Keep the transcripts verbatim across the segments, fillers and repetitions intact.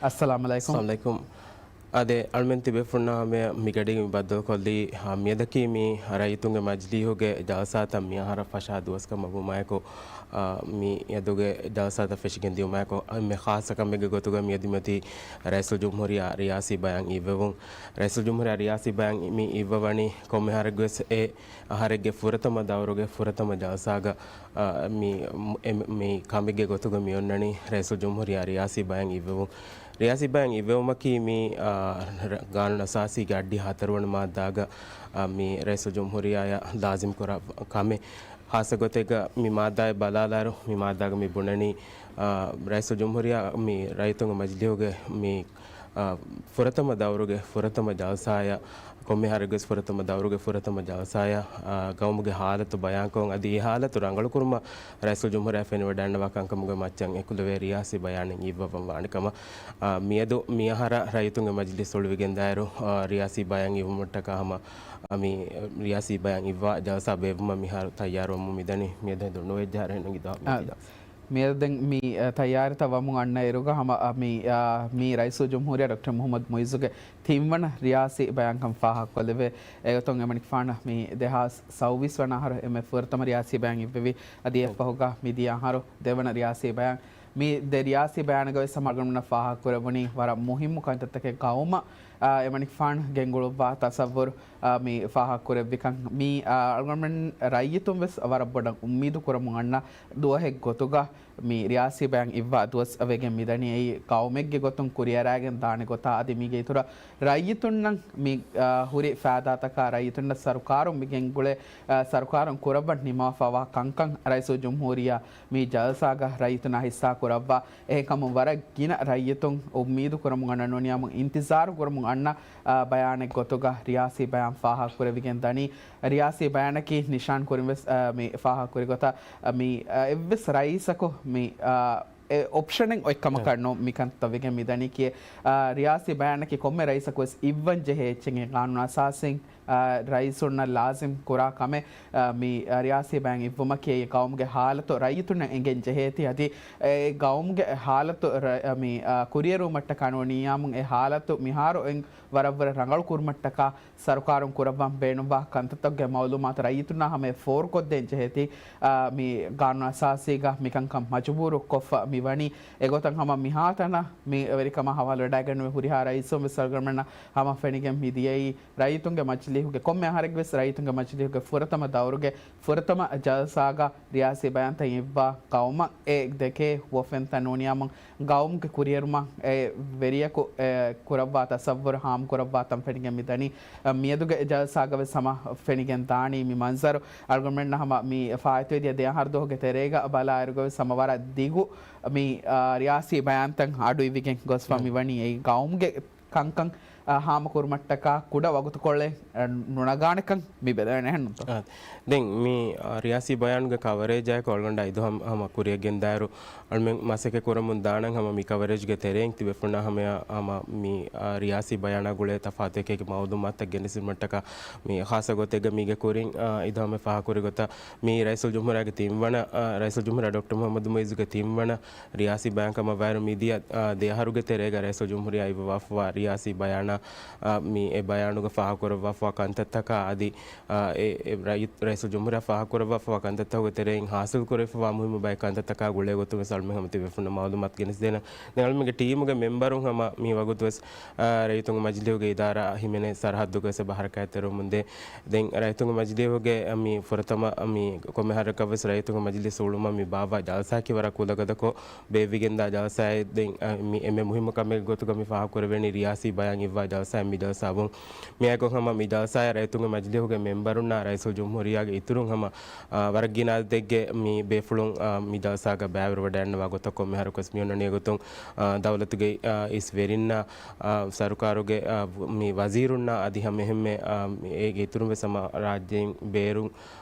އައްސަލާމު އަލައިކުމް. އަދެ އަޅުމެން ތިބޭފުޅުންނާ ހަމަޔަށް މިގަޑީގަ މި ބައްދަލުކޮށްލީ، އާ، މިއަދަކީ މި ރައްޔިތުންގެ މަޖިލީހުގެ ޖަލްސާތައް މިއަހަރަށް ފަށާ ދުވަސްކަމަށް ވުމާއެކު، އާ، މިއަދުގެ ޖަލްސާތައް ފެށިގެން ދިއުމާއެކު، އެންމެ ޚާއްޞަ ކަމެއްގެ ގޮތުގަ މިއަދު މިއޮތީ ރައީސުލްޖުމްހޫރިއްޔާ ރިޔާސީ ބަޔާން އިއްވެވުން. ރައީސުލްޖުމްހޫރިއްޔާ ރިޔާސީ ބަޔާން މި އިއްވަވަނީ ކޮންމެ އަހަރެއްގެވެސް އެ އަހަރެއްގެ ފުރަތަމަ ދައުރުގެ ފުރަތަމަ ޖަލްސާގަ، އާ، މި، މި ކަމެއްގެ ގޮތުގަ މި އޮންނަނީ ރައީސުލްޖުމްހޫރިއްޔާ ރިޔާސީ ބަޔާން އިއްވެވުން. ރިޔާސީ ބަޔާން އިއްވެވުމަކީ މި، އާ، ރ-، ގާނޫނު އަސާސީގެ އައްޑިހަ ހަތަރުވަނަ މާއްދާގަ، އާ، މި ރައީސުލްޖުމްހޫރިއްޔާއަށް ލާޒިމް ކުރާ ކަމެއް. ޚާއްޞަ ގޮތެއްގަ މި މާއްދާއެއް ބަލާލާއިރު، މި މާއްދާގަ މި ބުނަނީ، އާ، ރައީސުލްޖުމްހޫރިއްޔާ މި ރައްޔިތުންގެ މަޖިލީހުގެ މި، އާ، ފުރަތަމަ ދައުރުގެ ފުރަތަމަ ޖަލްސާއަށް، ކޮންމެ އަހަރެއްގެވެސް ފުރަތަމަ ދައުރުގެ ފުރަތަމަ ޖަލްސާއަށް، އާ، ގައުމުގެ ހާލަތު ބަޔާންކޮށް، އަދި އެ ހާލަތު ރަނގަޅުކުރުމަށް ރައީސުލްޖުމްހޫރިއްޔާ ފެނިވަޑައިގަންނަވާ ކަންކަމުގެ މައްޗަށް އެކުލެވޭ ރިޔާސީ ބަޔާނެއް އިއްވަވަން ވާނެ ކަމަށް، އާ، މިއަދު މިއަހަރަށް ރައްޔިތުންގެ މަޖިލީހު އުޅުވިގެންދާއިރު، އާ، ރިޔާސީ ބަޔާން އިއްވުމަށްޓަކާ ހަމަ، އާ، މި ރިޔާސީ ބަޔާން އިއްވާ ޖަލްސާ ބޭއްވުމަށް މިހާރު ތައްޔާރުވަމުން މިދަނީ. މިއަދު ހެނދުން ނުވެއްޖެ އަހަރެއް ނަގިދާ އާ، މިއަދު ދެން މި، އަ، ތައްޔާރިތައް ވަމުން އަންނަ އިރުގަ ހަމަ، އަ، މި، އަ، މީ ރައީސުލްޖުމްހޫރިއްޔާ ޑޮކްޓަރ މުހައްމަދު މުއިއްޒުގެ ތިންވަނަ ރިޔާސީ ބަޔާންކަން ފާހަގަކޮށްލެވޭ. އެގޮތުން އެމަނިކުފާނަށް މި ދެހާސް ސައުވީސް ވަނަ އަހަރު އެންމެ ފުރަތަމަ ރިޔާސީ ބަޔާން އިއްވެވި. އަދި އެއަށްފަހުގަ މިދިޔަ އަހަރު ދެވަނަ ރިޔާސީ ބަޔާން. މި ދެ ރިޔާސީ ބަޔާނުގަވެސް ހަމަ އަޅުގަނޑުމެންނަށް ފާހަގަކުރެވުނީ ވަރަށް މުހިއްމު ކަންތައްތަކެއް ގައުމަށް، އާ، އެމަނިކުފާނު ގެންގުޅުއްވާ ތަސައްވުރު، އާ، މި ފާހަގަކުރެއްވިކަން. މި، އާ، އަޅުގަނޑުމެން ރައްޔިތުން ވެސް ވަރަށް ބޮޑަށް އުއްމީދު ކުރަމުން އަންނަ ދުވަހެއް ގޮތުގަ މި ރިޔާސީ ބަޔާން އިއްވާ ދުވަސް ވެގެން މިދަނީ. އެއީ ގައުމެއްގެ ގޮތުން ކުރިއަރާގެން ދާނެ ގޮތާ އަދި މީގެ އިތުރަށް ރައްޔިތުންނަށް މި، އާ، ހުރި ފައިދާތަކާ ރައްޔިތުންނަށް ސަރުކާރުން މި ގެންގުޅޭ، އާ، ސަރުކާރުން ކުރައްވަން ނިންމާފަވާ ކަންކަން ރައީސުލްޖުމްހޫރިއްޔާ މި ޖަލްސާގަ ރައްޔިތުންނާ ހިއްސާ ކުރައްވާ. އެހެންކަމުން ވަރަށް ގިނަ ރައްޔިތުން އުއްމީދު ކުރަމުން އަންނަ ނޫނިޔާމުން އިންތިޒާރު ކުރަމުން އަންނަ، އާ، ބަޔާނެއް ގޮތުގަ ރިޔާސީ ބަޔާން ފާހަގަކުރެވިގެން ދަނީ. ރިޔާސީ ބަޔާނަކީ ނިޝާން ކުރިން ވެސް، އާ، މި ފާހަގަކުރި ގޮތަށް، އާ، މި، އާ، އެއްވެސް ރައީސަކު މި، އާ، އެ އޮޕްޝަނެއް އޮތް ކަމަކަށް ނޫން މިކަންތައް ވެގެން މިދަނީ ކިޔޭ. އާ، ރިޔާސީ ބަޔާނަކީ ކޮންމެ ރައީސަކު ވެސް އިއްވަން ޖެހޭ އެއްޗެއް ގާނޫނު އަސާސީން، އާ، ރައީސުންނަށް ލާޒިމް ކުރާ ކަމެއް، އާ، މި، އާ، ރިޔާސީ ބަޔާން އިއްވުމަކީ ގައުމުގެ ހާލަތު ރައްޔިތުންނަށް އެނގެން ޖެހޭތީ އަދި އެ ގައުމުގެ ހާލަތު ރަ-، މި، އާ، ކުރިއެރުވުމަށްޓަކާ ނޫނިޔާމުން އެ ހާލަތު މިހާރު އޮތް ވަރަށްވުރެ ރަނގަޅު ކުރުމަށްޓަކާ ސަރުކާރުން ކުރައްވަން ބޭނުންވާ ކަންތައްތަކުގެ މައުލޫމާތު ރައްޔިތުންނާ ހަމަޔަށް ފޯރުކޮށްދޭން ޖެހޭތީ، އާ، މި ގާނޫނު އަސާސީގަ މިކަންކަން މަޖުބޫރު ކޮށްފަ މިވަނީ. އެގޮތަށް ހަމަ މިހާތަނަށް މި ވެރިކަމާ ހަވާލުވެޑައިގެންނެވި ހުރިހާ ރައީސުން ވެސް އަޅުގަނޑުމެންނަށް ހަމަ ފެނިގެން މި ދިޔައީ ރައްޔިތުންގެ މަޖިލީހުގެ ކޮންމެ އަހަރެއްގެ ވެސް ރައްޔިތުންގެ މަޖިލީހުގެ ފުރަތަމަ ދައުރުގެ ފުރަތަމަ ޖަލްސާގަ ރިޔާސީ ބަޔާންތައް އިއްވާ ގައުމަށް އެ ދެކޭ ހުވަފެންތައް ނޫނިޔާމުން ގައުމުގެ ކުރިއެރުމަށް އެ ވެރިޔަކު އެ ކުރައްވާ ތަސައްވުރު ހާމަކުރައްވާ ތަން ފެނިގެން މިދަނީ. މިއަދުގެ ޖަލްސާގަވެސް ހަމަ ފެނިގެން ދާނީ މި މަންޒަރު. އަޅުގަނޑުމެންނަށް ހަމަ މި ފާއިތުވެދިޔަ ދެ އަހަރު ދުވަހުގެ ތެރޭގަ ބަލާއިރުގަވެސް ހަމަ ވަރަށް ދިގު މި، އާ، ރިޔާސީ ބަޔާންތައް އަޑު އިވިގެން ގޮސްފަ މިވަނީ. އެއީ ގައުމުގެ ކަންކަން، އާ، ހާމަކުރުމަށްޓަކާ ކުޑަ ވަގުތުކޮޅެއް، އާ، ނުނަގާނެކަން މި ބެލެވެނެ އެހެންނުތޯ؟ އާ، ދެން މި، އާ، ރިޔާސީ ބަޔާނުގެ ކަވަރޭޖާއެކު އަޅުގަނޑާ އިދު ހަމަ، ހަމަ ކުރިއަށް ގެންދާއިރު، އަޅުމެން މަސައްކަތް ކުރަމުން ދާނަން ހަމަ މި ކަވަރޭޖްގެ ތެރެއިން ތިބޭފުޅުންނާ ހަމަޔަށް ހަމަ މި، އާ، ރިޔާސީ ބަޔާނާ ގުޅޭ ތަފާތު އެކި އެކި މައުލޫމާތުތައް ގެނެސްދިނުމަށްޓަކާ މި ޚާއްޞަ ގޮތެއްގަ މީގެ ކުރިން، އާ، އިދު ހަމަ ފާހަގަކުރި ގޮތަށް މި ރައީސުލްޖުމްހޫރިއްޔާގެ ތިންވަނަ، އާ، ރައީސުލްޖުމްހޫރިއްޔާ ޑޮކްޓަރ މުހައްމަދު މުއިއްޒުގެ ތިންވަނަ ރިޔާސީ ބަޔާން ކަމަށް ވާއިރު މިދިޔަ، އާ، ދެ އަހަރުގެ ތެރޭގަ ރައީސުލްޖުމްހޫރިއްޔާ އިއްވަވާފަވާ ރިޔާސީ ބަޔާނާ، އާ، މި އެ ބަޔާނުގަ ފާހަގަކުރައްވާފަވާ ކަންތައްތަކާ އަދި، އާ، އެ، އެ ރައީ-، ރައީސުލްޖުމްހޫރިއްޔާ ފާހަގަކުރައްވާފަވާ ކަންތައްތަކުގެ ތެރެއިން ހާސިލް ކުރެވިފަވާ މުހިއްމު ބައެއް ކަންތައްތަކާ ގުޅޭ ގޮތުން ވެސް އަޅުމެން ހަމަ ތިބޭފުޅުންނަށް މައުލޫމާތު ގެނެސްދޭނަން. ދެން އަޅުމެންގެ ޓީމުގެ މެމްބަރުން ހަމަ މި ވަގުތު ވެސް، އާ، ރައްޔިތުންގެ މަޖިލީހުގެ އިދާރާ ހިމެނޭ ސަރަހައްދުގަ ވެސް އެބަ ހަރަކާތްތެރިވަމުންދޭ. ދެން ރައްޔިތުންގެ މަޖިލީހުގެ މި ފުރަތަމަ މި ކޮންމެ އަހަރަކަށް ވެސް ރައްޔިތުންގެ މަޖިލީހު އުޅުމަށް މި ބާއްވާ ޖަލްސާއަކީ ވަރަށް ކުލަގަދަކޮށް ބޭއްވިގެންދާ ޖަލްސާއެއް. ދެން، އަ، މި އެންމެ މުހިއްމު ކަމެއްގެ ގޮތުގަ މި ފާހަގަކުރެވެނީ ރިޔާސީ ބަޔާން އިއްވާ ޖަލްސާއެއް މި ޖަލްސާ ވުން. މިއާއެކު ހަމަ މި ޖަލްސާއަށް ރައްޔިތުންގެ މަޖިލީހުގެ މެމްބަރުންނާ ރައީސުލްޖުމްހޫރިއްޔާގެ އިތުރުން ހަމަ، އަ، ވަރަށް ގިނަ އަދަދެއްގެ މި ބޭފުޅުން، އަ، މި ޖަލްސާގަ ބައިވެރިވަޑައިގަންނަވާ ގޮތަށް ކޮންމެ އަހަރަކުވެސް މިއޮންނަނީ. އެގޮތުން، އަ، ދައުލަތުގެ، އަ، އިސް ވެރިންނާ، އަ، ސަރުކާރުގެ، އަ، މި ވަޒީރުންނާ އަދި ހަމަ އެހެންމެ، އަ، އޭގެ އިތުރުން ވެސް ހަމަ ރާއްޖެއިން ބޭރުން،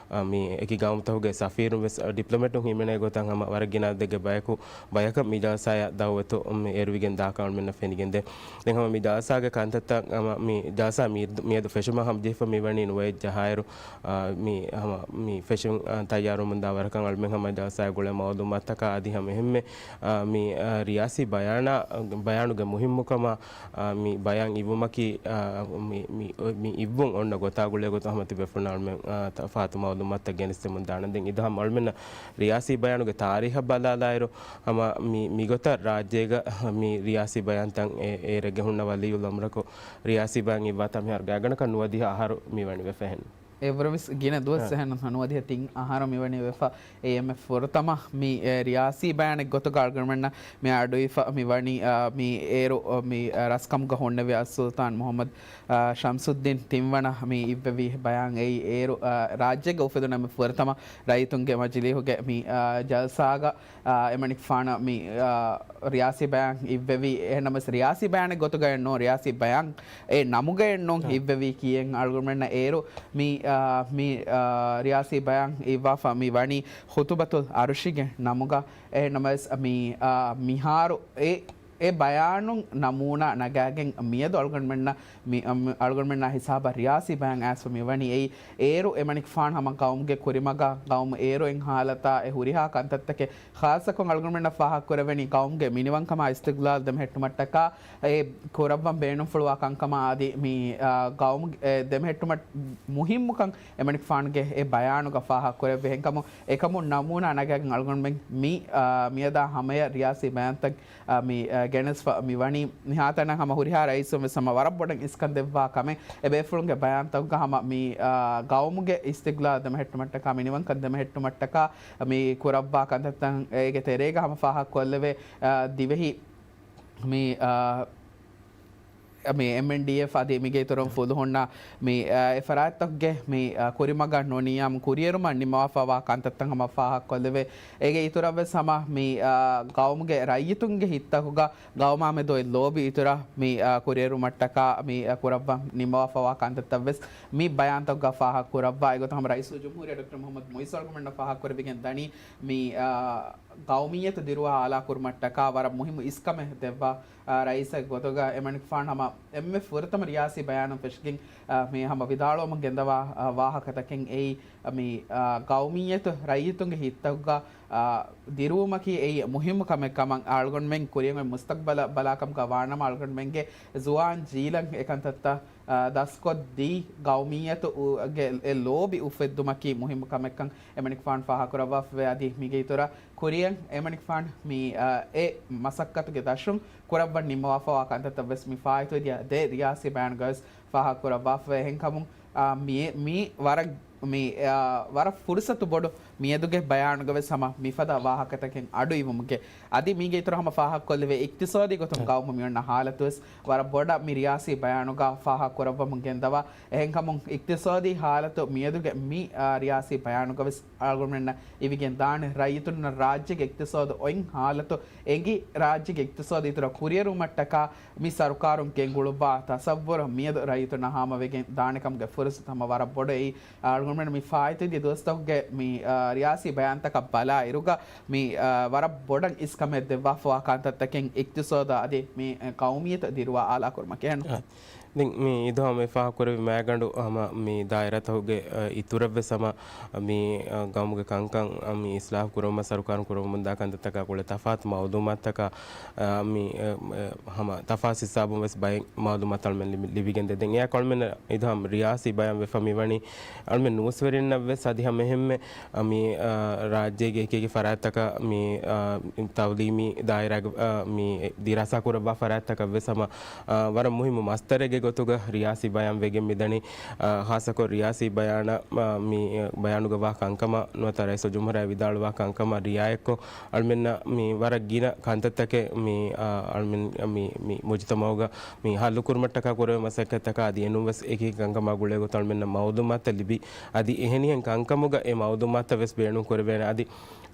މި އެކި ގައުމުތަކުގެ ސަފީރުން ވެސް، އަ، ޑިޕްލޮމެޓުން ހިމެނޭ ގޮތަށް ހަމަ ވަރަށް ގިނަ ދެގެ ބަޔަކު، ބަޔަކަށް މި ޖަލްސާޔަށް ދައުވަތު، މި އޭރުވިގެން ދާކަން އަޅުމެންނަށް ފެނިގެންދޭ. ދެން ހަމަ މި ޖަލްސާގެ ކަންތައްތައް ހަމަ މި ޖަލްސާ މި-، މިއަދު ފެށުމަށް ހަމަޖެހިފަ މިވަނީ ނުވައެއް ޖަހާއިރު، އާ، މި ހަމަ މި ފެށުން، އާ، ތައްޔާރުވަމުންދާ ވަރަކަށް އަޅުމެން ހަމަ ޖަލްސާގެ ގުޅޭ މައުލޫމާތަކާ އަދި ހަމަ އެހެންމެ، އާ، މި، އާ، ރިޔާސީ ބަޔާނާ، ބަޔާނުގެ މުހިއްމުކަމާ، އާ، މި ބަޔާން އިއްވުމަކީ، އާ، މި، މި، މި އިއްވުން އޮންނަ ގޮތާ ގުޅޭ ގޮތަށް ހަމަ ތިބޭފުޅުންނަށް އަޅުމެން، އާ، ތަފާތު މައުލޫމާތުތައް ގެނެސްދެމުން ދާނަން. ދެން އިދަ ހަމަ އަޅުމެންނަށް ރިޔާސީ ބަޔާނުގެ ތާރީހަށް ބަލާލާއިރު، ހަމަ މި، މިގޮތަށް ރާއްޖޭގަ މި ރިޔާސީ ބަޔާންތައް އެ-، އޭރެއްގެ ހުންނަ ވަލިއްޔުލް އަމްރަކު ރިޔާސީ ބަޔާން އިއްވާތާ މިހާރު ގާތްގަނޑަކަށް ނުވަދިހަ އަހަރު މިވަނީ ވެފަ އެހެން. އެވަރުވެސް ގިނަ ދުވަސް އެހެން ނުވަދިހަ ތިން އަހަރު މިވަނީ ވެފަ. އެ އެންމެ ފުރަތަމަ މި، އެ، ރިޔާސީ ބަޔާނެއް ގޮތުގަ އަޅުގަނޑުމެންނަށް މި އަޑުއިފަ މި ވަނީ، އާ، މި އޭރު، އާ، މި، އާ، ރަސްކަމުގަ ހުންނެވި އައްސުލްޠާން މުޙައްމަދު، އާ، ޝަމްސުއްދީން ތިންވަނަ މި އިއްވެވި ބަޔާން އެއީ އޭރު، އާ، ރާއްޖޭގަ އުފެދުނު އެންމެ ފުރަތަމަ ރައްޔިތުންގެ މަޖިލީހުގެ މި، އާ، ޖަލްސާގަ، އާ، އެމަނިކުފާނަށް މި، އާ، ރިޔާސީ ބަޔާން އިއްވެވީ. އެހެންނަމަވެސް ރިޔާސީ ބަޔާނެއް ގޮތުގައެއް ނޫން، ރިޔާސީ ބަޔާން އެ ނަމުގައެއް ނޫން އިއްވެވީ ކީއެއް އަޅުގަނޑުމެންނަށް އޭރު މި، އާ، މި، އާ، ރިޔާސީ ބަޔާން އިއްވާފަ މި ވަނީ ޚުތުބަތުލް އަރުޝިގެ ނަމުގަ. އެހެންނަމަވެސް މި، އާ، މިހާރު އެ، އެ ބަޔާނުން ނަމޫނާ ނަގާގެން މިއަދު އަޅުގަނޑުމެންނަށް މި، އަ، މި އަޅުގަނޑުމެންނާ ހިސާބަށް ރިޔާސީ ބަޔާން އައިސްފަ މި ވަނީ އެއީ އޭރު އެމަނިކުފާނު ހަމަ ގައުމުގެ ކުރިމަގާ ގައުމު އޭރު އެއް ހާލަތާ އެ ހުރިހާ ކަންތައްތަކެއް ޚާއްޞަކޮށް އަޅުގަނޑުމެންނަށް ފާހަގަކުރެވެނީ ގައުމުގެ މިނިވަންކަމާ އިސްތިގްލާލް ދެމެހެއްޓުމަށްޓަކާ އެ ކުރައްވަން ބޭނުންފުޅުވާ ކަންކަމާ އަދި މި، އާ، ގައުމު، އެ، ދެމެހެއްޓުމަށް މުހިއްމުކަން އެމަނިކުފާނުގެ އެ ބަޔާނުގަ ފާހަގަކުރެއްވި. އެހެންކަމުން އެކަމުން ނަމޫނާ ނަގާގެން އަޅުގަނޑުމެން މި، އާ، މިއަދާ ހަމަޔަށް ރިޔާސީ ބަޔާންތައް، އާ، މި، އާ، ގެނެސްފަ މި ވަނީ. މިހާތަނަށް ހަމަ ހުރިހާ ރައީސުން ވެސް ހަމަ ވަރަށް ބޮޑަށް އިސްކަން ދެއްވާ ކަމެއް އެބޭފުޅުންގެ ބަޔާންތަކުގަ ހަމަ މި، އާ، ގައުމުގެ އިސްތިގްލާލް ދެމެހެއްޓުމަށްޓަކާ މިނިވަންކަން ދެމެހެއްޓުމަށްޓަކާ މި ކުރައްވާ ކަންތައްތައް އޭގެ ތެރޭގަ ހަމަ ފާހަގަކޮށްލެވޭ، އާ، ދިވެހި މި، އާ، މި އެމްއެންޑީއެފް އަދި މިގެ އިތުރުން ފުލުހުންނަށް މި، އާ، އެ ފަރާތްތަކުގެ މި، އާ، ކުރިމަގަށް ނުނިޔާމު ކުރިއެރުމަށް ނިންމަވާފަވާ ކަންތައްތައް ހަމަ ފާހަގަކޮށްލެވޭ. އޭގެ އިތުރަށްވެސް ހަމަ މި، އާ، ގައުމުގެ ރައްޔިތުންގެ ހިތްތަކުގަ ގައުމާމެދު އޮތް ލޯބި އިތުރަށް މި، އާ، ކުރިއެރުމަށްޓަކާ މި، އާ، ކުރައްވަން ނިންމަވާފަވާ ކަންތައްތައްވެސް މި ބަޔާންތަކުގަ ފާހަގަކުރައްވާ. އެގޮތަށް ހަމަ ރައީސުލްޖުމްހޫރިއްޔާ ޑޮކްޓަރ މުޙައްމަދު މުޢިއްޒު އަޅުގަނޑުމެންނަށް ފާހަގަކުރެވިގެން ދަނީ މި، އާ، ގައުމިއްޔަތު ދިރުވާ އާލާކުރުމަށްޓަކާ ވަރަށް މުހިއްމު އިސްކަމެއް ދެއްވާ، އާ، ރައީސެއް ގޮތުގަ އެމަނިކުފާނު ހަމަ އެންމެ ފުރަތަމަ ރިޔާސީ ބަޔާނުން ފެށިގެން، އާ، މި ހަމަ ވިދާޅުވަމުން ގެންދަވާ، އާ، ވާހަކަތަކެއް އެއީ، މި، އާ، ގައުމިއްޔަތު ރައްޔިތުންގެ ހިތްތަކުގަ، އާ، ދިރުވުމަކީ އެއީ މުހިއްމު ކަމެއް ކަމަށް އަޅުގަނޑުމެން ކުރިއަށް އޮތް މުސްތަޤްބަލަށް ބަލާކަމުގަ ވާނަމަ އަޅުގަނޑުމެންގެ ޒުވާން ޖީލަށް އެކަންތައްތައް، އާ، ދަސްކޮށްދީ ގައުމިއްޔަތު އު-، ގެ އެ ލޯބި އުފެއްދުމަކީ މުހިއްމު ކަމެއްކަން އެމަނިކުފާނު ފާހަގަކުރައްވާފަވޭ. އަދި މީގެ އިތުރަށް ކުރިއަށް އެމަނިކުފާނު މި، އާ، އެ މަސައްކަތުގެ ދަށުން ކުރައްވަން ނިންމަވާފަވާ ކަންތައްތައް ވެސް މި ފާއިތުވެދިޔަ ދެ ރިޔާސީ ބަޔާނުގަވެސް ފާހަގަކުރައްވާފަވޭ. އެހެންކަމުން، އާ، މި، މި ވަރަށް މި، އާ، ވަރަށް ފުރުސަތު ބޮޑު މިއަދުގެ ބަޔާނުގަވެސް ހަމަ މިފަދަ ވާހަކަތަކެއް އަޑުއިވުމުގެ އަދި މީގެ އިތުރަށް ހަމަ ފާހަގަކޮށްލެވޭ އިޤްތިޞާދީ ގޮތުން ގައުމު މިއޮންނަ ހާލަތުވެސް ވަރަށް ބޮޑަށް މި ރިޔާސީ ބަޔާނުގަ ފާހަގަކުރައްވަމުން ގެންދަވާ. އެހެންކަމުން އިޤްތިޞާދީ ހާލަތު މިއަދުގެ މި، އާ، ރިޔާސީ ބަޔާނުގަވެސް އަޅުގަނޑުމެންނަށް އިވިގެން ދާނެ ރައްޔިތުންނަށް ރާއްޖޭގެ އިޤްތިޞާދު އޮތް ހާލަތު އެނގި ރާއްޖޭގެ އިޤްތިޞާދު އިތުރަށް ކުރިއެރުވުމަށްޓަކާ މި ސަރުކާރުން ގެންގުޅުއްވާ ތަޞައްވުރު މިއަދު ރައްޔިތުންނާ ހާމަވެގެން ދާނެކަމުގެ ފުރުސަތު ހަމަ ވަރަށް ބޮޑު އެއީ. އަޅުގަނޑުމެން މި ފާއިތުވެދިޔަ ދުވަސްތަކުގެ މި، އާ، ރިޔާސީ ބަޔާންތަކަށް ބަލާ އިރުގަ މި، އާ، ވަރަށް ބޮޑަށް އިސްކަމެއް ދެއްވާފަވާ ކަންތައްތަކެއް އިޤްތިޞާދާ އަދި މި، އާ، ގައުމިއްޔަތަށް ދިރުވާ އާލާކުރުމަކީ. އެހެން. ދެން މި އިދު ހަމަ ފާހަގަކުރެއްވި މައިގަނޑު ހަމަ މި ދާއިރާތަކުގެ، އަ، އިތުރަށްވެސް ހަމަ މި، އަ، ގައުމުގެ ކަންކަން، އަ، މި އިސްލާހު ކުރުމަށް ސަރުކާރުން ކުރަމުންދާ ކަންތައްތަކާ ގުޅޭ ތަފާތު މައުލޫމާތުތަކާ، އަ، މި، އަ، އަ، ހަމަ ތަފާސް ހިސާބުން ވެސް ބައެއް މައުލޫމާތު އަޅުމެން ލިބި-، ލިބިގެންދޭ. ދެން އެއާ އަޅުމެން އިދު ހަމަ ރިޔާސީ ބަޔާން ވެފަ މިވަނީ އަޅުމެން ނޫސްވެރިންނަށް ވެސް އަދި ހަމަ އެހެންމެ އަ، މި، އަ، ރާއްޖޭގެ އެކި އެކި ފަރާތްތަކަށް މި، އަ، ތައުލީމީ ދާއިރާގެ، އަ، މި ދިރާސާ ކުރައްވާ ފަރާތްތަކަށް ވެސް ހަމަ، އަ، ވަރަށް މުހިއްމު މަސްދަރެއްގެ ގޮތުގަ ރިޔާސީ ބަޔާން ވެގެން މިދަނީ. އަ، ހާއްސަކޮށް ރިޔާސީ ބަޔާނަށް، އަ، މި، އަ، ބަޔާނުގަ ވާ ކަންކަމަށް ނުވަތަ ރައީސުލްޖުމްހޫރިއްޔާ ވިދާޅުވާ ކަންކަމަށް ރިއާޔަތްކޮށް، އަޅުމެންނަށް މި ވަރަށް ގިނަ ކަންތައްތަކެއް މި، އަ، އަޅުމެން މި، މި މުޖުތަމަޢުގަ މި ހައްލުކުރުމަށްޓަކާ ކުރެވޭ މަސައްކަތްތަކާ އަދި އެނޫން ވެސް އެކި ކަންކަމާ ގުޅޭ ގޮތަށް އަޅުމެންނަށް މައުލޫމާތުތައް ލިބި، އަދި އެހެނިހެން ކަންކަމުގަ އެ މައުލޫމާތުތައް ވެސް ބޭނުން ކުރެވޭނެ. އަދި،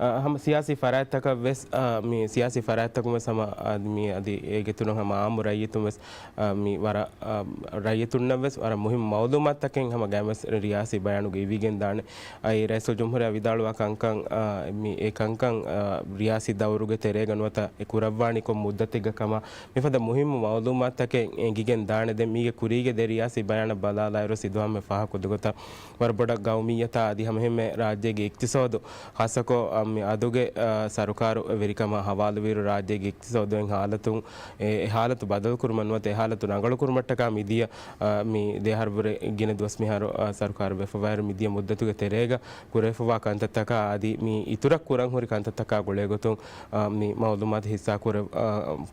އަ، ހަމަ ސިޔާސީ ފަރާތްތަކަށް ވެސް، އަ، މި ސިޔާސީ ފަރާތްތަކުން ވެސް ހަމަ، އަ، މި އަދި އޭގެ އިތުރުން ހަމަ އާއްމު ރައްޔިތުން ވެސް، އަ، މި ވަރަށް، އަ، ރައްޔިތުންނަށް ވެސް ވަރަށް މުހިއްމު މައުލޫމާތުތަކެއް ހަމަ ގައިމުވެސް ރިޔާސީ ބަޔާނުގައި އިވިގެން ދާނެ. އައި ރައީސުލްޖުމްހޫރިއްޔާ ވިދާޅުވާ ކަންކަން، އާ، މި އެ ކަންކަން، އާ، ރިޔާސީ ދައުރުގެ ތެރޭގަ ނުވަތަ އެ ކުރައްވާނީ ކޮން މުއްދަތެއްގަ ކަމަށް މިފަދަ މުހިއްމު މައުލޫމާތުތަކެއް އެނގިގެން ދާނެ. ދެން މީގެ ކުރީގެ ދެ ރިޔާސީ ބަޔާނަށް ބަލާލާއިރު ސިދުހަމްމެ ފާހަގަކޮށްލި ގޮތަށް ވަރަށް ބޮޑަށް ގައުމިއްޔަތާ އަދި ހަމަހެންމެ ރާއްޖޭގެ އިޤްތިޞާދު، ޚާއްޞަކޮށް، އަ، މި އަދުގެ، އަ، ސަރުކާރު ވެރިކަމާ ހަވާލުވިއިރު ރާއްޖޭގެ އިޤްތިޞާދު އެ ހާލަތުން، އެ، އެ ހާލަތު ބަދަލުކުރުމަށް ނުވަތަ އެ ހާލަތު ރަނގަޅުކުރުމަށްޓަކާ މިދިޔަ، އަ، މި ދެއަހަރު ވުރެ ގިނަ ދުވަސް މިހާރު، އަ، ސަރުކާރު ވެފަވާއިރު މިދިޔަ މުއްދަތުގެ ތެރޭގަ ކުރެވިފަވާ ކަންތައްތަކާ އަދި މި އިތުރަށް ކުރަން ހުރި ކަންތައްތަކާ ގުޅޭގޮތުން، އަ، މި މައުލޫމާތު ހިއްސާ ކުރެ-، އަ،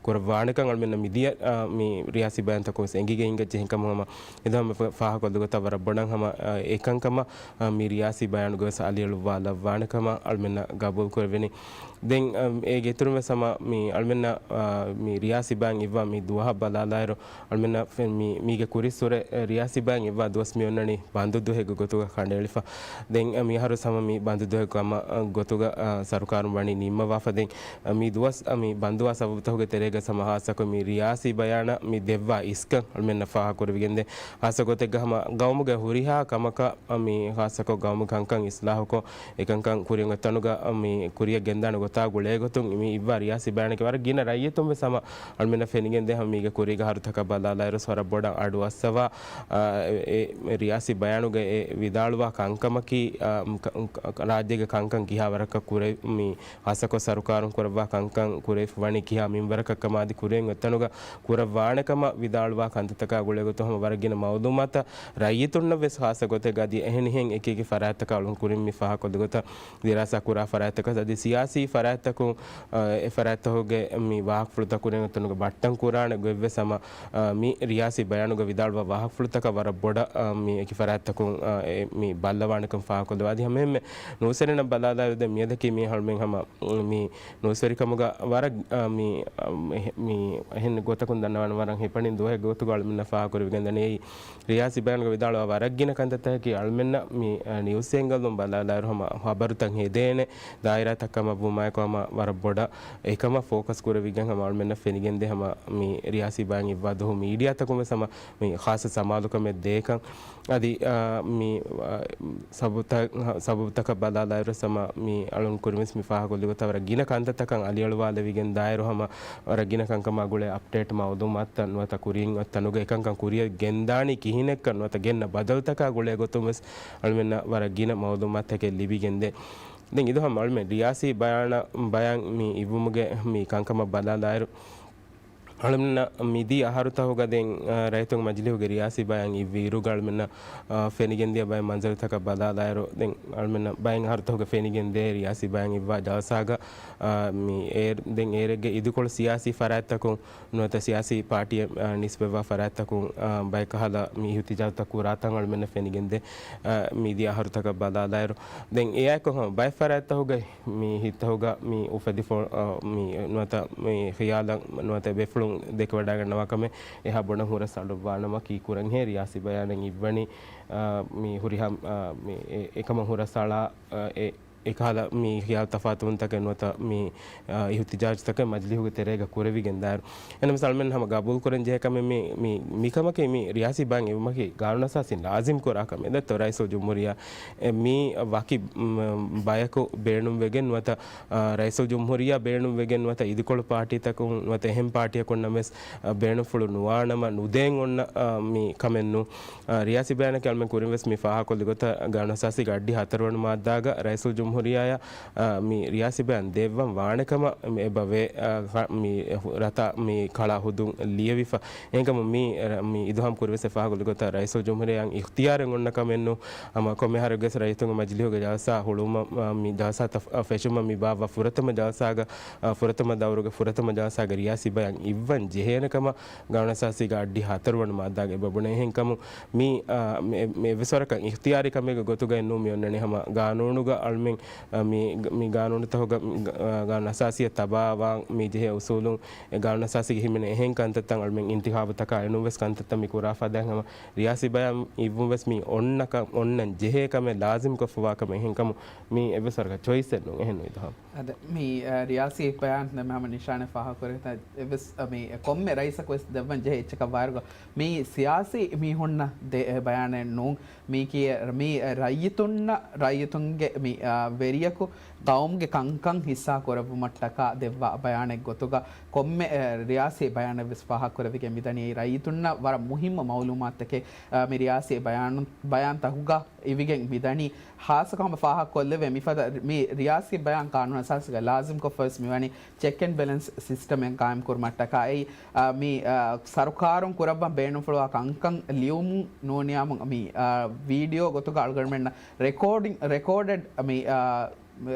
ކުރައްވާނެކަން އަޅުމެންނަށް މިދިޔަ، އަ، މި ރިޔާސީ ބަޔާންތަކުން ވެސް އެނގިގެން އިނގައްޖެ. އެހެންކަމުން ހަމަ އެދުހަމް ފާހަގަކޮށްލި ގޮތަށް ވަރަށް ބޮޑަށް ހަމަ، އަ، އެކަންކަމަށް، އަ، މި ރިޔާސީ ބަޔާނުގަވެސް އަލިއަޅުއްވާލައްވާނެ ކަމަށް އަޅުމެންނަށް ގަބޫލު ކުރެވެނީ. ދެން، އަ، އޭގެ އިތުރުން ވެސް ހަމަ މި އަޅުމެންނަށް، އަ، މި ރިޔާސީ ބަޔާން އިއްވާ މި ދުވަހަށް ބަލާލާއިރު، އަޅުމެންނަށް ފެން-، މި-، މީގެ ކުރިއްސުރެ، އެ، ރިޔާސީ ބަޔަށް އިއްވާ ދުވަސް މި އޮންނަނީ ބަންދު ދުވަހެއްގެ ގޮތުގަ ކަނޑައެޅިފަ. ދެން، އަ، މިހާރު ހަމަ މި ބަންދު ދުވަހެއް ކަމަށް، އަ، ގޮތުގަ، އަ، ސަރުކާރުން ވަނީ ނިންމަވާފަ. ދެން، އަ، މި ދުވަސް، އަ، މި ބަންދުވާ ސަބަބުތަކުގެ ތެރޭގަ ހަމަ ހާއްސަކޮށް މި ރިޔާސީ ބަޔާނަށް މި ދެއްވާ އިސްކަން އަޅުމެންނަށް ފާހަގަކުރެވިގެންދޭ. ހާއްސަ ގޮތެއްގަ ހަމަ ގައުމުގެ ހުރިހާ ކަމަކަށް، އަ، މި ހާއްސަކޮށް ގައުމު ކަންކަން އިސްލާހުކޮށް، އެކަންކަން ކުރިއަށް އޮތްތަނުގަ މި ކުރިއަށް ގެންދާނެ ގޮތާ ގުޅޭގޮތުން މި އިއްވާ ރިޔާސީ ބަޔާނެކޭ. ވަރަށް ގިނަ ރައްޔިތުން ވެސް ހަމަ އަޅުމެންނަށް ފެނިގެންދޭ ހަމަ މީގެ ކުރީގަ އަހަރުތަކަށް ބަލާލާއިރު ވަރަށް ބޮޑަށް އަޑު އައްސަވާ، އާ، އެ، އެ ރިޔާސީ ބަޔާނުގަ އެ ވިދާޅުވާ ކަންކަމަކީ، އާ، ކަ-، ކަ-، ރާއްޖޭގެ ކަންކަން ކިހާ ވަރަކަށް ކުރެ-، މި ހާއްސަކޮށް ސަރުކާރުން ކުރައްވާ ކަންކަން ކުރެވިފަ ވަނީ ކިހާ މިންވަރަކަށް ކަމާ އަދި ކުރިއަށް އޮތްތަނުގަ ކުރައްވާނެ ކަމަށް ވިދާޅުވާ ކަންތައްތަކާ ގުޅޭގޮތުން ހަމަ ވަރަށް ގިނަ މައުލޫމާތައް ރައްޔިތުންނަށް ވެސް ހާއްސަ ގޮތެއްގަ އަދި އެހެނިހެން އެކި އެކި ފަރާތްތަކަށް އަޅުން ކުރިން މި ފާހަގަކޮށްލި ގޮތަށް ދިރާސާ ކުރާ ފަރާތްތަކަށް އަދި ސިޔާސީ ފަރާތްތަކުން، އަ، އެ ފަރާތްތަކުގެ މި ވާހަކަފުޅުތައް ކުރިއަށް އޮތްތަނުގަ ބައްޓަން ކުރާނެ ގޮތްވެސް ހަމަ، އަ، މި ރިޔާސީ ބަޔާނުގަ ވިދާޅުވާ ވާހަކަފުޅުތަކަށް ވަރަށް ބޮޑަށް، އަ، މި އެކި ފަރާތްތަކުން، އަ، އެ މި ބައްލަވާނެކަން ފާހަގަކޮށްލެވޭ. އަދި ހަމައެހެންމެ ނޫސްވެރިންނަށް ބަލާލާއިރު ދެން މިއަދަކީ މީ އަޅުމެން ހަމަ މި ނޫސްވެރިކަމުގަ ވަރަށް، އަ، މި، އަ، މި އެހެން ގޮތަކުން ދަންނަވާނެ ވަރަށް ހިފަނި ދުވަހެއް ގޮތުގަ އަޅުމެންނަށް ފާހަގަކުރެވިގެންދަނީ ރިޔާސީ ބަޔާނުގަ ވިދާޅުވާ ވަރަށް ގިނަ ކަންތައްތަކަކީ އަޅުމެންނަށް މި، އަ، ނިއުސް އެންގަލުން ބަލާލާއިރު ހަމަ ހަބަރުތައް ހެދޭނެ ދާއިރާތައް ކަމަށްވުމާއެކު ހަމަ ވަރަށް ބޮޑަށް އެކަމަށް ފޯކަސް ކުރެވިގެން ހަމަ އަޅުމެންނަށް ފެނިގެންދޭ ހަމަ މި ރިޔާސީ ބަޔާން އިއްވާ ދުވަހު މީޑިއާތަކުން ވެސް ހަމަ މި ޚާއްޞަ ސަމާލުކަމެއް ދޭކަން. އަދި، އާ، މި، އާ، ސަބަބުތައް، ސަބަބުތަކަށް ބަލާލާއިރު ހަމަ މި އަޅުން ކުރިންވެސް މި ފާހަގަކޮށްލި ގޮތަށް ވަރަށް ގިނަ ކަންތައްތަކަށް އަލިއަޅުވާލެވިގެން ދާއިރު ހަމަ ވަރަށް ގިނަ ކަންކަމާ ގުޅޭ އަޕްޑޭޓް މައުލޫމާތުތައް ނުވަތަ ކުރިން އޮތް ތަނުގަ އެކަންކަން ކުރިއަށް ގެންދާނީ ކިހިނެއްކަން ނުވަތަ ގެންނަ ބަދަލުތަކާ ގުޅޭ ގޮތުން ވެސް އަޅުމެންނަށް ވަރަށް ގިނަ މައުލޫމާތުތަކެއް ލިބިގެންދޭ. ދެން އިދު ހަމަ އަޅުމެން ރިޔާސީ ބަޔާނަށް، ބަޔާން މި އިއްވުމުގެ މި ކަންކަމަށް ބަލާލާއިރު، އަޅުމެންނަށް މިދިޔަ އަހަރުތަހުގަ ދެން، އަ، ރައްޔިތުންގެ މަޖިލީހުގެ ރިޔާސީ ބަޔާން އިއްވިއިރުގަ އަޅުމެންނަށް، އަ، ފެނިގެންދިޔަ ބައެއް މަންޒަރުތަކަށް ބަލާލާއިރު، ދެން އަޅުމެންނަށް ބައެއް އަހަރުތަހުގަ ފެނިގެންދޭ ރިޔާސީ ބަޔާން އިއްވާ ޖަލްސާގަ، އަ، މި އޭ-، ދެން އޭރެއްގެ އިދިކޮޅު ސިޔާސީ ފަރާތްތަކުން ނުވަތަ ސިޔާސީ ޕާޓީއެއް، އަ، ނިސްބަތްވާ ފަރާތްތަކުން، އަ، ބައެއް ކަހަލަ މި އިހުތިޖާޖުތައް ކުރާތަން އަޅުމެންނަށް ފެނިގެންދޭ، އަ، މިދިޔަ އަހަރުތަކަށް ބަލާލާއިރު، ދެން އެއާއެކު ހަމަ ބައެއް ފަރާތްތަހުގައި މި ހިތަހުގަ މި އުފެދިފަ-، އަ، މި ނުވަތަ މި ޚިޔާލަށް ނުވަތަ ބޭފުޅުން ދެކެވަޑައިގަންނަވާ ކަމެއް އެހާ ބޮޑަށް ހުރަސް އަޑުއްވާނަމަ ކީއްކުރަންހޭ ރިޔާސީ ބަޔާނެއް އިއްވަނީ، އަ، މި ހުރިހާ، އަ، މި އެ-، އެކަމަށް ހުރަސް އަޅާ، އަ، އެ-، އެކަހަލަ މި ޚިޔާލު ތަފާތުވުންތަކެއް ނުވަތަ މި، އަ، އިހުތިޖާޖުތަކެއް މަޖިލީހުގެ ތެރޭގަ ކުރެވިގެންދާއިރު، އެނަމަސް އަޅުމެން ހަމަ ގަބޫލުކުރަން ޖެހޭ ކަމެއް މި، މި، މިކަމަކީ މި ރިޔާސީ ބަޔާން އިވުމަކީ ގާނޫނުއަސާސީން ލާޒިމް ކުރާ ކަމެއް. ދެއްތޯ ރައީސުލްޖުމްހޫރިއްޔާ އެ، މީ ވަކި، މް، ބަޔަކު ބޭނުންވެގެން ނުވަތަ، އާ، ރައީސުލްޖުމްހޫރިއްޔާ ބޭނުންވެގެން ނުވަތަ އިދިކޮޅު ޕާޓީތަކުން ނުވަތަ އެހެން ޕާޓީއަކުންނަށް ވެސް، އާ، ބޭނުންފުޅު ނުވާނަމަ ނުދޭން އޮންނަ، އާ، މި ކަމެއް ނޫން. އާ، ރިޔާސީ ބަޔާނަކީ އަޅުމެން ކުރިން ވެސް މި ފާހަގަކޮށްލި ގޮތަށް ގާނޫނުއަސާސީގެ އައްޑިހަ ހަތަރުވަނަ މާއްދާގަ ރައީސުލްޖުމްހޫރިއްޔާއަށް، އާ، މި ރިޔާސީ ބަޔާން ދެއްވަން ވާނެ ކަމަށް އެބަވޭ، އާ، މި ރަތާ މި ކަޅާ ހުދުން ލިޔެވިފަ. އެހެންކަމުން މި، މި އިދުހަމް ކުރި ވެސް އެ ފާހަގަކޮށްލި ގޮތަށް ރައީސުލްޖުމްހޫރިއްޔާއަށް އިޚްތިޔާރެއް އޮންނަ ކަމެއް ނޫން. ހަމަ ކޮންމެ އަހަރެއްގެ ވެސް ރައްޔިތުންގެ މަޖިލީހުގެ ޖަލްސާ ހުޅުވުމަށް، މި ޖަލްސާތައް ފެށުމަށް މި ބާއްވާ ފުރަތަމަ ޖަލްސާގަ، ފުރަތަމަ ދައުރުގެ ފުރަތަމަ ޖަލްސާގެ ރިޔާސީ ބަޔާން އިއްވަން ޖެހޭނެ ކަމަށް ގާނޫނުއަސާސީގެ އައްޑިހަ ހަތަރުވަނަ މާއްދާގަ އެބަ ބުނޭ. އެހެންކަމުން މި، އާ، މި، މި އެއްވެސް ވަރަކަށް އިޚްތިޔާރީ ކަމެއްގެ ގޮތުގައެއް ނޫން މި އޮންނަނީ. ހަމަ ގާނޫނުގަ އަޅުމެން އަ، މި، މި ގާނޫނުތަކުގަ، މި ގ-، އަ، ގާނޫނު އަސާސީއަށް ތަބާވާން މި ޖެހޭ އުސޫލުން، އެ ގާނޫނު އަސާސީގެ ހިމެނޭ އެހެން ކަންތައްތައް އަޅުމެން އިންތިޚާބުތަކާ އެނޫން ވެސް ކަންތައްތައް މި ކުރާ ފަދައިން ހަމަ ރިޔާސީ ބަޔާން އިއްވުން ވެސް މި އޮންނަ ކަ-، އޮންނަން ޖެހޭ ކަމެއް ލާޒިމް ކޮށްފަވާ ކަމެއް. އެހެންކަމުން މި އެއްވެސް ވަރަކަށް ޗޮއިސްއެއް ނޫން. އެހެން ނުވިތަ؟ އަދަ، މި، އަ، ރިޔާސީ ބަޔާން ދެން ހަމަ ނިޝާނެއް ފާހަގަކުރެވިތަ އެއްވެސް، އަ، މި ކޮންމެ ރައީސަކު ވެސް ދެއްވަން ޖެހޭ އެއްޗަކަށް ވާއިރުގަ މި ސިޔާސީ މީހުންނަށް ދޭ ބަޔާނެއް ނޫން. މީކީ މި ރައްޔިތުންނަށް، ރައްޔިތުންގެ މި، އާ، ވެރިޔަކު ގައުމުގެ ކަންކަން ހިއްސާ ކުރެއްވުމަށްޓަކާ ދެއްވާ ބަޔާނެއް ގޮތުގަ ކޮންމެ، އެ، ރިޔާސީ ބަޔާނެއް ވެސް ފާހަގަކުރެވިގެން މިދަނީ ރައްޔިތުންނަށް ވަރަށް މުހިއްމު މައުލޫމާތުތަކެއް، އާ، މި ރިޔާސީ ބަޔާނު، ބަޔާންތަކުގަ އިވިގެން މިދަނީ. ހާއްސަކޮށް ހަމަ ފާހަގަކޮށްލެވޭ މިފަދަ މި ރިޔާސީ ބަޔާން ގާނޫނު އަސާސީގަ ލާޒިމްކޮށްފަ ވެސް މިވަނީ ޗެކް އެންޑް ބެލެންސް ސިސްޓަމެއް ގާއިމް ކުރުމަށްޓަކާ އެއީ، އާ، މި، އާ، ސަރުކާރުން ކުރައްވަން ބޭނުންފުޅުވާ ކަންކަން ލިޔުމުން ނޫނިޔާމު މި، އާ، ވީޑިއޯ ގޮތުގަ އަޅުގަނޑުމެންނަށް ރެކޯޑިން، ރެކޯޑެޑް މި، އާ،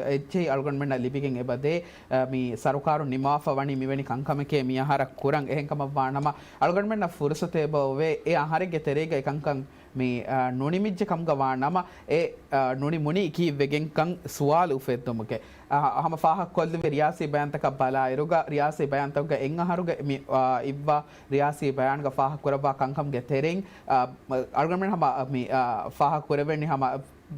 އެއްޗެހި އަޅުގަނޑުމެންނަށް ލިބިގެން އެބަދޭ، އާ، މި ސަރުކާރުން ނިމާފަ ވަނީ މިވެނި ކަންކަމެކޭ މި އަހަރަށް ކުރަން. އެހެންކަމަށްވާނަމަ އަޅުގަނޑުމެންނަށް ފުރުސަތު އެބައޮވޭ އެ އަހަރެއްގެ ތެރޭގަ އެކަންކަން މި، އާ، ނުނިމިއްޖެ ކަމުގަ ވާ ނަމަ، އެ، އާ، ނުނިމުނީ ކީއްވެގެންކަން ސުވާލު އުފެއްދުމުގެ، އާ، ހަމަ ފާހަގަކޮށްލެވި ރިޔާސީ ބަޔާންތަކަށް ބަލާއިރުގަ، ރިޔާސީ ބަޔާންތަކުގަ އެއް އަހަރުގެ މި، އާ، އިއްވާ ރިޔާސީ ބަޔާންގަ ފާހަގަކުރައްވާ ކަންކަމުގެ ތެރެއިން، އާ، އަޅުގަނޑުމެން ހަމަ މި، އާ، ފާހަގަކުރެވެނީ ހަމަ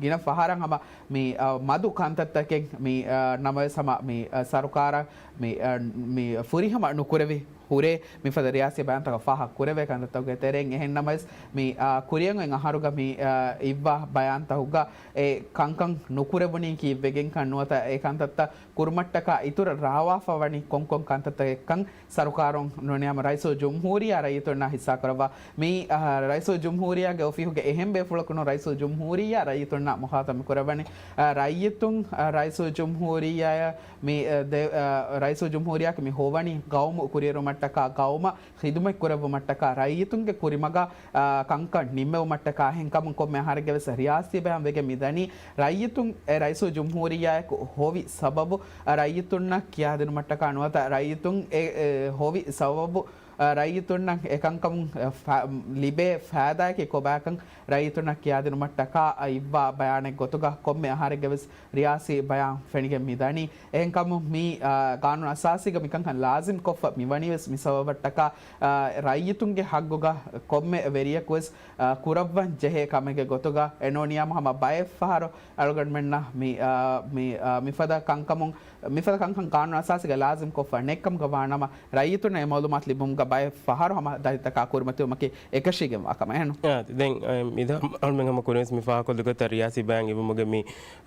ގިނަ ފަހަރަށް ހަމަ މި، އާ، މަދު ކަންތައްތަކެއް މި، އާ، ނަމަވެސް ހަމަ މި، އާ، ސަރުކާރަށް މި، އާ، މި ފުރިހަމަ ނުކުރެވި ހުރޭ މިފަދަ ރިޔާސީ ބަޔާންތަކަށް ފާހަގަ ކުރެވޭ ކަންތައްތަކުގެ ތެރެއިން. އެހެން ނަމަވެސް، މި، އާ، ކުރިއަށް އޮތް އަހަރުގަ މި، އާ، އިއްވާ ބަޔާންތަކުގަ އެ ކަންކަން ނުކުރެވުނީ ކީއްވެގެންކަން ނުވަތަ އެ ކަންތައްތައް ކުރުމަށްޓަކާ އިތުރަށް ރާވާފަ ވަނީ ކޮންކޮން ކަންތައްތަކެއްކަން ސަރުކާރުން ނޫނިޔާމު ރައީސުލްޖުމްހޫރިއްޔާ ރައްޔިތުންނާ ހިއްސާކުރައްވާ. މި، އާ، ރައީސުލްޖުމްހޫރިއްޔާގެ އޮފީހުގެ އެހެން ބޭފުޅަކު ނޫން ރައީސުލްޖުމްހޫރިއްޔާ ރައްޔިތުންނާ މުޚާތަބް ކުރައްވަނީ. އާ، ރައްޔިތުން، އާ، ރައީސުލްޖުމްހޫރިއްޔާއަށް މި، އެ، ދެ-، އާ، ރައީސުލްޖުމްހޫރިއްޔާއަކީ މި ހޮވަނީ ގައުމު ކުރިއެރުމަށްޓަކާ، ގައުމަށް ޚިދުމަތް ކުރެއްވުމަށްޓަކާ، ރައްޔިތުންގެ ކުރިމަގަށް، އާ، ކަންކަން ނިންމެވުމަށްޓަކާ. އެހެންކަމުން ކޮންމެ އަހަރެއްގެ ވެސް ރިޔާސީ ބަޔާން ވެގެން މިދަނީ، ރައްޔިތުން އެ ރައީސުލްޖުމްހޫރިއްޔާއަކު ހޮވި ސަބަބު، އަ، ރައްޔިތުންނަށް ކިޔާދިނުމަށްޓަކާ ނުވަތަ ރައްޔިތުން އެ، އެ، ހޮވި ސަބަބު، އަ، ރައްޔިތުންނަށް އެކަންކަމުން، އަ، ފަ-، ލިބޭ ފައިދާއަކީ ކޮބާކަން ރައްޔިތުންނަށް ކިޔާދިނުމަށްޓަކާ އަ، އިއްވާ ބަޔާނެއް ގޮތުގަ ކޮންމެ އަހަރެއްގެ ވެސް ރިޔާސީ ބަޔާން ފެނިގެން މިދަނީ. އެހެންކަމުން މި، އާ، ގާނޫނު އަސާސީގަ މިކަންކަން ލާޒިމް ކޮށްފަ މިވަނީވެސް މި ސަބަބަށްޓަކާ، އާ، ރައްޔިތުންގެ ހައްގުގަ ކޮންމެ ވެރިޔަކުވެސް، އާ، ކުރައްވަން ޖެހޭ ކަމެއްގެ ގޮތުގަ އެނޫނިޔާމު ހަމަ ބައެއްފަހަރު އަޅުގަނޑުމެންނަށް މި، އާ، މި، އާ، މިފަދަ ކަންކަމުން، މިފަދަ ކަންކަން ގާނޫނު އަސާސީގަ ލާޒިމް ކޮށްފަ ނެއްކަމުގަ ވާނަމަ، ރައްޔިތުންނަށް އެ މައުލޫމާތު ލިބުމުގަ ބައެއް ފަހަރު ހަމަ ދަތިތަކާ ކުރިމަތިވުމަކީ އެކަށީގެންވާ ކަމެއް ނޫން. އާ، ދެން، އަ، މިދާ އަޅުމެން ހަމަ ކުރިންވެސް މި ފާހަގަކޮށްލި ގޮތަށް ރިޔާސީ ބަޔާން އިވުމުގެ މި،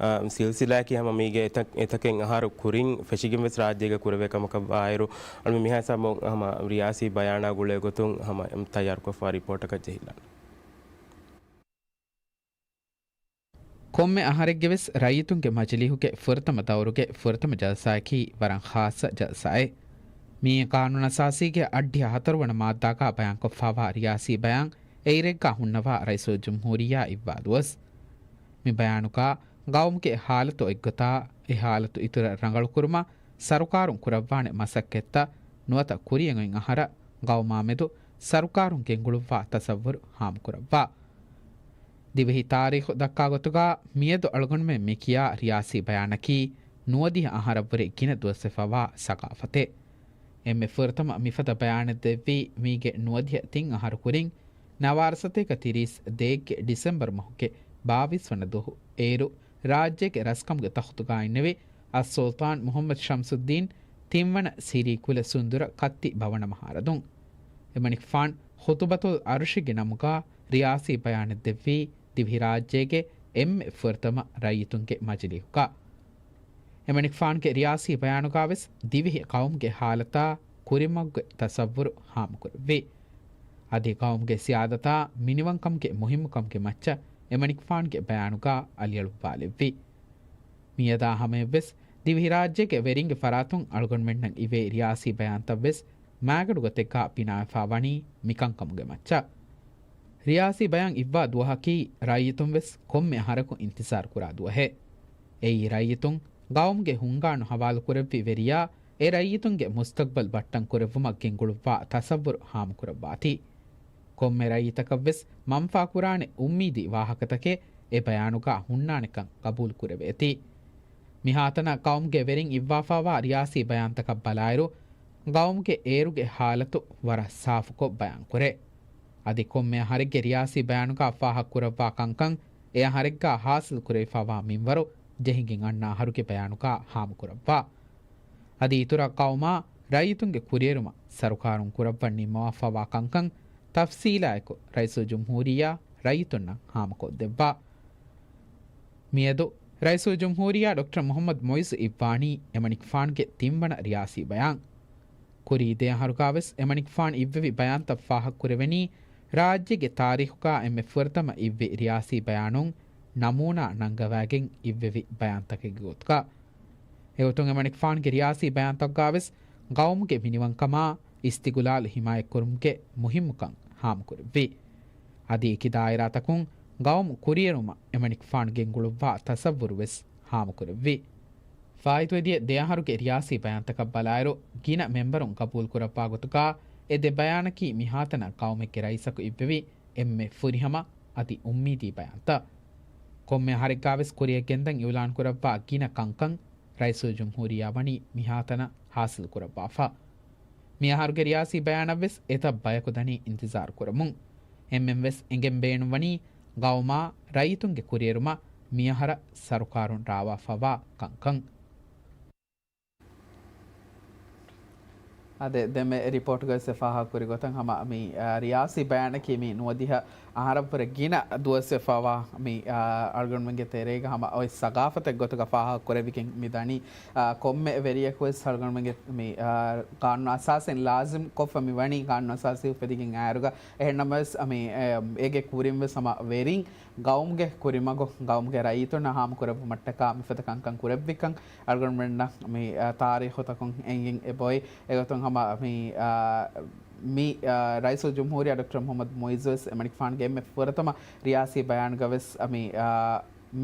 އަ، ސިލްސިލާއަކީ ހަމަ މީގެ އެތައް، އެތަކެއް އަހަރު ކުރިން ފެށިގެންވެސް ރާއްޖޭގަ ކުރެވޭ ކަމަކަށް ވާއިރު، އަޅުމެން މިހާ ހިސާބުން ހަމަ ރިޔާސީ ބަޔާނާ ގުޅޭ ގޮތުން ހަމަ ތައްޔާރުކޮށްފަ ރިޕޯޓަކަށް ޖެހިލާނެ. ކޮންމެ އަހަރެއްގެ ވެސް ރައްޔިތުންގެ މަޖިލީހުގެ ފުރަތަމަ ދައުރުގެ ފުރަތަމަ ޖަލްސާއަކީ ވަރަށް ޚާއްޞަ ޖަލްސާއެއް. މި ގާނޫނުއަސާސީގެ އަށްޑިހަ ހަތަރުވަނަ މާއްދާގަ ބަޔާންކޮށްފަވާ ރިޔާސީ ބަޔާން އެއިރެއްގަ ހުންނަވާ ރައީސުލްޖުމްހޫރިއްޔާ އިއްވާލުވަސް. މި ބަޔާނުގަ ގައުމުގެ ހާލަތު އޮތްގޮތާ، އެ ހާލަތު އިތުރަށް ރަނގަޅުކުރުމަށް ސަރުކާރުން ކުރައްވާނެ މަސައްކަތްތައް ނުވަތަ ކުރިއަށް އޮތް އަހަރަށް ގައުމާމެދު ސަރުކާރުން ގެންގުޅުއްވާ ތަސައްވުރު ހާމަކުރައްވާ. ދިވެހި ތާރީޚު ދައްކާ ގޮތުގަ މިއަދު އަޅުގަނޑުމެން މި ކިޔާ ރިޔާސީ ބަޔާނަކީ ނުވަދިހަ އަހަރަށްވުރެ ގިނަ ދުވަސްވެފަވާ ސަގާފަތެއް. އެންމެ ފުރަތަމަ މިފަދަ ބަޔާނެއް ދެއްވީ މީގެ ނުވަދިހަ ތިން އަހަރު ކުރިން ނަވާރަ ސަތޭކަ ތިރީސް ދޭއްގެ ޑިސެމްބަރު މަހުގެ ބާވީސް ވަނަ ދުވަހު އޭރު ރާއްޖޭގެ ރަސްކަމުގެ ތަޚުތުގަ އިންނެވި އައްސުލްޠާން މުޙައްމަދު ޝަމްސުއްދީން ތިންވަނަ ސިރީ ކުލަ ސުންދުރަ ކައްތި ބަވަނަ މަހާރަދުން. އެމަނިކުފާން ޚުތުބަތުލް އަރުޝިގެ ނަމުގަ ރިޔާސީ ބަޔާނެއް ދެއްވީ ދިވެހިރާއްޖޭގެ އެންމެ ފުރަތަމަ ރައްޔިތުންގެ މަޖިލީހުގަ. އެމަނިކުފާންގެ ރިޔާސީ ބަޔާނުގަ ވެސް ދިވެހި ޤައުމުގެ ހާލަތާ ކުރިމަގުގެ ތަސައްވުރު ހާމަކުރެއްވި. އަދި ޤައުމުގެ ސިޔާދަތާ މިނިވަންކަމުގެ މުހިއްމުކަމުގެ މައްޗަށް އެމަނިކުފާންގެ ބަޔާނުގަ އަލިއަޅުއްވާލެއްވި. މިއަދާ ހަމަޔަށްވެސް ދިވެހިރާއްޖޭގެ ވެރިންގެ ފަރާތުން އަޅުގަނޑުމެންނަށް އިވޭ ރިޔާސީ ބަޔާންތައްވެސް މާގަނޑު ގޮތެއްގަ ބިނާވެފަ ވަނީ މިކަންކަމުގެ މައްޗަށް. ރިޔާސީ ބަޔާން އިއްވާ ދުވަހަކީ ރައްޔިތުން ވެސް ކޮންމެ އަހަރަކު އިންތިޒާރު ކުރާ ދުވަހެއް. އެއީ ރައްޔިތުން ގައުމުގެ ހުންގާނު ހަވާލު ކުރެއްވި ވެރިޔާ އެ ރައްޔިތުންގެ މުސްތަގްބަލް ބައްޓަން ކުރެއްވުމަށް ގެންގުޅުއްވާ ތަސައްވުރު ހާމަކުރައްވާތީ. ކޮންމެ ރައްޔިތަކަށްވެސް މަންފާ ކުރާނެ އުއްމީދީ ވާހަކަތަކެއް އެ ބަޔާނުގަ ހުންނާނެކަން ގަބޫލު ކުރެވޭތީ. މިހާތަނަށް ގައުމުގެ ވެރިން އިއްވާފާވާ ރިޔާސީ ބަޔާންތަކަށް ބަލާއިރު، ގައުމުގެ އޭރުގެ ހާލަތު ވަރަށް ސާފުކޮށް ބަޔާންކުރޭ. އަދި ކޮންމެ އަހަރެއްގެ ރިޔާސީ ބަޔާނުގަ ފާހަގަކުރައްވާ ކަންކަން އެ އަހަރެއްގަ ހާސިލް ކުރެވިފާވާ މިންވަރު ޖެހިގެން އަންނަ އަހަރުގެ ބަޔާނުގަ ހާމަކުރައްވާ. އަދި އިތުރަށް ގައުމާ ރައްޔިތުންގެ ކުރިއެރުމަށް ސަރުކާރުން ކުރައްވަން ނިންމަވާފާވާ ކަންކަން ތަފްސީލާއެކު ރައީސުލްޖުމްހޫރިއްޔާ ރައްޔިތުންނަށް ހާމަކޮށްދެއްވާ. މިއަދު ރައީސުލްޖުމްހޫރިއްޔާ ޑޮކްޓަރ މުޙައްމަދު މުޢިއްޒު އިއްވާނީ އެމަނިކުފާނުގެ ތިންވަނަ ރިޔާސީ ބަޔާން. ކުރީ ދެ އަހަރުގަވެސް އެމަނިކުފާނު އިއްވެވި ބަޔާންތައް ފާހަގަކުރެވެނީ، ރާއްޖޭގެ ތާރީޚުގަ އެންމެ ފުރަތަމަ އިއްވި ރިޔާސީ ބަޔާނުން ނަމޫނާ ނަންގަވައިގެން އިއްވެވި ބަޔާންތަކެއްގެ ގޮތުގަ. އެގޮތުން އެމަނިކުފާނުގެ ރިޔާސީ ބަޔާންތަކުގަވެސް ގައުމުގެ މިނިވަންކަމާ އިސްތިގުލާލު ހިމާޔަތްކުރުމުގެ މުހިއްމުކަން ހާމަކުރެއްވި. އަދި އެކި ދާއިރާތަކުން ގައުމު ކުރިއެރުމަށް އެމަނިކުފާނު ގެންގުޅުއްވާ ތަސައްވުރުވެސް ހާމަކުރެއްވި. ފާއިތުވެދިޔަ ދެ އަހަރުގެ ރިޔާސީ ބަޔާންތަކަށް ބަލާއިރު، ގިނަ މެމްބަރުން ގަބޫލުކުރައްވާ ގޮތުގަ އެ ދެ ބަޔާނަކީ މިހާތަނަށް ގައުމެއްގެ ރައީސަކު އިއްވެވި އެންމެ ފުރިހަމަ އަދި އުއްމީދީ ބަޔާންތައް. ކޮންމެ އަހަރެއްގަވެސް ކުރިއަށް ގެންދަން އިއުލާންކުރައްވާ ގިނަ ކަންކަން ރައީސުލްޖުމްހޫރިއްޔާ ވަނީ މިހާތަނަށް ހާސިލްކުރައްވާފަ. މިއަހަރުގެ ރިޔާސީ ބަޔާނަށްވެސް އެތައް ބަޔަކު ދަނީ އިންތިޒާރު ކުރަމުން. އެންމެންވެސް އެނގެން ބޭނުންވަނީ ގައުމާ ރައްޔިތުންގެ ކުރިއެރުމަށް މިއަހަރަށް ސަރުކާރުން ރާވާފައިވާ ކަންކަން. އާދެ، ދެންމެ ރިޕޯޓްގަވެސް ފާހަގަކުރި ގޮތަށް ހަމަ މި، އާ، ރިޔާސީ ބަޔާނަކީ މި ނުވަދިހަ އަހަރަށްވުރެ ގިނަ ދުވަސްވެފައިވާ މި، އާ، އަޅުގަނޑުމެންގެ ތެރޭގަ ހަމަ އޮތް ސަގާފަތެއް ގޮތުގަ ފާހަގަކުރެވިގެން މި ދަނީ. އާ، ކޮންމެ ވެރިޔަކުވެސް އަޅުގަނޑުމެންގެ މި، އާ، ގާނޫނު އަސާސެއް ލާޒިމް ކޮށްފަ މި ވަނީ ގާނޫނު އަސާސީ އުފެދިގެން އައިރުގަ. އެހެންނަމަވެސް މި، އޭ، އޭގެ ކުރިންވެސް ހަމަ ވެރިން ގައުމުގެ ކުރިމަގު ގައުމުގެ ރައްޔިތުންނަށް ހާމަކުރެއްވުމަށްޓަކާ މިފަދަ ކަންކަން ކުރެއްވިކަން އަޅުގަނޑުމެންނަށް މި، އާ، ތާރީޚުތަކުން އެނގިން އެބައޮތް. އެގޮތުން ހަމަ މި، އާ، މި، އާ، ރައީސުލްޖުމްހޫރިއްޔާ ޑޮކްޓަރ މުޙައްމަދު މުޢިއްޒުވެސް އެމަނިކުފާނުގެ އެންމެ ފުރަތަމަ ރިޔާސީ ބަޔާންގަވެސް މި، އާ،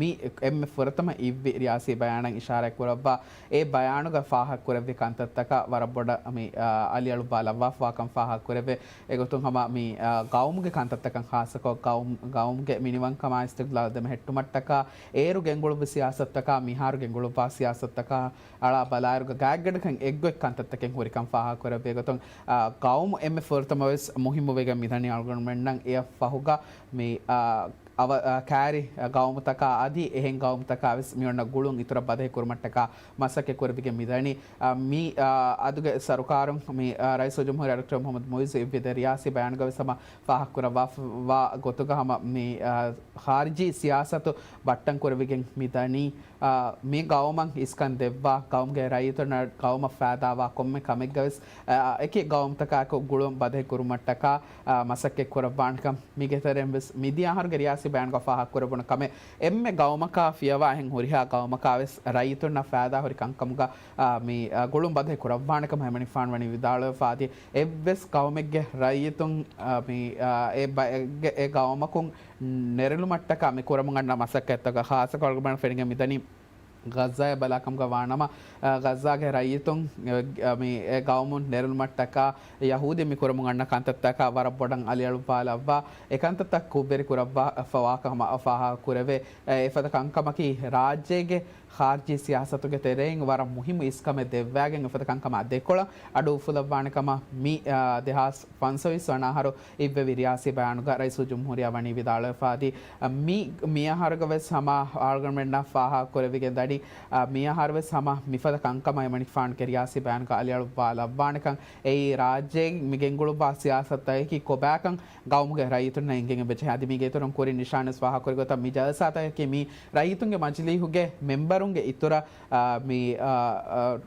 މި އެންމެ ފުރަތަމަ އިއްވި ރިޔާސީ ބަޔާނަށް އިޝާރާތް ކުރައްވާ އެ ބަޔާނުގަ ފާހަގަކުރެއްވި ކަންތައްތަކަށް ވަރަށް ބޮޑަށް މި، އާ، އަލިއަޅުއްވާ ލައްވާފަވާކަން ފާހަގަކުރެވޭ. އެގޮތުން ހަމަ މި، އާ، ގައުމުގެ ކަންތައްތަކަށް ޚާއްޞަކޮށް ގައުމް-، ގައުމުގެ މިނިވަންކަމާ އިސްތިގްލާލް ދެމެހެއްޓުމަށްޓަކާ އޭރު ގެންގުޅުއްވި ސިޔާސަތުތަކާ މިހާރު ގެންގުޅުއްވާ ސިޔާސަތުތަކާ އަޅާ ބަލާއިރުގަ ގާތްގަނޑަކަށް އެއްގޮތް ކަންތައްތަކެއް ހުރިކަން ފާހަގަކުރެއްވި ގޮތުން، އާ، ގައުމު އެންމެ ފުރަތަމަވެސް މުހިއްމުވެގެން މިދަނީ އަޅުގަނޑުމެންނަށް އެއަށް ފަހުގަ މި، އާ، އަވަ-، އާ، ކައިރި ގައުމުތަކާ އަދި އެހެން ގައުމުތަކާވެސް މިއޮންނަ ގުޅުން އިތުރަށް ބަދަހި ކުރުމަށްޓަކާ މަސައްކަތް ކުރެވިގެން މިދަނީ. އާ، މި، އާ، އަދުގެ ސަރުކާރުން މި، އާ، ރައީސުލްޖުމްހޫރިއްޔާ ޑޮކްޓަރ މުޙައްމަދު މުޢިއްޒު އިއްވި ދެ ރިޔާސީ ބަޔާންގަވެސް ހަމަ ފާހަގަކުރައްވާފައިވާ ގޮތުގަ ހަމަ މި، އާ، ޚާރިޖީ ސިޔާސަތު ބައްޓަން ކުރެވިގެން މިދަނީ. އާ، މި ގައުމަށް އިސްކަން ދެއްވާ، ގައުމުގެ ރައްޔިތުންނަށް ގައުމަށް ފައިދާވާ ކޮންމެ ކަމެއްގަވެސް، އާ، އެކި ގައުމުތަކާއެކު ގުޅުން ބަދަހި ކުރުމަށްޓަކާ، އާ، މަސައްކަތް ކުރައްވާނެކަން މީގެ ތެރެއިންވެސް މިދިޔަ އަހަރުގެ ރިޔާސީ ބަޔާންގަ ފާހަގަކުރެވުނު ކަމެއް އެންމެ ގައުމަކާ ފިޔަވާ އެހެން ހުރިހާ ގައުމަކާވެސް ރައްޔިތުންނަށް ފައިދާ ހުރި ކަންކަމުގަ، އާ، މި، އާ، ގުޅުން ބަދަހި ކުރައްވާނެކަމަށް އެމަނިކުފާނު ވަނީ ވިދާޅުވެފަ އަދި އެއްވެސް ގައުމެއްގެ ރައްޔިތުން، އާ، މި، އާ، އެ ބަ-، އެ ގައުމަކުން ނެރެލުމަށްޓަކާ މި ކުރަމުން އަންނަ މަސައްކަތްތަކަށް ޚާއްޞަކޮށް އަޅުގަނޑު ފެނިގެން މިދަނީ ޣައްޒާއަށް ބަލާކަމުގަ ވާނަމަ، އަ، ޣައްޒާގެ ރައްޔިތުން، އަ، މި އެ ގައުމުން ނެރެލުމަށްޓަކާ ޔަހޫދީން މި ކުރަމުން އަންނަ ކަންތައްތަކަށް ވަރަށް ބޮޑަށް އަލިއަޅުއްވާލައްވާ، އެ ކަންތައްތައް ކުށްވެރި ކުރައްވާފަވާކަމަށް ފާހަގަކުރެވޭ. އެ، އެފަދަ ކަންކަމަކީ ރާއްޖޭގެ ޚާރިޖީ ސިޔާސަތުގެ ތެރެއިން ވަރަށް މުހިއްމު އިސްކަމެއް ދެއްވައިގެން އެފަދަ ކަންކަމާ ދެކޮޅަށް އަޑު އުފުލައްވާނެ ކަމަށް މި، އާ، ދެހާސް ފަންސަވީސް ވަނަ އަހަރު އިއްވެވި ރިޔާސީ ބަޔާނުގަ ރައީސުލްޖުމްހޫރިއްޔާ ވަނީ ވިދާޅުވެފަ އަދި، މި، މި އަހަރުގަ ވެސް ހަމަ އަޅުގަނޑުމެންނަށް ފާހަގަ ކުރެވިގެން ދަނީ، މި އަހަރު ވެސް ހަމަ މިފަދަ ކަންކަމަށް އެމަނިކުފާނުގެ ރިޔާސީ ބަޔާނުގަ އަލިއަޅުއްވާ ލައްވާނެކަން އެއީ ރާއްޖޭގެ މި ގެންގުޅުއްވާ ސިޔާސަތަކީ ކޮބާކަން ގައުމުގެ ރައްޔިތުންނަށް އެނގެން އެބަޖެހޭ. އަދި މީގެ އިތުރުން ކުރިން ނިޝާންވެސް ފާހަގަކުރި ގޮތަށް މި ޖަލްސާތަކަކީ މި ރައްޔިތުންގެ މަޖިލީހުގެ މެމްބަރުންގެ އިތުރަށް، އާ، މި، އާ، އާ،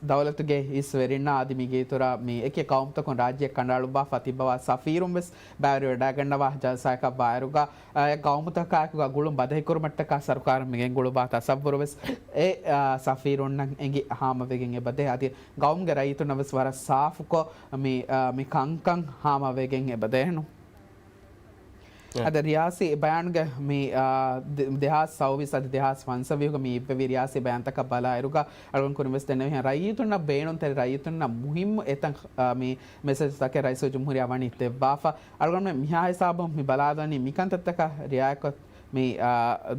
ދައުލަތުގެ އިސް ވެރިންނާ އަދި މީގެ އިތުރަށް މި އެކި ގައުމުތަކުން ރާއްޖެ ކަނޑައަޅުއްވާފަ ތިއްބަވާ ސަފީރުން ވެސް ބައިވެރިވެވަޑައިގަންނަވާ ޖަލްސާއަކަށް ވާއިރުގަ، އާ، އެ ގައުމުތަކާއެކުގަ ގުޅުން ބަދަހިކުރުމަށްޓަކާ ސަރުކާރުން މިގެންގުޅުއްވާ ތަސައްވުރު ވެސް އެ، އާ، ސަފީރުންނަށް އެނގި ހާމަވެގެން އެބަދޭ. އަދި ގައުމުގެ ރައްޔިތުންނަށް ވެސް ވަރަށް ސާފުކޮށް މި، އާ، މި ކަންކަން ހާމަވެގެން އެބަދޭނު. އެ. އަދި ރިޔާސީ ބަޔާންގެ މި، އާ، ދެ-، ދެހާސް ސައުވީސް އަދި ދެހާސް ފަންސަވީހުގެ މި އިއްވެވި ރިޔާސީ ބަޔާންތަކަށް ބަލާއިރުގަ އަޅުގަނޑު ކުރިން ވެސް ދެންނެވިހެން ރައްޔިތުންނަށް ބޭނުންތެރި ރައްޔިތުންނަށް މުހިއްމު އެތައް، އާ، މި މެސެޖްތަކެއް ރައީސުލްޖުމްހޫރިއްޔާ ވަނީ ދެއްވާފަ. އަޅުގަނޑުމެން މިހާ ހިސާބުން މި ބަލާލަނީ މިކަންތައްތަކަށް ރިއާޔަތްކޮށް، މި، އާ،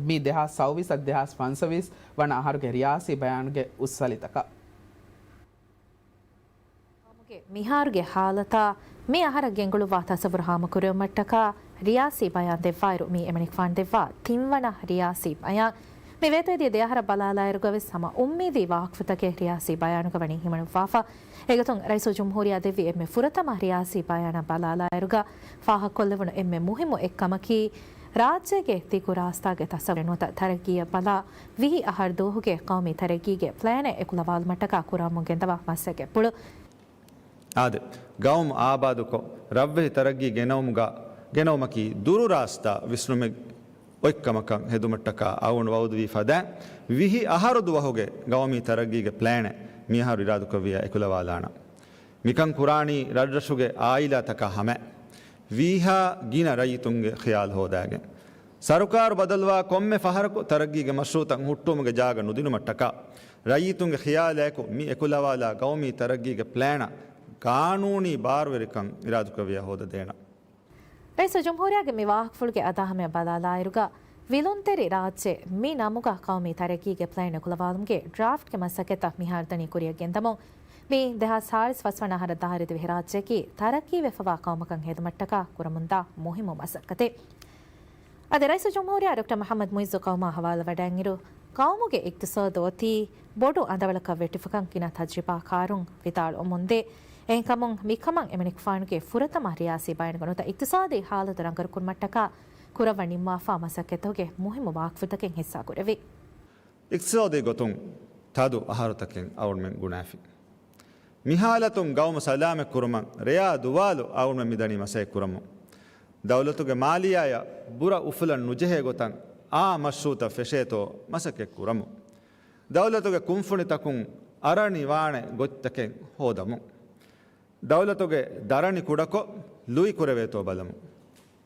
މި ދެހާސް ސައުވީސް އަދި ދެހާސް ފަންސަވީސް ވަނަ އަހަރުގެ ރިޔާސީ ބަޔާނުގެ އުއްސަލިތަކަށް. ގައުމުގެ މިހާރުގެ ހާލަތާ މި އަހަރަށް ގެންގުޅުއްވާ ތަސައްވުރު ހާމަކުރެވުމަށްޓަކާ ރިޔާސީ ބަޔާން ދެއްވާއިރު، މީ އެމަނިކުފާނު ދެއްވާ ތިންވަނަ ރިޔާސީ ބަޔާން. މި ވޭތުވެދިޔަ ދެ އަހަރަށް ބަލާލާއިރުގަވެސް ހަމަ އުއްމީދީ ވާހަކަފުޅުތަކެއް ރިޔާސީ ބަޔާނުގަ ވަނީ ހިމަނުއްވާފަ. އެގޮތުން ރައީސުލްޖުމްހޫރިއްޔާ ދެއްވި އެންމެ ފުރަތަމަ ރިޔާސީ ބަޔާނަށް ބަލާލާއިރުގަ ފާހަގަކޮށްލެވުނު އެންމެ މުހިއްމު އެއްކަމަކީ، ރާއްޖޭގެ ދިގު ރާސްތާގެ ތަސައްވަރެއް ނުވަތަ ތަރައްގީއަށް ބަލާ، ވިހި އަހަރު ދުވަހުގެ ޤައުމީ ތަރައްގީގެ ޕްލޭނެއް އެކުލަވާލުމަށްޓަކާ ކުރަމުން ގެންދަވާ މަސައްކަތްޕުޅު. އާދެ، ގައުމު އާބާދުކޮށް، ރަށްވެހި ތަރައްގީ ގެނައުމުގަ، ގެނައުމަކީ ދުރު ރާސްތާ ވިސްނުމެއް އޮތްކަމަކަށް ހެދުމަށްޓަކާ އަޅުގަނޑު ވައުދުވީ ފަދައިން، ވިހި އަހަރު ދުވަހުގެ ގައުމީ ތަރައްގީގެ ޕްލޭނެއް މިއަހަރު އިރާދުކުރެއްވިއްޔާ އެކުލަވާލާނަން. މިކަން ކުރާނީ ރަށްރަށުގެ އާއިލާތަކާ ހަމައަށް ވީހާ ގިނަ ރައްޔިތުންގެ ޚިޔާލު ހޯދާގެން. ސަރުކާރު ބަދަލުވާ ކޮންމެ ފަހަރަކު ތަރައްގީގެ މަޝްރޫއުތައް ހުއްޓުވުމުގެ ޖާގަ ނުދިނުމަށްޓަކާ، ރައްޔިތުންގެ ޚިޔާލާއެކު މި އެކުލަވާލާ ގައުމީ ތަރައްގީގެ ޕްލޭނަށް ޤާނޫނީ ބާރުވެރިކަން އިރާދުކުރެއްވިއްޔާ ހޯދަދޭނަން. ރައީސުލްޖުމްހޫރިއްޔާގެ މި ވާހަކަފުޅުގެ އަދާހަމަޔަށް ބަލާލާއިރުގަ، ވިލުންތެރި ރާއްޖެ މި ނަމުގަ ޤައުމީ ތަރައްގީގެ ޕްލޭން އެކުލަވާލުމުގެ ޑްރާފްޓްގެ މަސައްކަތްތައް މިހާރު ދަނީ ކުރިއަށް ގެންދަމުން. މި ދެހާސް ހާޅީސް ފަސްވަނަ އަހަރަށް ދާއިރު ދިވެހިރާއްޖެއަކީ ތަރައްގީވެފަވާ ޤައުމަކަށް ހެދުމަށްޓަކާ ކުރަމުންދާ މުހިއްމު މަސައްކަތެއް. އަދި ރައީސުލްޖުމްހޫރިއްޔާ ޑޮކްޓަރ މުޙައްމަދު މުޢިއްޒު ޤައުމާ ހަވާލުވަޑައިގެންއިރު، ޤައުމުގެ އިޤްތިޞާދު އޮތީ ބޮޑު އަނދަވަޅަކަށް ވެއްޓިފަކަން ގިނަ ތަޖްރިބާކާރުން ވިދާޅުވަމުންދޭ. އެހެންކަމުން މިކަމަށް އެމަނިކުފާނުގެ ފުރަތަމަ ރިޔާސީ ބަޔާންގަ ނުވަތަ އިޤްތިޞާދީ ހާލަތު ރަނގަޅުކުރުމަށްޓަކާ ކުރައްވަން ނިންމާފާ މަސައްކަތްތަކުގެ މުހިއްމު ވާހަކަފުޅުތަކެއް ހިއްސާކުރެވި. އިޤްތިޞާދީ ގޮތުން ތަދު އަހަރުތަކެއް އަޅުގަނޑުމެން ގުނައިފި. މި ހާލަތުން ގައުމު ސަލާމަތްކުރުމަށް ރެޔާ ދުވާލު އަޅުގަނޑުމެން މިދަނީ މަސައްކަތް ކުރަމުން. ދައުލަތުގެ މާލިއްޔާއަށް ބުރަ އުފުލަން ނުޖެހޭ ގޮތަށް އާ މަޝްރޫއުތައް ފެށޭތޯ މަސައްކަތް ކުރަމުން. ދައުލަތުގެ ކުންފުނިތަކުން އަރަނިވާނެ ގޮތްތަކެއް ހޯދަމުން. ދައުލަތުގެ ދަރަނި ކުޑަކޮށް ލުއި ކުރެވޭތޯ ބަލަމުން.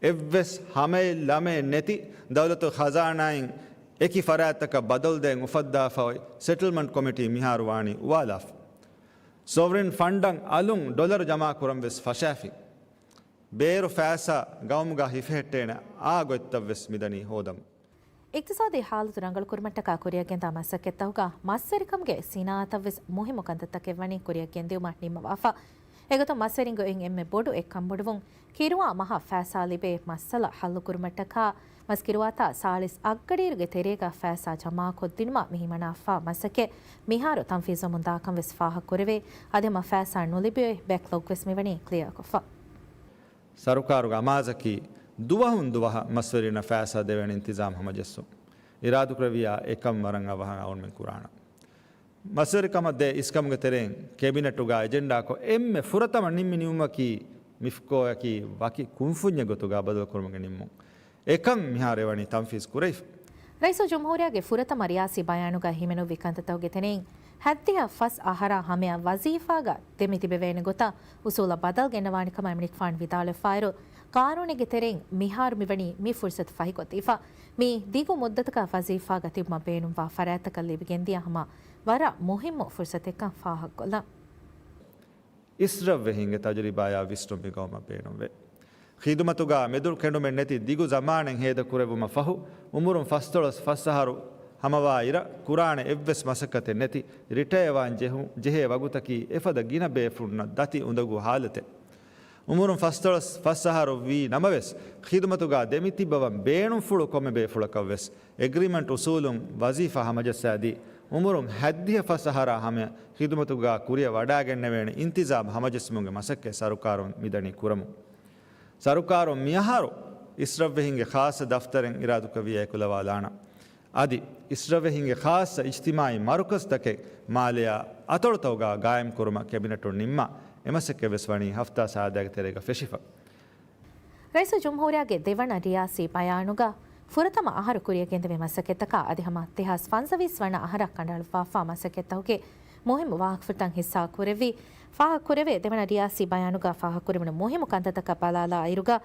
އެއްވެސް ހަމައެއް ލަމައެއް ނެތި ދައުލަތުގެ ޚަޒާނާއިން އެކި ފަރާތްތަކަށް ބަދަލުދޭން އުފައްދާފަ އޮތް ސެޓްލްމަންޓް ކޮމިޓީ މިހާރު ވާނީ އުވާލާފަ. ސޮވްރިން ފަންޑަށް އަލުން ޑޮލަރު ޖަމާ ކުރަން ވެސް ފަށާފި. ބޭރު ފައިސާ ގައުމުގަ ހިފެހެއްޓޭނެ އާ ގޮތްތައް ވެސް މިދަނީ ހޯދަމުން. އިޤްތިޞާދީ ހާލަތު ރަނގަޅުކުރުމަށްޓަކާ ކުރިއަށްގެންދާ މަސައްކަތްތަކުގަ މަސްވެރިކަމުގެ ސިނާއަތަށް ވެސް މުހިއްމު ކަންތައްތަކެއް ވަނީ ކުރިއަށްގެންދިއުމަށް ނިންމަވާފަ. އެގޮތުން މަސްވެރިންގެ އޮތް އެންމެ ބޮޑު އެއް ކަންބޮޑުވުން، ކިރުވާ މަހަށް ފައިސާ ލިބޭ މައްސަލަ ހައްލުކުރުމަށްޓަކާ، މަސް ކިރުވާތާ ސާޅީސް އަށްގަޑިއިރުގެ ތެރޭގަ ފައިސާ ޖަމާކޮށްދިނުމަށް މި ހިމަނާފާ މަސައްކަތް މިހާރު ތަންފީޒުވަމުން ދާކަން ވެސް ފާހަގަކުރެވޭ. އަދި ހަމަ ފައިސާ ނުލިބި އޮތް ބެކްލޮގް ވެސް މިވަނީ ކްލިއާކޮށްފަ. ސަރުކާރުގެ އަމާޒަކީ ދުވަހުން ދުވަހަށް މަސްވެރިންނަށް ފައިސާ ދެވޭނެ އިންތިޒާމް ހަމަޖެއްސުން. އިރާދުކުރެއްވިއްޔާ އެކަން ވަރަށް އަވަހަށް އަޅުގަނޑުމެން ކުރާނަން. މަސްވެރިކަމަށް ދޭ އިސްކަމުގެ ތެރެއިން ކެބިނެޓުގަ އެޖެންޑާކޮށް އެންމެ ފުރަތަމަ ނިންމި ނިންމުމަކީ މިފްކޯއަކީ ވަކި ކުންފުންޏެއް ގޮތުގަ ބަދަލުކުރުމުގެ ނިންމުން. އެކަން މިހާރު އެވަނީ ތަންފީޒު ކުރެވިފަ. ރައީސުލްޖުމްހޫރިއްޔާގެ ފުރަތަމަ ރިޔާސީ ބަޔާނުގަ ހިމެނުއްވި ކަންތައްތަކުގެ ތެރެއިން، ހައްދިހަ ފަސް އަހަރާ ހަމަޔަށް ވަޒީފާގަ ދެމި ތިބެވޭނެ ގޮތަށް އުސޫލަށް ބަދަލު ގެންނަވާނެ ކަމަށް އެމަނިކުފާނު ވިދާޅުވެފާއިރު، ޤާނޫނެއްގެ ތެރެއިން މިހާރު މިވަނީ މި ފުރުސަތު ފަހިކޮށްދީފަ. މި ދިގު މުއްދަތަކަށް ވަޒީފާގަ ތިބުމަށް ބޭނުންވާ ފަރާތްތަކަށް ލިބިގެންދިޔަ ހަމަ ވަރަށް މުހިއްމު ފުރުސަތެއްކަން ފާހަގަކޮށްލަން. އިސްރަށްވެހިންގެ ތަޖުރިބާޔާ ވިސްނުން މި ގައުމަށް ބޭނުންވޭ. ޚިދުމަތުގަ މެދުކެނޑުމެއް ނެތި ދިގު ޒަމާނެއް ހޭދަކުރެއްވުމަށް ފަހު، އުމުރުން ފަސްދޮޅަސް ފަސް އަހަރު ހަމަވާ އިރަށް ކުރާނެ އެއްވެސް މަސައްކަތެއް ނެތި ރިޓަޔަވާން ޖެހު-، ޖެހޭ ވަގުތަކީ އެފަދަ ގިނަ ބޭފުޅުންނަށް ދަތި އުނދަގޫ ހާލަތެއް. އުމުރުން ފަސްދޮޅަސް ފަސް އަހަރު ވީ ނަމަވެސް، ޚިދުމަތުގަ ދެމިތިއްބަވަން ބޭނުންފުޅު ކޮންމެ ބޭފުޅަކަށް ވެސް އެގްރިމަންޓް އުސޫލުން ވަޒީފާ ހަމަޖައްސާދީ، އުމުރުން ހައްދިހަ ފަސް އަހަރާ ހަމަޔަށް ޚިދުމަތުގަ ކުރިއަށް ވަޑާގެންނެވޭނެ އިންތިޒާމް ހަމަޖެއްސުމުގެ މަސައްކަތް ސަރުކާރުން މިދަނީ ކުރަމުން. ސަރުކާރުން މިއަހަރު އިސްރަށްވެހިންގެ ޚާއްޞަ ދަފްތަރެއް އިރާދުކުރެއްވިއްޔާ އެކުލަވާލާނަން. އަދި އިސްރަށްވެހިންގެ ޚާއްޞަ އިޖްތިމާޢީ މަރުކަޒުތަކެއް މާލެއާ އަތޮޅުތަކުގަ ގާއިމްކުރުމަށް ކެބިނެޓުން ނިންމާ އެމަސައްކަތް ވެސް ވަނީ ހަފްތާ ސާދައިގެ ތެރޭގަ ފެށިފަ. ރައީސުލްޖުމްހޫރިއްޔާގެ ދެވަނަ ރިޔާސީ ބަޔާނުގަ ފުރަތަމަ އަހަރު ކުރިއަށް ގެންދެވޭ މަސައްކަތްތަކާ އަދި ހަމަ ދެހާސް ފަންސަވީސް ވަނަ އަހަރަށް ކަނޑައަޅުއްވާފާ މަސައްކަތްތަކުގެ މުހިއްމު ވާހަކަފުޅުތައް ހިއްސާ ކުރެއްވި. ފާހަގަކުރެވޭ، ދެވަނަ ރިޔާސީ ބަޔާނުގަ ފާހަގަކުރެވުނު މުހިއްމު ކަންތައްތަކަށް ބަލާލާ އިރުގަ،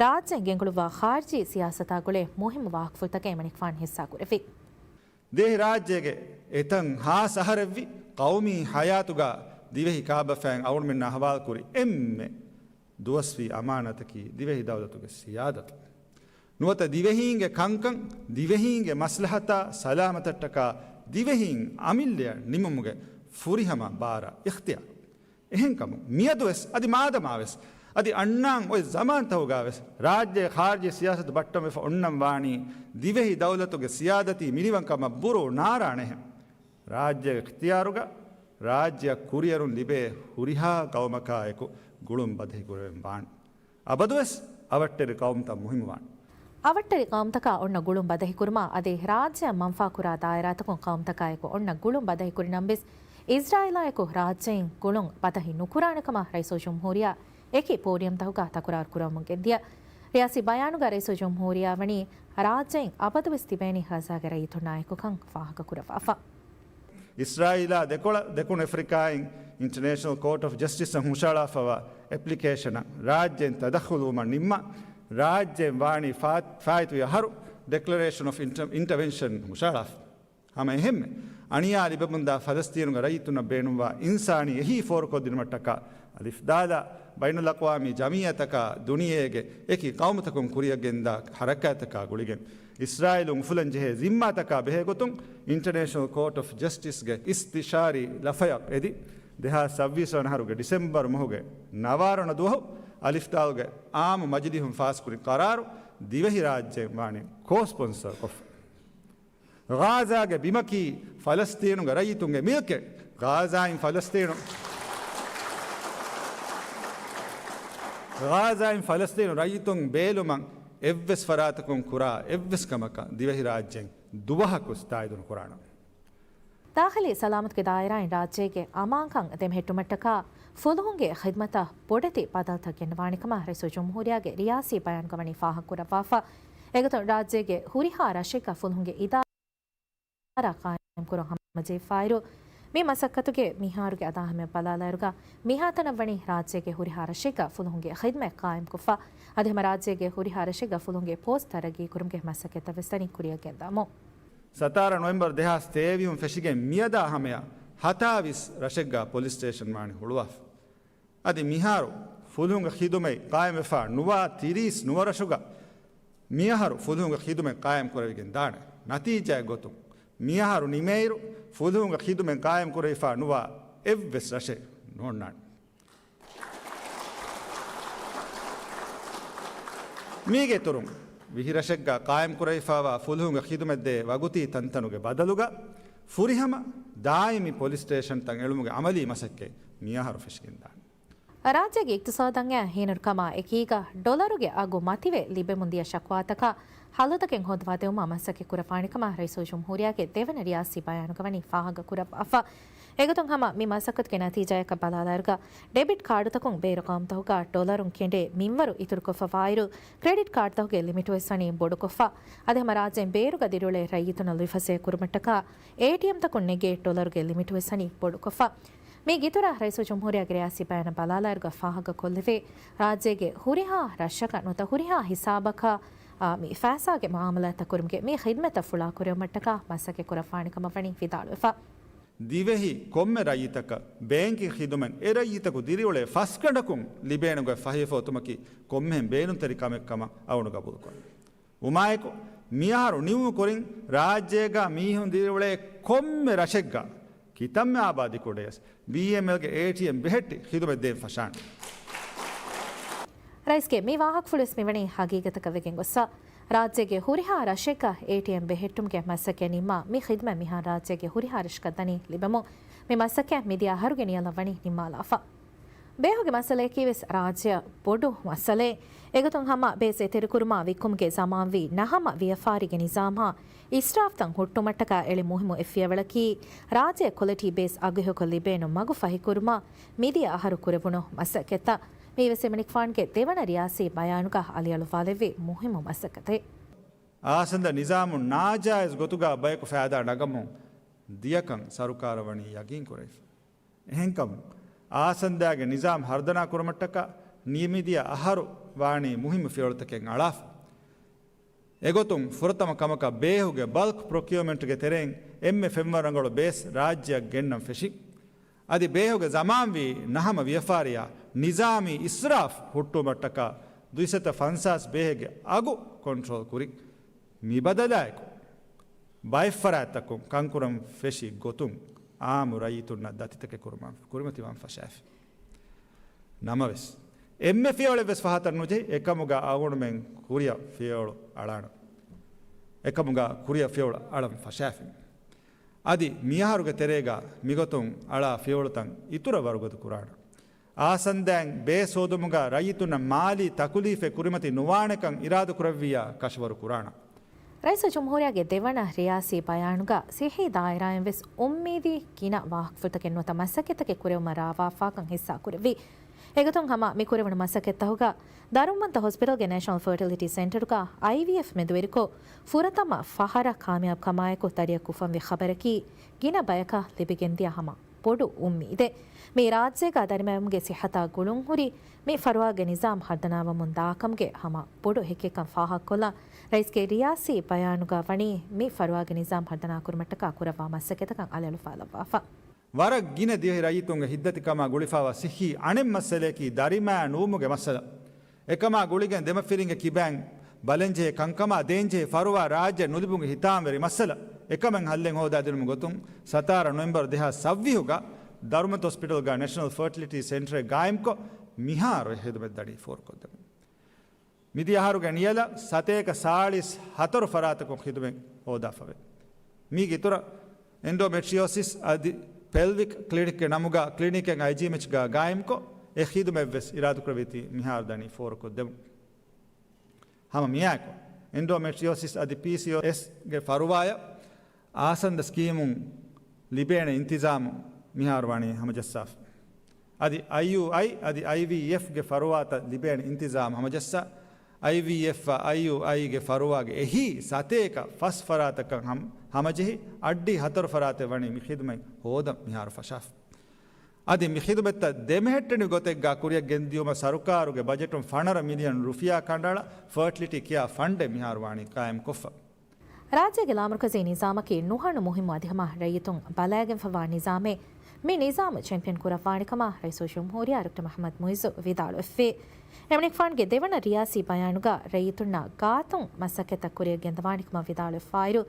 ރާއްޖެ ގެންގުޅުއްވާ ޚާރިޖީ ސިޔާސަތާ ގުޅޭ މުހިއްމު ވާހަކަފުޅުތަކެއް އެމަނިކުފާނު ހިއްސާ ކުރެއްވި. ދޭހި ރާއްޖޭގެ އެތަން ހާސް އަހަރެއްވި ޤައުމީ ހަޔާތުގަ ދިވެހި ކާބަފައިން އަޅުގަނޑުމެންނާ ހަވާލުކުރި އެންމެ ދުވަސްވީ އަމާނަތަކީ ދިވެހި ދައުލަތުގެ ސިޔާދަތު. ނުވަތަ ދިވެހީންގެ ކަންކަން، ދިވެހީންގެ މަސްލަހަތާ ސަލާމަތަށްޓަކާ ދިވެހީން އަމިއްލަޔަށް ނިމުމުގެ ފުރިހަމަ ބާރަށް އިޚްތިޔާރު. އެހެންކަމުން މިއަދުވެސް އަދި މާދަމާވެސް އަދި އަންނާން އޮތް ޒަމާންތަކުގަވެސް ރާއްޖޭ ޚާރިޖީ ސިޔާސަތު ބައްޓަންވެފަ އޮންނަން ވާނީ ދިވެހި ދައުލަތުގެ ސިޔާދަތީ މިނިވަންކަމަށް ބުރޫ ނާރާނެހެން. ރާއްޖޭގެ އިޚްތިޔާރުގަ ރާއްޖެއަށް ކުރިއެރުން ލިބޭ ހުރިހާ ގައުމަކާއެކު ގުޅުން ބަދަހިކުރެވެން ވާނެ. އަބަދުވެސް އަވަށްޓެރި ޤައުމުތައް މުހިއްމުވާނެ. އަވަށްޓެރި ޤައުމުތަކާ އޮންނަ ގުޅުން ބަދަހިކުރުމާ އަދި ރާއްޖެއަށް މަންފާކުރާ ދާއިރާތަކުން ޤައުމުތަކާއެކު އޮންނަ ގުޅުން ބަދަހިކުރި ނަމަވެސް، އިސްރާއީލާއެކު ރާއްޖެއިން ގުޅުން ބަދަހި ނުކުރާނެ ކަމަށް ރައީސުލްޖުމްހޫރިއްޔާ އެކި ޕޯޑިއަމްތަކުގަ ތަކުރާރު ކުރައްވަމުން ގެންދިޔަ. ރިޔާސީ ބަޔާނުގަ ރައީސުލްޖުމްހޫރިއްޔާ ވަނީ ރާއްޖެއިން އަބަދުވެސް ތިބޭނީ ޣައްޒާގެ ރައްޔިތުންނާއެކުކަން ފާހަގަކުރައްވާފަ. އިސްރާއީލާ ދެކޮޅަށް ދެކުނު އެފްރިކާއިން އިންޓަރނޭޝަނަލް ކޯޓް އޮފް ޖަސްޓިސްއަށް ހުށަހަޅާފަވާ އެޕްލިކޭޝަނަށް ރާއްޖޭން ތަދަޚުލުވުމަށް ނިންމާ، ރާއްޖޭން ވާނީ ފާ-، ފާއިތުވި އަހަރު ޑެކްލަރޭޝަން އޮފް އިންޓަ-، އިންޓަވެންޝަން ހުށަހަޅާފަ. ހަމަ އެހެންމެ، އަނިޔާ ލިބެމުންދާ ފަލަސްތީނުގެ ރައްޔިތުންނަށް ބޭނުންވާ އިންސާނީ އެހީ ފޯރުކޮށްދިނުމަށްޓަކާ އަލިފްދާލާ ބައިނަލްއަޤްވާމީ ޖަމިއްޔާތަކާ ދުނިޔޭގެ އެކި ޤައުމުތަކުން ކުރިއަށް ގެންދާ ޙަރަކާތްތަކާ ގުޅިގެން، އިސްރާއީލުން އުފުލަން ޖެހޭ ޒިންމާތަކާ ބެހޭގޮތުން އިންޓަރނޭޝަނަލް ކޯޓް އޮފް ޖަސްޓިސްގެ އިސްތިޝާރީ ލަފަޔަށް އެދި، ދެހާސް ސައްބީސް ވަނަ އަހަރުގެ ޑިސެމްބަރު މަހުގެ ނަވާރަ ވަނަ ދުވަހު އަލިފްދާލްގެ އާއްމު މަޖިލީހުން ފާސްކުރި ޤަރާރު ދިވެހިރާއްޖޭން ވާނީ ކޯ ސްޕޮންސަރ ކޮށްފަ. ޣާޒާގެ ބިމަކީ ފަލަސްތީނުގެ ރައްޔިތުންގެ މިލްކެއް. ޣާޒާއިން ފަލަސްތީނު، ޣާޒާއިން ފަލަސްތީނު ރައްޔިތުން ބޭލުމަށް އެއްވެސް ފަރާތަކުން ކުރާ އެއްވެސް ކަމަކަށް ދިވެހިރާއްޖެން ދުވަހަކުވެސް ތާއީދު ނުކުރާނަން. ދާޚިލީ ސަލާމަތުގެ ދާއިރާއިން ރާއްޖޭގެ އަމާންކަން ދެމެހެއްޓުމަށްޓަކާ ފުލުހުންގެ ޚިދްމަތަށް ބޮޑެތި ބަދަލުތައް ގެންނަވާނެކަމަށް ރައީސުލްޖުމްހޫރިއްޔާގެ ރިޔާސީ ބަޔާނުގަ ވަނީ ފާހަގަކުރައްވާފަ. އެގޮތުން ރާއްޖޭގެ ހުރިހާ ރަށެއްގަ ފުލުހުންގެ އިދާރާ ޤާއިމްކުރުން ހަމަޖެހިފައިރު، މި މަސައްކަތުގެ މިހާރުގެ އަދާހަމަޔަށް ބަލާލާއިރުގަ، މިހާތަނަށް ވަނީ ރާއްޖޭގެ ހުރިހާ ރަށެއްގަ ފުލުހުންގެ ޚިދްމަތް ޤާއިމްކޮށްފަ، އަދި ހަމަ ރާއްޖޭގެ ހުރިހާ ރަށެއްގަ ފުލުހުންގެ ޕޯސްޓް ތަރައްގީކުރުމުގެ މަސައްކަތްތައް ވެސް ދަނީ ކުރިއަށް ގެންދާމު. ސަތާރަ ނޮވެމްބަރު ދެހާސް ތޭވީހުން ފެށިގެން މިއަދާ ހަމަޔަށް ހަތާވީސް ރަށެއްގަ ޕޮލިސް ސްޓޭޝަން ވާނީ ހުޅުވާފަ. އަދި މިހާރު ފުލުހުންގެ ޚިދުމަތް ޤާއިމްވެފަ ނުވާ ތިރީސް ނުވަ ރަށުގަ މިއަހަރު ފުލުހުންގެ ޚިދުމަތް ޤާއިމް ކުރެވިގެން ދާނެ. ނަތީޖާއެއް ގޮތުން، މިއަހަރު ނިމޭއިރު ފުލުހުންގެ ޚިދުމަތް ޤާއިމް ކުރެވިފަ ނުވާ އެއްވެސް ރަށެއް ނޯންނާނެ. މީގެ އިތުރުން، ވިހި ރަށެއްގަ ޤާއިމް ކުރެވިފައިވާ ފުލުހުންގެ ޚިދުމަތް ދޭ ވަގުތީ ތަންތަނުގެ ބަދަލުގަ ފުރިހަމަ ދާއިމީ ޕޮލިސް ސްޓޭޝަންތައް އެޅުމުގެ އަމަލީ މަސައްކަތް މިއަހަރު ފެށިގެންދާނެ. ރާއްޖޭގެ އިޤްތިޞާދަށް ހީނުރުކަމާ އެކީގަ ޑޮލަރުގެ އަގު މަތިވެ ލިބެމުންދިޔަ ޝަކުވާތަކަށް ހައްލުތަކެއް ހޯދުވާދެވުމަށް މަސައްކަތް ކުރައްވާނެކަމަށް ރައީސުލްޖުމްހޫރިއްޔާގެ ދެވަނަ ރިޔާސީ ބަޔާނުގަ ވަނީ ފާހަގަކުރައްވާފަ. އެގޮތުން ހަމަ މި މަސައްކަތުގެ ނަތީޖާއަކަށް ބަލާލާއިރުގަ، ޑެބިޓް ކާޑުތަކުން ބޭރު ޤައުމުތަކުގަ ޑޮލަރުން ކެނޑޭ މިންވަރު އިތުރުކޮށްފަ ވާއިރު، ކްރެޑިޓް ކާޑުތަކުގެ ލިމިޓުވެސް ވަނީ ބޮޑުކޮށްފަ. އަދި ހަމަ ރާއްޖޭން ބޭރުގަ ދިރިއުޅޭ ރައްޔިތުންނަށް ލުއިފަސޭހަ ކުރުމަށްޓަކާ އޭޓީއެމްތަކުން ނެގޭ ޑޮލަރުގެ ލިމިޓުވެސް ވަނީ ބޮޑުކޮށްފަ. މީގެ އިތުރަށް ރައީސުލްޖުމްހޫރިއްޔާގެ ރިޔާސީ ބަޔާނަށް ބަލާލާއިރުގަ ފާހަގަކޮށްލެވޭ، ރާއްޖޭގެ ހުރިހާ ރަށަކަށް ނުވަތަ ހުރިހާ ހިސާބަކަށް، އާ، މި ފައިސާގެ މުއާމަލާތްތައް ކުރުމުގެ މި ޚިދްމަތްތައް ފުޅާކުރެވުމަށްޓަކާ މަސައްކަތް ކުރައްވާނެ ކަމަށް ވަނީ ވިދާޅުވެފަ. ދިވެހި ކޮންމެ ރައްޔިތަކަށް ބޭންކިން ޚިދުމަތް އެ ރައްޔިތަކު ދިރިއުޅޭ ފަސްގަނޑަކުން ލިބޭނެ ގޮތް ފަހިވެފަ އޮތުމަކީ ކޮންމެހެން ބޭނުންތެރި ކަމެއް ކަމަށް އަޅުގަނޑު ގަބޫލުކުރަން. ވުމާއެކު، މިއަހަރު ނިމުމުގެ ކުރިން ރާއްޖޭގަ މީހުން ދިރިއުޅޭ ކޮންމެ ރަށެއްގަ ކިތަންމެ އާބާދީ ކުޑަޔަސް ބީއެމްއެލްގެ އޭޓީއެމް ބެހެއްޓި ޚިދުމަތް ދޭން ފަށާނެ. ރައީސްގެ މި ވާހަކަފުޅުވެސް މިވަނީ ހަގީގަތަކަށް ވެގެން ގޮއްސަ، ރާއްޖޭގެ ހުރިހާ ރަށެއްގަ އޭޓީއެމް ބެހެއްޓުމުގެ މަސައްކަތް ނިންމާ، މި ޚިދުމަތް މިހާރު ރާއްޖޭގެ ހުރިހާ ރަށަކަށް ދަނީ ލިބެމުން. މި މަސައްކަތް މިދިޔަ އަހަރުގެ ނިޔަލަށް ވަނީ ނިންމާލާފަ. ބޭހުގެ މައްސަލަޔަކީ ވެސް ރާއްޖެއަށް ބޮޑު މައްސަލައެއް. އެގޮތުން ހަމަ ބޭސް އެތެރެކުރުމާ ވިއްކުމުގެ ޒަމާންވީ ނަހަމަ ވިޔަފާރީގެ ނިޒާމާ އިސްރާފްތައް ހުއްޓުމަށްޓަކާ އެޅި މުހިއްމު އެއްފިޔަވަޅަކީ، ރާއްޖެ ކޮލެޓީ ބޭސް އަގުހެޔޮކޮށް ލިބޭނު މަގު ފަހިކުރުމަށް މިދިޔަ އަހަރު ކުރެވުނު މަސައްކަތްތައް. މީވެސް އެމަނިކުފާނުގެ ދެވަނަ ރިޔާސީ ބަޔާނުގަ އަލިއަޅުވާލެއްވި މުހިއްމު މަސައްކަތެއް. އާސަންދަ ނިޒާމުން ނާޖާއިޒް ގޮތުގަ ބަޔަކު ފައިދާ ނަގަމުން ދިޔަކަން ސަރުކާރަށް ވަނީ ޔަގީން ކުރެވިފަ. އެހެންކަމުން، އާސަންދާގެ ނިޒާމް ހަރުދަނާ ކުރުމަށްޓަކާ ނިމިދިޔަ އަހަރު ވާނީ މުހިއްމު ފިޔަވަޅުތަކެއް އަޅާފަ. އެގޮތުން ފުރަތަމަ ކަމަކަށް ބޭހުގެ ބަލްކް ޕްރޮކިއުމަންޓްގެ ތެރެއިން އެންމެ ފެންވަރު ރަނގަޅު ބޭސް ރާއްޖެއަށް ގެންނަން ފެށި. އަދި ބޭހުގެ ޒަމާންވީ ނަހަމަ ވިޔަފާރިއާ ނިޒާމީ އިސްރާފް ހުއްޓުވުމަށްޓަކާ ދުއިސައްތަ ފަންސާސް ބޭހެއްގެ އަގު ކޮންޓްރޯލް ކުރި. މި ބަދަލާއެކު، ބައެއްފަރާތްތަކުން ކަންކުރަން ފެށި ގޮތުން އާއްމު ރައްޔިތުންނަށް ދަތިތަކެއް ކުރުމަށް ކުރިމަތިވާން ފަށާފި. ނަމަވެސް، އެންމެ ފިޔަވަޅެއްވެސް ފަހަތަށް ނުޖެހި، އެކަމުގަ އަޅުގަނޑުމެން ކުރިއަށް ފިޔަވަޅު އަޅާނަން. އެކަމުގަ ކުރިއަށް ފިޔަވަޅު އަޅަން ފަށާފި. އަދި މިއަހަރުގެ ތެރޭގަ މިގޮތުން އަޅާ ފިޔަވަޅުތައް އިތުރަށް ވަރުގަދަ ކުރާނަން. އާސަންދައިން ބޭސް ހޯދުމުގަ ރައްޔިތުންނަށް މާލީ ތަކުލީފެއް ކުރިމަތި ނުވާނެކަން އިރާދަކުރެއްވިއްޔާ ކަށަވަރު ކުރާނަން. ރައީސުލްޖުމްހޫރިއްޔާގެ ދެވަނަ ރިޔާސީ ބަޔާނުގަ ސިއްހީ ދާއިރާއިން ވެސް އުއްމީދީ ގިނަ ވާހަކަފުޅުތަކެއް ނުވަތަ މަސައްކަތްތަކެއް ކުރެވުމަށް ރާވާފާކަން ހިއްސާ ކުރެއްވި. އެގޮތުން ހަމަ މި ކުރެވުނު މަސައްކަތްތަކުގަ ދަރުމަންތަ ހޮސްޕިޓަލްގެ ނޭޝަނަލް ފަރޓިލިޓީ ސެންޓަރުގަ އައިވީއެފް މެދުވެރިކޮށް، ފުރަތަމަ ފަހަރަށް ކާމިޔާބުކަމާއެކު ތަރިއަށް ކުފަންވި ޚަބަރަކީ ގިނަ ބަޔަކަށް ލިބިގެންދިޔަ ހަމަ ބޮޑު އުއްމީދެއް. މި ރާއްޖޭގަ ދަރިމައިންގެ ސިއްހަތާ ގުޅުންހުރި މި ފަރުވާގެ ނިޒާމް ހަރުދަނާވަމުން ދާކަމުގެ ހަމަ ބޮޑު ހެކިކަން ފާހަގަކޮށްލަން، ރައީސްގެ ރިޔާސީ ބަޔާނުގަ ވަނީ މި ފަރުވާގެ ނިޒާމް ހަރުދަނާކުރުމަށްޓަކާ ކުރައްވާ މަސައްކަތަކަށް އަލިއަޅުވާލައްވާފަ. ވަރަށް ގިނަ ދިވެހި ރައްޔިތުންގެ ހިތްދަތިކަމާ ގުޅިފަވާ ސިއްހީ އަނެއް މައްސަލަޔަކީ ދަރިމައިން ނުވުމުގެ މައްސަލަ. އެކަމާ ގުޅިގެން ދެމަފިރިންގެ ކިބައިން ބަލަންޖެހޭ ކަންކަމާ ދޭންޖެހޭ ފަރުވާ ރާއްޖެ ނުލިބުމުގެ ހިތާމަވެރި މައްސަލަ. އެކަމެއް ހައްލެއް ހޯދާދިނުމުގެ ގޮތުން ސަތާރަ ނޮވެމްބަރު ދެހާސް ސައްވީހުގަ ދަރުމަންތަ ހޮސްޕިޓަލްގަ ނޭޝަނަލް ފަރޓިލިޓީ ސެންޓަރެއް ގާއިމްކޮށް، މިހާރު އެ ހިދުމަތް ދަނީ ފޯރުކޮށްދެމުން. މިދިޔަ އަހަރުގެ ނިޔަލަށް ސަތޭކަ ސާޅީސް ހަތަރު ފަރާތަކުން ޚިދުމަތް ހޯދާފަވޭ. މީގެ އިތުރަށް އެންޑޯމެޓްރިއޯސިސް އަދި ޕެލްވިކް ކްލިނިކްގެ ނަމުގަ ކްލިނިކެއް އައިޖީއެމްއެޗްގަ ގާއިމްކޮށް، އެ ޚިދުމަތްވެސް އިރާދަކުރެއްވީތީ މިހާރު ދަނީ ފޯރުކޮށްދެމުން. ހަމަ މިއާއެކު، އެންޑޯމެޓްރިއޯސިސް އަދި ޕީސީއޯއެސްގެ ފަރުވާޔަށް އާސަންދަ ސްކީމުން ލިބޭނެ އިންތިޒާމު މިހާރު ވަނީ ހަމަޖައްސާފަ. އަދި އައިޔޫއައި އަދި އައިވީއެފްގެ ފަރުވާތައް ލިބޭނެ އިންތިޒާމު ހަމަޖައްސާ، އައިވީއެފްއާ އައިޔޫއައިގެ ފަރުވާގެ އެހީ ސަތޭކަ ފަސް ފަރާތަކަށް ހަމަ، ހަމަޖެހި އައްޑިހަ ހަތަރު ފަރާތެއް ވަނީ މި ޚިދުމަތް ހޯދަން މިހާރު ފަށާފަ. އަދި މި ޚިދުމަތްތައް ދެމެހެއްޓެނި ގޮތެއްގަ ކުރިއަށް ގެންދިޔުމަށް ސަރުކާރުގެ ބަޖެޓުން ފަނަރަ މިލިއަން ރުފިޔާ ކަނޑައަޅާ ފަރޓިލިޓީ ކެއާ ފަންޑެއް މިހާރު ވާނީ ގާއިމްކޮށްފަ. ރާއްޖޭގެ ލާމަރުކަޒީ ނިޒާމަކީ ނުހަނު މުހިއްމު އަދި ހަމަ ރައްޔިތުން ބަލައިގެންފަވާ ނިޒާމެއް. މި ނިޒާމު ޗެމްޕިއަން ކުރައްވާނެ ކަމަށް ރައީސުލްޖުމްހޫރިއްޔާ ޑޮކްޓަރ މުޙައްމަދު މުޢިއްޒު ވިދާޅުވެފި. އެމަނިކުފާނުގެ ދެވަނަ ރިޔާސީ ބަޔާނުގަ ރައްޔިތުންނާ ގާތުން މަސައްކަތްތައް ކުރިއަށް ގެންދަވާނެ ކަމަށް ވިދާޅުވެފާއިރު،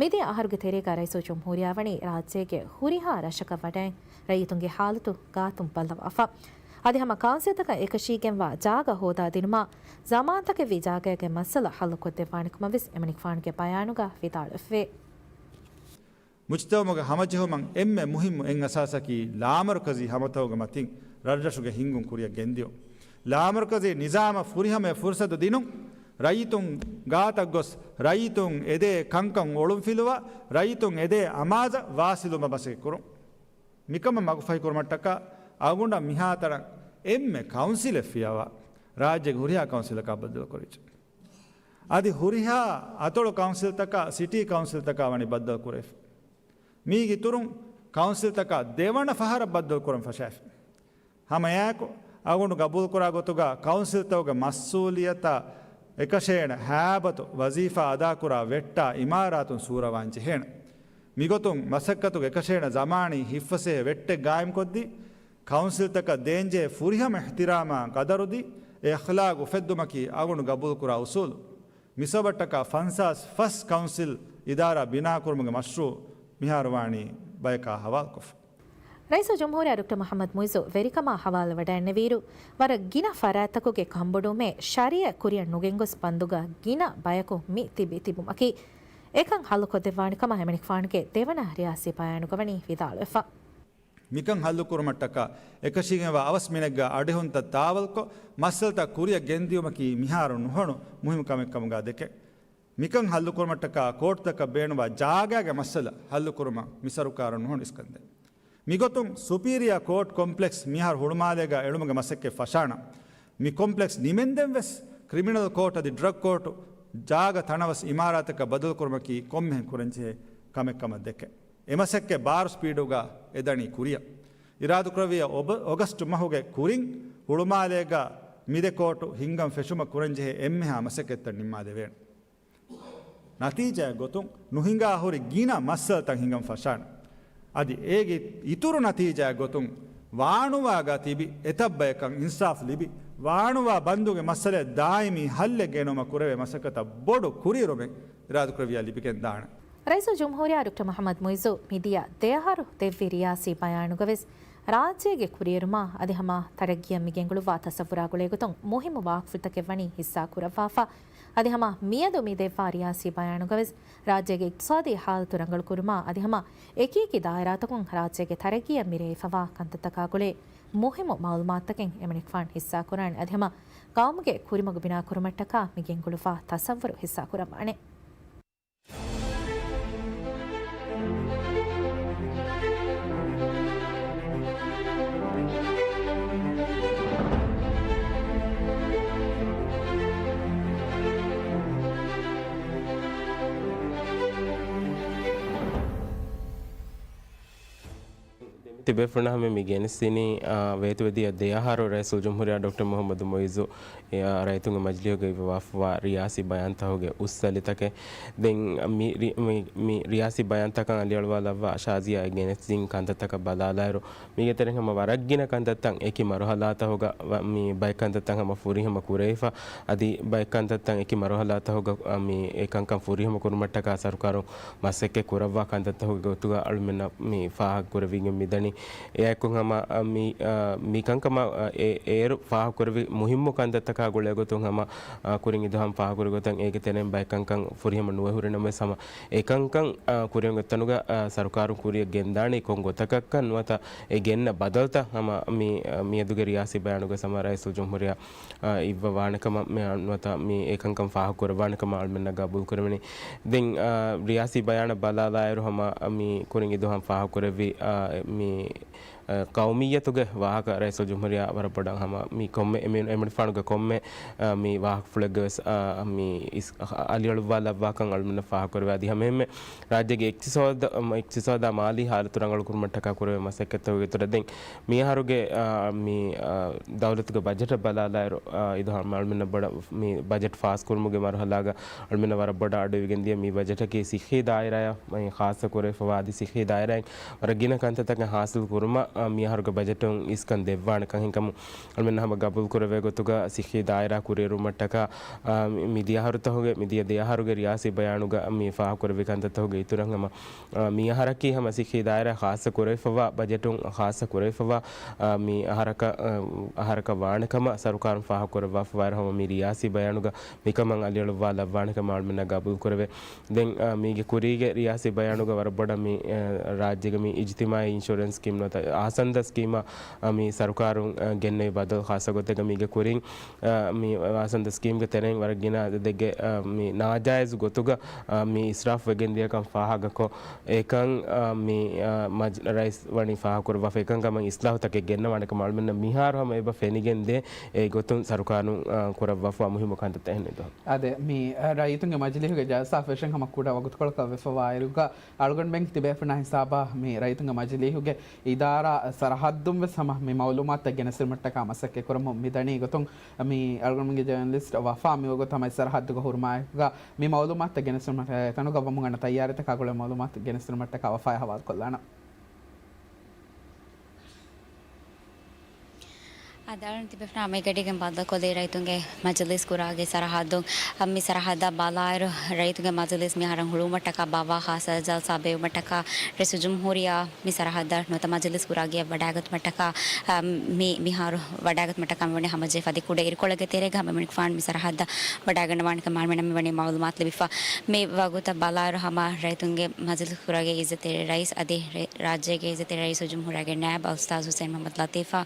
މިދިޔަ އަހަރުގެ ތެރޭގަ ރައީސުލްޖުމްހޫރިއްޔާ ވަނީ ރާއްޖޭގެ ހުރިހާ ރަށަކަށް ވަޑައިން ރައްޔިތުންގެ ހާލަތު ގާތުން ބައްލަވާފަ. އަދި ހަމަ ކައުންސިލްތަކަށް އެކަށީގެންވާ ޖާގަ ހޯދާދިނުމަށް ޒަމާންތަކެއްވީ ޖާގައިގެ މައްސަލަ ހައްލުކޮށްދެއްވާނެ ކަމަށް ވެސް އެމަނިކުފާނުގެ ބަޔާނުގަ ވިދާޅުވެފި. މުޖްތަމަޢުގެ ހަމަޖެހުމަށް އެންމެ މުހިއްމު އެއް އަސާސަކީ ލާމަރުކަޒީ ހަމަތައުގެ މަތިން ރަށްރަށުގެ ހިންގުން ކުރިއަށް ގެންދިޔުން. ލާމަރުކަޒީ ނިޒާމަށް ފުރިހަމަޔަށް ފުރުސަތު ދިނުން، ރައްޔިތުން ގާތަށް ގޮސް، ރައްޔިތުން އެދޭ ކަންކަން އޮޅުންފިލުވާ، ރައްޔިތުން އެދޭ އަމާޒަށް ވާސިލުމަށް މަސައްކަތް ކުރުން. މިކަމަށް މަގުފަހިކުރުމަށްޓަކާ އަޅުގަނޑަށް މިހާތަނަށް އެންމެ ކައުންސިލެއް ފިޔަވާ، ރާއްޖޭގެ ހުރިހާ ކައުންސިލަކާ ބައްދަލުކުރިއްޖެ. އަދި ހުރިހާ އަތޮޅު ކައުންސިލްތަކާ ސިޓީ ކައުންސިލްތަކާ ވަނީ ބައްދަލުކުރެވިފަ. މީގެ އިތުރުން ކައުންސިލްތަކާ ދެވަނަ ފަހަރަށް ބައްދަލުކުރަން ފަށާފި. ހަމައެއާއެކު، އަޅުގަނޑު ގަބޫލުކުރާ ގޮތުގަ ކައުންސިލްތަކުގެ މަސްއޫލިއްޔަތާ އެކަށޭނަ ހައިބަތު ވަޒީފާ އަދާކުރާ ވެއްޓާ އިމާރާތުން ސޫރަވާން ޖެހޭނެ. މިގޮތުން މަސައްކަތުގެ އެކަށޭނަ ޒަމާނީ ހިއްފަސޭހަ ވެއްޓެއް ގާއިމްކޮށްދީ، ކައުންސިލްތަކަށް ދޭންޖެހޭ ފުރިހަމަ އިޙްތިރާމާ ގަދަރުދީ، އެ އަޚްލާގު އުފެއްދުމަކީ އަޅުގަނޑު ގަބޫލުކުރާ އުސޫލު. މިސަބަބަށްޓަކާ ފަންސާސް ފަސް ކައުންސިލް އިދާރާ ބިނާކުރުމުގެ މަޝްރޫޢު މިހާރު ވާނީ ބަޔަކާ ހަވާލުކޮށްފަ. ރައީސުލްޖުމްހޫރިއްޔާ ޑޮކްޓަރ މުޙައްމަދު މުޢިއްޒު ވެރިކަމާ ހަވާލުވެވަޑައިންނެވިއިރު، ވަރަށް ގިނަ ފަރާތްތަކުގެ ކަންބޮޑުވުމެއް ޝަރީޢަތް ކުރިއަށް ނުގެންގޮސް ބަންދުގަ ގިނަ ބަޔަކު މި ތިބި ތިބުމަކީ، އެކަން ހައްލުކޮށްދެއްވާނެ ކަމަށް އެމަނިކުފާނުގެ ދެވަނަ ރިޔާސީ ބަޔާނުގަ ވަނީ ވިދާޅުވެފަ. މިކަން ހައްލުކުރުމަށްޓަކާ އެކަށީގެންވާ އަވަސް މިނެއްގަ އަޑިހުންތައް ތާވަލްކޮށް، މައްސަލަތައް ކުރިއަށް ގެންދިޔުމަކީ މިހާރު ނުހަނު މުހިއްމު ކަމެއް ކަމުގަ ދެކެން. މިކަން ހައްލުކުރުމަށްޓަކާ ކޯޓުތަކަށް ބޭނުންވާ ޖާގާގެ މައްސަލަ ހައްލުކުރުމަށް މި ސަރުކާރަށް ނުހަނު އިސްކަންދޭން. މިގޮތުން ސުޕީރިއާ ކޯޓް ކޮމްޕްލެކްސް މިހާރު ހުޅުމާލޭގަ އެޅުމުގެ މަސައްކަތް ފަށާނަން. މި ކޮމްޕްލެކްސް ނިމެންދެން ވެސް ކްރިމިނަލް ކޯޓް އަދި ޑްރަގް ކޯޓު ޖާގަ ތަނަވަސް އިމާރާތަކަށް ބަދަލުކުރުމަކީ ކޮންމެހެން ކުރަންޖެހޭ ކަމެއް ކަމަށް ދެކެން. އެ މަސައްކަތް ބާރު ސްޕީޑުގަ އެދަނީ ކުރިއަށް. އިރާދަކުރެއްވިއްޔާ އޮބަ-، އޮގަސްޓު މަހުގެ ކުރިން ހުޅުމާލޭގަ މިދެ ކޯޓު ހިންގަން ފެށުމަށް ކުރަންޖެހޭ އެންމެހާ މަސައްކަތްތައް ނިންމާލެވޭނެ. ނަތީޖާއެއް ގޮތުން ނުހިނގާ ހުރި ގިނަ މައްސަލަތައް ހިނގަން ފަށާނެ. އަދި އޭގެ އިތުރު ނަތީޖާއެއް ގޮތުން ވާނުވާގަ ތިބި އެތައް ބަޔަކަށް އިންސާފް ލިބި، ވާނުވާ ބަންދުގެ މައްސަލައަށް ދާއިމީ ހައްލެއް ގެނައުމަށް ކުރެވޭ މަސައްކަތަށް ބޮޑު ކުރިއެރުމެއް އިރާދަކުރެއްވިޔާ ލިބިގެން ދާނެ. ރައީސުލްޖުމްހޫރިއްޔާ ޑޮކްޓަރ މުޙައްމަދު މުޢިއްޒު މިދިޔަ ދެއަހަރު ދެއްވި ރިޔާސީ ބަޔާނުގަވެސް، ރާއްޖޭގެ ކުރިއެރުމާ އަދި ހަމަ ތަރައްގީއަށް މި ގެންގުޅުއްވާ ތަސައްވުރާ ގުޅޭގޮތުން މުހިއްމު ވާހަކަފުޅުތަކެއް ވަނީ ހިއްސާ ކުރައްވާފަ. އަދި ހަމަ މިއަދު މި ދެއްވާ ރިޔާސީ ބަޔާނުގަވެސް، ރާއްޖޭގެ އިޤްތިޞާދީ ހާލަތު ރަނގަޅުކުރުމާ އަދި ހަމަ އެކިއެކި ދާއިރާތަކުން ރާއްޖޭގެ ތަރައްގީއަށް މިރޭ ހިފަވާ ކަންތައްތަކާ ގުޅޭ މުހިއްމު މަޢުލޫމާތުތަކެއް އެމަނިކުފާނު ހިއްސާކުރާނެ. އަދި ހަމަ ޤައުމުގެ ކުރިމަގު ބިނާކުރުމަށްޓަކާ މި ގެންގުޅުއްވާ ތަސައްވުރު ހިއްސާކުރައްވާނެ. ތިބޭފުޅުންނަށް ހަމަ މި ގެނެސްދިނީ، އާ، ވޭތުވެދިޔަ ދެއަހަރު ރައީސުލްޖުމްހޫރިއްޔާ ޑޮކްޓަރ މުޙައްމަދު މުޢިއްޒު، އެ، އާ، ރައްޔިތުންގެ މަޖިލީހުގައި ވެވާފަވާ ރިޔާސީ ބަޔާންތަކުގެ އުއްސަލިތަކެއް. ދެން މި ރި-، މި، މި ރިޔާސީ ބަޔާންތަކަށް އަލިއަޅުވާލައްވާ ޝާޒިޔާ އެ ގެނެސްދިން ކަންތައްތަކަށް ބަލާލާއިރު، މީގެ ތެރެއިން ހަމަ ވަރަށް ގިނަ ކަންތައްތައް އެކި މަރުހަލާތަކުގަ ވަ-، މި ބައެއް ކަންތައްތައް ހަމަ ފުރިހަމަ ކުރެވިފަ، އަދި ބައެއް ކަންތައްތައް އެކި މަރުހަލާތަކުގަ، އަ، މި އެ ކަންކަން ފުރިހަމަ ކުރުމަށްޓަކާ ސަރުކާރުން މަސައްކަތް ކުރައްވާ ކަންތައްތަކުގެ ގޮތުގަ އަޅުމެންނަށް މި ފާހަގަ ކުރެވިގެން މިދަނީ. އެއާއެކު ހަމަ، އަ، މި، އަ، މި ކަންކަމަށް، އަ، އެ-، އޭރު ފާހަގަކުރެއްވި މުހިއްމު ކަންތައްތަކާ ގުޅޭގޮތުން ހަމަ، އަ، ކުރިން އިދުހަމް ފާހަގަކުރި ގޮތަށް އޭގެ ތެރެއިން ބައެއް ކަންކަން ފުރިހަމަ ނުވެ ހުރި ނަމަވެސް ހަމަ އެކަންކަން، އަ، ކުރިއަށް އޮތްތަނުގަ، އަ، ސަރުކާރުން ކުރިއަށް ގެންދާނީ ކޮން ގޮތަކަށްކަން ނުވަތަ އެ ގެންނަ ބަދަލުތައް ހަމަ މި، އަ، މިއަދުގެ ރިޔާސީ ބަޔާނުގަ ހަމަ ރައީސުލްޖުމްހޫރިއްޔާ، އަ، އިއްވަވާނެކަމަށް މި ނުވަތަ މި އެކަންކަން ފާހަގަކުރައްވާނެކަމަށް އަޅުމެންނަށް ގަބޫލުކުރެވެނީ. ދެން، އަ، ރިޔާސީ ބަޔާނަށް ބަލާލާއިރު ހަމަ މި ކުރިން އިދުހަމް ފާހަގަކުރެއްވި، އަ، މި އަ، ޤައުމިއްޔަތުގެ ވާހަކަ ރައީސުލްޖުމްހޫރިއްޔާ ވަރަށް ބޮޑަށް ހަމަ މި ކޮންމެ އެމި-، އެމިނިފާނުގެ ކޮންމެ، އަ، މި ވާހަކަފުޅެއްގެ ވެސް، އަ، މި އިސް-، އަ، އަލިއަޅުއްވާލައްވާކަން އަޅުމެންނަށް ފާހަގަކުރެވޭ. އަދި ހަމައެހެންމެ ރާއްޖޭގެ އިޤްތިޞާދަށް، އަ، އިޤްތިޞާދާ މާލީ ހާލަތު ރަނގަޅުކުރުމަށްޓަކާ ކުރެވޭ މަސައްކަތްތަކުގެ އިތުރަށް ދެން މިއަހަރުގެ، އަ، މި، އަ، ދައުލަތުގެ ބަޖެޓަށް ބަލާލާއިރު، އަ، އިދު ހަމަ އަޅުމެންނަށް ބޮޑަށް މި ބަޖެޓް ފާސްކުރުމުގެ މަރުހަލާގަ އަޅުމެންނަށް ވަރަށް ބޮޑަށް އަޑުއިވިގެންދިޔަ މި ބަޖެޓަކީ ސިއްހީ ދާއިރާއަށް މި ޚާއްޞަ ކުރެވިފަވާ އަދި ސިއްހީ ދާއިރާއިން ވަރަށް ގިނަ ކަންތައްތަކެއް ހާސިލް ކުރުމަށް، އަ، މިއަހަރުގެ ބަޖެޓުން އިސްކަން ދެއްވާނެ ކަން ހިނގަމުން އަޅުމެންނަށް ހަމަ ގަބޫލު ކުރެވޭ ގޮތުގަ ސިއްހީ ދާއިރާ ކުރިއެރުމަށްޓަކާ، އަ، މި، މިދިޔަ އަހަރުތަކުގެ، މިދިޔަ ދެ އަހަރުގެ ރިޔާސީ ބަޔާނުގަ މި ފާހަގަކުރެއްވި ކަންތައްތަކުގެ އިތުރަށް ހަމަ، އަ، މިއަހަރަކީ ހަމަ ސިއްހީ ދާއިރާ ޚާއްޞަ ކުރެވިފަވާ، ބަޖެޓުން ޚާއްޞަ ކުރެވިފަވާ، އަ، މި އަހަރަކަށް، އަ، އަހަރަކަށް ވާނެ ކަމަށް ސަރުކާރުން ފާހަގަކުރައްވާފަވާއިރު ހަމަ މި ރިޔާސީ ބަޔާނުގަ މިކަމަށް އަލިއަޅުއްވާލައްވާނެ ކަމަށް އަޅުމެންނަށް ގަބޫލު ކުރެވޭ. ދެން، އަ، މީގެ ކުރީގެ ރިޔާސީ ބަޔާނުގަ ވަރަށް ބޮޑަށް މި، އަ، ރާއްޖޭގެ މި އިޖްތިމާޢީ އިންޝުރެންސް ސްކީމް ނުވަތަ އާސަންދަ ސްކީމަށް، އަ، މި ސަރުކާރުން، އަ، ގެންނެވި ބަދަލު ޚާއްޞަ ގޮތެއްގަ މީގެ ކުރިން، އަ، މި އާސަންދަ ސްކީމްގެ ތެރެއިން ވަރަށް ގިނަ އަދަދެއްގެ، އަ، މި ނާޖާއިޒު ގޮތުގަ، އަ، މި އިސްރާފް ވެގެން ދިޔަކަން ފާހަގަކޮށް، އެކަން، އަ، މި، އަ، މަޖް-، ރައީސް ވަނީ ފާހަގަކުރައްވާފަ އެކަންކަމަށް އިސްލާހުތަކެއް ގެންނަވާނެ ކަމަށް އަޅުމެންނަށް މިހާރު ހަމަ އެބަ ފެނިގެން ދޭ. އެ ގޮތުން ސަރުކާރުން، އަ، ކުރައްވާފަ މުހިއްމު ކަންތައްތައް އެހެން އިދު. އާދެ، މި، އަ، ރައްޔިތުންގެ މަޖިލީހުގެ ޖަލްސާ ފެށެން ހަމަ ކުޑަ ވަގުތުކޮޅަކަށް ވެފަވާއިރުގަ، އަޅުގަނޑުމެން ތިބޭފުޅުންނާ ހިސާބާ މި ރައްޔިތުންގެ މަޖިލީހުގެ އިދާރާ ސަރަހައްދުން ވެސް ހަމަ މި މައުލޫމާތުތައް ގެނެސްދިނުމަށްޓަކާ މަސައްކަތް ކުރަމުން މިދަނީ. އެގޮތުން މި އަޅުގަނޑުމެންގެ ޖަރނަލިސްޓް ވަފާ މިވަގުތު ހަމަ އެ ސަރަހައްދުގަ ހުރުމާއެކުގަ މި މައުލޫމާތުތައް ގެނެސްދިނުމަށް އެތަނުގަ ވަމުން އަންނަ ތައްޔާރީތަކާ ގުޅޭ މައުލޫމާތު ގެނެސްދިނުމަށްޓަކާ ވަފާއަށް ހަވާލުކޮށްލާނަން. އަދި އަޅުން ތިބެފުނާ މިގަޑީގެން ބައްދަލުކޮށްލީ ރައްޔިތުންގެ މަޖިލީސް ކުރާގެ ސަރަހައްދުން. އަ، މި ސަރަހައްދަށް ބަލާއިރު، ރައްޔިތުންގެ މަޖިލީސް މިހާރު ހުޅުވުމަށްޓަކާ ބާއްވާ ޚާއްޞަ ޖަލްސާ ބޭއްވުމަށްޓަކާ ރައީސުލްޖުމްހޫރިއްޔާ މި ސަރަހައްދަށް ނުވަތަ މަޖިލީސް ކުރާގެއަށް ވަޑައިގަތުމަށްޓަކާ، އަ، މި މިހާރު ވަޑައިގަތުމަށްޓަކާ މިވަނީ ހަމަޖެހިފަ އަދި ކުޑަ އިރުކޮޅެއްގެ ތެރޭގަ ހަމަ އެމަނިކުފާނު މި ސަރަހައްދަށް ވަޑައިގަންނަވާނެ ކަމަށް އަޅުމެންނަށް މިވަނީ މައުލޫމާތު ލިބިފަ. މި ވަގުތަށް ބަލާއިރު ހަމަ ރައްޔިތުންގެ މަޖިލީސް ކުރާގެ އިއްޒަތްތެރި ރައީސް އަދި ރަ-، ރާއްޖޭގެ އިއްޒަތްތެރި ރައީސުލްޖުމްހޫރިއްޔާގެ ނާއިބު އުސްތާޛު ހުސެން މުޙައްމަދު ލަތީފާ،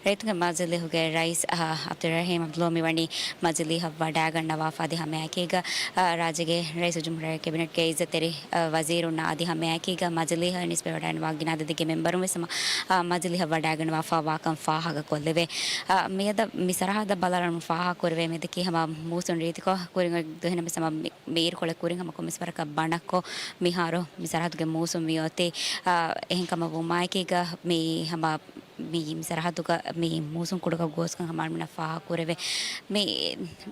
ރައްޔިތުންގެ މަޖިލީހުގެ ރައީސް، އަ، ޢަބްދުއްރަޙީމް ޢަބްދުﷲ މިވަނީ މަޖިލީހަށް ވަޑައިގަންނަވާފަ އަދި ހަމައެކީގަ، އަ، ރާއްޖޭގެ ރައީސުލްޖުމްހޫރިއްޔާގެ ކެބިނެޓްގެ އިއްޒަތްތެރި، އަ، ވަޒީރުންނާ އަދި ހަމައެކީގަ މަޖިލީހަށް ނިސްބަތްވެވަޑައިގަންނަވާ ގިނަ އަދަދެއްގެ މެމްބަރުން ވެސް ހަމަ، އަ، މަޖިލީހަށް ވަޑައިގަންނަވާފަ ވާކަން ފާހަގަކޮށްލެވޭ. އަ، މިއަދަށް މި ސަރަހައްދަށް ބަލާލާނަމުން ފާހަގަކުރެވޭ މިއަދަކީ ހަމަ މޫސުން ރީތިކޮށް ކުރިން އޮތް ދުވަހެއް ނަމަވެސް ހަމަ މި މި އިރުކޮޅެއް ކުރިން ހަމަ ކޮންމެސް ވަރަކަށް ބަނައްކޮށް، މިހާރު މި ސަރަހައްދުގެ މޫސުން މިއޮތީ. އާ، އެހެންކަމަށް ވުމާއެކީގަ މި ހަމަ މި ސަރަހައްދުގަ މި މޫސުން ކުޑަކޮށް ގޯސްކަން ހަމަ އަޅުމެންނަށް ފާހަގަކުރެވޭ. މި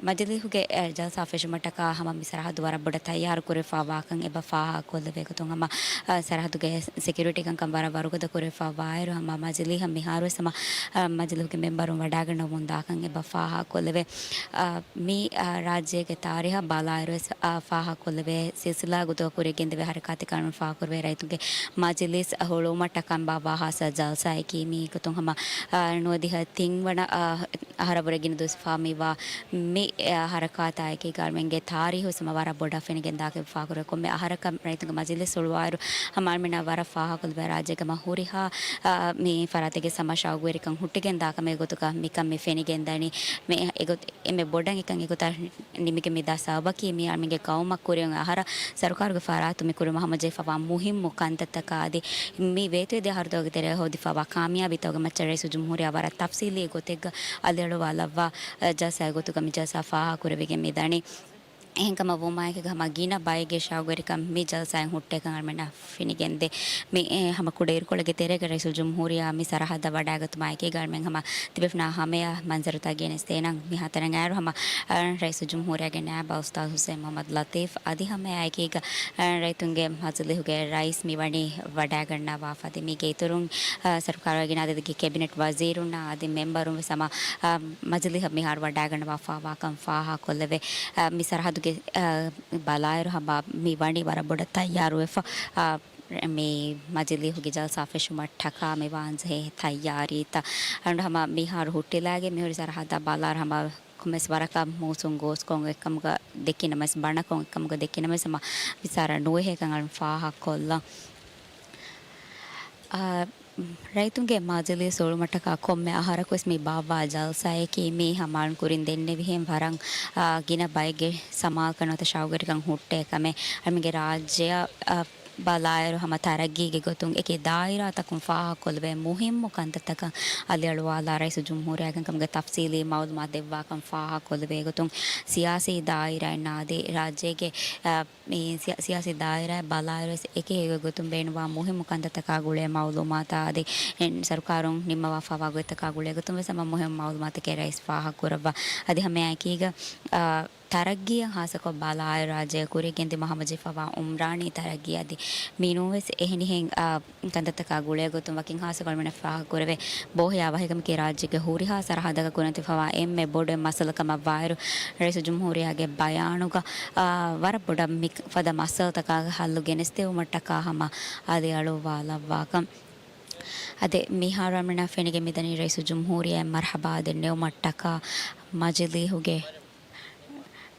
މަޖިލީހުގެ އެ، ޖަލްސާ ފެށުމަށްޓަކާ ހަމަ މި ސަރަހައްދު ވަރަށް ބޮޑަށް ތައްޔާރު ކުރެވިފާ ވާކަން އެބަ ފާހަގަކޮށްލެވޭ ގޮތުން ހަމަ، އަ، ސަރަހައްދުގެ ސެކިއުރިޓީ ކަންކަން ވަރަށް ވަރުގަދަ ކުރެވިފާ ވާއިރު ހަމަ މަޖިލީހަށް މިހާރުވެސް ހަމަ، އަ، މަޖިލީހުގެ މެމްބަރުން ވަޑާގަންނަވަމުން ދާކަން އެބަ ފާހަގަކޮށްލެވޭ. އަ، މި، އަ، ރާއްޖޭގެ ތާރީހަށް ބަލާއިރުވެސް، އަ، ފާހަގަކޮށްލެވޭ ސިލްސިލާ ގޮތުގަ ކުރިއަށް ގެންދެވޭ ހަރަކާތެއް އަޅުމެން ފާހަގަކުރެވޭ ރައްޔިތުންގެ މަޖިލިސް ހުޅުވުމަށްޓަކާ ބާއްވާ ހާއްސަ ޖަލްސާއަކީ. މީ ގޮތުން ހަމަ، އަ، ނުވަދިހަ ތިން ވަނަ، އަ، އަހަރަށްވުރެ ގިނަ ދުވަސް ވެފާ މިވާ މި، އަ، ހަރަކާތާއެކީ އަޅުމެންގެ ތާރީހު ހަމަ ވަރަށް ބޮޑަށް ފެނިގެންދާކަން ފާހަގަކުރޭ. ކޮންމެ އަހަރަކަށް ރައްޔިތުންގެ މަޖިލިސް ހުޅުވާއިރު ހަމަ އަޅުމެންނަށް ވަރަށް ފާހަގަކޮށްލެވޭ ރާއްޖޭގަ ހަމަ ހުރިހާ، އަ، މި ފަރާތެއްގެ ހަމަ ޝައުގުވެރިކަން ހުއްޓިގެންދާ ކަމެއް ގޮތުގަ މިކަން މި ފެނިގެންދަނީ. މި އެގޮތް އެންމެ ބޮޑަށް އެކަން އެގޮތަށް ނިމިގެން މިދާ ސަބަބަކީ މި އަޅުމެންގެ ޤައުމަށް ކުރިއަށް އަހަރަށް ސަރުކާރުގެ ފަރާތުން މި ކުރިމަށް ހަމަޖެހިފައިވާ މުހިއްމު ކަންތައްތަކާ އަދި މި ވޭތުވެދިޔަ އަހަރުތަކުގެ ތެރޭ ހޯދިފައިވާ ކާމިޔާބީތަކުގެ މައްޗަށް ރައީސުލްޖުމްހޫރިއްޔާ ވަރަށް ތަފްސީލީ ގޮތެއްގަ އަލިއަޅުވާލައްވާ، އަ، ޖަލްސާއެއް ގޮތުގަ މި ޖަލްސާ ފާހަގަކުރެވިގެން މިދަނީ. އެހެންކަމަށް ވުމާއެކީގަ ހަމަ ގިނަ ބައެއްގެ ޝައުގުވެރިކަން މި ޖަލްސާއިން ހުއްޓޭކަން އަޅުމެންނަށް ފެނިގެންދޭ. މި، އެ، ހަމަ ކުޑައިރުކޮޅެއްގެ ތެރޭގަ ރައީސުލްޖުމްހޫރިއްޔާ މި ސަރަހައްދަށް ވަޑާގަތުމާއެކީގަ އަޅުމެން ހަމަ ތިބޭފުޅުންނާ ހަމަޔަށް މަންޒަރުތައް ގެނެސްދޭނަން. މިހާތަނަށް އައިރު ހަމަ، އަ، ރައީސުލްޖުމްހޫރިއްޔާގެ ނާއިބު އުސްތާޛު ހުސެއިން މުޙައްމަދު ލަތީފް އަދި ހަމައެއާއެކީގަ، އަ، ރައްޔިތުންގެ މަޖިލީހުގެ ރައީސް މިވަނީ ވަޑާގަންނަވާފަ. އަދި މީގެ އިތުރުން، އަ، ސަރުކާރުގެ ގިނަ އަދަދެއްގެ ކެބިނެޓް ވަޒީރުންނާ އަދި މެމްބަރުން ވެސް ހަމަ، އަ، މަޖިލީހަށް މިހާރު ވަޑާގަންނަވާފައިވާކަން ފާހަގަކޮށްލެވޭ. އަ، މި ސަރަހައްދުގެ، އަ، ބަލާއިރު ހަމަ މި ވަނީ ވަރަށް ބޮޑަށް ތައްޔާރުވެފަ. އަ، މި މަޖިލީހުގެ ޖަލްސާ ފެށުމަށްޓަކާ މި ވާންޖެހޭ ތައްޔާރީތައް. އަންޑު ހަމަ މިހާރު ހުއްޓިލާގެ މިހުރި ސަރަހައްދާ ބަލާއިރު ހަމަ ކޮންމެސް ވަރަކަށް މޫސުން ގޯސްކޮށް އެކަމުގަ ދެކިނަމަސް ބަނަކޮށް އެކަމުގަ ދެކިނަމަސް ހަމަ މި ސަރަ ނުވެހޭކަން އަޅުން ފާހަގަކޮށްލަން. އާ، ރައްޔިތުންގެ މަޖިލީސް ހުޅުމަށްޓަކާ ކޮންމެ އަހަރަކުވެސް މި ބާއްވާ ޖަލްސާއަކީ މީ ހަމަ އަޅުން ކުރިން ދެންނެވިހެން ވަރަށް، އާ، ގިނަ ބައެއްގެ ސަމާލުކަން ނުވަތަ ޝައުގުވެރިކަން ހުއްޓޭ ކަމެއް. އަޅުމެންގެ ރާއްޖެއަށް، އާ، ބަލާއިރު ހަމަ ތަރައްގީގެ ގޮތުން އެކި ދާއިރާތަކުން ފާހަގަކޮށްލެވޭ މުހިއްމު ކަންތައްތަކަށް އަލިއަޅުވާލާ ރައީސުލްޖުމްހޫރިއްޔާގެ ކަމުގެ ތަފްސީލީ މައުލޫމާތު ދެއްވާކަން ފާހަގަކޮށްލެވޭ ގޮތުން ސިޔާސީ ދާއިރާއިންނާ އަދި ރާއްޖޭގެ، އަ، މި ސިޔާ-، ސިޔާސީ ދާއިރާއެއް ބަލާއިރުވެސް އެކި އެކި ގޮތުން ބޭނުންވާ މުހިއްމު ކަންތައްތަކާ ގުޅޭ މައުލޫމާތާ އަދި އެން ސަރުކާރުން ނިންމަވާފައިވާ ގޮތްތަކާ ގުޅޭ ގޮތުން ވެސް ހަމަ މުހިއްމު މައުލޫމާތުތަކެއް ރައީސް ފާހަގަކުރައްވާ. އަދި ހަމައެއާއެކީގަ، އަ، ތަރައްގީއަށް ހާއްސަކޮށް ބަލާއިރު ރާއްޖޭގަ ކުރިއަށް ގެންދިއުމަށް ހަމަޖެހިފައިވާ އުމްރާނީ ތަރައްގީ އަދި މިނޫންވެސް އެހެނިހެން، އާ، ކަންތައްތަކާ ގުޅޭ ގޮތުން ވަކިން ހާއްސަކޮށް އަޅުމެންނަށް ފާހަގަކުރެވޭ ބޯހިޔާ ވަހިކަމަކީ ރާއްޖޭގެ ހުރިހާ ސަރަހައްދަކަށް ކުރިމަތިވެފައިވާ އެންމެ ބޮޑު އެއް މައްސަލަ ކަމަށް ވާއިރު، ރައީސުލްޖުމްހޫރިއްޔާގެ ބަޔާނުގަ، އާ، ވަރަށް ބޮޑަށް މި ފަދަ މައްސަލަތަކާގެ ހައްލު ގެނެސްދެވުމަށްޓަކާ ހަމަ އަލިއަޅުއްވާލައްވާކަން. އަދި މިހާރު އަޅުމެންނަށް ފެނިގެން މިދަނީ ރައީސުލްޖުމްހޫރިއްޔާ މަރްޙަބާ ދެންނެވުމަށްޓަކާ މަޖިލީހުގެ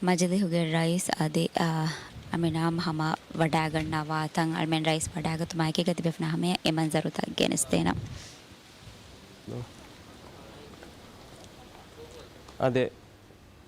މަޖިލީހުގެ ރައީސް އަދި، އާ، އަމިނާމް ހަމަ ވަޑާގަންނަވާ ތަން އަޅުމެން ރައީސް ވަޑާގަތުމާއެކީގަ ތިބޭފުޅުންނާ ހަމަޔަށް އެ މަންޒަރުތައް ގެނެސްދޭނަން. އަދި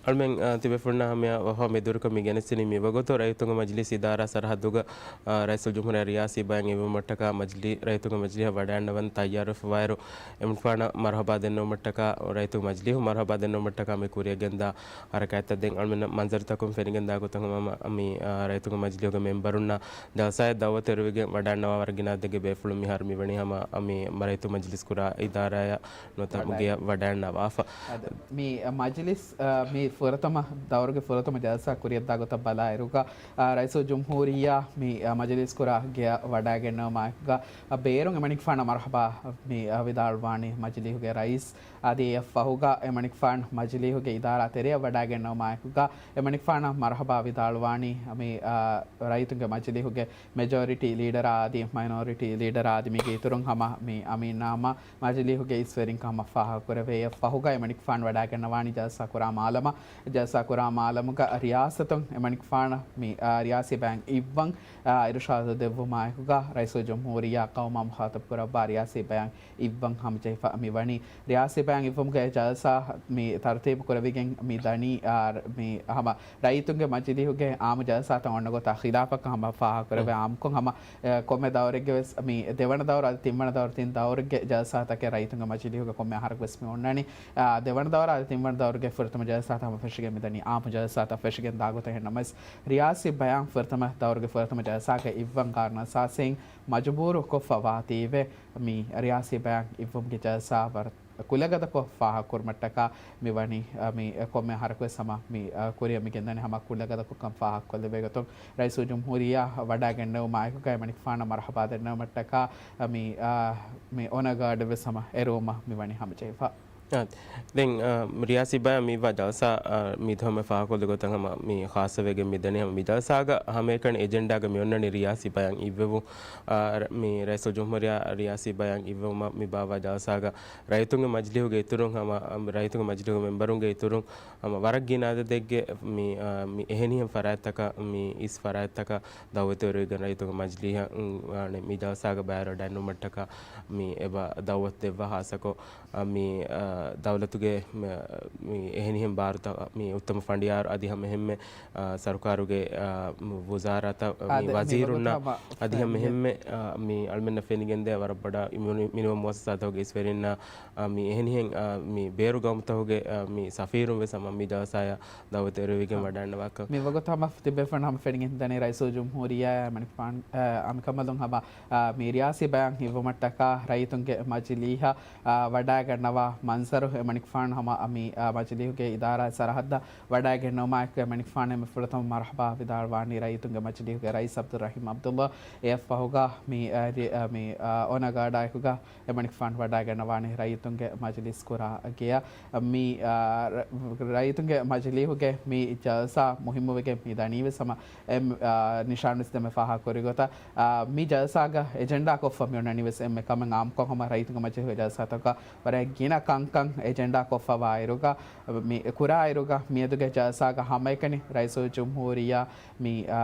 އަޅުމެން، އާ، ތިބޭފުޅުންނާ ހަމަޔަށް ވަފާ މިދުވަހު މި ގެނެސްދިނީ މިވަގުތު ރައްޔިތުންގެ މަޖިލީސް އިދާރާ ސަރަހައްދުގަ، އާ، ރައީސުލްޖުމްހޫރިއްޔާ ރިޔާސީ ބަޔަން އިވުމަށްޓަކާ މަޖިލީ-، ރައްޔިތުންގެ މަޖިލީހަށް ވަޑައިގަންނަވަން ތައްޔާރުވެފައިވާއިރު، އެމަނިކުފާނަށް މަރުޙަބާ ދެންނެވުމަށްޓަކާ، ރައްޔިތުންގެ މަޖިލީހުން މަރުޙަބާ ދެންނެވުމަށްޓަކާ މި ކުރިއަށް ގެންދާ ހަރަކާތްތައް ދެން އަޅުމެންނަށް މަންޒަރުތަކުން ފެނިގެންދާ ގޮތަށް ހަމަ މި، އާ، ރައްޔިތުންގެ މަޖިލީހުގެ މެމްބަރުންނާ ޖަލްސާއަށް ދައުވަތު އެރުވިގެން ވަޑައިގަންނަވާ ވަރަށް ގިނަ އަދަދެއްގެ ބޭފުޅުން މިހާރު މިވަނީ ހަމަ މި ރައްޔިތުންގެ މަޖިލީސް ކުރާ އިދާރާއަށް ނުވަތަ ވަޑައި- މުގެއަށް ވަޑައިގަންނަވާފަ. އަދި މި މަޖިލިސް، އަ، މި ފުރަތަމަ ދައުރުގެ ފުރަތަމަ ޖަލްސާ ކުރިއަށްދާ ގޮތަށް ބަލާއިރުގަ، އަ، ރައީސުލްޖުމްހޫރިއްޔާ މި، އަ، މަޖިލިސް ކުރާ ގެއަށް ވަޑައިގެންނެވުމާއެކުގަ، އަ، ބޭރުން އެމަނިކުފާނަށް މަރުޙަބާ މި، އަ، ވިދާޅުވާނީ މަޖިލީހުގެ ރައީސް. އަދި އެއަށް ފަހުގަ އެމަނިކުފާނު މަޖިލީހުގެ އިދާރާ ތެރެއަށް ވަޑައިގެންނެވުމާއެކުގަ، އެމަނިކުފާނަށް މަރުޙަބާ ވިދާޅުވާނީ މި، އަ، ރައްޔިތުންގެ މަޖިލީހުގެ މެޖޯރިޓީ ލީޑަރާ އަދި މައިނޯރިޓީ ލީޑަރާ އަދި މީގެ އިތުރުން ހަމަ މި އަމީންނާމަ މަޖިލީހުގެ އިސްވެރިން ކަމަށް ފާހަގަކުރެވޭ. އެއަށް ފަހުގަ އެމަނިކުފާނު ވަޑައިގަންނަވާނީ ޖަލްސާ ކުރާ މާލަމަށް، ޖަލްސާ ކުރާ މާލަމުގަ ރިޔާސަތުން އެމަނިކުފާނަށް މި، އާ، ރިޔާސީ ބަޔަން އިއްވަން، އާ، އިރުޝާދު ދެއްވުމާއެކުގަ ރައީސުލްޖުމްހޫރިއްޔާ ޤައުމާ މުޚާޠަބު ކުރައްވާ ރިޔާސީ ބަޔަން އިއްވަން ހަމަޖެހިފަ މި ވަނީ. ރިޔާސީ ބަޔަން އިއްވުމުގެ ޖަލްސާ މި ތަރުތީބު ކުރެވިގެން މި ދަނީ، އާ، މި ހަމަ ރައްޔިތުންގެ މަޖިލީހުގެ އާއްމު ޖަލްސާތައް އޮންނަ ގޮތާ ޚިލާފަކަށް ހަމަ ފާހަގަކުރެވޭ. އާއްމުކޮށް ހަމަ، އެ، ކޮންމެ ދައުރެއްގެ ވެސް މި ދެވަނަ ދައުރު އަދި ތިންވަނަ ދައުރު ތިން ދައުރެއްގެ ޖަލްސާތަކެއް ރައްޔިތުންގެ މަޖިލީހުގެ ކޮންމެ އަހަރަކު ވެސް މި އޮންނަނީ. އާ، ދެވަނަ ދައުރު އަދި ތިންވަނަ ދައުރުގެ ފުރަތަމަ ޖަލްސާތައް ފެށިގެން މިދަނީ އާއްމު ޖަލްސާތައް ފެށިގެން ދާގޮތަށް. އެހެންނަމަވެސް، ރިޔާސީ ބަޔާން ފުރަތަމަ ދައުރުގެ ފުރަތަމަ ޖަލްސާގައި އިއްވަން ކާރަނާ އަސާސީން މަޖުބޫރު ކޮށްފަ ވާތީވެ، މި ރިޔާސީ ބަޔާން އިއްވުމުގެ ޖަލްސާ ވަރަށް ކުލަގަދަކޮށް ފާހަގަކުރުމަށްޓަކާ މި ވަނީ، އަ، މި ކޮންމެ އަހަރަކުވެސް ހަމަ މި، އަ، ކުރިއަށް މި ގެންދަނީ ހަމަ ކުލަގަދަކޮށްކަން ފާހަގަކޮށްލެވޭ ގޮތުން، ރައީސުލް ޖުމްހޫރިއްޔާ ވަޑައިގެންނެވުމާ އެކުގައި މަނިކުފާނަށް މަރުޙަބާ ދެންނެވުމަށްޓަކާ، އަ، މި، އަ، މި އޮނަ ގާޑަށްވެސް ހަމަ އެރުވުމަށް މި ވަނީ ހަމަޖެހިފަ. އާ، ދެން، އާ، ރިޔާސީ ބަޔާން މިއިއްވާ ޖަލްސާ، އާ، މި ދުވަހު ފާހަގަކޮށްލި ގޮތަށް ހަމަ މި ޚާއްޞަވެގެން މި ދަނީ ހަމަ މި ޖަލްސާގަ ހަމައެކަނި އެޖެންޑާގަ މި އޮންނަނީ ރިޔާސީ ބަޔާން އިއްވެވުން، އާ، ރ-، މި ރައީސުލް ޖުމްހޫރިއްޔާ ރިޔާސީ ބަޔާން އިއްވެވުމަށް މި ބާއްވާ ޖަލްސާގަ ރައްޔިތުންގެ މަޖިލީހުގެ އިތުރުން ހަމަ، އަ، ރައްޔިތުންގެ މަޖިލީހުގެ މެމްބަރުންގެ އިތުރުން ހަމަ ވަރަށް ގިނަ އަދަދެއްގެ މި، އާ، މި އެހެނިހެން ފަރާތްތަކަށް މި އިސް ފަރާތްތަކަށް ދައުވަތު އެރުވިގެން ރައްޔިތުންގެ މަޖިލީހަށް، އު، އާނެ، މި ޖަލްސާގަ ބައިވެރިވެވަޑައިގެންނެވުމަށްޓަކާ މި އެބަ ދައުވަތު ދެއްވާ ޚާއްޞަކޮށް، އަ، މި، އަ، ދައުލަތުގެ މ-، މި އެހެނިހެން ބާރުތައް މި އުއްތަމަ ފަނޑިޔާރު އަދި ހަމަ އެހެންމެ، އަ، ސަރުކާރުގެ، އަ، ވުޒާރާތައް މި އާދެ، މި ވަޒީރުންނާ ވަގުތު ހަމަ އަދި ހަމަ ފެންނެ. އެހެންމެ، އަ، މި އަޅުމެންނަށް ފެނިގެންދޭ ވަރަށް ބޮޑަށް މި-، މިނިވަން މުއައްސަސާތަކުގެ އިސްވެރިންނާ، އަ، މި އެހެނިހެން، އަ، މި ބޭރު ގައުމުތަކުގެ، އަ، މި ސަފީރުން ވެސް ހަމަ މި ޖަލްސާޔަށް ދައުވަތު އެރުވިގެން އަ، ވަޑައިގަންނަވާކަން. މި ވަގުތު ހަމަ ތިބޭފުޅުން ހަމަ ފެނިގެން ދަނީ ރައީސުލް ޖުމްހޫރިއްޔާ އެމަނިކުފާނު، އަ، އަންކަމަލުން ހަމަ، އަ، މި ރިޔާސީ ބަޔާން އިއްވުމަށްޓަކާ ރައްޔިތުންގެ މަޖިލީހަށް، އަ، ވަޑައިގަންނަވާ މަންޒަރު އެމަނިކުފާނު ހަމަ، އަ، މި، އަ، މަޖިލީހުގެ އިދާރާ ސަރަހައްދަށް ވަޑައިގެންނެވުމާއެކު އެމަނިކުފާނު އެންމެ ފުރަތަމަ މަރުޙަބާ ވިދާޅުވާނީ ރައްޔިތުންގެ މަޖިލީހުގެ ރައީސް ޢަބްދުއްރަޙީމް ޢަބްދުﷲ. އެއަށްފަހުގަ މި، އަ، ރި-، އަ، މި، އަ، އޮނަ ގާޑާއެކުގަ އެމަނިކުފާނު ވަޑައިގަންނަވާނެ ރައްޔިތުންގެ މަޖިލިސް ކުރާ ގެޔަށް. މި، އާ، ރަ-، ރައްޔިތުންގެ މަޖިލީހުގެ މި ޖަލްސާ މުހިއްމުވެގެން މި ދަނީވެސް ހަމަ އެ، އާ، ނިޝާން ވެސް ދެމެ ފާހަގަކުރި ގޮތަށް، އާ، މި ޖަލްސާގަ އެޖެންޑާ ކޮށްފަ މި އޮންނަނީވެސް އެންމެ ކަމެއް އާއްމުކޮށް ހަމަ ރައްޔިތުންގެ މަޖިލީހުގެ ޖަލްސާތަކަށް ވަރަށް ގިނަ ކަންކަން އެޖެންޑާ ކޮށްފަވާއިރުގަ، މި ކުރާއިރުގަ މިއަދުގެ ޖަލްސާގަ ހަމައެކަނި ރައީސުލް ޖުމްހޫރިއްޔާ މި، އާ،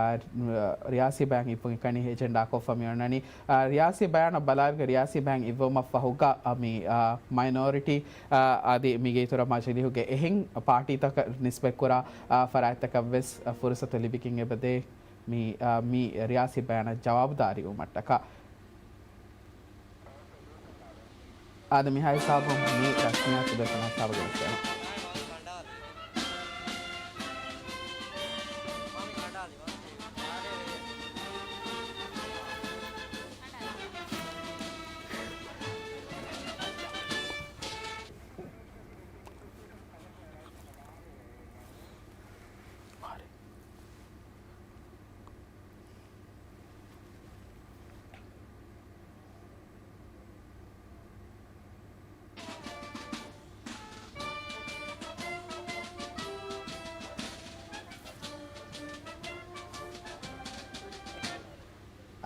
ރިޔާސީ ބަޔާން އިއްވުން އެކަނި އެޖެންޑާ ކޮށްފަ މި އޮންނަނީ. އާ، ރިޔާސީ ބަޔާނަށް ބަލާއިރުގަ ރިޔާސީ ބަޔާން އިއްވުމަށް ފަހުގަ، އާ، މި، އާ، މައިނޯރިޓީ، އާ، އަދި މީގެ އިތުރަށް މަޖިލީހުގެ އެހެން ޕާޓީތަކަށް ނިސްބަތްކުރާ، އާ، ފަރާތްތަކަށް ވެސް، އާ، ފުރުސަތު ލިބިގެން އެބަދޭ މި، އާ، މި ރިޔާސީ ބަޔާނަށް ޖަވާބުދާރީ ވުމަށްޓަކާ. އާދެ، މިހާ ހިސާބުން މި ރަސްމިއްޔާތު ދެފަނަ ހިސާބު ގެނެސްދޭނަން.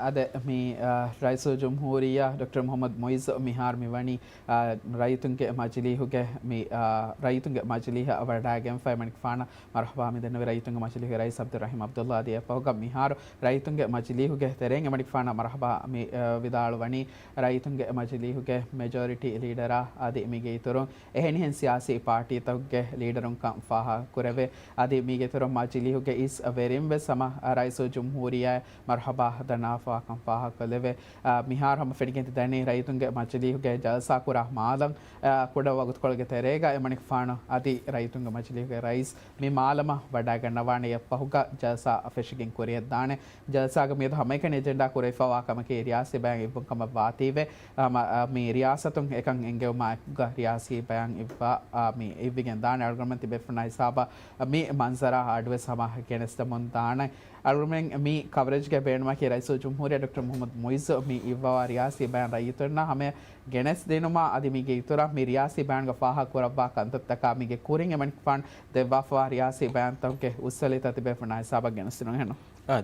އާދެ، މި، އާ، ރައީސުލްޖުމްހޫރިއްޔާ ޑޮކްޓަރ މުޙައްމަދު މުޢިއްޒު މިހާރު މިވަނީ، އާ، ރައްޔިތުންގެ މަޖިލީހުގެ މި، އާ، ރައްޔިތުންގެ މަޖިލީހަށް ވަޑައިގެންފައި މަނިކުފާނަށް މަރުޙަބާ މިދެންނެވި ރައްޔިތުންގެ މަޖިލީހުގެ ރައީސް ޢަބްދުއްރަޙީމް ޢަބްދުﷲ. އަދި އެއަށްފަހުގަ މިހާރު ރައްޔިތުންގެ މަޖިލީހުގެ ތެރެއިން އެމަނިކުފާނަށް މަރުޙަބާ މި، އަ، ވިދާޅުވަނީ ރައްޔިތުންގެ މަޖިލީހުގެ މެޖޯރިޓީ ލީޑަރާ އަދި މީގެ އިތުރުން އެހެނިހެން ސިޔާސީ ޕާޓީތަކުގެ ލީޑަރުންކަން ފާހަގަކުރެވޭ. އަދި މީގެ އިތުރުން މަޖިލީހުގެ އިސް ވެރިން ވެސް ހަމަ ރައީސުލްޖުމްހޫރިއްޔާ މަރުޙަބާ ދަންނަވާފަވާކަން ފާހަގަކޮށްލެވޭ. އާ، މިހާރު ހަމަ ފެނިގެން ދަނީ ރައްޔިތުންގެ މަޖިލީހުގެ ޖަލްސާ ކުރާ މާލަށް، އާ، ކުޑަ ވަގުތުކޮޅުގެ ތެރޭގަ އެމަނިކުފާނު އަދި ރައްޔިތުންގެ މަޖިލީހުގެ ރައީސް މި މާލަމަށް ވަޑައިގަންނަވާނެ. އެއަށްފަހުގަ ޖަލްސާ ފެށިގެން ކުރިއަށްދާނެ. ޖަލްސާގަ މިއަދު ހަމައެކަނި އެޖެންޑާ ކުރެވިފަވާ ކަމަކީ ރިޔާސީ ބަޔާން އިއްވުން ކަމަށް ވާތީވެ، ހަމަ، އާ، މި ރިޔާސަތުން އެކަން އެންގެވުމާ އެކުގަ ރިޔާސީ ބަޔާން އިއްވާ، އާ، މި އިއްވިގެން ދާނެ. އަޅުގަނޑުމެން ތިބޭފުޅުންނާ ހިސާބަށް މި މަންޒަރާ އަޑުވެސް ހަމަ ގެނެސްދެމުން ދާނެ. އަޅުގަނޑުމެން މި ކަވަރޭޖްގެ ބޭނުމަކީ ރައީސުލްޖުމްހޫރިއްޔާ ޑޮކްޓަރ މުޙައްމަދު މުޢިއްޒު މި އިއްވަވާ ރިޔާސީ ބަޔާން ރައްޔިތުންނަށް ހަމަޔަށް ގެނެސްދިނުމާ އަދި މީގެ އިތުރަށް މި ރިޔާސީ ބަޔާންގަ ފާހަގަކުރައްވާ ކަންތައްތަކާ މީގެ ކުރިން އެމަނިކުފާނު ދެއްވާފަވާ ރިޔާސީ ބަޔާންތަކުގެ އުއްސަލިތައް ތިބޭފުޅުންނާ ހިސާބަށް ގެނެސްދިނުން އެހެންނު. އާ،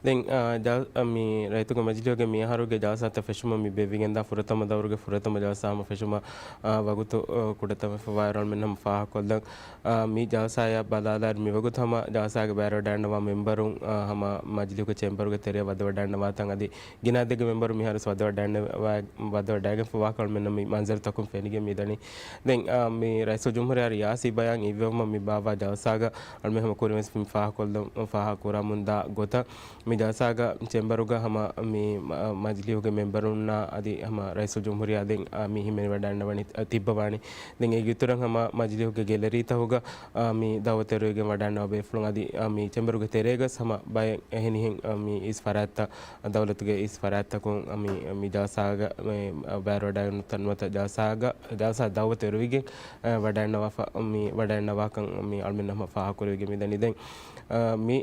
ދެން، އާ، ޖަލް-، އާ، މި ރައްޔިތުންގެ މަޖިލީހުގެ މިއަހަރުގެ ޖަލްސާތައް ފެށުމަށް މި ބޭއްވިގެންދާ ފުރަތަމަ ދައުރުގެ ފުރަތަމަ ޖަލްސާ ހަމަ ފެށުމަށް، އާ، ވަގުތު، އާ، ކުޑަތަން ވެފަވާއިރު އަޅުމެން ހަމަ ފާހަގަކޮށްލަން. އާ، މި ޖަލްސާއަށް ބަލާލާއިރު މިވަގުތު ހަމަ ޖަލްސާގެ ބައިވެރިވަޑައިގަންނަވާ މެމްބަރުން، އާ، ހަމަ މަޖިލީހުގެ ޗޭމްބަރުގެ ތެރެއަށް ވަދެވަޑައިގަންނަވާ ތަން އަދި ގިނަ އަދެއްގެ މެމްބަރު މިހާރު ވަދެވަޑައިގެންފަ ވާކަން މި މަންޒަރުތަކުން ފެނިގެން މިދަނީ. ދެން މި ރައީސުލްޖުމްހޫރިއްޔާ ރިޔާސީ ބަޔާން އިއްވެވުމަށް މި ބާއްވާ ޖަލްސާގަ އަޅުމެން ހަމަ ކުރިންވެސް މި ފާހަގަކޮށްލަ-، ފާހަގަކުރަމުންދާ ގޮތަށް މި ޖަލްސާގަ ޗެމްބަރުގަ ހަމަ މި މަ-، މަޖިލީހުގެ މެމްބަރުންނާ އަދި ހަމަ ރައީސުލްޖުމްހޫރިއްޔާ ދެން މި ހިމެނިވަޑައިގަންނަވަނީ ތިއްބަވާނީ. ދެން އޭގެ އިތުރަށް ހަމަ މަޖިލީހުގެ ގެލަރީތަކުގަ މި ދައުވަތު އެރުވިގެން ވަޑައިގަންނަވާ ބޭފުޅުން އަދި މި ޗެމްބަރުގެ ތެރޭގަސް ހަމަ ބައެއް އެހެނިހެން މި އިސް ފަރާތްތައް ދައުލަތުގެ އިސް ފަރާތްތަކުން މި، މި ޖަލްސާގަ މި ބައިވެރިވަޑައިގަންނަވާ ނުވަތަ ޖަލްސާގަ، ޖަލްސާ ދައުވަތު އެރުވިގެން ވަޑައިގަންނަވާފަ، މި ވަޑައިގަންނަވާކަން މި އަޅުމެން ހަމަ ފާހަގަކުރެވިގެން މިދަނީ. ދެން މި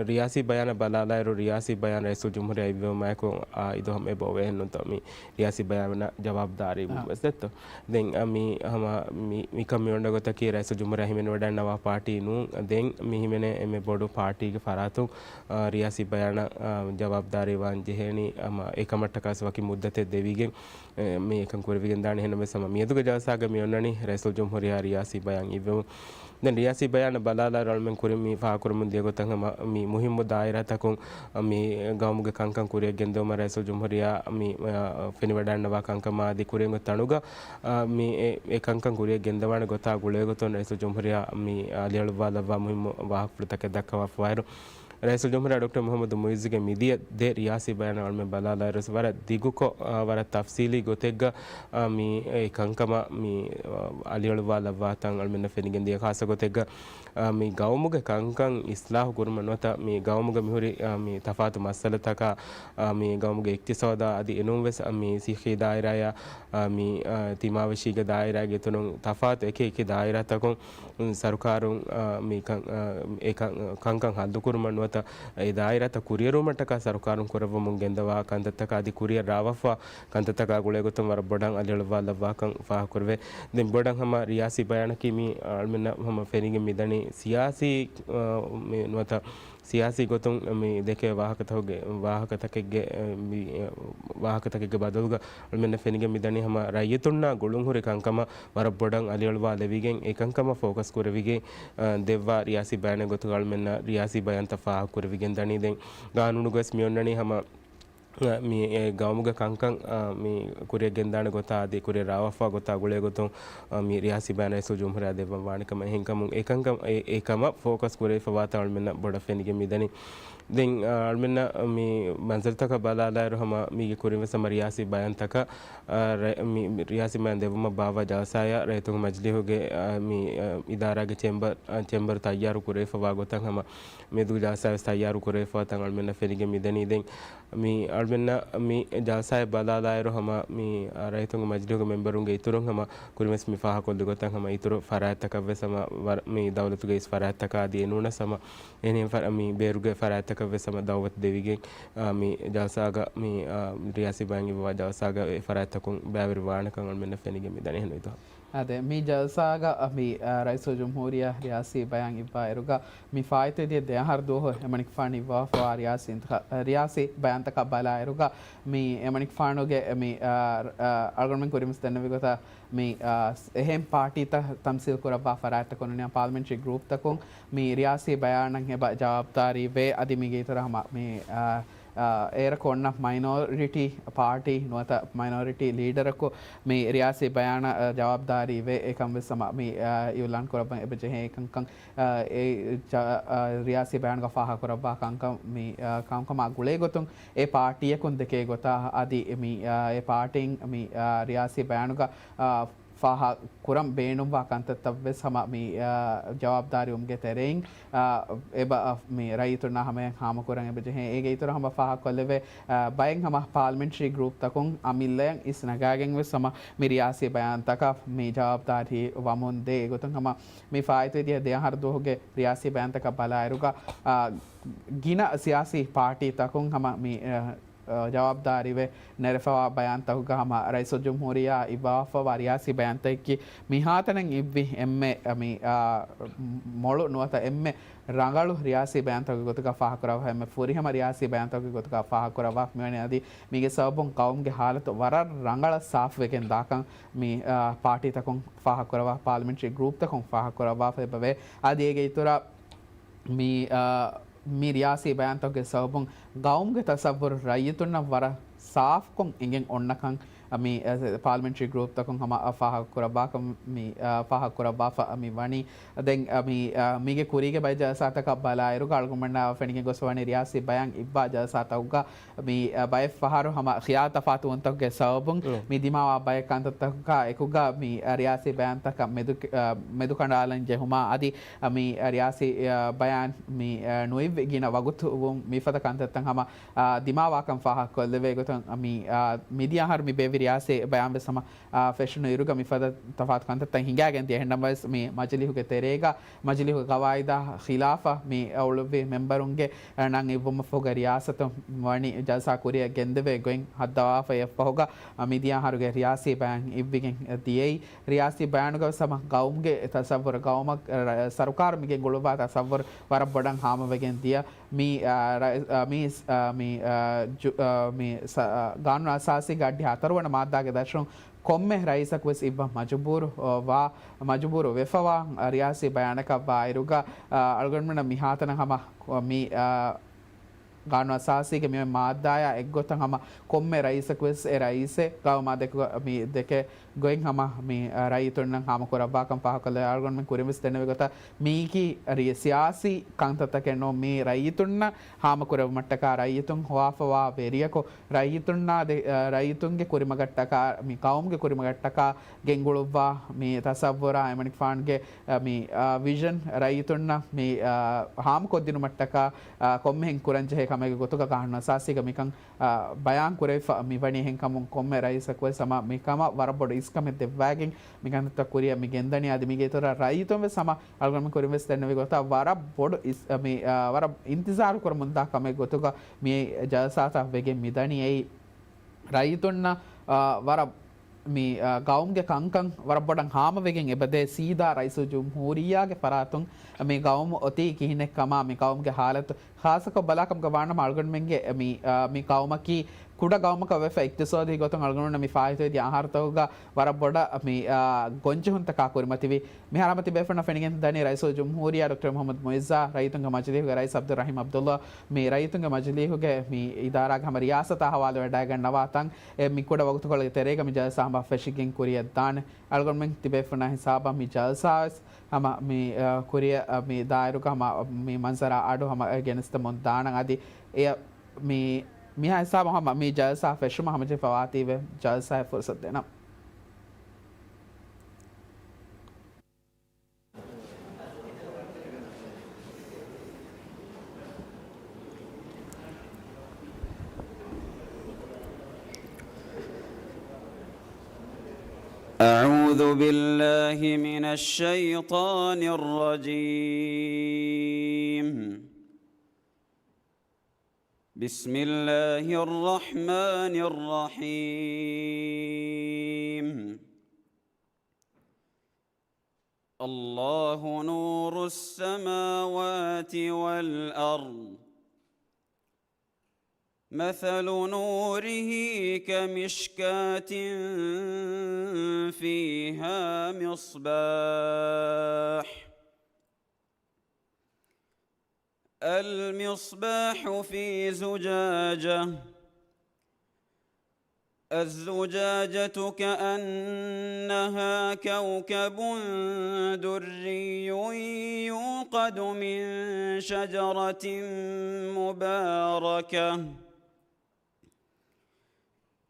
ރިޔާސީ ބަޔާނަށް ބަލާލާއިރު، ރިޔާސީ ބަޔާން ރައީސުލްޖުމްހޫރިއްޔާ އިއްވެވުމާއެކު އާ އިދު ހަމަ އެބަ އޮވޭ ނުތަ މި ރިޔާސީ ބަޔާނަށް ޖަވާބުދާރީވުން ވެސް ދެއްތޯ. ދެން މި ހަމަ މި، މިކަން މި އޮންނަ ގޮތަކީ ރައީސުލްޖުމްހޫރިއްޔާ ހިމެނިވަޑައިގަންނަވާ ޕާޓީ ނޫން. ދެން މި ހިމެނޭ އެންމެ ބޮޑު ޕާޓީގެ ފަރާތުން ރިޔާސީ ބަޔާނަށް ޖަވާބުދާރީވާން ޖެހޭނީ. އެކަމަށްޓަކާސް ވަކި މުއްދަތެއް ދެވިގެން މި އެކަން ކުރެވިގެންދާނެ. އެހެންނަމަވެސް ހަމަ މިއަދުގެ ޖަލްސާގަ މި އޮންނަނީ ރައީސުލްޖުމްހޫރިއްޔާ ރިޔާސީ ބަޔާން އިއްވެވުން. ދެން ރިޔާސީ ބަޔާނަށް ބަލާލާއިރު އަޅުމެން ކުރިން މި ފާހަގަކުރަމުން ދިޔަ ގޮތަށް ހަމަ މި މުހިއްމު ދާއިރާތަކުން މި ގައުމުގެ ކަންކަން ކުރިއަށް ގެންދެވުމަށް ރައީސުލްޖުމްހޫރިއްޔާ މި ފެނިވަޑައިގަންނަވާ ކަންކަމާ އަދި ކުރިއަށް އޮތް ތަނުގަ މި އެ، އެ ކަންކަން ކުރިއަށް ގެންދަވާނެ ގޮތާ ގުޅޭގޮތުން ރައީސުލްޖުމްހޫރިއްޔާ މި އަލިއަޅުއްވާލައްވާ މުހިއްމު ވާހަކަފުޅުތަކެއް ދައްކަވާފަވާއިރު، ރައީސުލްޖުމްހޫރިއްޔާ ޑޮކްޓަރ މުޙައްމަދު މުޢިއްޒުގެ މިދިޔަ ދެ ރިޔާސީ ބަޔާނަށް އަޅުމެން ބަލާލާއިރު ވަރަށް ދިގުކޮށް، ވަރަށް ތަފްސީލީ ގޮތެއްގަ މި އެ ކަންކަމަށް މި އަލިއަޅުއްވާލައްވާތަން އަޅުމެންނަށް ފެނިގެންދިޔަ. ޚާއްޞަ ގޮތެއްގަ މި ގައުމުގެ ކަންކަން އިސްލާހު ކުރުމަށް ނުވަތަ މި ގައުމުގަ މިހުރި މި ތަފާތު މައްސަލަތަކާ، މި ގައުމުގެ އިޤްތިޞާދާ އަދި އެނޫންވެސް މި ޞިއްޙީ ދާއިރާޔާ، މި ތިމާވެށީގެ ދާއިރާގެ އިތުރުން ތަފާތު އެކި އެކި ދާއިރާތަކުން ސަރުކާރުން މި ކަން، އެ ކަން، ކަންކަން ހައްލުކުރުމަށް ނުވަތަ އެ ދާއިރާތައް ކުރިއެރުވުމަށްޓަކާ ސަރުކާރުން ކުރައްވަމުން ގެންދަވާ ކަންތައްތަކާ އަދި ކުރިއަށް ރާވާފަ ކަންތައްތަކާ ގުޅޭގޮތުން ވަރަށް ބޮޑަށް އަލިއަޅުއްވާލައްވާކަން ފާހަގަކުރެވޭ. ދެން ބޮޑަށް ހަމަ ރިޔާސީ ބަޔާނަކީ މި އަޅުމެންނަށް ހަމަ ފެނިގެން މިދަނީ ސިޔާސީ، މި ނުވަތަ ސިޔާސީ ގޮތުން މި ދެކޭ ވާހަކަތަކުގެ، ވާހަކަތަކެއްގެ، މި ވާހަކަތަކެއްގެ ބަދަލުގަ އަޅުމެންނަށް ފެނިގެން މިދަނީ ހަމަ ރައްޔިތުންނާ ގުޅުންހުރި ކަންކަމަށް ވަރަށް ބޮޑަށް އަލިއަޅުވާލެވިގެން އެ ކަންކަމަށް ފޯކަސް ކުރެވިގެން، ދެއްވާ ރިޔާސީ ބަޔާނެއް ގޮތުގަ އަޅުމެންނަށް ރިޔާސީ ބަޔާންތައް ފާހަގަކުރެވިގެން ދަނީ. ދެން ގާނޫނުގަވެސް މި އޮންނަނީ ހަމަ މި ގައުމުގެ ކަންކަން މި ކުރިއަށް ގެންދާނެ ގޮތާ އަދި ކުރިއަށް ރާވާފާ ގޮތާ ގުޅޭ ގޮތުން މި ރިޔާސީ ބަޔާން ރައީސުލްޖުމްހޫރިއްޔާ ދެއްވަން ވާނެ ކަމަށް. އެހެންކަމުން އެކަންކަން، އެ، އެކަމަށް ފޯކަސް ކުރެވިފަވާތަން އަޅުމެންނަށް ބޮޑަށް ފެނިގެން މިދަނީ. ދެން އަޅުމެންނަށް މި މަންޒަރުތަކަށް ބަލާލާއިރު ހަމަ މީގެ ކުރިން ވެސް ހަމަ ރިޔާސީ ބަޔާންތަކަށް، ރަ-، މި ރިޔާސީ ބަޔާން ދެއްވުމަށް ބާއްވާ ޖަލްސާއަށް ރައްޔިތުންގެ މަޖިލީހުގެ މި އިދާރާގެ ޗެމްބަރު، ޗެމްބަރު ތައްޔާރު ކުރެވިފަވާ ގޮތަށް ހަމަ މިއަދު ޖަލްސާ ވެސް ތައްޔާރު ކުރެވިފަވާތަން އަޅުމެންނަށް ފެނިގެން މިދަނީ. ދެން މި އަޅުމެންނަށް މި ޖަލްސާއަށް ބަލާލާއިރު ހަމަ މި ރައްޔިތުންގެ މަޖިލީހުގެ މެމްބަރުންގެ އިތުރުން ހަމަ ކުރިންވެސް މި ފާހަގަކޮށްލި ގޮތަށް ހަމަ އިތުރު ފަރާތްތަކަށްވެސް ހަމަ ވަރަށް މި ދައުލަތުގެ އިސް ފަރާތްތަކާ އަދި އެނޫނަސް ހަމަ އެހެނިހެން ފަރާ-، މި ބޭރުގެ ފަރާތްތަކަށްވެސް ހަމަ ދައުވަތު ދެވިގެން، މި ޖަލްސާގަ މި ރިޔާސީ ބަޔާން އިއްވާ ޖަލްސާގަ އެ ފަރާތްތަކުން ބައިވެރިވާނެކަން އަޅުމެންނަށް ފެނިގެން މިދަނީ. އެހެން އިތުރު އާދެ، މި ޖަލްސާގަ މި، އާ، ރައީސުލްޖުމްހޫރިއްޔާ ރިޔާސީ ބަޔާން އިއްވާއިރުގަ މި ފާއިތުވެދިޔަ ދެއަހަރު ދުވަހު އެމަނިކުފާނު އިއްވާފަވާ ރިޔާސީ އިންތިޚާ-، ރިޔާސީ ބަޔާންތަކަށް ބަލާއިރުގަ މި އެމަނިކުފާނުގެ މި، އާ، އަޅުގަނޑުމެން ކުރިންވެސް ދެންނެވި ގޮތަށް މި، އާ، އެހެން ޕާޓީތައް ތަމްސީލް ކުރައްވާ ފަރާތްތަކުން ނޫނީ ޕާލަމެންޓްރީ ގްރޫޕްތަކުން މި ރިޔާސީ ބަޔާނަށް އެބަ ޖަވާބުދާރީ ވޭ. އަދި މީގެ އިތުރަށް ހަމަ މި، އާ، އާ، އޭރަކު އޮންނަ މައިނޯރިޓީ ޕާޓީ ނުވަތަ މައިނޯރިޓީ ލީޑަރަކު މި ރިޔާސީ ބަޔާނަށް، އާ، ޖަވާބުދާރީ ވޭ. އެކަން ވެސް ހަމަ މި، އާ، އިއުލާން ކުރައްވަން އެބަ ޖެހޭ. އެކަންކަން، އާ، އެ ޖަ-، އާ، ރިޔާސީ ބަޔާނުގަ ފާހަގަކުރައްވާ ކަންކަން މި، އާ، ކަންކަމާ ގުޅޭގޮތުން އެ ޕާޓީއަކުން ދެކޭ ގޮތާ އަދި މި، އާ، އެ ޕާޓީން މި، އާ، ރިޔާސީ ބަޔާނުގަ، އާ، ފާހަގަ ކުރަން ބޭނުންވާ ކަންތައްތައް ވެސް ހަމަ މި، އާ، ޖަވާބުދާރީވުމުގެ ތެރެއިން، އާ، އެބަ، އާ، މި ރައްޔިތުންނާ ހަމަޔަށް ހާމަކުރަން އެބަ ޖެހޭ. އޭގެ އިތުރަށް ހަމަ ފާހަގަކޮށްލެވޭ، އާ، ބައެއް ހަމަ ޕާލަމެންޓްރީ ގްރޫޕްތަކުން އަމިއްލައަށް އިސް ނަގާގެން ވެސް ހަމަ މި ރިޔާސީ ބަޔާންތަކަށް މި ޖަވާބުދާރީ ވަމުން ދޭ. އެގޮތުން ހަމަ މި ފާއިތުވެދިޔަ ދެއަހަރު ދުވަހުގެ ރިޔާސީ ބަޔާންތަކަށް ބަލާއިރުގަ، އާ، ގިނަ ސިޔާސީ ޕާޓީތަކުން ހަމަ މި، އާ، ޖަވާބުދާރީވެ ނެރެފަވާ ބަޔާންތަކުގަ ހަމަ ރައީސުލްޖުމްހޫރިއްޔާ އިއްވާފަވާ ރިޔާސީ ބަޔާންތަކަކީ މިހާތަނަށް އިއްވި އެންމެ މި، އާ، މޮޅު ނުވަތަ އެންމެ ރަނގަޅު ރިޔާސީ ބަޔާންތަކުގެ ގޮތުގަ ފާހަގަކުރައްވާ، އެންމެ ފުރިހަމަ ރިޔާސީ ބަޔާންތަކުގެ ގޮތުގަ ފާހަގަކުރައްވާ. މިވަނީ އަދި މީގެ ސަބަބުން ގައުމުގެ ހާލަތު ވަރަށް ރަނގަޅަށް ސާފުވެގެން ދާކަން މި، އާ، ޕާޓީތަކުން ފާހަގަކުރައްވާ، ޕާލަމެންޓްރީ ގްރޫޕްތަކުން ފާހަގަކުރައްވާފަ އެބަވޭ. އަދި އޭގެ އިތުރަށް މި، އާ، މި ރިޔާސީ ބަޔާންތަކުގެ ސަބަބުން ގައުމުގެ ތަސައްވުރު ރައްޔިތުންނަށް ވަރަށް ސާފުކޮށް އެނގެން އޮންނަކަން މި، އެ، ޕާލަމެންޓްރީ ގްރޫޕްތަކުން ހަމަ ފާހަގަކުރައްވާކަން މި، އަ، ފާހަގަކުރައްވާފަ މި ވަނީ. ދެން، އަ، މި، އަ، މީގެ ކުރީގެ ބައެއް ޖަލްސާތަކަށް ބަލާއިރުގަ އަޅުގަނޑުމެންނަށް ފެނިގެން ގޮސްފަވަނީ ރިޔާސީ ބަޔާން އިއްވާ ޖަލްސާތަކުގަ މި، އަ، ބައެއް ފަހަރު ހަމަ ޚިޔާލު ތަފާތުވުންތަކުގެ ސަބަބުން މި ދިމާވާ ބައެއް ކަންތައްތަކާ އެކުގަ މި، އަ، ރިޔާސީ ބަޔާންތަކަށް މެދު، އަ، މެދުކަނޑާލަން ޖެހުމާ އަދި، އަ، މި، އަ، ރިޔާސީ، އަ، ބަޔާން މި، އަ، ނުއިއްވި ގިނަ ވަގުތުވުން މިފަދަ ކަންތައްތައް ހަމަ، އަ، ދިމާވާކަން ފާހަގަކޮށްލެވޭ ގޮތުން މި، އަ، މިދިޔަ އަހަރު މި ބޭއްވި ރިޔާސީ ބަޔާން ވެސް ހަމަ އާ، ފެށުނު އިރުގަ މިފަދަ ތަފާތު ކަންތައްތައް ހިނގާގެން ދިޔަ. އެހެންނަމަވެސް، މި މަޖިލީހުގެ ތެރޭގަ މަޖިލީހުގެ ގަވާއިދާ ޚިލާފަށް މި އުޅުއްވި މެމްބަރުންގެ ނަން އިއްވުމަށްފަހުގަ ރިޔާސަތު ވަނީ ޖަލްސާ ކުރިއަށް ގެންދެވޭ ގޮތް ހައްދަވާފައި އެއަށްފަހުގަ، މިދިޔަ އަހަރުގެ ރިޔާސީ ބަޔާން އިއްވިގެން ދިޔައީ. ރިޔާސީ ބަޔާނުގަ ވެސް ހަމަ ގައުމުގެ ތަސައްވުރު، ގައުމަށް ރަ-، ސަރުކާރު މިގެންގުޅުއްވާ ތަސައްވުރު ވަރަށް ބޮޑަށް ހާމަވެގެން ދިޔަ. މި، އާ، ރައި-، އާ، މި، އާ، މި، އާ، ޖު-، އާ، މި ސަ-، އާ، ގާނޫނު އަސާސީގެ އައްޑިހަ ހަތަރުވަނަ މާއްދާގެ ދަށުން ކޮންމެ ރައީސަކު ވެސް އިއްވަން މަޖުބޫރު، އާ، ވާ، މަޖުބޫރު ވެފަވާ، އާ، ރިޔާސީ ބަޔާނަކަށް ވާއިރުގަ، އާ، އަޅުގަނޑުމެންނަށް މިހާތަނަށް ހަމަ، މި، އާ، ގާނޫނު އަސާސީގެ މި މާއްދާޔާ އެއްގޮތަށް ހަމަ ކޮންމެ ރައީސަކު ވެސް އެ ރައީސެއް ގައުމާ ދެކެ-، މި ދެކެ ގޮތް ހަމަ މި ރައްޔިތުންނަށް ހާމަކުރައްވާކަން ފާހަގަކޮށްލެވޭ. އަޅުގަނޑުމެން ކުރިން ވެސް ދެންނެވި ގޮތަށް މީކީ ރި-، ސިޔާސީ ކަންތައްތަކެއް ނޫން، މީ ރައްޔިތުންނަށް ހާމަކުރެއްވުމަށްޓަކާ، ރައްޔިތުން ހޮވާފަވާ ވެރިޔަކު، ރައްޔިތުންނާ ދެ-، ރައްޔިތުންގެ ކުރިމަގަށްޓަކާ، މި ގައުމުގެ ކުރިމަގަށްޓަކާ ގެންގުޅުއްވާ މި ތަސައްވުރާ އެމަނިކުފާނުގެ، މި، ވިޝަން ރައްޔިތުންނަށް މި، ހާމަކޮށްދިނުމަށްޓަކާ، ކޮންމެހެން ކުރަންޖެހޭ ކަމެއްގެ ގޮތުގަ ގާނޫނު އަސާސީގަ މިކަން އާ، ބަޔާން ކުރެވިފަ މި ވަނީ. އެހެންކަމުން ކޮންމެ ރައީސަކު ވެސް ހަމަ މިކަމަށް ވަރަށް ބޮޑު އިސްކަމެއް ދެއްވައިގެން މި ކަންތައްތައް ކުރިއަށް މި ގެންދަނީ. އަދި މީގެ އިތުރަށް ރައްޔިތުން ވެސް ހަމަ އަޅުގަނޑުމެން ކުރިން ވެސް ދެންނެވި ގޮތަށް ވަރަށް ބޮޑު އިސް-، އަ، މި، އާ، ވަރަށް އިންތިޒާރު ކުރަމުންދާ ކަމެއް ގޮތުގަ މި ޖަލްސާތައް ވެގެން މި ދަނީ. އެއީ ރައްޔިތުންނަށް، އާ، ވަރަށް މި، އާ، ގައުމުގެ ކަންކަން ވަރަށް ބޮޑަށް ހާމަވެގެން އެބަދޭ ސީދާ ރައީސުލްޖުމްހޫރިއްޔާގެ ފަރާތުން މި ގައުމު އޮތީ ކިހިނެއްކަމާ، މި ގައުމުގެ ހާލަތު ޚާއްޞަކޮށް ބަލާކަމުގަ ވާނަމަ އަޅުގަނޑުމެންގެ މި، އާ، މި ގައުމަކީ ކުޑަ ގައުމަކަށް ވެފަ އިޤްތިޞާދީ ގޮތުން އަޅުގަނޑުމެންނަށް މި ފާއިތުވެދިޔަ އަހަރުތަކުގަ ވަރަށް ބޮޑަށް މި، އާ، ގޮންޖެހުންތަކާ ކުރިމަތިވި. މިހާރު ހަމަ ތިބޭފުޅުންނަށް ފެނިގެން ދަނީ ރައީސުލްޖުމްހޫރިއްޔާ ޑޮކްޓަރ މުޙައްމަދު މުޢިއްޒާ ރައްޔިތުންގެ މަޖިލީހުގެ ރައީސް ޢަބްދުއްރަޙީމް ޢަބްދުﷲ މި ރައްޔިތުންގެ މަޖިލީހުގެ މި އިދާރާގެ ހަމަ ރިޔާސަތާ ހަވާލުވެވަޑައިގަންނަވާ ތަން. އެ މި ކުޑަ ވަގުތުކޮޅެއްގެ ތެރޭގަ މި ޖަލްސާ ހަމަ ފެށިގެން ކުރިއަށްދާނެ. އަޅުގަނޑުމެން ތިބޭފުޅުންނާ ހިސާބަށް މި ޖަލްސާ ވެސް ހަމަ މި، އަ، ކުރިއަށް، އަ، މި ދާއިރުގަ ހަމަ މި މަންޒަރާ އަޑު ހަމަ ގެނެސްދެމުން ދާނަން. އަދި އެ މި، މިހާ ހިސާބަށް ހަމަ މި ޖަލްސާ ފެށުމަށް ހަމަޖެހިފަވާތީވެ ޖަލްސާއަށް ފުރުސަތު ދޭނަން. أعوذ بالله من الشيطان الرجيم. بسم الله الرحمن الرحيم. الله نور السماوات والأرض. مثل نوره كمشكاة فيها مصباح. المصباح في زجاجة. الزجاجة كأنها كوكب دري يوقد من شجرة مباركة،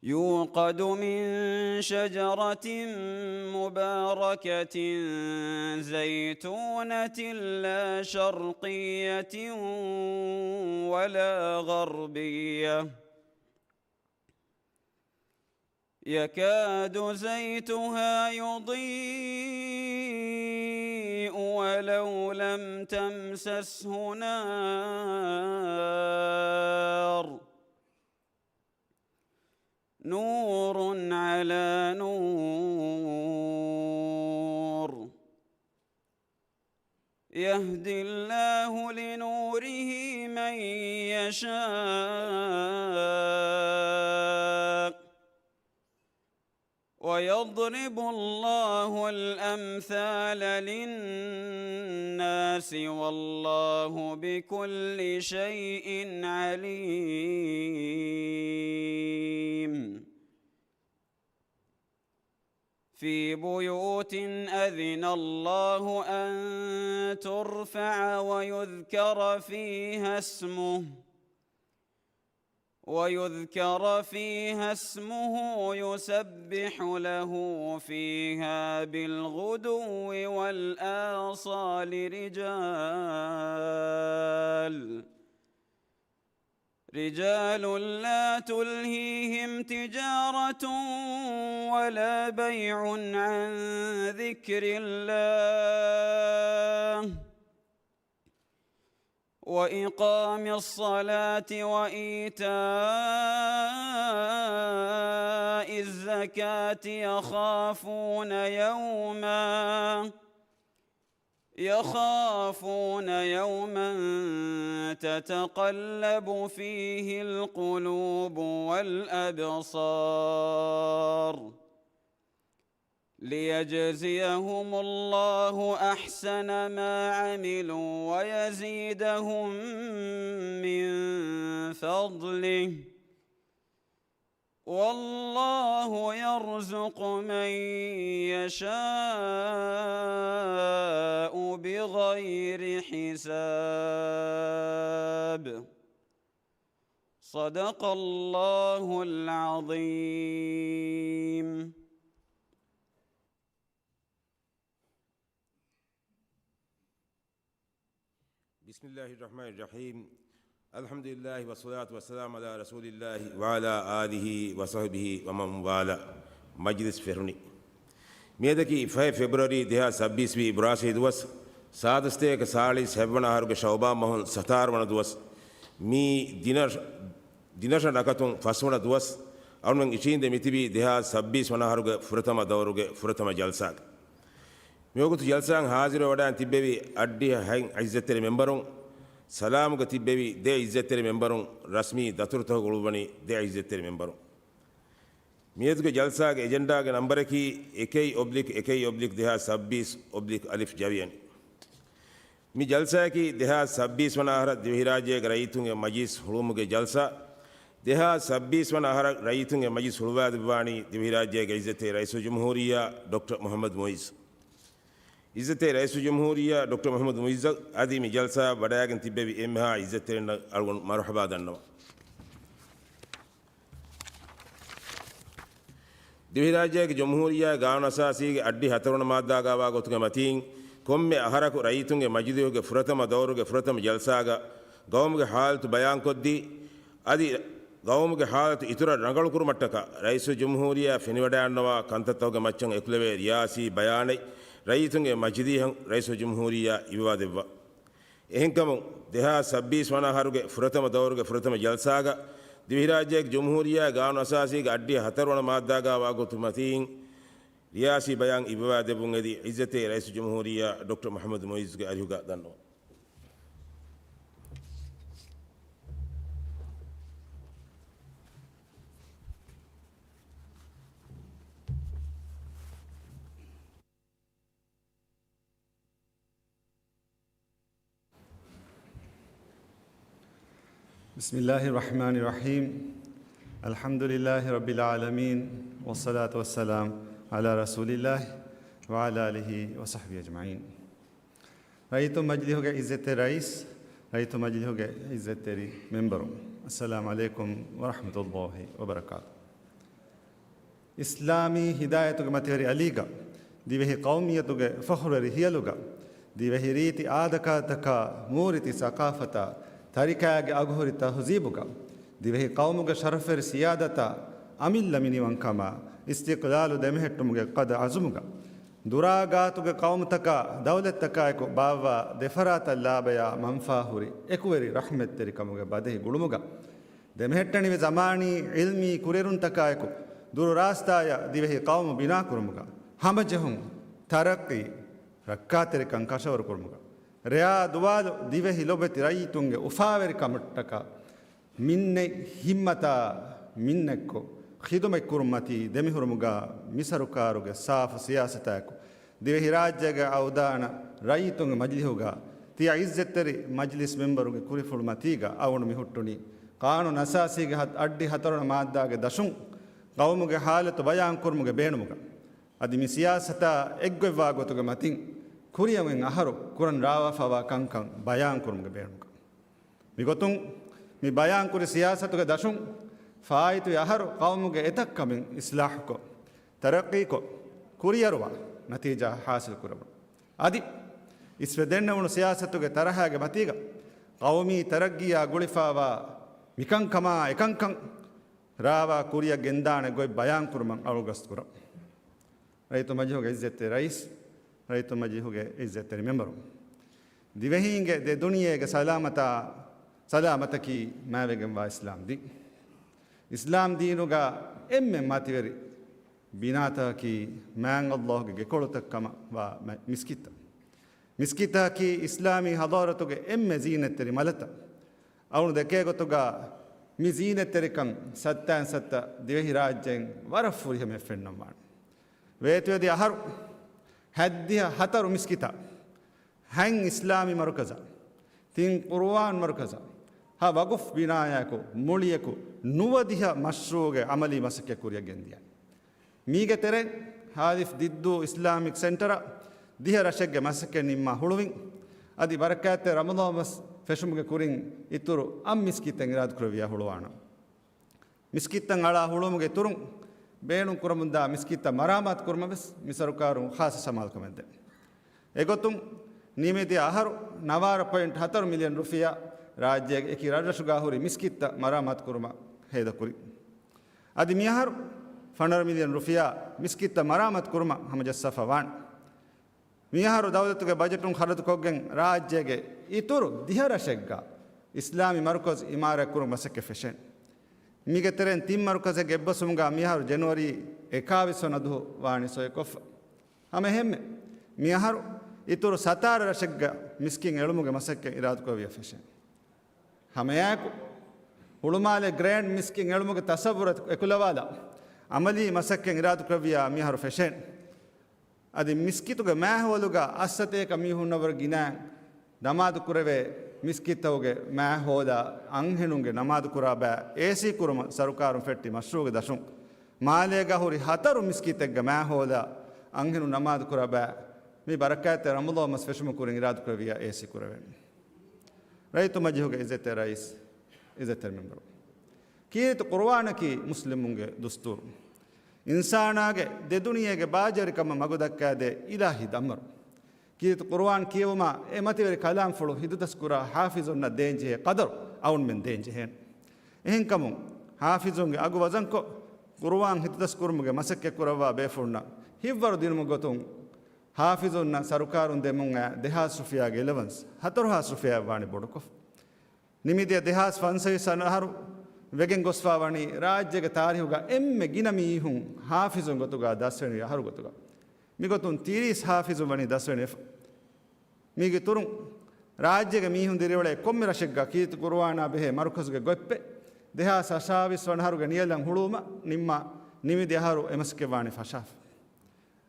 يوقد من شجرة مباركة زيتونة لا شرقية ولا غربية يكاد زيتها يضيء ولو لم تمسسه نار، نور على نور، يهدي الله لنوره من يشاء، ويضرب الله الأمثال للناس والله بكل شيء عليم. في بيوت أذن الله أن ترفع ويذكر فيها اسمه، ويذكر فيها اسمه يسبح له فيها بالغدو والآصال رجال، رجال لا تلهيهم تجارة ولا بيع عن ذكر الله وإقام الصلاة وإيتاء الزكاة يخافون يوما، يخافون يوما تتقلب فيه القلوب والأبصار. ليجزيهم الله أحسن ما عملوا ويزيدهم من فضله، والله يرزق من يشاء بغير حساب. صدق الله العظيم. بسم الله الرحمن الرحيم. الحمد لله والصلاة والسلام على رسول الله وعلى آله وصحبه ومن والاه. މަޖިލިސް ފެށުނީ. މިއަދަކީ ފަހެއް ފެބްރުއަރީ ދެހާސް ސައްބީސް ވީ އިބްރާސީ ދުވަސް، ސާދަސްތޭކަ ސާޅީސް ހަތްވަނަ އަހަރުގެ ޝައުބާން މަހުން ސަތާރަ ވަނަ ދުވަސް. މީ ދިނަށް، ދިނަށަށް ނަކަތުން ފަސްވަނަ ދުވަސް. އަޅުމެން އިށީނދެ މިތިބީ ދެހާސް ސައްބީސް ވަނަ އަހަރުގެ ފުރަތަމަ ދައުރުގެ ފުރަތަމަ ޖަލްސާގަ. މިވަގުތު ޖަލްސާއަށް ހާޒިރުވެވަޑައިން ތިއްބެވި އަށްޑިހަ ހަތް އިއްޒަތްތެރި މެމްބަރުން، ސަލާމުގަ ތިއްބެވި ދެ އިއްޒަތްތެރި މެމްބަރުން، ރަސްމީ ދަތުރުތަކުގަ އުޅުއްވަނީ ދެ އިއްޒަތްތެރި މެމްބަރުން. މިއަދުގެ ޖަލްސާގެ އެޖެންޑާގެ ނަންބަރަކީ އެކެއް އޮބްލިކް އެކެއް އޮބްލިކް ދެހާސް ސައްބީސް އޮބްލިކް އަލިފް ޖަވިޔަނި. މި ޖަލްސާއަކީ ދެހާސް ސައްބީސް ވަނަ އަހަރަށް ދިވެހިރާއްޖޭގެ ރައްޔިތުންގެ މަޖިލިސް ހުޅުވުމުގެ ޖަލްސާ. ދެހާސް ސައްބީސް ވަނަ އަހަރަށް ރައްޔިތުންގެ މަޖިލިސް ހުޅުވާލެއްވާނީ ދިވެހިރާއްޖޭގެ އިއްޒަތްތެރި ރައީސުލްޖުމްހޫރިއްޔާ ޑޮކްޓަރ މުޙައްމަދު މުޢިއްޒު. އިއްޒަތްތެރި ރައީސުލްޖުމްހޫރިއްޔާ ޑޮކްޓަރ މުޙައްމަދު މުޢިއްޒަށް އަދި މި ޖަލްސާއަށް ވަޑައިގެން ތިއްބެވި އެންމެހާ އިއްޒަތްތެރިންނަށް އަޅުގަނޑު މަރުޙަބާ ދަންނަވަން. ދިވެހިރާއްޖޭގެ ޖުމްހޫރިއްޔާގެ ގާނޫނު އަސާސީގެ އަށްޑިހަ ހަތަރުވަނަ މާއްދާގައިވާ ގޮތުގެ މަތީން، ކޮންމެ އަހަރަކު ރައްޔިތުންގެ މަޖިލީހުގެ ފުރަތަމަ ދައުރުގެ ފުރަތަމަ ޖަލްސާގަ ގައުމުގެ ޙާލަތު ބަޔާންކޮށްދީ، އަދި ގައުމުގެ ޙާލަތު އިތުރަށް ރަނގަޅުކުރުމަށްޓަކާ ރައީސުލްޖުމްހޫރިއްޔާ ފެނިވަޑައިގަންނަވާ ކަންތައްތަކުގެ މައްޗަށް އެކުލެވޭ ރިޔާސީ ބަޔާނެއް ރައްޔިތުންގެ މަޖިލީހަށް ރައީސުލްޖުމްހޫރިއްޔާ އިވިވާދެއްވާ. އެހެންކަމުން، ދެހާސް ސައްބީސް ވަނަ އަހަރުގެ ފުރަތަމަ ދައުރުގެ ފުރަތަމަ ޖަލްސާގަ ދިވެހިރާއްޖޭގެ ޖުމްހޫރިއްޔާގެ ގާނޫނު އަސާސީގެ އަށްޑިހަ ހަތަރުވަނަ މާއްދާގައިވާ ގޮތުގެ މަތީން ރިޔާސީ ބަޔާން އިއްވަވާދެއްވުން އެދި އިއްޒަތްތެރި ރައީސުލްޖުމްހޫރިއްޔާ ޑޮކްޓަރ މުޙައްމަދު މުޢިއްޒުގެ އަރިހުގަ ދަންނަވަން. بسم الله الرحمن الرحيم. الحمد لله رب العالمين، والصلاة والسلام على رسول الله وعلى آله وصحبه أجمعين. ރައްޔިތުން މަޖިލީހުގެ އިއްޒަތްތެރި ރައީސް، ރައްޔިތުން މަޖިލީހުގެ އިއްޒަތްތެރި މެމްބަރުން، އައްސަލާމު ޢަލައިކުމް ވަރަޙްމަތުﷲި ވަބަރަކާތު. އިސްލާމީ ހިދާޔަތުގެ މަތިވެރި އަލީގަ، ދިވެހި ޤައުމިއްޔަތުގެ ފަޚުރުވެރި ހިޔަލުގަ، ދިވެހި ރީތި އާދަކާދަތަކާ، މޫރިތި ސަޤާފަތާ، ތަރިކައިގެ އަގުހުރި ތަހުޒީބުގަ، ދިވެހި ޤައުމުގެ ޝަރަފްވެރި ސިޔާދަތާ، އަމިއްލަ މިނިވަންކަމާ، އިސްތިޤްލާލު ދެމެހެއްޓުމުގެ ޤަދަ ޢަޒުމުގަ، ދުރާ ގާތުގެ ޤައުމުތަކާ، ދައުލަތްތަކާއެކު ބާއްވާ ދެފަރާތަށް ލާބަޔާ މަންފާހުރި އެކުވެރި ރަޙްމަތްތެރިކަމުގެ ބަދަހި ގުޅުމުގަ، ދެމެހެއްޓެނިވި ޒަމާނީ ޢިލްމީ ކުރިއެރުންތަކާއެކު ދުރު ރާސްތާޔަށް ދިވެހި ޤައުމު ބިނާކުރުމުގަ، ހަމަޖެހުން، ތަރައްޤީ، ރައްކާތެރިކަން ކަށަވަރުކުރުމުގަ، ރެޔާ ދުވާލު ދިވެހި ލޮބެތި ރައްޔިތުންގެ އުފާވެރިކަމަށްޓަކާ، މިންނެތް ހިއްމަތާ މިންނެއްކޮށް، ޚިދުމަތްކުރުންމަތީ ދެމިހުރުމުގަ މިސަރުކާރުގެ ސާފު ސިޔާސަތާއެކު، ދިވެހިރާއްޖޭގެ އަވަދާނަ ރައްޔިތުންގެ މަޖިލިހުގަ ތިޔަ އިއްޒަތްތެރި މަޖިލިސް މެމްބަރުގެ ކުރިފުޅުމަތީގަ އަވަނު މިހުއްޓުނީ، ޤާނޫނު އަސާސީގެ ހަތް، އައްޑިހަ ހަތަރުވަނަ މާއްދާގެ ދަށުން ޤައުމުގެ ހާލަތު ބަޔާންކުރުމުގެ ބޭނުމުގަ. އަދި މި ސިޔާސަތާ އެއްގޮތްވާ ގޮތުގެ މަތިން ކުރިއަށް އޮތް އަހަރު ކުރަން ރާވާފައިވާ ކަންކަން ބަޔާންކުރުމުގެ ބޭނުމުގަ. މިގޮތުން މި ބަޔާންކުރި ސިޔާސަތުގެ ދަށުން ފާއިތުވި އަހަރު ޤައުމުގެ އެތައް ކަމެއް އިސްލާހުކޮށް، ތަރައްޤީކޮށް، ކުރިއަރުވާ ނަތީޖާ ހާސިލް ކުރެވުނު. އަދި އިސްވެ ދެންނެވުނު ސިޔާސަތުގެ ތަރަހާގެ މަތީގަ ޤައުމީ ތަރައްގީއާ ގުޅިފައިވާ މިކަންކަމާ އެކަންކަން ރާވާ ކުރިއަށް ގެންދާނެ ގޮތް ބަޔާންކުރުމަށް އަޅުގަސްތު ކުރަން. ރައްޔިތު މަޖިލިހުގެ އިއްޒަތްތެރި ރައީސް، ރައްޔިތު މަޖިލިހުގެ އިއްޒަތްތެރި މެމްބަރު، ދިވެހީންގެ ދެ ދުނިޔޭގެ ސަލާމަތާ، ސަލާމަތަކީ މާވެގެންވާ އިސްލާމް ދީން. އިސްލާމް ދީނުގަ އެންމެ މަތިވެރި ބިނާތަކަކީ މާތް ﷲ ގެ ގެކޮޅުތައް ކަމަށް ވާ މަ-، މިސްކިތްތައް. މިސްކިތަކީ އިސްލާމީ ޙަޟާރަތުގެ އެންމެ ޒީނަތްތެރި މަލަތައް. އަޅުގަނޑު ދެކޭ ގޮތުގަ މި ޒީނަތްތެރިކަން ސައްތައިން ސައްތަ ދިވެހިރާއްޖެއިން ވަރަށް ފުރިހަމައަށް ފެންނަން ވާނެ. ވޭތުވެދިޔަ އަހަރު ހަތްދިހަ ހަތަރު މިސްކިތާ، ހަތް އިސްލާމީ މަރުކަޒާ، ތިން ޤުރުއާން މަރުކަޒާ، ހަ ވަގުފް ބިނާޔާއެކު މުޅިއަކު ނުވަދިހަ މަޝްރޫޢުގެ ޢަމަލީ މަސައްކަތް ކުރިއަށް ގެންދިޔަ. މީގެ ތެރެއިން ހާލިފް ދިއްދޫ އިސްލާމިކް ސެންޓަރ ދިހަ ރަށެއްގެ މަސައްކަތް ނިންމާ ހުޅުވިން. އަދި ބަރަކާތްތެރި ރަމަޟާން މަސް ފެށުމުގެ ކުރިން އިތުރު އަށް މިސްކިތެއް އިރާދަކުރެއްވިޔާ ހުޅުވާނަން. މިސްކިތްތައް އަޅާ ހުޅުވުމުގެ އިތުރުން ބޭނުން ކުރަމުންދާ މިސްކިތްތައް މަރާމާތު ކުރުމަށް ވެސް މި ސަރުކާރުން ޚާއްޞަ ސަމާލުކަމެއް ދޭ. އެގޮތުން ނިމިދިޔަ އަހަރު ނަވާރަ ޕޮއިންޓް ހަތަރު މިލިއަން ރުފިޔާ ރާއްޖޭގެ އެކި ރަށްރަށުގަ ހުރި މިސްކިތްތައް މަރާމާތު ކުރުމަށް ހޭދަކުރި. އަދި މިއަހަރު ފަނަރަ މިލިއަން ރުފިޔާ މިސްކިތްތައް މަރާމާތު ކުރުމަށް ހަމަޖައްސާފަ ވާނެ. މިއަހަރު ދައުލަތުގެ ބަޖެޓުން ޚަރަދުކޮށްގެން ރާއްޖޭގެ އިތުރު ދިހަ ރަށެއްގަ އިސްލާމީ މަރުކަޒު އިމާރާތް ކުރުމަށް މަސައްކަތް ފެށޭނެ. މީގެ ތެރެއިން ތިން މަރުކަޒެއްގެ އެއްބަސްވުމުގަ މިއަހަރު ޖެނުއަރީ އެކާވީސް ވަނަ ދުވަހު ވާނީ ސޮއިކޮށްފަ. ހަމައެހެންމެ މިއަހަރު އިތުރު ސަތާރަ ރަށެއްގަ މިސްކިތް އެޅުމުގެ މަސައްކަތް އިރާދަކުރެއްވިޔާ ފެށޭނެ. ހަމައެއާއެކު ހުޅުމާލެ ގްރޭންޑް މިސްކިތް އެޅުމުގެ ތަސައްވުރަށް އެކުލަވާލާ އަމަލީ މަސައްކަތް އިރާދަކުރެއްވިޔާ މިއަހަރު ފެށޭނެ. އަދި މިސްކިތުގެ މާހައުލުގަ އަށްސަތޭކަ މީހުންނަށްވުރެ ގިނައިން ނަމާދު ކުރެވޭ މިސްކިތްތަކުގެ މާހައުލަށް އަންހެނުންގެ ނަމާދު ކުރާ ބައި އޭސީ ކުރުމަށް ސަރުކާރުން ފެއްޓި މަޝްރޫޢުގެ ދަށުން މާލޭގަ ހުރި ހަތަރު މިސްކިތެއްގެ މާހައުލަށް އަންހެނުން ނަމާދު ކުރާ ބައި މި ބަރަކާތްތެރި ރަމަޟާން މަސް ފެށުމުގެ ކުރިން އިރާދަކުރެއްވިޔާ އޭސީ ކުރެވޭނެ. ރައްޔިތު މަޖިލިހުގެ އިއްޒަތްތެރި ރައީސް، އިއްޒަތްތެރި މެމްބަރު. ކީރިތި ޤުރުއާނަކީ މުސްލިމުންގެ ދުސްތޫރު. އިންސާނާގެ ދެ ދުނިޔޭގެ ބާޖަރިކަމަށް މަގުދައްކާދޭ އިލާހީ ދަންވަރު. ކީރިތި ޤުރުއާން ކިޔެވުމާ އެ މަތިވެރި ކަލާމްފުޅު ހިތުދަސްކުރާ ޙާފިޒުންނަށް ދޭންޖެހޭ ޤަދަރު އަޅުގަނޑުމެން ދޭންޖެހޭނެ. އެހެންކަމުން ޙާފިޒުންގެ އަގު ވަޒަންކޮށް، ޤުރުއާން ހިތުދަސްކުރުމުގެ މަސައްކަތް ކުރައްވާ ބޭފުޅުންނަށް ހިތްވަރު ދިނުމުގެ ގޮތުން ޙާފިޒުންނަށް ސަރުކާރުން ދެމުން އައި ދެހާސް ރުފިޔާގެ އެލަވަންސް ހަތަރުހާސް ރުފިޔާއަށް ވާނީ ބޮޑުކޮށް. ނިމިދިޔަ ދެހާސް ފަންސަވީސް އަހަރު ވެގެން ގޮސްފާވަނީ ރާއްޖޭގެ ތާރީހުގަ އެންމެ ގިނަ މީހުން ޙާފިޒުން ގޮތުގަ ދަސްވެނިވި އަހަރު ގޮތުގަ. މިގޮތުން ތިރީސް ޙާފިޒުން ވަނީ ދަސްވެނިވެފަ. މީގެ އިތުރުން ރާއްޖޭގެ މީހުން ދިރިއުޅޭ ކޮންމެ ރަށެއްގަ ކީރިތި ޤުރުއާނާ ބެހޭ މަރުކަޒުގެ ގޮތްޕެއް ދެހާސް އަށާވީސް ވަނަ އަހަރުގެ ނިޔަލަށް ހުޅުވުމަށް ނިންމާ ނިމިދިޔަ އަހަރު އެ މަސައްކަތް ވާނީ ފަށާފަ.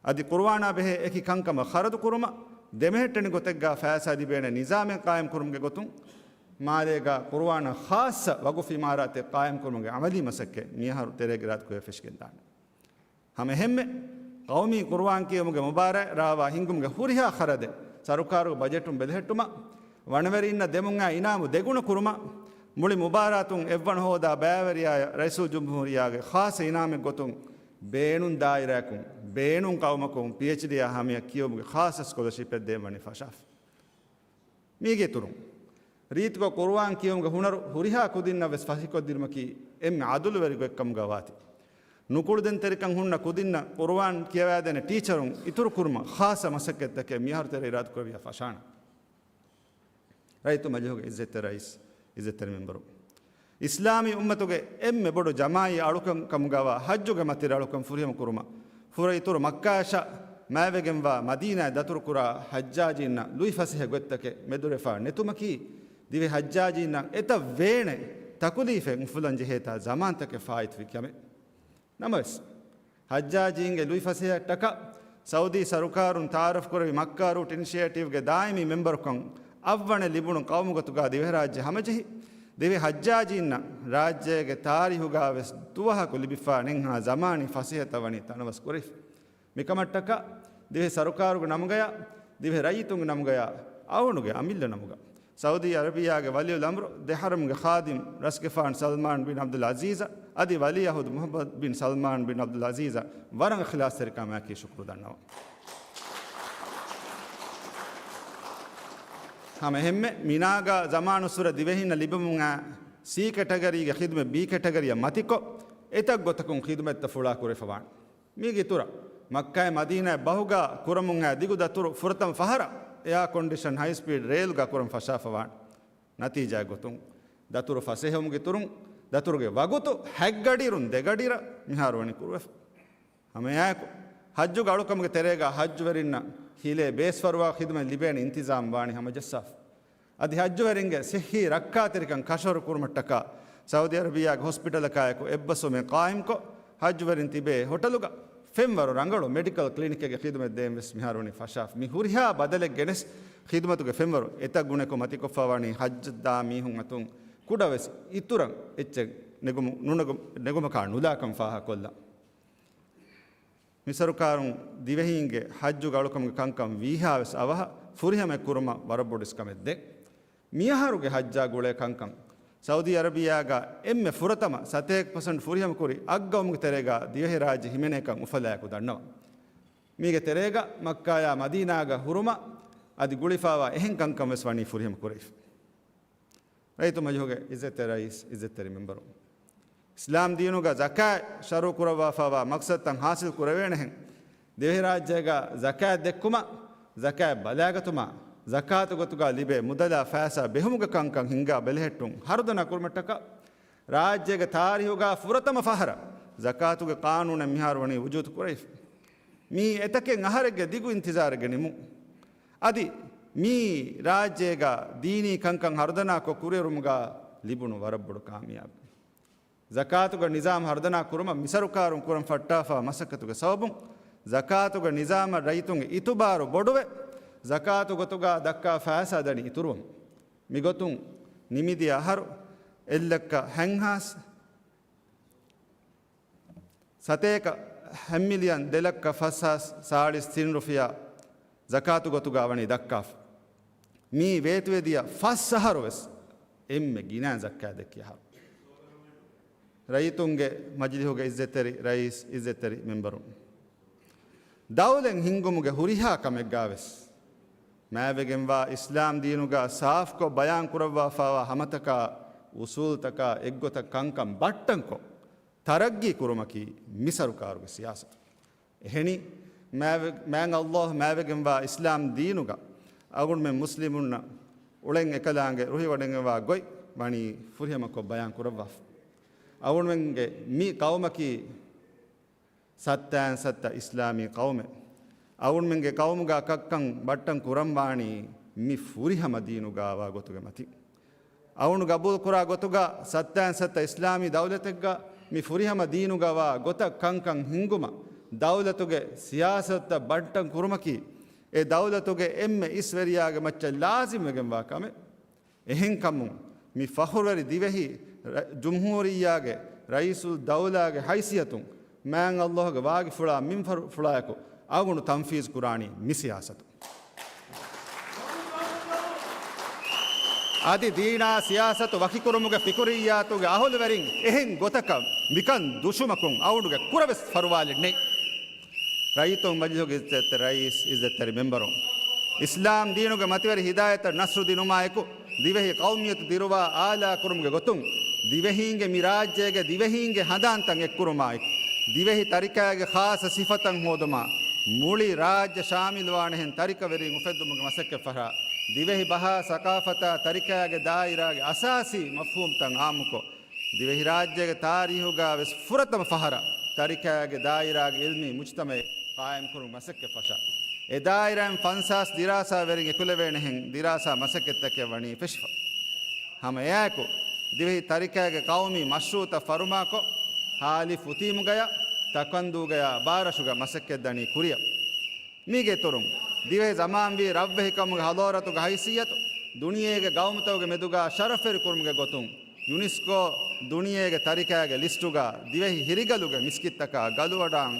އަދި ޤުރުއާނާ ބެހޭ އެކި ކަންކަމަށް ޚަރަދު ކުރުމަށް ދެމެހެއްޓެނި ގޮތެއްގަ ފައިސާ ލިބޭނެ ނިޒާމެއް ޤާއިމް ކުރުމުގެ ގޮތުން، މާލޭގަ ޤުރުއާނަށް ޚާއްޞަ ވަގުފް އިމާރާތެއް ޤާއިމް ކުރުމުގެ ޢަމަލީ މަސައްކަތް މިއަހަރު ތެރޭގަ އިރާދަކުރެވި ފެށިގެންދާނެ. ހަމައެހެންމެ، ޤައުމީ ޤުރުއާން ކިޔެވުމުގެ މުބާރާތް ރާވާ ހިންގުމުގެ ހުރިހާ ޚަރަދެއް ސަރުކާރުގެ ބަޖެޓުން ބެލެހެއްޓުމަށް، ވަނަވެރިންނަށް ދެމުން އައި އިނާމު ދެގުނަ ކުރުމަށް، މުޅި މުބާރާތުން އެއްވަނަ ހޯދާ ބައިވެރިޔާއަށް ރައީސުލްޖުމްހޫރިއްޔާގެ ޚާއްޞަ އިނާމެއް ގޮތުން ބޭނުން ދާއިރާއަކުން ބޭނުން ޤައުމަކުން ޕީއެޗްޑީއާ ހަމަޔަށް ކިޔެވުމުގެ ޚާއްޞަ ސްކޮލަޝިޕެއް ދޭން ވަނީ ފަށާފަ. މީގެ އިތުރުން، ރީތިކޮށް ޤުރުއާން ކިޔެވުމުގެ ހުނަރު ހުރިހާ ކުދިންނަށް ވެސް ފަހިކޮށްދިނުމަކީ އެންމެ ޢަދުލުވެރި ގޮތްކަމުގަ ވާތީ. ނުކުޅުދިންތެރިކަން ހުންނަ ކުދިންނަށް ޤުރުއާން ކިޔަވައިދޭނެ ޓީޗަރުން އިތުރު ކުރުމަށް ޚާއްޞަ މަސައްކަތްތަކެއް މިއަހަރު ތެރޭ އިރާދަކުރެއްވިޔާ ފަށާނަން. ރައްޔިތު މަޖިލިހުގެ އިއްޒަތްތެރި ރައީސް، އިއްޒަތްތެރި މެމްބަރު. އިސްލާމީ އުއްމަތުގެ އެންމެ ބޮޑު ޖަމާޢީ އަޅުކަން ކަމުގަވާ ޙައްޖުގެ މަތި ރަޅުކަން ފުރިހަމަ ކުރުމަށް، ފުރައިތުރު މައްކާއަށް މާތްވެގެންވާ މަދީނާއަށް ދަތުރުކުރާ ޙައްޖާޖީންނަށް ލުއިފަސޭހަ ގޮތްތަކެއް މެދުވެފާ ނެތުމަކީ، ދިވެހި ޙައްޖާޖީންނަށް އެތައް ވޭނެއް ތަކުލީފެއް އުފުލަން ޖެހޭތާ ޒަމާންތަކެއް ފާއިތުވި ކަމެއް. ނަމަވެސް، ޙައްޖާޖީންގެ ލުއިފަސޭހައަށްޓަކާ ސައުދީ ސަރުކާރުން ތަޢާރަފްކުރެއްވި މައްކާ ރޫޓް އިނިޝިއޭޓިވްގެ ދާއިމީ މެމްބަރުކަން އަށްވަނަ ލިބުނު ޤައުމުގަތުގާ ދިވެހިރާއްޖެ ހަމަޖެހި، ދިވެހި ޙައްޖާޖީންނަށް ރާއްޖޭގެ ތާރީހުގާވެސް ދުވަހަކު ލިބިފާ ނެތްހާ ޒަމާނީ ފަސޭހަތައް ވަނީ ތަނަވަސް ކުރެވިފަ. މިކަމަށްޓަކާ ދިވެހި ސަރުކާރުގެ ނަމުގަޔާ، ދިވެހި ރައްޔިތުންގެ ނަމުގަޔާ، އަޅުގަނޑުގެ އަމިއްލަ ނަމުގަ، ސައުދީ އަރަބިއްޔާގެ ވަލިއުލްއަމްރު، ދެ ޙަރަމްގެ ޚާދިމް، ރަސްގެފާނު ސަލްމާން ބިން ޢަބްދުލް ޢަޒީޒަށް، އަދި ވަލީޢަހުދު މުޙައްމަދު ބިން ސަލްމާން ބިން ޢަބްދުލް ޢަޒީޒަށް ވަރަށް އިޚްލާޞްތެރިކަމާއެކީ ޝުކުރު ދަންނަވަން. ހަމަ އެހެންމެ، މިނާގާ ޒަމާނުއްސުރެ ދިވެހިންނަށް ލިބެމުން އައި ސީ ކެޓަގަރީގެ ޚިދުމަތް ބީ ކެޓަގަރީއަށް މަތިކޮށް، އެތައް ގޮތަކުން ޚިދުމަތްތައް ފުޅާ ކުރެވިފަ ވާނެ. މީގެ އިތުރަށް، މައްކާއި މަދީނާއި ބަހުގާ ކުރަމުން އައި ދިގު ދަތުރު ފުރަތަމަ ފަހަރަށް އެއާ ކޮންޑިޝަން ހައި ސްޕީޑް ރޭލުގާ ކުރަން ފަށާފަ ވާނެ. ނަތީޖާއެއް ގޮތުން، ދަތުރު ފަސޭހަވުމުގެ އިތުރުން، ދަތުރުގެ ވަގުތު ހަތް ގަޑިއިރުން ދެ ގަޑިއިރަށް މިހާރު ވަނީ ކުރުވެފަ. ހަމައެއާއެކު، ޙައްޖުގެ އަޅުކަމުގެ ތެރޭގާ ޙައްޖުވެރިންނަށް ހިލޭ ބޭސްފަރުވާ ޚިދުމަތް ލިބޭނެ އިންތިޒާމް ވާނީ ހަމަޖައްސާފަ. އަދި ޙައްޖުވެރިންގެ ޞިއްޙީ ރައްކާތެރިކަން ކަށަވަރު ކުރުމަށްޓަކާ، ސައުދީ އަރަބިއްޔާގެ ހޮސްޕިޓަލަކާއެކު އެއްބަސްވުމެއް ޤާއިމްކޮށް، ޙައްޖުވެރިން ތިބޭ ހޮޓަލުގަ ފެންވަރު ރަނގަޅު މެޑިކަލް ކްލިނިކެއްގެ ޚިދުމަތް ދޭން ވެސް މިހާރު ވަނީ ފަށާފަ. މި ހުރިހާ ބަދަލެއް ގެނެސް، ޚިދުމަތުގެ ފެންވަރު އެތައް ގުނަކޮށް މަތިކޮށްފަ ވަނީ ޙައްޖަށް ދާ މީހުން އަތުން ކުޑަވެސް އިތުރަށް އެއްޗެއް ނެގުމު-، ނުނެގު-، ނެގުމަކާ ނުލާކަން ފާހަގަކޮށްލަން. މި ސަރުކާރުން ދިވެހީންގެ ޙައްޖުގެ އަޅުކަމުގެ ކަންކަން ވީހާވެސް އަވަހަށް ފުރިހަމައެއް ކުރުމަށް ވަރަށް ބޮޑު އިސްކަމެއް ދޭ. މިއަހަރުގެ ޙައްޖާ ގުޅޭ ކަންކަން ސައުދީ އަރަބިއްޔާގަ އެންމެ ފުރަތަމަ ސަތޭކަ ޕަސެންޓް ފުރިހަމަ ކުރި އަށްގައުމުގެ ތެރޭގަ ދިވެހިރާއްޖެ ހިމެނޭކަން އުފަލާއެކު ދަންނަވަން. މީގެ ތެރޭގަ މައްކާޔާ މަދީނާގަ ހުރުމަށް އަދި ގުޅިފާވާ އެހެން ކަންކަން ވެސް ވަނީ ފުރިހަމަ ކުރެވިފަ. ރައްޔިތު މަޖިލީހުގެ އިއްޒަތްތެރި ރައީސް، އިއްޒަތްތެރި މެމްބަރު، އިސްލާމް ދީނުގަ ޒަކާތް ޝަރުޢު ކުރައްވާފައިވާ މަޤްޞަދުތައް ޙާޞިލް ކުރެވޭނެހެން، ދިވެހިރާއްޖޭގަ ޒަކާތް ދެއްކުމަށް، ޒަކާތް ބަލާގަތުމަށް، ޒަކާތު ގޮތުގަ ލިބޭ މުދަލާ ފައިސާ ބެހުމުގެ ކަންކަން ހިންގާ ބެލެހެއްޓުން ހަރުދަނާ ކުރުމަށްޓަކާ، ރާއްޖޭގެ ތާރީހުގަ ފުރަތަމަ ފަހަރަށް ޒަކާތުގެ ޤާނޫނެއް މިހާރު ވަނީ ވުޖޫދު ކުރެވިފަ. މީ އެތަކެއް އަހަރެއްގެ ދިގު އިންތިޒާރެއްގެ ނިމުން. އަދި މީ ރާއްޖޭގަ ދީނީ ކަންކަން ހަރުދަނާކޮށް ކުރިއެރުމުގަ ލިބުނު ވަރަށް ބޮޑު ކާމިޔާބެއް. ޒަކާތުގެ ނިޒާމް ހަރުދަނާ ކުރުމަށް މި ސަރުކާރުން ކުރަން ފައްޓާފާ މަސައްކަތުގެ ސަބަބުން، ޒަކާތުގެ ނިޒާމަށް ރައްޔިތުންގެ އިތުބާރު ބޮޑުވެ، ޒަކާތު ގޮތުގަ ދައްކާ ފައިސާ ދަނީ އިތުރުވަމުން. މިގޮތުން ނިމިދިޔަ އަހަރު އެއްލައްކަ ހަތްހާސް ސަތޭކަ ހަތް މިލިއަން ދެލައްކަ ފަސްހާސް ސާޅީސް ތިން ރުފިޔާ ޒަކާތު ގޮތުގަ ވަނީ ދައްކާފަ. މީ ވޭތުވެދިޔަ ފަސް އަހަރު ވެސް އެންމެ ގިނަ ޒައްކާތް ދެއްކި އަހަރު. ރައްޔިތުންގެ މަޖިލީހުގެ އިއްޒަތްތެރި ރައީސް، އިއްޒަތްތެރި މެމްބަރުން، ދައުލަތް ހިންގުމުގެ ހުރިހާ ކަމެއްގަ ވެސް މާތްވެގެންވާ އިސްލާމް ދީނުގަ ސާފުކޮށް ބަޔާން ކުރައްވާފައިވާ ހަމަތަކާ، އުސޫލުތަކާ އެއްގޮތަށް ކަންކަން ބައްޓަންކޮށް، ތަރައްގީ ކުރުމަކީ މި ސަރުކާރުގެ ސިޔާސަތު. އެހެނީ، މާތް، މާތް ﷲ މާތްވެގެންވާ އިސްލާމް ދީނުގަ އަޅުގަނޑުމެން މުސްލިމުންނަށް އުޅެން އެކަލާނގެ ރުހިވަޑައިގެންވާ ގޮތް ވަނީ ފުރިހަމަކޮށް ބަޔާން ކުރައްވާފަ. އަޅުގަނޑުމެންގެ މި ޤައުމަކީ ސައްތައިން ސައްތަ އިސްލާމީ ޤައުމެއް. އަޅުގަނޑުމެންގެ ޤައުމުގަ ކައްކަން ބައްޓަން ކުރަން ވާނީ މި ފުރިހަމަ ދީނުގަ ވާ ގޮތުގެ މަތިން. އަޅުގަނޑު ގަބޫލުކުރާ ގޮތުގަ ސައްތައިން ސައްތަ އިސްލާމީ ދައުލަތެއްގަ މި ފުރިހަމަ ދީނުގަ ވާ ގޮތަށް ކަންކަން ހިންގުމަށް ދައުލަތުގެ ސިޔާސަތުތައް ބައްޓަން ކުރުމަކީ، އެ ދައުލަތުގެ އެންމެ އިސްވެރިޔާގެ މައްޗަށް ލާޒިމްވެގެންވާ ކަމެއް. އެހެންކަމުން، މި ފަޚުރުވެރި ދިވެހި ރަ-، ޖުމްހޫރިއްޔާގެ ރައީސުލްދައުލާގެ ހައިސިއްޔަތުން މާތް ﷲގެ ވާގިފުޅާ މިންވަރުފުޅާއެކު އަޅުގަނޑު ތަންފީޒު ކުރާނީ މި ސިޔާސަތު. އަދި ދީނާ ސިޔާސަތު ވަކިކުރުމުގެ ފިކުރިއްޔާތުގެ އަހުލުވެރިން އެހެން ގޮތަކަށް މިކަން ދުށުމަކުން އަޅުގަނޑުގެ ކުރަވެސް ފަރުވާލެއް ނެތް. ރައްޔިތުން މަޖިލީހުގެ އިއްޒަތްތެރި ރައީސް، އިއްޒަތްތެރި މެމްބަރުން، އިސްލާމް ދީނުގެ މަތިވެރި ހިދާޔަތަށް ނަޞްރު ދިނުމާއެކު، ދިވެހި ޤައުމިއްޔަތު ދިރުވާ އާލާކުރުމުގެ ގޮތުން، ދިވެހީންގެ މި ރާއްޖޭގެ ދިވެހީންގެ ހަނދާންތައް އެއްކުރުމާއެކު، ދިވެހި ތަރިކައިގެ ޚާއްޞަ ސިފަތައް ހޯދުމާ، މުޅި ރާއްޖެ ޝާމިލުވާނެހެން ތަރިކަވެރިން އުފެއްދުމުގެ މަސައްކަތް ފަށާ، ދިވެހި ބަހާ ސަޤާފަތާ ތަރިކައިގެ ދާއިރާގެ އަސާސީ މަފްހޫމްތައް އާއްމުކޮށް، ދިވެހިރާއްޖޭގެ ތާރީހުގަ ވެސް ފުރަތަމަ ފަހަރަށް ތަރިކައިގެ ދާއިރާގެ އިލްމީ މުޖްތަމައެއް ޤާއިމްކުރުމުގެ މަސައްކަތް ފަށާ، އެ ދާއިރާއިން ފަންސާސް ދިރާސާވެރިން އެކުލެވޭނެހެން ދިރާސާ މަސައްކަތްތަކެއް ވަނީ ފެށިފަ. ހަމަ އެއާއެކު، ދިވެހި ތަރިކައިގެ ޤައުމީ މަޝްރޫޢުތައް ފަރުމާކޮށް، ހާލި ފުތީމުގަޔަށް ޓަކަންދޫގަޔާ ބާރަށުގަ މަސައްކަތް ދަނީ ކުރިއަށް. މީގެ އިތުރުން، ދިވެހި ޒަމާންވީ ރަށްވެހިކަމުގެ ހަޟާރަތުގެ ހައިސިއްޔަތު ދުނިޔޭގެ ގައުމުތަކުގެ މެދުގަ ޝަރަފްވެރި ކުރުމުގެ ގޮތުން، ޔުނިސްކޯ ދުނިޔޭގެ ތަރިކައިގެ ލިސްޓުގަ ދިވެހި ހިރިގަލުގެ މިސްކިތްތަކާ ގަލުވަޑާން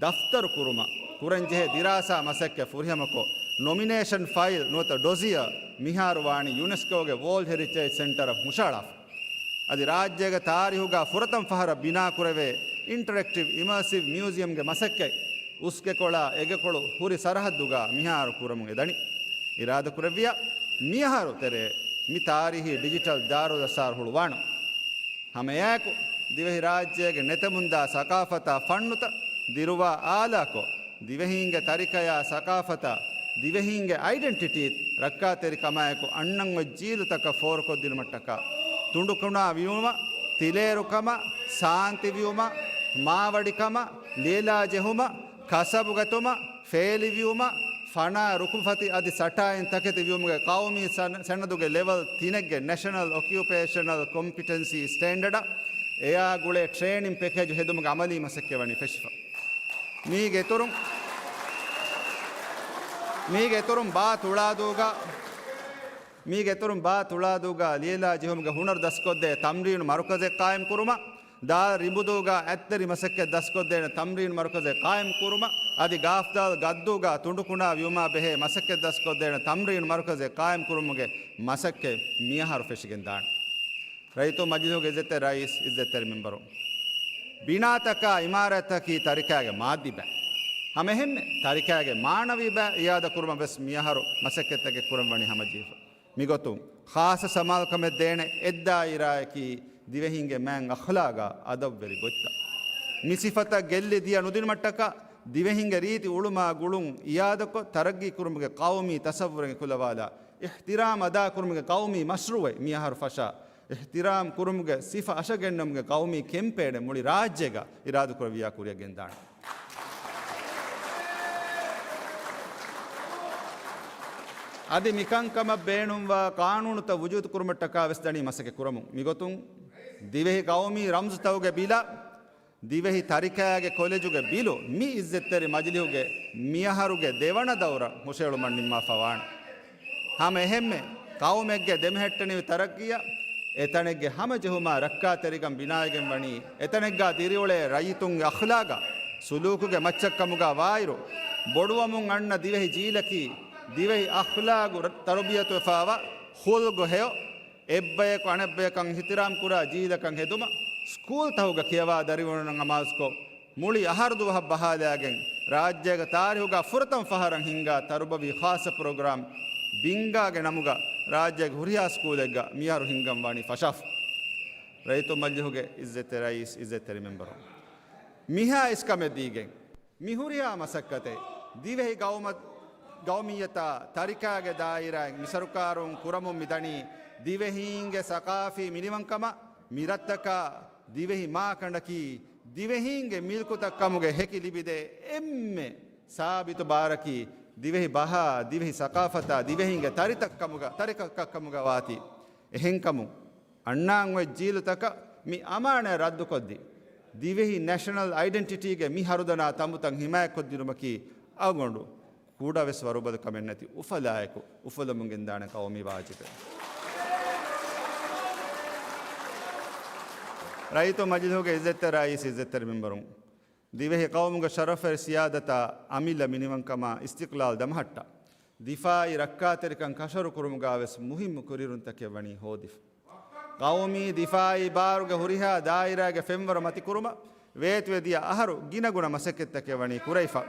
ދަފްތަރު ކުރުމަށް ކުރަންޖެހޭ ދިރާސާ މަސައްކަތް ފުރިހަމަކޮށް، ނޮމިނޭޝަން ފައިލް ނުވަތަ ޑޮޒިއަރ މިހާރު ވާނީ ޔުނެސްކޯގެ ވޯލްޑް ހެރިޓޭޖް ސެންޓަރަށް ހުށައަޅާފަ. އަދި ރާއްޖޭގެ ތާރީހުގަ ފުރަތަމަ ފަހަރަށް ބިނާކުރެވޭ އިންޓަރެކްޓިވް އިމާސިވް މިއުޒިއަމްގެ މަސައްކަތް އުސްގެކޮޅާ އެގެކޮޅު ހުރި ސަރަހައްދުގަ މިހާރު ކުރަމުން އެދަނީ. އިރާދަކުރެއްވިއްޔާ، މިއަހަރު ތެރޭ މި ތާރީހީ ޑިޖިޓަލް ދާރުލްއަސްރާރު ހުޅުވާނަމަ، ހަމައެއާއެކު ދިވެހިރާއްޖޭގެ ނެތެމުންދާ ސަޤާފަތާ ފަންނުތައް ދިރުވާ އާލާކޮށް، ދިވެހީންގެ ތަރިކަޔާ ސަޤާފަތާ ދިވެހީންގެ އައިޑެންޓިޓީ ރައްކާތެރިކަމާއެކު އަންނަން އޮތް ޖީލުތަކަށް ފޯރުކޮށްދިނުމަށްޓަކާ، ތުނޑުކުނާ ވިއުމަށް، ތިލޭރުކަމަށް، ސާންތި ވިއުމަށް، މާވަޑިކަމަށް، ލިޔެލާ ޖެހުމަށް، ކަސަބުގަތުމަށް، ފޭލިވިއުމަށް، ފަނާ ރުކުންފަތި އަދި ސަޓާއިން ތަކެތި ވިއުމުގެ ޤައުމީ ސަނަ-، ސަނަދުގެ ލެވެލް ތިނެއްގެ ނެޝަނަލް އޮކިއުޕޭޝަނަލް ކޮމްޕިޓެންސީ ސްޓޭންޑަޑަށް އެއާ ގުޅޭ ޓްރޭނިން ޕެކޭޖު ހެދުމުގެ އަމަލީ މަސައްކަތް ވަނީ ފެށިފަ. މީގެ އިތުރުން، މީގެ އިތުރުން ބާ ތުޅާދޫގަ، މީގެ އިތުރުން ބާ ތުޅާދޫގަ ލިޔެލާ ޖެހުމުގެ ހުނަރު ދަސްކޮށްދޭ ތަމްރީނު މަރުކަޒެއް ޤާއިމް ކުރުމަށް، ދާލް ރިނބުދޫގަ އަތްތެރި މަސައްކަތް ދަސްކޮށްދޭނެ ތަމްރީނު މަރުކަޒެއް ޤާއިމް ކުރުމަށް، އަދި ގާފްދާލް ގައްދޫގަ ތުނޑުކުނާ ވިއުމާ ބެހޭ މަސައްކަތް ދަސްކޮށްދޭނެ ތަމްރީނު މަރުކަޒެއް ޤާއިމް ކުރުމުގެ މަސައްކަތް މިއަހަރު ފެށިގެންދާނެ. ރައްޔިތުން މަޖިލީހުގެ އިއްޒަތްތެރި ރައީސް، އިއްޒަތްތެރި މެމްބަރުން، ބިނާތަކާ އިމާރާތްތަކީ ތަރިކައިގެ މާއްދީ ބައެއް. ހަމައެހެންމެ ތަރިކައިގެ މާނަވީ ބައެއް އިއާދަ ކުރުމަށް ވެސް މިއަހަރު މަސައްކަތްތަކެއް ކުރަން ވަނީ ހަމަޖެހިފަ. މިގޮތުން، ޚާއްޞަ ސަމާލުކަމެއް ދޭނެ އެއްދާއިރާއަކީ ދިވެހީންގެ މާތް އަޚްލާގާ އަދަބުވެރި ގޮތްތައް. މި ސިފަތައް ގެއްލި ދިޔަ ނުދިނުމަށްޓަކާ، ދިވެހީންގެ ރީތި އުޅުމާ ގުޅުން އިއާދަކޮށް، ތަރައްގީ ކުރުމުގެ ޤައުމީ ތަސައްވުރެއް އެކުލަވާލާ، އިޙްތިރާމް އަދާކުރުމުގެ ޤައުމީ މަޝްރޫޢެއް މިއަހަރު ފަށާ، އިޙްތިރާމް ކުރުމުގެ ސިފަ އަށަގެންނެވުމުގެ ޤައުމީ ކެމްޕޭނެއް މުޅި ރާއްޖޭގަ އިރާދަކުރެއްވިޔާ ކުރިއަށް ގެންދާނެ. އަދި މިކަންކަމަށް ބޭނުންވާ ޤާނޫނުތައް ވުޖޫދު ކުރުމަށްޓަކާ ވެސް ދަނީ މަސައްކަތް ކުރަމުން. މިގޮތުން ދިވެހި ޤައުމީ ރަމްޒުތަކުގެ ބިލާ، ދިވެހި ތަރިކައިގެ ކޮލެޖުގެ ބިލު މި އިއްޒަތްތެރި މަޖިލީހުގެ މިއަހަރުގެ ދެވަނަ ދައުރަށް ހުށައެޅުމަށް ނިންމާފަ ވާނެ. ހަމަ އެހެންމެ، ޤައުމެއްގެ ދެމެހެއްޓެނިވި ތަރައްގީއަށް އެތަނެއްގެ ހަމަޖެހުމާ ރައްކާތެރިކަން ބިނާވެގެން ވަނީ، އެތަނެއްގާ ދިރިއުޅޭ ރައްޔިތުންގެ އަޚްލާގާ، ސުލޫކުގެ މައްޗަށްކަމުގާ ވާއިރު، ބޮޑުވަމުން އަންނަ ދިވެހި ޖީލަކީ، ދިވެހި އަޚްލާގު ތަރުބިޔަތުވެފާވާ، ޚުލްޤު ހެޔޮ، އެއްބަޔަކު އަނެއްބަޔަކަށް އިޙްތިރާމް ކުރާ ޖީލަކަށް ހެދުމަށް، ސްކޫލްތަކުގަ ކިޔަވާ ދަރިވަރުންނަށް އަމާޒުކޮށް، މުޅި އަހަރު ދުވަހަށް ބަހާލާގެން، ރާއްޖޭގެ ތާރީހުގަ ފުރަތަމަ ފަހަރަށް ހިންގާ ތަރުބަވީ ޚާއްޞަ ޕްރޮގްރާމް ބިންގާގެ ނަމުގަ ރާއްޖޭގެ ހުރިހާ ސްކޫލެއްގަ މިއަހަރު ހިންގަން ވާނީ ފަށާފަ. ރައްޔިތުން މަޖިލީހުގެ އިއްޒަތްތެރި ރައީސް، އިއްޒަތްތެރި މެމްބަރުން، މިހާ އިސްކަމެއް ދީގެން، މި ހުރިހާ މަސައްކަތެއް ދިވެހި ގައުމަ-، ގައުމިއްޔަތާ ތަރިކާގެ ދާއިރާއިން މި ސަރުކާރުން ކުރަމުން މިދަނީ ދިވެހީންގެ ސަޤާފީ މިނިވަންކަމަށް، މި ރަށްތަކާ ދިވެހި މާކަނޑަކީ ދިވެހީންގެ މިލްކުތައް ކަމުގެ ހެކި ލިބިދޭ އެންމެ ސާބިތު ބާރަކީ ދިވެހި ބަހާ، ދިވެހި ސަޤާފަތާ، ދިވެހީންގެ ތަރިތައް ކަމުގަ، ތަރިކައްކަ ކަމުގަ ވާތީ. އެހެންކަމުން، އަންނާން އޮތް ޖީލުތަކަށް މި އަމާނާތް ރައްދުކޮށްދީ، ދިވެހި ނެޝަނަލް އައިޑެންޓިޓީގެ މި ހަރުދަނާ ތަނބުތައް ހިމާޔަތްކޮށްދިނުމަކީ އަޅުގަނޑު ކުޑަވެސް ވަރުބަލި ކަމެއް ނެތި އުފަލާއެކު އުފުލަމުން ގެންދާނެ ޤައުމީ ވާޖިބެއް. ރައްޔިތުން މަޖިލީހުގެ އިއްޒަތްތެރި ރައީސް، އިއްޒަތްތެރި މެމްބަރުން، ދިވެހި ޤައުމުގެ ޝަރަފްވެރި ސިޔާދަތާ އަމިއްލަ މިނިވަންކަމާ އިސްތިޤްލާލް ދަމަހައްޓާ، ދިފާޢީ ރައްކާތެރިކަން ކަށަވަރު ކުރުމުގާވެސް މުހިއްމު ކުރިއެރުންތަކެއް ވަނީ ހޯދިފަ. ޤައުމީ ދިފާޢީ ބާރުގެ ހުރިހާ ދާއިރާގެ ފެންވަރު މަތިކުރުމަށް ވޭތުވެދިޔަ އަހަރު ގިނަގުނަ މަސައްކަތްތަކެއް ވަނީ ކުރެވިފަ.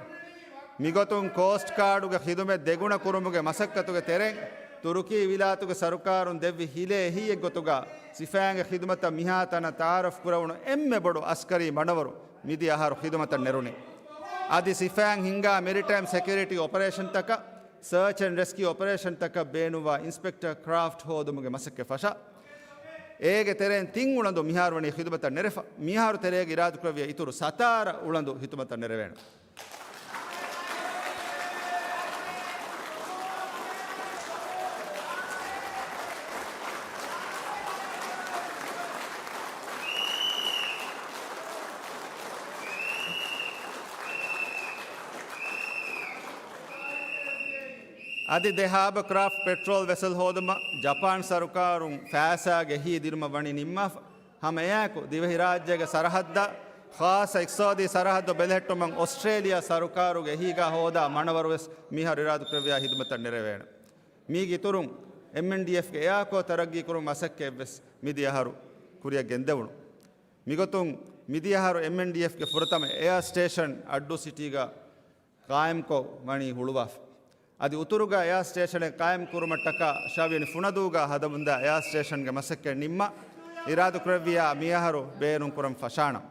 މިގޮތުން ކޯސްޓް ގާޑުގެ ޚިދުމަތް ދެގުނަ ކުރުމުގެ މަސައްކަތުގެ ތެރެއިން ތުރުކީ ވިލާތުގެ ސަރުކާރުން ދެއްވި ހިލޭ އެހީއެއްގޮތުގަ ސިފައިންގެ ޚިދުމަތަށް މިހާތަނަށް ތަޢާރަފް ކުރެވުނު އެންމެ ބޮޑު އަސްކަރީ މަނަވަރު މިދިޔަ އަހަރު ޚިދުމަތަށް ނެރުނީ. އަދި ސިފައިން ހިންގާ މެރިޓައިމް ސެކިއުރިޓީ އޮޕަރޭޝަންތަކަށް، ސާޗް އެންޑް ރެސްކިއު އޮޕަރޭޝަންތަކަށް ބޭނުންވާ އިންސްޕެކްޓަ ކްރާފްޓް ހޯދުމުގެ މަސައްކަތް ފަށާ، އޭގެ ތެރެއިން ތިން އުޅަނދު މިހާރު ވަނީ ޚިދުމަތަށް ނެރެފަ. މިހާރު ތެރޭގަ އިރާދަކުރެއްވިޔާ އިތުރު ސަތާރަ އުޅަނދު ޚިދުމަތަށް ނެރެވޭނެ. އަދި ދެ ހާބަ ކްރާފްޓް ޕެޓްރޯލް ވެސަލް ހޯދުމަށް ޖަޕާން ސަރުކާރުން ފައިސާގެ އެހީ ދިނުމަށް ވަނީ ނިންމާފަ. ހަމަ އެއާއެކު، ދިވެހިރާއްޖޭގެ ސަރަހައްދަށް، ޚާއްޞަ އިޤްތިޞާދީ ސަރަހައްދު ބެލެހެއްޓުމަށް އޮސްޓްރޭލިޔާ ސަރުކާރުގެ އެހީގަ ހޯދާ މަނަވަރު ވެސް މިހާރު އިރާދަކުރެއްވިޔާ ހިދުމަތަށް ނެރެވޭނެ. މީގެ އިތުރުން، އެމްއެންޑީއެފްގެ އެއާކޯ ތަރައްގީ ކުރުމަށް މަސައްކަތްވެސް މިދިޔަ އަހަރު ކުރިއަށް ގެންދެވުނު. މިގޮތުން، މިދިޔަ އަހަރު އެމްއެންޑީއެފްގެ ފުރަތަމަ އެއާ ސްޓޭޝަން އައްޑޫ ސިޓީގަ ޤާއިމްކޮށް ވަނީ ހުޅުވާފަ. އަދި އުތުރުގަ އެއާ ސްޓޭޝަނެއް ޤާއިމް ކުރުމަށްޓަކާ ޝާވިޔަނި ފުނަދޫގަ ހަދަމުންދާ އެއާ ސްޓޭޝަންގެ މަސައްކަތް ނިންމާ، އިރާދަކުރެއްވިޔާ މިއަހަރު ބޭނުން ކުރަން ފަށާނަން.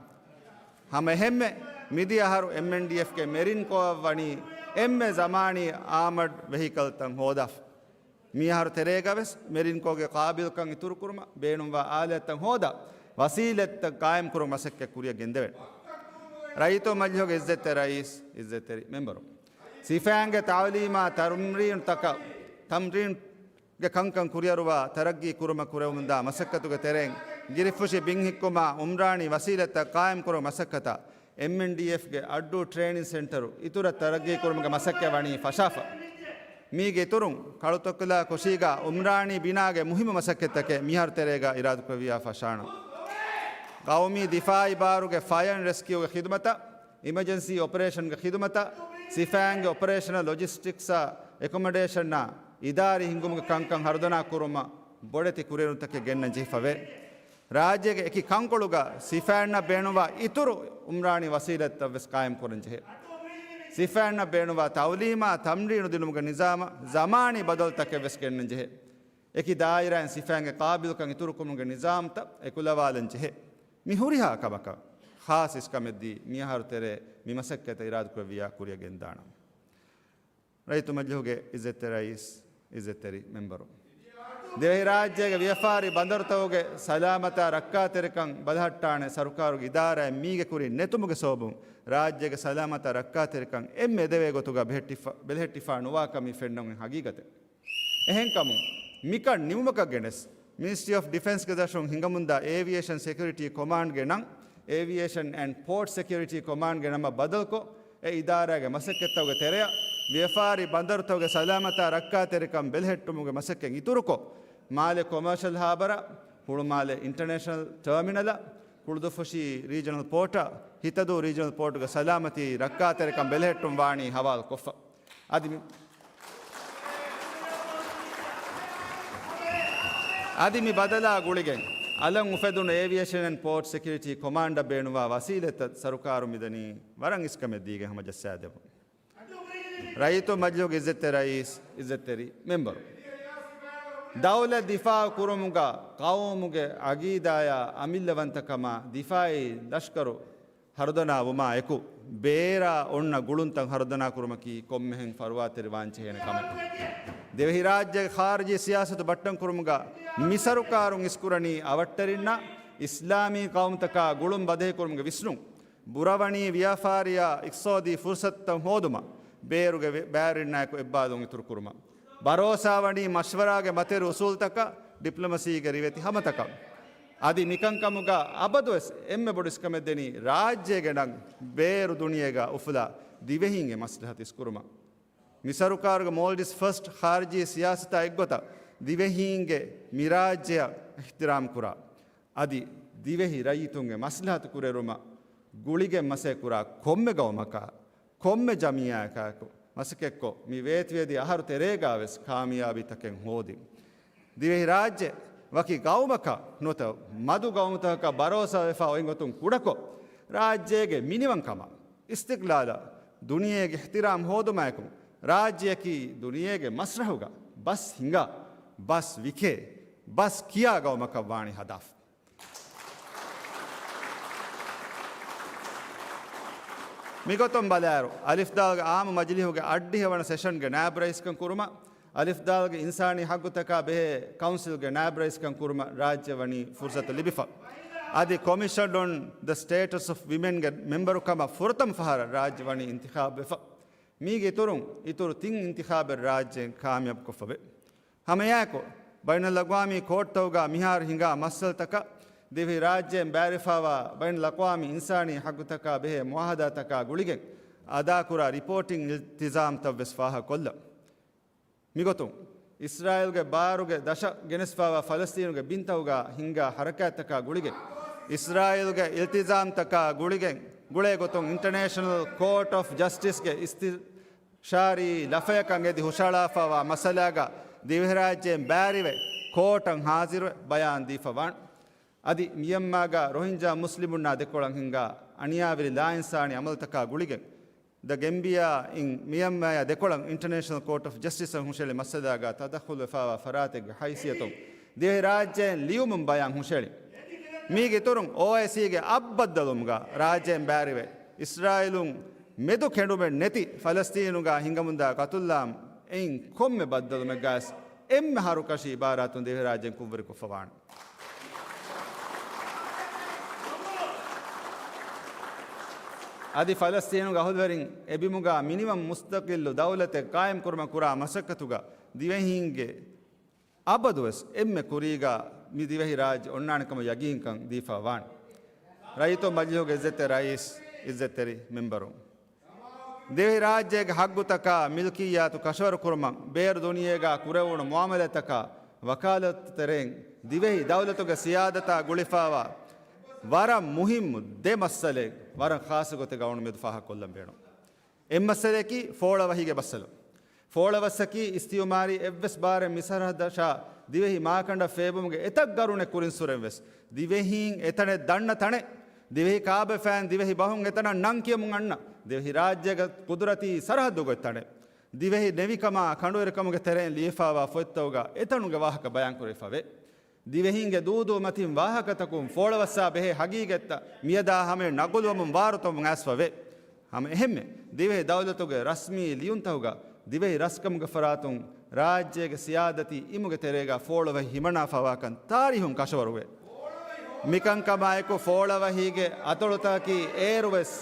ހަމަ އެހެންމެ، މިދިޔަ އަހަރު އެމްއެންޑީއެފްގެ މެރިން ކޯއަށް ވަނީ އެންމެ ޒަމާނީ އާމަޑް ވެހިކަލްތައް ހޯދާފަ. މިއަހަރު ތެރޭގަ ވެސް މެރިން ކޯގެ ޤާބިލްކަން އިތުރުކުރުމަށް ބޭނުންވާ އާލާތްތައް ހޯދާ، ވަސީލަތްތައް ޤާއިމްކުރުމަށް މަސައްކަތް ކުރިއަށް ގެންދެވޭނެ. ރައްޔިތު މަޖިލިހުގެ އިއްޒަތްތެރި ރައީސް، އިއްޒަތްތެރި މެންބަރު، ސިފައިންގެ ތަޢުލީމާ ތަމްރީނުތަކަށް، ތަމްރީންގެ ކަންކަން ކުރިއަރުވާ ތަރައްގީ ކުރުމަށް ކުރެވެމުންދާ މަސައްކަތުގެ ތެރެއިން، ގިރިފުށި ބިން ހިއްކުމާ އުމްރާނީ ވަސީލަތްތައް ޤާއިމްކުރުމަށް މަސައްކަތަށް އެމްއެންޑީއެފްގެ އައްޑޫ ޓްރޭނިން ސެންޓަރު އިތުރަށް ތަރައްގީ ކުރުމުގެ މަސައްކަތް ވަނީ ފަށާފަ. މީގެ އިތުރުން، ކަޅުތަކުލާ ކުށީގަ އުމްރާނީ ބިނާގެ މުހިއްމު މަސައްކަތްތަކެއް މިހާރު ތެރޭގަ އިރާދަކުރެއްވިޔާ ފަށާނަން. ޤައުމީ ދިފާޢީ ބާރުގެ ފަޔަރ އެންޑް ރެސްކިއުގެ ޚިދުމަތަށް، އިމަޖެންސީ އޮޕަރޭޝަންގެ ޚިދުމަތަށް، ސިފައިންގެ އޮޕަރޭޝަނަލް ލޮޖިސްޓިކްސްއާ އެކޮމޮޑޭޝަންއާ އިދާރީ ހިންގުމުގެ ކަންކަން ހަރުދަނާ ކުރުމަށް ބޮޑެތި ކުރިއެރުންތަކެއް ގެންނަން ޖެހިފަވޭ. ރާއްޖޭގެ އެކި ކަންކޮޅުގަ ސިފައިންނަށް ބޭނުންވާ އިތުރު އުމްރާނީ ވަސީލަތްތައް ވެސް ޤާއިމް ކުރަން ޖެހޭ. ސިފައިންނަށް ބޭނުންވާ ތަޢުލީމާ ތަމްރީނު ދިނުމުގެ ނިޒާމަށް ޒަމާނީ ބަދަލުތަކެއް ވެސް ގެންނަން ޖެހޭ. އެކި ދާއިރާއިން ސިފައިންގެ ޤާބިލްކަން އިތުރުކުރުމުގެ ނިޒާމްތައް އެކުލަވާލަން ޖެހޭ. މި ހުރިހާ ކަމަކަށް ޚާއްޞަ އިސްކަމެއްދީ މިއަހަރު ތެރޭ މި މަސައްކަތަށް އިރާދަކުރެއްވިޔާ ކުރިއަށް ގެންދާނަން. ރައްޔިތު މަޖިލިހުގެ އިއްޒަތްތެރި ރައީސް، އިއްޒަތްތެރި މެންބަރު، ދިވެހިރާއްޖޭގެ ވިޔަފާރި ބަނދަރުތަކުގެ ސަލާމަތާ ރައްކާތެރިކަން ބަލަހައްޓާނެ ސަރުކާރުގެ އިދާރާއެއް މީގެ ކުރިން ނެތުމުގެ ސަބަބުން ރާއްޖޭގެ ސަލާމަތާ ރައްކާތެރިކަން އެންމެ އެދެވޭ ގޮތުގަ ބެހެއްޓިފަ-، ބެލެހެއްޓިފާ ނުވާކަން މި ފެންނަން އޮތް ހަގީގަތެއް. އެހެންކަމުން، މިކަން ނިމުމަކަށް ގެނެސް، މިނިސްޓްރީ އޮފް ޑިފެންސްގެ ދަށުން ހިނގަމުންދާ އޭވިއޭޝަން ސެކިއުރިޓީ ކޮމާންޑްގެ ނަން، އޭވިއޭޝަން އެންޑް ޕޯޓް ސެކިއުރިޓީ ކޮމާންޑްގެ ނަމަށް ބަދަލުކޮށް، އެ އިދާރާގެ މަސައްކަތްތަކުގެ ތެރެއަށް ވިޔަފާރި ބަނދަރުތަކުގެ ސަލާމަތާ ރައްކާތެރިކަން ބެލެހެއްޓުމުގެ މަސައްކަތް އިތުރުކޮށް، މާލެ ކޮމާޝަލް ހާބަރ، ހުޅުމާލެ އިންޓަނޭޝަނަލް ޓާމިނަލަށް، ކުޅުދުއްފުށި ރީޖަނަލް ޕޯޓަށް، ހިތަދޫ ރީޖަނަލް ޕޯޓުގެ ސަލާމަތީ ރައްކާތެރިކަން ބެލެހެއްޓުން ވާނީ ހަވާލުކޮށްފަ. އަދި މި، އަދި މި ބަދަލާ ގުޅިގެން، އަލަށް އުފެދުނު އޭވިއޭޝަން އެންޑް ޕޯޓް ސެކިއުރިޓީ ކޮމާންޑަށް ބޭނުންވާ ވަސީލަތްތައް ސަރުކާރުން މިދަނީ ވަރަށް އިސްކަމެއް ދީގެން ހަމަޖައްސާދެމުން. ރައްޔިތު މަޖިލިހުގެ އިއްޒަތްތެރި ރައީސް، އިއްޒަތްތެރި މެންބަރު، ދައުލަތް ދިފާޢު ކުރުމުގަ ޤައުމުގެ އަގީދާޔާ އަމިއްލަވަންތަކަމާ ދިފާޢީ ލަޝްކަރު ހަރުދަނާ ވުމާ އެކު، ބޭރަށް އޮންނަ ގުޅުންތައް ހަރުދަނާ ކުރުމަކީ ކޮންމެހެން ފަރުވާތެރި ވާން ޖެހޭނެ ކަމެއް. ދިވެހިރާއްޖޭގެ ޚާރިޖީ ސިޔާސަތު ބައްޓަން ކުރުމުގަ މި ސަރުކާރުން އިސްކުރަނީ އަވަށްޓެރިންނާ އިސްލާމީ ޤައުމުތަކާ ގުޅުން ބަދަހިކުރުމުގެ ވިސްނުން، ބުރަވަނީ ވިޔަފާރިއާ އިޤްތިޞާދީ ފުރުޞަތުތައް ހޯދުމަށް، ބޭރުގެ ވެ-، ބައިވެރިންނާއެކު އެއްބާލުން އިތުރުކުރުމަށް. ބަރޯސާވަނީ މަޝްވަރާގެ މަތިވެރި އުސޫލުތަކަށް، ޑިޕްލޮމަސީގެ ރިވެތި ހަމަތަކަށް. އަދި މިކަންކަމުގަ އަބަދުވެސް އެންމެ ބޮޑު އިސްކަމެއް ދެނީ ރާއްޖޭގެ ނަން ބޭރު ދުނިޔޭގަ އުފުލާ ދިވެހީންގެ މަސްލަހަތު އިސްކުރުމަށް. މި ސަރުކާރުގެ މޯލްޑިވްސް ފަސްޓް ޚާރިޖީ ސިޔާސަތާ އެއްގޮތަށް ދިވެހީންގެ މިރާއްޖެއަށް އިޙްތިރާމް ކުރާ، އަދި ދިވެހި ރައްޔިތުންގެ މަސްލަހަތު ކުރިއެރުމަށް ގުޅިގެން މަސައްކަތް ކުރާ ކޮންމެ ގައުމަކާ، ކޮންމެ ޖަމިއްޔާއަކާއެކު މަސައްކަތްކޮށް، މި ވޭތުވެދިޔަ އަހަރު ތެރޭގަވެސް ކާމިޔާބީތަކެއް ހޯދި، ދިވެހިރާއްޖެ ވަކި ގައުމަކަށް ނުވަތަ މަދު ގައުމުތަކަކަށް ބަރޯސާވެފަ އޮތްގޮތުން ކުޑަކޮށް، ރާއްޖޭގެ މިނިވަންކަމަށް، އިސްތިޤްލާލަށް، ދުނިޔޭގެ އިޙްތިރާމް ހޯދުމާއެކު، ރާއްޖެއަކީ ދުނިޔޭގެ މަސްރަޙުގަ ބަސް ހިނގާ، ބަސް ވިކޭ، ބަސް ކިޔާ ގައުމަކަށް ވާނީ ހަދާފަ. މިގޮތުން ބަލާއިރު، އަލިފްދާލްގެ އާއްމު މަޖިލިހުގެ އަށްޑިހަ ވަނަ ސެޝަންގެ ނާއިބު ރައީސްކަން ކުރުމަށް، އަލިފްދާލްގެ އިންސާނީ ޙައްޤުތަކާ ބެހޭ ކައުންސިލްގެ ނާއިބު ރައީސްކަން ކުރުމަށް ރާއްޖެ ވަނީ ފުރުޞަތު ލިބިފަ. އަދި ކޮމިޝަން އޮން ދަ ސްޓޭޓަސް އޮފް ވިމެންގެ މެމްބަރުކަމަށް ފުރަތަމަ ފަހަރަށް ރާއްޖެ ވަނީ އިންތިޚާބުވެފަ. މީގެ އިތުރުން، އިތުރު ތިން އިންތިޚާބެއް ރާއްޖޭން ކާމިޔާބުކޮށްފަވޭ. ހަމައެއާއެކު، ބައިނަލްއަގްވާމީ ކޯޓްތަކުގަ މިހާރު ހިނގާ މައްސަލަތަކަށް ދިވެހިރާއްޖޭން ބައިވެރިވެފަވާ ބައިނަލްއަގްވާމީ އިންސާނީ ޙައްޤުތަކާ ބެހޭ މުޢާހަދާތަކާ ގުޅިގެން އަދާކުރާ ރިޕޯޓިން އިލްތިޒާމްތައްވެސް ފާހަގަކޮށްލަން. މިގޮތުން، އިސްރާއީލްގެ ބާރުގެ ދަށަށް ގެނެސްފާވާ ފަލަސްތީނުގެ ބިންތަހުގަ ހިންގާ ހަރަކާތްތަކާ ގުޅިގެން، އިސްރާއީލްގެ އިލްތިޒާމްތަކާ ގުޅިގެން ގުޅޭ ގޮތުން އިންޓަރނޭޝަނަލް ކޯޓް އޮފް ޖަސްޓިސްގެ އިސްތިޝާރީ ލަފަޔަކަށް އެދި ހުށަހަޅާފާވާ މައްސަލާގަ ދިވެހިރާއްޖޭން ބާރުވެ ކޯޓަށް ހާޒިރުވެ ބަޔާން ދީފަވާން. އަދި މިޔަންމާގަ ރޮހިންޖާ މުސްލިމުންނާ ދެކޮޅަށް ހިންގާ އަނިޔާވެރި ލާއިންސާނީ އަމަލުތަކާ ގުޅިގެން، ދަ ގެމްބިޔާ އިން މިޔަންމާޔާ ދެކޮޅަށް އިންޓަރނޭޝަނަލް ކޯޓް އޮފް ޖަސްޓިސަށް ހުށަހެޅި މައްސަލާގަ ތަދަޚުލުވެފާވާ ފަރާތެއްގެ ހައިސިއްޔަތުން ދިވެހިރާއްޖޭން ލިޔުމުން ބަޔާން ހުށަހެޅި. މީގެ އިތުރުން އޯއައިސީގެ އަށް ބައްދަލުވުމުގަ ރާއްޖޭން ބާރުވެ އިސްރާއީލުން މެދު ކެނޑުމެއް ނެތި ފަލަސްތީނުގަ ހިނގަމުންދާ ގަތުލާމް އެއިން ކޮންމެ ބައްދަލުމެއްގަވެސް އެންމެ ހަރުކަށި އިބާރާތުން ދިވެހިރާއްޖޭން ކުށްވެރިކޮށްފަވާނެ. އަދި ފަލަސްތީނުގެ އަހުލުވެރިން އެބިމުގަ މިނިވަން މުސްތަޤިއްލު ދައުލަތެއް ޤާއިމްކުރުމަށް ކުރާ މަސައްކަތުގަ ދިވެހީންގެ އަބަދުވެސް އެންމެ ކުރީގަ މި ދިވެހިރާއްޖެ އޮންނާނެކަމަށް ޔަގީންކަން ދީފަ ވާނެ. ރައްޔިތުން މަޖިލީހުގެ އިއްޒަތްތެރި ރައީސް، އިއްޒަތްތެރި މެމްބަރުން. ދިވެހިރާއްޖޭގެ ހައްގުތަކާ މިލްކިއްޔާތު ކަށަވަރުކުރުމަށް ބޭރު ދުނިޔޭގަ ކުރެވުނު މުއާމަލާތްތަކާ ވަކާލަތު ތެރެއިން ދިވެހި ދައުލަތުގެ ސިޔާދަތާ ގުޅިފާވާ ވަރަށް މުހިއްމު ދެ މައްސަލައެއް ވަރަށް ޚާއްޞަ ގޮތެއްގަ އަޅުގަނޑު މެދު ފާހަގަކޮށްލަން ބޭނުން. އެއްމައްސަލައަކީ ފޯޅަވަހީގެ މައްސަލަ. ފޯޅަވައްސަކީ އިސްތިއުމާރީ އެއްވެސް ބާރެއް މި ސަރަހައްދަށާ ދިވެހި މާކަނޑަށް ފޭބުމުގެ އެތައް ގަރުނެއް ކުރިންސުރެން ވެސް، ދިވެހީން އެތަނެއް ދަންނަ ތަނެއް، ދިވެހި ކާބަފައިން ދިވެހި ބަހުން އެތަނަށް ނަން ކިޔަމުން އަންނަ، ދިވެހިރާއްޖޭގެ ޤުދުރަތީ ސަރަހައްދުގެ ތަނެއް، ދިވެހި ނެވިކަމާ ކަނޑުވެރިކަމުގެ ތެރެއިން ލިޔެފާވާ ފޮތްތަކުގަ އެތަނުގެ ވާހަކަ ބަޔާންކުރެވިފަވޭ. ދިވެހީންގެ ދޫދޫ މަތިން ވާހަކަތަކުން ފޯޅަވައްސާ ބެހޭ ހަގީގަތްތައް މިއަދާ ހަމަޔަށް ނަގުލުވަމުން ވާރުތަވަމުން އައިސްފަވޭ. ހަމަ އެހެންމެ، ދިވެހި ދައުލަތުގެ ރަސްމީ ލިޔުންތަކުގަ ދިވެހި ރަސްކަމުގެ ފަރާތުން ރާއްޖޭގެ ސިޔާދަތީ އިމުގެ ތެރޭގަ ފޯޅަވަހި ހިމަނާފަވާކަން ތާރީހުން ކަށަވަރުވޭ. މިކަންކަމާއެކު ފޯޅަވަހީގެ އަތޮޅުތަކަކީ އޭރުވެސް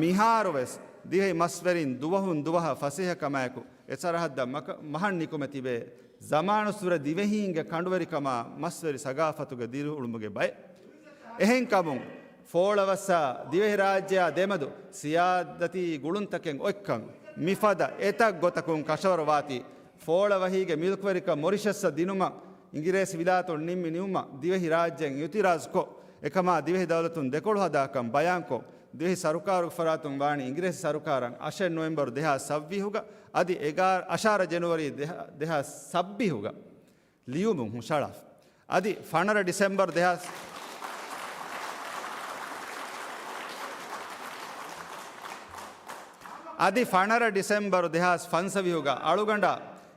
މިހާރުވެސް ދިވެހި މަސްވެރިން ދުވަހުން ދުވަހަށް ފަސޭހަކަމާއެކު އެ ސަރަހައްދަށް މަކަ-، މަހަށް ނިކުމެ ތިބޭ. ޒަމާނުއްސުރެ ދިވެހީންގެ ކަނޑުވެރިކަމާ މަސްވެރި ސަގާފަތުގެ ދިރިއުޅުމުގެ ބައެއް. އެހެންކަމުން، ފޯޅަވައްސާ ދިވެހިރާއްޖެއާ ދެމެދު ސިޔާދަތީ ގުޅުންތަކެއް އޮތްކަން މިފަދަ އެތައް ގޮތަކުން ކަށަވަރުވާތީ، ފޯޅަވަހީގެ މިލްކުވެރިކަން މޮރިޝަސްއަށް ދިނުމަށް އިނގިރޭސި ވިލާތުން ނިންމި ނިންމުމަށް ދިވެހިރާއްޖޭން އިއުތިރާޒުކޮށް، އެކަމާ ދިވެހި ދައުލަތުން ދެކޮޅު ހަދާކަން ބަޔާންކޮށް، ދިވެހި ސަރުކާރުގެ ފަރާތުން ވާނީ އިނގިރޭސި ސަރުކާރަށް އަށެއް ނޮވެމްބަރު ދެހާސް ސައްވީހުގަ އަދި އެގާ-، އަށާރަ ޖެނުއަރީ ދެހާ-، ދެހާސް ސައްބީހުގަ ލިޔުމުން ހުށަހަޅާފަ. އަދި ފަނަރަ ޑިސެމްބަރު ދެހާސް، އަދި ފަނަރަ ޑިސެމްބަރު ދެހާސް ފަންސަވީހުގަ އަޅުގަނޑާ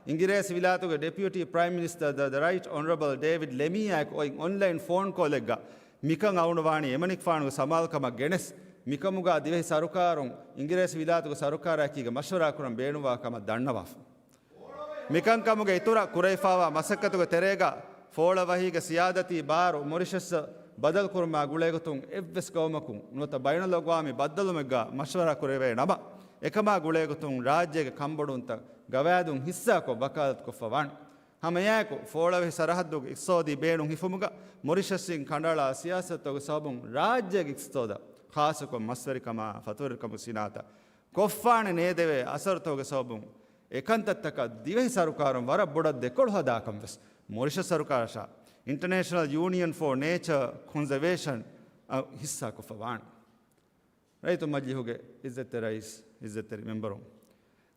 އިނގިރޭސި ވިލާތުގެ ޑެޕިއުޓީ ޕްރައިމް މިނިސްޓަރ ދަ، ދަ ރައިޓް އޮނަރަބަލް ޑޭވިޑް ލެމީއާއެކު އޮތް އޮންލައިން ފޯން ކޯލެއްގަ މިކަން އަޅުގަނޑު ވާނީ އެމަނިކުފާނުގެ ސަމާލުކަމަށް ގެނެސް، މިކަމުގަ ދިވެހި ސަރުކާރުން އިނގިރޭސި ވިލާތުގެ ސަރުކާރާއެކީގަ މަޝްވަރާ ކުރަން ބޭނުންވާ ކަމަށް ދަންނަވާފަ. މިކަންކަމުގެ އިތުރަށް ކުރެވިފާވާ މަސައްކަތުގެ ތެރޭގަ ފޯޅަވަހީގެ ސިޔާދަތީ ބާރު މޮރިޝަސްއަށް ބަދަލުކުރުމާ ގުޅޭގޮތުން އެއްވެސް ގައުމަކުން ނުވަތަ ބައިނަލްއަގްވާމީ ބައްދަލުމެއްގަ މަޝްވަރާ ކުރެވޭ ނަމަ، އެކަމާ ގުޅޭގޮތުން ރާއްޖޭގެ ކަންބޮޑުވުންތައް ގަވާއިދުން ހިއްސާކޮށް ވަކާލަތުކޮށްފަ ވާނެ. ހަމައެއާއެކު، ފޯޅަވަހި ސަރަހައްދުގެ އިޤްތިޞާދީ ބޭނުން ހިފުމުގަ މޮރިޝަސްއިން ކަނޑައަޅާ ސިޔާސަތުގެ ސަބަބުން ރާއްޖޭގެ އިޤްތިޞާދަށް، ޚާއްޞަކޮށް މަސްވެރިކަމާ ފަތުރުވެރިކަމުގެ ސިނާއަތަށް ކޮށްފާނެ ނޭދެވޭ އަސަރުތަކުގެ ސަބަބުން އެކަންތައްތަކަށް ދިވެހި ސަރުކާރުން ވަރަށް ބޮޑަށް ދެކޮޅު ހަދާކަން ވެސް މޮރިޝަސް ސަރުކާރަށާ އިންޓަރނޭޝަނަލް ޔޫނިއަން ފޯ ނޭޗަރ ކޮންޒަވޭޝަން އަށް ހިއްސާކޮށްފަ ވާނެ. ރައްޔިތު މަޖިލީހުގެ އިއްޒަތްތެރި ރައީސް، އިއްޒަތްތެރި މެމްބަރުން،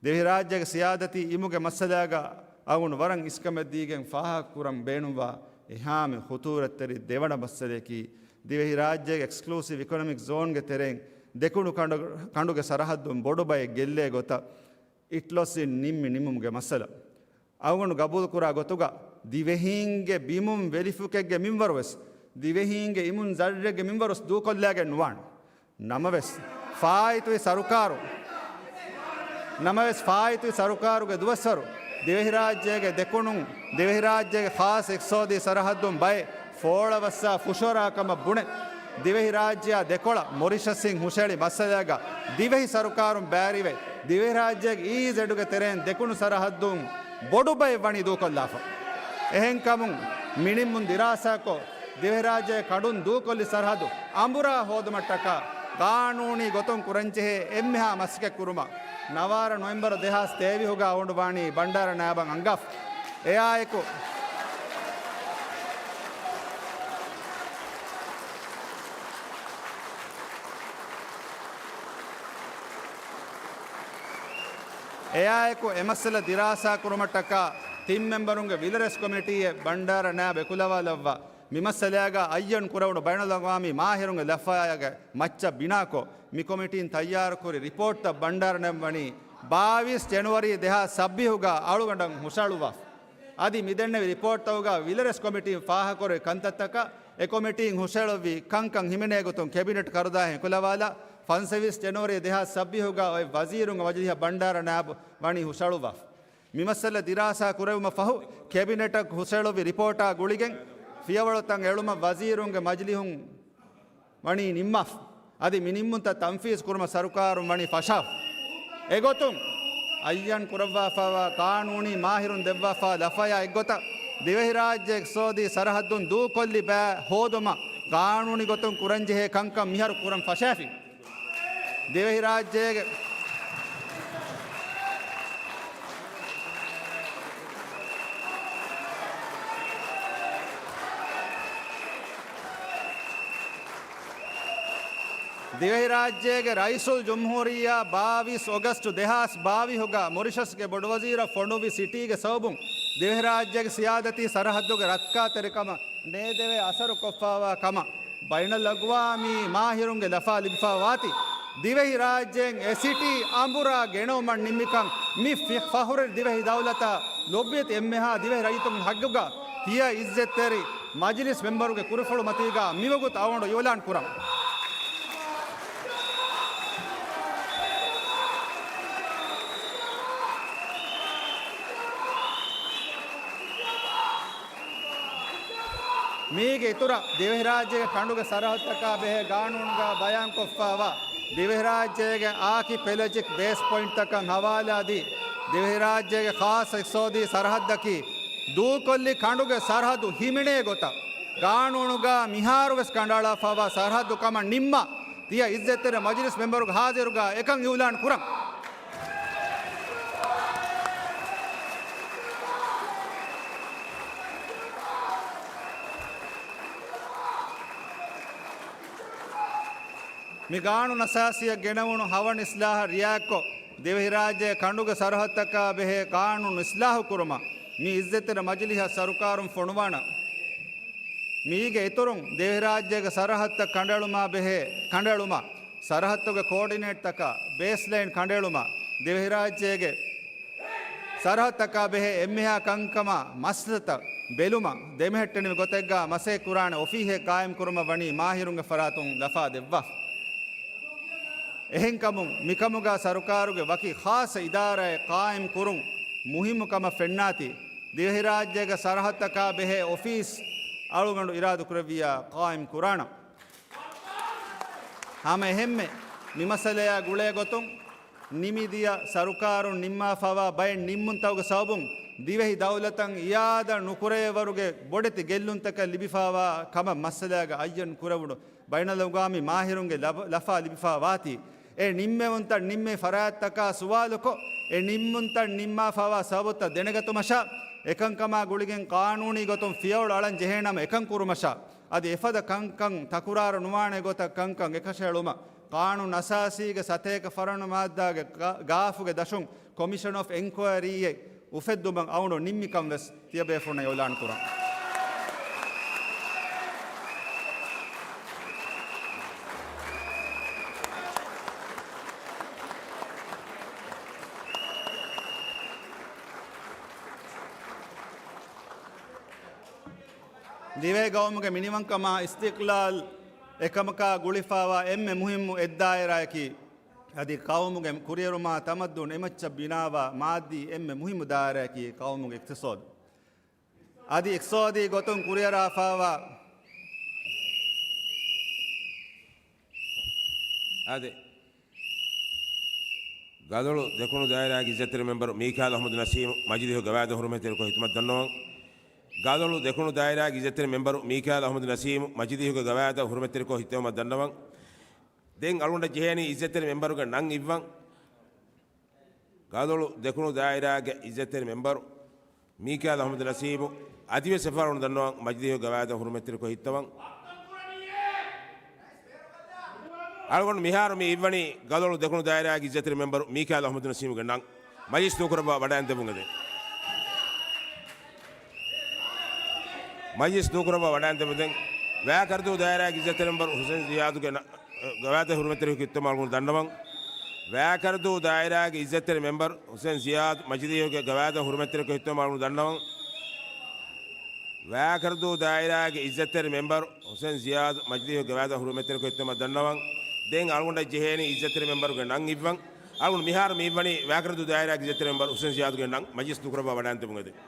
ދިވެހިރާއްޖޭގެ ސިޔާދަތީ އިމުގެ މައްސަލާގަ އަޅުގަނޑު ވަރަށް އިސްކަމެއްދީގެން ފާހަގަކުރަން ބޭނުންވާ އެހާމެ ޚުޠޫރަތްތެރި ދެވަނަ މައްސަލަޔަކީ، ދިވެހިރާއްޖޭގެ އެކްސްކްލޫސިވް އިކޮނޮމިކް ޒޯންގެ ތެރެއިން ދެކުނު ކަނޑު، ކަނޑުގެ ސަރަހައްދުން ބޮޑު ބައެއް ގެއްލޭ ގޮތަށް އިޓްލޮސްއިން ނިންމި ނިންމުމުގެ މައްސަލަ. އަޅުގަނޑު ގަބޫލުކުރާ ގޮތުގަ، ދިވެހީންގެ ބިމުން ވެލިފުކެއްގެ މިންވަރުވެސް، ދިވެހީންގެ އިމުން ޒައްރެއްގެ މިންވަރުވެސް ދޫކޮށްލާގެން ނުވާނެ. ނަމަވެސް، ފާއިތުވި ސަރުކާރު، ނަމަވެސް، ފާއިތުވި ސަރުކާރުގެ ދުވަސްވަރު، ދިވެހިރާއްޖޭގެ ދެކުނުން، ދިވެހިރާއްޖޭގެ ޚާއްޞަ އިޤްތިޞާދީ ސަރަހައްދުން ބައެއް ފޯޅަވައްސާ ފުށުއަރާ ކަމަށް ބުނެ، ދިވެހިރާއްޖެއާ ދެކޮޅަށް މޮރިޝަސްއިން ހުށަހެޅި މައްސަލާގަ ދިވެހި ސަރުކާރުން ބާރުވެ، ދިވެހިރާއްޖޭގެ އީއީޒެޑުގެ ތެރެއިން ދެކުނު ސަރަހައްދުން ބޮޑު ބައެއް ވަނީ ދޫކޮށްލާފަ. އެހެންކަމުން މިނިންމުން ދިރާސާކޮށް، ދިވެހިރާއްޖޭގެ ކަނޑުން ދޫކޮށްލި ސަރަހައްދު އަނބުރާ ހޯދުމަށްޓަކާ ޤާނޫނީ ގޮތުން ކުރަންޖެހޭ އެންމެހާ މަސައްކަތް ކުރުމަށް ނަވާރަ ނޮވެމްބަރު ދެހާސް ތޭވީހުގަ އަޅުގަނޑު ވަނީ ބަންޑާރަ ނާބަށް އަންގާފަ. އެއާއެކު، އެއާއެކު އެ މައްސަލަ ދިރާސާ ކުރުމަށްޓަކާ ތިން މެމްބަރުންގެ ވިލަރެސް ކޮމިޓީއެއް ބަންޑާރަ ނާބް އެކުލަވާލައްވާ. މި މައްސަލައިގަ އައްޔަން ކުރެވުނު ބައިނަލްއަގްވާމީ މާހިރުންގެ ލަފާއާގެ މައްޗަށް ބިނާކޮށް، މި ކޮމިޓީން ތައްޔާރުކުރި ރިޕޯޓްތައް ބަންޑާރަ ނާބް ވަނީ ބާވީސް ޖެނުއަރީ ދެހާސް ސައްބީހުގަ އަޅުގަނޑަށް ހުށައަޅުއްވާފަ. އަދި މިދެންނެވި ރިޕޯޓްތަކުގަ ވިލަރެސް ކޮމިޓީން ފާހަގަކުރެއްވި ކަންތައްތަކަށް އެ ކޮމިޓީން ހުށައެޅުއްވި ކަންކަން ހިމެނޭ ގޮތުން ކެބިނެޓް ކަރުދާހެން އެކުލަވާލާ، ފަންސަވީސް ޖެނުއަރީ ދެހާސް ސައްބީހުގަ އޮތް ވަޒީރުންގެ މަޖިލީހަށް ބަންޑާރަ ނާބް ވަނީ ހުށައަޅުއްވާފަ. މި މައްސަލަ ދިރާސާ ކުރެވުމަށް ފަހު، ކެބިނެޓަށް ހުށައެޅުއްވި ރިޕޯޓާ ގުޅިގެން، ފިޔަވަޅުތައް އެޅުމަށް ވަޒީރުންގެ މަޖިލީހުން ވަނީ ނިންމާފަ. އަދި މި ނިންމުންތައް ތަންފީޒު ކުރުމަށް ސަރުކާރުން ވަނީ ފަށާފަ. އެގޮތުން، އައްޔަން ކުރައްވާފައިވާ ޤާނޫނީ މާހިރުން ދެއްވާފާ ލަފަޔާ އެއްގޮތަށް، ދިވެހިރާއްޖޭގެ އިޤްތިޞާދީ ސަރަހައްދުން ދޫކޮށްލި ބައި ހޯދުމަށް ޤާނޫނީ ގޮތުން ކުރަންޖެހޭ ކަންކަން މިހާރު ކުރަން ފަށާފި. ދިވެހިރާއްޖޭގެ ދިވެހިރާއްޖޭގެ ރައީސުލްޖުމްހޫރިއްޔާ ބާވީސް އޮގަސްޓު ދެހާސް ބާވީހުގަ މޮރިޝަސްގެ ބޮޑުވަޒީރަށް ފޮނުއްވި ސިޓީގެ ސަބަބުން ދިވެހިރާއްޖޭގެ ސިޔާދަތީ ސަރަހައްދުގެ ރައްކާތެރިކަމަށް ނޭދެވޭ އަސަރު ކޮށްފާވާ ކަމަށް ބައިނަލްއަގްވާމީ މާހިރުންގެ ލަފާ ލިބިފާ ވާތީ، ދިވެހިރާއްޖޭން އެ ސިޓީ އަނބުރާ ގެނައުމަށް ނިންމިކަން މި ފި-، ފަޚުރު ދިވެހި ދައުލަތާ ލޮބުވެތި އެންމެހާ ދިވެހި ރައްޔިތުންގެ ހައްގުގަ ތިޔަ އިއްޒަތްތެރި މަޖިލިސް މެމްބަރުގެ ކުރިފުޅު މަތީގަ މިވަގުތު އަޅުގަނޑު އިޢުލާން ކުރަން. މީގެ އިތުރަށް ދިވެހިރާއްޖޭގެ ކަނޑުގެ ސަރަހައްދުތަކާ ބެހޭ ގާނޫނުގަ ބަޔާންކޮށްފާވާ ދިވެހިރާއްޖޭގެ އާކިޕެލަޖިކް ބޭސް ޕޮއިންޓްތަކަށް ހަވާލާދީ، ދިވެހިރާއްޖޭގެ ޚާއްޞަ އިޤްތިޞާދީ ސަރަހައްދަކީ ދޫކޮށްލި ކަނޑުގެ ސަރަހައްދު ހިމެނޭ ގޮތަށް ގާނޫނުގަ މިހާރުވެސް ކަނޑައަޅާފާވާ ސަރަހައްދު ކަމަށް ނިންމާ، ތިޔަ އިއްޒަތްތެރި މަޖިލިސް މެމްބަރުގެ ހާޒިރުގަ އެކަން އިޢުލާން ކުރަން. މި ގާނޫނު އަސާސީއަށް ގެނެވުނު ހަވަން އިސްލާހަށް ރިއާކޮށް، ދިވެހިރާއްޖޭ ކަނޑުގެ ސަރަހައްދަކާ ބެހޭ ގާނޫނު އިސްލާހު ކުރުމަށް މި އިއްޒަތްތެރި މަޖިލީހަށް ސަރުކާރުން ފޮނުވާނަން. މީގެ އިތުރުން، ދިވެހިރާއްޖޭގެ ސަރަހައްދަށް ކަނޑައެޅުމާ ބެހޭ، ކަނޑައެޅުމަށް، ސަރަހައްދުގެ ކޯޑިނޭޓްތަކާ ބޭސްލައިން ކަނޑައެޅުމަށް، ދިވެހިރާއްޖޭގެ ސަރަހައްދަކާ ބެހޭ އެންމެހާ ކަންކަމާ މައްސަލަތައް ބެލުމަށް ދެމެހެއްޓެނިވި ގޮތެއްގާ މަސައްކަތް ކުރާނެ އޮފީހެއް ޤާއިމް ކުރުމަށް ވަނީ މާހިރުންގެ ފަރާތުން ލަފާ ދެއްވާފަ. އެހެންކަމުން، މިކަމުގާ ސަރުކާރުގެ ވަކި ޚާއްޞަ އިދާރާއެއް ޤާއިމް ކުރުން މުހިއްމު ކަމަށް ފެންނާތީ، ދިވެހިރާއްޖޭގެ ސަރަހައްދަކާ ބެހޭ އޮފީސް އަޅުގަނޑު އިރާދަކުރެއްވިއްޔާ ޤާއިމް ކުރާނަން. ހަމަ އެހެންމެ، މި މައްސަލަޔާ ގުޅޭ ގޮތުން، ނިމިދިޔަ ސަރުކާރުން ނިންމާފާވާ ބައެއް ނިންމުންތަކުގެ ސަބަބުން، ދިވެހި ދައުލަތަށް އިއާދަ ނުކުރެވޭވަރުގެ ބޮޑެތި ގެއްލުންތަކެއް ލިބިފާވާ ކަމަށް މައްސަލައިގަ އައްޔަން ކުރެވުނު ބައިނަލްއަގްވާމީ މާހިރުންގެ ލަބަ-، ލަފާ ލިބިފާ ވާތީ، އެ ނިންމެވުންތައް ނިންމޭ ފަރާތްތަކާ ސުވާލުކޮށް، އެ ނިންމުންތައް ނިންމާފާވާ ސަބަބުތައް ދެނެގަތުމަށާ، އެކަންކަމާ ގުޅިގެން ޤާނޫނީ ގޮތުން ފިޔަވަޅު އަޅަން ޖެހޭނަމަ އެކަން ކުރުމަށާ، އަދި އެފަދަ ކަންކަން ތަކުރާރު ނުވާނެ ގޮތަށް ކަންކަން އެކަށައެޅުމަށް، ޤާނޫނު އަސާސީގެ ސަތޭކަ ފަރާނު މާއްދާގެ ގާ-، ގާފުގެ ދަށުން ކޮމިޝަން އޮފް އެންކޮއަރީއެއް އުފެއްދުމަށް އަޅުގަނޑު ނިންމިކަން ވެސް ތިޔަބޭފުޅުންނަށް އިޢުލާން ކުރަން. ދިވެހި ޤައުމުގެ މިނިވަންކަމާ އިސްތިޤްލާލް އެކަމަކާ ގުޅިފާވާ އެންމެ މުހިއްމު އެއްދާއިރާއަކީ، އަދި ޤައުމުގެ ކުރިއެރުމާ ތަމައްދުން އެމައްޗަށް ބިނާވާ މާއްދީ އެންމެ މުހިއްމު ދާއިރާއަކީ ޤައުމުގެ އިޤްތިޞާދު. އަދި އިޤްތިޞާދީ ގޮތުން ކުރިއަރާފާވާ، އާދެ، ގަދޮޅު ދެކުނު ދާއިރާގެ އިއްޒަތްތެރި މެމްބަރު މީކާލް އަޙްމަދު ނަސީމު މަޖިލީހުގެ ގަވާއިދަށް ހުރުމަތްތެރިކޮށް ހިތުމަށް ދަންނަވަން. ގަދޮޅު ދެކުނު ދާއިރާގެ އިއްޒަތްތެރި މެމްބަރު މީކާލް އަޙްމަދު ނަސީމު މަޖިލީހުގެ ގަވާއިދަށް ހުރުމަތްތެރިކޮށް ހިތުމަށް ދަންނަވަން. ދެން އަޅުގަނޑަށް ޖެހޭނީ އިއްޒަތްތެރި މެމްބަރުގެ ނަން އިއްވަން. ގަދޮޅު ދެކުނު ދާއިރާގެ އިއްޒަތްތެރި މެމްބަރު މީކާލް އަޙްމަދު ނަސީމު އަދިވެސް އެފަހަރު ދަންނަވަން މަޖިލީހުގެ ގަވާއިދަށް ހުރުމަތްތެރިކޮށް ހިއްތަވަން. އަޅުގަނޑު މިހާރު މި އިއްވަނީ ގަދޮޅު ދެކުނު ދާއިރާގެ އިއްޒަތްތެރި މެމްބަރު މީކާލް އަޙްމަދު ނަސީމުގެ ނަން. މަޖިލިސް ދޫކުރައްވާ ވަޑައިން ދެއްވުން އެދެން. މަޖިލިސް ދޫކުރައްވާ ވަޑައިން ދެއްވުން އެދެން. ވައިކަރަދޫ ދާއިރާގެ އިއްޒަތްތެރި މެމްބަރު ހުސެން ޒިޔާދުގެ ނަ-، ގަވާއިދަށް ހުރުމަތްތެރިކޮށް ހިއްތަވަން އަޅުގަނޑު ދަންނަވަން. ވައިކަރަދޫ ދާއިރާގެ އިއްޒަތްތެރި މެމްބަރު ހުސެން ޒިޔާދު މަޖިލީހުގެ ގަވާއިދަށް ހުރުމަތްތެރިކޮށް ހިއްތަވަން އަޅުގަނޑު ދަންނަވަން. ވައިކަރަދޫ ދާއިރާގެ އިއްޒަތްތެރި މެމްބަރު ހުސެން ޒިޔާދު މަޖިލީހުގެ ގަވާއިދަށް ހުރުމަތްތެރިކޮށް ހިއްތަވަން ދަންނަވަން. ދެން އަޅުގަނޑަށް ޖެހޭނީ އިއްޒަތްތެރި މެމްބަރުގެ ނަން އިއްވަން. އަޅުގަނޑު މިހާރު މި އިއްވަނީ ވައިކަރަދޫ ދާއިރާގެ އިއްޒަތްތެރި މެމްބަރު ހުސެން ޒިޔާދުގެ ނަން. މަޖިލިސް ދޫކުރައްވާ ވަޑައިން ދެއްވުން އެދެން.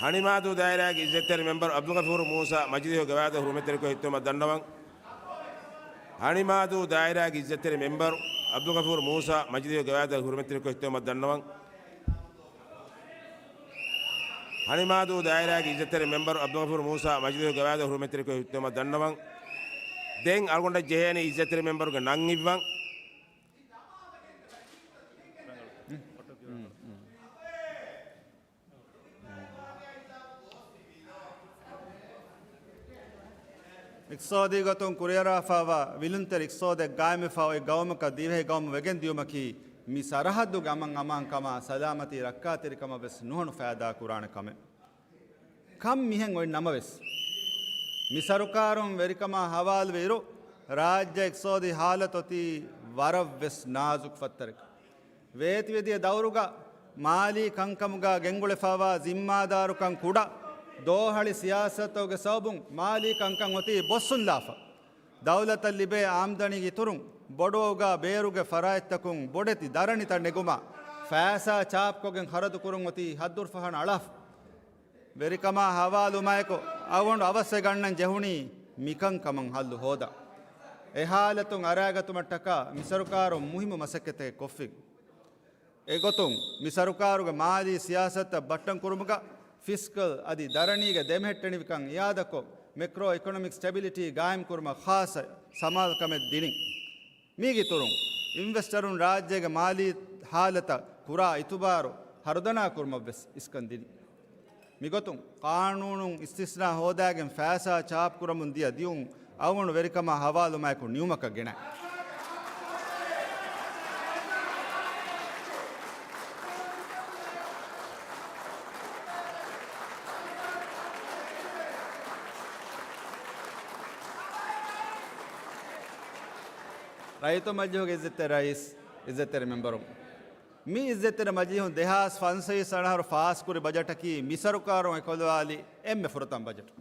ހަނިމާދޫ ދާއިރާގެ އިއްޒަތްތެރި މެމްބަރު އަބްދުލްޣަފޫރު މޫސާ މަޖިލީހުގެ ގަވާއިދަށް ހުރުމަތްތެރިކޮށް ހިއްތަވަން ދަންނަވަން. ހަނިމާދޫ ދާއިރާގެ އިއްޒަތްތެރި މެމްބަރު އަބްދުލްޣަފޫރު މޫސާ މަޖިލީހުގެ ގަވާއިދަށް ހުރުމަތްތެރިކޮށް ހިއްތަވަން ދަންނަވަން. ހަނިމާދޫ ދާއިރާގެ އިއްޒަތްތެރި މެމްބަރު އަބްދުލްޣަފޫރު މޫސާ މަޖިލީހުގެ ގަވާއިދަށް ހުރުމަތްތެރިކޮށް ހިއްތަވަން ދަންނަވަން. ދެން އަޅުގަނޑަށް ޖެހޭނީ އިއްޒަތްތެރި މެމްބަރުގެ ނަން އިއްވަން. އިޤްތިޞާދީ ގޮތުން ކުރިއަރާފައިވާ ވިލުންތެރި އިޤްތިޞާދެއް ގާއިމްވެފައި އޮތް ގައުމަކަށް ދިވެހި ގައުމު ވެގެން ދިޔުމަކީ، މި ސަރަހައްދުގެ އަމަން އަމާންކަމާ ސަލާމަތީ ރައްކާތެރިކަމަށް ވެސް ނުހަނު ފައިދާ ކުރާނެ ކަމެއް. ކަން މިހެން އޮތް ނަމަވެސް، މި ސަރުކާރުން ވެރިކަމާ ހަވާލުވިއިރު، ރާއްޖެ އިޤްތިޞާދީ ހާލަތު އޮތީ ވަރަށް ވެސް ނާޒުކު ފައްތަރެއް. ވޭތުވެދިޔަ ދައުރުގަ މާލީ ކަންކަމުގަ ގެންގުޅެފައިވާ ޒިންމާދާރުކަން ކުޑަ، ދޯހަޅި ސިޔާސަތުގެ ސަބަބުން މާލީ ކަންކަން އޮތީ ބޮއްސުންލާފަ. ދައުލަތަށް ލިބޭ އާމްދަނީގެ އިތުރުން ބޮޑުވައުގަ ބޭރުގެ ފަރާތްތަކުން ބޮޑެތި ދަރަނިތައް ނެގުމަށް ފައިސާ ޗާޕްކޮށްގެން ޚަރަދުކުރުން އޮތީ ހައްދުރުފަހަނަ އަޅާފަ. ވެރިކަމާ ހަވާލުމާއެކު އަޅުގަނޑު އަވަސްވެގަންނަން ޖެހުނީ މިކަންކަމަށް ހައްލު ހޯދަން. އެ ހާލަތުން އަރައިގަތުމަށްޓަކާ މި ސަރުކާރުން މުހިއްމު މަސައްކަތެއް ކޮށްފިން. އެގޮތުން މި ސަރުކާރުގެ މާލީ ސިޔާސަތުތައް ބައްޓަން ކުރުމުގަ ފިސްކަލް އަދި ދަރަނީގެ ދެމެހެއްޓެނިވިކަން އިއާދަކޮށް، މެކްރޯ އިކޮނޮމިކް ސްޓެބިލިޓީ ގާއިމް ކުރުމަށް ޚާއްޞަ ސަމާލުކަމެއް ދިނިން. މީގެ އިތުރުން، އިންވެސްޓަރުން ރާއްޖޭގެ މާލީ ހާލަތަށް ކުރާ އިތުބާރު ހަރުދަނާ ކުރުމަށްވެސް އިސްކަން ދިނި. މިގޮތުން، ޤާނޫނުން އިސްތިސްނާ ހޯދާގެން ފައިސާ ޗާޕްކުރަމުން ދިޔަ ދިޔުން އަޅުގަނޑު ވެރިކަމާ ހަވާލުމާއެކު ނިމުމަކަށް ގެނައި. ރައްޔިތު މަޖިލީހުގެ އިއްޒަތްތެރި ރައީސް، އިއްޒަތްތެރި މެމްބަރުން. މި އިއްޒަތްތެރި މަޖިލީހުން ދެހާސް ފަންސަވީސް އަށާރަ ފާސްކުރި ބަޖެޓަކީ މި ސަރުކާރުން އެކުލަވާލި އެންމެ ފުރަތަމަ ބަޖެޓް.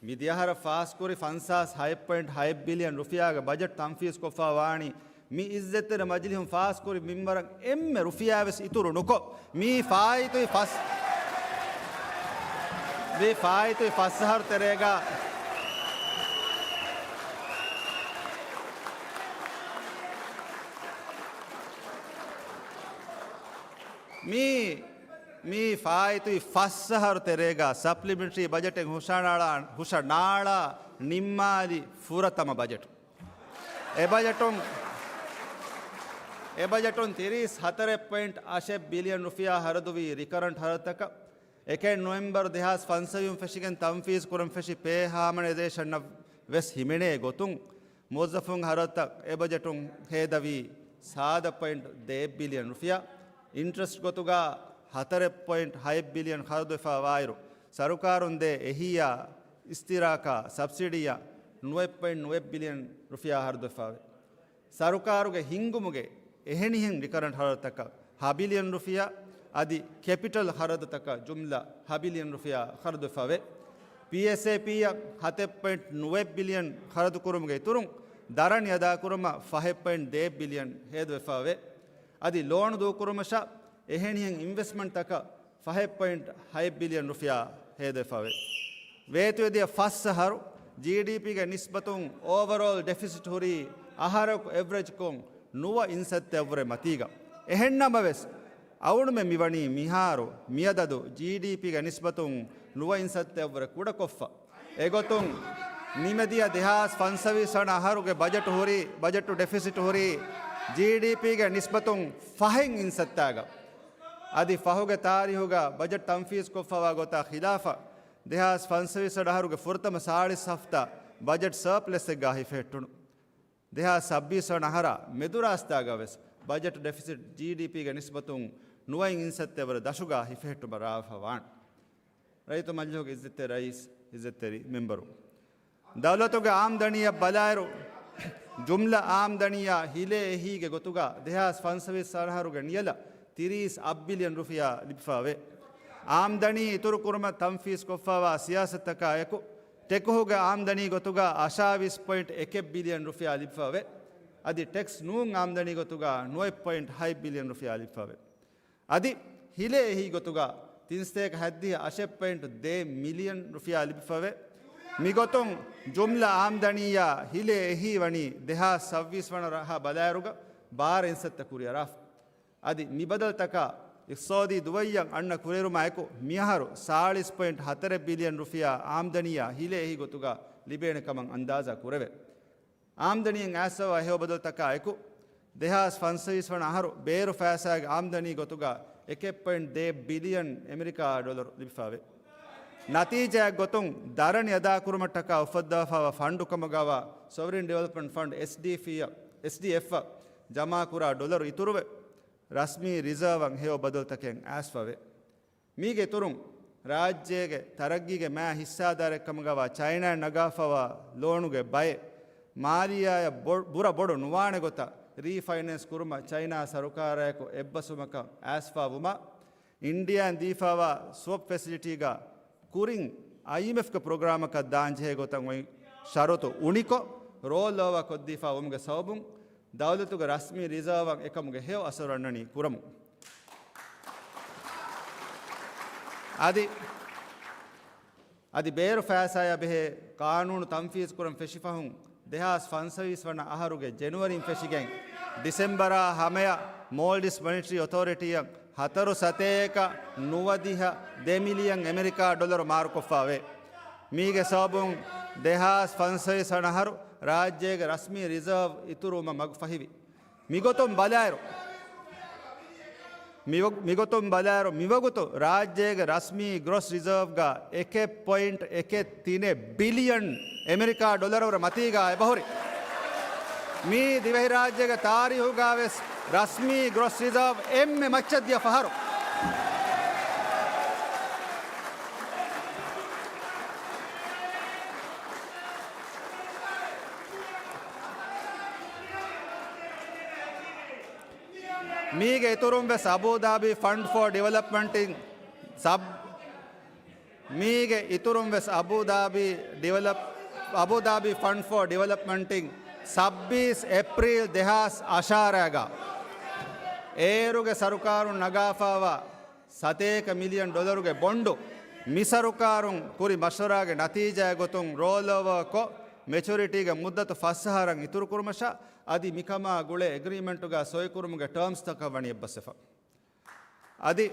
މި ދިޔަހަރަށް ފާސްކުރި ފަންސާސް ހަތް ޕޮއިންޓް ހަތް ބިލިއަން ރުފިޔާގެ ބަޖެޓް ތަންފީޒްކޮށްފަ ވާނީ މި އިއްޒަތްތެރި މަޖިލީހުން ފާސްކުރި މިންވަރަށް އެންމެ ރުފިޔާވެސް އިތުރު ނުކޮށް، މީ ފާއިތުވި ފަސް، މީ ފާއިތުވި ފަސް އަހަރު ތެރޭގަ މީ، މީ ފާއިތުވި ފަސް އަހަރު ތެރޭގަ ސަޕްލިމެންޓްރީ ބަޖެޓެއް ހުށަނާޅާ، ހުށަނާޅާ ނިންމާލި ފުރަތަމަ ބަޖެޓް. އެ ބަޖެޓުން، އެ ބަޖެޓުން ތިރީސް ހަތަރެއް ޕޮއިންޓް އަށެއް ބިލިއަން ރުފިޔާ ހަރަދުވީ ރިކަރަންޓް ހަރަދުތަކަށް. އެކެއް ނޮވެމްބަރު ދެހާސް ފަންސަވީސް ފެށިގެން ތަންފީޒް ކުރަން ފެށި ޕޭ ހާމަނައިޒޭޝަނަށް ވެސް ހިމެނޭ ގޮތުން، މުވައްޒަފުން ހަރަދުތައް އެ ބަޖެޓުން ހޭދަވީ ސާދަ ޕޮއިންޓް ދެއެއް ބިލިއަން ރުފިޔާ، އިންޓްރެސްޓް ގޮތުގަ ހަތަރެއް ޕޮއިންޓް ހަތް ބިލިއަން ޚަރަދުވެފަ ވާއިރު، ސަރުކާރުން ދޭ އެހީއާ އިސްތިރާކާ ސަބްސިޑީއާ ނުވައެއް ޕޮއިންޓް ނުވައެއް ބިލިއަން ރުފިޔާ ޚަރަދުވެފަވޭ. ސަރުކާރުގެ ހިންގުމުގެ އެހެނިހެން ރިކަރަންޓް ޚަރަދުތަކަށް ހަ ބިލިއަން ރުފިޔާ އަދި ކެޕިޓަލް ޚަރަދުތަކަށް ޖުމްލަ ހަ ބިލިއަން ރުފިޔާ ޚަރަދުވެފަވޭ. ޕީއެސްއޭޕީއަށް ހަތެއް ޕޮއިންޓް ނުވައެއް ބިލިއަން ޚަރަދުކުރުމުގެ އިތުރުން، ދަރަނި އަދާކުރުމަށް ފަހެއް ޕޮއިންޓް ދެއެއް ބިލިއަން ހޭދަވެފަވޭ. އަދި ލޯނު ދޫކުރުމަށާ އެހެނިހެން އިންވެސްޓްމަންޓްތަކަށް ފަހެއް ޕޮއިންޓް ހަތް ބިލިއަން ރުފިޔާ ހޭދަވެފަވޭ. ވޭތުވެދިޔަ ފަސް އަހަރު ޖީޑީޕީގެ ނިސްބަތުން އޯވަރޯލް ޑެފިސިޓް ހުރީ އަހަރަކު އެވްރެޖްކޮށް ނުވަ އިންސައްތައަށްވުރެ މަތީގަ. އެހެންނަމަވެސް، އަޅުގަނޑުމެން މިވަނީ މިހާރު މިއަދަދު ޖީޑީޕީގެ ނިސްބަތުން ނުވަ އިންސައްތައަށްވުރެ ކުޑަކޮށްފަ. އެގޮތުން، ނިމެދިޔަ ދެހާސް ފަންސަވީސް ވަނަ އަހަރުގެ ބަޖެޓު ހުރީ، ބަޖެޓު ޑެފިސިޓު ހުރީ ޖީޑީޕީގެ ނިސްބަތުން ފަހެއް އިންސައްތާގަ. އަދި ފަހުގެ ތާރީހުގަ ބަޖެޓް ތަންފީޒް ކޮށްފަވާ ގޮތާ ޚިލާފަށް، ދެހާސް ފަންސަވީސް ވަނަ އަހަރުގެ ފުރަތަމަ ސާޅީސް ހަފްތާ ބަޖެޓް ސަރޕްލަސްއެއްގަ ހިފެހެއްޓުނު. ދެހާސް ސައްބީސް ވަނަ އަހަރާ މެދުރާސްތާގަ ވެސް ބަޖެޓް ޑެފިސިޓް ޖީޑީޕީގެ ނިސްބަތުން ނުވައިން އިންސައްތަ ވަރަށް ދަށުގަ ހިފެހެއްޓުމަށް ރާވެފަ ވާނެ. ރައްޔިތު މަޖިލިހުގެ އިއްޒަތްތެރި ރައީސް، އިއްޒަތްތެރި މެމްބަރު، ދައުލަތުގެ އާމްދަނީއަށް ބަލާއިރު، ޖުމްލަ އާމްދަނީއާ ހިލޭ އެހީގެ ގޮތުގަ ދެހާސް ފަންސަވީސް އަހަރުގެ ނިޔަލަށް ތިރީސް އަށް ބިލިއަން ރުފިޔާ ލިބިފަވޭ. އާމްދަނީ އިތުރުކުރުމަށް ތަންފީޒްކޮށްފަވާ ސިޔާސަތަކާއެކު، ޓެކުހުގެ އާމްދަނީ ގޮތުގަ އަށާވީސް ޕޮއިންޓް އެކެއް ބިލިއަން ރުފިޔާ ލިބިފަވޭ. އަދި ޓެކްސް ނޫން އާމްދަނީ ގޮތުގަ ނުވައެއް ޕޮއިންޓް ހަތް ބިލިއަން ރުފިޔާ ލިބިފަވޭ. އަދި ހިލޭ އެހީ ގޮތުގަ ތިންސަތޭކަ ހަތްދިހަ އަށެއް ޕޮއިންޓް ދޭއް މިލިއަން ރުފިޔާ ލިބިފަވޭ. މިގޮތުން ޖުމްލަ އާމްދަނީއާ ހިލޭ އެހީ ވަނީ ދެހާސް ސައްބީސް ވަނަ ރަހަ ބަލާއިރުގަ ބާރަ އިންސައްތަ ކުރިއަރާފަ. އަދި މި ބަދަލުތަކާ އިޤްތިޞާދީ ދުވައްޔަށް އަންނަ ކުރިއެރުމާއެކު މިއަހަރު ސާޅީސް ޕޮއިންޓް ހަތަރެއް ބިލިއަން ރުފިޔާ އާމްދަނީއާ ހިލޭ އެހީ ގޮތުގަ ލިބޭނެ ކަމަށް އަންދާޒާ ކުރެވޭ. އާމްދަނީއިން އައިސްފަވާ ހެޔޮ ބަދަލުތަކާ އެކު، ދެހާސް ފަންސަވީސް ވަނަ އަހަރު ބޭރު ފައިސާގެ އާމްދަނީ ގޮތުގަ އެކެއް ޕޮއިންޓް ދޭއް ބިލިއަން އެމެރިކާ ޑޮލަރު ލިބިފަވޭ. ނަތީޖާއެއް ގޮތުން ދަރަނި އަދާކުރުމަށްޓަކާ އުފައްދާފަވާ ފަންޑު ކަމުގަވާ ސޮވަރިން ޑިވެލޮޕްމަންޓް ފަންޑް، އެސްޑީއެފް، އެސްޑީއެފް އަށް ޖަމާކުރާ ޑޮލަރު އިތުރުވެ، ރަސްމީ ރިޒާވަށް ހެޔޮ ބަދަލުތަކެއް އައިސްފަވޭ. މީގެ އިތުރުން، ރާއްޖޭގެ ތަރައްގީގެ މާ ހިއްސާދާރެއްކަމުގަވާ ޗައިނާއިން ނަގާފަވާ ލޯނުގެ ބައެއް މާލިއްޔާއަށް ބޮ-، ބުރަ ބޮޑު ނުވާނެ ގޮތަށް ރީފައިނޭންސް ކުރުމަށް ޗައިނާ ސަރުކާރާއެކު އެއްބަސްވުމަކަށް އައިސްފަވުމަށް، އިންޑިއާއިން ދީފަވާ ސްވޮޕް ފެސިލިޓީގަ ކުރިން އައިއެމްއެފްގެ ޕްރޮގްރާމަކަށް ދާންޖެހޭ ގޮތަށް އޮތް ޝަރުތު އުނިކޮށް، ރޯލް އޯވާ ކޮށްދީފަ ވުމުގެ ސަބަބުން، ދައުލަތުގެ ރަސްމީ ރިޒާވަށް އެކަމުގެ ހެޔޮ އަސަރު އަންނަނީ ކުރަމުން. އަދި، އަދި ބޭރު ފައިސާއާ ބެހޭ ޤާނޫނު ތަންފީޒު ކުރަން ފެށިފަހުން، ދެހާސް ފަންސަވީސް ވަނަ އަހަރުގެ ޖެނުއަރީން ފެށިގެން ޑިސެމްބަރާ ހަމަޔަށް މޯލްޑިވްސް މޮނިޓަރީ އޮތޯރިޓީއަށް ހަތަރު ސަތޭކަ ނުވަދިހަ ދެ މިލިއަން އެމެރިކާ ޑޮލަރު މާރުކޮށްފަވޭ. މީގެ ސަބަބުން ދެހާސް ފަންސަވީސް ވަނަ އަހަރު ރާއްޖޭގެ ރަސްމީ ރިޒާވް އިތުރުވުމަށް މަގު ފަހިވި. މިގޮތުން ބަލާއިރު، މިވަ-، މިގޮތުން ބަލާއިރު، މިވަގުތު ރާއްޖޭގެ ރަސްމީ ގްރޮސް ރިޒާވްގަ އެކެއް ޕޮއިންޓް އެކެއް ތިނެއް ބިލިއަން އެމެރިކާ ޑޮލަރު ވަރަށް މަތީގަ އެބަހުރި. މީ ދިވެހިރާއްޖޭގެ ތާރީހުގަވެސް ރަސްމީ ގްރޮސް ރިޒާވް އެންމެ މައްޗަށްދިޔަ ފަހަރު. މީގެ އިތުރުން ވެސް އަބޫދާބީ ފަންޑް ފޯ ޑިވެލޮޕްމަންޓިން ސަބް-، މީގެ އިތުރުން ވެސް އަބޫދާބީ ޑިވެލޮޕް-، އަބޫދާބީ ފަންޑް ފޯ ޑިވެލޮޕްމަންޓިން ސައްބީސް އޭޕްރީލް ދެހާސް އަށާރައިގަ އޭރުގެ ސަރުކާރުން ނަގާފައިވާ ސަތޭކަ މިލިއަން ޑޮލަރުގެ ބޮންޑު މި ސަރުކާރުން ކުރި މަޝްވަރާގެ ނަތީޖާއެއް ގޮތުން ރޯލް އޯވާ ކޮށް، މެޗުރިޓީގެ މުއްދަތު ފަސް އަހަރަށް އިތުރުކުރުމަށާ، އަދި މިކަމާ ގުޅޭ އެގްރީމެންޓުގަ ސޮއިކުރުމުގެ ޓާމްސްތަކަށް ވަނީ އެއްބަސްވެފަ. އަދި،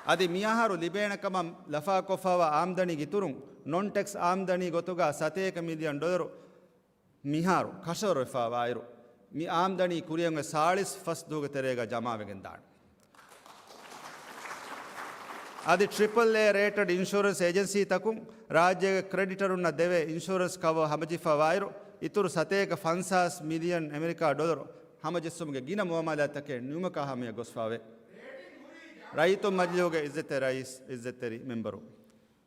އަދި މިއަހަރު ލިބޭނެ ކަމަށް ލަފާކޮށްފައިވާ އާމްދަނީގެ އިތުރުން، ނޮން ޓެކްސް އާމްދަނީ ގޮތުގަ ސަތޭކަ މިލިއަން ޑޮލަރު މިހާރު ކަށަވަރުވެފައިވާއިރު، މި އާމްދަނީ ކުރިއަށް އޮތް ސާޅީސް ފަސް ދުވަހުގެ ތެރޭގަ ޖަމާވެގެން ދާނެ. އަދި ޓްރިޕަލް އޭ ރޭޓެޑް އިންޝުރެންސް އޭޖެންސީތަކުން ރާއްޖޭގެ ކްރެޑިޓަރުންނަށް ދެވޭ އިންޝުރެންސް ކަވަރ ހަމަޖެހިފައިވާއިރު، އިތުރު ސަތޭކަ ފަންސާސް މިލިއަން އެމެރިކާ ޑޮލަރު ހަމަޖެއްސުމުގެ ގިނަ މުއާމަލާތްތަކެއް ނިމުމަކާ ހަމަޔަށް ގޮސްފައިވޭ. ރައްޔިތުން މަޖިލީހުގެ އިއްޒަތްތެރި ރައީސް، އިއްޒަތްތެރި މެމްބަރު،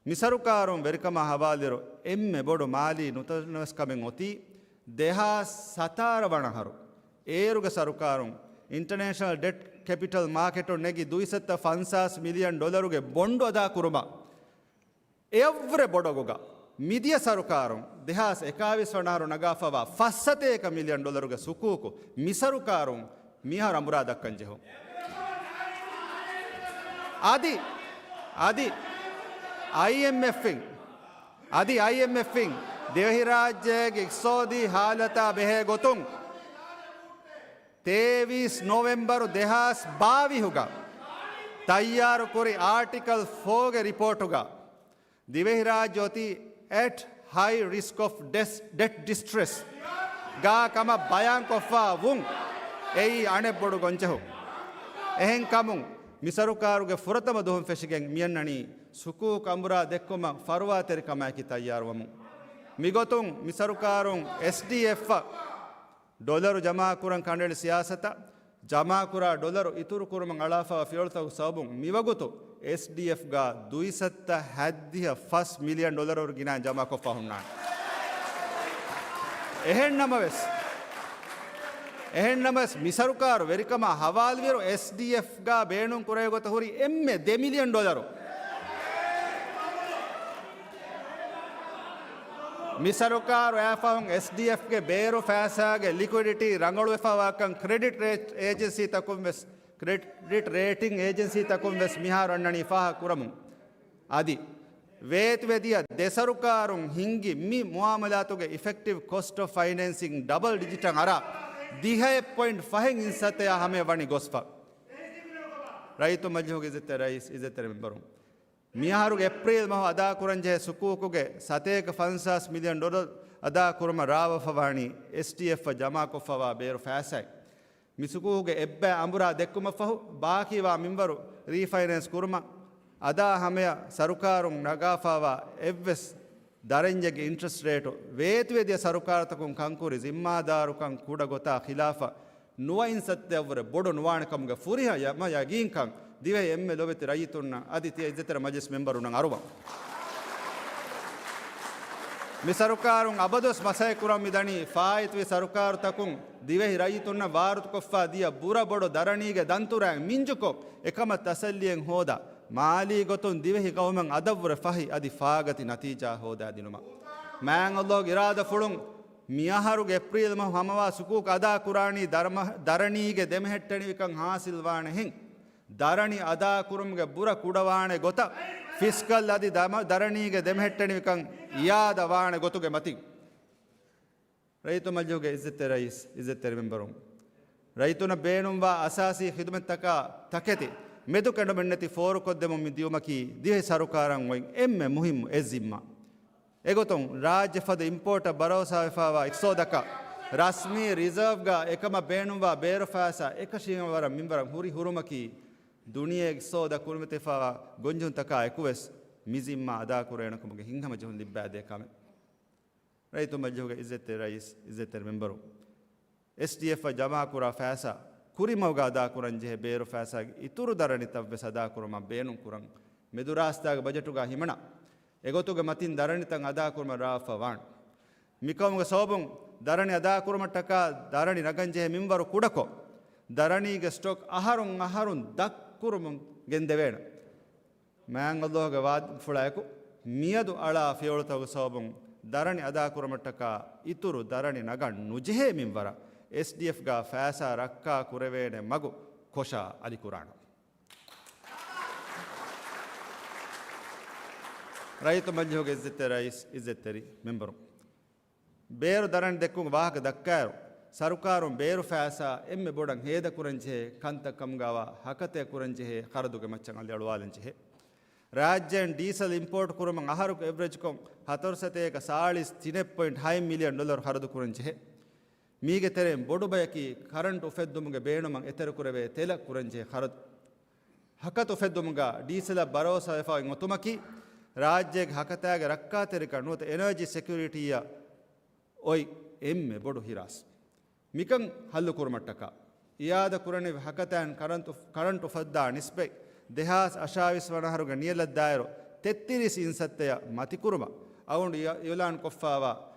މި ސަރުކާރުން ވެރިކަމާ ހަވާލުވިއިރު އެންމެ ބޮޑު މާލީ ނުތަނަވަސްކަމެއް އޮތީ، ދެހާސް ސަތާރަ ވަނަ އަހަރު އޭރުގެ ސަރުކާރުން އިންޓަނޭޝަނަލް ޑެޓް ކެޕިޓަލް މާކެޓުން ނެގި ދުއިސައްތަ ފަންސާސް މިލިއަން ޑޮލަރުގެ ބޮންޑު އަދާކުރުމަށް އެއަށްވުރެ ބޮޑަގުގަ މިދިޔަ ސަރުކާރުން ދެހާސް އެކާވީސް ވަނަ އަހަރު ނަގާފައިވާ ފަސް ސަތޭކަ މިލިއަން ޑޮލަރުގެ ސުކޫކު މި ސަރުކާރުން މިހާރު އަނބުރާ ދައްކަން ޖެހުން. އަދި، އަދި އައިއެމްއެފްއިން، އަދި އައިއެމްއެފްއިން ދިވެހިރާއްޖޭގެ އިޤްތިޞާދީ ހާލަތާ ބެހޭ ގޮތުން ތޭވީސް ނޮވެމްބަރު ދެހާސް ބާވީހުގަ ތައްޔާރުކުރި އާޓިކަލް ފޯގެ ރިޕޯޓުގަ ދިވެހިރާއްޖެ އޮތީ at high risk of des- debt distress ގާ ކަމަށް ބަޔާންކޮށްފަ ވުން އެއީ އަނެއް ބޮޑު ގޮންޖެހު. އެހެންކަމުން މި ސަރުކާރުގެ ފުރަތަމަ ދުވަހުން ފެށިގެން މިއަންނަނީ ސުކޫކު އަނބުރާ ދެއްކުމަށް ފަރުވާތެރިކަމާއެކީ ތައްޔާރުވަމުން. މިގޮތުން މި ސަރުކާރުން އެސްޑީއެފްއަށް ޑޮލަރު ޖަމާކުރަން ކަނޑައެޅި ސިޔާސަތަށް ޖަމާކުރާ ޑޮލަރު އިތުރުކުރުމަށް އަޅާފައިވާ ފިޔަވަޅުތަކުގެ ސަބަބުން މިވަގުތު އެސްޑީއެފްގަ ދުއިސައްތަ ހައްދިހަ ފަސް މިލިއަން ޑޮލަރު ގިނައިން ޖަމާކޮށްފަ ހުންނާނެ. އެހެންނަމަވެސް، އެހެންނަމަވެސް މި ސަރުކާރު ވެރިކަމާ ހަވާލުވިއިރު އެސްޑީއެފްގަ ބޭނުން ކުރެވޭ ގޮތަށް ހުރި އެންމެ ދެ މިލިއަން ޑޮލަރު. މި ސަރުކާރު އައިފަހުން އެސްޑީއެފްގެ ބޭރު ފައިސާގެ ލިކުއިޑިޓީ ރަނގަޅުވެފައިވާކަން ކްރެޑިޓް ރޭޓް އޭޖެންސީތަކުން ވެސް، ކްރެޑިޓް ރޭޓިން އޭޖެންސީތަކުން ވެސް މިހާރު އަންނަނީ ފާހަގަ ކުރަމުން. އަދި ވޭތުވެދިޔަ ދެ ސަރުކާރުން ހިންގި މި މުއާމަލާތުގެ އިފެކްޓިވް ކޮސްޓް އޮފް ފައިނޭންސިން ޑަބަލް ޑިޖިޓަށް އަރާ ދިހައެއް ޕޮއިންޓް ފަހެއް އިންސައްތަޔާ ހަމަޔަށް ވަނީ ގޮސްފަ. ރައްޔިތު މަޖިލީހުގެ އިއްޒަތްތެރި ރައީސް، އިއްޒަތްތެރި މެމްބަރުން. މިއަހަރުގެ އޭޕްރީލް މަހު އަދާކުރަންޖެހޭ ސުކޫކުގެ ސަތޭކަ ފަންސާސް މިލިއަން ޑޮލަރު އަދާކުރުމަށް ރާވާފަވާނީ އެސްޑީއެފްއަށް ޖަމާކޮށްފަވާ ބޭރު ފައިސާއިން. މި ސުކޫކުގެ އެއްބައި އަނބުރާ ދެއްކުމަށްފަހު، ބާކީވާ މިންވަރު ރީފައިނޭންސް ކުރުމަށް އަދާ ހަމަޔަށް ސަރުކާރުން ނަގާފަވާ އެއްވެސް ދަރަންޏެއްގެ އިންޓްރެސްޓް ރޭޓު ވޭތުވެދިޔަ ސަރުކާރުތަކުން ކަންކުރި ޒިންމާދާރުކަން ކުޑަ ގޮތާ ޚިލާފަށް ނުވަ އިންސައްތައަށްވުރެ ބޮޑު ނުވާނެ ކަމުގެ ފުރިހަމަ ޔަގީންކަން ދިވެހި އެންމެ ލޯބިވެތި ރައްޔިތުންނަށް އަދި ތިޔަ އިއްޒަތްތެރި މަޖިލިސް މެމްބަރުންނަށް އަރުވަން. މި ސަރުކާރުން އަބަދުވެސް މަސައްކަތް ކުރަމުން މިދަނީ ފާއިތުވި ސަރުކާރުތަކުން ދިވެހި ރައްޔިތުންނަށް ވާރުދުކޮށްފަ ދިޔަ ބުރަ ބޮޑު ދަރަނީގެ ދަންތުރައިން މިންޖުކޮށް، އެކަމަށް ތަސައްލީއެއް ހޯދާ، މާލީ ގޮތުން ދިވެހި ގައުމަށް އަދަށްވުރެ ފަހި އަދި ފާގަތި ނަތީޖާ ހޯދާދިނުމަށް. މާތް ﷲގެ އިރާދަފުޅުން މިއަހަރުގެ އޭޕްރީލް މަހު ހަމަވާ ސުކޫކު އަދާކުރާނީ ދަރަމަ-، ދަރަނީގެ ދެމެހެއްޓެނިވިކަން ހާސިލްވާނެހެން. ދަރަނި އަދާކުރުމުގެ ބުރަ ކުޑަވާނެ ގޮތަށް ފިސްކަލް އަދި ދަމަ-، ދަރަނީގެ ދެމެހެއްޓެނިވިކަން އިއާދަ ވާނެ ގޮތުގެ މަތިން. ރައްޔިތު މަޖިލީހުގެ އިއްޒަތްތެރި ރައީސް، އިއްޒަތްތެރި މެމްބަރުން، ރައްޔިތުންނަށް ބޭނުންވާ އަސާސީ ޚިދުމަތްތަކާ ތަކެތި މެދުކެނޑުމެއްނެތި ފޯރުކޮށްދެމުން މި ދިޔުމަކީ ދިވެހި ސަރުކާރަށް އޮތް އެންމެ މުހިއްމު އެއް ޒިންމާ. އެގޮތުން، ރާއްޖެ ފަދަ އިމްޕޯޓަށް ބަރޯސާވެފައިވާ އިޤްތިޞާދަކަށް ރަސްމީ ރިޒާވްގަ އެކަމަށް ބޭނުންވާ ބޭރު ފައިސާ އެކަށީގެންވަރަށް މިންވަރަށް ހުރި ހުރުމަކީ، ދުނިޔޭގެ އިޤްތިޞާދަށް ކުރިމަތިވެފައިވާ ގޮންޖެހުންތަކާ އެކުވެސް މި ޒިންމާ އަދާކުރެވޭނެކަމުގެ ހިތްހަމަޖެހުން ލިއްބައިދޭ ކަމެއް. ރައްޔިތު މަޖިލީހުގެ އިއްޒަތްތެރި ރައީސް، އިއްޒަތްތެރި މެމްބަރު، އެސްޑީއެފްއަށް ޖަމާކުރާ ފައިސާ ކުރިމަގުގަ އަދާކުރަންޖެހޭ ބޭރު ފައިސާގެ އިތުރު ދަރަނިތައްވެސް އަދާކުރުމަށް ބޭނުންކުރަން. މެދުރާސްތާގެ ބަޖެޓުގަ ހިމަނާ، އެގޮތުގެ މަތިން ދަރަނިތައް އަދާކުރުމަށް ރާވާފަ ވާނެ. މިކަމުގެ ސަބަބުން ދަރަނި އަދާކުރުމަށްޓަކާ ދަރަނި ނަގަންޖެހޭ މިންވަރު ކުޑަކޮށް، ދަރަނީގެ ސްޓޮކް އަހަރުން އަހަރުން ދަށްކުރުމުން ގެންދެވޭނެ. މާތް ﷲގެ ވާދަފުޅާއެކު، މިއަދު އަޅާ ފިޔަވަޅުތަކުގެ ސަބަބުން ދަރަނި އަދާކުރުމަށްޓަކާ އިތުރު ދަރަނި ނަގަން ނުޖެހޭ މިންވަރަށް އެސްޑީއެފްގަ ފައިސާ ރައްކާ ކުރެވޭނެ މަގު ކޮށާ އަލިކުރާނަން. ރައްޔިތު މަޖިލީހުގެ އިއްޒަތްތެރި ރައީސް، އިއްޒަތްތެރި މެމްބަރު، ބޭރު ދަރަނި ދެއްކުމުގެ ވާހަކަ ދައްކާއިރު، ސަރުކާރުން ބޭރު ފައިސާ އެންމެ ބޮޑަށް ހޭދަކުރަންޖެހޭ ކަންތައް ކަމުގައިވާ ހަކަތައެއް ކުރަންޖެހޭ ޚަރަދުގެ މައްޗަށް އަލިއަޅުވާލަންޖެހޭ. ރާއްޖޭން ޑީސަލް އިމްޕޯޓް ކުރުމަށް އަހަރުގެ އެވްރެޖްކޮށް ހަތަރު ސަތޭކަ ސާޅީސް ތިނެއް ޕޮއިންޓް ހައެއް މިލިއަން ޑޮލަރު ޚަރަދު ކުރަންޖެހޭ. މީގެ ތެރެއިން ބޮޑު ބަޔަކީ ކަރަންޓް އުފެއްދުމުގެ ބޭނުމަށް އެތެރެކުރެވޭ ތެލަށް ކުރަންޖެހޭ ޚަރަދު. ހަކަތަ އުފެއްދުމުގަ ޑީސަލަށް ބަރޯސާވެފަ އޮތުމަކީ، ރާއްޖޭގެ ހަކަތާގެ ރައްކާތެރިކަން ނުވަތަ އެނާޖީ ސެކިއުރިޓީއަށް އޮތް އެންމެ ބޮޑު ހިރާސް. މިކަން ހައްލުކުރުމަށްޓަކާ، އިއާދަ ކުރަނިވި ހަކަތާއިން ކަރަންޓު، ކަރަންޓު އުފައްދާ ނިސްބަތް ދެހާސް އަށާވީސް ވަނަ އަހަރުގެ ނިޔަލަށްދާއިރު، ތެއްތިރީސް އިންސައްތަޔަށް މަތިކުރުމަށް އަޅުގަނޑު އި-، އިއުލާންކޮށްފައިވާ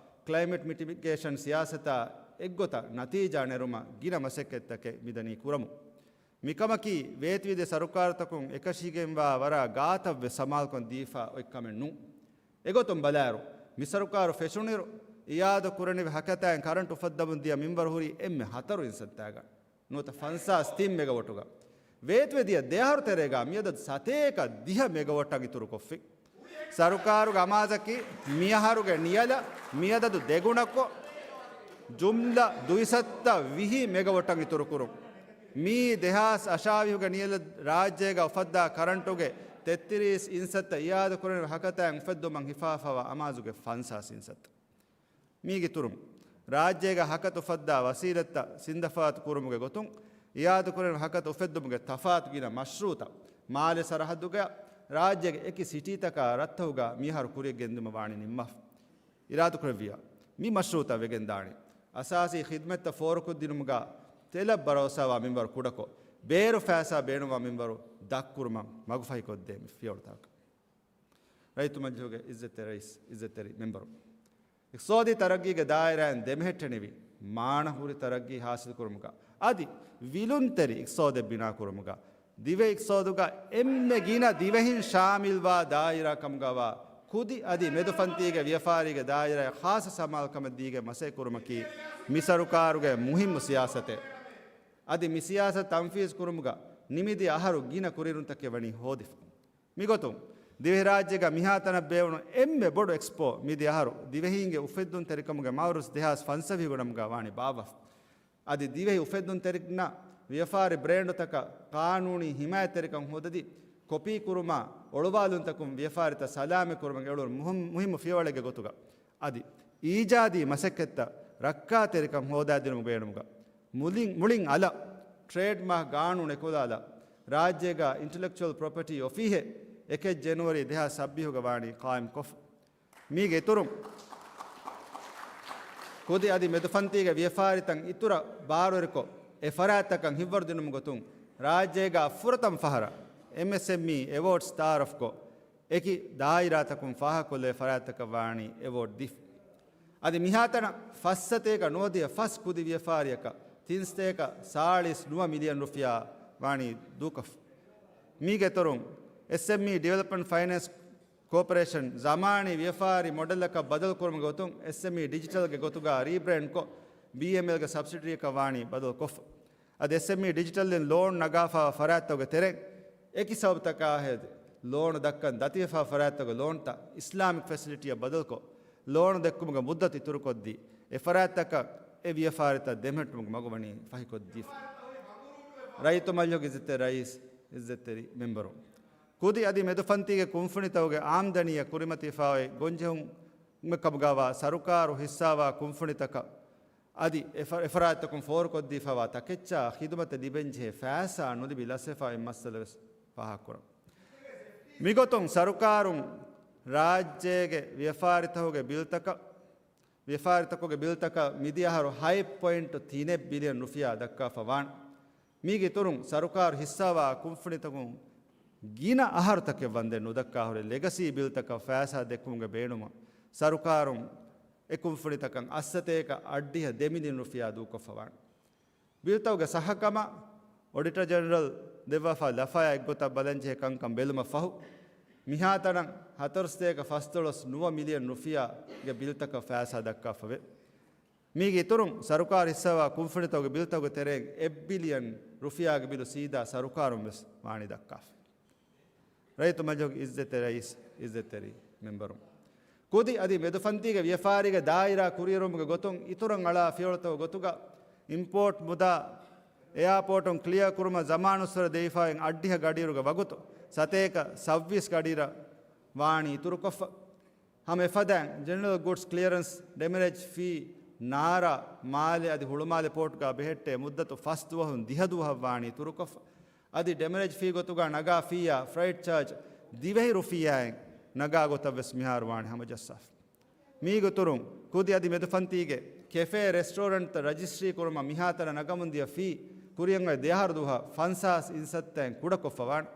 ކްލައިމެޓް މިޓިގޭޝަން ސިޔާސަތާ އެއްގޮތަށް ނަތީޖާ ނެރުމަށް ގިނަ މަސައްކަތްތަކެއް މިދަނީ ކުރަމުން. މިކަމަކީ، ވޭތުވެދިޔަ ސަރުކާރުތަކުން އެކަށީގެންވާ ވަރަށް ގާތަށްވެސް ސަމާލުކަން ދީފަ އޮތް ކަމެއް ނޫން. އެގޮތުން ބަލާއިރު، މި ސަރުކާރު ފެށުނިއިރު، އިއާދަ ކުރަނިވި ހަކަތާއިން ކަރަންޓު އުފައްދަމުން ދިޔަ މިންވަރު ހުރީ އެންމެ ހަތަރު އިންސައްތާގަ ނުވަތަ ފަންސާސް ތިން މެގަވޮޓުގަ. ވޭތުވެދިޔަ ދެއަހަރު ތެރޭގަ މިއަދަދު ސަތޭކަ ދިހަ މެގަވޮޓަށް އިތުރުކޮށްފި. ސަރުކާރުގެ އަމާޒަކީ މިއަހަރުގެ ނިޔަލަށް މިއަދަދު ދެގުނަކޮށް، ޖުމްލަ ދުއިސައްތަ ވިހި މެގަވޮޓަށް އިތުރުކުރުން. މިއީ ދެހާސް އަށާވީހުގެ ނިޔަލަށް ރާއްޖޭގަ އުފައްދާ ކަރަންޓުގެ ތެއްތިރީސް އިންސައްތަ އިއާދަކުރެން ހަކަތައިން އުފެއްދުމަށް ހިފާފަވާ އަމާޒުގެ ފަންސާސް އިންސައްތަ. މީގެ އިތުރުން، ރާއްޖޭގަ ހަކަތަ އުފައްދާ ވަސީލަތްތައް ސިންދަފާތު ކުރުމުގެ ގޮތުން، އިއާދަކުރެން ހަކަތަ އުފެއްދުމުގެ ތަފާތު ގިނަ މަޝްރޫއުތައް މާލެ ސަރަހައްދުގަ ރާއްޖޭގެ އެކި ސިޓީތަކާ ރަށްތަކުގަ މިއަހަރު ކުރިއަށް ގެންދިއުމަށް ވާނީ ނިންމާފަ. އިރާދަކުރެއްވިޔާ، މި މަޝްރޫއުތައް ވެގެންދާނެ. އަސާސީ ޚިދްމަތްތައް ފޯރުކޮށްދިނުމުގަ ތެލަށް ބަރޯސާވާ މިންވަރު ކުޑަކޮށް، ބޭރު ފައިސާ ބޭނުންވާ މިންވަރު ދަށްކުރުމަށް މަގުފަހިކޮށްދޭ މި ފިޔަވަޅުތަކަކަށް. ރައްޔިތު މަޖިލީހުގެ އިއްޒަތްތެރި ރައީސް، އިއްޒަތްތެރި މެމްބަރު، އިޤްތިޞާދީ ތަރައްގީގެ ދާއިރާއިން ދެމެހެއްޓެނިވި މާނަ ހުރި ތަރައްގީ ހާސިލްކުރުމުގަ އަދި ވިލުންތެރި އިޤްތިޞާދެއް ބިނާކުރުމުގަ ދިވެހި އިޤްތިޞާދުގަ އެންމެ ގިނަ ދިވެހިން ޝާމިލްވާ ދާއިރާ ކަމުގަވާ ކުދި އަދި މެދުފަންތީގެ ވިޔަފާރީގެ ދާއިރާއަށް ޚާއްޞަ ސަމާލުކަމެއް ދީގެން މަސައްކަތްކުރުމަކީ މި ސަރުކާރުގެ މުހިއްމު ސިޔާސަތެއް. އަދި މި ސިޔާސަތު ތަންފީޒު ކުރުމުގަ ނިމިދިޔަ އަހަރު ގިނަ ކުރިއެރުންތަކެއް ވަނީ ހޯދިފަ. މިގޮތުން، ދިވެހިރާއްޖޭގަ މިހާތަނަށް ބޭއްވުނު އެންމެ ބޮޑު އެކްސްޕޯ މިދިޔަ އަހަރު ދިވެހީންގެ އުފެއްދުންތެރިކަމުގެ މައުރަޒް ދެހާސް ފަންސަވީހުގެ ނަމުގަ ވާނީ ބާއްވަފަ. އަދި ދިވެހި އުފެއްދުންތެރިންނަށް ވިޔަފާރި ބްރޭންޑުތަކަށް ޤާނޫނީ ހިމާޔަތްތެރިކަން ހޯދަދީ، ކޮޕީ ކުރުމާ އޮޅުވާލުންތަކުން ވިޔަފާރިތައް ސަލާމަތް ކުރުމަށް އެޅުނު މުހިން-، މުހިންމު ފިޔަވަޅެއްގެ ގޮތުގަ، އަދި އީޖާދީ މަސައްކަތްތައް ރައްކާތެރިކަން ހޯދާދިނުމަށް ބޭނުމުގަ، މުލިން، މުޅިން އަލަށް ޓްރޭޑްމާކް ގާނޫނު އެކުލާލާ، ރާއްޖޭގަ އިންޓަލެކްޗުއަލް ޕްރޮޕަޓީ އޮފީހެއް އެކެއް ޖެނުއަރީ ދެހާސް ސައްބީހުގަ ވާނީ ޤާއިމްކޮށްފަ. މީގެ އިތުރުން، ކުދި އަދި މެދުފަންތީގެ ވިޔަފާރިތައް އިތުރަށް ބާރުވެރިކޮށް، އެ ފަރާތްތަކަށް ހިތްވަރުދިނުމުގެ ގޮތުން، ރާއްޖޭގަ ފުރަތަމަ ފަހަރަށް އެމްއެސްއެމްއީ އެވޯޑްސް ތައާރަފްކޮށް، އެކި ދާއިރާތަކުން ފާހަގަކޮށްލެވޭ ފަރާތްތަކަށް ވާނީ އެވޯޑް ދީފަ. އަދި މިހާތަނަށް ފައްސަތޭކަ ނުވަދިހަ ފަސް ކުދި ވިޔަފާރިއަކަށް ތިންސަތޭކަ ސާޅީސް ނުވަ މިލިއަން ރުފިޔާ ވާނީ ދޫކޮށްފަ. މީގެ އިތުރުން، އެސްއެމްއީ ޑިވެލޮޕްމަންޓް ފައިނޭންސް ކޯޕަރޭޝަން ޒަމާނީ ވިޔަފާރި މޮޑެލަކަށް ބަދަލުކުރުމުގެ ގޮތުން އެސްއެމްއީ ޑިޖިޓަލްގެ ގޮތުގަ ރީބްރޭންޑްކޮށް، ބީއެމްއެލްގެ ސަބްސިޑަރީއަކަށް ވާނީ ބަދަލުކޮށްފަ. އަދި އެސްއެމްއީ ޑިޖިޓަލްއިން ލޯން ނަގާފައިވާ ފަރާތްތަކުގެ ތެރެއިން އެކި ސަބަބުތަކާ ހޭދަ، ލޯނު ދައްކަން ދަތިވެފައިވާ ފަރާތްތަކުގެ ލޯންތައް އިސްލާމިކް ފެސިލިޓީއަށް ބަދަލުކޮށް، ލޯނު ދެއްކުމުގެ މުއްދަތު އިތުރުކޮށްދީ، އެ ފަރާތްތަކަށް އެ ވިޔަފާރިތައް ދެމެހެއްޓުމުގެ މަގު ވަނީ ފަހިކޮށްދީފަ. ރައްޔިތު މަޖިލީހުގެ އިއްޒަތްތެރި ރައީސް، އިއްޒަތްތެރި މެމްބަރު، ކުދި އަދި މެދުފަންތީގެ ކުންފުނިތަކުގެ އާމްދަނީއަށް ކުރިމަތިވެފައި ގޮންޖެހުމެއް ކަމުގަވާ ސަރުކާރު ހިއްސާވާ ކުންފުނިތަކަށް އަދި އެ ފަ-، އެ ފަރާތްތަކުން ފޯރުކޮށްދީފައިވާ ތަކެއްޗާ ޚިދުމަތެއް ލިބެންޖެހޭ ފައިސާ ނުލިބި ލަސްވެފައި މައްސަލަ ވެސް ފާހަގަކުރަން. މިގޮތުން ސަރުކާރުން ރާއްޖޭގެ ވިޔަފާރިތަކުގެ ބިލްތަކަށް، ވިޔަފާރިތަކުގެ ބިލްތަކަށް މިދިޔަ އަހަރު ހަތް ޕޮއިންޓު ތިނެއް ބިލިއަން ރުފިޔާ ދައްކާފަ ވާން. މީގެ އިތުރުން ސަރުކާރު ހިއްސާވާ ކުންފުނިތަކުން ގިނަ އަހަރުތަކެއް ވަންދެން ނުދައްކާ ހުރި ލެގަސީ ބިލްތަކަށް ފައިސާ ދެއްކުމުގެ ބޭނުމަށް ސަރުކާރުން އެ ކުންފުނިތަކަށް އަށްސަތޭކަ އަށްޑިހަ ދެ މިލިއަން ރުފިޔާ ދޫކޮށްފަ ވާން. ބިލްތަކުގެ ސައްހަކަމަށް އޮޑިޓަރ ޖެނެރަލް ދެއްވާފަ ލަފަޔާ އެއްގޮތަށް ބަލަންޖެހޭ ކަންކަން ބެލުމަށް ފަހު، މިހާތަނަށް ހަތަރުސަތޭކަ ފަސްދޮޅަސް ނުވަ މިލިއަން ރުފިޔާގެ ބިލްތަކަށް ފައިސާ ދައްކާފަވޭ. މީގެ އިތުރުން ސަރުކާރު ހިއްސާވާ ކުންފުނިތަކުގެ ބިލްތަކުގެ ތެރެއިން އެއް ބިލިއަން ރުފިޔާގެ ބިލު ސީދާ ސަރުކާރުން ވެސް ވާނީ ދައްކާފަ. ރައްޔިތު މަޖިލީހުގެ އިއްޒަތްތެރި ރައީސް، އިއްޒަތްތެރި މެމްބަރު، ކުދި އަދި މެދުފަންތީގެ ވިޔަފާރީގެ ދާއިރާ ކުރިއެރުމުގެ ގޮތުން އިތުރަށް އަޅާ ފިޔަވަޅުތަކުގެ ގޮތުގަ އިމްޕޯޓް މުދާ، އެއާޕޯޓުން ކްލިއާ ކުރުމަށް ޒަމާނުއްސުރެ ދެވިފައި އަށްޑިހަ ގަޑިއިރުގެ ވަގުތު ސަތޭކަ ސައްބީސް ގަޑިއިރަށް ވާނީ އިތުރުކޮށްފަ. ހަމަ އެފަދައިން ޖެނެރަލް ގުޑްސް ކްލިއަރެންސް ޑެމަރޭޖް ފީ ނާރާ މާލެ އަދި ހުޅުމާލެ ޕޯޓްގަ ބެހެއްޓޭ މުއްދަތު ފަސް ދުވަހުން ދިހަ ދުވަހަށް ވާނީ އިތުރުކޮށްފަ. އަދި ޑެމަރޭޖް ފީ ގޮތުގަ ނަގާ ފީއާ ފްރައިޓް ޗާޖް ދިވެހި ރުފިޔާއިން ނަގާ ގޮތަށް ވެސް މިހާރު ވާނީ ހަމަޖައްސާފަ. މީގެ އިތުރުން ކުދި އަދި މެދުފަންތީގެ ކެފޭ ރެސްޓޯރެންޓްތައް ރަޖިސްޓްރީ ކުރުމަށް މިހާތަނަށް ނަގަމުންދިޔަ ފީ ކުރިއަށް އޮތް ދެއަހަރު ދުވަހަށް ފަންސާސް އިންސައްތައިން ކުޑަކޮށްފަ ވާނެ.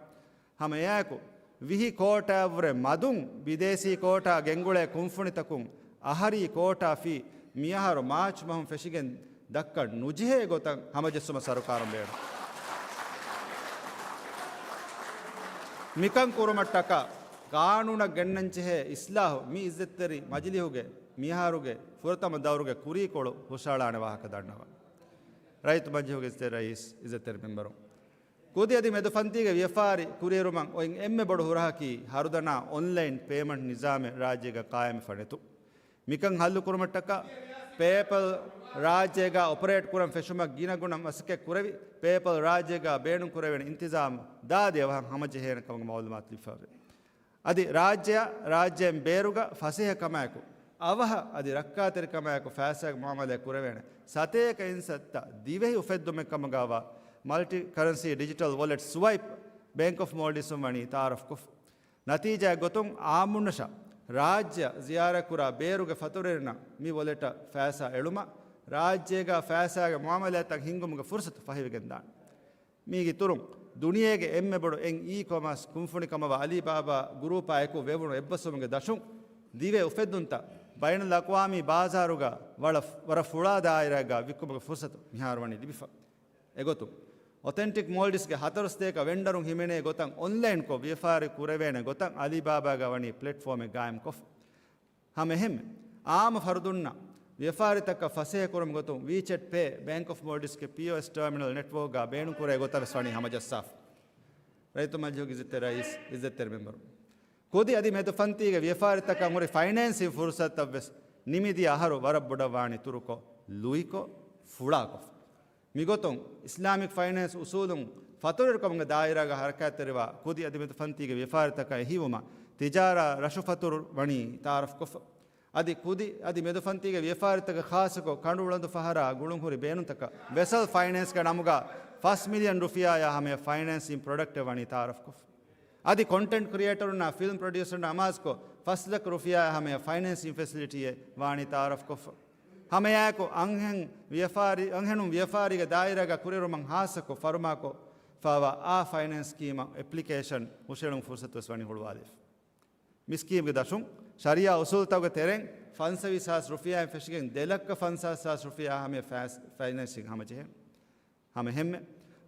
ހަމަ އެއާއެކު، ވިހި ކޯޓާއަށްވުރެ މަދުން ބިދޭސީ ކޯޓާ ގެންގުޅޭ ކުންފުނިތަކުން އަހަރީ ކޯޓާ ފީ މިއަހަރު މާޗް މަހުން ފެށިގެން ދައްކަން ނުޖެހޭ ގޮތަށް ހަމަޖެއްސުމަށް ސަރުކާރުން ބޭނުން. މިކަން ކުރުމަށްޓަކާ ގާނޫނަށް ގެންނަންޖެހޭ އިސްލާހު މި އިއްޒަތްތެރި މަޖިލީހުގެ މިއަހަރުގެ ފުރަތަމަ ދައުރުގެ ކުރީކޮޅު ހުށައަޅާނެ ވާހަކަ ދަންނަވަން. ރައްޔިތު މަޖިލީހުގެ އިއްޒަތްތެރި ރައީސް، އިއްޒަތްތެރި މެމްބަރު، ކުދި އަދި މެދުފަންތީގެ ވިޔަފާރި ކުރިއެރުމަށް އޮތް އެންމެ ބޮޑު ހުރަހަކީ ހަރުދަނާ އޮންލައިން ޕޭމަންޓް ނިޒާމެއް ރާއްޖޭގަ ޤާއިމްވެފަ ނެތުން. މިކަން ހައްލުކުރުމަށްޓަކާ ޕޭޕަލް ރާއްޖޭގަ އޮޕަރޭޓް ކުރަން ފެށުމަށް ގިނަ ގުނަ މަސައްކަތް ކުރެވި، ޕޭޕަލް ރާއްޖޭގަ ބޭނުން ކުރެވޭނެ އިންތިޒާމް ދާދިޔަ ވަހަށް ހަމަޖެހޭނެ ކަމުގެ މައުލޫމާތު ލިބިފައެވެ. އަދި ރާއްޖެއަށް ރާއްޖޭން ބޭރުގަ ފަސޭހަ ކަމާއެކު، އަވަހަށް އަދި ރައްކާތެރި ކަމާއެކު ފައިސާގެ މުއާމަލާތް ކުރެވޭނެ ސަތޭކަ އިންސައްތަ ދިވެހި އުފެއްދުމެއް ކަމުގައިވާ މަލްޓި ކަރެންސީ ޑިޖިޓަލް ވޮލެޓް ސުވައިޕް ބޭންކް އޮފް މޯލްޑިވްސް ވަނީ ތައާރަފް ކޮށްފަ. ނަތީޖާއެއް ގޮތުން އާއްމުންނަށާ ރާއްޖެއަށް ޒިޔާރަތް ކުރާ ބޭރުގެ ފަތުރުވެރިންނަށް މި ވޮލެޓަށް ފައިސާ އެޅުމަށް ރާއްޖޭގަ ފައިސާގެ މުއާމަލާތްތައް ހިންގުމުގެ ފުރުސަތު ފަހިވެގެން ދާނެ. މީގެ އިތުރުން ދުނިޔޭގެ އެންމެ ބޮޑު އެ އީ ކޮމާސް ކުންފުނިކަމަށްވާ އަލީބާބާ ގުރޫޕާ އެކު ވެވުނު އެއްބަސްވުމުގެ ދަށުން ދިވެހި އުފެއްދުންތައް ބައިނަލްއަޤްވާމީ ބާޒާރުގަ ވަރަށް، ވަރަށް ފުޅާ ދާއިރާގަ ވިއްކުމުގެ ފުރުސަތު މިހާރު ވަނީ ލިބިފަ. އެގޮތުން، އޮތެންޓިކް މޯލްޑިވްސްގެ ހަތަރު ސަތޭކަ ވެންޑަރުން ހިމެނޭ ގޮތަށް އޮންލައިންކޮށް ވިޔަފާރި ކުރެވޭނެ ގޮތަށް އަލީބާބާގަ ވަނީ ޕްލެޓްފޯމެއް ގާއިމްކޮށްފަ. ހަމަ އެހެންމެ، އާއްމު ފަރުދުންނަށް ވިޔަފާރިތަކަށް ފަސޭހަ ކުރުމުގެ ގޮތުން ވީޗެޓް ޕޭ ބޭންކް އޮފް މޯލްޑިވްސްގެ ޕީއޯއެސް ޓާމިނަލް ނެޓްވޯކްގަ ބޭނުންކުރޭ ގޮތަށް ވެސް ވަނީ ހަމަޖައްސާފަ. ރައްޔިތު މަޖިލީހުގެ އިއްޒަތްތެރި ރައީސް، އިއްޒަތްތެރި މެމްބަރު، ކުދި އަދި މެދުފަންތީގެ ވިޔަފާރިތަކަށް ހުރި ފައިނޭންސިން ފުރުސަތަށް ވެސް ނިމިދިޔަ އަހަރު ވަރަށް ބޮޑަށް ވާނީ އިތުރުކޮށް، ލުއިކޮށް، ފުޅާކޮށް. މިގޮތުން އިސްލާމިކް ފައިނޭންސް އުސޫލުން ފަތުރުވެރިކަމުގެ ދާއިރާގަ ހަރަކާތްތެރިވާ ކުދި އަދި މެދުފަންތީގެ ވިޔަފާރިތަކަށް އެހީވުމަށް ތިޖާރާ ރަށުފަތުރު ވަނީ ތައާރަފްކޮށްފަ. އަދި ކުދި އަދި މެދުފަންތީގެ ވިޔަފާރިތަކަށް ޚާއްޞަކޮށް ކަނޑު އުޅަނދު ފަހަރާ ގުޅުންހުރި ބޭނުންތަކަށް ވެސަލް ފައިނޭންސްގެ ނަމުގަ ފަސް މިލިއަން ރުފިޔާއާ ހަމަޔަށް ފައިނޭންސިން ޕްރޮޑަކްޓެއް ވަނީ ތައާރަފްކޮށްފަ. އަދި ކޮންޓެންޓް ކްރިއޭޓަރުންނާ ފިލްމް ޕްރޮޑިއުސަރުންނާ އަމާޒުކޮށް ފަސް ލަކަ ރުފިޔާއާ ހަމަޔަށް ފައިނޭންސިން ފެސިލިޓީއެއް ވާނީ ތައާރަފްކޮށްފަ. ހަމައެއާއެކު އަންހެން ވިޔަފާރި، އަންހެނުން ވިޔަފާރީގެ ދާއިރާގަ ކުރިއެރުމަށް ހާއްސަކޮށް ފަރުމާކޮށްފަވާ އާ ފައިނޭންސް ސްކީމަށް އެޕްލިކޭޝަން ހުށައެޅުމުގެ ފުރުސަތު ވެސް ވަނީ ހުޅުވާލެވިފަ. މި ސްކީމްގެ ދަށުން ޝަރީއާ އުސޫލުތަކުގެ ތެރެއިން ފަންސަވީސް ހާސް ރުފިޔާއިން ފެށިގެން ދެ ލައްކަ ފަންސާސް ހާސް ރުފިޔާ ހަމަޔަށް ފައިސް، ފައިނޭންސިން ހަމަޖެހޭނެ. ހަމަ އެހެންމެ،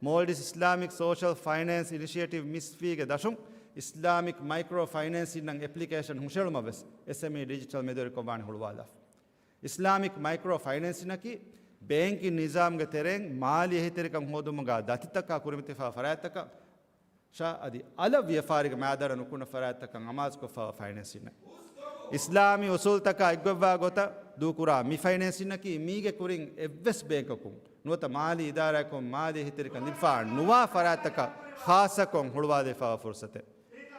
މޯލްޑިވްސް އިސްލާމިކް ސޯޝަލް ފައިނޭންސް އިނިޝިއޭޓިވް، މިސްފީގެ ދަށުން އިސްލާމިކް މައިކްރޯ ފައިނޭންސިންއަށް އެޕްލިކޭޝަން ހުށައެޅުމަށް ވެސް އެސްއެމްއީ ޑިޖިޓަލް މެދުވެރިކޮށް ވާނީ ހުޅުވާލާފަ. އިސްލާމިކް މައިކްރޯ ފައިނޭންސިންއަކީ ބޭންކިން ނިޒާމްގެ ތެރެއިން މާލީ އެހީތެރިކަން ހޯދުމުގަ ދަތިތަކާ ކުރިމަތިފާ ފަރާތްތަކަށް ޝާ އަދި އަލަށް ވިޔަފާރިގެ މައިދާރަށް ނުކުންނަ ފަރާތްތަކަށް އަމާޒުކޮށްފައިވާ ފައިނޭންސިންއެއް. އިސްލާމީ އުސޫލުތަކާ އެއްގޮތްވާ ގޮތަށް ދޫކުރާ މި ފައިނޭންސިންއަކީ މީގެ ކުރިން އެއްވެސް ބޭންކަކުން ނުވަތަ މާލީ އިދާރާއަކުން މާލީ އެހީތެރިކަން ލިބިފައި ނުވާ ފަރާތްތަކަށް ޚާއްޞަކޮށް ހުޅުވާލެވިފައިވާ ފުރުސަތެއް.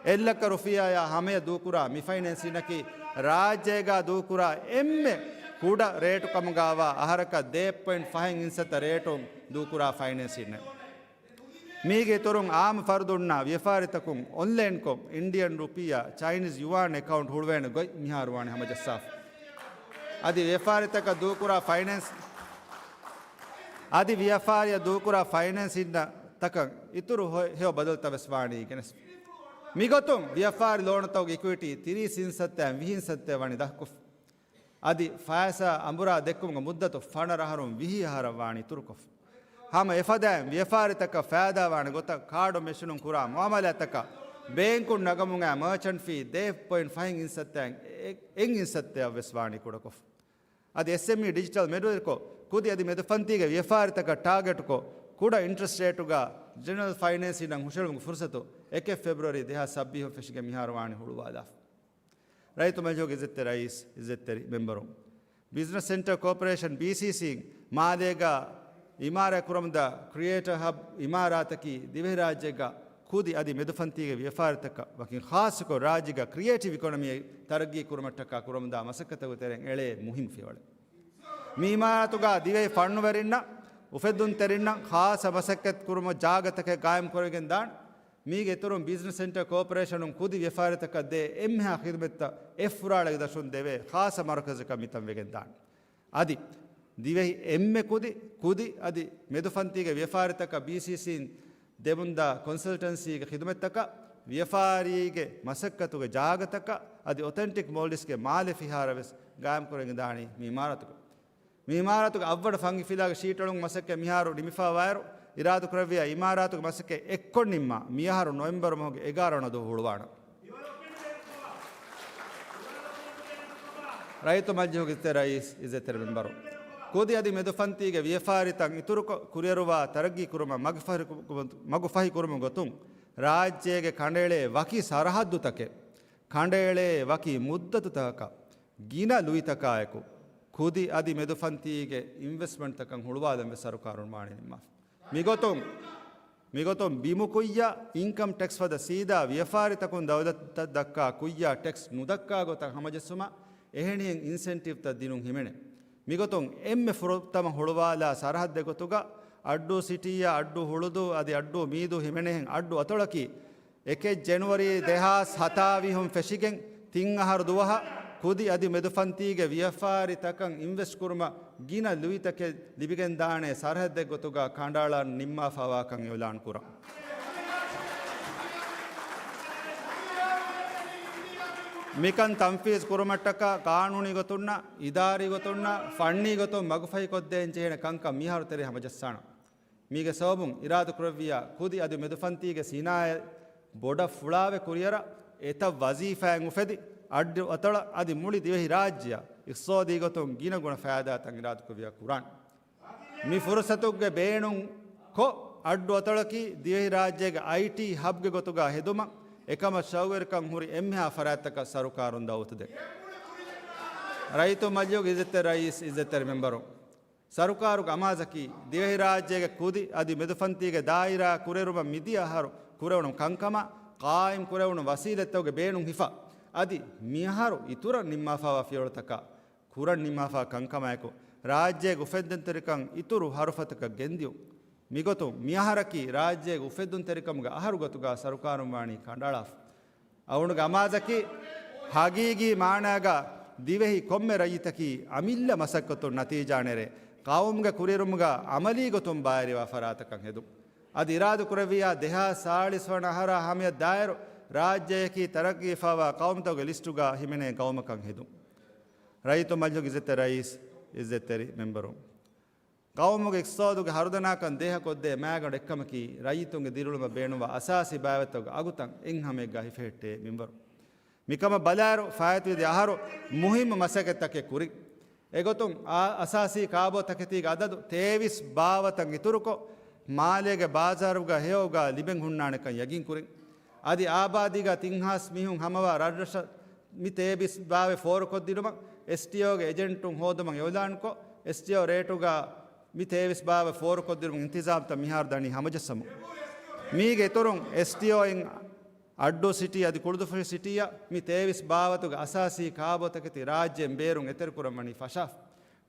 އެއް ލައްކަ ރުފިޔާއާ ހަމަޔަށް ދޫކުރާ މި ފައިނޭންސިންއަކީ ރާއްޖޭގަ ދޫކުރާ އެންމެ ކުޑަ ރޭޓު ކަމުގައިވާ އަހަރަކަށް ދޭއް ޕޮއިންޓް ފަހެއް އިންސައްތަ ރޭޓުން ދޫކުރާ ފައިނޭންސިންއެއް. މީގެ އިތުރުން އާއްމު ފަރުދުންނާ ވިޔަފާރިތަކުން އޮންލައިންކޮށް އިންޑިއަން ރުޕިޔާ، ޗައިނީޒް ޔުއާން އެކައުންޓް ހުޅުވޭނެ ގޮތް މިހާރު ވާނީ ހަމަޖައްސާފަ. އަދި ވިޔަފާރިތަކަށް ދޫކުރާ ފައިނޭންސް، އަދި ވިޔަފާރިއަށް ދޫކުރާ ފައިނޭންސިންތަކަށް އިތުރު ހޮ-، ހެޔޮ ބަދަލުތައް ވެސް ވާނީ ގެނެސް. މިގޮތުން ވިޔަފާރި ލޯނުތަކުގެ އިކުއިޓީ ތިރީސް އިންސައްތައިން ވިހި އިންސައްތައަށް ވަނީ ދަށްކޮށްފަ. އަދި ފައިސާ އަނބުރާ ދެއްކުމުގެ މުއްދަތު ފަނަރަ އަހަރުން ވިހި އަހަރަށް ވާނީ އިތުރުކޮށްފަ. ހަމަ އެފަދައިން ވިޔަފާރިތަކަށް ފައިދާވާނެ ގޮތަށް ކާޑު މެޝިނުން ކުރާ މުއާމަލާތަކަށް ބޭންކުން ނަގަމުން އައި މާޗަންޓް ފީ ދެ ޕޮއިންޓް ފަހެއް އިންސައްތައިން އެ-، އެއް އިންސައްތައަށް ވެސް ވާނީ ކުޑަކޮށްފަ. އަދި އެސްއެމްއީ ޑިޖިޓަލް މެދުވެރިކޮށް، ކުދި އަދި މެދުފަންތީގެ ވިޔަފާރިތަކަށް ޓާގެޓްކޮށް، ކުޑަ އިންޓްރެސްޓް ރޭޓުގަ ޖެނެރަލް ފައިނޭންސިންއަށް ހުށައެޅުމުގެ ފުރުސަތު އެކެއް ފެބްރުއަރީ ދެހާސް ސައްބީސް ފެށިގެން މިހާރު ވާނީ ހުޅުވާލާފަ. ރައްޔިތު މަޖިލީހުގެ އިއްޒަތްތެރި ރައީސް، އިއްޒަތްތެރި މެމްބަރުން، ބިޒްނަސް ސެންޓަރ ކޯޕަރޭޝަން، ބީސީސީ، މާލޭގަ އިމާރާތް ކުރަމުންދާ ކްރިއޭޓަރ ހަބް އިމާރާތަކީ ދިވެހިރާއްޖޭގަ ކުދި އަދި މެދުފަންތީގެ ވިޔަފާރިތަކަށް ވަކިން ޚާއްޞަކޮށް ރާއްޖޭގަ ކްރިއޭޓިވް އިކޮނޮމީ ތަރައްގީ ކުރުމަށްޓަކާ ކުރަމުންދާ މަސައްކަތުގެ ތެރެއިން އެޅޭ މުހިންމު ފިޔަވަޅެއް. މި އިމާރާތުގަ ދިވެހި ފަންނުވެރިންނަށް، އުފެއްދުންތެރިންނަށް ޚާއްޞަ މަސައްކަތް ކުރުމަށް ޖާގަތަކެއް ގާއިމް ކުރެވިގެން ދާނެ. މީގެ އިތުރުން ބިޒްނަސް ސެންޓަރ ކޯޕަރޭޝަނުން ކުދި ވިޔަފާރިތަކަށް ދޭ އެންމެހާ ޚިދުމަތްތައް އެއްފުރާޅެގެ ދަށުން ދެވޭ ޚާއްޞަ މަރުކަޒަކަށް މިތަން ވެގެން ދާނެ. އަދި ދިވެހި އެންމެ ކުދި، ކުދި އަދި މެދުފަންތީގެ ވިޔަފާރިތަކަށް ބީސީސީން ދެމުންދާ ކޮންސަލްޓަންސީގެ ޚިދުމަތްތަކަށް، ވިޔަފާރީގެ މަސައްކަތުގެ ޖާގަތަކަށް އަދި އޮތެންޓިކް މޯލްޑިވްސްގެ މާލެ ފިހާރަ ވެސް ގާއިމްކުރެވިގެން ދާނީ މި އިމާރާތުގަ. މި އިމާރާތުގެ އަށްވަނަ ފަންގިފިލާގެ ޝީޓް އެޅުމުގެ މަސައްކަތް މިހާރު ނިމިފައިވާއިރު، އިރާދަކުރެއްވިޔާ އިމާރާތުގެ މަސައްކަތް އެއްކޮށް ނިންމާ މިއަހަރު ނޮވެމްބަރު މަހުގެ އެގާރަ ވަނަ ދުވަހު ހުޅުވާނަން. ރައްޔިތު މަޖިލީހުގެ އިއްޒަތްތެރި ރައީސް، އިއްޒަތްތެރި މެމްބަރު، ކުދި އަދި މެދުފަންތީގެ ވިޔަފާރިތައް އިތުރުކޮށް، ކުރިއަރުވާ ތަރައްގީ ކުރުމަށް މަގުފަހި-، މަގުފަހި ކުރުމުގެ ގޮތުން، ރާއްޖޭގެ ކަނޑައެޅޭ ވަކި ސަރަހައްދުތަކެއް، ކަނޑައެޅޭ ވަކި މުއްދަތުތަކަކަށް، ގިނަ ލުއިތަކާއެކު، ކުދި އަދި މެދުފަންތީގެ އިންވެސްޓްމަންޓްތަކަށް ހުޅުވާލަން ވެސް ސަރުކާރުން ވާނީ ނިންމާފަ. މިގޮތުން، މިގޮތުން ބިމު ކުއްޔަށް އިންކަމް ޓެކްސް ފަދަ ސީދާ ވިޔަފާރިތަކުން ދައުލަތަށް ދައްކާ ކުއްޔާ ޓެކްސް ނުދައްކާ ގޮތަށް ހަމަޖެއްސުމަށް އެހެނިހެން އިންސެންޓިވްތައް ދިނުން ހިމެނޭ. މިގޮތުން އެންމެ ފުރަތަމަ ހުޅުވާލާ ސަރަހައްދެއް ގޮތުގަ އައްޑޫ ސިޓީއާ އައްޑޫ ހުޅުދޫ އަދި އައްޑޫ މީދޫ ހިމެނޭހެން އައްޑޫ އަތޮޅަކީ އެކެއް ޖެނުއަރީ ދެހާސް ހަތާވީސް ފެށިގެން ތިން އަހަރު ދުވަހަށް ކުދި އަދި މެދުފަންތީގެ ވިޔަފާރިތަކަށް އިންވެސްޓް ކުރުމަށް ގިނަ ލުއިތަކެއް ލިބިގެންދާނެ ސަރަހައްދެއް ގޮތުގަ ކަނޑައަޅާން ނިންމާފަވާކަން އިއުލާން ކުރަން. މިކަން ތަންފީޒް ކުރުމަށްޓަކާ ޤާނޫނީ ގޮތުންނާ، އިދާރީ ގޮތުންނާ، ފަންނީ ގޮތުން މަގުފަހިކޮށްދޭން ޖެހޭނެ ކަންކަން މިހާރު ތެރޭ ހަމަޖައްސާނަން. މީގެ ސަބަބުން އިރާދަކުރެއްވިޔާ ކުދި އަދި މެދުފަންތީގެ ސިނާއަތް ބޮޑަށް ފުޅާވެ ކުރިއަރާ އެތައް ވަޒީފާއެއް އުފެދި އައްޑޫ އަތޮޅަށް އަދި މުޅި ދިވެހި ރާއްޖެއަށް އިޤްތިޞާދީ ގޮތުން ގިނަގުނަ ފައިދާތައް އިރާދަކުރެއްވިޔާ ކުރާނެ. މި ފުރުޞަތުގެ ބޭނުން ކޮށް އައްޑޫ އަތޮޅަކީ ދިވެހި ރާއްޖޭގެ އައިޓީ ހަބްގެ ގޮތުގަ ހެދުމަށް އެކަމަށް ޝައުގުވެރިކަން ހުރި އެންމެހާ ފަރާތްތަކަށް ސަރުކާރުން ދައުވަތު ދޭން. ރައްޔިތު މަޖިލީހުގެ އިއްޒަތްތެރި ރައީސް، އިއްޒަތްތެރި މެމްބަރު، ސަރުކާރުގެ އަމާޒަކީ ދިވެހިރާއްޖޭގެ ކުދި އަދި މެދުފަންތީގެ ދާއިރާ ކުރިއެރުމަށް މިދިޔަ އަހަރު ކުރެވުނު ކަންކަމާ، ޤާއިމް ކުރެވުނު ވަސީލަތްތަކުގެ ބޭނުން ހިފާ، އަދި މިއަހަރު އިތުރަށް ނިންމާފައިވާ ފިޔަވަޅުތަކާ، ކުރަން ނިންމާފާ ކަންކަމާއެކު، ރާއްޖޭގެ އުފެއްދުންތެރިކަން އިތުރު ހަރުފަތަކަށް ގެންދިޔުން. މިގޮތުން މިއަހަރަކީ ރާއްޖޭގެ އުފެއްދުންތެރިކަމުގެ އަހަރު ގޮތުގަ ސަރުކާރުން ވާނީ ކަނޑައަޅާފަ. އަޅުގަނޑުގެ އަމާޒަކީ ހަގީގީ މާނާގަ ދިވެހި ކޮންމެ ރައްޔިތަކީ އަމިއްލަ މަސައްކަތުން ނަތީޖާ ނެރެ، ޤައުމުގެ ކުރިއެރުމުގަ އަމަލީ ގޮތުން ބައިވެރިވާ ފަރާތަކަށް ހެދުން. އަދި އިރާދަކުރެއްވިޔާ ދެހާސް ސާޅީސް ވަނަ އަހަރާ ހަމަޔަށް ދާއިރު ރާއްޖެއަކީ ތަރައްޤީފައިވާ ޤައުމުތަކުގެ ލިސްޓުގަ ހިމެނޭ ޤައުމަކަށް ހެދުން. ރައްޔިތު މަޖިލީހުގެ އިއްޒަތްތެރި ރައީސް، އިއްޒަތްތެރި މެމްބަރު، ޤައުމުގެ އިޤްތިޞާދުގެ ހަރުދަނާކަން ދޭހަކޮށްދޭ މައިގަނޑު އެއްކަމަކީ، ރައްޔިތުންގެ ދިރިއުޅުމަށް ބޭނުންވާ އަސާސީ ބާވަތްތަކުގެ އަގުތައް އެއްހަމައެއްގަ ހިފެހެއްޓޭ މިންވަރު. މިކަމަށް ބަލާއިރު، ފާއިތުވި ދެ އަހަރު މުހިއްމު މަސައްކަތްތަކެއް ކުރި. އެގޮތުން، އާ، އަސާސީ ކާބޯތަކެތީގެ އަދަދު ތޭވީސް ބާވަތަށް އިތުރުކޮށް، މާލޭގެ ބާޒާރުގަ ހެޔޮއުގަ ލިބެން ހުންނާނެކަން ޔަގީންކުރިން. އަދި އާބާދީގަ ތިން ހާސް މީހުން ހަމަވާ ރަށްރަށަށް މި ތޭވީސް ބާވެ ފޯރުކޮށްދިނުމަށް އެސްޓީއޯގެ އެޖެންޓުން ހޯދުމަށް އިއުލާންކޮށް، އެސްޓީއޯ ރޭޓުގަ މި ތޭވީސް ބާވެ ފޯރުކޮށްދިނުމުގެ އިންތިޒާމްތައް މިހާރު ދަނީ ހަމަޖައްސަމުން. މީގެ އިތުރުން އެސްޓީއޯއިން އައްޑޫ ސިޓީ އަދި ކުޅުދުފުށި ސިޓީއަށް މި ތޭވީސް ބާވަތުގެ އަސާސީ ކާބޯތަކެތި ރާއްޖޭން ބޭރުން އެތެރެކުރަން ވަނީ ފަށާފަ.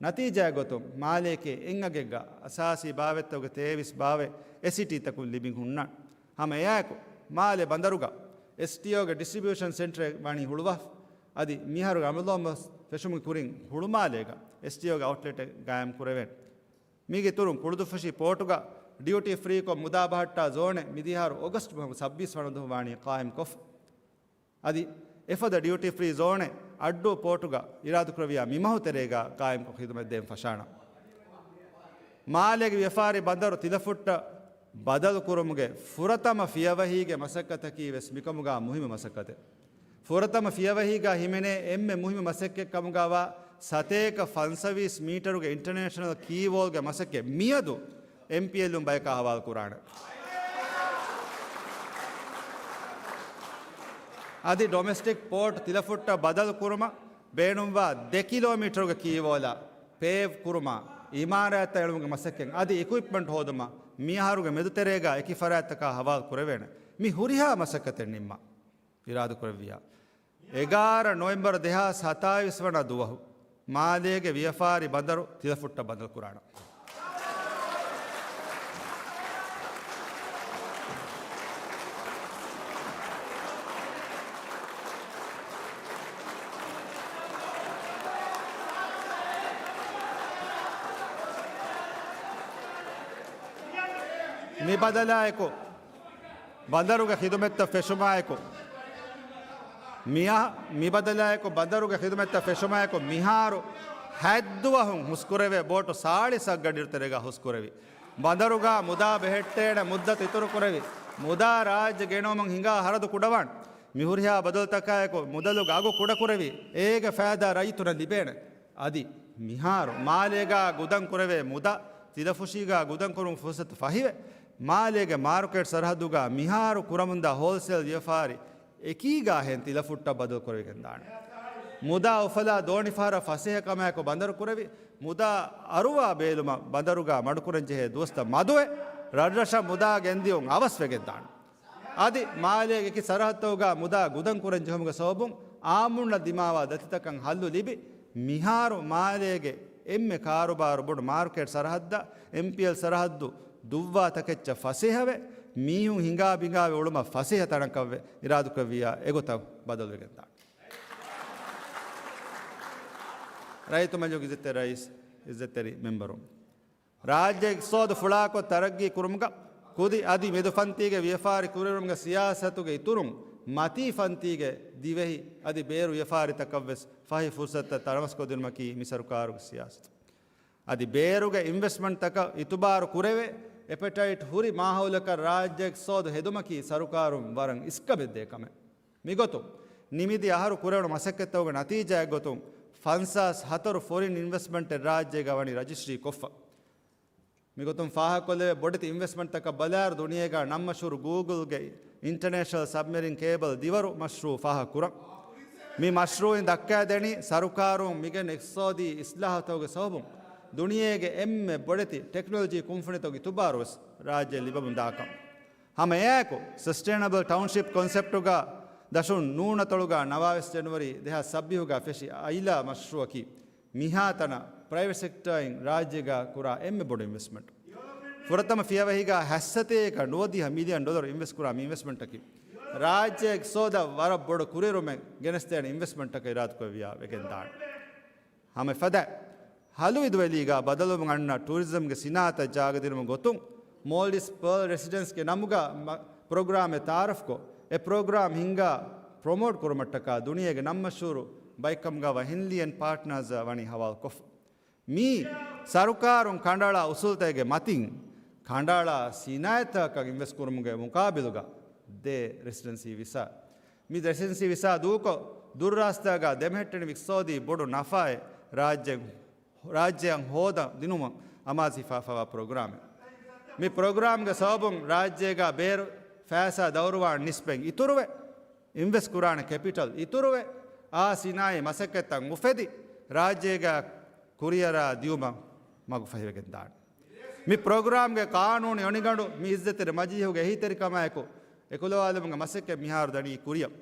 ނަތީޖާގެ ގޮތުން މާލޭގެ އެއް އަގެއްގަ އަސާސީ ބާވަތްތަކުގެ ތޭވީސް ބާވަތް އެ ސިޓީތަކުން ލިބިން ހުންނާނެ. ހަމަ އެއާއެކު، މާލެ ބަނދަރުގަ އެސްޓީއޯގެ ޑިސްޓްރިބިއުޝަން ސެންޓަރެއް ވަނީ ހުޅުވާފަ. އަދި މިހާރު ރަމަޟާން މަސް ފެށުމުގެ ކުރިން ހުޅުމާލޭގަ އެސްޓީއޯގެ އައުޓްލެޓެއް ގާއިމް ކުރެވޭނެ. މީގެ އިތުރުން ކުޅުދުފުށި ޕޯޓުގަ ޑިއުޓީ ފްރީކޮށް މުދާ ބަހައްޓާ ޒޯނެއް މިދިހާރު އޮގަސްޓް މަހު ސައްބީސް ވަނަ ދުވަހު ވާނީ ޤާއިމްކޮށްފަ. އަދި އެފަދަ ޑިއުޓީ ފްރީ ޒޯނެއް އައްޑޫ ޕޯޓުގަ އިރާދަކުރެއްވިޔާ މި މަހު ތެރޭގަ ޤާއިމްކޮށް ޚިދުމަތް ދޭން ފަށާނަން. މާލޭގެ ވިޔަފާރި ބަނދަރު ތިލަފުއްޓަށް ބަދަލުކުރުމުގެ ފުރަތަމަ ފިޔަވަހީގެ މަސައްކަތަކީ ވެސް މިކަމުގަ މުހިއްމު މަސައްކަތެއް. ފުރަތަމަ ފިޔަވަހީގަ ހިމެނޭ އެންމެ މުހިއްމު މަސައްކަތް ކަމުގަވާ ސަތޭކަ ފަންސަވީސް މީޓަރުގެ އިންޓަރނޭޝަނަލް ކީ ވޯލްގެ މަސައްކަތް މިއަދު އެމްޕީއެލްއުން ބަޔަކާ ހަވާލު ކުރާނެ. އަދި ޑޮމެސްޓިކް ޕޯޓް ތިލަފުއްޓަށް ބަދަލު ކުރުމަށް ބޭނުންވާ ދެ ކިލޯމީޓަރުގެ ކީ ވޯލާ ޕޭވް ކުރުމަށް، އިމާރާތްތައް އެޅުމުގެ މަސައްކަތް އަދި އިކުއިޕްމަންޓް ހޯދުމަށް މިއަހަރުގެ މެދުތެރޭގަ އެކި ފަރާތްތަކާ ހަވާލު ކުރެވޭނެ. މި ހުރިހާ މަސައްކަތެއް ނިންމާ އިރާދަކުރެއްވިޔާ، އެގާރަ ނޮވެމްބަރު ދެހާސް ހަތާވީސް ވަނަ ދުވަހު މާލޭގެ ވިޔަފާރި ބަނދަރު ތިލަފުއްޓަށް ބަދަލު ކުރާނަން. މި ބަދަލާއެކު، ބަނދަރުގެ ޚިދުމަތްތައް ފެށުމާއެކު، މިއަ-، މި ބަދަލާއެކު، ބަނދަރުގެ ޚިދުމަތްތައް ފެށުމާއެކު، މިހާރު ހަތްދުވަހުން ހުސްކުރެވޭ ބޯޓު ސާޅީސް އަށްގަޑިއިރު ތެރޭގަ ހުސްކުރެވި. ބަނދަރުގަ މުދާ ބެހެއްޓޭނެ މުއްދަތު އިތުރުކުރެވި. މުދާ ރާއްޖެ ގެނައުމުން ހިނގާ ހަރަދު ކުޑަވާން. މި ހުރިހާ ބަދަލުތަކާއެކު މުދަލުގެ އަގު ކުޑަކުރެވި. އޭގެ ފައިދާ ރައްޔިތުންނަށް ލިބޭނެ. އަދި މިހާރު މާލޭގަ ގުދަން ކުރެވޭ މުދާ ތިލަފުށީގަ ގުދަން ކުރުމުގެ ފުރުސަތު ފަހިވެ، މާލޭގެ މާރުކޭޓް ސަރަހައްދުގަ މިހާރު ކުރަމުންދާ ހޯލްސޭލް ވިޔަފާރި އެކީގަ ހެން ތިލަފުއްޓަށް ބަދަލު ކުރެވިގެންދާނެ. މުދާ އުފަލާ ދޯނިފަހަރަށް ފަސޭހަކަމާއެކު ބަނދަރު ކުރެވި، މުދާ އަރުވާ ބޭލުމަށް ބަނދަރުގަ މަޑުކުރަންޖެހޭ ދުވަސްތައް މަދުވެ، ރަށްރަށަށް މުދާ ގެންދިއުން އަވަސްވެގެންދާނެ. އަދި މާލޭގެ އެކި ސަރަހައްދުތަކުގަ މުދާ ގުދަން ކުރަން ޖެހުމުގެ ސަބަބުން އާއްމުންނަށް ދިމާވާ ދަތިތަކަށް ހައްލު ލިބި، މިހާރު މާލޭގެ އެންމެ ކާރުބާރު ބޮޑު މާރުކޭޓް ސަރަހައްދަށް، އެމްޕީއެލް ސަރަހައްދު ދުއްވާ ތަކެއްޗަށް ފަސޭހަވެ، މީހުން ހިނގާ ބިނގާވެ އުޅުމަށް ފަސޭހަ ތަނަކަށްވެ އިރާދަކުރެއްވިއްޔާ އެގޮތަށް ބަދަލުވެގެންދާނެ. ރައްޔިތު މަޖިލީހުގެ އިއްޒަތްތެރި ރައީސް، އިއްޒަތްތެރި މެމްބަރުން. ރާއްޖެ އިޤްތިޞާދު ފުޅާކޮށް ތަރައްގީ ކުރުމުގަ ކުދި އަދި މެދު ފަންތީގެ ވިޔަފާރި ކުރިއެރުމުގެ ސިޔާސަތުގެ އިތުރުން، މަތީ ފަންތީގެ ދިވެހި އަދި ބޭރު ވިޔަފާރިތަކަށްވެސް ފަހި ފުރުސަތުތައް ތަނަވަސްކޮށްދިނުމަކީ މި ސަރުކާރުގެ ސިޔާސަތު. އަދި ބޭރުގެ އިންވެސްޓްމަންޓްތަކަށް އިތުބާރު ކުރެވޭ، އެޕެޓައިޓް ހުރި މާހައުލަކަށް ރާއްޖެ އިޤްތިޞާދު ހެދުމަކީ ސަރުކާރުން ވަރަށް އިސްކަމެއްދޭ ކަމެއް. މިގޮތުން، ނިމިދި އަހަރު ކުރެވުނު މަސައްކަތްތަކުގެ ނަތީޖާއެއްގޮތުން، ފަންސާސް ހަތަރު ފޮރިން އިންވެސްޓްމަންޓެއް ރާއްޖޭގަ ވަނީ ރަޖިސްޓްރީ ކޮށްފަ. މިގޮތުން ފާހަގަކޮށްލެވޭ ބޮޑެތި އިންވެސްޓްމަންޓްތަކަށް ބަލާއިރު، ދުނިޔޭގަ ނަން މަޝްހޫރު ގޫގުލްގެ އިންޓަރނޭޝަނަލް ސަބްމެރިން ކޭބަލް ދިވަރު މަޝްރޫއު ފާހަގަކުރަން. މި މަޝްރޫއިން ދައްކައިދެނީ ސަރުކާރުން މިގެން އިޤްތިޞާދީ އިސްލާހުތަކުގެ ސަބަބުން ދުނިޔޭގެ އެންމެ ބޮޑެތި ޓެކްނޮލޮޖީ ކުންފުނިތަކުގެ އިތުބާރުވެސް ރާއްޖެ ލިބެމުންދާކަން. ހަމަ އެއާއެކު، ސަސްޓެއިނަބަލް ޓައުންޝިޕް ކޮންސެޕްޓުގަ ދަށުން ނޫނަތޮޅުގަ ނަވާވީސް ޖަނުއަރީ ދެހާސް ސައްބީސްގަ ފެށި އައިލާ މަޝްރޫއަކީ، މިހާތަނަށް ޕްރައިވެޓް ސެކްޓަރއިން ރާއްޖޭގަ ކުރާ އެންމެ ބޮޑު އިންވެސްޓްމަންޓް. ފުރަތަމަ ފިޔަވަހީގަ ހަތްސަތޭކަ ނުވަދިހަ މިލިއަން ޑޮލަރު އިންވެސްޓް ކުރާ މި އިންވެސްޓްމަންޓަކީ، ރާއްޖޭގެ އިޤްތިޞާދަށް ވަރަށް ބޮޑު ކުރިއެރުމެއް ގެނެސްދޭނެ އިންވެސްޓްމަންޓަކަށް އިރާދަކުރެއްވިއްޔާ ވެގެންދާނެ. ހަމަ އެފަދަ ހަލުވިދުވެލީގަ ބަދަލުވުމަށް އަންނަ ޓޫރިޒަމްގެ ސިނާއަތަށް ޖާގަ ދިނުމުގެ ގޮތުން، މޯލްޑިވްސް ޕާލް ރެސިޑެންސްގެ ނަމުގަ މަ-، ޕްރޮގްރާމެއް ތައާރަފްކޮށް، އެ ޕްރޮގްރާމް ހިންގާ ޕްރޮމޯޓް ކުރުމަށްޓަކާ ދުނިޔޭގެ ނަންމަޝްހޫރު ބައެއްކަމުގަވާ ހެންލީ އެންޑް ޕާޓްނާޒްއާ ވަނީ ހަވާލުކޮށްފަ. މީ ސަރުކާރުން ކަނޑައަޅާ އުސޫލުތަކެއްގެ މަތިން ކަނޑައަޅާ ސިނާއަތްތަކަކަށް އިންވެސްޓް ކުރުމުގެ މުޤާބިލުގަ ދޭ ރެސިޑެންސީ ވިސާ. މި ރެސިޑެންސީ ވިސާ ދޫކޮށް، ދުރުރާސްތާގަ ދެމެހެއްޓެނިވި އިޤްތިޞާދީ ބޮޑު ނަފާއެއް ރާއްޖެ، ރާއްޖެއަށް ހޯދަ ދިނުމަށް އަމާޒު ހިފާފަވާ ޕްރޮގްރާމެއް. މި ޕްރޮގްރާމްގެ ސަބަބުން ރާއްޖޭގަ ބޭރު ފައިސާ ދައުރުވާން ނިސްބަތް އިތުރުވެ، އިންވެސްޓް ކުރާނެ ކެޕިޓަލް އިތުރުވެ، އާ ސިނާއީ މަސައްކަތްތައް އުފެދި، ރާއްޖޭގަ ކުރިއަރާ ދިއުމަށް މަގު ފަހިވެގެންދާނެ. މި ޕްރޮގްރާމްގެ ޤާނޫނީ އޮނިގަނޑު މި އިއްޒަތްތެރި މަޖިލީހުގެ އެހީތެރިކަމާއެކު، އެކުލަވާލުމުގެ މަސައްކަތް މިހާރު ދަނީ ކުރިއަށް.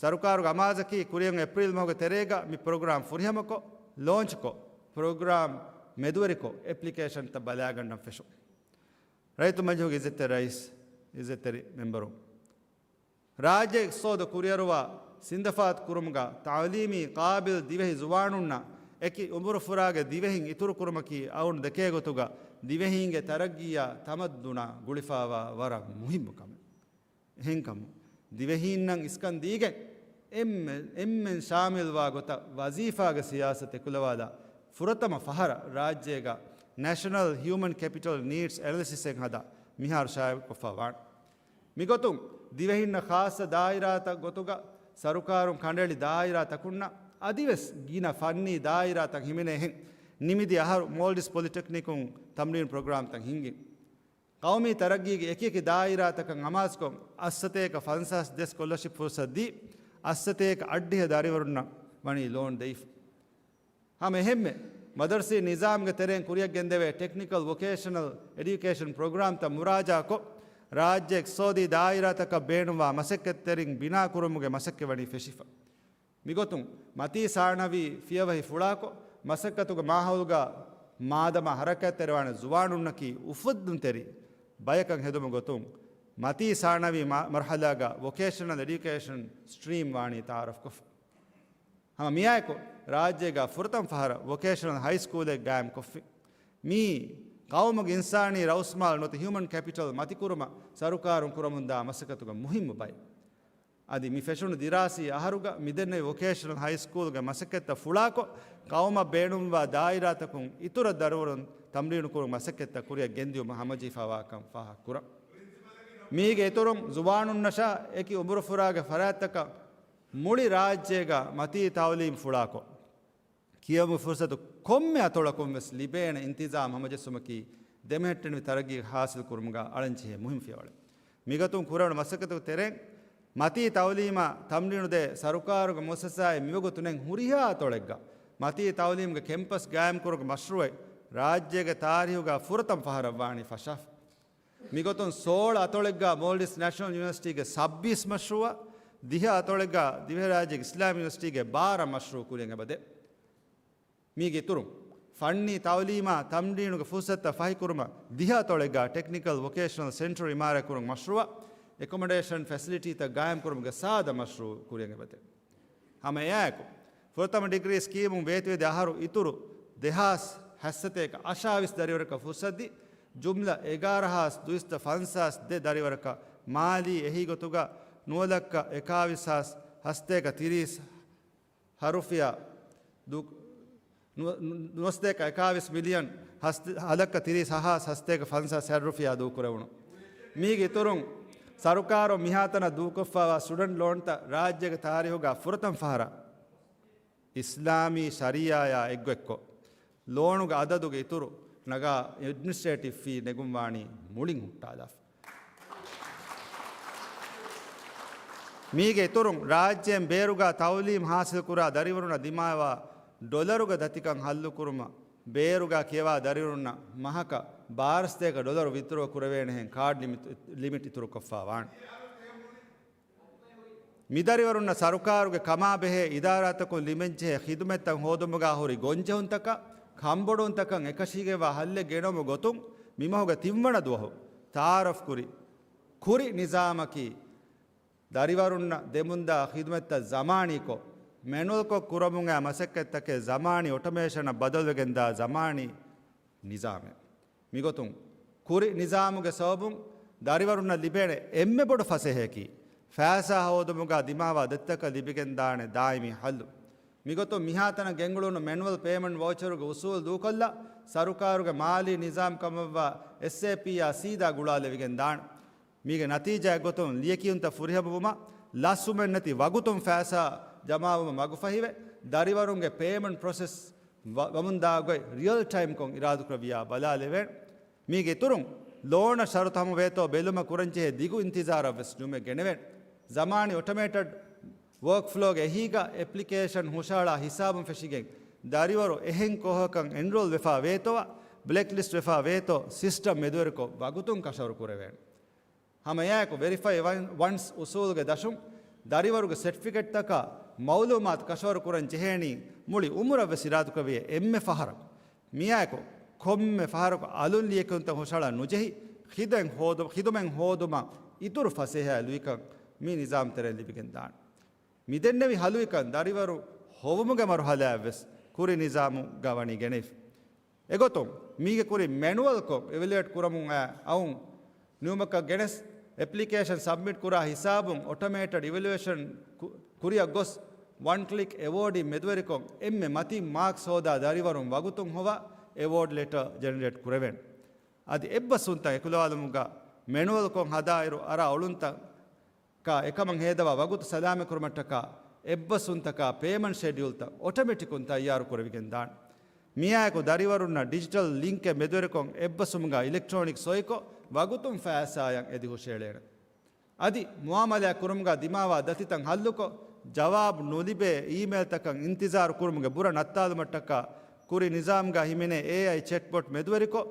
ސަރުކާރުގެ އަމާޒަކީ ކުރިއަށް އޭޕްރީލް މަހުގެ ތެރޭގަ މި ޕްރޮގްރާމް ފުރިހަމަކޮށް، ލޯންޗްކޮށް، ޕްރޮގްރާމް މެދުވެރިކޮށް، އެޕްލިކޭޝަންތައް ބަލާގަންނަން ފެށުން. ރައްޔިތު މަޖިލީހުގެ އިއްޒަތްތެރި ރައީސް، އިއްޒަތްތެރި މެމްބަރުން. ރާއްޖެ އިޤްތިޞާދު ކުރިއަރުވާ ސިންދަފާތު ކުރުމުގަ ތަޢުލީމީ ޤާބިލް ދިވެހި ޒުވާނުންނަށް އެކި އުމުރުފުރާގެ ދިވެހިން އިތުރުކުރުމަކީ އަޅުގަނޑު ދެކޭ ގޮތުގަ ދިވެހީންގެ ތަރައްގީއާ ތަމައްދުނާ ގުޅިފަވާ ވަރަށް މުހިއްމު ކަމެއް. އެހެންކަމުން، ދިވެހީންނަށް އިސްކަން ދީގެން އެންމެ، އެންމެން ޝާމިލްވާ ގޮތަށް ވަޒީފާގެ ސިޔާސަތު އެކުލަވާލާ ފުރަތަމަ ފަހަރަށް ރާއްޖޭގަ ނޭޝަނަލް ހިއުމަން ކެޕިޓަލް ނީޑްސް އެނަލިސިސްއެއް ހަދާ މިހާރު ޝާއިޢުކޮށްފަ ވާނެ. މިގޮތުން ދިވެހިންނަށް ޚާއްޞަ ދާއިރާތައް ގޮތުގަ ސަރުކާރުން ކަނޑައެޅި ދާއިރާތަކުންނަށް އަދިވެސް ގިނަ ފަންނީ ދާއިރާތައް ހިމެނޭހެން ނިމިދި އަހަރު މޯލްޑިވްސް ޕޮލިޓެކްނިކުން ތަމްރީނު ޕްރޮގްރާމްތައް ހިންގި. ޤައުމީ ތަރައްގީގެ އެކިއެކި ދާއިރާތަކަށް އަމާޒުކޮށް، އަށްސަތޭކަ ފަންސާސް ދެ ސްކޮލަރޝިޕް ފުރުސަތު ދީ، އަށްސަތޭކަ އަށްޑިހަ ދަރިވަރުންނަށް ވަނީ ލޯން ދެވިފަ. ހަމަ އެހެންމެ، މަދަރުސީ ނިޒާމްގެ ތެރެއިން ކުރިއަށް ގެންދެވޭ ޓެކްނިކަލް ވޮކޭޝަނަލް އެޑިޔުކޭޝަން ޕްރޮގްރާމްތައް މުރާޖާކޮށް، ރާއްޖެ އިޤްތިޞާދީ ދާއިރާތަކަށް ބޭނުންވާ މަސައްކަތްތެރިން ބިނާކުރުމުގެ މަސައްކަތް ވަނީ ފެށިފަ. މިގޮތުން، މަތީ ސާނަވީ ފިޔަވަހި ފުޅާކޮށް، މަސައްކަތުގެ މާހައުލުގަ މާދަމާ ހަރަކާތްތެރިވާނެ ޒުވާނުންނަކީ އުފެއްދުންތެރި ބަޔަކަށް ހެދުމުގެ ގޮތުން، މަތީ ސާނަވީ މަ-، މަރުޙަލާގަ ވޮކޭޝަނަލް އެޑިޔުކޭޝަން ސްޓްރީމް ވާނީ ތައާރަފްކޮށްފަ. ހަމަ މިއާއެކު، ރާއްޖޭގަ ފުރަތަމަ ފަހަރަށް ވޮކޭޝަނަލް ހައިސްކޫލެއް ގާއިމްކޮށްފި. މީ ޤައުމުގެ އިންސާނީ ރައުސްމާލު ނުވަތަ ހިއުމަން ކެޕިޓަލް މަތިކުރުމަށް ސަރުކާރުން ކުރަމުންދާ މަސައްކަތުގެ މުހިއްމު ބައެއް. އަދި މި ފެށުނު ދިރާސީ އަހަރުގަ މިދެންނެވި ވޮކޭޝަނަލް ހައިސްކޫލްގެ މަސައްކަތްތައް ފުޅާކޮށް، ޤައުމަށް ބޭނުންވާ ދާއިރާތަކުން އިތުރަށް ދަރިވަރުން ތަމްރީނުކުރުމުގެ މަސައްކަތްތައް ކުރިއަށް ގެންދިއުމަށް ހަމަޖެހިފަވާކަން ފާހަގަކުރަން. މީގެ އިތުރުން، ޒުވާނުންނަށާ އެކި އުމުރުފުރާގެ ފަރާތްތަކަށް މުޅި ރާއްޖޭގަ މަތީ ތައުލީމް ފުޅާކޮށް، ކިޔެވުމުގެ ފުރުސަތު ކޮންމެ އަތޮޅަކުން ވެސް ލިބޭނެ އިންތިޒާމް ހަމަޖެއްސުމަކީ ދެމެހެއްޓެނިވި ތަރައްގީ ހާސިލް ކުރުމުގަ އަޅަންޖެހޭ މުހިންމު ފިޔަވަޅެއް. މިގޮތުން ކުރެވުނު މަސައްކަތުގެ ތެރެއިން މަތީ ތައުލީމާ ތަމްރީނު ދޭ ސަރުކާރުގެ މުއައްސަސާއިން މިވަގުތު ނެތް ހުރިހާ އަތޮޅެއްގަ މަތީ ތައުލީމުގެ ކެމްޕަސް ގާއިމްކުރުމުގެ މަޝްރޫއެއް ރާއްޖޭގެ ތާރީހުގަ ފުރަތަމަ ފަހަރަށް ވާނީ ފަށާފަ. މިގޮތުން ސޯޅަ އަތޮޅެއްގަ މޯލްޑިވްސް ނޭޝަނަލް ޔުނިވަރސިޓީގެ ސައްބީސް މަޝްރޫއަށް، ދިހަ އަތޮޅެއްގަ ދިވެހިރާއްޖޭގެ އިސްލާމީ ޔުނިވަރސިޓީގެ ބާރަ މަޝްރޫ ކުރިއަށް އެބަދޭ. މީގެ އިތުރުން، ފަންނީ ތައުލީމާ ތަމްރީނުގެ ފުރުސަތުތައް ފަހިކުރުމަށް ދިހަ އަތޮޅެއްގަ ޓެކްނިކަލް ވޮކޭޝަނަލް ސެންޓަރު އިމާރާތްކުރުމުގެ މަޝްރޫއަށް، އެކޮމޮޑޭޝަން ފެސިލިޓީތައް ގާއިމްކުރުމުގެ ސާދަ މަޝްރޫ ކުރިއަށް އެބަދޭ. ހަމަ އެއާއެކު، ފުރަތަމަ ޑިގްރީ ސްކީމުން ވޭތުވެދި އަހަރު އިތުރު ދެހާސް ހަސަތޭކަ އަށާވީސް ދަރިވަރަކަށް ފުރުސަތުދީ، ޖުމްލަ އެގާރަހާސް ދުއިސައްތަ ފަންސާސް ދެ ދަރިވަރަކަށް މާލީ އެހީގޮތުގަ ނުވަލައްކަ އެކާވީސް ހާސް ހަސަތޭކަ ތިރީސް ހަ ރުފިޔާ ދޫ-، ނު-، ނު-، ނުވަސަތޭކަ އެކާވީސް މިލިއަން ހަސް-، ހަލައްކަ ތިރީސް ހަ ހާސް ހަސަތޭކަ ފަންސާސް ހަ ރުފިޔާ ދޫކުރެވުނު. މީގެ އިތުރުން، ސަރުކާރުން މިހާތަނަށް ދޫކޮށްފައިވާ ސްޓުޑެންޓް ލޯންތައް ރާއްޖޭގެ ތާރީހުގަ ފުރަތަމަ ފަހަރަށް އިސްލާމީ ޝަރީއާއާ އެއްގޮތްކޮށް، ލޯނުގެ އަދަދުގެ އިތުރު ނަގާ އެޑްމިނިސްޓްރޭޓިވް ފީ ނެގުން ވާނީ މުޅިން ހުއްޓާލާފަ. މީގެ އިތުރުން، ރާއްޖޭން ބޭރުގަ ތައުލީމް ހާސިލްކުރާ ދަރިވަރުންނަށް ދިމާވާ ޑޮލަރުގެ ދަތިކަން ހައްލުކުރުމަށް، ބޭރުގަ ކިޔަވާ ދަރިވަރުންނަށް މަހަކަށް ބާރަ ސަތޭކަ ޑޮލަރު ވިތްޑްރޯ ކުރެވޭނެހެން ކާޑް ލިމިޓް، ލިމިޓް އިތުރުކޮށްފަ ވާނެ. މިދަރިވަރުންނަށް ސަރުކާރުގެ ކަމާބެހޭ އިދާރާތަކުން ލިބެންޖެހޭ ޚިދުމަތްތައް ހޯދުމުގަ ހުރި ގޮންޖެހުންތަކަށް، ކަންބޮޑުވުންތަކަށް އެކަށީގެންވާ ހައްލެއް ގެނައުމުގެ ގޮތުން މިމަހުގެ ތިންވަނަ ދުވަހު ތައާރަފްކުރި ކުރި ނިޒާމަކީ، ދަރިވަރުންނަށް ދެމުންދާ ޚިދުމަތްތައް ޒަމާނީކޮށް، މެނުއަލްކޮށް ކުރަމުން އައި މަސައްކަތްތަކެއް ޒަމާނީ އޮޓޮމޭޝަނަށް ބަދަލުވެގެންދާ ޒަމާނީ ނިޒާމެއް. މިގޮތުން، ކުރި ނިޒާމުގެ ސަބަބުން ދަރިވަރުންނަށް ލިބޭނެ އެންމެ ބޮޑު ފަސޭހައަކީ، ފައިސާ ހޯދުމުގަ ދިމާވާ ދަތިތަކަށް ލިބިގެންދާނެ ދާއިމީ ހައްލު. މިގޮތުން މިހާތަނަށް ގެންގުޅުނު މެނުއަލް ޕޭމަންޓް ވައުޗަރުގެ އުސޫލު ދޫކޮށްލާ، ސަރުކާރުގެ މާލީ ނިޒާމް ކަމަށްވާ އެސްއޭޕީއާ ސީދާ ގުޅާލެވިގެންދާނެ. މީގެ ނަތީޖާއެއްގޮތުން ލިޔެކިޔުންތައް ފުރިހަމަވުމަށް، ލަސްވުމެއްނެތި ވަގުތުން ފައިސާ ޖަމާވުމަށް މަގުފަހިވެ، ދަރިވަރުންގެ ޕޭމަންޓް ޕްރޮސެސް ވަ-، ވަމުންދާ ގޮތް ރިއަލް ޓައިމްކޮށް އިރާދަކުރެއްވިޔާ ބަލާލެވޭނެ. މީގެ އިތުރުން، ލޯނަށް ޝަރުތު ހަމަވޭތޯ ބެލުމަށް ކުރަންޖެހޭ ދިގު އިންތިޒާރަށްވެސް ނުމެ ގެނެވޭނެ. ޒަމާނީ އޮޓޮމޭޓަޑް ވޯކްފްލޯގެ އެހީގަ އެޕްލިކޭޝަން ހުށަހަޅާ ހިސާބުން ފެށިގެން، ދަރިވަރު އެހެން ކޯހަކަށް އެންރޯލް ވެފާ ވޭތޯއާ، ބްލެކްލިސްޓް ވެފާ ވޭތޯ ސިސްޓަމް މެދުވެރިކޮށް ވަގުތުން ކަށަވަރު ކުރެވޭނެ. ހަމައެއާއެކު ވެރިފައި ވަން-، ވަންސް އުސޫލުގެ ދަށުން ދަރިވަރުގެ ސެޓްފިކެޓްތަކާ މައުލޫމާތު ކަށަވަރު ކުރަން ޖެހޭނީ މުޅި އުމުރަށްވެސް އިރާދަކުރެއްވިޔޭ އެންމެ ފަހަރަކު. މިއާއެކު ކޮންމެ ފަހަރަކު އަލުން ލިޔެކިޔުންތައް ހުށަހަޅަން ނުޖެހި، ޚިދަމަތް ހޯދު-، ޚިދުމަތް ހޯދުމަށް އިތުރު ފަސޭހައެއް ލުއިކަން މި ނިޒާމް ތެރެއިން ލިބިގެން ދާނެ. މިދެންނެވި ހަލުއިކަން ދަރިވަރު ހޮވުމުގެ މަރުހަލާއެއްވެސް ކުރި ނިޒާމުގަ ވަނީ ގެނެވިފަ. އެގޮތުން، މީގެ ކުރިން މެނުއަލްކޮށް އިވެލުއޭޓް ކުރަމުން އައި އައުން ނިމުމަކަށް ގެނެސް، އެޕްލިކޭޝަން ސަބްމިޓް ކުރާ ހިސާބުން އޮޓޮމޭޓަޑް އިވެލުއޭޝަން ކު-، ކުރިއަށް ގޮސް، ވަން ކްލިކް އެވޯޑިން މެދުވެރިކޮށް، އެންމެ މަތީން މާކްސް ހޯދާ ދަރިވަރުން ވަގުތުން ހޮވާ އެވޯޑް ލެޓަރ ޖެނެރޭޓް ކުރެވޭނެ. އަދި އެއްބަސްވުންތައް އެކުލަވާލުމުގަ މެނުއަލްކޮށް ހަދާއިރު އަރާ އޮޅުންތައް ކާ އެކަމަށް ހޭދަވާ ވަގުތު ސަލާމަތްކުރުމަށްޓަކާ އެއްބަސްވުންތަކާ ޕޭމަންޓް ޝެޑިއުލްތައް އޮޓޮމެޓިކުން ތައްޔާރު ކުރެވިގެން ދާނެ. މިއާއެކު ދަރިވަރުންނަށް ޑިޖިޓަލް ލިންކެއް މެދުވެރިކޮށް އެއްބަސްވުމުގަ އިލެކްޓްރޯނިކް ސޮއިކޮށް ވަގުތުން ފައިސާއަށް އެދި ހުށައެޅޭނެ. އަދި މުއާމަލާތް ކުރުމުގަ ދިމާވާ ދަތިތައް ހައްލުކޮށް، ޖަވާބު ނުލިބޭ އީމޭލްތަކަށް އިންތިޒާރު ކުރުމުގެ ބުރަ ނައްތާލުމަށްޓަކާ ކުރި ނިޒާމްގަ ހިމެނޭ އޭއައި ޗެޓްބޮޓް މެދުވެރިކޮށް،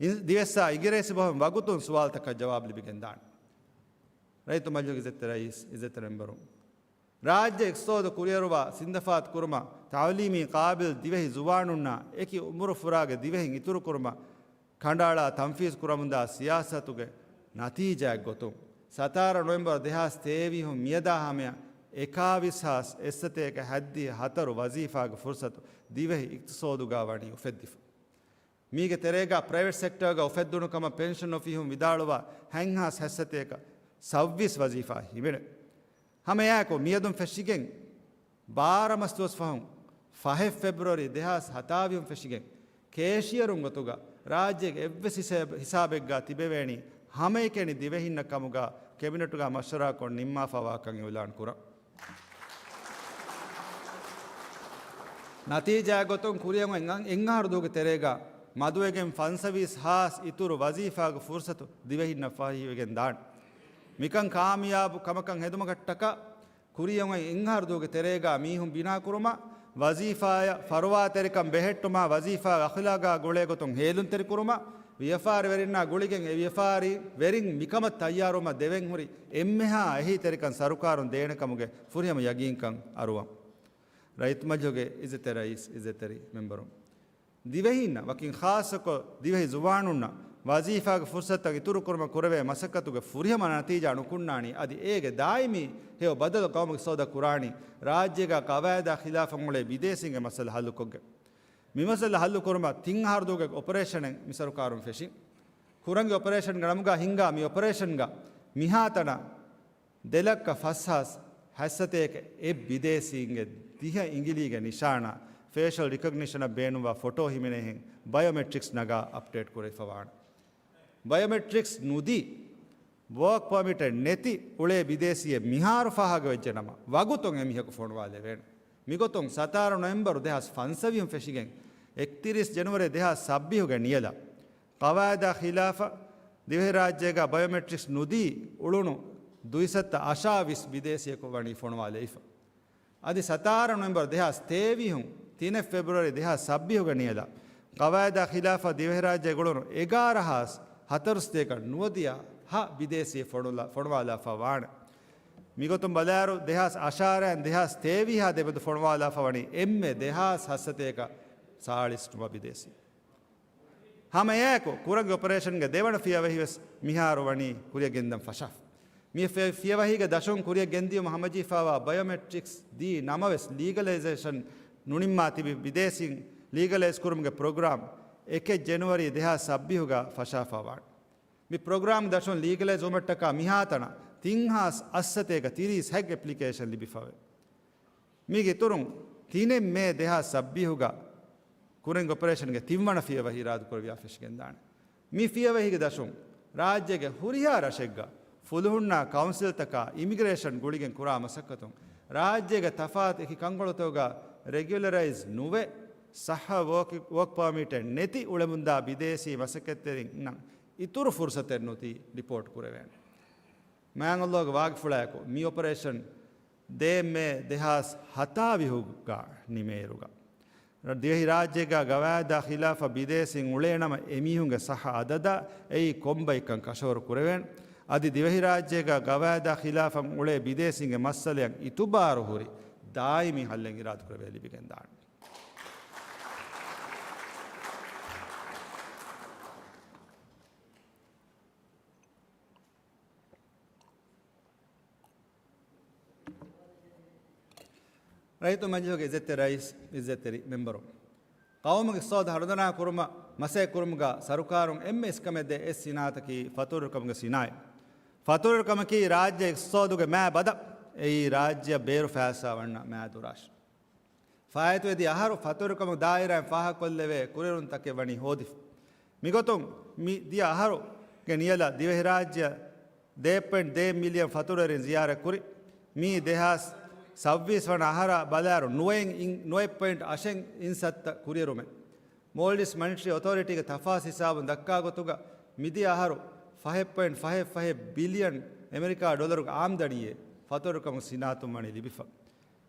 އިން-، ދިވެއްސާ އިނގިރޭސި ބަހުން ވަގުތުން ސުވާލުތަކަށް ޖަވާބު ލިބިގެންދާނެ. ރައްޔިތު މަޖިލީހުގެ އިއްޒަތްތެރި ރައީސް، އިއްޒަތްތެރި މެމްބަރުން، ރާއްޖެ އިޤްތިޞާދު ކުރިއެރުވާ ސިންދަފާތު ކުރުމަށް ތަޢުލީމީ ޤާބިލް ދިވެހި ޒުވާނުންނާ އެކި އުމުރުފުރާގެ ދިވެހިން އިތުރުކުރުމަށް ކަނޑައަޅާ ތަންފީޒު ކުރަމުންދާ ސިޔާސަތުގެ ނަތީޖާއެއްގޮތުން، ސަތާރަ ނޮވެމްބަރު ދެހާސް ތޭވީހުން މިއަދާ ހަމަޔަށް އެކާވީސް ހާސް އެއްސަތޭކަ ހައްދިހަ ހަތަރު ވަޒީފާގެ ފުރުސަތު ދިވެހި އިޤްތިޞާދުގަ ވަނީ އުފެއްދިފަ. މީގެ ތެރޭގަ ޕްރައިވެޓް ސެކްޓަރގަ އުފެއްދުނު ކަމަށް ޕެންޝަން އޮފީހުން ވިދާޅުވާ ހަތްހާސް ހަސަތޭކަ ސައްބީސް ވަޒީފާ ހިމެނެ. ހަމައެއާއެކު މިއަދުން ފެށިގެން ބާރަ މަސްދުވަސް ފަހުން، ފަހެއް ފެބްރުއަރީ ދެހާސް ހަތާވީހުން ފެށިގެން، ކޭޝިއަރުން ގޮތުގަ ރާއްޖޭގެ އެއްވެސް ހިސާބެއް، ހިސާބެއްގަ ތިބެވޭނީ ހަމައެކަނި ދިވެހިންނަށް ކަމުގަ ކެބިނެޓުގަ މަޝްވަރާކޮށް ނިންމާފަ ވާކަން އިއުލާން ކުރަން. ނަތީޖާ ގޮތުން ކުރިއަށް އޮތް އެއް އަހަރު ދުވަހުގެ ތެރޭގަ މަދުވެގެން ފަންސަވީސް ހާސް އިތުރު ވަޒީފާގެ ފުރުސަތު ދިވެހިންނަށް ފަހިވެގެން ދާނެ. މިކަން ކާމިޔާބު ކަމަކަށް ހެދުމަކަށްޓަކާ، ކުރިޔަށް އޮތް އެއް އަހަރު ދުވަހުގެ ތެރޭގާ މީހުން ބިނާކުރުމާ، ވަޒީފާއަށް ފަރުވާތެރިކަން ބެހެއްޓުމާ، ވަޒީފާގެ އަޚުލާގާ ގުޅޭ ގޮތުން ހޭލުންތެރިކުރުމާ، ވިޔަފާރިވެރިންނާ ގުޅިގެން އެ ވިޔަފާރިވެރިން މިކަމަށް ތައްޔާރުވުމަށް ދެވެންހުރި އެންމެހާ އެހީތެރިކަން ސަރުކާރުން ދޭނެކަމުގެ ފުރިހަމަ ޔަގީންކަން އަރުވަން. ރައްޔިތުމަޖިލިހުގެ އިއްޒަތްތެރި ރައީސް، އިއްޒަތްތެރި މެމްބަރުން. ދިވެހީންނަށް، ވަކިން ޚާއްޞަކޮށް ދިވެހި ޒުވާނުންނަށް ވަޒީފާގެ ފުރުސަތުތައް އިތުރުކުރުމަށް ކުރެވޭ މަސައްކަތުގެ ފުރިހަމަ ނަތީޖާ ނުކުންނާނީ، އަދި އޭގެ ދާއިމީ ހެޔޮ ބަދަލު ގައުމުގެ އިޤްތިޞާދަށް ކުރާނީ، ރާއްޖޭގާ ޤަވާއިދާ ޚިލާފަށް އުޅޭ ބިދޭސީންގެ މައްސަލަ ހައްލުކޮށްގެން. މި މައްސަލަ ހައްލުކުރުމަށް ތިން އަހަރު ދުވަހުގެ އޮޕަރޭޝަނެއް މި ސަރުކާރުން ފެށި. ކުރަނގި އޮޕަރޭޝަންގެ ނަމުގާ ހިންގާ މި އޮޕަރޭޝަންގަ މިހާތަނަށް ދެ ލައްކަ ފަސް ހާސް ހަތްސަތޭކަ އެއް ބިދޭސީންގެ ދިހަ އިނގިލީގެ ނިޝާނާ، ފޭޝަލް ރިކޮގްނިޝަނަށް ބޭނުންވާ ފޮޓޯ ހިމެނޭހެން ބަޔޮމެޓްރިކްސް ނަގާ އަޕްޑޭޓް ކުރެވިފަވާނެ. ބަޔޮމެޓްރިކްސް ނުދީ، ވޯކް ޕާމިޓެއް ނެތި އުޅޭ ބިދޭސީއެއް މިހާރު ފާހަގަވެއްޖެ ނަމަ، ވަގުތުން އެމީހަކު ފޮނުވާލެވޭނެ. މިގޮތުން ސަތާރަ ނޮވެމްބަރު ދެހާސް ފަންސަވީހުން ފެށިގެން އެކްތިރީސް ޖެނުއަރީ ދެހާސް ސައްބީހުގެ ނިޔަލަށް، ޤަވާއިދާ ޚިލާފަށް ދިވެހިރާއްޖޭގަ ބަޔޮމެޓްރިކްސް ނުދީ އުޅުނު ދުއިސައްތަ އަށާވީސް ބިދޭސީއަކު ވަނީ ފޮނުވާލެވިފަ. އަދި ސަތާރަ ނޮވެމްބަރު ދެހާސް ތޭވީހުން ތިނެއް ފެބްރުއަރީ ދެހާސް ސައްބީހުގެ ނިޔަލަށް، ޤަވާއިދާ ޚިލާފަށް ދިވެހިރާއްޖޭގަ އުޅުނު އެގާރަ ހާސް ހަތަރުސަތޭކަ ނުވަދިހަ ހަ ބިދޭސީ ފޮނުލާ-، ފޮނުވާލާފަ ވާނެ. މިގޮތުން ބަލާއިރު، ދެހާސް އަށާރައިން ދެހާސް ތޭވީހާ ދެމެދު ފޮނުވާލާފަ ވަނީ އެންމެ ދެހާސް ހަތްސަތޭކަ ސާޅީސް ނުވަ ބިދޭސީ. ހަމައެއާއެކު، ކުރަނގި އޮޕަރޭޝަންގެ ދެވަނަ ފިޔަވަހިވެސް މިހާރު ވަނީ ކުރިއަށް ގެންދަން ފަށާފަ. މި ފި-، ފިޔަވަހީގެ ދަށުން ކުރިއަށް ގެންދިޔުމަށް ހަމަޖެހިފައިވާ ބަޔޮމެޓްރިކްސް ދީ ނަމަވެސް ލީގަލައިޒޭޝަން ނުނިންމާ ތިބި ބިދޭސީން ލީގަލައިޒް ކުރުމުގެ ޕްރޮގްރާމް އެކެއް ޖެނުއަރީ ދެހާސް ސައްބީހުގަ ފަށާފަ ވާނެ. މި ޕްރޮގްރާމް ދަށުން ލީގަލައިޒް ވުމަށްޓަކާ މިހާތަނަށް ތިން ހާސް އަށްސަތޭކަ ތިރީސް ހަތް އެޕްލިކޭޝަން ލިބިފަވޭ. މީގެ އިތުރުން ތިނެއް މޭ ދެހާސް ސައްބީހުގަ ކުރަން އޮޕަރޭޝަންގެ ތިންވަނަ ފިޔަވަހި އިރާދަކުރެވިޔާ ފެށިގެންދާނެ. މި ފިޔަވަހީގެ ދަށުން ރާއްޖޭގެ ހުރިހާ ރަށެއްގަ ފުލުހުންނާ ކައުންސިލްތަކާ އިމިގްރޭޝަން ގުޅިގެން ކުރާ މަސައްކަތުން ރާއްޖޭގެ ތަފާތު އެކި ކަންކޮޅުތަކުގަ ރެގިއުލަރައިޒް ނުވެ، ޞައްޙަ ވޯކް، ވޯކް ޕާމިޓެއް ނެތި އުޅެމުންދާ ބިދޭސީ މަސައްކަތްތެރިންނަށް އިތުރު ފުރުސަތެއް ނުދީ ޑިޕޯޓް ކުރެވޭނެ. މާތް ﷲގެ ވާގިފުޅާއެކު މި އޮޕަރޭޝަން ދޭއް މޭ ދެހާސް ހަތާވީހުގަ ނިމޭއިރުގަ، ދިވެހިރާއްޖޭގަ ގަވާއިދާ ޚިލާފަށް ބިދޭސީން އުޅޭނަމަ، އެމީހުންގެ ޞައްޙަ އަދަދާ އެއީ ކޮންބައިކަން ކަށަވަރު ކުރެވޭނެ. އަދި ދިވެހިރާއްޖޭގަ ގަވާއިދާ ޚިލާފަށް އުޅޭ ބިދޭސީންގެ މައްސަލައަށް އިތުބާރު ހުރި ދާއިމީ ހައްލެއް އިރާދަކުރެވޭ ލިބިގެންދާނެ. ރައްޔިތު މަޖިލީހުގެ އިއްޒަތްތެރި ރައީސް، އިއްޒަތްތެރި މެމްބަރު، ޤައުމުގެ އިޤްތިޞާދު ހަރުދަނާ ކުރުމަށް މަސައްކަތް ކުރުމުގަ ސަރުކާރުން އެންމެ އިސްކަމެއް ދޭ އެއް ސިނާއަތަކީ ފަތުރުވެރިކަމުގެ ސިނާއަތް. ފަތުރުވެރިކަމަކީ ރާއްޖޭގެ އިޤްތިޞާދުގެ މާ ބަދަ، އެއީ ރާއްޖެއަށް ބޭރު ފައިސާ ވަންނަ މާ ދުރާށި. ފާއިތުވެދިޔަ އަހަރު ފަތުރުވެރިކަމުގެ ދާއިރާއިން ފާހަގަކޮށްލެވޭ ކުރިއެރުންތަކެއް ވަނީ ހޯދިފަ. މިގޮތުން މި ދިޔަ އަހަރުގެ ނިޔަލަށް ދިވެހިރާއްޖެއަށް ދެ ޕޮއިންޓް ދެ މިލިއަން ފަތުރުވެރިން ޒިޔާރަތް ކުރި. މީ ދެހާސް ސައްބީސް ވަނަ އަހަރާ ބަލާއިރު ނުވައެއް އިން، ނުވައެއް ޕޮއިންޓް އަށެއް އިން ސައްތަ ކުރިއެރުމެއް. މޯލްޑިވްސް މަނިޓަރީ އޮތޯރިޓީގެ ތަފާސް ހިސާބުން ދައްކާ ގޮތުގަ، މިދިޔަ އަހަރު ފަހެއް ޕޮއިންޓް ފަހެއް ފަހެއް ބިލިއަން އެމެރިކާ ޑޮލަރުގެ އާމްދަނީއެއް ފަތުރުވެރިކަމުގެ ސިނާއަތުން ވަނީ ލިބިފަ.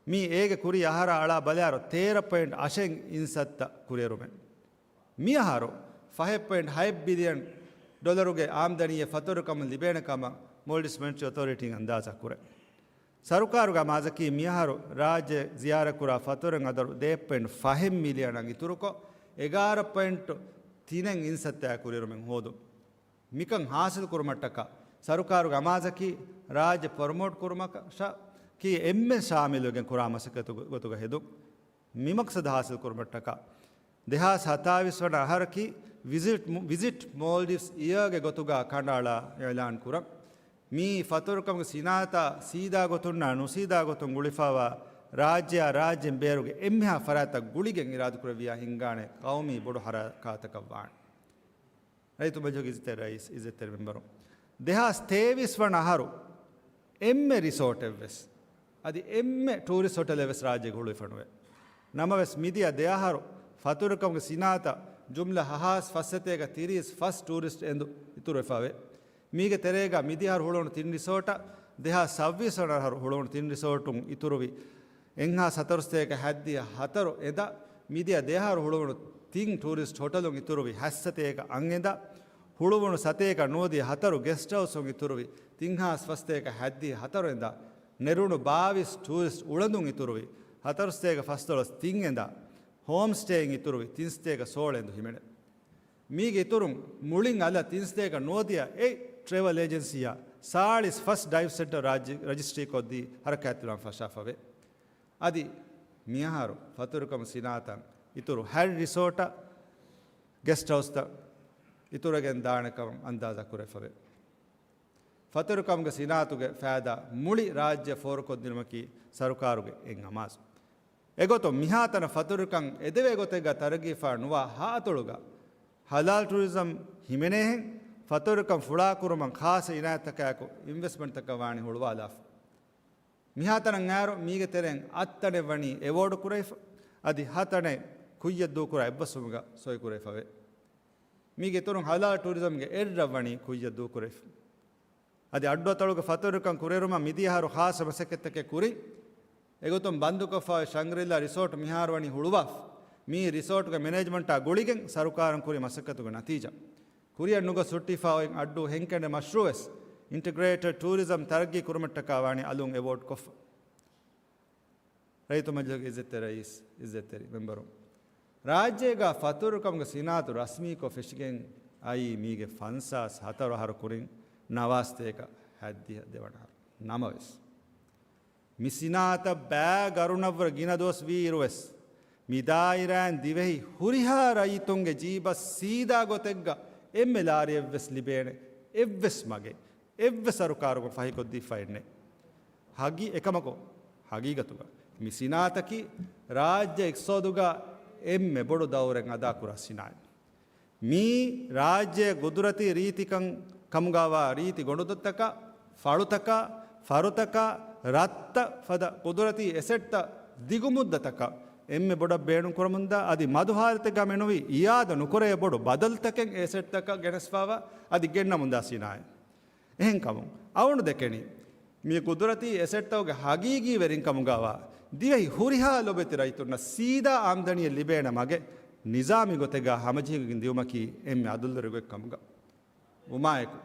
މީ އޭގެ ކުރީ އަހަރާ އަޅާ ބަލާއިރު ތޭރަ ޕޮއިންޓް އަށެއް އިން ސައްތަ ކުރިއެރުމެއް. މިއަހަރު ފަހެއް ޕޮއިންޓް ހައެއް ބިލިއަން ޑޮލަރުގެ އާމްދަނީއެއް ފަތުރުވެރިކަމުން ލިބޭނެ ކަމަށް މޯލްޑިވްސް މަނިޓަރީ އޮތޯރިޓީން އަންދާޒާ ކުރޭ. ސަރުކާރުގެ އަމާޒަކީ މިއަހަރު ރާއްޖެ ޒިޔާރަތްކުރާ ފަތުރުވެރިން އަދަދު ދެ ޕޮއިންޓް ފަހެއް މިލިއަނަށް އިތުރުކޮށް، އެގާރަ ޕޮއިންޓް ތިނެއް އިން ސައްތައާ ކުރިއެރުމެއް ހޯދުން. މިކަން ހާސިލް ކުރުމަށްޓަކާ، ސަރުކާރުގެ އަމާޒަކީ ރާއްޖެ ޕްރޮމޯޓް ކުރުމަށްޓަކާ އެންމެން ޝާމިލުވެގެން ކުރާ މަސައްކަތު ގޮތުގަ ހެދުން. މި މަޤްޞަދު ހާސިލް ކުރުމަށްޓަކާ، ދެހާސް ހަތާވީސް ވަނަ އަހަރަކީ ވިޒިޓް، ވިޒިޓް މޯލްޑިވްސް އިޔާގެ ގޮތުގަ ކަނޑައަޅާ އިޢުލާން ކުރަން. މީ ފަތުރުވެރިކަމުގެ ސިނާއަތާ ސީދާ ގޮތުންނާ ނުސީދާ ގޮތުން ގުޅިފައިވާ ރާއްޖެއާ ރާއްޖެއިން ބޭރުގެ އެންމެހާ ފަރާތްތައް ގުޅިގެން އިރާދަކުރެއްވިޔާ ހިންގާނެ ޤައުމީ ބޮޑު ހަރަކާތަކަށް ވާނެ. ރައްޔިތު މަޖިލީހުގެ އިއްޒަތްތެރި ރައީސް، އިއްޒަތްތެރި މެމްބަރު، ދެހާސް ތޭވީސް ވަނަ އަހަރު އެންމެ ރިސޯޓެއްވެސް، އަދި އެންމެ ޓޫރިސްޓް ހޮޓެލެއްވެސް ރާއްޖޭގަ ހުޅުވިފަ ނުވޭ. ނަމަވެސް، މިދިޔަ ދެ އަހަރު ފަތުރުވެރިކަމުގެ ސިނާއަތަށް ޖުމްލަ ހަ ހާސް ފަސްސަތޭކަ ތިރީސް ފަސް ޓޫރިސްޓް އެނދު އިތުރުވެފަވޭ. މީގެ ތެރޭގަ މިދިޔަ އަހަރު ހުޅުވުނު ތިން ރިސޯޓަށް، ދެހާސް ސައްބީސް ވަނަ އަހަރު ހުޅުވުނު ތިން ރިސޯޓުން އިތުރުވި އެއްހާސް ހަތަރުސަތޭކަ ހަތްދިހަ ހަތަރު އެނދަށް، މިދިޔަ ދެއަހަރު ހުޅުވުނު ތިން ޓޫރިސްޓް ހޮޓަލުން އިތުރުވި ހަތް ސަތޭކަ އަށް އެނދަށް، ހުޅުވުނު ސަތޭކަ ނުވަދިހަ ހަތަރު ގެސްޓް ހައުސުން އިތުރުވި ތިންހާސް ފަސް ސަތޭކަ ހަތްދިހަ ހަތަރު އެނދަށް، ނެރުނު ބާވީސް ޓޫރިސްޓް އުޅަނދުން އިތުރުވި ހަތަރު ސަތޭކަ ފަސްދޮޅަސް ތިން އެނދަށް، ހޯމް ސްޓޭއިން އިތުރުވި ތިން ސަތޭކަ ސޯޅަ އެނދު ހިމެނޭ. މީގެ އިތުރުން މުޅިން އަލަށް ތިން ސަތޭކަ ނުވަދިހަ އެއް ޓްރެވަލް އޭޖެންސީއާ ސާޅީސް ފަސް ޑައިވް ސެންޓަރ ރަޖި-، ރަޖިސްޓްރީ ކޮށްދީ ހަރަކާތްތެރިވާން ފަށާފަވޭ. އަދި މިއަހަރު ފަތުރުކަމު ސިނާއަތަށް އިތުރު ހަތް ރިސޯޓަށް ގެސްޓް ހައުސްތައް އިތުރުވެގެން ދާނެ ކަމަށް އަންދާޒާ ކުރެފަވޭ. ފަތުރުކަމުގެ ސިނާއަތުގެ ފައިދާ މުޅި ރާއްޖެ ފޯރުކޮށްދިނުމަކީ ސަރުކާރުގެ އެއް އަމާޒު. އެގޮތުން މިހާތަނަށް ފަތުރުކަން އެދެވޭ ގޮތެއްގަ ތަރައްގީފާ ނުވާ ހާއަތޮޅުގަ ހަލާލް ޓޫރިޒަމް ހިމެނޭހެން ފަތުރުކަން ފުޅާކުރުމަށް ޚާއްޞަ އިނާޔަތްތަކާއެކު އިންވެސްޓްމަންޓްތަކަށް ވާނީ ހުޅުވާލާފަ. މިހާތަނަށް އައިރު މީގެ ތެރެއިން އަށް ތަނެއް ވަނީ އެވޯޑު ކުރެވިފަ. އަދި ހަ ތަނެއް ކުއްޔަށް ދޫކުރާ އެއްބަސްވުމުގަ ސޮއިކުރެވިފަވޭ. މީގެ އިތުރުން ހަލާލް ޓޫރިޒަމްގެ އެއްރަށް ވަނީ ކުއްޔަށް ދޫކުރެވިފަ. އަދި އައްޑުއަތޮޅުގެ ފަތުރުކަން ކުރިއެރުމަށް މިދިޔަ އަހަރު ޚާއްޞަ މަސައްކަތްތަކެއް ކުރިން. އެގޮތުން ބަންދުކޮށްފައި ޝަންގްރިލާ ރިސޯޓް މިހާރު ވަނީ ހުޅުވާފަ. މީ ރިސޯޓުގެ މެނޭޖްމަންޓާ ގުޅިގެން ސަރުކާރުން ކުރި މަސައްކަތުގެ ނަތީޖާ. ކުރިއަށް ނުގޮސް ހުއްޓިފަ އޮތް އައްޑޫ ހެންކެނޑެ މަޝްރޫއެސް އިންޓިގްރޭޓެޑް ޓޫރިޒަމް ތަރައްގީ ކުރުމަށްޓަކާ ވާނީ އަލުން އެވޯޑް ކޮށްފަ. ރައްޔިތު މަޖިލީހުގެ އިއްޒަތްތެރި ރައީސް، އިއްޒަތްތެރި މެމްބަރުން، ރާއްޖޭގަ ފަތުރުކަމުގެ ސިނާއަތު ރަސްމީކޮށް ފެށިގެން އައީ މީގެ ފަންސާސް ހަތަރު އަހަރު ކުރިން ނަވާސްތޭކަ ހަތްދިހަ ދެވަނަ އަހަރު. ނަމަވެސް، މި ސިނާއަތަށް ބައި ގަރުނަށްވުރެ ގިނަ ދުވަސް ވީއިރުވެސް، މި ދާއިރާއިން ދިވެހި ހުރިހާ ރައްޔިތުންގެ ޖީބަށް ސީދާ ގޮތެއްގަ އެންމެ ލާރިއެއްވެސް ލިބޭނެ އެއްވެސް މަގެއް އެއްވެސް ސަރުކާރަކުން ފަހިކޮށްދީފައެއްނެއް. ހަގީ-، އެކަމަކު، ހަގީގަތުގަ މި ސިނާއަތަކީ ރާއްޖެ އިޤްތިޞާދުގަ އެންމެ ބޮޑު ދައުރެއް އަދާކުރާ ސިނާއަތް. މީ ރާއްޖެ ގުދުރަތީ ރީތިކަން ކަމުގަވާ ރީތި ގޮނޑުދޮށްތަކާ، ފަޅުތަކާ، ފަރުތަކާ، ރަށްތައް ފަދަ ގުދުރަތީ އެސެޓްތައް ދިގު މުއްދަތަކަށް އެންމެ ބޮޑަށް ބޭނުންކުރަމުންދާ، އަދި މަދު ހާލަތެއްގަ މެނުވީ އިއާދަ ނުކުރޭ ބޮޑު ބަދަލުތަކެއް އެސެޓްތަކަށް ގެނެސްފަވާ އަދި ގެންނަމުންދާ ސިނާއަތް. އެހެންކަމުން، އަޅުގަނޑު ދެކެނީ، މި ގުދުރަތީ އެސެޓްތަކުގެ ހަގީގީ ވެރިންކަމުގަވާ ދިވެހި ހުރިހާ ލޮބެތި ރައްޔިތުންނަށް ސީދާ އާމްދަނީއެއް ލިބޭނެ މަގެއް ނިޒާމީ ގޮތެއްގަ ހަމަޖެހިގެން ދިއުމަކީ އެންމެ އަދުލުވެރި ގޮތްކަމުގަ ވުމާއެކު،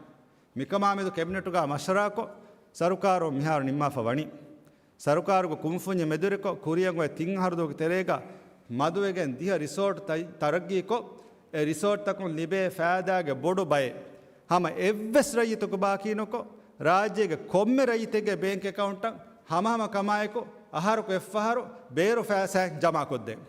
މިކަމާމެދު ކެބިނެޓުގަ މަޝްވަރާކޮށް، ސަރުކާރުން މިހާރު ނިންމާފަ ވަނީ، ސަރުކާރުގެ ކުންފުންޏެއް މެދުވެރިކޮށް، ކުރިއަށް އޮތް ތިން އަހަރު ދުވަހުގެ ތެރޭގަ މަދުވެގެން ދިހަ ރިސޯޓް ތައް-، ތަރައްގީކޮށް، އެ ރިސޯޓްތަކުން ލިބޭ ފައިދާގެ ބޮޑު ބައެއް ހަމަ އެއްވެސް ރައްޔިތަކު ބާކީނުކޮށް، ރާއްޖޭގެ ކޮންމެ ރައްޔިތެއްގެ ބޭންކް އެކައުންޓަށް ހަމަހަމަ ކަމާއެކު، އަހަރަކު އެއްފަހަރު ބޭރު ފައިސާއެއް ޖަމާކޮށްދޭން.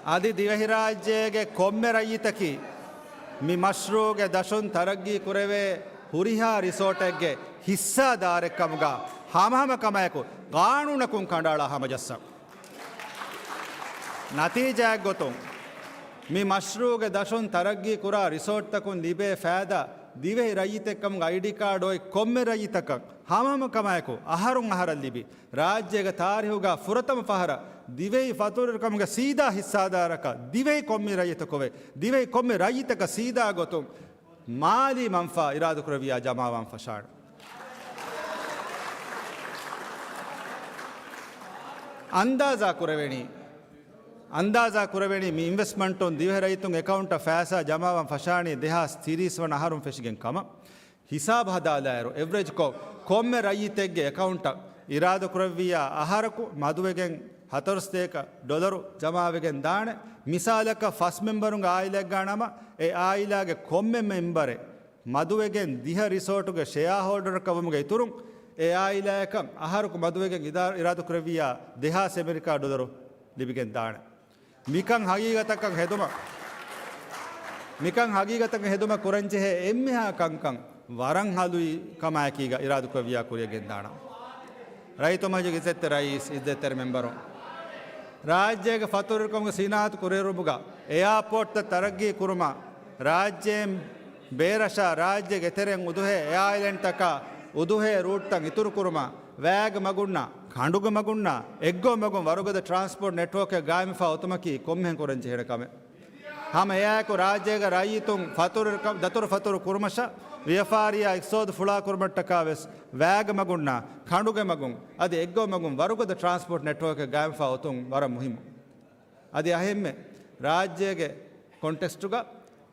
އަދި ދިވެހިރާއްޖޭގެ ކޮންމެ ރައްޔިތަކީ މި މަޝްރޫޢުގެ ދަށުން ތަރައްގީ ކުރެވޭ ހުރިހާ ރިސޯޓެއްގެ ހިއްސާދާރެއްކަމުގަ ހަމަހަމަ ކަމާއެކު ގާނޫނަކުން ކަނޑައަޅާ ހަމަޖައްސަން. ނަތީޖާއެއްގޮތުން، މި މަޝްރޫޢުގެ ދަށުން ތަރައްގީ ކުރާ ރިސޯޓްތަކުން ލިބޭ ފައިދާ ދިވެހި ރައްޔިތެއްކަމުގެ އައިޑީ ކާޑް އޮތް ކޮންމެ ރައްޔިތަކަށް ހަމަހަމަ ކަމާއެކު އަހަރުން އަހަރަށް ލިބި، ރާއްޖޭގެ ތާރީހުގަ ފުރަތަމަ ފަހަރަށް ދިވެހި ފަތުރުކަމުގެ ސީދާ ހިއްސާދާރަކަށް ދިވެހި ކޮންމެ ރައްޔިތަކުވެ، ދިވެހި ކޮންމެ ރައްޔިތަކަށް ސީދާ ގޮތުން މާލީ މަންފާ އިރާދަކުރެއްވިޔާ ޖަމާވާން ފަށާނެ. އަންދާޒާ ކުރެވެނީ، އަންދާޒާ ކުރެވެނީ މި އިންވެސްޓްމަންޓުން ދިވެހި ރައްޔިތުން އެކައުންޓަށް ފައިސާ ޖަމާވާން ފަށާނީ ދެހާސް ތިރީސް ވަނަ އަހަރުން ފެށިގެން ކަމަށް. ހިސާބު ހަދާލާއިރު، އެވްރެޖްކޮށް ކޮންމެ ރައްޔިތެއްގެ އެކައުންޓަށް އިރާދަކުރެއްވިއްޔާ އަހަރަކު މަދުވެގެން ހަތަރުސަތޭކަ ޑޮލަރު ޖަމާވެގެން ދާނެ. މިސާލަކަށް، ފަސް މެމްބަރުންގެ އާއިލާއެއްގަ ނަމަ، އެ އާއިލާގެ ކޮންމެ މެމްބަރެއް މަދުވެގެން ދިހަ ރިސޯޓުގެ ޝެއާހޯލްޑަރަކަށް ވުމުގެ އިތުރުން، އެ އާއިލާޔަކަށް އަހަރަކު މަދުވެގެން އިދާ-، އިރާދަކުރެއްވިއްޔާ ދެހާސް އެމެރިކާ ޑޮލަރު ލިބިގެން ދާނެ. މިކަން ހަގީގަތަކަށް ހެދުމަށް، މިކަން ހަގީގަތަކަށް ހެދުމަށް ކުރަންޖެހޭ އެންމެހާ ކަންކަން ވަރަށް ހަލުވި ކަމާއެކީގަ އިރާދަކުރެއްވިއްޔާ ކުރިއަށް ގެންދާނަން. ރައްޔިތު މަޖިލިސްގެ އިއްޒަތްތެރި ރައީސް، އިއްޒަތްތެރި މެމްބަރު، ރާއްޖޭގެ ފަތުރުކަމުގެ ސިނާއަތު ކުރިއެރުމުގަ އެއާޕޯޓްތައް ތަރައްގީ ކުރުމަށް ރާއްޖޭން ބޭރަށާ ރާއްޖޭގެ އެތެރެއިން އުދުހޭ އެއާލައިންތަކާ އުދުހޭ ރޫޓްތައް އިތުރުކުރުމަށް ވައިގެ މަގުންނާ، ކަނޑުގެ މަގުންނާ، އެއްގޮވަ މަގުން ވަރުގަދަ ޓްރާންސްޕޯޓް ނެޓްވޯކެއް ގާއިމްވެފާ އޮތުމަކީ ކޮންމެހެން ކުރަން ޖެހޭނެ ކަމެއް. ހަމަ އެއާއެކު ރާއްޖޭގެ ރައްޔިތުން ފަތުރު ރަކަ-، ދަތުރު ފަތުރު ކުރުމަށާ، ވިޔަފާރިއާ އިޤްތިޞާދު ފުޅާކުރުމަށްޓަކާ ވެސް ވައިގެ މަގުންނާ، ކަނޑުގެ މަގުން، އަދި އެއްގޮވަ މަގުން ވަރުގަދަ ޓްރާންސްޕޯޓް ނެޓްވޯކެއް ގާއިމްވެފާ އޮތުން ވަރަށް މުހިއްމު. އަދި އަހެންމެ ރާއްޖޭގެ ކޮންޓެކްސްޓުގަ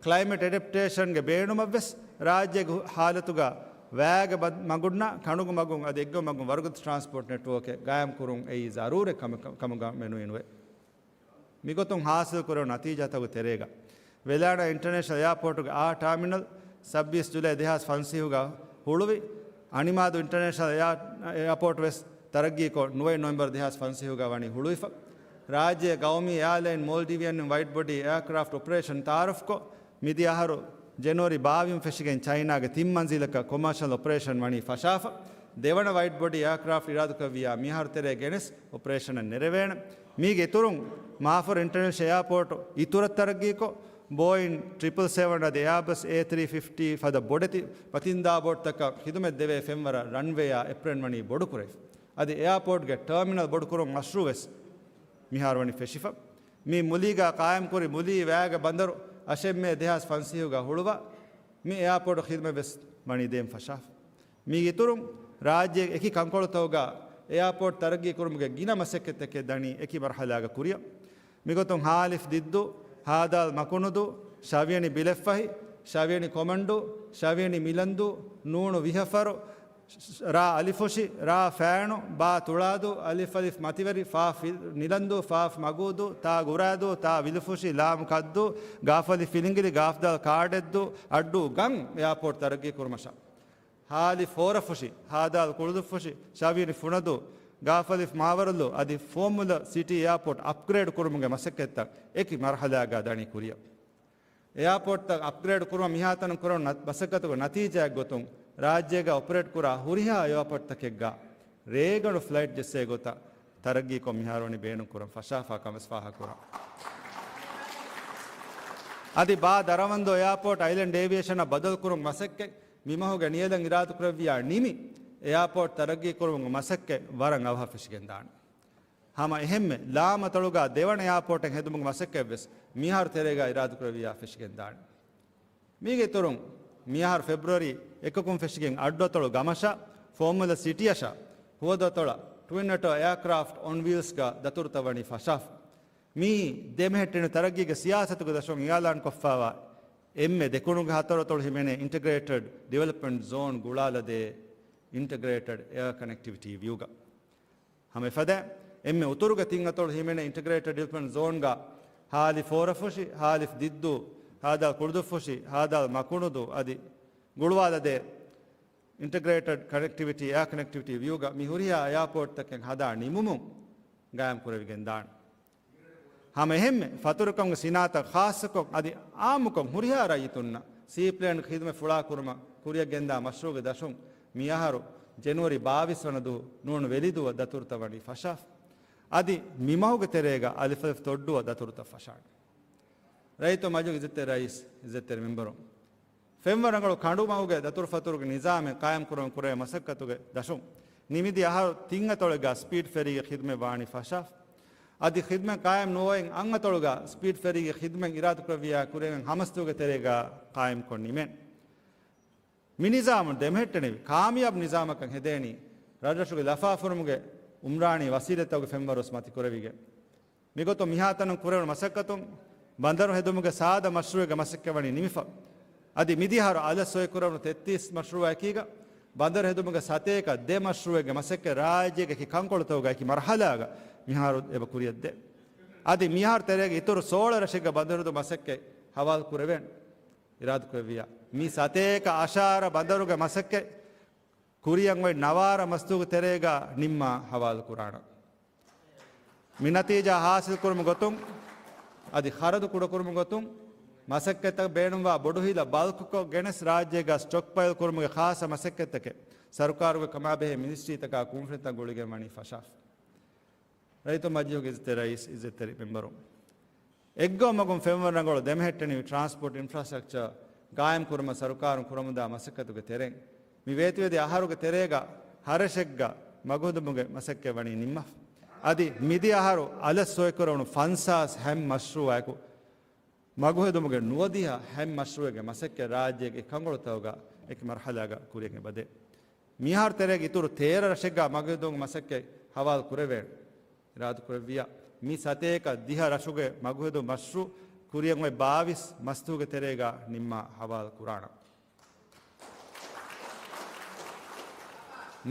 ކްލައިމެޓް އެޑެޕްޓޭޝަންގެ ބޭނުމަށްވެސް ރާއްޖޭގެ ހު-، ހާލަތުގަ ވައިގެ ބަ-، މަގުންނާ، ކަނޑުގެ މަގުން އަދި އެއްގޮވަ މަގުން ވަރުގަދަ ޓްރާންސްޕޯޓް ނެޓްވޯކެއް ގާއިމް ކުރުން އެއީ ޒަރޫރެއް ކަމަ-، ކަމުގަ މެނުއިނުވޭ. މިގޮތުން ހާސިލް ކުރެވުނު ނަތީޖާތަކުގެ ތެރޭގަ، ވެލާނާ އިންޓަރނޭޝަނަލް އެއާޕޯޓުގެ އާ ޓާމިނަލް ސައްބީސް ޖުލައި ދެހާސް ފަންސަތޭކަ ހުޅުވި، އަނިމާދު އިންޓަރނޭޝަނަލް އެއާ-، އެއާޕޯޓް ވެސް ތަރައްގީކޮށް، ނުވައި ނޮވެމްބަރު ދެހާސް ފަންސަތޭކަ ވަނީ ހުޅުވިފަ. ރާއްޖޭ ގައުމީ އެއާލައިން މޯލްޑިވިއަން ވައިޑް ބޮޑީ އެއާކްރާފްޓް އޮޕަރޭޝަން ތައާރަފްކޮށް، މިދިޔަ އަހަރު ޖެނުއަރީ ބާވީހުން ފެށިގެން ޗައިނާގެ ތިން މަންޒިލަކަށް ކޮމާޝަލް އޮޕަރޭޝަން ވަނީ ފަށާފަ. ދެވަނަ ވައިޑް ބޮޑީ އެއާކްރާފްޓް އިރާދަކުރެއްވިއްޔާ މިއަހަރު ތެރޭ ގެނެސް އޮޕަރޭޝަނަށް ނެރެވޭނެ. މީގެ އިތުރުން މާފަރު އިންޓަރނޭޝަނަލް އެއާޕޯޓް އިތުރަށް ތަރައްގީކޮށް، ބޯއިން ޓްރިޕަލް ސެވަން އަދި އެއާބަސް އޭ ތްރީ ފިފްޓީ ފަދަ ބޮޑެތި ފަތިންދާ ބޯޓްތަކަށް ޚިދުމަތް ދެވޭ ފެންވަރަށް ރަންވޭއާ އެޕްރެން ވަނީ ބޮޑުކުރެވިފަ. އަދި އެއާޕޯޓްގެ ޓާމިނަލް ބޮޑުކުރުން މަޝްރޫއު ވެސް މިހާރު ވަނީ ފެށިފަ. މި މުލީގަ ޤާއިމްކުރި މުލީ ވައިގެ ބަނދަރު އަށެއް މޭ ދެހާސް ފަންސަތޭކަ ހުޅުވާ، މި އެއާޕޯޓް ޚިދުމަތް ވެސް ވަނީ ދޭން ފަށާފަ. މީގެ އިތުރުން، ރާއްޖޭގެ އެކި ކަންކޮޅުތަކުގަ އެއާޕޯޓް ތަރައްގީ ކުރުމުގެ ގިނަ މަސައްކަތްތަކެއް ދަނީ އެކި މަރުޙަލާގަ ކުރިއަށް. މިގޮތުން ހއ. ދިއްދޫ، ހދ. މަކުނުދޫ، ޝ. ބިލެއްފަހި، ޝ. މިލަންދޫ، ނ. މިހަފަރު، ރ. އަލިފުށި، ރ. ފައިނު، ބ. ތުޅާދޫ، އ. މަތިވެރި، ފ. ނިލަންދޫ، ފ. މަގޫދޫ، ތ. ގުރާދޫ، ތ. ވިލުފުށި، ލ. ކައްދޫ، ގ. ފިލިނގިލި، ގ. ކާޑެއްދޫ، އައްޑޫ ގަން އެއާޕޯޓް ތަރައްގީ ކުރުމަށާ. ހ. ފޯރަފުށި، ހ. ކުޅުދުއްފުށި، ޝ. ފުނަދޫ، ގ. މާވަރުލޫ އަދި ފުވައްމުލައް ސިޓީ އެއާޕޯޓް އަޕްގްރޭޑް ކުރުމުގެ މަސައްކަތްތައް އެކި މަރުޙަލާގަ ދަނީ ކުރިއަށް. އެއާޕޯޓްތައް އަޕްގްރޭޑް ކުރުމަށް މިހާތަނަށް ކުރެވުނު މަސައްކަތުގެ ނަތީޖާއެއް ގޮތުން، ރާއްޖޭގަ އޮޕަރޭޓް ކުރާ ހުރިހާ އެއާޕޯޓްތަކެއްގަ ރޭގަނޑު ފްލައިޓް ޖެއްސޭ ގޮތަށް ތަރައްގީކޮށް މިހާރު ވަނީ ބޭނުން ކުރަން ފަށާފަ ކަމަށް ފާހަގަކުރަން. އަދި ބާ ދަރަވަންދޫ އެއާޕޯޓް އައިލެންޑް އޭވިއޭޝަނަށް ބަދަލުކުރުމުގެ މަސައްކަތް މިމަހުގެ ނިޔަލަށް އިރާދަކުރެއްވިއްޔާ ނިމި، އެއާޕޯޓް ތަރައްގީކުރުމުގެ މަސައްކަތް ވަރަށް އަވަހަށް ފެށިގެންދާނެ. ހަމަ އެހެންމެ ލާމަތޮޅުގަ ދެވަނަ އެއާޕޯޓެއް ހެދުމުގެ މަސައްކަތްވެސް މިހާރު ތެރޭގަ އިރާދަކުރެއްވިއްޔާ ފެށިގެންދާނެ. މީގެ އިތުރުން، މިއަހަރު ފެބްރުއަރީ އެކަކުން ފެށިގެން އައްޑުއަތޮޅު ގަމަށާ، ފުވައްމުލައް ސިޓީއަށާ، ހުވަދުއަތޮޅަށް ޓްވިން އޮޓޯ އެއާކްރާފްޓް އޮން ވީލްސްގަ ދަތުރުތައް ވަނީ ފަށާފަ. މިއީ ދެމެހެއްޓެނި ތަރައްގީގެ ސިޔާސަތުގެ ދަށުން އިއާލާންކޮށްފައިވާ އެންމެ ދެކުނުގެ ހަތަރު އަތޮޅު ހިމެނޭ އިންޓަގްރޭޓެޑް ޑިވެލޮޕްމަންޓް ޒޯން ގުޅާލަދޭ އިންޓަގްރޭޓެޑް އެއާ ކަނެކްޓިވިޓީ ވިއުގަ. ހަމަ އެފަދަ އެންމެ އުތުރުގެ ތިން އަތޮޅު ހިމެނޭ އިންޓަގްރޭޓެޑް ޑިވެލޮޕްމަންޓް ޒޯންގަ ހ. ފޯރަފުށި، ހ. ދިއްދޫ، ހދ. ކުޅުދުއްފުށި، ހދ. މަކުނުދޫ އަދި ގުޅުވާލަދޭ އިންޓަގްރޭޓެޑް ކަނެކްޓިވިޓީ، އެއާ ކަނެކްޓިވިޓީ ވިއުގަ މި ހުރިހާ އެއާޕޯޓްތަކެއް ހަދާ ނިމުމުން ގާއިމް ކުރެވިގެން ދާނެ. ހަމަ އެހެންމެ ފަތުރުކަމުގެ ސިނާއަތަށް ޚާއްޞަކޮށް އަދި އާއްމުކޮށް ހުރިހާ ރައްޔިތުންނަށް ސީޕްލޭންގެ ޚިދުމަތް ފުޅާކުރުމަށް ކުރިއަށް ގެންދާ މަޝްރޫޢުގެ ދަށުން މިއަހަރު ޖެނުއަރީ ބާވީސް ވަނަ ދުވަހު ނޫން ވެލިދޫއަށް ދަތުރުތައް ވަނީ ފަށާފަ. އަދި މިމަހުގެ ތެރޭގަ އަލިފު އަލިފު ދޮއްޑުއަށް ދަތުރުތައް ފަށާނެ. ރައްޔިތު މަޖިލިސް އިއްޒަތްތެރި ރައީސް، އިއްޒަތްތެރި މެމްބަރުން. ފެންވަރަނގަޅު ކަނޑުމަހުގެ ދަތުރުފަތުރުގެ ނިޒާމެއް ޤާއިމްކުރުމަށް ކުރެވޭ މަސައްކަތުގެ ދަށުން ނިމިދިޔަ އަހަރު ތިން އަތޮޅެއްގަ ސްޕީޑް ފެރީގެ ޚިދުމަތް ވާނީ ފަށާފަ. އަދި ޚިދުމަތް ޤާއިމް ނުވައިން އަށް އަތޮޅުގަ ސްޕީޑް ފެރީގެ ޚިދުމަތް އިރާދަކުރެއްވިއްޔާ ކުރެވެން ހަމަސްތުގެ ތެރޭގަ ޤާއިމްކޮށް ނިމެން. މި ނިޒާމުން ދެމެހެއްޓެނިވި ކާމިޔާބު ނިޒާމަކަށް ހެދޭނީ، ރަށްރަށުގެ ލަފާފުރުމުގެ އުމްރާނީ ވަސީލަތްތަކުގެ ފެންވަރުވެސް މަތިކުރެވިގެން. މިގޮތުން މިހާތަނުން ކުރެވުނު މަސައްކަތުން ބަނދަރު ހެދުމުގެ ސާދަ މަޝްރޫޢެއްގެ މަސައްކަތް ވަނީ ނިމިފަ. އަދި މިދިހަ އަހަރު އަލަށް ސޮއިކުރެވުނު ތެއްތީސް މަޝްރޫޢަކީގަ ބަނދަރު ހެދުމުގެ ސަތޭކަ ދެ މަޝްރޫޢެއްގެ މަސައްކަތް ރާއްޖޭގެ އެކި ކަންކޮޅުތަކުގައި އެކި މަރުޙަލާގަ މިހާރު އެބަ ކުރިއަށްދޭ. އަދި މިހާރު ތެރޭގެ އިތުރު ސޯޅަ ރަށެއްގަ ބަނދަރު ހެދުމުގެ މަސައްކަތް ހަވާލު ކުރެވޭނެ. އިރާދަކުރެއްވިއްޔާ މި ސަތޭކަ އަށާރަ ބަނދަރުގެ މަސައްކަތް ކުރިއަށް އޮތް ނަވާރަ މަސްތުގެ ތެރޭގަ ނިންމާ ހަވާލު ކުރާނަން. މި ނަތީޖާ ހާސިލް ކުރުމުގެ ގޮތުން އަދި ޚަރަދު ކުޑަކުރުމުގެ ގޮތުން މަސައްކަތްތަކަށް ބޭނުންވާ ބޮޑު ހިލަ ބަލްކުކޮށް ގެނެސް ރާއްޖޭގަ ސްޓޮކްޕައިލް ކުރުމުގެ ޚާއްޞަ މަސައްކަތްތަކެއް ސަރުކާރުގެ ކަމާބެހޭ މިނިސްޓްރީތަކާ ކުންފުނިތައް ގުޅިގެން ވަނީ ފަށާފަ. ރައްޔިތު މަޖިލީހުގެ އިއްޒަތްތެރި ރައީސް، އިއްޒަތްތެރި މެމްބަރުން. އެއްގައުމަގުން ފެންވަން ރަނގަޅު ދެމެހެއްޓެނިވި ޓްރާންސްޕޯޓް އިންފްރާސްޓްރަކްޗަރ ގާއިމް ކުރުމަށް ސަރުކާރުން ކުރަމުންދާ މަސައްކަތުގެ ތެރެއިން، މި ވޭތުވެދިޔަ އަހަރުގެ ތެރޭގަ ހަރަށެއްގަ މަގުހެދުމުގެ މަސައްކަތް ވަނީ ނިންމާފަ. އަދި މިދިޔަ އަހަރު އަލަށް ސޮއިކުރެވުނު ފަންސާސް ހަތް މަޝްރޫއަކު މަގުހެދުމުގެ ނުވަދިހަ ހަތް މަޝްރޫއެއްގެ މަސައްކަތް ރާއްޖޭގެ ކަންގޮޅުތަކުގަ އެކި މަރުހަލާގަ ކުރިޔަށް އެބަދޭ. މިހާރު ތެރޭގެ އިތުރު ތޭރަ ރަށެއްގަ މަގުހެދުމުގެ މަސައްކަތް ހަވާލު ކުރެވޭނެ. އިރާދަކުރެއްވިޔާ، މި ސަތޭކަ ދިހަ ރަށުގެ މަގުހެދު މަޝްރޫ ކުރިޔަށް އޮތް ބާވީސް މަސްތުގެ ތެރޭގަ ނިންމާ ހަވާލު ކުރާނަން.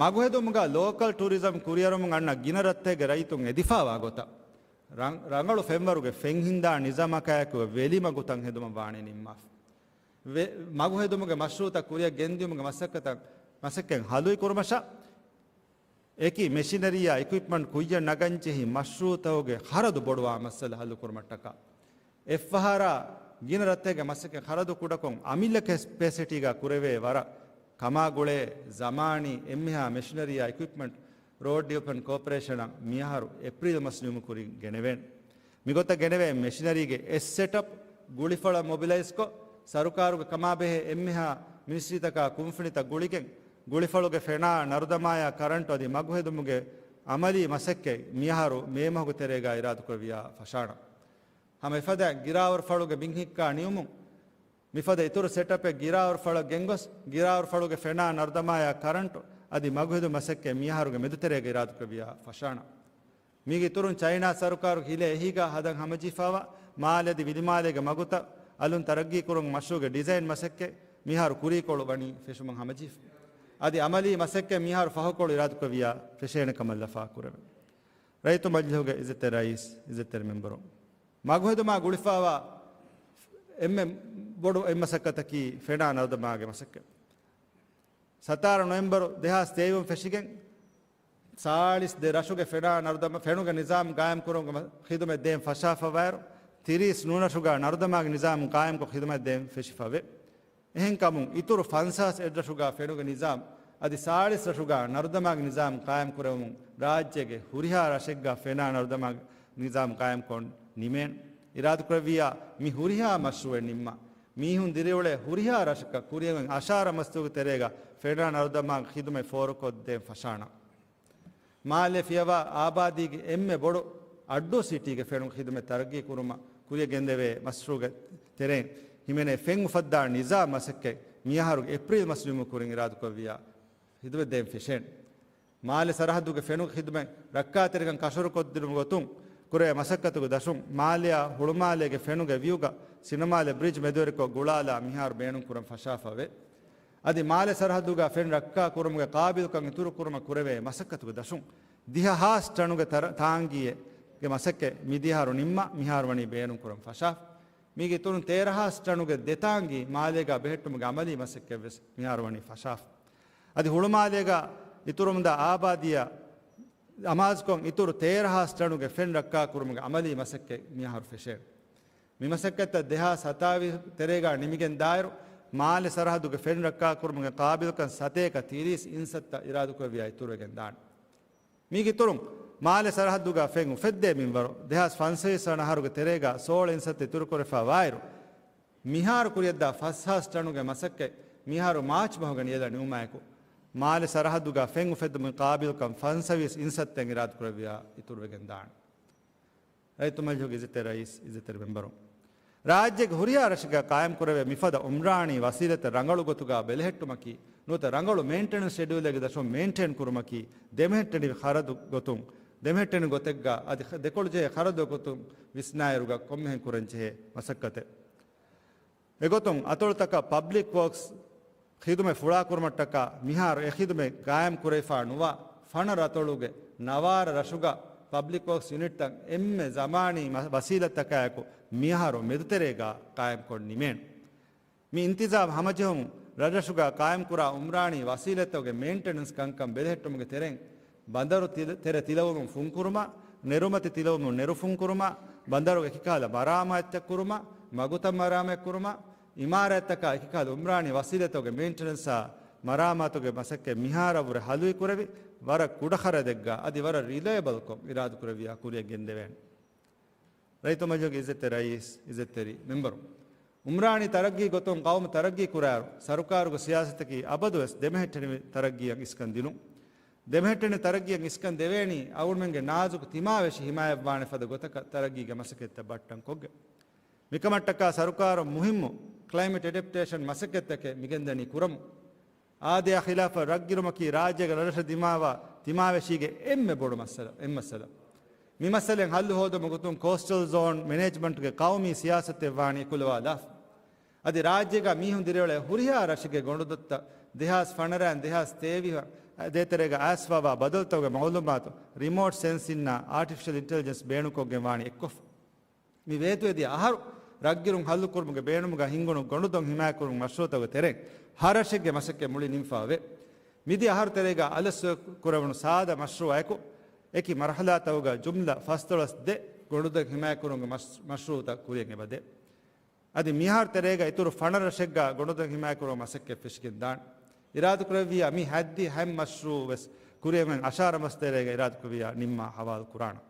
މަގުހެދުމުގަ ލޯކަލް ޓޫރިޒަމް ކުރިއަރުމުން އަންނަ ގިނަ ރަށްތަކެއްގެ ރައްޔިތުން އެދިފާވާ ގޮތަށް، ރަން-، ރަނގަޅު ފެންވަރުގެ ފެންހިންދާ ނިޒާމަކާއެކު ވެލިމަގުތައް ހެދުމަށް ވާނީ ނިންމާފަ. ވެ-، މަގުހެދުމުގެ މަޝްރޫއުތައް ކުރިއަށް ގެންދިއުމުގެ މަސައްކަތަށް، މަސައްކަތް ހަލުއި ކުރުމަށާ، އެކި މެޝިނަރީއާ އިކުއިޕްމަންޓް ކުއްޔަށް ނަގަން ޖެހި މަޝްރޫއުތަކުގެ ޚަރަދު ބޮޑުވާ މައްސަލަ ހައްލު ކުރުމަށްޓަކާ، އެއްފަހަރާ ގިނަ ރަށްތަކެއްގެ މަސައްކަތް ޚަރަދު ކުޑަކޮށް، އަމިއްލަ ކެޕޭސިޓީގަ ކުރެވޭ ވަރަށް ކަމާ ގުޅޭ ޒަމާނީ އެންމެހާ މެޝިނަރީއާ އިކުއިޕްމަންޓް، ރޯޑް ޑިވެލޮޕްމަންޓް ކޯޕަރޭޝަނަށް މިއަހަރު އޭޕްރީލް މަސް ނިމުމުގެ ކުރިން ގެނެވޭނެ. މިގޮތަށް ގެނެވޭ މެޝިނަރީގެ އެއް ސެޓަޕް، ގުޅިފަޅަށް މޮބިލައިޒްކޮށް، ސަރުކާރުގެ ކަމާބެހޭ އެންމެހާ މިނިސްޓްރީތަކާ ކުންފުނިތައް ގުޅިގެން، ގުޅިފަޅުގެ ފެނާ ނަރުދަމާޔާ ކަރަންޓު އަދި މަގުހެދުމުގެ އަމަލީ މަސައްކަތް މިއަހަރު މޭ މަހުގެ ތެރޭގަ އިރާދަކުރެއްވިޔާ ފަށާނަން. ހަމަ އެފަދައިން ގިރާވަރުފަޅުގެ ބިން ހިއްކާ ނިމުމުން، މިފަދަ އިތުރު ސެޓަޕެއް ގިރާވަރުފަޅަށް ގެންގޮސް، ގިރާވަރުފަޅުގެ ފެނާ ނަރުދަމާޔާ ކަރަންޓު އަދި މަގުހެދުމުގެ މަސައްކަތް މިއަހަރުގެ މެދުތެރޭގަ އިރާދަކުރެއްވިޔާ ފަށާނަން. މީގެ އިތުރުން ޗައިނާ ސަރުކާރުގެ ހިލޭ އެހީގަ ހަދަން ހަމަޖެހިފައިވާ މާލެ އަދި ވިލިމާލޭގެ މަގުތައް އަލުން ތަރައްގީ ކުރުމުގެ މަޝްރޫއުގެ ޑިޒައިން މަސައްކަތް މިހާރު ކުރީކޮޅު ވަނީ ފެށުމަށް ހަމަޖެހިފަ. އަދި އަމަލީ މަސައްކަތް މިހާރު ފަހުކޮޅު އިރާދަކުރެއްވިޔާ ފެށޭނެ ކަމަށް ލަފާ ކުރެވެން. ރައްޔިތު މަޖިލީހުގެ އިއްޒަތްތެރި ރައީސް، އިއްޒަތްތެރި މެންބަރު، މަގުހެދުމާ ގުޅިފައިވާ އެންމެ ބޮޑު އެއްމަސައްކަތަކީ ފެނާ ނަރުދަމާގެ މަސައްކަތް. ސަތާރަ ނޮވެމްބަރު ދެހާސް ތޭވީސް ފެށިގެން، ސާޅީސް ދެ ރަށުގެ ފެނާ ނަރުދަމާ ފެނުގެ ނިޒާމް ގާއިމް ކުރުމުގެ ޚިދުމަތް ދޭން ފަށާފަވާއިރު، ތިރީސް ނުވަ ރަށުގަ ނަރުދަމާގެ ނިޒާމް ގާއިމްކޮށް ޚިދުމަތް ދޭން ފެށިފަވޭ. އެހެންކަމުން، އިތުރު ފަންސާސް އެއް ރަށުގަ ފެނުގެ ނިޒާމް އަދި ސާޅީސް ރަށުގަ ނަރުދަމާގެ ނިޒާމް ގާއިމް ކުރެވުމުން، ރާއްޖޭގެ ހުރިހާ ރަށެއްގަ ފެނާ ނަރުދަމާގެ ނިޒާމް ގާއިމްކޮށް ނިމޭނެ. އިރާދަކުރެއްވިއްޔާ، މި ހުރިހާ މަޝްރޫއެއް ނިންމާ، މީހުން ދިރިއުޅޭ ހުރިހާ ރަށަކަށް ކުރިއަށް އަށާރަ މަސްތުގެ ތެރޭގަ ފެނާ ނަރުދަމާގެ ޚިދުމަތް ފޯރުކޮށްދޭން ފަށާނަން. މާލެ ފިޔަވާ އާބާދީގެ އެންމެ ބޮޑު އައްޑޫ ސިޓީގެ ފެނުގެ ޚިދުމަތް ތަރައްގީ ކުރުމަށް ކުރިއަށް ގެންދެވޭ މަޝްރޫގެ ތެރެއިން ހިމެނޭ ފެން އުފައްދާ ނިޒާމް މަސައްކަތް މިއަހަރުގެ އޭޕްރީލް މަސް ނިމުމުގެ ކުރިން އިރާދަކުރެއްވިއްޔާ ޚިދުމަތް ދޭން ފެށޭނެ. މާލެ ސަރަހައްދުގެ ފެނުގެ ޚިދުމަތް ރައްކާތެރިކަން ކަށަވަރުކޮށްދިނުމުގެ ގޮތުން ކުރެވޭ މަސައްކަތުގެ ދަށުން، މާލެއާ ހުޅުމާލޭގެ ފެނުގެ ވިއުގަ ސިނަމާލެ ބްރިޖް މެދުވެރިކޮށް ގުޅާލާ މިހާރު ބޭނުންކުރަން ފަށާފަވޭ. އަދި މާލެ ސަރަހައްދުގަ ފެން ރައްކާ ކުރުމުގެ ޤާބިލްކަން އިތުރު ކުރުމަށް ކުރެވޭ މަސައްކަތުގެ ދަށުން، ދިހަ ހާސް ޓަނުގެ ތަރަ-، ތާނގީއެއްގެ މަސައްކަތް މިދިޔަހަރު ނިންމާ، މިހާރު ވަނީ ބޭނުންކުރަން ފަށާފަ. މީގެ އިތުރުން ތޭރަ ހާސް ޓަނުގެ ދެ ތާނގީ މާލޭގަ ބެހެއްޓުމުގެ އަމަލީ މަސައްކަތްވެސް މިހާރު ވަނީ ފަށާފަ. އަދި ހުޅުމާލޭގަ އިތުރުމުންދާ އާބާދީއަށް އަމާޒުކޮށް އިތުރު ތޭރަ ހާސް ޓަނުގެ ފެން ރައްކާކުރުމުގެ އަމަލީ މަސައްކަތް މިއަހަރު ފެށޭނެ. މި މަސައްކަތްތައް ދެހާސް ހަތާވީސް ތެރޭގަ ނިމިގެން ދާއިރު، މާލެ ސަރަހައްދުގެ ފެން ރައްކާކުރުމުގެ ޤާބިލްކަން ސަތޭކަ ތިރީސް އިންސައްތަ އިރާދަކުރެއްވިޔާ އިތުރުވެގެން ދާނެ. މީގެ އިތުރުން، މާލެ ސަރަހައްދުގަ ފެން އުފެއްދޭ މިންވަރު ދެހާސް ފަންސަވީސް ވަނަ އަހަރުގެ ތެރޭގަ ސޯޅަ އިންސައްތަ އިތުރުކުރެފަ ވާއިރު، މިހާރު ކުރިއަށްދާ ފަސް ހާސް ޓަނުގެ މަސައްކަތް މިހާރު މާޗް މަހުގެ ނިޔަލަށް ނިމުމާއެކު، މާލެ ސަރަހައްދުގަ ފެން އުފެއްދުމުގެ ޤާބިލްކަން ފަންސަވީސް އިންސައްތައިން އިރާދަކުރެއްވިޔާ އިތުރުވެގެން ދާނެ. ރައްޔިތު މަޖިލީހުގެ އިއްޒަތްތެރި ރައީސް، އިއްޒަތްތެރި މެންބަރުން، ރާއްޖޭގެ ހުރިހާ ރަށެއްގަ ޤާއިމްކުރެވޭ މިފަދަ އުމްރާނީ ވަސީލަތެއް ރަނގަޅު ގޮތުގަ ބެލެހެއްޓުމަކީ، ނުވަތަ ރަނގަޅު މެއިންޓެނަންސް ޝެޑިއުލެއްގެ ދަށުން މެއިންޓެއިން ކުރުމަކީ، ދެމެހެއްޓެނިވި ޚަރަދު ގޮތުން، ދެމެހެއްޓެނި ގޮތެއްގަ އަދި ދެކޮޅުޖެހޭ ޚަރަދު ގޮތުން ވިސްނާއިރުގަ ކޮންމެހެން ކުރަންޖެހޭ މަސައްކަތެއް. އެގޮތުން، އަތޮޅުތަކަށް ޕަބްލިކް ވޯކްސް ޚިދުމަތް ފުޅާކުރުމަށްޓަކާ މިހާރު އެ ޚިދުމަތް ގާއިމް ކުރެވިފާ ނުވާ ފަނަރަ އަތޮޅުގެ ނަވާރަ ރަށުގަ ޕަބްލިކް ވޯކްސް ޔުނިޓްތައް އެންމެ ޒަމާނީ މަ-، ވަސީލަތްތަކާއެކު މިއަހަރު މެދުތެރޭގަ ޤާއިމްކޮށް ނިމޭނެ. މި އިންތިޒާމް ހަމަޖެހުން ރަށްރަށުގަ ޤާއިމްކުރާ އުމްރާނީ ވަސީލަތްތަކުގެ މެއިންޓެނަންސް ކަންކަން ބެލެހެއްޓުމުގެ ތެރެއިން، ބަނދަރު ތިލަ-، ތެރެ ތިލަވުމުން ފުންކުރުމާ، ނެރުމަތި ތިލަވުމުން ނެރު ފުންކުރުމާ، ބަނދަރުގެ އެކިކަހަލަ މަރާމާތްތައް ކުރުމާ، މަގުތައް މަރާމާތް ކުރުމާ، އިމާރާތްތަކާ އެކިކަހަލަ އުމްރާނީ ވަސީލަތްތަކުގެ މެއިންޓެނަންސާ މަރާމާތުގެ މަސައްކަތް މިހާރަށްވުރެ ހަލުއިކުރެވި، ވަރަށް ކުޑަ ޚަރަދެއްގަ އަދި ވަރަށް ރިލައެބަލްކޮށް އިރާދަކުރެއްވިޔާ ކުރިއަށް ގެންދެވޭނެ. ރައްޔިތު މަޖިލިސްގެ އިއްޒަތްތެރި ރައީސް، އިއްޒަތްތެރި މެމްބަރު، އުމްރާނީ ތަރައްގީ ގޮތުން ޤައުމު ތަރައްގީ ކުރާއިރު، ސަރުކާރުގެ ސިޔާސަތަކީ އަބަދުވެސް ދެމެހެއްޓެނިވި ތަރައްގީއަށް އިސްކަން ދިނުން. ދެމެހެއްޓެނި ތަރައްގީއަށް އިސްކަން ދެވޭނީ އަޅުގަނޑުމެންގެ ނާޒުކު ތިމާވެށި ހިމާޔަތްވާނެ ފަދަ ގޮތަކަށް ތަރައްގީގެ މަސައްކަތްތައް ބައްޓަން ކޮށްގެން. މިކަމަށްޓަކާ ސަރުކާރުން މުހިއްމު ކްލައިމެޓް އެޑެޕްޓޭޝަން މަސައްކަތްތަކެއް މިގެންދަނީ ކުރަމުން. އާދަޔާ ޚިލާފަށް ރަށްގިރުމަކީ ރާއްޖޭގެ ރަށްރަށަށް ދިމާވާ ތިމާވެށީގެ އެންމެ ބޮޑު މައްސަލަ، އެއް މައްސަލަ. މި މައްސަލައިން ހައްލު ހޯދުމުގެ ގޮތުން ކޯސްޓަލް ޒޯން މެނޭޖްމަންޓްގެ ޤައުމީ ސިޔާސަތެއް ވާނީ އެކުލަވާލާފަ. އަދި ރާއްޖޭގަ މީހުން ދިރިއުޅޭ ހުރިހާ ރަށެއްގެ ގޮނޑުދޮށްތައް ދެހާސް ފަނަރައިން ދެހާސް ތޭވީހަށް ދޭތެރޭގަ އައިސްފަވާ ބަދަލުތަކުގެ މައުލޫމާތު ރިމޯޓް ސެންސިންނާ އާޓިފިޝަލް އިންޓެލިޖެންސް ބޭނުންކޮށްގެން ވާނީ އެއްކޮށްފަ. މި ވޭތުވެދިޔަ އަހަރު ރަށްގިރުން ހައްލުކުރުމުގެ ބޭނުމުގަ ހިންގުނު ގޮނޑުދޮށް ހިމާޔަތްކުރުމުގެ މަޝްރޫއުތަކުގެ ތެރެއިން ހަ ރަށެއްގެ މަސައްކަތް މުޅި ނިންމިފައިވޭ. މިދިޔަ އަހަރު ތެރޭގަ އަލަށް ސޮއިކުރެވުނު ސާދަ މަޝްރޫއަކު އެކި މަރުހަލާތަކުގަ ޖުމްލަ ފަސްދޮޅަސް ދެ ގޮނޑުދޮށް ހިމާޔަތްކުރުމުގެ މަޝް-، މަޝްރޫއުތައް ކުރިއަށް އެބަދޭ. އަދި މިހާރު ތެރޭގަ އިތުރު ފަނަރަ ރަށެއްގަ ގޮނޑުދޮށް ހިމާޔަތްކުރުމުގެ މަސައްކަތް ފެށިގެން ދާނެ. އިރާދަކުރެއްވިއްޔާ މި ހައްދި ހަތް މަޝްރޫއު ވެސް ކުރިއަށް އަށާރަ މަސް ތެރޭގަ އިރާދަކުރެއްވިއްޔާ ނިންމާ ހަވާލު ކުރާނަން.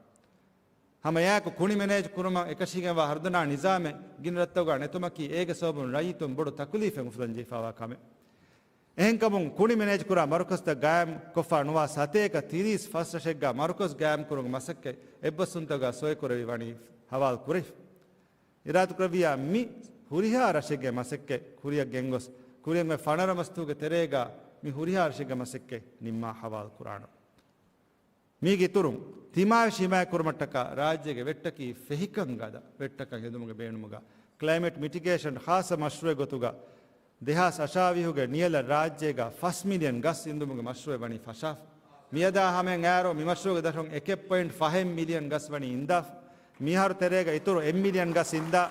ހަމައެއާއެކު ކުނި މެނޭޖް ކުރުމަށް އެކަށީގެންވާ ހަރުދަނާ ނިޒާމެއް ގިނަ ރަށްތަކުގަ ނެތުމަކީ އޭގެ ސަބަބުން ރައްޔިތުން ބޮޑު ތަކުލީފެއް އުފުލަންޖެހިފައިވާ ކަމެއް. އެހެންކަމުން ކުނި މެނޭޖްކުރާ މަރުކަޒްތައް ގާއިމްކޮށްފަ ނުވާ ސަތޭކަ ތިރީސް ފަސް ރަށެއްގަ މަރުކަޒް ގާއިމްކުރުމުގެ މަސައްކަތް އެއްބަސްވުންތަކުގަ ސޮއިކުރެވި ވަނީ ހަވާލު ކުރެވިފަ. އިރާދަކުރެއްވިއްޔާ މި ހުރިހާ ރަށެއްގެ މަސައްކަތް ކުރިއަށް ގެންގޮސް، ކުރިއަށް އޮތް ފަނަރަ މަސްތަކުގެ ތެރޭގަ މި ހުރިހާ ރަށެއްގެ މަސައްކަތް ނިންމާ ހަވާލު ކުރާނަން. މީގެ އިތުރުން، ތިމާވެށި ހިމާޔަތްކުރުމަށްޓަކާ ރާއްޖޭގެ ވެއްޓަކީ ފެހިކަން ގަދަ ވެއްޓަކަށް ހެދުމުގެ ބޭނުމުގަ، ކްލައިމެޓް މިޓިގޭޝަން ޚާއްޞަ މަޝްރޫއެއް ގޮތުގަ ދެހާސް އަށާވީހުގެ ނިޔަލަށް ރާއްޖޭގަ ފަސް މިލިއަން ގަސް އިންދުމުގެ މަޝްރޫއެއް ވަނީ ފަށާފަ. މިއަދާ ހަމައިން އައިރު މި މަޝްރޫއުގެ ދަށުން އެކެއް ޕޮއިންޓް ފަހެއް މިލިއަން ގަސް ވަނީ އިންދާފަ. މިހާރު ތެރޭގަ އިތުރު އެއް މިލިއަން ގަސް އިންދާ،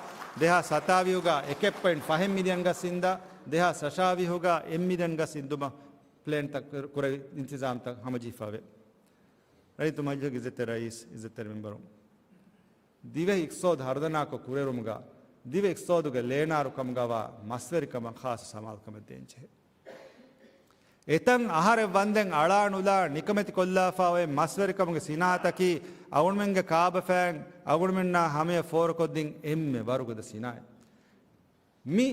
ދެހާސް ހަތާވީހުގަ އެކެއް ޕޮއިންޓް ފަހެއް މިލިއަން ގަސް އިންދާ، ދެހާސް އަށާވީހުގަ އެއް މިލިއަން ގަސް އިންދުމަށް ޕްލޭންތައް ކުރ-، ކުރެވި އިންތިޒާމްތައް ހަމަޖެހިފައިވޭ. ރައްޔިތު މަޖިލިސްގެ އިއްޒަތްތެރި ރައީސް، އިއްޒަތްތެރި މެމްބަރު، ދިވެހި އިޤްތިޞާދު ހަރުދަނާކޮށް ކުރިއެރުމުގަ ދިވެހި އިޤްތިޞާދުގެ ލޭނާރު ކަމުގަވާ މަސްވެރިކަމަށް ޚާއްޞަ ސަމާލުކަމެއް ދޭންޖެހޭ. އެތަން އަހަރެއް ވަންދެން އަޅާ ނުލާ ނިކަމެތިކޮށްލާފަ އޮތް މަސްވެރިކަމުގެ ސިނާއަތަކީ އަޅުގަނޑުމެންގެ ކާބަފައިން އަޅުގަނޑުމެންނާ ހަމަޔަށް ފޯރުކޮށްދިން އެންމެ ވަރުގަދަ ސިނާއަތް. މި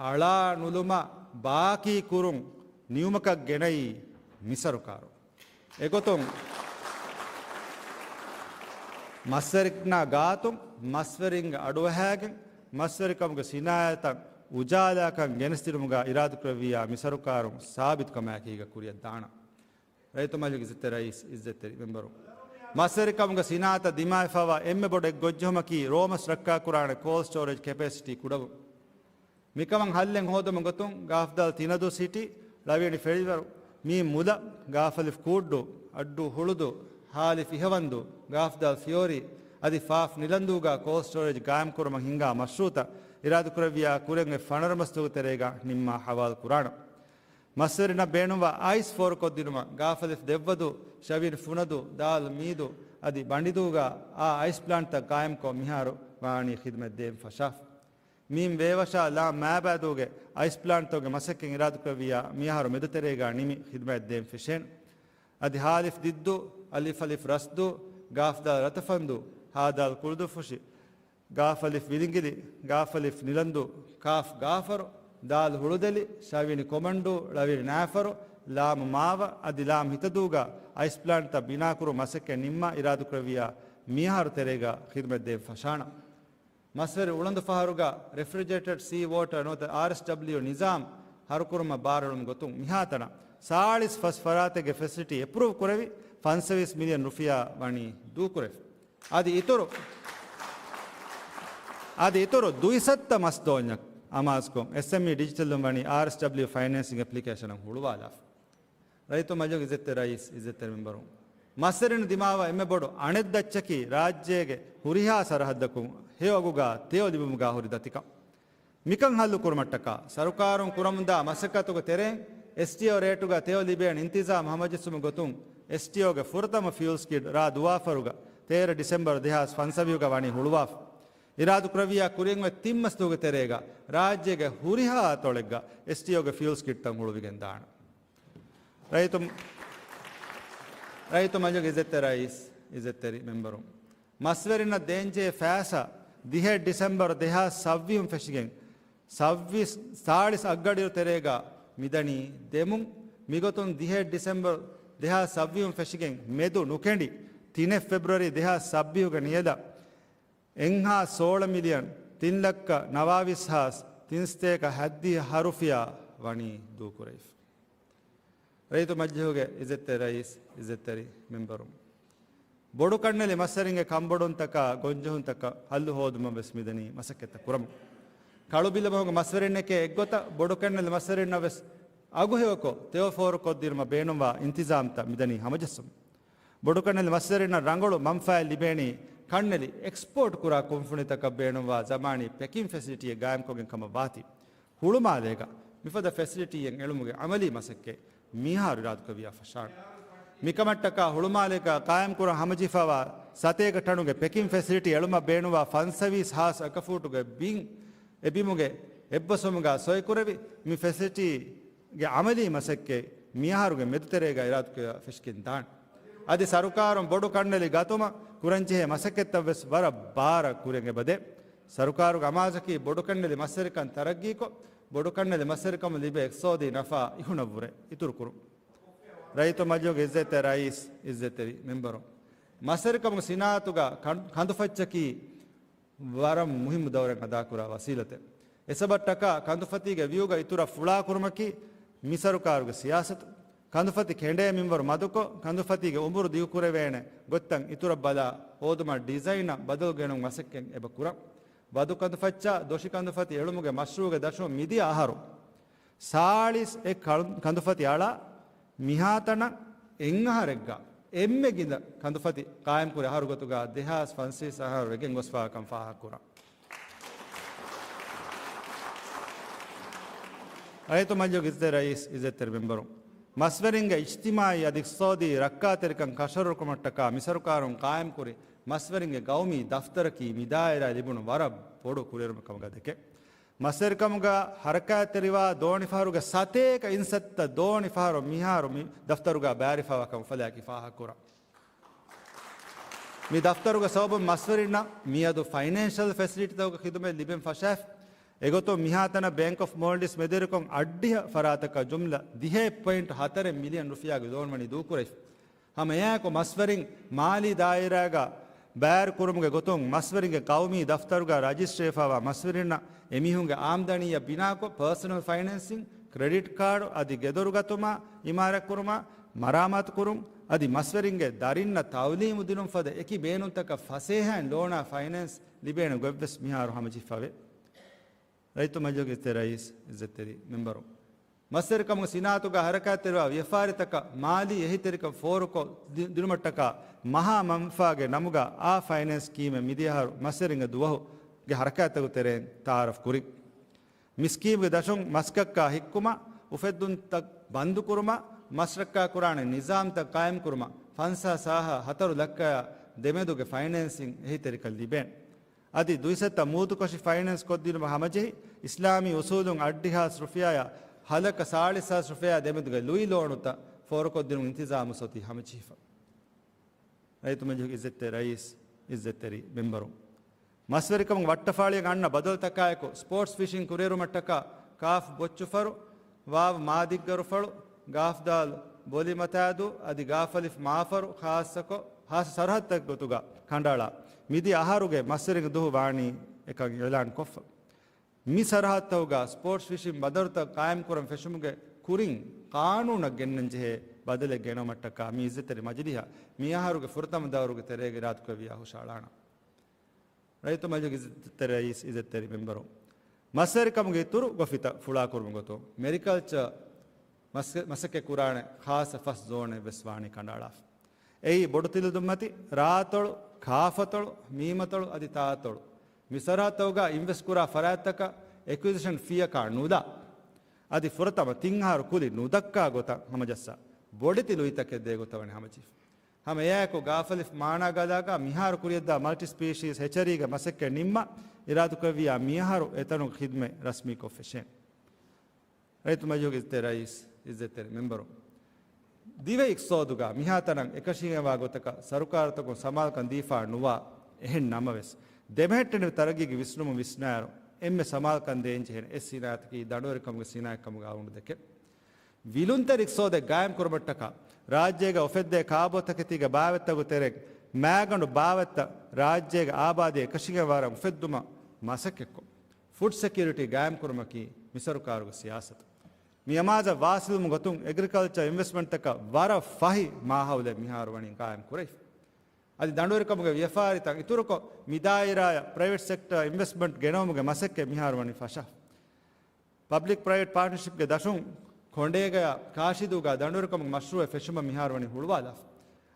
އަޅާ ނުލުމަށް ބާކީ ކުރުން ނިޔުމަކަށް ގެނައީ މި ސަރުކާރު. އެގޮތުން މަސްވެރިންނާ ގާތުން މަސްވެރިންގެ އަޑުއަހާގެން މަސްވެރިކަމުގެ ސިނާއަތަށް އުޖާލާކަން ގެނެސްދިނުމުގަ އިރާދަކުރެއްވިއްޔާ މި ސަރުކާރުން ސާބިތުކަމާއެކީގަ ކުރިއަށް ދާނަން. ރައްޔިތު މަޖިލިސްގެ އިއްޒަތްތެރި ރައީސް، އިއްޒަތްތެރި މެމްބަރު، މަސްވެރިކަމުގެ ސިނާއަތަށް ދިމާވެފައިވާ އެންމެ ބޮޑު އެއްގޮށްޖެހުމަކީ ރޯމަސް ރައްކާކުރާނެ ކޯލްޑް ސްޓޯރޭޖް ކެޕޭސިޓީ ކުޑަވުން. މިކަމަށް ހައްލެއް ހޯދުމުގެ ގޮތުން ގާފްދާލް ތިނަދޫ ސިޓީ، ޅަވިޔަނި ފެޅިވަރު، މީން މުލަ، ގާފަލިފު ކޫއްޑޫ، އައްޑޫ ހުޅުދޫ، ހާލިފް އިހަވަންދޫ، ގާފްދާލް ފިޔޯރީ، އަދި ފާފް ނިލަންދޫގަ ކޯލްޑް ސްޓޯރޭޖް ގާއިމްކުރުމަށް ހިންގާ މަޝްރޫއުތައް އިރާދަކުރެއްވިއްޔާ ކުރިއަށް އޮތް ފަނަރަ މަސްތަކުގެ ތެރޭގަ ނިންމާ ހަވާލު ކުރާނަން. މަސްވެރިންނަށް ބޭނުންވާ އައިސް ފޯރުކޮށްދިނުމަށް ގާފަލިފް ދެއްވަދޫ، ޝަވީން ފުނަދޫ، ދާލް މީދޫ އަދި ބަނޑިދޫގަ އާ އައިސް ޕްލާންޓްތައް ގާއިމްކޮށް މިހާރު ވާނީ ޚިދުމަތް ދޭން ފަށާފަ. މީން ވޭވަށާ ލާމް މާބައިދޫގެ އައިސް ޕްލާންޓްތަކުގެ މަސައްކަތް އިރާދަކުރެއްވިއްޔާ މިއަހަރު މެދުތެރޭގަ ނިމި ޚިދުމަތް ދޭން ފެށޭނެ. އަދި ހާލިފް ދިއްދޫ، އަލިފް އަލިފް ރަސްދޫ، ގާފްދާލް ރަތަފަންދޫ، ހާދާލް ކުޅުދުއްފުށި، ގާފަލިފް ވިލިނގިލި، ގާފަލިފް ނިލަންދޫ، ކާފް ގާފަރު، ދާލް ހުޅުދެލި، ޝަވިނި ކޮމަންޑޫ، ޅަވިނި ނާފަރު، ލާމް މާވަ އަދި ލާމް ހިތަދޫގަ އައިސް ޕްލާންޓްތައް ބިނާކުރުމަށް މަސައްކަތް ނިންމާ އިރާދަކުރެއްވިއްޔާ މިއަހަރު ތެރޭގަ ޚިދުމަތް ދޭން ފަށާނަން. މަސްވެރި އުޅަނދު ފަހަރުގަ ރެފްރިޖަރޭޓަޑް ސީ ވޯޓަރ ނުވަތަ އާރްއެސްޑަބްލިޔު ނިޒާމް ހަރުކުރުމަށް ބާރުއެޅުމުގެ ގޮތުން މިހާތަނަށް ސާޅީސް ފަސް ފަރާތެއްގެ ފެސިލިޓީ އެޕްރޫވް ކުރެވި، ފަންސަވީސް މިލިއަން ރުފިޔާ ވަނީ ދޫކުރެވި. އަދި އިތުރު، އަދި އިތުރު ދުއިސައްތަ މަސް ދޯންޏަށް އަމާޒުކޮށް، އެސްއެމްއީ ޑިޖިޓަލުން ވަނީ އާރްއެސްޑަބްލިޔު ފައިނޭންސިން އެޕްލިކޭޝަނަށް ހުޅުވާލާފަ. ރައްޔިތު މަޖިލިސްގެ އިއްޒަތްތެރި ރައީސް، އިއްޒަތްތެރި މެމްބަރު، މަސްވެރިން ދިމާވާ އެންމެ ބޮޑު އަނެއްދައްޗަކީ ރާއްޖޭގެ ހުރިހާ ސަރަހައްދަކުން ހެޔޮ އަގުގަ ތެޔޮ ލިބުމުގަ ހުރި ދަތިކަން. މިކަން ހައްލު ކުރުމަށްޓަކާ، ސަރުކާރުން ކުރަމުންދާ މަސައްކަތުގެ ތެރެއިން އެސްޓީއޯ ރޭޓުގަ ތެޔޮ ލިބޭނެ އިންތިޒާމް ހަމަޖެއްސުމުގެ ގޮތުން އެސްޓީއޯގެ ފުރަތަމަ ފިއުލް ސްކިޑް ރާ ދުވާފަރުގަ ތޭރަ ޑިސެމްބަރު ދެހާސް ފަންސަވީހުގަ ވަނީ ހުޅުވާފަ. އިރާދަކުރެއްވިއްޔާ ކުރިއަށް އޮތް ތިން މަސްދުވަހުގެ ތެރޭގަ ރާއްޖޭގެ ހުރިހާ އަތޮޅެއްގަ އެސްޓީއޯގެ ފިއުލް ސްކިޑްތައް ހުޅުވިގެން ދާނެ. ރައްޔިތު، ރައްޔިތު މަޖިލިސްގެ އިއްޒަތްތެރި ރައީސް، އިއްޒަތްތެރި މެމްބަރު، މަސްވެރިންނަށް ދޭންޖެހޭ ފައިސާ ދިހައެއް ޑިސެމްބަރު ދެހާސް ސައްވީހުން ފެށިގެން ސައްވީސް ސާޅީސް އަށްގަޑިއިރު ތެރޭގަ މިދަނީ ދެމުން. މިގޮތުން ދިހައެއް ޑިސެމްބަރު ދެހާސް ސައްވީހުން ފެށިގެން މެދު ނުކެނޑި ތިނެއް ފެބްރުއަރީ ދެހާސް ސައްވީހުގެ ނިޔަލަށް އެއްހާސް ސޯޅަ މިލިއަން ތިން ލައްކަ ނަވާވީސް ހާސް ތިން ސަތޭކަ ހަތްދިހަ ހަ ރުފިޔާ ވަނީ ދޫކުރެވިފަ. ރައްޔިތު މަޖިލީހުގެ އިއްޒަތްތެރި ރައީސް، އިއްޒަތްތެރި މެންބަރުން، ބޮޑު ކަންނެލި މަސްވެރިންގެ ކަންބޮޑުންތަކާ ގޮންޖެހުންތަކަށް ހައްލު ހޯދުމަށް ވެސް މިދަނީ މަސައްކަތްތައް ކުރަމުން. ކަޅުބިލަމަހުގެ މަސްވެރިންނެކޭ އެއްގޮތަށް ބޮޑު ކަންނެލި މަސްވެރިންނަށް ވެސް އަގުހެޔޮކޮށް، ތެޔޮފޯރުކޮށްދިނުމަށް ބޭނުންވާ އިންތިޒާމްތައް މިދަނީ ހަމަޖައްސަމުން. ބޮޑުކަންނެލި މަސްވެރިންނަށް ރަނގަޅު މަންފާއެއް ލިބޭނީ ކަންނެލި އެކްސްޕޯޓް ކުރާ ކުންފުނިތަކަށް ބޭނުންވާ ޒަމާނީ ޕެކިން ފެސިލިޓީއެއް ގާއިމްކޮށްގެން ކަމަށް ވާތީ. ހުޅުމާލޭގަ މިފަދަ ފެސިލިޓީއެއް އެޅުމުގެ އަމަލީ މަސައްކަތް މިހާރު އިރާދަކުރެއްވިޔާ ފަށާނެ. މިކަމަށްޓަކާ ހުޅުމާލޭގަ ގާއިމްކުރަން ހަމަޖެހިފައިވާ ސަތޭކަ ޓަނުގެ ޕެކިން ފެސިލިޓީ އެޅުމަށް ބޭނުންވާ ފަންސަވީސް ހާސް އަކަފޫޓުގެ ބިން އެބިމުގެ އެއްބަސްވުމުގަ ސޮއިކުރެވި، މި ފެސިލިޓީގެ އަމަލީ މަސައްކަތް މިއަހަރުގެ މެދުތެރޭގަ އިރާދަކުރެވިފަ ފެށިގެން ދާނެ. އަދި ސަރުކާރުން ބޮޑު ކަންނެލި ގަތުމަށް ކުރަންޖެހޭ މަސައްކަތްތައް ވެސް ވަރަށް ބާރަށް ކުރިއަށް އެބަދޭ. ސަރުކާރުގެ އަމާޒަކީ ބޮޑުކަންނެލި މަސްވެރިކަން ތަރައްގީކޮށް، ބޮޑުކަންނެލި މަސްވެރިކަމުން ލިބޭ އިޤްތިޞާދީ ނަފާ އިހުނަށްވުރެ އިތުރުކުރުން. ރައްޔިތު މަޖިލީހުގެ އިއްޒަތްތެރި ރައީސް، އިއްޒަތްތެރި މެންބަރުން، މަސްވެރިކަމުގެ ސިނާއަތުގަ ކަން-، ކަނދުފައްޗަކީ ވަރަށް މުހިއްމު ދައުރެއް އަދާކުރާ ވަސީލަތެއް. އެސަބަބަށްޓަކާ ކަނދުފަތީގެ ވިއުގަ އިތުރަށް ފުޅާކުރުމަކީ މި ސަރުކާރުގެ ސިޔާސަތު. ކަނދުފަތި ކެނޑޭ މިންވަރު މަދުކޮށް، ކަނދުފަތީގެ އުމުރު ދިގުކުރެވޭނެ ގޮތްތައް އިތުރަށް ބަލާ ހޯދުމަށް ޑިޒައިނަށް ބަދަލު ގެނުން މަސައްކަތް އެބަ ކުރަން. ވަދު ކަނދުފައްޗާ ދޮށި ކަނދުފަތި އެޅުމުގެ މަޝްރޫޢުގެ ދަށުން މިދިޔަ އަހަރު ސާޅީސް އެއް ކަނދު-، ކަނދުފަތި އަޅާ، މިހާތަނަށް އެއްއަހަރެއްގަ އެންމެ ގިނަ ކަނދުފަތި ޤާއިމްކުރި އަހަރު ގޮތުގަ ދެހާސް ފަންސަވީސް އަހަރު ވެގެން ގޮސްފާކަން ފާހަގަކުރަން. ރައްޔިތު މަޖިލީހުގެ އިއްޒަތްތެރި ރައީސް، އިއްޒަތްތެރި މެންބަރުން، މަސްވެރިންގެ އިޖްތިމާޢީ އަދި އިޤްތިޞާދީ ރައްކާތެރިކަން ކަށަވަރުކުރުމަށްޓަކާ މި ސަރުކާރުން ޤާއިމްކުރި މަސްވެރިންގެ ޤައުމީ ދަފްތަރަކީ މި ދާއިރާއަށް ލިބުނު ވަރަށް ބޮޑު ކުރިއެރުމެއް ކަމުގަ ދެކެ. މަސްވެރިކަމުގަ ހަރަކާތްތެރިވާ ދޯނިފަހަރުގެ ސަތޭކަ އިން ސައްތަ ދޯނިފަހަރު މިހާރު މި ދަފްތަރުގަ ބައިވެރިވާކަން އުފަލާއެކީ ފާހަގަކުރަން. މި ދަފްތަރުގެ ސަބަބުން މަސްވެރިންނަށް މިއަދު ފައިނޭންޝަލް ފެސިލިޓީތަކުގެ ޚިދުމަތް ލިބެން ފަށާފި. އެގޮތުން މިހާތަނަށް ބޭންކް އޮފް މޯލްޑިވްސް މެދުވެރިކޮށް އަށްޑިހަ ފަރާތަކަށް ޖުމްލަ ދިހައެއް ޕޮއިންޓް ހަތަރެއް މިލިއަން ރުފިޔާގެ ލޯން ވަނީ ދޫކުރެވިފަ. ހަމަ އެއާއެކު މަސްވެރިން މާލީ ދާއިރާގަ ބައިވެރިކުރުމުގެ ގޮތުން މަސްވެރިންގެ ޤައުމީ ދަފްތަރުގަ ރަޖިސްޓްރީފައިވާ މަސްވެރިންނަށް އެމީހުންގެ އާމްދަނީއަށް ބިނާކޮށް، ޕާސަނަލް ފައިނޭންސިން، ކްރެޑިޓް ކާޑު އަދި ގެދޮރު ގަތުމާ، އިމާރާތްކުރުމާ، މަރާމާތުކުރުން އަދި މަސްވެރިންގެ ދަރިންނަށް ތައުލީމު ދިނުން ފަދަ އެކި ބޭނުންތަކަށް ފަސޭހައިން ލޯނާ ފައިނޭންސް ލިބޭނެ ގޮތްވެސް މިހާރު ހަމަޖެހިފަވޭ. ރައްޔިތު މަޖިލީހުގެ އިއްޒަތްތެރި ރައީސް، އިއްޒަތްތެރި މެންބަރު، މަސްވެރިކަމުގެ ސިނާއަތުގަ ހަރަކާތްތެރިވާ ވިޔަފާރިތަކަށް މާލީ އެހީތެރިކަން ފޯރުކޮށް ދި-، ދިނުމަށްޓަކާ މަހާ މަންފާގެ ނަމުގަ އާ ފައިނޭންސް ސްކީމެއް މިދިޔަ އަހަރު މަސްވެރިންގެ ދުވަހުގެ ހަރަކާތްތަކުގެ ތެރެއިން ތައާރަފް ކުރި. މި ސްކީމްގެ ދަށުން މަސްކައްކާ ހިއްކުމަށް، އުފެއްދުންތައް ބަންދުކުރުމަށް، މަސްރައްކާކުރާނެ ނިޒާމްތައް ޤާއިމްކުރުމަށް ފަންސާސް ހާހަށް ހަތަރު ލައްކައާ ދެމެދުގެ ފައިނޭންސިން އެހީތެރިކަން ލިބޭނެ. އަދި ދުއިސައްތަ މޫދުކޮށި ފައިނޭންސް ކޮށްދިނުމަށް ހަމަޖެހި، އިސްލާމީ އުސޫލުން އަށްޑިހާސް ރުފިޔާއާ ހަލަކަ ސާޅީސް ހާސް ރުފިޔާ ދެމެދުގެ ލުއި ލޯނުތައް ފޯރުކޮށްދިނުމުގެ އިންތިޒާމު ސޮތީ ހަމަޖެހިފަ. ރައްޔިތު މަޖިލީހުގެ އިއްޒަތްތެރި ރައީސް، އިއްޒަތްތެރި މެންބަރު، މަސްވެރިކަމުގެ ވައްޓަފާޅިއަށް އަންނަ ބަދަލުތަކާއެކު، ސްޕޯޓްސް ފިޝިން ކުރިއެރުމަށްޓަކާ ކާފް ބޮއްޗުފަރު، ވާވް މާދިއްގަރުފަޅު، ގާފް ދާލް ބޮލިމަތާދޫ އަދި ގާފަލިފް މާފަރު ޚާއްޞަކޮށް، ޚާއްޞަ ސަރަހައްދުތަކެއް ގޮތުގަ ކަނޑައަޅާ، މިދިޔަ އަހަރުގެ މަސްވެރިންގެ ދުވަހު ވާނީ އެކަން އިޢުލާން ކޮށްފަ. މި ސަރަހައްދުތަކުގަ ސްޕޯޓްސް ފިޝިން ބަނދަރުތައް ޤާއިމްކުރަން ފެށުމުގެ ކުރިން ޤާނޫނަށް ގެންނަންޖެހޭ ބަދަލެއް ގެނައުމަށްޓަކާ މި އިއްޒަތްތެރި މަޖިލީހަށް މިއަހަރުގެ ފުރަތަމަ ދައުރުގެ ތެރޭގަ އިރާދަކުރެއްވިޔާ ހުށައަޅާނަން. ރައްޔިތު މަޖިލީހުގެ އިއްޒަތްތެރި ރައީސް، އިއްޒަތްތެރި މެންބަރު، މަސްވެރިކަމުގެ އިތުރު ގޮފިތައް ފުޅާކުރުމުގެ ގޮތުން މެރިކަލްޗަރ މަސް-، މަސައްކަތްކުރާނެ ޚާއްޞަ ފަސް ޒޯނެއް ވެސް ވާނީ ކަނޑައަޅާފަ. އެއީ ބޮޑުތިލަދުންމަތި، ރާއަތޮޅު، ކާފަތޮޅު، މީމަތޮޅު އަދި ތާއަތޮޅު. މި ސަރަހައްދުތަކުގަ އިންވެސްޓްކުރާ ފަރާތްތަކަށް އެކުއިޒިޝަން ފީއަކާ ނުލާ، އަދި ފުރަތަމަ ތިން އަހަރު ކުލި ނުދައްކާ ގޮތަށް ހަމަޖައްސާ، ބޮޑެތި ލުއިތަކެއް ދޭ ގޮތަށް ވަނީ ހަމަޖެހިފަ. ހަމަ އެއާއެކު ގާފަލިފް މާނާގަލާގަ މިހާރު ކުރިއަށްދާ މަލްޓި ސްޕީޝީސް ހެޗަރީގެ މަސައްކަތް ނިންމާ، އިރާދަކުރެއްވިޔާ މިއަހަރު އެތަނުގެ ޚިދުމަތް ރަސްމީކޮށް ފެށޭނެ. ރައްޔިތު މަޖިލީހުގެ އިއްޒަތްތެރި ރައީސް، އިއްޒަތްތެރި މެންބަރު، ދިވެހި އިޤްތިޞާދުގަ މިހާތަނަށް އެކަށީގެންވާ ގޮތަކަށް ސަރުކާރުތަކުން ސަމާލުކަން ދީފާ ނުވާ، އެހެން ނަމަވެސް، ދެމެހެއްޓެނިވި ތަރައްގީގެ ވިސްނުމުން ވިސްނާއިރު، އެންމެ ސަމާލުކަން ދޭންޖެހޭނެ އެއް ސިނާއަތަކީ ދަނޑުވެރިކަމުގެ ސިނާއަތްކަމުގަ އަޅުގަނޑު ދެކެން. ވިލުންތެރި އިޤްތިޞާދެއް ގާއިމްކުރުމަށްޓަކާ، ރާއްޖޭގަ އުފެއްދޭ ކާބޯތަކެތީގެ ބާވަތްތަކުގެ ތެރެއިން މާގަނޑު ބާވަތްތައް ރާއްޖޭގެ އާބާދީ އެކަށީގެން ވަރަށް އުފެއްދުމަށް މަސައްކަތްކޮށް، ފުޑް ސެކިއުރިޓީ ގާއިމްކުރުމަކީ މިސަރުކާރުގެ ސިޔާސަތު. މި އަމާޒަށް ވާސިލުވުމުގެ ގޮތުން އެގްރިކަލްޗަރ އިންވެސްޓްމަންޓްތަކަށް ވަރަށް ފަހި މާހައުލެއް މިހާރު ވަނީ ގާއިމް ކުރެވިފަ. އަދި ދަނޑުވެރިކަމުގެ ވިޔަފާރިތައް އިތުރުކޮށް، މި ދާއިރާއަށް ޕްރައިވެޓް ސެކްޓަރ އިންވެސްޓްމަންޓް ގެނައުމުގެ މަސައްކަތް މިހާރު ވަނީ ފަށާފަ. ޕަބްލިކް ޕްރައިވެޓް ޕާޓްނަރޝިޕްގެ ދަށުން ކޮނޑޭގަޔާ ކާށިދޫގަ ދަނޑުވެރިކަމުގެ މަޝްރޫއެއް ފެށުމަށް މިހާރު ވަނީ ހުޅުވާލާފަ.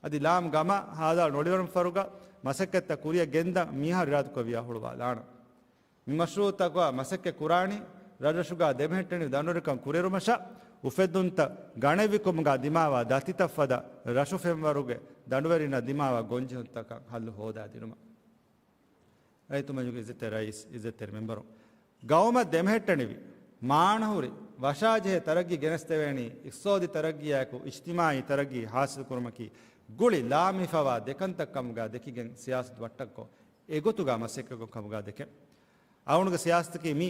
އަދި ލާމް ގަމާ ހާދާ ނޮޅިވަރުން ފަރުގަ މަސައްކަތްތައް ކުރިއަށް ގެންދަން މިހާރު އިރާދަކުރެއްވިޔާ ހުޅުވާލާނަން. މި މަޝްރޫއުތަކާ މަސައްކަތް ކުރާނީ، ރަށްރަށުގަ ދެމެހެއްޓެނިވި ދަނޑުވެރިކަން ކުރިއެރުމަށާ، އުފެއްދުންތައް ގަނެވިކަމުގަ ދިމާވާ ދަތިތައް ފަދަ ރަށު ފެންވަރުގެ ދަނޑުވެރިންނަށް ދިމާވާ ގޮންޖެހުންތަކަށް ހައްލު ހޯދާ ދިނުމަށް. ރައްޔިތު މަޖިލީހުގެ އިއްޒަތްތެރި ރައީސް، އިއްޒަތްތެރި މެމްބަރުން، ގައުމަށް ދެމެހެއްޓެނިވި، މާނަހުރި، ވަށާޖެހޭ ތަރައްގީ ގެނެސްދެވޭނީ އިޤްތިޞާދީ ތަރައްގީއާއެކު އިޖްތިމާޢީ ތަރައްގީ ޙާޞިލުކުރުމަކީ ގުޅި ލާމެހިފަވާ ދެކަންތައް ކަމުގަ ދެކިގެން ސިޔާސަތު ވައްޓަންކޮށް، އެގޮތުގަ މަސައްކަތްކުރުން ކަމުގަ ދެކެން. އަޅުގަނޑުގެ ސިޔާސަތަކީ މީ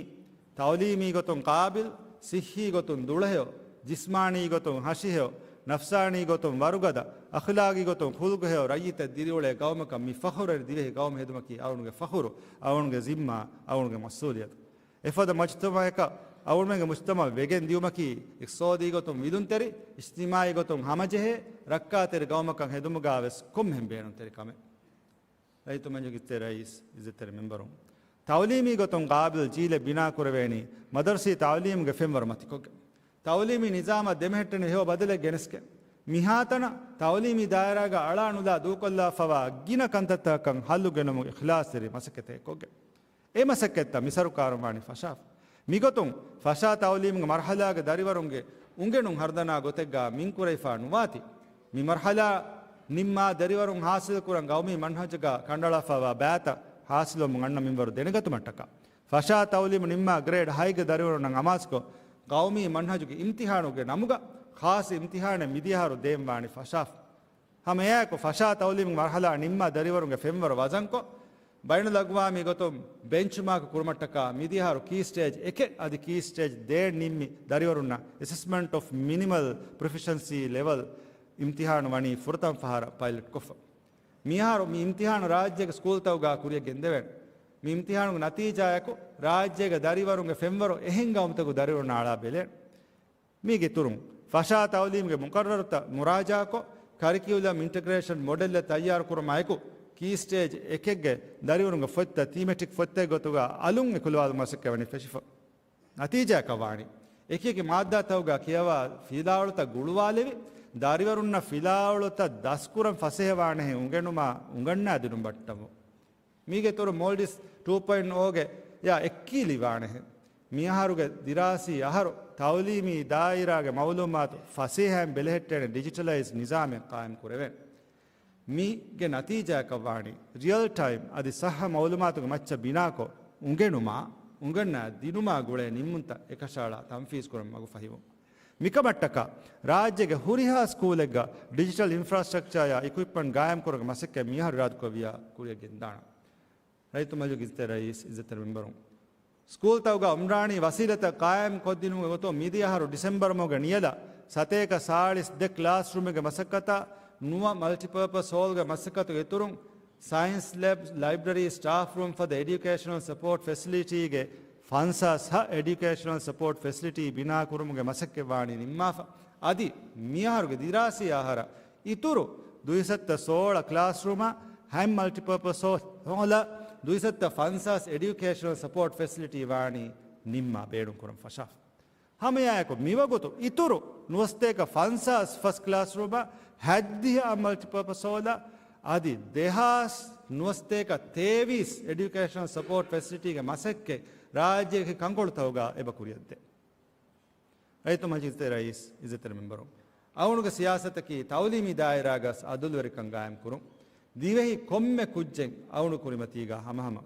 ތަޢުލީމީ ގޮތުން ޤާބިލް، ޞިއްޙީ ގޮތުން ދުޅަހެޔޮ، ޖިސްމާނީ ގޮތުން ހަށިހެޔޮ، ނަފްސާނީ ގޮތުން ވަރުގަދަ، އަޚްލާގީ ގޮތުން ޚުލްޤުހެޔޮ ރައްޔިތެއް ދިރިއުޅޭ ގައުމަކަށް މި ފަޚުރުވެރި ދިވެހި ގައުމު ހެދުމަކީ އަޅުގަނޑުގެ ފަޚުރު، އަޅުގަނޑުގެ ޒިންމާ، އަޅުގަނޑުގެ މަސްއޫލިއްޔަތު. އެފަދަ މަޖްތަމަޢަކަށް އަޅުގަނޑުމެންގެ މުޖްތަމަޢަށް ވެގެން ދިޔުމަކީ އިޤްތިޞާދީ ގޮތުން ވިލުންތެރި، އިޖްތިމާޢީ ގޮތުން ހަމަޖެހޭ، ރައްކާތެރި ގައުމަކަށް ހެދުމުގަ ވެސް ކޮންމެހެން ބޭނުންތެރި ކަމެއް. ރައްޔިތު މަޖިލީހުގެ އިއްޒަތްތެރި ރައީސް، އިއްޒަތްތެރި މެމްބަރުން، ތަޢުލީމީ ގޮތުން ޤާބިލް ޖީލެއް ބިނާކުރެވޭނީ މަދަރުސީ ތަޢުލީމުގެ ފެންވަރު މަތިކޮށްގެން. ތަޢުލީމީ ނިޒާމަށް ދެމެހެއްޓެނިވި ހެޔޮ ބަދަލެއް ގެނެސްގެން. މިހާތަނަށް ތަޢުލީމީ ދާއިރާގަ އަޅާ ނުލާ ދޫކޮށްލާފަވާ ގިނަ ކަންތައްތަކަކަށް ހައްލު ގެނަމުން އިޚްލާޞްތެރި މަސައްކަތެއް ކޮށްގެން. އެ މަސައްކަތްތައް މި ސަރުކާރުން ވާނީ ފަށާފަ. މިގޮތުން ފަށާ ތަޢުލީމުގެ މަރުޙަލާގެ ދަރިވަރުންގެ އުނގެނުން ހަރުދަނާ ގޮތެއްގަ މިންކުރެވިފަ ނުވާތީ. މި މަރުޙަލާ ނިންމާ ދަރިވަރުން ޙާޞިލުކުރަން ގައުމީ މަންހަޖުގަ ކަނޑައަޅާފަވާ ބައިތައް ޙާޞިލުވަމުން އަންނަ މިންވަރު ދެނެގަތުމަށްޓަކާ، ފަށާ ތަޢުލީމު ނިންމާ ގްރޭޑް ހައެއްގެ ދަރިވަރުންނަށް އަމާޒުކޮށް، ގައުމީ މަންހަޖުގެ އިމްތިޙާނުގެ ނަމުގަ ޚާއްޞަ އިމްތިޙާނެއް މިދިޔަ އަހަރު ދޭން ވާނީ ފަށާފަ. ހަމައެއާއެކު، ފަށާ ތަޢުލީމުގެ މަރުޙަލާ ނިންމާ ދަރިވަރުންގެ ފެންވަރު ވަޒަންކޮށް، ބައިނަލްއަގްވާމީ ގޮތުން ބެންޗްމާކް ކުރުމަށްޓަކާ މިދިޔަ އަހަރު ކީ ސްޓޭޖް އެކެއް އަދި ކީ ސްޓޭޖް ދޭއް ނިންމި ދަރިވަރުންނަށް އެސެސްމަންޓް އޮފް މިނިމަލް ޕްރޮފިޝަންސީ ލެވެލް އިމްތިޙާނު ވަނީ ފުރަތަމަ ފަހަރަށް ޕައިލަޓްކޮށްފަ. މިއަހަރު މި އިމްތިޙާނު ރާއްޖޭގެ ސްކޫލްތަކުގަ ކުރިއަށް ގެންދެވޭނެ. މި އިމްތިޙާނުގެ ނަތީޖާއެކު، ރާއްޖޭގެ ދަރިވަރުންގެ ފެންވަރު އެހެން ގައުމުތަކުގެ ދަރިވަރުންނަށް އަޅާ ބެލޭނެ. މީގެ އިތުރުން، ފަށާ ތަޢުލީމުގެ މުޤައްރަރުތައް މުރާޖާކޮށް، ކަރިކިއުލަމް އިންޓަގްރޭޝަން މޮޑެލްއެއް ތައްޔާރުކުރުމާއެކު، ކީ ސްޓޭޖް އެކެއްގެ ދަރިވަރުންގެ ފޮތްތައް ތީމެޓިކް ފޮތްތަކެއް ގޮތުގަ އަލުން އެކުލަވާލުމުގެ މަސައްކަތް ވަނީ ފެށިފަ. ނަތީޖާއަކަށް ވާނީ، އެކިއެކި މާއްދާތަކުގަ ކިޔަވާ ފިލާވަޅުތައް ގުޅުވާލެވި، ދަރިވަރުންނަށް ފިލާވަޅުތައް ދަސްކުރަން ފަސޭހަވާނެހެން އުނގެނުމާ، އުނގަންނާދިނުން ބައްޓަމުން. މީގެ އިތުރުން މޯލްޑިވްސް ޓޫ ޕޮއިންޓް އޯގެ އެއާ އެއްކީލި ވާނެހެން. މިއަހަރުގެ ދިރާސީ އަހަރު ތަޢުލީމީ ދާއިރާގެ މަޢުލޫމާތު ފަސޭހައިން ބެލެހެއްޓޭނެ ޑިޖިޓަލައިޒް ނިޒާމެއް ޤާއިމް ކުރެވޭނެ. މީގެ ނަތީޖާއަކަށް ވާނީ، ރިއަލް ޓައިމް އަދި ޞައްޙަ މަޢުލޫމާތުގެ މައްޗަށް ބިނާކޮށް، އުނގެނުމާ، އުނގަންނާ ދިނުމާ ގުޅޭ ނިންމުންތައް އެކަށައަޅާ ތަންފީޒް ކުރަން މަގުފަހިވުން. މިކަމަށްޓަކާ، ރާއްޖޭގެ ހުރިހާ ސްކޫލެއްގަ ޑިޖިޓަލް އިންފްރާސްޓްރަކްޗާއާ އިކުއިޕްމަންޓް ގާއިމްކުރުމުގެ މަސައްކަތް މިއަހަރު އިރާދަކުރެއްވިޔާ ކުރިއަށް ގެންދާނަން. ރައްޔިތު މަޖިލީހުގެ އިއްޒަތްތެރި ރައީސް، އިއްޒަތްތެރި މެމްބަރުން، ސްކޫލްތަކުގަ އުމްރާނީ ވަސީލަތްތައް ޤާއިމް ކޮށްދިނުމުގެ ގޮތުން މިދިޔަ އަހަރު ޑިސެމްބަރު މަހުގެ ނިޔަލަށް ސަތޭކަ ސާޅީސް ދެ ކްލާސްރޫމެއްގެ މަސައްކަތާ ނުވަ މަލްޓިޕާޕަސް ހޯލްގެ މަސައްކަތުގެ އިތުރުން، ސައިންސް ލެބް، ލައިބްރަރީ، ސްޓާފް ރޫމް ފަދަ އެޑިއުކޭޝަނަލް ސަޕޯޓް ފެސިލިޓީގެ ފަންސާސް ހަ އެޑިއުކޭޝަނަލް ސަޕޯޓް ފެސިލިޓީ ބިނާކުރުމުގެ މަސައްކަތް ވާނީ ނިންމާފަ. އަދި މިއަހަރުގެ ދިރާސީ އަހަރަށް އިތުރު ދުއިސައްތަ ސޯޅަ ކްލާސްރޫމާ، ހަތް މަލްޓިޕާޕަސް ހޯލާ، ދުއިސައްތަ ފަންސާސް އެޑިއުކޭޝަނަލް ސަޕޯޓް ފެސިލިޓީ ވާނީ ނިންމާ ބޭނުންކުރަން ފަށާފަ. ހަމައެއާއެކު މިވަގުތު އިތުރު ނުވަސަތޭކަ ފަންސާސް ފަސް ކްލާސްރޫމާ، ހަތްދިހަ އަށް މަލްޓިޕާޕަސް ހޯލާ، އަދި ދެހާސް ނުވަސަތޭކަ ތޭވީސް އެޑިއުކޭޝަނަލް ސަޕޯޓް ފެސިލިޓީގެ މަސައްކަތް ރާއްޖޭގެ ކަންކޮޅުތަކުގަ އެބަ ކުރިއަށްދޭ. ރައްޔިތު މަޖިލީހުގެ ރައީސް، އިއްޒަތްތެރި މެމްބަރު، އަޅުގަނޑުގެ ސިޔާސަތަކީ ތަޢުލީމީ ދާއިރާގަސް އަދުލުވެރިކަން ގާއިމްކުރުން. ދިވެހި ކޮންމެ ކުއްޖެއް އަޅުގަނޑު ކުރިމަތީގަ ހަމަހަމަ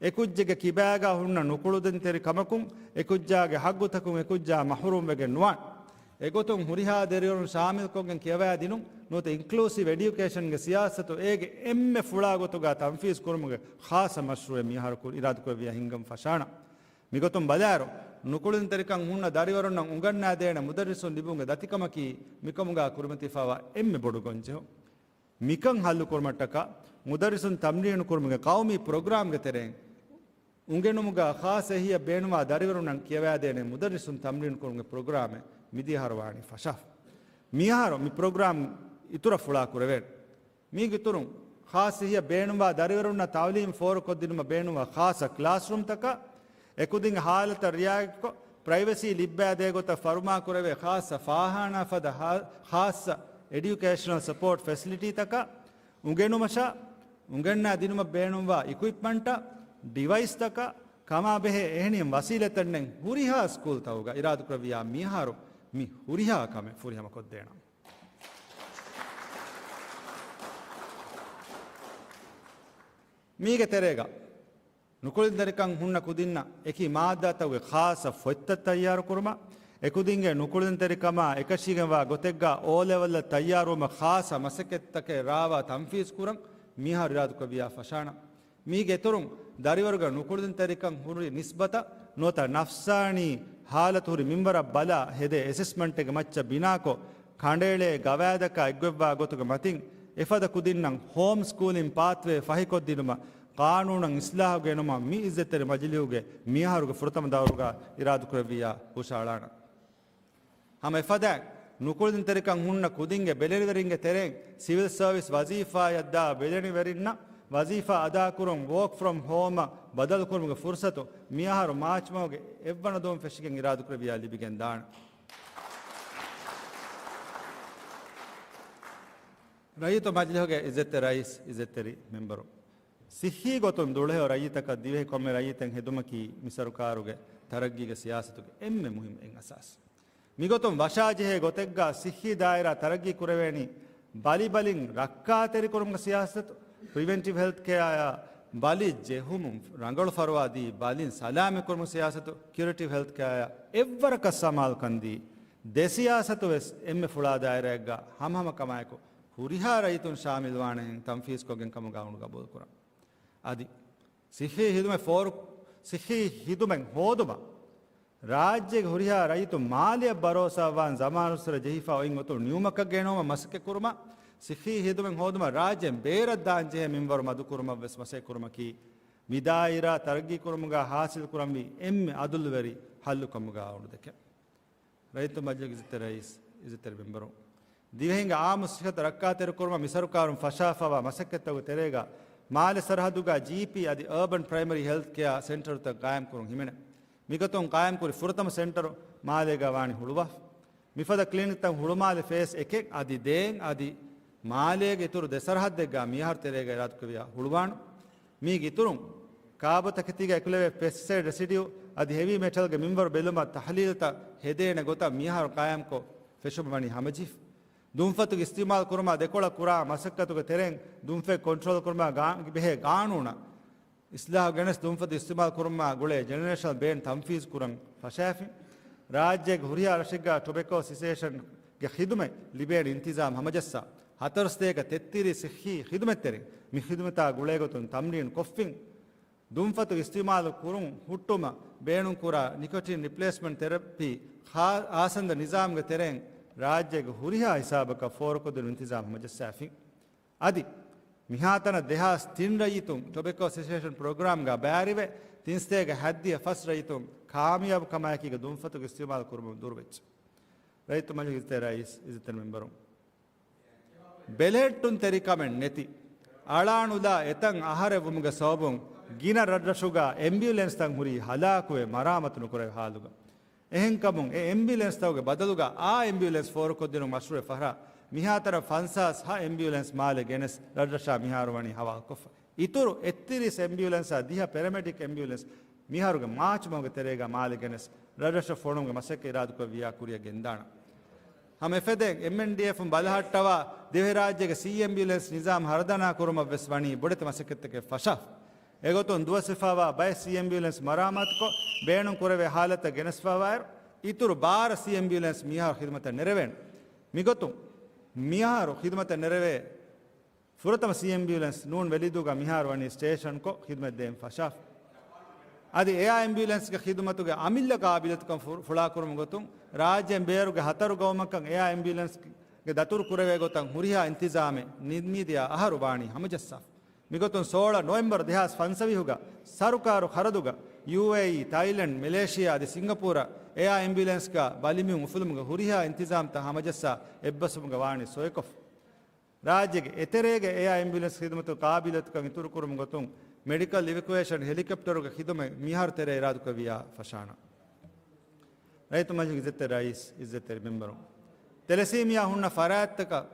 އެކުއްޖެއްގެ ކިބާގަ ހުންނަ ނުކުޅުދިންތެރި ކަމަކުން، އެކުއްޖާގެ ހައްގުތަކުން އެކުއްޖާ މަޙުރޫމްވެގެން ނުވާން. އެގޮތުން ހުރިހާ ދަރިވަރުން ޝާމިލްކޮށްގެން ކިޔަވައިދިނުން ނުވަތަ އިންކްލޫސިވް އެޑިއުކޭޝަންގެ ސިޔާސަތު އޭގެ އެންމެ ފުޅާ ގޮތުގަ ތަންފީޒް ކުރުމުގެ ޚާއްޞަ މަޝްރޫއެއް މިއަހަރު ކުރި އިރާދަކުރެއްވިޔާ ހިންގަން ފަށާނަ. މިގޮތުން ބަލާއިރު، ނުކުޅެދުންތެރިކަން ހުންނަ ދަރިވަރުންނަށް އުނގަންނާދޭނެ މުދައްރިސުން ލިބުމުގެ ދަތިކަމަކީ މިކަމުގަ ކުރިމަތިވެފައިވާ އެންމެ ބޮޑު ގޮންޖެހުން. މިކަން ހައްލުކުރުމަށްޓަކާ، މުދައްރިސުން ތަމްރީނުކުރުމުގެ ޤައުމީ ޕްރޮގްރާމްގެ ތެރެއިން، އުނގެނުމުގަ ޚާއްޞަ އެހީއަށް ބޭނުންވާ ދަރިވަރުންނަށް ކިޔަވައިދޭނެ މުދައްރިސުން ތަމްރީނުކުރުމުގެ ޕްރޮގްރާމެއް މިދިޔަ އަހަރު ވާނީ ފަށާފަ. މިއަހަރު މި ޕްރޮގްރާމް އިތުރަށް ފުޅާ ކުރެވޭނެ. މީގެ އިތުރުން، ޚާއްޞަ އެހީއަށް ބޭނުންވާ ދަރިވަރުންނަށް ތައުލީމް ފޯރުކޮށްދިނުމަށް ބޭނުންވާ ޚާއްޞަ ކްލާސްރޫމްތަކާ، އެކުދިންގެ ހާލަތަށް ރިއާޔަތްކޮށް، ޕްރައިވެސީ ލިއްބައިދޭ ގޮތަށް ފަރުމާކުރެވޭ ޚާއްޞަ ފާޚާނާ ފަދަ ހާ-، ޚާއްޞަ އެޑިއުކޭޝަނަލް ސަޕޯޓް ފެސިލިޓީތަކާ، އުނގެނުމަށާ، އުނގަންނާ ދިނުމަށް ބޭނުންވާ އިކުއިޕްމަންޓާ، ޑިވައިސްތަކާ، ކަމާބެހޭ އެހެނިހެން ވަސީލަތެއްނެތް ހުރިހާ ސްކޫލްތަކުގަ އިރާދަކުރެއްވިޔާ މިއަހަރު މި ހުރިހާ ކަމެއް ފުރިހަމަކޮށްދޭނަން. މީގެ ތެރޭގަ، ނުކުޅެދުންތެރިކަން ހުންނަ ކުދިންނަށް އެކި މާއްދާތަކުގެ ޚާއްޞަ ފޮތްތައް ތައްޔާރުކުރުމަށް، އެކުދިންގެ ނުކުޅެދުންތެރިކަމާ އެކަށީގެންވާ ގޮތެއްގަ އޯލެވެލްއަށް ތައްޔާރުވުމަށް ޚާއްޞަ މަސައްކަތްތަކެއް ރާވާ ތަންފީޒް ކުރަން މިހާރު އިރާދަކުރެއްވިޔާ ފަށާނަ. މީގެ އިތުރުން، ދަރިވަރުގެ ނުކުޅެދުންތެރިކަން ހުރި ނިސްބަތަށް ނުވަތަ ނަފްސާނީ ހާލަތު ހުރި މިންވަރަށް ބަލާ ހެދޭ އެސެސްމަންޓެއްގެ މައްޗަށް ބިނާކޮށް، ކަނޑައެޅޭ ގަވާއިދަކާ އެއްގޮތްވާ ގޮތުގެ މަތިން، އެފަދަ ކުދިންނަށް ހޯމް ސްކޫލިން ޕާތްވޭ ފަހިކޮށްދިނުމަށް ޤާނޫނަށް އިސްލާހު ގެނުމަށް މި އިއްޒަތްތެރި މަޖިލީހުގެ މިއަހަރުގެ ފުރަތަމަ ދައުރުގަ އިރާދަކުރެއްވިއްޔާ ހުށައަޅާނަން. ހަމަ އެފަދައިން، ނުކުޅެދުންތެރިކަން ހުންނަ ކުދިންގެ ބެލެނިވެރިންގެ ތެރެއިން ސިވިލް ސަރވިސް ވަޒީފާއަށްދާ ބެލެނިވެރިންނަށް ވަޒީފާ އަދާކުރުން ވޯކް ފްރޮމް ހޯމަށް ބަދަލުކުރުމުގެ ފުރުސަތު މިއަހަރު މާޗް މަހުގެ އެއްވަނަ ދުވަހުން ފެށިގެން އިރާދަކުރެއްވިޔާ ލިބިގެން ދާނެ. ރައްޔިތު މަޖިލިހުގެ އިއްޒަތްތެރި ރައީސް، އިއްޒަތްތެރި މެމްބަރު، ސިއްހީ ގޮތުން ދުޅަހެޔޮ ރައްޔިތަކަށް ދިވެހި ކޮންމެ ރައްޔިތެއް ހެދުމަކީ މި ސަރުކާރުގެ ތަރައްގީގެ ސިޔާސަތުގެ އެންމެ މުހިންމު އެއް އަސާސް. މިގޮތުން ވަށާޖެހޭ ގޮތެއްގަ ސިއްހީ ދާއިރާ ތަރައްގީ ކުރެވޭނީ ބަލިބަލިން ރައްކާތެރިކުރުމުގެ ސިޔާސަތު، ޕްރިވެންޓިވް ހެލްތް ކެއާއާ ބަލި ޖެހުމުން ރަނގަޅު ފަރުވާ ދީ ބަލިން ސަލާމަތްކުރުމުގެ ސިޔާސަތު، ކިއުރޭޓިވް ހެލްތް ކެއާއާ އެއްވަރަކަށް ސަމާލުކަން ދީ ދެ ސިޔާސަތު ވެސް އެންމެ ފުޅާ ދާއިރާއެއްގަ ހަމަހަމަކަމާއެކު ހުރިހާ ރައްޔިތުން ޝާމިލްވާނެހެން ތަންފީޒްކޮށްގެން ކަމުގަ އަޅުގަނޑު ގަބޫލުކުރަން. އަދި ސިއްހީ ހިދުމަތް ފޯރު، ސިއްހީ ހިދުމަތް ހޯދުމަށް ރާއްޖޭގެ ހުރިހާ ރައްޔިތުން މާލެއަށް ބަރޯސާވާން ޒަމާނުއްސުރެ ޖެހިފަ އޮތް ގޮތުން ނިމުމަކަށް ގެނައުމަށް މަސައްކަތްކުރުމަށް، ސިއްހީ ހިދުމަތް ހޯދުމަށް ރާއްޖޭން ބޭރަށް ދާންޖެހޭ މިންވަރު މަދުކުރުމަށް ވެސް މަސައްކަތްކުރުމަކީ މި ދާއިރާ ތަރައްގީކުރުމުގަ ހާސިލްކުރަންވީ އެންމެ އަދުލުވެރި ހައްލުކަމުގަ އަޅުގަނޑު ދެކެން. ރައްޔިތު މަޖިލީހުގެ އިއްޒަތްތެރި ރައީސް، އިއްޒަތްތެރި މެމްބަރު، ދިވެހިންގެ އާއްމު ސިއްހަތަށް ރައްކާތެރިކުރުމަށް މި ސަރުކާރުން ފަށާފައިވާ މަސައްކަތްތަކުގެ ތެރޭގަ މާލެ ސަރަހައްދުގަ ޖީޕީ އަދި އަރބަން ޕްރައިމަރީ ހެލްތް ކެއާ ސެންޓަރުތައް ގާއިމްކުރުން ހިމެނޭ. މިގޮތުން ގާއިމްކުރި ފުރަތަމަ ސެންޓަރު މާލޭގަ ވާނީ ހުޅުވާފަ. މިފަދަ ކްލިނިކްތައް ހުޅުމާލެ ފޭސް އެކެއް އަދި ދޭން އަދި މާލޭގެ އިތުރު ދެ ސަރަހައްދެއްގަ މިއަހަރު ތެރޭގަ އިރާދަކުރެއްވިޔާ ހުޅުވާނަން. މީގެ އިތުރުން، ކާބޯތަކެތީގަ އެކުލެވޭ ޕެސްޓިސައިޑް ރެސިޑިއު އަދި ހެވީ މެޓަލްގެ މިންވަރު ބެލުމަށް ތަހްލީލުތައް ހެދޭނެ ގޮތަށް މިއަހަރު ގާއިމްކޮށް ފެށުމަށް ވަނީ ހަމަޖެހިފަ. ދުންފަތުގެ އިސްތިޢުމާލު ކުރުމާ ދެކޮޅަށް ކުރާ މަސައްކަތުގެ ތެރެއިން ދުންފަތް ކޮންޓްރޯލް ކުރުމާ ގާ-، ބެހޭ ގާނޫނަށް އިސްލާހު ގެނެސް ދުންފަތު އިސްތިޢުމާލު ކުރުމާ ގުޅޭ ޖެނެރޭޝަނަލް ބޭން ތަންފީޒު ކުރަން ފަށާފިން. ރާއްޖޭގެ ހުރިހާ ރަށެއްގަ ޓޮބެކޯ އެސޯސިއޭޝަންގެ ޚިދުމަތް ލިބޭނެ އިންތިޒާމް ހަމަޖައްސާ، ހަތަރު ސަތޭކަ ތެއްތިރީސް ސިއްހީ ޚިދުމަތްތެރިން މި ޚިދުމަތާ ގުޅޭގޮތުން ތަމްރީނު ކޮށްފިން. ދުންފަތު އިސްތިޢުމާލު ކުރުން ހުއްޓުމަށް ބޭނުންކުރާ ނިކޮޓިން ރިޕްލޭސްމަންޓް ތެރަޕީ ޚާ-، އާސަންދަ ނިޒާމްގެ ތެރެއިން ރާއްޖޭގެ ހުރިހާ ހިސާބަކަށް ފޯރުކޮށްދިނުން އިންތިޒާމް ހަމަޖައްސާފިން. އަދި މިހާތަނަށް ދެހާސް ތިން ރައްޔިތުން ޓޮބެކޯ އެސޯސިއޭޝަން ޕްރޮގްރާމްގަ ބައިވެރިވެ، ތިންސަތޭކަ ހަތްދިހަ ފަސް ރައްޔިތުން ކާމިޔާބު ކަމާއެކީގަ ދުންފަތުގެ އިސްތިޢުމާލު ކުރުމުން ދުރުވެއްޖެ. ރައްޔިތު މަޖިލީހުގެ އިއްޒަތްތެރި ރައީސް، އިއްޒަތްތެރި މެމްބަރުން، ބެލެހެއްޓުންތެރިކަމެއް ނެތި، އަޅާނުލާ އެތަން އަހަރެއް ވުމުގެ ސަބަބުން ގިނަ ރަށްރަށުގަ އެމްބިއުލެންސްތައް ހުރީ ހަލާކުވެ މަރާމާތު ނުކުރެވޭ ހާލުގަ. އެހެންކަމުން އެ އެމްބިއުލެންސްތަކުގެ ބަދަލުގަ އާ އެމްބިއުލެންސް ފޯރުކޮށްދިނުން މަޝްރޫއެއް ފަހަރާ، މިހާތަނަށް ފަންސާސް ހަ އެމްބިއުލެންސް މާލެ ގެނެސް ރަށްރަށާ މިހާރު ވަނީ ހަވާލުކޮށްފަ. އިތުރު އެއްތިރީސް އެމްބިއުލެންސާ ދިހަ ޕެރަމެޑިކް އެމްބިއުލެންސް މިހާރުގެ މާޗް މަހުގެ ތެރޭގަ މާލެ ގެނެސް ރަށްރަށަށް ފޮނުވުމުގެ މަސައްކަތް އިރާދަކުރެއްވިޔާ ކުރިއަށް ގެންދާނަން. ހަމަ އެފަދައިން އެމްއެންޑީއެފުން ބަލަހައްޓަވާ ދިވެހިރާއްޖޭގެ ސީ އެމްބިއުލެންސް ނިޒާމް ހަރަދަނާ ކުރުމަށް ވެސް ވަނީ ބޮޑެތި މަސައްކަތްތަކެއް ފަށާފަ. އެގޮތުން ދުވަސްވެފައިވާ ބައެއް ސީ އެމްބިއުލެންސް މަރާމާތުކޮށް، ބޭނުން ކުރެވޭ ހާލަތަށް ގެނެސްފައިވާއިރު، އިތުރު ބާރަ ސީ އެމްބިއުލެންސް މިހާރު ޚިދުމަތަށް ނެރެވޭނެ. މިގޮތުން މިހާރު ޚިދުމަތަށް ނެރެވޭ ފުރަތަމަ ސީ އެމްބިއުލެންސް ނޫން ވެލިދޫގަ މިހާރު ވަނީ ސްޓޭޝަންކޮށް ޚިދުމަތް ދޭން ފަށާފަ. އަދި އެއާ އެމްބިއުލެންސްގެ ޚިދުމަތުގެ އަމިއްލަ ޤާބިލުތަކަން ފު-، ފުޅާކުރުމުގެ ގޮތުން ރާއްޖޭން ބޭރުގެ ހަތަރު ގައުމަކަށް އެއާ އެމްބިއުލެންސްގެ ދަތުރު ކުރެވޭ ގޮތަށް ހުރިހާ އިންތިޒާމެއް ނިންމީދިޔަ އަހަރު ވާނީ ހަމަޖައްސާފަ. މިގޮތުން ސޯޅަ ނޮވެމްބަރު ދެހާސް ފަންސަވީހުގަ ސަރުކާރު ޚަރަދުގަ ޔޫއޭއީ، ތައިލެންޑް، މެލޭޝިޔާ އަދި ސިންގަޕޫރަށް އެއާ އެމްބިއުލެންސްގަ ބަލިމީހުން އުފުލުމުގެ ހުރިހާ އިންތިޒާމްތައް ހަމަޖައްސާ އެއްބަސްވުމުގަ ވާނީ ސޮއިކޮށްފަ. ރާއްޖޭގެ އެތެރޭގެ އެއާ އެމްބިއުލެންސް ޚިދުމަތު ޤާބިލިއްޔަތުކަން އިތުރުކުރުމުގެ ގޮތުން މެޑިކަލް އިވެކުއޭޝަން ހެލިކޮޕްޓަރުގެ ޚިދުމަތް މިހާރު ތެރޭ އިރާދަކުރެއްވިޔާ ފަށާނަން. ރައްޔިތު މަޖިލިސް އިއްޒަތްތެރި ރައީސް، އިއްޒަތްތެރި މެމްބަރުން، ތެލެސީމިއާ ހުންނަ ފަރާތްތަކަށް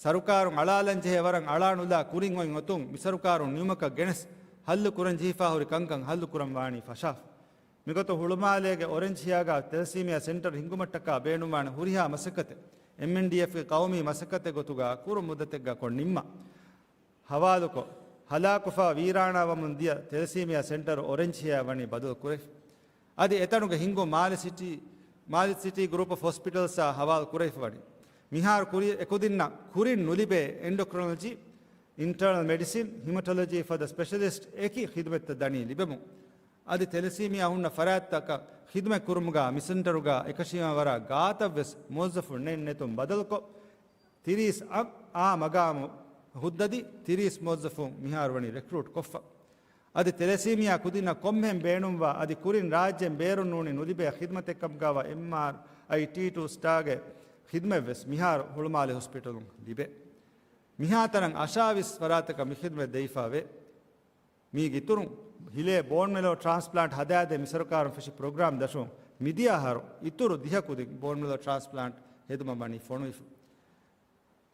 ސަރުކާރުން އަޅާލަންޖެހޭ ވަރަށް އަޅާނުލާ ކުރިން އޮތް އޮތުން މި ސަރުކާރުން ނިމުމަކަށް ގެނެސް ހައްލު ކުރަންޖެހިފާ ހުރި ކަންކަން ހައްލު ކުރަން ވާނީ ފަށާފަ. މިގޮތުން ހުޅުމާލޭގެ އޮރެންޖް ހިއާގަ ތެލެސީމިއާ ސެންޓަރު ހިންގުމަށްޓަކާ ބޭނުންވާނެ ހުރިހާ މަސައްކަތެއް އެމްއެންޑީއެފްގެ ޤައުމީ މަސައްކަތެއް ގޮތުގަ ކުރު މުއްދަތެއްގަ ކޮށް ނިންމާ. ހަވާލުކޮށް، ހަލާކުފާ ވީރާނާވަމުން ދިޔަ ތެލެސީމިއާ ސެންޓަރު އޮރެންޖް ހިއާ ވަނީ ބަދަލު ކުރެފަ. އަދި އެތަނުގެ ހިންގުން މާލެ ސިޓީ، މާލެ ސިޓީ ގްރޫޕް އޮފް ހޮސްޕިޓަލްސްއާ ހަވާލު ކުރެވިފަ ވަނީ. މިހާރު ކުރި އެކުދިންނަށް ކުރިން ނުލިބޭ އެންޑޮކްރޮލޮޖީ، އިންޓަރނަލް މެޑިސިން، ހިމަޓޮލޮޖީ ފަދަ ސްޕެޝަލިސްޓް އެކި ޚިދުމަތްތައް ދަނީ ލިބެމުން. އަދި ތެލެސީމިއާ ހުންނަ ފަރާތްތަކަށް ޚިދުމަތް ކުރުމުގަ މި ސެންޓަރުގަ އެކަށީމާ ވަރަށް ގާތަށްވެސް މުވައްޒަފުން ނެތް ނެތުން ބަދަލުކޮށް، ތިރީސް އަށް އާ މަގާމު ހުއްދަދީ ތިރީސް މުވައްޒަފުން މިހާރު ވަނީ ރެކްރޫޓް ކޮށްފަ. އަދި ތެލެސީމިއާ ކުދިންނަށް ކޮންމެހެން ބޭނުންވާ އަދި ކުރިން ރާއްޖޭން ބޭރުން ނޫނީ ނުލިބޭ ޚިދުމަތެއްކަމުގަވާ އެމްއާރްއައި ޓީ ޓޫ ސްޓާގެ ޚިދުމަތްވެސް މިހާރު ހުޅުމާލެ ހޮސްޕިޓަލުން ލިބޭ. މިހާތަނަށް އަށާވީސް ފަރާތަކަށް މި ޚިދުމަތް ދެވިފަ ވޭ. މީގެ އިތުރުން ހިލޭ ބޯން މެރޯ ޓްރާންސްޕްލާންޓް ހަދާދޭ މި ސަރުކާރުން ފެށި ޕްރޮގްރާމް ދަށުން މިދިޔަ އަހަރު އިތުރު ދިހަ ކުދިން ބޯން މެރޯ ޓްރާންސްޕްލާންޓް ހެދުމަށް ވަނީ ފޮނުވިފަ.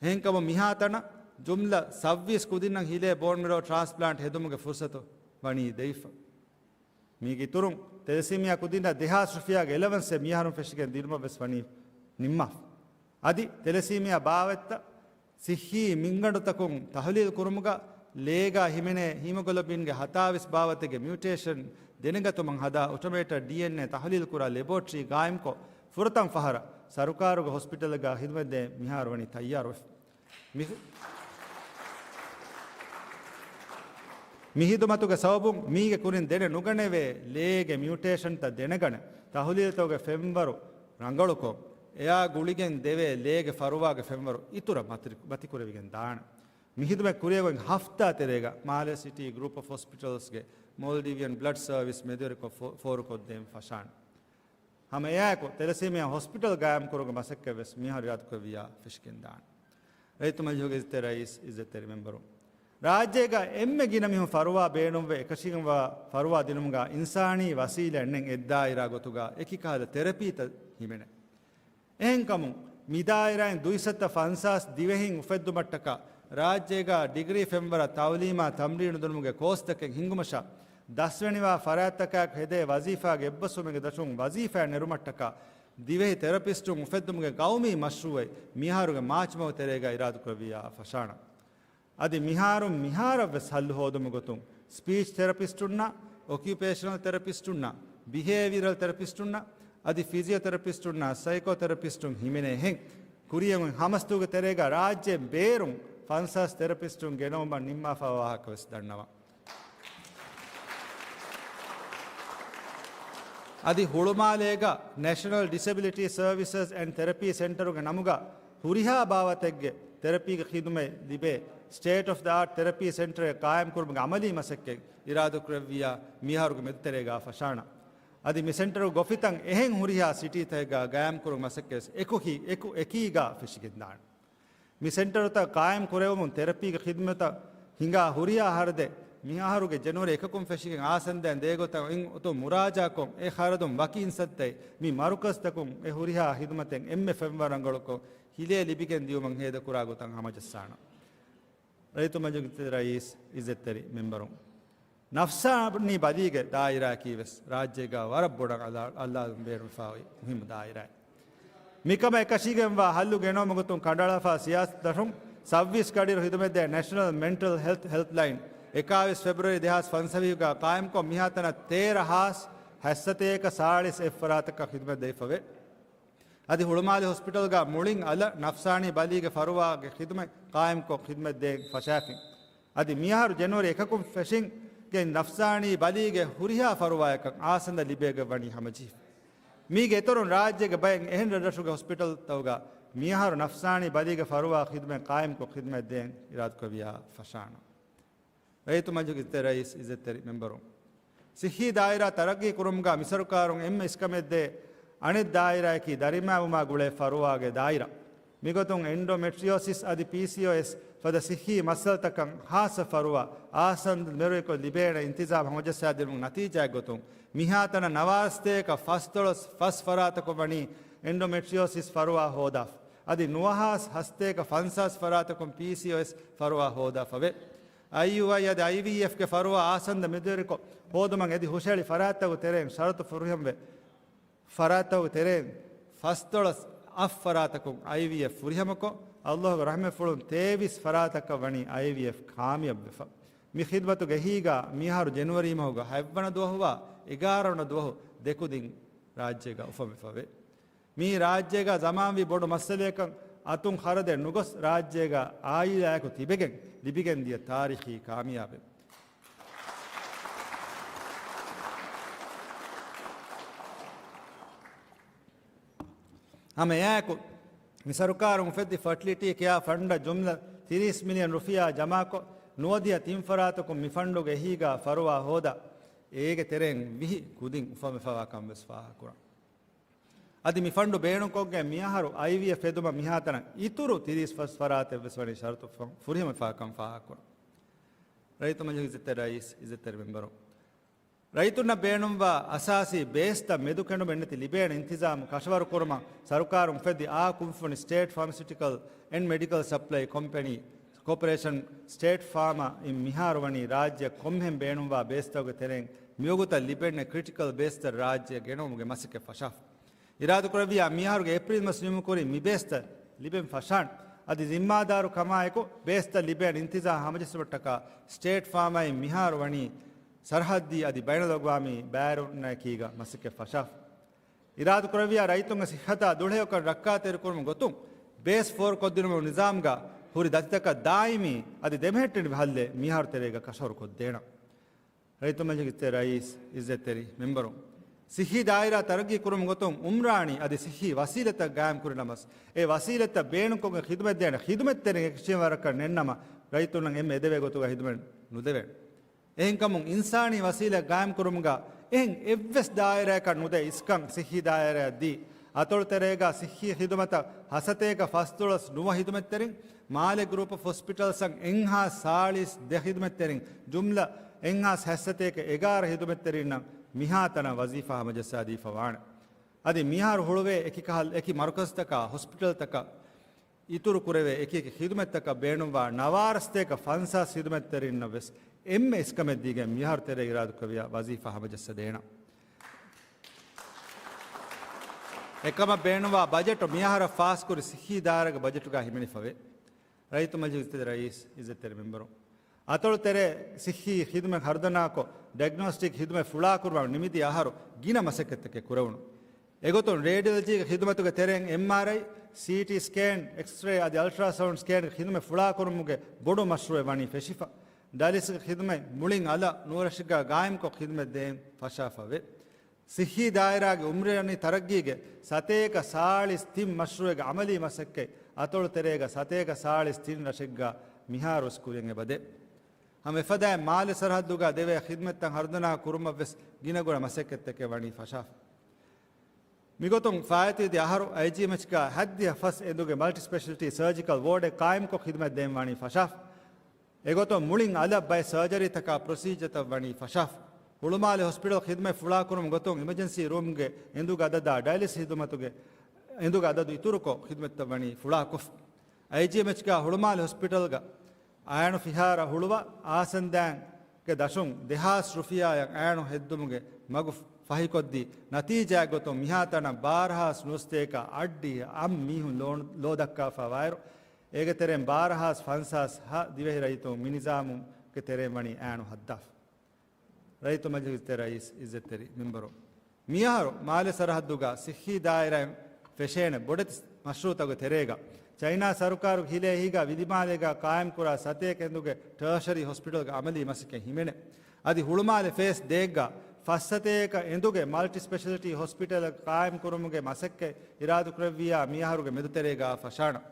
އެހެންކަމުން މިހާތަނަށް ޖުމްލަ ސައްވީސް ކުދިންނަށް ހިލޭ ބޯން މެރޯ ޓްރާންސްޕްލާންޓް ހެދުމުގެ ފުރުސަތު ވަނީ ދެވިފަ. މީގެ އިތުރުން ތެލެސީމިއާ ކުދިންނަށް ދެހާސް ރުފިޔާގެ އެލަވަންސެއް މިހާރުން ފެށިގެން ދިނުމަށް ވެސް ވަނީ ނިންމާފަ. އަދި ތެލެސީމިއާ ބާވަތްތައް ސިއްހީ މިންގަނޑުތަކުން ތަހުލީލު ކުރުމުގަ ލޭގަ ހިމެނޭ ހީމޮގްލޮބިންގެ ހަތާވީސް ބާވަތެއްގެ މިއުޓޭޝަން ދެނެގަތުމަށް ހަދާ އޮޓޮމޭޓަޑް ޑީއެންއޭ ތަހުލީލު ކުރާ ލެބޯޓްރީ ގާއިމްކޮށް، ފުރަތަމަ ފަހަރަށް ސަރުކާރުގެ ހޮސްޕިޓަލެއްގަ ޚިދުމަތްދޭން މިހާރު ވަނީ ތައްޔާރުވެފަ. މި، މި ޚިދުމަތުގެ ސަބަބުން މީގެ ކުރިން ދެނެ ނުގަނެވޭ ލޭގެ މިއުޓޭޝަންތައް ދެނެގަނެ، ތަހުލީލުތަކުގެ ފެންވަރު ރަނގަޅުކޮށް، އެއާ ގުޅިގެން ދެވޭ ލޭގެ ފަރުވާގެ ފެންވަރު އިތުރަށް މަތި-، މަތިކުރެވިގެން ދާނެ. މި ޚިދުމަތް ކުރިއަށް އޮތް ހަފްތާ ތެރޭގަ މާލެ ސިޓީ ގްރޫޕް އޮފް ހޮސްޕިޓަލްސްގެ މޯލްޑިވިއަން ބްލަޑް ސަރވިސް މެދުވެރިކޮށް ފޯ-، ފޯރުކޮށްދޭން ފަށާނެ. ހަމަ އެއާއެކު ތެލެސީމިއާ ހޮސްޕިޓަލް ގާއިމްކުރުމުގެ މަސައްކަތްވެސް މިހާރު އިރާދަކުރެއްވިޔާ ފެށިގެންދާނެ. ރައްޔިތު މަޖިލީހުގެ އިއްޒަތްތެރި ރައީސް، އިއްޒަތްތެރި މެމްބަރުން، ރާއްޖޭގަ އެންމެ ގިނަ މީހުން ފަރުވާ ބޭނުންވެ އެކަށީގެންވާ ފަރުވާ ދިނުމުގަ އިންސާނީ ވަސީލަތް ނެތް އެއްދާއިރާ ގޮތުގަ އެކި ކަހަލަ ތެރަޕީތައް ހިމެނޭ. އެހެންކަމުން، މި ދާއިރާއިން ދުއިސައްތަ ފަންސާސް ދިވެހިން އުފެއްދުމަށްޓަކާ، ރާއްޖޭގަ ޑިގްރީ ފެންވަރަށް ތައުލީމާ ތަމްރީނު ދިނުމުގެ ކޯސްތަކެއް ހިންގުމަށާ، ދަސްވެނިވާ ފަރާތްތަކާއެކު ހެދޭ ވަޒީފާގެ އެއްބަސްވުމެއްގެ ދަށުން ވަޒީފާއެއް ނެރުމަށްޓަކާ، ދިވެހި ތެރަޕިސްޓުން އުފެއްދުމުގެ ގައުމީ މަޝްރޫއެއް މިހާރުގެ މާޗް މަހު ތެރޭގަ އިރާދަކުރެއްވިޔާ ފަށާނަން. އަދި މިހާރުން މިހާރަށްވެސް ހައްލު ހޯދުމުގެ ގޮތުން، ސްޕީޗް ތެރަޕިސްޓުންނާ، އޮކިއުޕޭޝަނަލް ތެރަޕިސްޓުންނާ، ބިހޭވިއަރަލް ތެރަޕިސްޓުންނާ، އަދި ފިޒިއޯ ތެރަޕިސްޓުންނާ، ސައިކޯ ތެރަޕިސްޓުން ހިމެނޭހެން، ކުރިއަށް އޮތް ހަމަސަތޭކަ ތެރޭގަ ރާއްޖޭން ބޭރުން ފަންސާސް ތެރަޕިސްޓުން ގެނައުމަށް ނިންމާފައިވާ ވާހަކަ ވެސް ދަންނަވަން. އަދި ހުޅުމާލޭގަ ނޭޝަނަލް ޑިސެބިލިޓީ ސަރވިސަސް އެންޑް ތެރަޕީ ސެންޓަރުގެ ނަމުގަ ހުރިހާ ބާވަތެއްގެ ތެރަޕީގެ ޚިދުމަތް ލިބޭ ސްޓޭޓް އޮފް ދަ އާޓް ތެރަޕީ ސެންޓަރެއް ޤާއިމްކުރުމުގެ އަމަލީ މަސައްކަތް އިރާދަކުރެއްވިޔާ މިއަހަރުގެ މެދުތެރޭގަ ފަށާނަން. އަދި މި ސެންޓަރުގެ ގޮފިތައް އެހެން ހުރިހާ ސިޓީތަކެއްގަ ގާއިމްކުރުމުގެ މަސައްކަތް އެކު ހި-، އެކު އެކީގަ ފެށިގެންދާނެ. މި ސެންޓަރުތައް ޤާއިމް ކުރެވުމުން ތެރަޕީގެ ޚިދުމަތަށް ހިނގާ ހުރިހާ ޚަރަދެއް މި އަހަރުގެ ޖެނުއަރީ އެކަކުން ފެށިގެން އާސަންދައިން ދޭގޮތަށް އޮތުން މުރާޖާކޮށް، އެ ޚަރަދުން ވަކި އިންސައްތައެއް މި މަރުކަޒްތަކުން އެ ހުރިހާ ޚިދުމަތެއް އެންމެ ފެންވަރު ރަނގަޅުކޮށް ހިލޭ ލިބިގެން ދިޔުމަށް ހޭދަކުރާ ގޮތަށް ހަމަޖައްސާނަން. ރައްޔިތު މަޖިލިސް ރައީސް، އިއްޒަތްތެރި މެމްބަރުން، ނަފްސާނީ ބަލީގެ ދާއިރާއަކީ ވެސް ރާއްޖޭގަ ވަރަށް ބޮޑަށް އަލާ-، އަލާލުން ބޭނުންފާވި މުހިއްމު ދާއިރާއެއް. މިކަމަށް އެކަށީގެންވާ ހައްލު ގެނައުމުގެ ގޮތުން ކަނޑައަޅާފަ ސިޔާސަތު ދަށުން ސައްވީސް ގަޑިއިރު ޚިދުމަތްދޭ ނޭޝަނަލް މެންޓަލް ހެލްތް ހެލްޕްލައިން އެކާވީސް ފެބްރުއަރީ ދެހާސް ފަންސަވީހުގަ ޤާއިމްކޮށް، މިހާތަނަށް ތޭރަ ހާސް ހަތްސަތޭކަ ސާޅީސް އެއް ފަރާތަކަށް ޚިދުމަތް ދެވިފަވޭ. އަދި ހުޅުމާލެ ހޮސްޕިޓަލްގަ މުޅިން އަލަށް ނަފްސާނީ ބަލީގެ ފަރުވާގެ ޚިދުމަތް ޤާއިމްކޮށް ޚިދުމަތް ދޭން ފަށާފިން. އަދި މިއަހަރު ޖެނުއަރީ އެކަކުން ފެށިން ގެން ނަފްސާނީ ބަލީގެ ހުރިހާ ފަރުވާއަކަށް އާސަންދަ ލިބޭގޮތް ވަނީ ހަމަޖެހިފަ. މީގެ އިތުރުން ރާއްޖޭގެ ބައެއް އެހެން ރަށްރަށުގެ ހޮސްޕިޓަލްތަކުގަ މިއަހަރު ނަފްސާނީ ބަލީގެ ފަރުވާ ޚިދުމަތް ޤާއިމްކޮށް ޚިދުމަތް ދޭން އިރާދަކުރެއްވިޔާ ފަށާނަން. ރައްޔިތު މަޖިލިސް އިއްޒަތްތެރި ރައީސް، އިއްޒަތްތެރި މެމްބަރުން. ސިއްހީ ދާއިރާ ތަރައްގީ ކުރުމުގަ މިސަރުކާރުން އެންމެ އިސްކަމެއްދޭ އަނެއް ދާއިރާއަކީ ދަރިމައިވުމާ ގުޅޭ ފަރުވާގެ ދާއިރާ. މިގޮތުން އެންޑޮމެޓްރިއޯސިސް އަދި ޕީސީއޯއެސް ފަދަ ސިއްހީ މައްސަލަތަކަށް ޚާއްޞަ ފަރުވާ އާސަންދަ މެރުވެރިކޮށް ލިބޭނެ އިންތިޒާމް ހަމަޖައްސާދިނުމުގެ ނަތީޖާއެއްގޮތުން، މިހާތަނަށް ނަވާރަ ސަތޭކަ ފަސްދޮޅަސް ފަސް ފަރާތަކުން ވަނީ އެންޑޮމެޓްރިއޯސިސް ފަރުވާ ހޯދާފަ. އަދި ނުވަހާސް ހަސަތޭކަ ފަންސާސް ފަރާތަކުން ޕީސީއޯއެސް ފަރުވާ ހޯދާފަވޭ. އައިޔޫއައި އަދި އައިވީއެފްގެ ފަރުވާ އާސަންދަ މެދުވެރިކޮށް ހޯދުމަށް އެދި ހުށަހެޅި ފަރާތްތަކުގެ ތެރެއިން ޝަރުތު ފުރިހަމަވެ، ފަރާތްތަކުގެ ތެރެއިން ފަސްދޮޅަސް އަށް ފަރާތަކުން އައިވީއެފް ފުރިހަމަކޮށް، އައްލާހުގެ ރަޙްމަތްފުޅުން ތޭވީސް ފަރާތަކަށް ވަނީ އައިވީއެފް ކާމިޔާބުވެފަ. މި ޚިދުމަތުގެ އެހީގަ މިއަހަރު ޖެނުއަރީ މަހުގަ ހަތްވަނަ ދުވަހުވާ އެގާރަ ވަނަ ދުވަހު ދެކުދިން ރާއްޖޭގަ އުފަންވެފަވޭ. މީ ރާއްޖޭގަ ޒަމާންވީ ބޮޑު މައްސަލަޔަކަށް އަތުން ޚަރަދެއް ނުގޮސް، ރާއްޖޭގަ އާއިލާއެކު ތިބެގެން ލިބިގެން ދިޔަ ތާރީޚީ ކާމިޔާބެއް. ހަމަ އެއާއެކު، މި ސަރުކާރުން އުފެއްދި ފަޓިލިޓީ ކެއާ ފަންޑަށް ޖުމްލަ ތިރީސް މިލިއަން ރުފިޔާ ޖަމާކޮށް، ނުވަދިހަ ތިން ފަރާތަކުން މި ފަންޑުގެ އެހީގަ ފަރުވާ ހޯދާ، އޭގެ ތެރެއިން ވިހި ކުދިން އުފަންވެފަވާ ކަން ވެސް ފާހަގަކުރަން. އަދި މި ފަންޑު ބޭނުންކޮށްގެން މިއަހަރު އައިވީއެފް ހެދުމަށް މިހާތަނަށް އިތުރު ތިރީސް ފަސް ފަރާތެއްވެސް ވަނީ ޝަރުތު ފަ-، ފުރިހަމަވެފަ ކަން ފާހަގަކުރަން. ރައްޔިތު މަޖިލިސް އިއްޒަތްތެރި ރައީސް، އިއްޒަތްތެރި މެމްބަރު. ރައްޔިތުންނަށް ބޭނުންވާ އަސާސީ ބޭސްތައް މެދުކެނޑުމެއް ނެތި ލިބޭނެ އިންތިޒާމު ކަށަވަރު ކުރުމަށް ސަރުކާރުން އުފެއްދި އާ ކުންފުނި ސްޓޭޓް ފާމަސިއުޓިކަލް އެންޑް މެޑިކަލް ސަޕްލައި ކޮމްޕެނީ ކޯޕަރޭޝަން ސްޓޭޓް ފާމާ އިން މިހާރު ވަނީ ރާއްޖެ ކޮންމެހެން ބޭނުންވާ ބޭސްތަކުގެ ތެރެއިން މިވަގުތަށް ލިބެންނެ ކްރިޓިކަލް ބޭސްތައް ރާއްޖެ ގެނައުމުގެ މަސައްކަތް ފަށާފަ. އިރާދަކުރެއްވިޔާ މިއަހަރުގެ އޭޕްރީލް މަސް ނިމުކުރިން މި ބޭސްތައް ލިބެން ފަށާން. އަދި ޒިންމާދާރު ކަމާއެކު ބޭސްތައް ލިބޭނެ އިންތިޒާމް ހަމަޖެއްސުމަށްޓަކާ ސްޓޭޓް ފާމާއިން މިހާރު ވަނީ ސަރަހައްދީ އަދި ބައިނަލްއަގްވާމީ ބައިވެރިންނާއެކީގަ މަސައްކަތް ފަށާފަ. އިރާދަކުރެއްވިޔާ ރައްޔިތުންގެ ސިއްހަތާ ދުޅަހެޔޮކަން ރައްކާތެރިކުރުމުގެ ގޮތުން ބޭސް ފޯރުކޮށްދިނުމަށް ނިޒާމްގަ ހުރި ދަތިތަކަށް ދާއިމީ އަދި ދެމެހެއްޓެނިވި ހައްލެއް މިހާރު ތެރޭގަ ކަށަވަރުކޮށްދޭނަން. ރައްޔިތު މަޖިލިސް ރައީސް، އިއްޒަތްތެރި މެމްބަރުން، ސިއްހީ ދާއިރާ ތަރައްގީ ކުރުމުގެ ގޮތުން އުމްރާނީ އަދި ސިއްހީ ވަސީލަތްތައް ގާއިމް ކުރި ނަމަސް، އެ ވަސީލަތްތައް ބޭނުންކޮށްގެން ޚިދުމަތް ދޭނެ ޚިދުމަތްތެރިން އެކަށީގެންވަރަކަށް ނެތްނަމަ، ރައްޔިތުންނަށް އެންމެ އެދެވޭ ގޮތުގަ ޚިދުމަތް ނުދެވޭނެ. އެހެންކަމުން، އިންސާނީ ވަސީލަތް ގާއިމްކުރުމުގަ އެހެން އެއްވެސް ދާއިރާއަކަށް ނުދޭ އިސްކަން ސިއްހީ ދާއިރާއަށް ދީ، އަތޮޅުތެރޭގަ ސިއްހީ ޚިދުމަތަށް ހަސަތޭކަ ފަސްދޮޅަސް ނުވަ ޚިދުމަތްތެރިން، މާލެ ގްރޫޕް އޮފް ހޮސްޕިޓަލްސްއަށް އެއްހާސް ސާޅީސް ދެ ޚިދުމަތްތެރިން، ޖުމްލަ އެއްހާސް ހަސަތޭކަ އެގާރަ ޚިދުމަތްތެރިންނަށް މިހާތަނަށް ވަޒީފާ ހަމަޖައްސާދީފަ ވާނެ. އަދި މިހާރު ހުޅުވޭ އެކި ކަހަލަ-، އެކި މަރުކަޒުތަކާ، ހޮސްޕިޓަލްތަކަށް، އިތުރު ކުރެވޭ އެކި އެކި ޚިދުމަތްތަކަށް ބޭނުންވާ ނަވާރަ ސަތޭކަ ފަންސާސް ޚިދުމަތްތެރިންނަށް ވެސް އެންމެ އިސްކަމެއް ދީގެން މިހާރު ތެރޭ އިރާދަކުރެއްވިޔާ ވަޒީފާ ހަމަޖައްސަދޭނަން. އެކަމަށް ބޭނުންވާ ބަޖެޓު މިއަހަރަށް ފާސްކުރި ސިއްހީ ދާއިރާގެ ބަޖެޓުގަ ހިމެނިފަވޭ. ރައްޔިތު މަޖިލިސް ރައީސް، އިއްޒަތްތެރި މެމްބަރު، އަތޮޅު ތެރޭ ސިއްހީ ޚިދުމަތް ހަރުދަނާކޮށް، ޑައިގްނޯސްޓިކް ޚިދުމަތް ފުޅާކުރުމަށް ނިމިދިޔަ އަހަރު ގިނަ މަސައްކަތްތަކެއް ކުރެވުނު. އެގޮތުން، ރޭޑިއޮލޮޖީގެ ޚިދުމަތުގެ ތެރެއިން އެމްއާރްއައި، ސީޓީ ސްކޭން، އެކްސްރޭ އަދި އަލްޓްރާސައުންޑް ސްކޭންގެ ޚިދުމަތް ފުޅާކުރުމުގެ ބޮޑު މަޝްރޫއެއް ވަނީ ފެށިފަ. ޑަޔަލިސިސްގެ ޚިދުމަތް މުޅިން އަލަށް ނޫރަށެއްގަ ގާއިމްކޮށް ޚިދުމަތް ދޭން ފަށާފަވޭ. ސިއްހީ ދާއިރާގެ އުމްރާނީ ތަރައްގީގެ ސަތޭކަ ސާޅީސް ތިން މަޝްރޫއެއްގެ އަމަލީ މަސައްކަތް އަތޮޅު ތެރޭގަ ސަތޭކަ ސާޅީސް ތިން ރަށެއްގަ މިހާރުވެސް ކުރިއަށް އެބަދޭ. ހަމަ އެފަދައިން މާލެ ސަރަހައްދުގަ ދެވޭ ޚިދުމަތްތައް ހަރުދަނާ ކުރުމަށްވެސް ގިނަގުނަ މަސައްކަތްތަކެއް ވަނީ ފަށާފަ. މިގޮތުން ފާއިތުވެދިޔަ އަހަރު އައިޖީއެމްއެޗްގަ ހައްދިހަ ފަސް އެނދުގެ މަލްޓި ސްޕެޝަލްޓީ ސަރޖިކަލް ވޯޑެއް ޤާއިމްކޮށް ޚިދުމަތް ދޭން ވަނީ ފަށާފަ. އެގޮތުން މުޅިން އަލަށް ބައެއް ސަރޖަރީތަކާ ޕްރޮސީޖަރތައް ވަނީ ފަށާފަ. ހުޅުމާލެ ހޮސްޕިޓަލް ޚިދުމަތް ފުޅާކުރުމުގެ ގޮތުން އިމަޖެންސީ ރޫމްގެ އެނދުގެ އަދަދާ ޑަޔަލިސިސް ޚިދުމަތުގެ އެނދުގެ އަދަދު އިތުރުކޮށް ޚިދުމަތްތައް ވަނީ ފުޅާކޮށްފަ. އައިޖީއެމްއެޗްގަ ހުޅުމާލެ ހޮސްޕިޓަލްގަ އައިނު ފިހާރަ ހުޅުވާ އާސަންދާއިންގެ ދަށުން ދެހާސް ރުފިޔާއަށް އައިނު ހެއްދުމުގެ މަގު ފަހިކޮށްދީ، ނަތީޖާއެއްގޮތުން މިހާތަނަށް ބާރަ ހާސް ނުވަސަތޭކަ އަށްޑިހަ އަށް މީހުން ލޯ-، ލޯދައްކާފަ ވާއިރު، އޭގެ ތެރެއިން ބާރަ ހާސް ފަންސާސް ހަ ދިވެހި ރައްޔިތުން މި ނިޒާމުގެ ތެރެއިން ވަނީ އައިނު ހައްދާފަ. ރައްޔިތު މަޖިލިސް ރައީސް، އިއްޒަތްތެރި މެމްބަރު، މިއަހަރު މާލެ ސަރަހައްދުގަ ސިއްހީ ދާއިރާއިން ފެށޭނެ ބޮޑެތި މަޝްރޫޢުތަކުގެ ތެރޭގަ، ޗައިނާ ސަރުކާރުގެ ހިލޭ އެހީގަ ވިލިމާލޭގަ ޤާއިމްކުރާ ސަތޭކަ އެނދުގެ ޓާޝަރީ ހޮސްޕިޓަލްގެ އަމަލީ މަސައްކަތް ހިމެނޭ. އަދި ހުޅުމާލެ ފޭސް ދޭއްގަ ފަސް ސަތޭކަ އެނދުގެ މަލްޓި ސްޕެޝަލިޓީ ހޮސްޕިޓަލް ޤާއިމްކުރުމުގެ މަސައްކަތް އިރާދަކުރެއްވިއްޔާ މިއަހަރުގެ މެދުތެރޭގަ ފަށާނަން.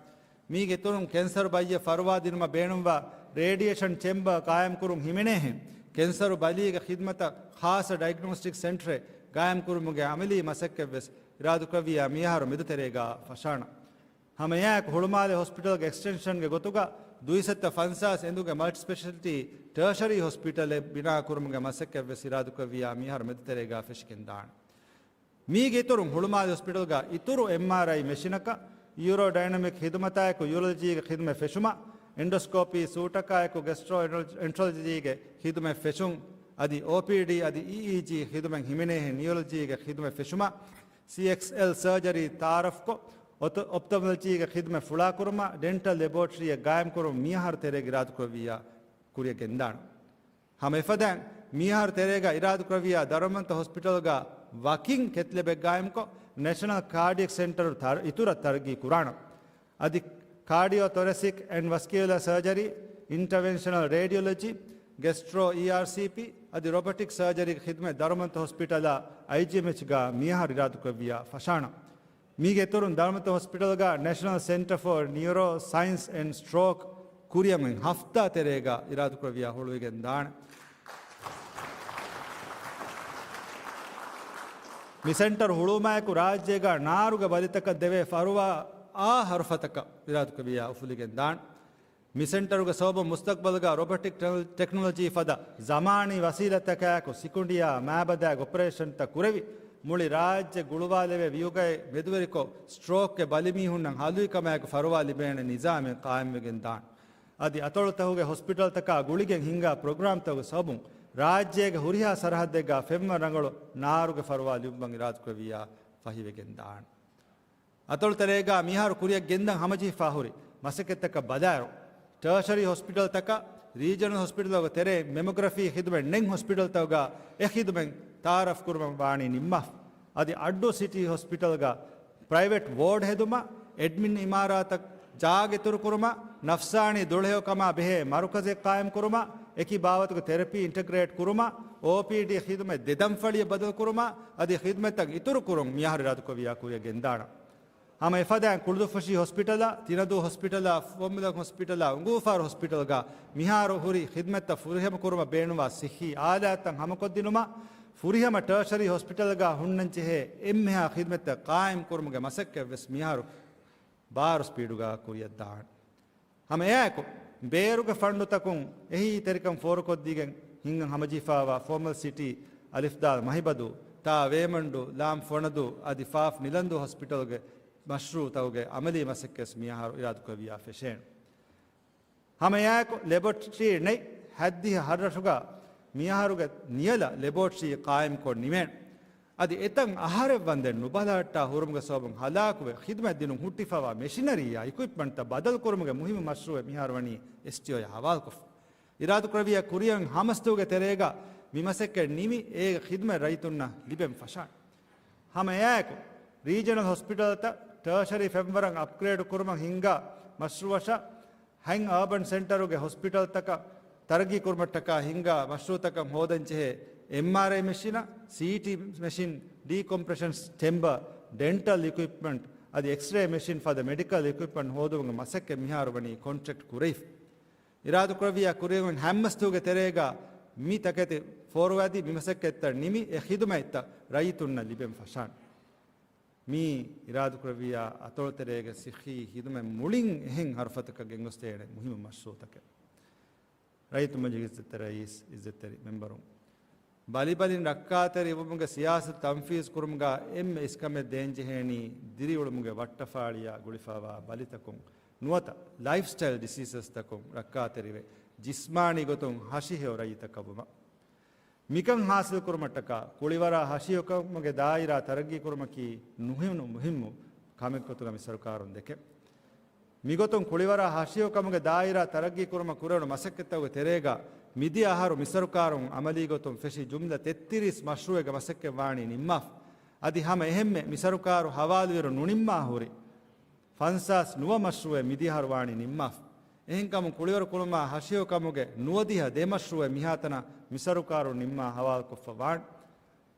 މީގެ އިތުރުން ކެންސަރު ބައްޔަށް ފަރުވާ ދިނުމަށް ބޭނުންވާ ރޭޑިއޭޝަން ޗެމްބަރ ޤާއިމްކުރުން ހިމެނޭހެން، ކެންސަރު ބަލީގެ ޚިދުމަތަށް ޚާއްޞަ ޑައިގްނޯސްޓިކް ސެންޓަރެއް ޤާއިމްކުރުމުގެ އަމަލީ މަސައްކަތްވެސް އިރާދަކުރެއްވިއްޔާ މިއަހަރު މެދުތެރޭގަ ފަށާނަން. ހަމައެއާއެކު ހުޅުމާލެ ހޮސްޕިޓަލްގެ އެކްސްޓެންޝަންގެ ގޮތުގަ ދުއިސައްތަ ފަންސާސް އެނދުގެ މަލްޓި ސްޕެޝަލިޓީ ޓާޝަރީ ހޮސްޕިޓަލެއް ބިނާކުރުމުގެ މަސައްކަތްވެސް އިރާދަކުރެއްވިއްޔާ މިއަހަރު މެދުތެރޭގަ ފެށިގެންދާނެ. މީގެ އިތުރުން ހުޅުމާލެ ހޮސްޕިޓަލްގަ އިތުރު އެމްއާރްއައި މެޝިނަކަށް، ޔޫރޯޑައިނަމިކް ޚިދުމަތާއެކު ޔޫރޮލޮޖީގެ ޚިދުމަތް ފެށުމަށް، އެންޑޮސްކޯޕީ ސޫޓަކާއެކު ގެސްޓްރޯ އެންޓްރޮލޮޖީގެ ޚިދުމަތް ފެށުން، އަދި އޯޕީޑީ އަދި އީއީޖީ ޚިދުމަތް ހިމެނޭހެން ނިއުރޮލޮޖީގެ ޚިދުމަތް ފެށުމަށް، ސީއެކްސްއެލް ސަރޖަރީ ތައާރަފްކޮށް، އޮތޮ-، އޮޕްތޮމޮލޮޖީގެ ޚިދުމަތް ފުޅާކުރުމަށް، ޑެންޓަލް ލެބޯޓްރީއެއް ގާއިމްކުރުން މިއަހަރު ތެރޭގަ އިރާދަކުރެއްވިއްޔާ ކުރިއަށް ގެންދާނަން. ހަމަ އެފަދައިން މިއަހަރު ތެރޭގަ އިރާދަކުރެއްވިއްޔާ ދަރުމަންތަ ހޮސްޕިޓަލްގަ ވަކިން ކެތްލެބެއް ގާއިމްކޮށް، ނޭޝަނަލް ކާޑިއެކް ސެންޓަރު ތަރ-، އިތުރަށް ތަރައްގީ ކުރާނަން. އަދި ކާޑިއޯ ތޮރެސިކް އެންޑް ވަސްކިއުލާ ސަރޖަރީ، އިންޓަވެންޝަނަލް ރޭޑިއޮލޮޖީ، ގެސްޓްރޯ އީއާރްސީޕީ އަދި ރޮބޮޓިކް ސަރޖަރީގެ ޚިދުމަތް ދަރުމަންތަ ހޮސްޕިޓަލާ އައިޖީއެމްއެޗްގަ މިއަހަރު އިރާދަކުރެއްވިއްޔާ ފަށާނަން. މީގެ އިތުރުން ދަރުމަންތަ ހޮސްޕިޓަލްގަ ނޭޝަނަލް ސެންޓަރ ފޯ ނިއުރޯ ސައިންސް އެންޑް ސްޓްރޯކް ކުރިއަށް މި ހަފްތާ ތެރޭގަ އިރާދަކުރެއްވިއްޔާ ހުޅުވިގެން ދާނެ. މި ސެންޓަރު ހުޅުވުމާއެކު ރާއްޖޭގަ ނާރުގެ ބަލިތަކަށް ދެވޭ ފަރުވާ އާ ހަރުފަތަކަށް އިރާދަކުރެއްވިއްޔާ އުފުލިގެން ދާނެ. މި ސެންޓަރުގެ ސަބަބުން މުސްތަޤްބަލުގަ ރޮބޮޓިކް ޓެ-، ޓެކްނޮލޮޖީ ފަދަ ޒަމާނީ ވަސީލަތްތަކާއެކު ސިކުނޑިއާ މާބަދާގެ އޮޕަރޭޝަންތައް ކުރެވި، މުޅި ރާއްޖެ ގުޅުވާލެވޭ ވިއުގައި މެދުވެރިކޮށް، ސްޓްރޯކްގެ ބަލިމީހުންނަށް ހަލުވިކަމާއެކު ފަރުވާ ލިބޭނެ ނިޒާމެއް ޤާއިމްވެގެން ދާނެ. އަދި އަތޮޅުތަކުގެ ހޮސްޕިޓަލްތަކާ ގުޅިގެން ހިންގާ ޕްރޮގްރާމްތަކުގެ ސަބަބުން ރާއްޖޭގެ ހުރިހާ ސަރަހައްދެއްގަ ފެންވަން ރަނގަޅު ނާރުގެ ފަރުވާ ލިބުމަށް އިރާދަކުރެއްވިއްޔާ ފަހިވެގެން ދާނެ. އަތޮޅުތެރޭގަ މިހާރު ކުރިއަށް ގެންދަން ހަމަޖެހިފާ ހުރި މަސައްކަތްތަކަށް ބަލާއިރު، ޓާޝަރީ ހޮސްޕިޓަލްތަކަށް ރީޖަނަލް ހޮސްޕިޓަލްގެ ތެރެއިން މެމޮގްރަފީ ޚިދުމަތް ނެތް ހޮސްޕިޓަލްތަކުގަ އެ ޚިދުމަތް ތައާރަފް ކުރުމަށް ވާނީ ނިންމާފަ. އަދި އައްޑޫ ސިޓީ ހޮސްޕިޓަލްގަ ޕްރައިވެޓް ވޯޑް ހެދުމަށް، އެޑްމިން އިމާރާތަށް ޖާގަ އިތުރުކުރުމަށް، ނަފްސާނީ ދުޅަހެޔޮކަމާ ބެހޭ މަރުކަޒެއް ޤާއިމްކުރުމަށް، އެކި ބާވަތުގެ ތެރަޕީ އިންޓަގްރޭޓް ކުރުމަށް، އޯޕީޑީ ޚިދުމަތް ދެ ދަންފަޅިއަށް ބަދަލުކުރުމަށް، އަދި ޚިދުމަތްތައް އިތުރުކުރުން މިއަހަރު އިރާދަކުރެއްވިއްޔާ ކުރިއަށް ގެންދާނަން. ހަމަ އެފަދައިން ކުޅުދުއްފުށި ހޮސްޕިޓަލާ، ތިނަދޫ ހޮސްޕިޓަލާ، ފުވައްމުލަކު ހޮސްޕިޓަލާ، އުނގޫފާރު ހޮސްޕިޓަލްގަ މިހާރު ހުރި ޚިދުމަތްތައް ފުރިހަމަ ކުރުމަށް ބޭނުންވާ ސިއްހީ އާލާތްތައް ހަމަކޮށްދިނުމަށް، ފުރިހަމަ ޓާޝަރީ ހޮސްޕިޓަލްގަ ހުންނަންޖެހޭ އެންމެހާ ޚިދުމަތްތައް ޤާއިމްކުރުމުގެ މަސައްކަތްވެސް މިހާރު ބާރު ސްޕީޑުގަ ކުރިއަށްދާނެ. ހަމަ އެއާއެކު، ބޭރުގެ ފަންޑުތަކުން އެހީތެރިކަން ފޯރުކޮށްދީގެން ހިންގަން ހަމަޖެހިފައިވާ ފޯމަލް ސިޓީ، އަލިފްދާލް މަހިބަދޫ، ތާ ވޭމަންޑޫ، ލާމް ފޮނަދޫ އަދި ފާފް ނިލަންދޫ ހޮސްޕިޓަލްގެ މަޝްރޫޢުތަކުގެ އަމަލީ މަސައްކަތް މިއަހަރު އިރާދަކުރެއްވިއްޔާ ފެށޭނެ. ހަމައެއާއެކު، ލެބޯޓްރީ ނެތް ހައްދިހަ ހަށިގަނޑުގަ މިއަހަރުގެ ނިޔަލަށް ލެބޯޓްރީ ޤާއިމްކޮށް ނިމޭނެ. އަދި އެތަން އަހަރެއް ވަންދެން ނުބަލަހައްޓާ ހުރުމުގެ ސަބަބުން ހަލާކުވެ، ޚިދުމަތް ދިނުން ހުއްޓިފައިވާ މެޝިނަރީއާ އިކުއިޕްމަންޓްތައް ބަދަލުކުރުމުގެ މުހިއްމު މަޝްރޫޢެއް މިހާރު ވަނީ އެސްޓީއޯއާ ހަވާލުކޮށްފަ. އިރާދަކުރެއްވިއްޔާ ކުރިއަށް ހަމަސްދުވަހުގެ ތެރޭގަ މި މަސައްކަތް ނިމި، އޭގެ ޚިދުމަތް ރައްޔިތުންނަށް ލިބެން ފަށާނެ. ހަމަ އެއާއެކު، ރީޖަނަލް ހޮސްޕިޓަލްތައް ޓާޝަރީ ފެންވަރަށް އަޕްގްރޭޑް ކުރުމަށް ހިންގާ މަޝްރޫޢަށާ، ހަތް އާބަން ސެންޓަރުގެ ހޮސްޕިޓަލްތަކަށް ތަރައްގީ ކުރުމަށްޓަކާ ހިންގާ މަޝްރޫޢުތަކަށް ހޯދަންޖެހޭ އެމްއާރްއައި މެޝިނަށް، ސީޓީ މެޝިން، ޑީކޮމްޕްރެޝަން ޗެމްބަރ، ޑެންޓަލް އިކުއިޕްމަންޓް އަދި އެކްސްރޭ މެޝިން ފަދަ މެޑިކަލް އިކުއިޕްމަންޓް ހޯދުމުގެ މަސައްކަތް މިހާރު ވަނީ ކޮންޓްރެކްޓް ކުރެވިފަ. އިރާދަކުރެއްވިއްޔާ ކުރިއަށް ހަތް މަސްދުވަހުގެ ތެރޭގަ މި ތަކެތި ފޯރުވައިދީ، މި މަސައްކަތްތައް ނިމި، އެ ޚިދުމަތްތައް ރައްޔިތުންނަށް ލިބެން ފަށާނެ. މީ އިރާދަކުރެއްވިއްޔާ އަތޮޅުތެރޭގެ ސިއްހީ ޚިދުމަތް މުޅިން އެހެން ހަރުފަތަކަށް ގެންގޮސްދޭނެ މުހިއްމު މަޝްރޫޢުތަކެއް. ރައްޔިތުން މަޖިލީހުގެ އިއްޒަތްތެރި ރައީސް، އިއްޒަތްތެރި މެމްބަރުން، ބަލިބަލިން ރައްކާތެރިވުމުގެ ސިޔާސަތު ތަންފީޒު ކުރުމުގަ އެންމެ އިސްކަމެއް ދޭންޖެހޭނީ ދިރިއުޅުމުގެ ވައްޓަފާޅިއާ ގުޅިފައިވާ ބަލިތަކުން ނުވަތަ ލައިފްސްޓައިލް ޑިސީސަސްތަކުން ރައްކާތެރިވެ، ޖިސްމާނީ ގޮތުން ހަށިހެޔޮ ރައްޔިތަކަށް ވުމަށް. މިކަން ހާސިލްކުރުމަށްޓަކާ ކުޅިވަރާ ހަށިހެޔޮކަމުގެ ދާއިރާ ތަރައްގީކުރުމަކީ ނުހިނު މުހިއްމު ކަމެއްގޮތުގަ މި ސަރުކާރުން ދެކެ. މިގޮތުން ކުޅިވަރާ ހަށިހެޔޮކަމުގެ ދާއިރާ ތަރައްގީކުރުމަށް ކުރެވުނު މަސައްކަތްތަކުގެ ތެރޭގަ މިދިޔަ އަހަރު މި ސަރުކާރުން އަމަލީގޮތުން ފެށި ޖުމްލަ ތެއްތިރީސް މަޝްރޫޢެއްގެ މަސައްކަތް ވާނީ ނިންމާފަ. އަދި ހަމަ އެހެންމެ މި ސަރުކާރު ހަވާލުވިއިރު ނުނިންމާ ހުރި ފަންސާސް ނުވަ މަޝްރޫއެއް މިދިޔަ އަހަރު ވާނީ ނިންމާފަ. އެހެންކަމުން ކުޅިވަރު ކުރުމާ ހަށިހެޔޮކަމުގެ ނުވަދިހަ ދެ މަޝްރޫއެއް މިހާތަނަށް މި ސަރުކާރުން ނިންމާ ހަވާލުކޮށްފަ ވާނެ.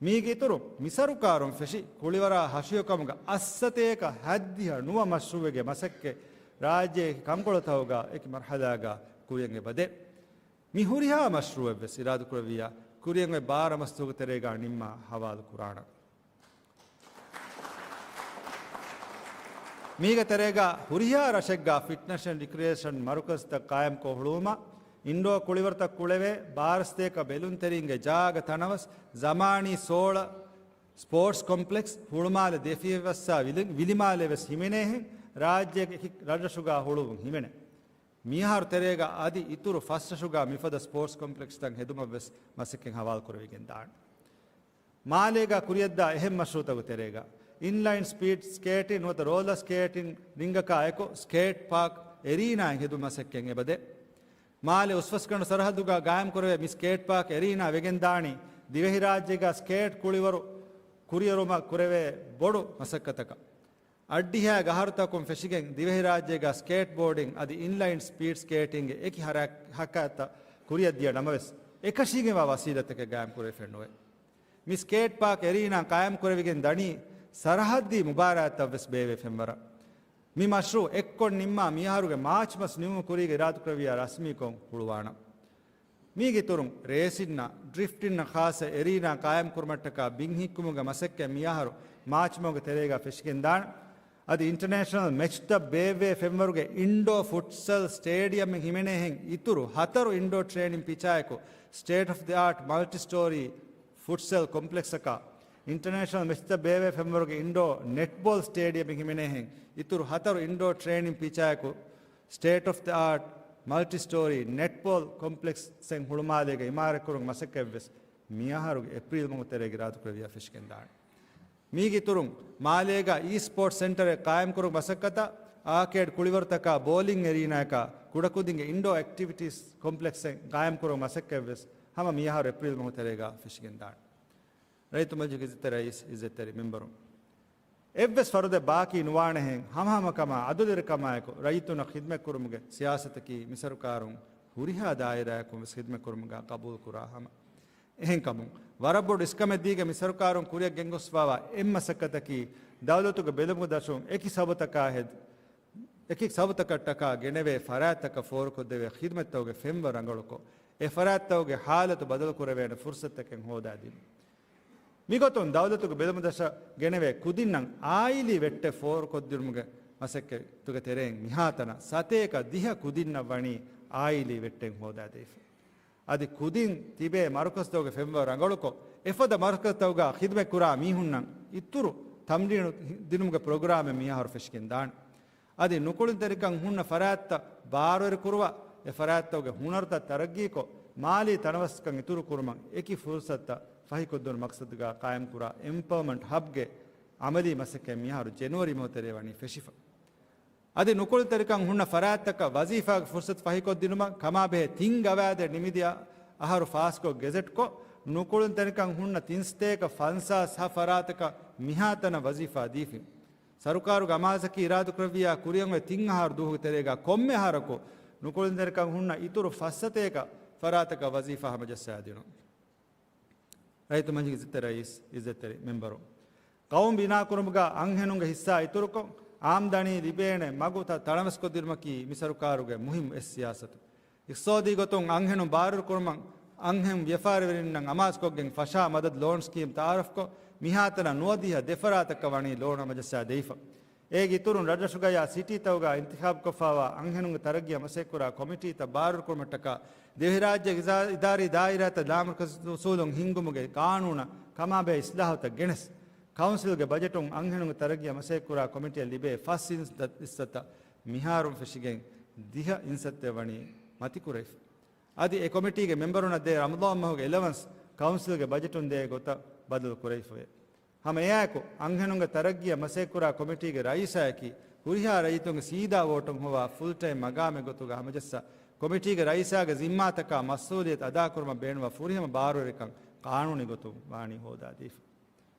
މީގެ އިތުރުން މި ސަރުކާރުން ފެށި ކުޅިވަރާ ހަށިހެޔޮކަމުގަ އަށްސަތޭކަ ހަތްދިހަ ނުވަ މަޝްރޫއެއްގެ މަސައްކަތް ރާއްޖޭގެ ކަންކޮޅުތަކުގަ އެކި މަރުހަލާގަ ކުރިޔަށް އެބަދޭ. މި ހުރިހާ މަޝްރޫއެއްވެސް އިރާދަކުރެއްވިއްޔާ ކުރިޔަށް އޮތް ބާރަ މަސްތުގެ ތެރޭގަ ނިންމާ ހަވާލު ކުރާނަން. މީގެ ތެރޭގަ ހުރިހާ ރަށެއްގަ ފިޓްނަސް އެންޑް ރިކްރިއޭޝަން މަރުކަޒުތައް ޤާއިމްކޮށް ހުޅުވުމަށް އިންޑޯ ކުޅިވަރުތައް ކުޅެވޭ، ބާރަ ސަތޭކަ ބެލުންތެރިންގެ ޖާގަ ތަނަވަސް، ޒަމާނީ ސޯޅަ ސްޕޯޓްސް ކޮމްޕްލެކްސް، ހުޅުމާލެ ދެފިޔަވަސްސާ ވިލި-، ވިލިމާލެވެސް ހިމެނޭހެން، ރާއްޖޭގެ އެކި ރަށްރަށުގަ ހުޅުވުން ހިމެނޭ. މިއަހަރު ތެރޭގަ އަދި އިތުރު ފަސް ރަށުގަ މިފަދަ ސްޕޯޓްސް ކޮމްޕްލެކްސްތައް ހެދުމަށްވެސް މަސައްކަތް ހަވާލުކުރެވިގެން ދާނެ. މާލޭގަ ކުރިޔަށްދާ އެހެން މަޝްރޫއުތަކުގެ ތެރޭގަ އިންލައިން ސްޕީޑް ސްކޭޓިން ނުވަތަ ރޯލަރ ސްކޭޓިން ރިންގަކާ އެކު ސްކޭޓް ޕާކް އެރީނާއެއް ހެދުމަށް މަސައްކަތް އެބަދޭ. މާލެ އުސްފަސްގަނޑު ސަރަހައްދުގަ ގާއިމްކުރެވޭ މި ސްކޭޓް ޕާކް އެރީނާ ވެގެންދާނީ ދިވެހިރާއްޖޭގަ ސްކޭޓް ކުޅިވަރު ކުރިއެރުމަށް ކުރެވޭ ބޮޑު މަސައްކަތަކަށް. އަށްޑިހައިގެ އަހަރުތަކުން ފެށިގެން ދިވެހިރާއްޖޭގަ ސްކޭޓް ބޯޑިން އަދި އިންލައިން ސްޕީޑް ސްކޭޓިންގެ އެކި ހަރަ-، ހަރަކާތްތައް ކުރިއަށްދިޔަ ނަމަވެސް، އެކަށީގެންވާ ވަސީލަތްތަކެއް ގާއިމްކުރެވިފައެއްނުވޭ. މި ސްކޭޓް ޕާކް އެރީނާ ޤާއިމްކުރެވިގެން ދަނީ ސަރަހައްދީ މުބާރާތްތައްވެސް ބޭއްވޭ ފެންވަރަށް. މި މަޝްރޫއު އެއްކޮށް ނިންމާ މިއަހަރުގެ މާޗް މަސް ނިމުމުގެ ކުރީގަ އިރާދަކުރެއްވިއްޔާ ރަސްމީކޮށް ހުޅުވާނަން. މީގެ އިތުރުން ރޭސިންއަށް، ޑްރިފްޓިންއަށް ޚާއްޞަ އެރީނާ ޤާއިމްކުރުމަށްޓަކާ ބިން ހިއްކުމުގެ މަސައްކަތް މިއަހަރު މާޗްމަހުގެ ތެރޭގަ ފެށިގެންދާނެ. އަދި އިންޓަރނޭޝަނަލް މެޗްތައް ބޭއްވޭ ފެންވަރުގެ އިންޑޯ ފުޓްސަލް ސްޓޭޑިއަމެއް ހިމެނޭހެން އިތުރު ހަތަރު އިންޑޯ ޓްރޭނިން ޕިޗާއެކު ސްޓޭޓް އޮފް ދި އާޓް މަލްޓި ސްޓޯރީ ފުޓްސަލް ކޮމްޕްލެކްސްއަކާ، އިންޓަރނޭޝަނަލް މެޗްތައް ބޭއްވޭ ފެންވަރުގެ އިންޑޯ ނެޓްބޯލް ސްޓޭޑިއަމެއް ހިމެނޭހެން އިތުރު ހަތަރު އިންޑޯ ޓްރޭނިން ޕިޗާއެކު ސްޓޭޓް އޮފް ދި އާޓް މަލްޓި ސްޓޯރީ ނެޓްބޯލް ކޮމްޕްލެކްސްއެއް ހުޅުމާލޭގަ އިމާރާތްކުރުމުގެ މަސައްކަތްވެސް މިއަހަރުގެ އޭޕްރީލް މަހު ތެރޭގަ އިރާދަކުރެއްވިއްޔާ ފެށިގެންދާނެ. މީގެ އިތުރުން މާލޭގަ އީ ސްޕޯޓްސް ސެންޓަރެއް ޤާއިމްކުރުމުގެ މަސައްކަތަށް އާކޭޑް ކުޅިވަރުތަކާ ބޯލިން އެރީނާއަކާ ކުޑަކުދިންގެ އިންޑޯ އެކްޓިވިޓީސް ކޮމްޕްލެކްސްއެއް ޤާއިމްކުރުމުގެ މަސައްކަތްވެސް ހަމަ މިއަހަރު އޭޕްރީލް މަހު ތެރޭގަ ފެށިގެންދާނެ. ރައްޔިތު މަޖިލީހުގެ އިއްޒަތްތެރި ރައީސް، އިއްޒަތްތެރި މެމްބަރުން، އެއްވެސް ފަރުދެއް ބާކީ ނުވާނެހެން، ހަމަހަމަކަމާ އަދުލެރިކަމާއެކު ރައްޔިތުންނަށް ޚިދްމަތްކުރުމުގެ ސިޔާސަތަކީ މި ސަރުކާރުން ހުރިހާ ދާއިރާއަކުން ވެސް ޚިދްމަތްކުރުމުގަ ޤަބޫލުކުރާ ހަމަ. އެހެންކަމުން، ވަރަށް ބޮޑު އިސްކަމެއް ދީގެން މި ސަރުކާރުން ކުރިއަށް ގެންގޮސްފައިވާ އެއް މަސައްކަތަކީ، ދައުލަތުގެ ބެލުމުގެ ދަށުން އެކި ސަބަބުތަކާ ހެދި، އެކި ސަބަބުތަކަށްޓަކާ ގެނެވޭ ފަރާތްތަކަށް ފޯރުކޮށްދެވޭ ޚިދްމަތްތަކުގެ ފެންވަރު ރަނގަޅުކޮށް، އެ ފަރާތްތަކުގެ ހާލަތު ބަދަލުކުރެވޭނެ ފުރުސަތުތަކެއް ހޯދާދިނުން. މިގޮތުން ދައުލަތުގެ ބެލުމުގެ ދަށަށް ގެނެވޭ ކުދިންނަށް އާއިލީ ވެއްޓެއް ފޯރުކޮށްދިނުމުގެ މަސައްކަތުގެ ތެރެއިން މިހާތަނަށް ސަތޭކަ ދިހަ ކުދިންނަށް ވަނީ އާއިލީ ވެއްޓެއް ހޯދާދީފަ. އަދި ކުދިން ތިބޭ މަރުކަޒުތަކުގެ ފެންވަރު ރަނގަޅުކޮށް، އެފަދަ މަރުކަޒުތަކުގަ ޚިދްމަތްކުރާ މީހުންނަށް އިތުރު ތަމްރީނު ދިނުމުގެ ޕްރޮގްރާމެއް މިއަހަރު ފެށިގެންދާނެ. އަދި ނުކުޅުންތެރިކަން ހުންނަ ފަރާތްތައް ބާރުވެރިކުރުވާ، އެ ފަރާތްތަކުގެ ހުނަރުތައް ތަރައްގީކޮށް، މާލީ ތަނަވަސްކަން އިތުރުކުރުމަށް އެކި ފުރުސަތުތައް ފަހިކޮށްދިނުމަށް މަޤްޞަދުގަ ޤާއިމްކުރާ އެމްޕަވަރމަންޓް ހަބްގެ ޢަމަލީ މަސައްކަތް މިއަހަރު ޖެނުއަރީ މަހު ތެރޭ ވަނީ ފެށިފަ. އަދި ނުކުޅުންތެރިކަން ހުންނަ ފަރާތްތަކަށް ވަޒީފާގެ ފުރުސަތު ފަހިކޮށްދިނުމަށް ކަމާބެހޭ ތިން ގަވާއިދެއް ނިމިދިޔަ އަހަރު ފާސްކޮށް ގެޒެޓްކޮށް، ނުކުޅުންތެރިކަން ހުންނަ ތިން ސަތޭކަ ފަންސާސް ހަ ފަރާތަކަށް މިހާތަނަށް ވަޒީފާ ދީފިން. ސަރުކާރުގެ އަމާޒަކީ އިރާދަކުރެއްވިއްޔާ ކުރިއަށް އޮތް ތިން އަހަރު ދުވަހުގެ ތެރޭގަ ކޮންމެ އަހަރަކު ނުކުޅުންތެރިކަން ހުންނަ އިތުރު ފަސް ސަތޭކަ ފަރާތަކަށް ވަޒީފާ ހަމަޖައްސާދިނުން. ރައްޔިތު މަޖިލީހުގެ އިއްޒަތްތެރި ރައީސް، އިއްޒަތްތެރި މެމްބަރު، ޤައުމު ބިނާކުރުމުގަ އަންހެނުންގެ ހިއްސާ އިތުރުކޮށް، އާމްދަނީ ލިބޭނެ މަގުތައް ތަނަވަސްކޮށްދިނުމަކީ މި ސަރުކާރުގެ މުހިއްމު އެއް ސިޔާސަތު. އިޤްތިޞާދީ ގޮތުން އަންހެނުން ބާރުވެރިކުރުމަށް އަންހެން ވިޔަފާރިވެރިންނަށް އަމާޒުކޮށްގެން ފަށާ މަދަދު ލޯން ސްކީމް ތައާރަފްކޮށް، މިހާތަނަށް ނުވަދިހަ ދެ ފަރާތަކަށް ވަނީ ލޯން ހަމަޖައްސާ ދެވިފަ. އޭގެ އިތުރުން ރަށްރަށުގަޔާ ސިޓީތަކުގަ އިންތިޚާބުކޮށްފައިވާ އަންހެނުންގެ ތަރައްގީއަށް މަސައްކަތްކުރާ ކޮމިޓީތައް ބާރުވެރިކުރުމަށްޓަކާ ދިވެހިރާއްޖޭގެ އިޒާ-، އިދާރީ ދާއިރާތައް ލާމަރުކަޒީ އުސޫލުން ހިންގުމުގެ ޤާނޫނަށް ކަމާބެހޭ އިސްލާހުތައް ގެނެސް، ކައުންސިލްގެ ބަޖެޓުން އަންހެނުންގެ ތަރައްގީއަށް މަސައްކަތްކުރާ ކޮމިޓީއަށް ލިބޭ ފަސް އިންސައްތަ މިހާރުން ފެށިގެން ދިހަ އިންސައްތައެއް ވަނީ މަތިކުރެވިފަ. އަދި އެ ކޮމިޓީގެ މެމްބަރުންނަށް ދޭ ރަމަޟާން މަހުގެ އެލަވަންސް ކައުންސިލްގެ ބަޖެޓުން ދޭ ގޮތަށް ބަދަލު ކުރެވިފައެވެ. ހަމަ އެއާއެކު، އަންހެނުންގެ ތަރައްގީއަށް މަސައްކަތްކުރާ ކޮމިޓީގެ ރައީސާއަކީ، ހުރިހާ ރައްޔިތުންގެ ސީދާ ވޯޓުން ހޮވާ ފުލް ޓައިމް މަގާމެއް ގޮތުގަ ހަމަޖައްސާ، ކޮމިޓީގެ ރައީސާގެ ޒިންމާތަކާ މަސްއޫލިއްޔަތު އަދާކުރުމަށް ބޭނުންވާ ފުރިހަމަ ބާރުވެރިކަން ޤާނޫނީ ގޮތުން ވާނީ ހޯދާދީފަ.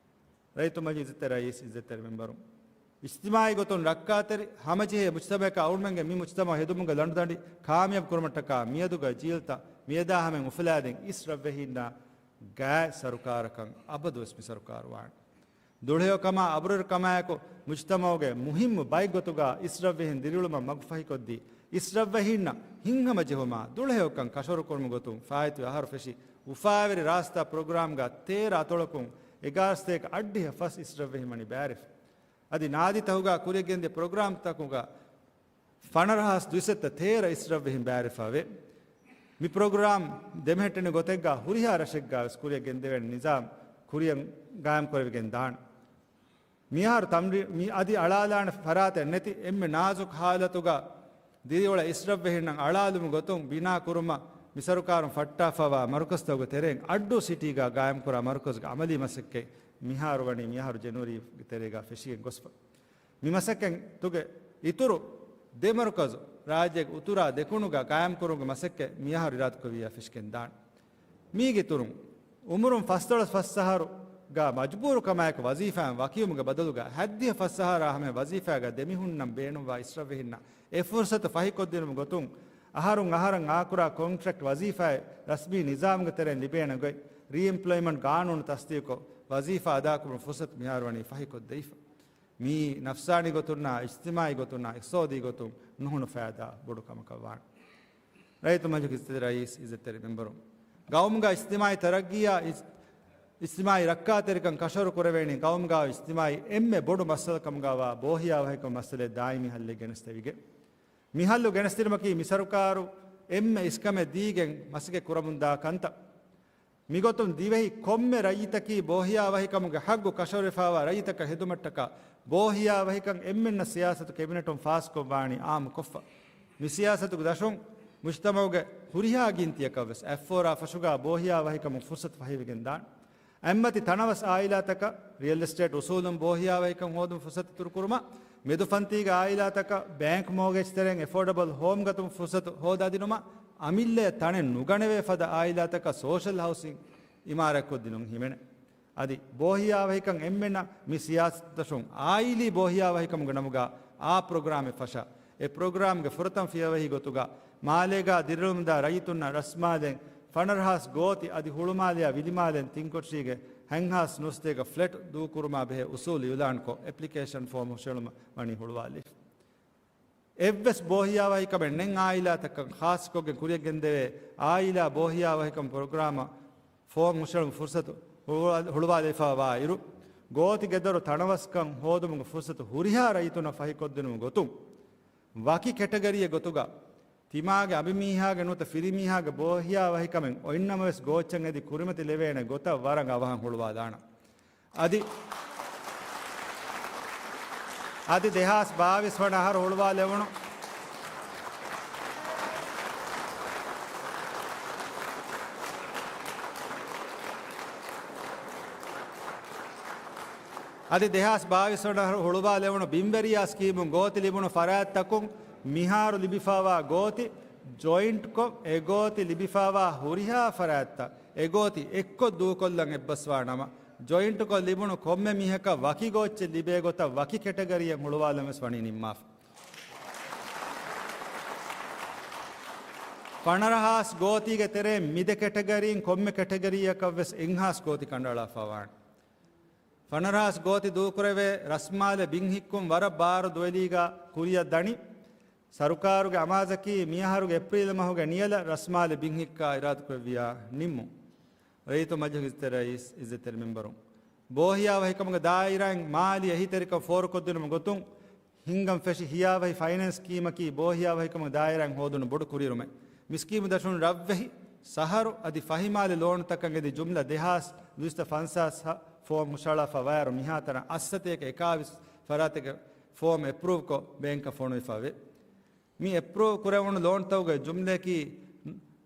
ރައްޔިތު މަޖިލިސް އިއްޒަތްތެރި ރައީސް، އިއްޒަތްތެރި މެމްބަރުން. އިޖްތިމާޢީ ގޮތުން ރައްކާތެރި ހަމަޖެހޭ މުޖްތަމަޢަކަށް އަޅުމެންގެ މި މުޖްތަމަޢު ހެދުމުގެ ލަނޑުދަނޑި ކާމިޔާބު ކުރުމަށްޓަކާ މިއަދުގަ ޖީލްތައް މިއަދާ ހަމައިން އުފުލާދޭން އިސް ރަށްވެހީންނާ ގާތް ސަރުކާރަކަށް އަބަދުވެސް މި ސަރުކާރު ވާނެ. ދުޅަހެޔޮކަމާ އަބުރައިރުކަމާއެކު މުޖްތަމަޢުގެ މުހިއްމު ބައެއްގޮތުގަ އިސް ރަށްވެހިން ދިރިއުޅުމަށް މަގުފަހިކޮށްދީ، އިސް ރަށްވެހީންނަށް ހިތްހަމަޖެހުމާ ދުޅަހެޔޮކަން ކަށަވަރުކުރުމުގެ ގޮތުން ފާއިތުވި އަހަރު ފެށި އުފާވެރި ރާސްތާ ޕްރޮގްރާމްގަ ތޭރަ އަތޮޅަކުން އެގާރަ ސަތޭކަ އަށްޑިހަ ފަސް އިސް ރަށްވެހިން ވަނީ ބައިވެރިވެފަ. އަދި ނާދީތަކުގަ ކުރިއަށް ގެންދިޔަ ޕްރޮގްރާމްތަކުގަ ފަނަރަހާސް ދުއިސައްތަ ތޭރަ އިސް ރަށްވެހިން ބައިވެރިވެފަވޭ. މި ޕްރޮގްރާމް ދެމެހެއްޓެނި ގޮތެއްގަ ހުރިހާ ރަށެއްގަ ވެސް ކުރިއަށް ގެންދެވޭނެ ނިޒާމް ކުރިއަށް ގާއިމް ކުރެވިގެން ދާނެ. މިހާރު ތަމްރީ-، މި އަދި އަޅާލާނެ ފަރާތެއް ނެތި އެންމެ ނާޒުކު ހާލަތުގަ ދިރިއުޅޭ އިސްރަށްވެހިންނަށް އަޅާލުމުގެ ގޮތުން ބިނާ ކުރުމަށް މި ސަރުކާރުން ފައްޓާފައިވާ މަރުކަޒުތަކުގެ ތެރެއިން އައްޑޫ ސިޓީގަ ގާއިމްކުރާ މަރުކަޒުގެ އަމަލީ މަސައްކަތް މިހާރު ވަނީ މިއަހަރު ޖެނުއަރީގެ ތެރޭގަ ފެށިގެން ގޮސްފަ. މި މަސައްކަތުގެ އިތުރު ދެ މަރުކަޒު ރާއްޖޭގެ އުތުރާ ދެކުނުގަ ގާއިމްކުރުމުގެ މަސައްކަތް މިއަހަރު އިރާދަކުރެއްވިއްޔާ ފެށިގެން ދާނެ. މީގެ އިތުރުން، އުމުރުން ފަސްދޮޅަސް ފަސް އަހަރުގަ މަޖުބޫރުކަމާއެކު ވަޒީފާއިން ވަކިވުމުގެ ބަދަލުގަ ހައްދިހަ ފަސް އަހަރާ ހަމައިން ވަޒީފާގަ ދެމިހުންނަން ބޭނުންވާ އިސްރަށްވެހިންނަށް އެ ފުރުސަތު ފަހިކޮށްދިނުމުގެ ގޮތުން، އަހަރުން އަހަރަށް އާކުރާ ކޮންޓްރެކްޓް ވަޒީފާއެއް ރަސްމީ ނިޒާމުގެ ތެރެއިން ލިބޭނެ ގޮތް، ރީއެމްޕްލޮއިމަންޓް ގާނޫނު ތަސްދީގުކޮށް، ވަޒީފާ އަދާކުރުމުގެ ފުރުސަތު މިހާރު ވަނީ ފަހިކޮށްދެވިފަ. މިއީ ނަފްސާނީ ގޮތުންނާ، އިޖްތިމާޢީ ގޮތުންނާ، އިޤްތިޞާދީ ގޮތުން ނުހުނު ފައިދާ ބޮޑު ކަމަކަށް ވާނެ. ރައްޔިތު މަޖިލިސް އިއްޒަތްތެރި ރައީސް، އިއްޒަތްތެރި މެމްބަރުން، ގައުމުގަ އިޖްތިމާޢީ ތަރައްގީއާ އިޖް-، އިޖްތިމާޢީ ރައްކާތެރިކަން ކަށަވަރު ކުރެވޭނީ ގައުމުގަ އިޖްތިމާޢީ އެންމެ ބޮޑު މައްސަލަ ކަމުގަވާ ބޯހިޔާވަހިކަމުގެ މައްސަލައެއް ދާއިމީ ހައްލެއް ގެނެސްދެވިގެން. މި ހައްލު ގެނެސްދިނުމަކީ މި ސަރުކާރު އެންމެ އިސްކަމެއް ދީގެން މަސައްކަތް ކުރަމުންދާ ކަންތައް. މިގޮތުން ދިވެހި ކޮންމެ ރައްޔިތަކީ ބޯހިޔާވަހިކަމުގެ ހައްގު ކަށަވަރުވެފައިވާ ރައްޔިތަކަށް ހެދުމަށްޓަކާ ބޯހިޔާވަހިކަން އެންމެންނަށް ސިޔާސަތު ކެބިނެޓުން ފާސްކޮށްވާނީ އާއްމުކޮށްފަ. މި ސިޔާސަތުގެ ދަށުން މުޖްތަމަޢުގެ ހުރިހާ ގިންތިއަކަށްވެސް އެއްފޯރާ ފަށުގާ ބޯހިޔާވަހިކަމުގެ ފުރުސަތު ފަހިވެގެން ދާނެ. އެއްމަތި ތަނަވަސް އާއިލާތަކަށް ރިއަލް އެސްޓޭޓް އުސޫލުން ބޯހިޔާވަހިކަން ހޯދުމަށް ފުރުސަތު އިތުރުކުރުމަށް، މެދުފަންތީގެ އާއިލާތަކަށް ބޭންކް މޯގޭޖް ތެރެއިން އެފޯޑަބަލް ހޯމް ގަތުމަށް ފުރުސަތު ހޯދާދިނުމަށް، އަމިއްލައަށް ތަނެއް ނުގަނެވޭ ފަދަ އާއިލާތަކަށް ސޯޝަލް ހައުސިން އިމާރާތްކޮށްދިނުން ހިމެނޭ. އަދި ބޯހިޔާވަހިކަން އެންމެނަށް މި ސިޔާސަތު ދަށުން އާއިލީ ބޯހިޔާވަހިކަމުގެ ނަމުގަ އާ ޕްރޮގްރާމެއް ފަށާ، އެ ޕްރޮގްރާމްގެ ފުރަތަމަ ފިޔަވަހީ ގޮތުގަ މާލޭގަ ދިރިއުޅުމުންދާ ރައްޔިތުންނަށް ރަސްމާލެން ފަނަރަހާސް ގޯތި އަދި ހުޅުމާލެއާ ވިލިމާލެން ތިންކޮޓަރީގެ ހަތްހާސް ނުވަސަތޭކަ ފްލެޓް ދޫކުރުމާ ބެހޭ އުސޫލު އިއުލާންކޮށް، އެޕްލިކޭޝަން ފޯމް ހުށަހެޅުމަށް ވަނީ ހުޅުވާލެވިފަ. އެއްވެސް ބޯހިޔާވަހިކަމެއް ނެތް އާއިލާތަކަށް ޚާއްޞަކޮށްގެން ކުރިއަށް ގެންދެވޭ އާއިލާ ބޯހިޔާވަހިކަމުގެ ޕްރޮގްރާމަށް ފޯމް ހުށަހެޅުމުގެ ފުރުސަތު ހުޅުވާ-، ހުޅުވާލެވިފައިވާ އިރު، ގޯތި ގެދޮރު ތަނަވަސްކަން ހޯދުމުގެ ފުރުސަތު ހުރިހާ ރައްޔިތުންނަށް ފަހިކޮށްދިނުމުގެ ގޮތުން، ވަކި ކެޓަގަރީއެއް ގޮތުގަ ތިމާގެ އަނބިމީހާގެ ނުވަތަ ފިރިމީހާގެ ބޯހިޔާވަހިކަމެއް އޮތްނަމަވެސް ގޯއްޗަށް އެދި ކުރިމަތި ލެވޭނެ ގޮތަށް ވަރަށް އަވަހަށް ހުޅުވާލާނަން. އަދި، އަދި ދެހާސް ބާވީސް ވަނަ އަހަރު ހުޅުވާލެވުނު، އަދި ދެހާސް ބާވީސް ވަނަ އަހަރު ހުޅުވާލެވުނު ބިންވެރިޔާ ސްކީމުން ގޯތި ލިބުނު ފަރާތްތަކުން މިހާރު ލިބިފައިވާ ގޯތި ޖޮއިންޓްކޮށް، އެ ގޯތި ލިބިފައިވާ ހުރިހާ ފަރާތްތައް އެ ގޯތި އެއްކޮށް ދޫކޮށްލަން އެއްބަސްވާ ނަމަ، ޖޮއިންޓްކޮށް ލިބުނު ކޮންމެ މީހަކަށް ވަކި ގޯއްޗެއް ލިބޭ ގޮތަށް ވަކި ކެޓަގަރީއެއް ހުޅުވާލަން ވެސް ވަނީ ނިންމާފަ. ފަނަރަހާސް ގޯތީގެ ތެރެއިން މި ދެ ކެޓަގަރީން ކޮންމެ ކެޓަގަރީއަކަށް ވެސް އެއްހާސް ގޯތި ކަނޑައަޅާފަ ވާނެ. ފަނަރަހާސް ގޯތި ދޫކުރެވޭ ރަސްމާލެ ބިން ހިއްކުން ވަރަށް ބާރު ދުވެލީގަ ކުރިއަށް ދަނީ. ސަރުކާރުގެ އަމާޒަކީ މިއަހަރުގެ އޭޕްރީލް މަހުގެ ނިޔަލަށް ރަސްމާލެ ބިން ހިއްކާ އިރާދަކުރެއްވިޔާ ނިންމުން. ރައްޔިތު މަޖިލިސް އިއްޒަތްތެރި ރައީސް، އިއްޒަތްތެރި މެމްބަރުން، ބޯހިޔާވަހިކަމުގެ ދާއިރާއިން މާލީ އެހީތެރިކަން ފޯރުކޮށްދިނުމުގެ ގޮތުން ހިންގަން ފެށި ހިޔާވަހި ފައިނޭންސް ސްކީމަކީ ބޯހިޔާވަހިކަމުގެ ދާއިރާއިން ހޯދުނު ބޮޑު ކުރިއެރުމެއް. މި ސްކީމު ދަށުން ރަށްވެހި، ޝަހަރު އަދި ފަހިމާލެ ލޯނުތަކަށް އެދި ޖުމްލަ ދެހާސް ދުއިސައްތަ ފަންސާސް ފޯމް ހުށަހަޅާފަ ވައިރު މިހާތަނަށް އަށްސަތޭކަ އެކާވީސް ފަރާތެއްގެ ފޯމް އެޕްރޫވްކޮށް ބޭންކަށް ފޮނުވިފަ ވޭ. މި އެޕްރޫވް ކުރެވުނު ލޯންތަކުގެ ޖުމްލައަކީ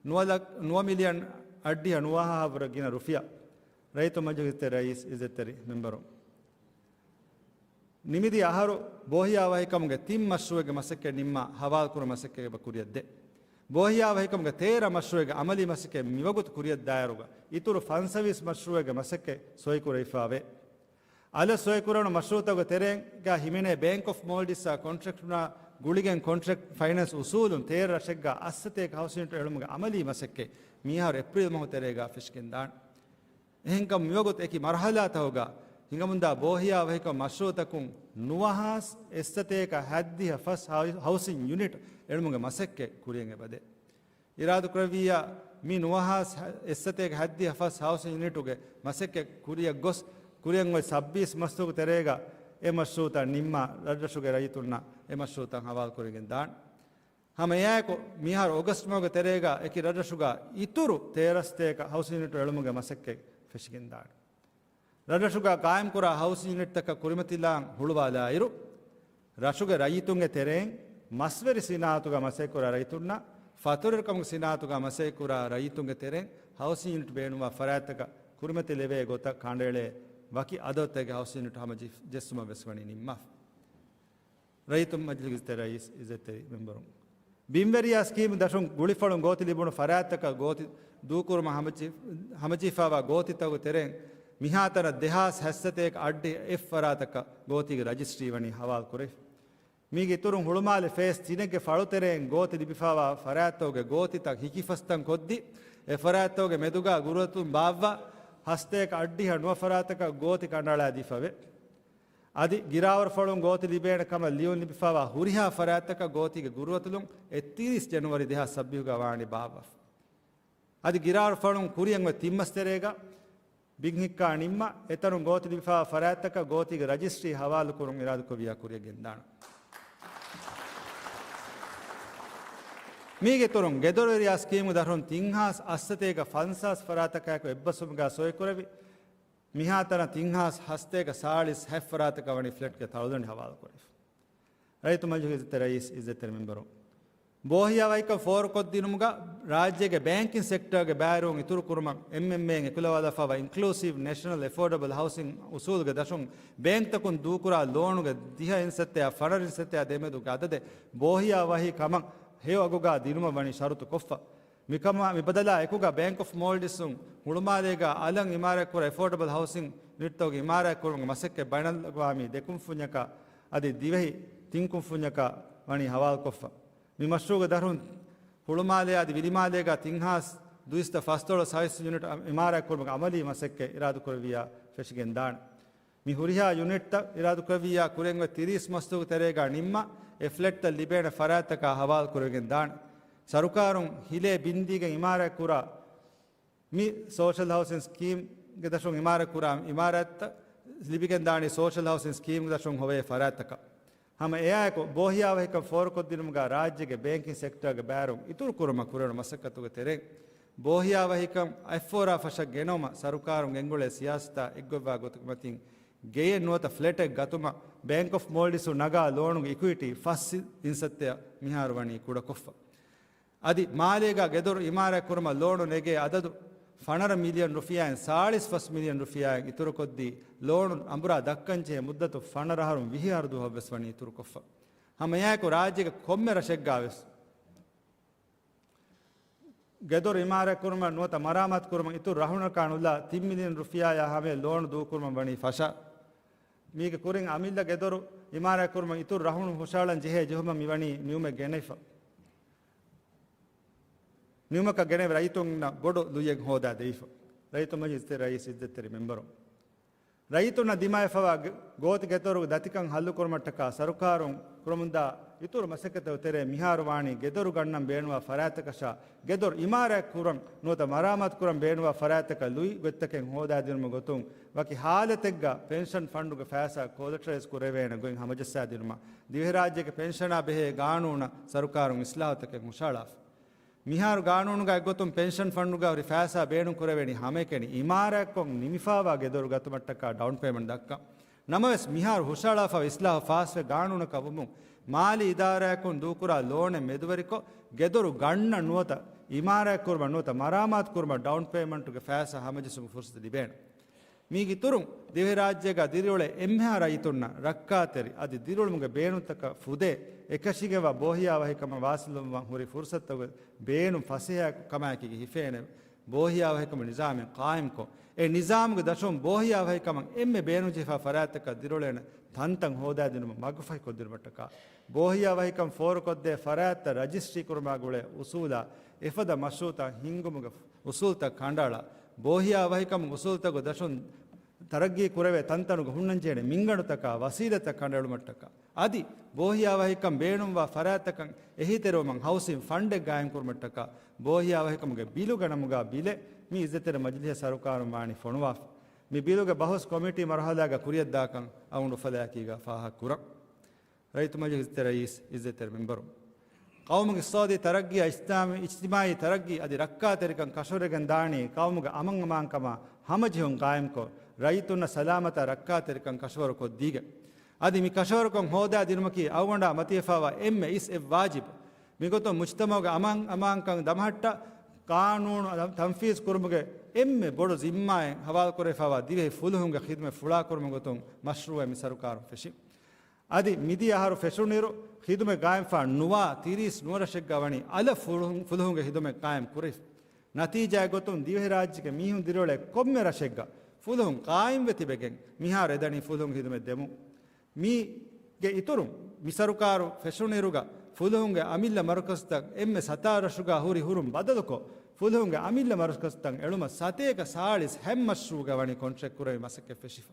ނުވަ ލަ-، ނުވަ މިލިއަން އަށްޑިހަ ނުވަހަށްވުރެ ގިނަ ރުފިޔާ. ރައްޔިތު މަޖިލިސް އިއްޒަތްތެރި ރައީސް، އިއްޒަތްތެރި މެމްބަރު. ނިމިދިޔަ އަހަރު ބޯހިޔާވަހިކަމުގެ ތިން މަޝްރޫއެއްގެ މަސައްކަތް ނިންމާ ހަވާލުކުރުމުގެ މަސައްކަތް އެބަ ކުރިއަށްދޭ. ބޯހިޔާވަހިކަމުގެ ތޭރަ މަޝްރޫއެއްގެ އަމަލީ މަސައްކަތް މިވަގުތު ކުރިއަށްދާއިރުގަ އިތުރު ފަންސަވީސް މަޝްރޫއެއްގެ މަސައްކަތް ސޮއިކުރެވިފައިވޭ. އަލަށް ސޮއިކުރެވުނު މަޝްރޫއުތަކުގެ ތެރެއިން ހިމެނޭ ބޭންކް އޮފް މޯލްޑިވްސްއާ ކޮންޓްރެކްޓުންނާ ގުޅިގެން ކޮންޓްރެކްޓް ފައިނޭންސް އުސޫލުން ތޭރަ ރަށެއްގާ އަށްސަތޭކަ ހައުސިން ޔުނިޓް އެޅުމުގެ އަމަލީ މަސައްކަތް މިހާރު އޭޕްރީލް މަހު ތެރޭގާ ފެށިގެންދާނެ. އެހެންކަމުން މިވަގުތު އެކި މަރުހަލާތަކުގާ ހިނގަމުންދާ ބޯހިޔާ ވަހިކަމު މަޝްރޫއުތަކުން ނުވަހާސް އެއްސަތޭކަ ހައްދިހަ ފަސް ހައު-، ހައުސިން ޔުނިޓް އެޅުމުގެ މަސައްކަތް ކުރިޔަށް އެބަދޭ. އިރާދަކުރެއްވިއްޔާ، މި ނުވަހާސް އެއްސަތޭކަ ހައްދިހަ ފަސް ހައުސިން ޔުނިޓުގެ މަސައްކަތް ކުރިޔަށް ގޮސް، ކުރިޔަށް އޮތް ސައްބީސް މަސްތުގެ ތެރޭގަ އެ މަޝްރޫއުތައް ނިންމާ، ރަށްރަށުގެ ރައްޔިތުންނަށް އެ މަޝްރޫއުތައް ހަވާލު ކުރިގެން ދާނެ. ހަމަ އެއާއެކު، މިހާރު އޮގަސްޓް މަހުގެ ތެރޭގަ އެކި ރަށްރަށުގަ އިތުރު ތޭރަ ސަތޭކަ ހައުސިން ޔުނިޓް އެޅުމުގެ މަސައްކަތް ފެށިގެން ދާނެ. ރަށްރަށުގަ ޤާއިމްކުރާ ހައުސިން ޔުނިޓްތަކަށް ކުރިމަތިލާން ހުޅުވާލާއިރު، ރަށުގެ ރައްޔިތުންގެ ތެރެއިން މަސްވެރި ސިނާއަތުގަ މަސައްކަތްކުރާ ރައްޔިތުންނަށް، ފަތުރުވެރިކަމުގެ ސިނާއަތުގަ މަސައްކަތްކުރާ ރައްޔިތުންގެ ތެރެއިން ހައުސިން ޔުނިޓް ބޭނުންވާ ފަރާތްތަކަށް ކުރިމަތިލެވޭ ގޮތަށް ކަނޑައެޅޭ ވަކި އަދަދުތަކެއްގެ ހައުސިން ޔުނިޓް ހަމަޖެ-، ޖެއްސުމަށް ވެސް ވަނީ ނިންމާފަ. ރައްޔިތުން މަޖިލީހުގެ އިއްޒަތްތެރި ރައީސް، އިއްޒަތްތެރި މެމްބަރުން. ބިންވެރިޔާ ސްކީމް ދަށުން ގުޅިފަޅުން ގޯތި ލިބުނު ފަރާތްތަކަށް ގޯތި ދޫކުރުމަށް ހަމަޖެ-، ހަމަޖެހިފައިވާ ގޯތިތަކުގެ ތެރެއިން މިހާތަނަށް ދެހާސް ހަތްސަތޭކަ އަށްޑިހަ އެއް ފަރާތަކަށް ގޯތީގެ ރަޖިސްޓްރީ ވަނީ ހަވާލު ކުރެވި. މީގެ އިތުރުން ހުޅުމާލެ ފޭސް ތިނެއްގެ ފަޅުތެރެއިން ގޯތި ލިބިފައިވާ ފަރާތްތަކުގެ ގޯތިތައް ހިކިފަސްތަން ކޮށްދީ، އެ ފަރާތްތަކުގެ މެދުގާ ގުރުއަތުން ބާއްވާ ހަސަތޭކަ އަށްޑިހަ ނުވަ ފަރާތަކަށް ގޯތި ކަނޑައަޅާދީފަވޭ. އަދި ގިރާވަރުފަޅުން ގޯތި ލިބޭނެ ކަމަށް ލިޔުން ލިބިފައިވާ ހުރިހާ ފަރާތްތަކަށް ގޯތީގެ ގުރުއަތުލުން އެއްތިރީސް ޖެނުއަރީ ދެހާސް ސައްބީހުގަ ވާނީ ބާއްވާފަ. އަދި ގިރާވަރުފަޅުން ކުރިޔަށް އޮތް ތިން މަސް ތެރޭގަ ބިން ހިއްކާ ނިންމާ، އެތަނުން ގޯތި ލިބިފައިވާ ފަރާތްތަކަށް ގޯތީގެ ރަޖިސްޓްރީ ހަވާލުކުރުން އިރާދަކުރެއްވިއްޔާ ކުރިޔަށް ގެންދާނެ. މީގެ އިތުރުން ގެދޮރުވެރިޔާ ސްކީމްގެ ދަށުން ތިން ހާސް އަށްސަތޭކަ ފަންސާސް ފަރާތަކާއެކު އެއްބަސްވުމުގާ ސޮއިކުރެވި، މިހާތަނަށް ތިން ހާސް ހަސަތޭކަ ސާޅީސް ހަތް ފަރާތަކަށް ވަނީ ފްލެޓްގެ ތަޅުދަނޑި ހަވާލުކުރެވި. ރައްޔިތު މަޖިލީހުގެ އިއްޒަތްތެރި ރައީސް، އިއްޒަތްތެރި މެމްބަރު، ބޯހިޔާ ވަހިކަން ފޯރުކޮށްދިނުމުގަ ރާއްޖޭގެ ބޭންކިން ސެކްޓަރގެ ބައިވެރިވުން އިތުރުކުރުމަށް އެމްއެމްއޭއިން އެކުލަވާލަފައިވާ އިންކްލޫސިވް ނޭޝަނަލް އެފޯޑަބަލް ހައުސިން އުސޫލުގެ ދަށުން ބޭންކްތަކުން ދޫކުރާ ލޯނުގެ ދިހަ އިންސައްތައާ ފަނަރަ އިންސައްތައާ ދެމެދުގެ އަދަދެއް ބޯހިޔާ ވަހި ކަމަށް ހެޔޮ އަގުގާ ދިނުމަށް ވަނީ ޝަރުތު ކޮށްފަ. މިކަމާ މި ބަދަލާ އެކުގަ ބޭންކް އޮފް މޯލްޑިވްސުން ހުޅުމާލޭގަ އަލަށް އިމާރާތްކުރާ އެފޯޑަބަލް ހައުސިން ޔުނިޓްތަކުގެ އިމާރާތްކުރުމުގެ މަސައްކަތް ބައިނަލްއަގްވާމީ ދެ ކުންފުންޏަކާ އަދި ދިވެހި ތިން ކުންފުންޏަކާ ވަނީ ހަވާލުކޮށްފަ. މި މަޝްރޫޢުގެ ދަށުން ހުޅުމާލޭ އަދި ވިލިމާލޭގަ ތިން ހާސް ދުއިސައްތަ ފަސްދޮޅަސް ހައުސިން ޔުނިޓް އިމާރާތްކުރުމުގެ އަމަލީ މަސައްކަތް އިރާދަކުރެއްވިއްޔާ ފެށިގެން ދާނެ. މި ހުރިހާ ޔުނިޓްތައް އިރާދަކުރެއްވިއްޔާ ކުރިއަށް އޮތް ތިރީސް މަސްތުގެ ތެރޭގަ ނިންމާ، އެ ފްލެޓްތައް ލިބޭނެ ފަރާތްތަކާ ހަވާލު ކުރެވިގެން ދާނެ. ސަރުކާރުން ހިލޭ ބިންދީގެން އިމާރާތްކުރާ މި ސޯޝަލް ހައުސިން ސްކީމްގެ ދަށުން އިމާރާތްކުރާ އިމާރާތްތައް ލިބިގެން ދާނީ ސޯޝަލް ހައުސިން ސްކީމްގެ ދަށުން ހޮވޭ ފަރާތްތަކަށް. ހަމަ އެއާއެކު، ބޯހިޔާވަހިކަން ފޯރުކޮށްދިނުމުގަ ރާއްޖޭގެ ބޭންކިން ސެކްޓަރގެ ބައިވެރިވުން އިތުރުކުރުމަށް ކުރެވުނު މަސައްކަތުގެ ތެރެއިން، ބޯހިޔާވަހިކަން އަތްފޯރާ ފަށަށް ގެނައުމަށް ސަރުކާރުން ގެންގުޅޭ ސިޔާސަތާ އެއްގޮތްވާ ގޮތުގެ މަތިން، ގެޔެއް ނުވަތަ ފްލެޓެއް ގަތުމަށް ބޭންކް އޮފް މޯލްޑިވްސް ނަގާ ލޯނުގެ އިކުއިޓީ ފަސް އިންސައްތައަށް މިހާރު ވަނީ ކުޑަކޮށްފަ. އަދި މާލޭގަ ގެދޮރު އިމާރާތް ކުރުމަށް ލޯނު ނެގޭ އަދަދު ފަނަރަ މިލިއަން ރުފިޔާއިން ސާޅީސް ފަސް މިލިއަން ރުފިޔާއިން އިތުރުކޮށްދީ، ލޯނު އަނބުރާ ދައްކަންޖެހޭ މުއްދަތު ފަނަރަ އަހަރުން ވިހި އަހަރު ދުވަހަށް ވެސް ވަނީ އިތުރުކޮށްފަ. ހަމައެއާއެކު، ރާއްޖޭގެ ކޮންމެ ރަށެއްގަ ވެސް ގެދޮރު އިމާރާތް ކުރުމަށް ނުވަތަ މަރާމާތު ކުރުމަށް އިތުރު ރަހުނަކާ ނުލާ ތިން މިލިއަން ރުފިޔާއާ ހަމަޔަށް ލޯނު ދޫކުރުމަށް ވަނީ ފަށާ. މީގެ ކުރިން އަމިއްލަ ގެދޮރު އިމާރާތް ކުރުމަށް އިތުރު ރަހުނު ހުށަހަޅަން ޖެހޭ ޖެހުމަށް މިވަނީ ނިއުމެއް ގެނެވިފަ. ނިއުމަކަށް ގެނެވި ރައްޔިތުންނަށް ބޮޑު ލުޔެއް ހޯދާ ދެވިފަ. ރައްޔިތު މަޖިލިސް ރައީސް، އިއްޒަތްތެރި މެމްބަރު، ރައްޔިތުންނަށް ދިމާވެފަވާ ގެ-، ގޯތި ގެދޮރުގެ ދަތިކަން ހައްލުކުރުމަށްޓަކާ ސަރުކާރުން ކުރަމުންދާ އިތުރު މަސައްކަތްތަކުގެ ތެރޭ މިހާރު ވާނީ ގެދޮރު ގަންނަން ބޭނުންވާ ފަރާތްތަކަށާ ގެދޮރު އިމާރާތް ކުރަން ނުވަތަ މަރާމާތު ކުރަން ބޭނުންވާ ފަރާތްތަކަށް ލުއި ގޮތްތަކެއް ހޯދާދިނުމުގެ ގޮތުން ވަކި ހާލަތެއްގަ ޕެންޝަން ފަންޑުގެ ފައިސާ ކޯލެޓަރައިޒް ކުރެވޭނެ ގޮތް ހަމަޖައްސާދިނުމަށް ދިވެހިރާއްޖޭގެ ޕެންޝަނާ ބެހޭ ގާނޫނަށް ސަރުކާރުން އިސްލާހުތަކެއް ހުށަހަޅާފަ. މިހާރު ގާނޫނުގަ އެއްގޮތުން ޕެންޝަން ފަންޑުގަ ހުރި ފައިސާ ބޭނުން ކުރެވޭނީ ހަމައެކަނި އިމާރާތްކޮށް ނިމިފައިވާ ގެދޮރު ގަތުމަށްޓަކާ ޑައުން ޕޭމަންޓް ދައްކަން. ނަމަވެސް، މިހާރު ހުށަހަޅާފައިވާ އިސްލާހު ފާސްވެ ގާނޫނަކަށް ވުމުން، މާލީ އިދާރާއަކުން ދޫކުރާ ލޯނެއް މެދުވެރިކޮށް، ގެދޮރު ގަންނަން ނުވަތަ އިމާރާތް ކުރުމަށް ނުވަތަ މަރާމާތު ކުރުމަށް ޑައުން ޕޭމަންޓުގެ ފައިސާ ހަމަޖެއްސުމުގެ ފުރުސަތު ލިބޭނެ. މީގެ އިތުރުން، ދިވެހިރާއްޖޭގަ ދިރިއުޅޭ އެންމެހާ ރައްޔިތުންނަށް ރައްކާތެރި އަދި ދިރިއުޅުމުގެ ބޭނުންތަކަށް ފުދޭ އެކަށީގެންވާ ބޯހިޔާވަހިކަމަށް ވާސިލުވުމަށް ހުރި ފުރުސަތުތަކުގެ ބޭނުން ފަސޭހަ ކަމާއެކީގަ ހިފޭނެ ބޯހިޔާވަހިކަމުގެ ނިޒާމެއް ޤާއިމްކޮށް، އެ ނިޒާމުގެ ދަށުން ބޯހިޔާވަހިކަމަށް އެންމެ ބޭނުންޖެހިފާ ފަރާތްތަކަށް ދިރިއުޅޭނެ ތަންތަން ހޯދާދިނުމަށް މަގުފަހިކޮށްދިނުމަށްޓަކާ، ބޯހިޔާވަހިކަން ފޯރުކޮށްދޭ ފަރާތްތައް ރަޖިސްޓްރީ ކުރުމާ ގުޅޭ އުސޫލާ، އެފަދަ މަޝްރޫޢުތައް ހިންގުމުގެ އުސޫލުތައް ކަނޑައަޅާ، ބޯހިޔާވަހިކަމުގެ އުސޫލުތަކުގެ ދަށުން ތަރައްގީ ކުރެވޭ ތަންތަނުގަ ހުންނަންޖެހޭނެ މިންގަނޑުތަކާ، ވަސީލަތްތައް ކަނޑައެޅުމަށްޓަކާ، އަދި ބޯހިޔާވަހިކަން ބޭނުންވާ ފަރާތްތަކަށް އެހީތެރިވުމަށް ހައުސިން ފަންޑެއް ގާއިމްކުރުމަށްޓަކާ، ބޯހިޔާވަހިކަމުގެ ބިލުގެ ނަމުގާ ބިލެއް މި އިއްޒަތްތެރި މަޖިލީހަށް ސަރުކާރުން ވާނީ ފޮނުވާފަ. މި ބިލުގެ ބަހުސް ކޮމިޓީ މަރުހަލާގަ ކުރިޔަށްދާކަން އަޅުގަނޑު އުފަލާއެކީގަ ފާހަގަކުރަން. ރައްޔިތު މަޖިލީހުގެ އިއްޒަތްތެރި ރައީސް، އިއްޒަތްތެރި މެމްބަރު، ޤައުމުގެ އިޤްތިޞާދީ ތަރައްގީއާ އިޖްތިމާޢީ، އިޖްތިމާޢީ ތަރައްގީ އަދި ރައްކާތެރިކަން ކަށަވަރުވެގެން ދާނީ ޤައުމުގެ އަމަން އަމާންކަމާ ހަމަޖެހުން ޤާއިމްކޮށް، ރައްޔިތުންނަށް ސަލާމަތާ ރައްކާތެރިކަން ކަށަވަރުކޮށްދީގެން. އަދި މި ކަށަވަރުކަން ހޯދާދިނުމަކީ އަޅުގަނޑާ މަތިވެފާވާ އެންމެ އިސް އެއް ވާޖިބު. މިގޮތުން މުޖްތަމަޢުގެ އަމާން އަމާންކަން ދަމަހައްޓާ، ޤާނޫނު ތަންފީޒު ކުރުމުގެ އެންމެ ބޮޑު ޒިންމާއެއް ހަވާލުކުރެވިފާވާ ދިވެހި ފުލުހުންގެ ޚިދުމަތް ފުޅާކުރުމުގެ ގޮތުން މަޝްރޫޢެއް މި ސަރުކާރުން ފެށި. އަދި މިދިޔަ އަހަރު ފެށުނުއިރު، ޚިދުމަތް ގާއިމްފާ ނުވާ ތިރީސް ނުވަ ރަށެއްގަ ވަނީ އަލަށް ފުލުހުން، ފުލުހުންގެ ޚިދުމަތް ޤާއިމް ކުރެވިފަ. ނަތީޖާއެއް ގޮތުން ދިވެހިރާއްޖޭގެ މީހުން ދިރިއުޅޭ ކޮންމެ ރަށެއްގަ ފުލުހުން ޤާއިމްވެ ތިބެގެން މިހާރު އެދަނީ ފުލުހުން ޚިދުމަތް ދެމުން. މީގެ އިތުރުން، މި ސަރުކާރު ފެށުނުއިރުގަ ފުލުހުންގެ އަމިއްލަ މަރުކަޒުތައް އެންމެ ސަތާރަ ރަށުގަ ހުރި ހުރުން ބަދަލުކޮށް، ފުލުހުންގެ އަމިއްލަ މަރުކަޒުތައް އެޅުމަށް ސަތޭކަ ސާޅީސް ހަތް މަޝްރޫޢުގަ ވަނީ ކޮންޓްރެކްޓް ކުރެވި މަސައްކަތް ފެށިފަ.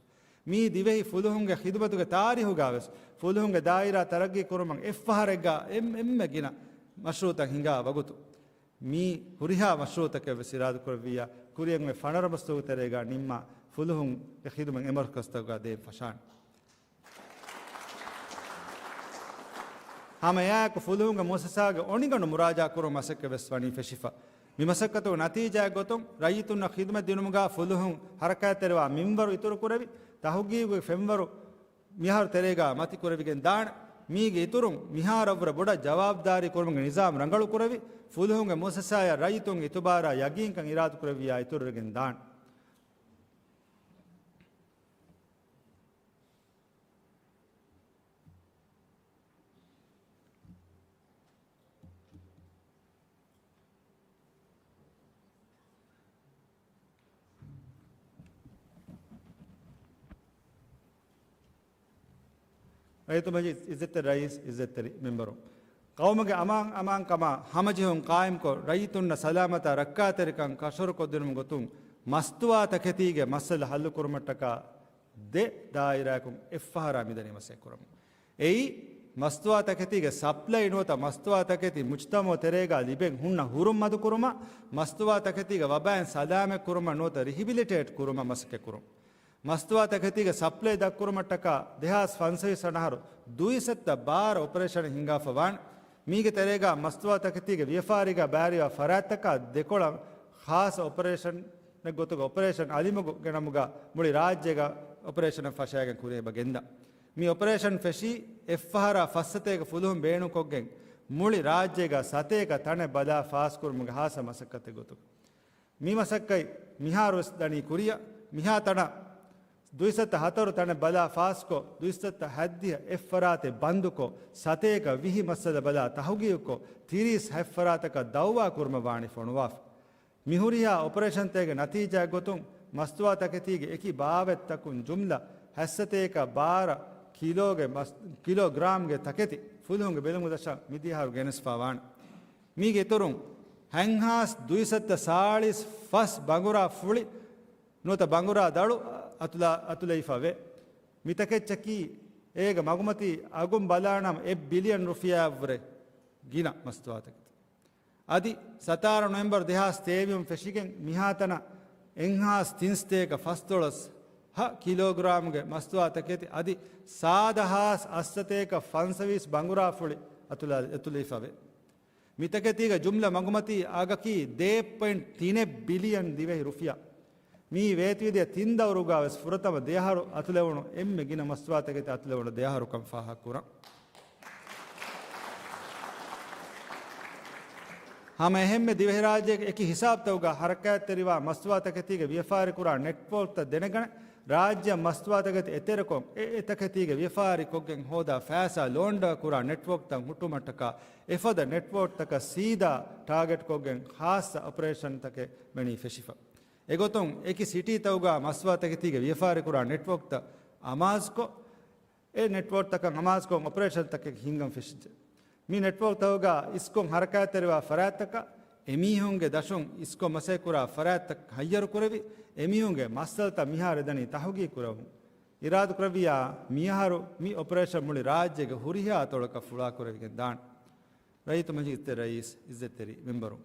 މީ ދިވެހި ފުލުހުންގެ ޚިދުމަތުގެ ތާރީހުގަ ވެސް ފުލުހުންގެ ދާއިރާ ތަރައްގީ ކުރުމަށް އެއްފަހަރެއްގަ އެން-، އެންމެ ގިނަ މަޝްރޫޢުތައް ހިނގާ ވަގުތު، މީ ހުރިހާ މަޝްރޫޢުތަކެއް ވެސް އިރާދަކުރެއްވިއްޔާ، ކުރިއަށް އޮތް ފަނަރަ މަސްތުގެ ތެރޭގަ ނިންމާ ފުލުހުންގެ ޚިދުމަތް އެ މަރުކަޒުތަކުގަ ދޭން ފަށާނެ. ހަމަ އެއާއެކު ފުލުހުންގެ މުއައްސަސާގެ އޮނިގަނޑު މުރާޖާ ކުރުމުގެ މަސައްކަތް ވެސް ވަނީ ފެށިފަ. މި މަސައްކަތުގެ ނަތީޖާއެއް ގޮތުން، ރައްޔިތުންނަށް ޚިދުމަތް ދިނުމުގަ ފުލުހުން ޙަރަކާތްތެރިވާ މިންވަރު އިތުރު ކުރެވި، ތަހުގީގުގެ ފެންވަރު މިހާރު ތެރޭގަ މަތި ކުރެވިގެން ދާނެ. މީގެ އިތުރުން، މިހާރަށްވުރެ ބޮޑަށް ޖަވާބުދާރީ ކުރުމުގެ ނިޒާމް ރަނގަޅު ކުރެވި، ފުލުހުންގެ މުއައްސަސާއަށް ރައްޔިތުންގެ އިތުބާރާ ޔަގީންކަން އިރާދަކުރެއްވިއްޔާ އިތުރުވެގެން ދާނެ. ރައްޔިތު މަޖިލިސް އިއްޒަތްތެރި ރައީސް، އިއްޒަތްތެރި މެމްބަރުން، ޤައުމުގެ އަމާން އަމާންކަމާ ހަމަޖެހުން ޤާއިމްކޮށް، ރައްޔިތުންނަށް ސަލާމަތާ ރައްކާތެރިކަން ކަށަވަރުކޮށްދިނުމުގެ ގޮތުން މަސްތުވާތަކެތީގެ މައްސަލަ ހައްލުކުރުމަށްޓަކާ ދެ ދާއިރާއަކުން އެއްފަހަރާ މިދަނީ މަސައްކަތް ކުރަމުން. އެއީ، މަސްތުވާ ތަކެތީގެ ސަޕްލައި ނުވަތަ މަސްތުވާ ތަކެތި މުޖްތަމަޢު ތެރޭގަ ލިބެން ހުންނަ ހުރުން މަދުކުރުމަށް، މަސްތުވާ ތަކެތީގެ ވަބާއިން ސަލާމަތް ކުރުމަށް ނުވަތަ ރިހެބިލިޓޭޓް ކުރުމަށް މަސައްކަތް ކުރުން. މަސްތުވާ ތަކެތީގެ ސަޕްލައި ދަށްކުރުމަށްޓަކާ ދެހާސް ފަންސަވީސް ވަނަ އަހަރު ދުއިސައްތަ ބާރަ އޮޕަރޭޝަނެއް ހިންގާފަ ވާނެ. މީގެ ތެރޭގަ މަސްތުވާ ތަކެތީގެ ވިޔަފާރީގަ ބައިވެރިވާ ފަރާތްތަކާ ދެކޮޅަށް ޚާއްޞަ އޮޕަރޭޝަނެއް ގޮތުގަ އޮޕަރޭޝަން އަލިމުގު ގެނަމުގަ މުޅި ރާއްޖޭގަ އޮޕަރޭޝަނެއް ފަށައިގެން ކުރިއަށް އެބަ ގެންދާ. މި އޮޕަރޭޝަން ފެށީ އެއްފަހަރާ ފައްސަތޭކަ ފުލުހުން ބޭނުންކޮށްގެން، މުޅި ރާއްޖޭގަ ސަތޭކަ ތަނެއް ބަލާ ފާސްކުރުމުގެ ހާއްސަ މަސައްކަތެއް ގޮތުގަ. މި މަސައްކަތް މިހާރުވެސް ދަނީ ކުރިއަށް. މިހާތަނަށް ދުއިސައްތަ ހަތަރު ތަނެއް ބަލާ ފާސްކޮށް، ދުއިސައްތަ ހަތްދިހަ އެއްފަރާތެއް ބަންދުކޮށް، ސަތޭކަ ވިހި މައްސަލަ ބަލާ ތަހުގީގުކޮށް، ތިރީސް ހަތް ފަރާތަކަށް ދައުވާ ކުރުމަށް ވާނީ ފޮނުވާފަ. މިހުރިހާ އޮޕަރޭޝަންތަކެއްގެ ނަތީޖާއެއް ގޮތުން، މަސްތުވާ ތަކެތީގެ އެކި ބާވަތްތަކުން ޖުމްލަ ހަތްސަތޭކަ ބާރަ ކިލޯގެ މަސް-، ކިލޯގްރާމްގެ ތަކެތި ފުލުހުންގެ ބެލުމުގެ ދަށަށް މިދިޔަ އަހަރު ގެނެސްފާ ވާނެ. މީގެ އިތުރުން، ހަތްހާސް ދުއިސައްތަ ސާޅީސް ފަސް ބަނގުރާ ފުޅި ނުވަތަ ބަނގުރާ ދަޅު އަތުލާ-، އަތުލައިފަ ވޭ. މިތަކެއްޗަކީ އޭގެ މަގުމަތީ އަގުން ބަލާނަމަ އެއް ބިލިއަން ރުފިޔާއަށްވުރެ ގިނަ މަސްތުވާތަކެތި. އަދި ސަތާރަ ނޮވެމްބަރު ދެހާސް ތޭވީސް ފެށިގެން މިހާތަނަށް އެއްހާސް ތިންސަތޭކަ ފަސްދޮޅަސް ހަ ކިލޯގްރާމްގެ މަސްތުވާ ތަކެތި އަދި ސާދަ ހާސް އަށްސަތޭކަ ފަންސަވީސް ބަނގުރާ ފުޅި އަތުލާ-، އަތުލައިފަ ވޭ. މިތަކެތީގެ ޖުމްލަ މަގުމަތީ އަގަކީ ދެ ޕޮއިންޓް ތިނެއް ބިލިއަން ދިވެހި ރުފިޔާ. މިއީ ވޭތުވެދިޔަ ތިން ދައުރުގަ ވެސް ފުރަތަމަ ދެ އަހަރު އަތުލެވުނު އެންމެ ގިނަ މަސްތުވާ ތަކެތި އަތުލެވުނު ދެ އަހަރުކަން ފާހަގަކުރަން. ހަމަ އެހެންމެ ދިވެހިރާއްޖޭގެ އެކި ހިސާބުތަކުގަ ހަރަކާތްތެރިވާ މަސްތުވާ ތަކެތީގެ ވިޔަފާރިކުރާ ނެޓްވޯކްތައް ދެނެގަނެ، ރާއްޖެ މަސްތުވާތަކެތި އެތެރެކޮށް، އެ އެތަކެތީގެ ވިޔަފާރި ކޮށްގެން ހޯދާ ފައިސާ ލޯންޑާ ކުރާ ނެޓްވޯކްތައް ހުއްޓުމަށްޓަކާ، އެފަދަ ނެޓްވޯކްތަކަށް ސީދާ ޓާގެޓް ކޮށްގެން ޚާއްޞަ އޮޕަރޭޝަންތަކެއް ވަނީ ފެށިފަ. އެގޮތުން އެކި ސިޓީތަކުގަ މަސްތުވާތަކެތީގެ ވިޔަފާރި ކުރާ ނެޓްވޯކްތައް އަމާޒުކޮށް، އެ ނެޓްވޯކްތަކަށް އަމާޒުކޮށް އޮޕަރޭޝަންތަކެއް ހިންގަން ފެށިއްޖެ. މި ނެޓްވޯކްތަކުގަ އިސްކޮށް ހަރަކާތްތެރިވާ ފަރާތްތަކަށް އެމީހުންގެ ދަށުން އިސްކޮށް މަސައްކަތްކުރާ ފަރާތްތައް ހައްޔަރުކުރެވި، އެމީހުންގެ މައްސަލަތައް މިހާރު ދަނީ ތަހުގީގު ކުރެވުން. އިރާދަކުރެއްވިއްޔާ މިއަހަރު މި އޮޕަރޭޝަން މުޅި ރާއްޖޭގެ ހުރިހާ އަތޮޅަކަށް ފުޅާކުރެވިގެން ދާނެ. ރައްޔިތު މަޖިލިސް ރައީސް، އިއްޒަތްތެރި މެމްބަރު،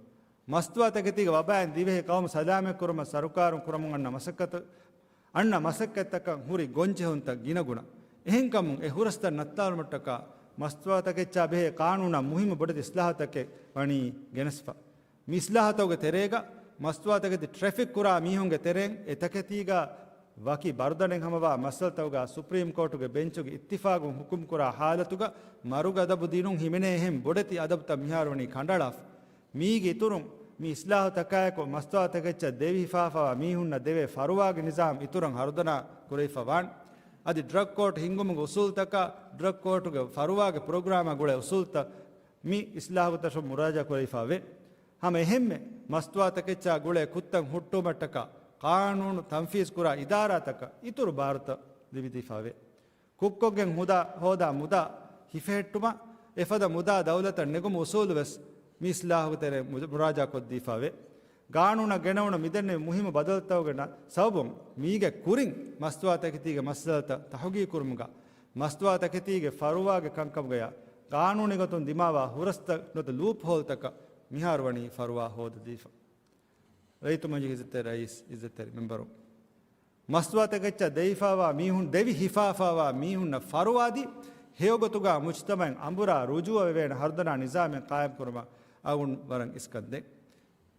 މަސްތުވާތަކެތީގެ ވަބާއިން ދިވެހި ޤައުމު ސަލާމަތްކުރުމަށް ސަރުކާރުން ކުރަމުން އަންނަ މަސައްކަތު، އަންނަ މަސައްކަތްތަކަށް ހުރި ގޮންޖެހުންތައް ގިނަގުނަ. އެހެންކަމުން އެ ހުރަސްތައް ނައްތާލުމަށްޓަކާ މަސްތުވާތަކެއްޗާ ބެހޭ ޤާނޫނަށް މުހިއްމު ބޮޑެތި އިސްލާހުތަކެއް ވަނީ ގެނެސްފަ. މި އިސްލާހުތަކުގެ ތެރޭގަ މަސްތުވާތަކެތި ޓްރެފިކް ކުރާ މީހުންގެ ތެރެއިން އެ ތަކެތީގަ ވަކި ބަރުދަނެއް ހަމަވާ މައްސަލަތަކުގަ ސުޕްރީމް ކޯޓުގެ ބެންޗުގެ އިއްތިފާގުން ހުކުމް ކުރާ ހާލަތުގަ މަރުގަދަބު ދިނުން ހިމެނޭ އެހެން ބޮޑެތި އަދަބުތައް މިހާރު ވަނީ ކަނޑައަޅާފަ. މީގެ އިތުރުން މި އިސްލާހުތަކާއެކު މަސްތުވާތަކެއްޗަށް ދެވި ހިފާފަވާ މީހުންނަށް ދެވޭ ފަރުވާގެ ނިޒާމް އިތުރަށް ހަރުދަނާ ކުރެވިފަ ވާން. އަދި ޑްރަގް ކޯޓް ހިންގުމުގެ އުސޫލްތަކާ، ޑްރަގް ކޯޓުގެ ފަރުވާގެ ޕްރޮގްރާމާ ގުޅޭ އުސޫލްތައް މި އިސްލާހުގެ ދަށުން މުރާޖާ ކުރެވިފަ ވޭ. ހަމަ އެހެންމެ މަސްތުވާތަކެއްޗާ ގުޅޭ ކުށްތައް ހުއްޓުވުމަށްޓަކާ، ޤާނޫނު ތަންފީޒް ކުރާ އިދާރާތަކަށް އިތުރު ބާރުތައް ލިބިދީފަ ވޭ. ކުށްކޮށްގެން ހުދާ ހޯދާ މުދާ ހިފެހެއްޓުމަށް އެފަދަ މުދާ ދައުލަތަށް ނެގުމު އުސޫލު ވެސް މި އިސްލާހުގެ ތެރެއިން މު-، މުރާޖާ ކޮށްދީފަ ވޭ. ގާނޫނަށް ގެނައުނު މިދެންނެވި މުހިއްމު ބަދަލުތަކުގެ ނަ-، ސަބަބުން މީގެ ކުރިން މަސްތުވާތަކެތީގެ މައްސަލަތައް ތަހުގީގު ކުރުމުގަ، މަސްތުވާތަކެތީގެ ފަރުވާގެ ކަންކަމުގަޔާ ގާނޫނީ ގޮތުން ދިމާވާ ހުރަސްތައް ނުވަތަ ލޫޕް ހޯލްތަކަށް މިހާރު ވަނީ ފަރުވާ ހޯދަދީފަ. ރައްޔިތު މަޖިލިސް އިއްޒަތްތެރި ރައީސް، އިއްޒަތްތެރި މެމްބަރު، މަސްތުވާތަކެއްޗަށް ދެވިފާވާ މީހުން، ދެވި ހިފާފާވާ މީހުންނަށް ފަރުވާދީ، ހެޔޮގޮތުގަ މުޖްތަމައިން އަނބުރާ ރުޖޫޢަ ވެވޭނެ ހަރުދަނާ ނިޒާމެއް ޤާއިމްކުރުމަށް އަޅުގަނޑު ވަރަށް އިސްކަން ދޭން.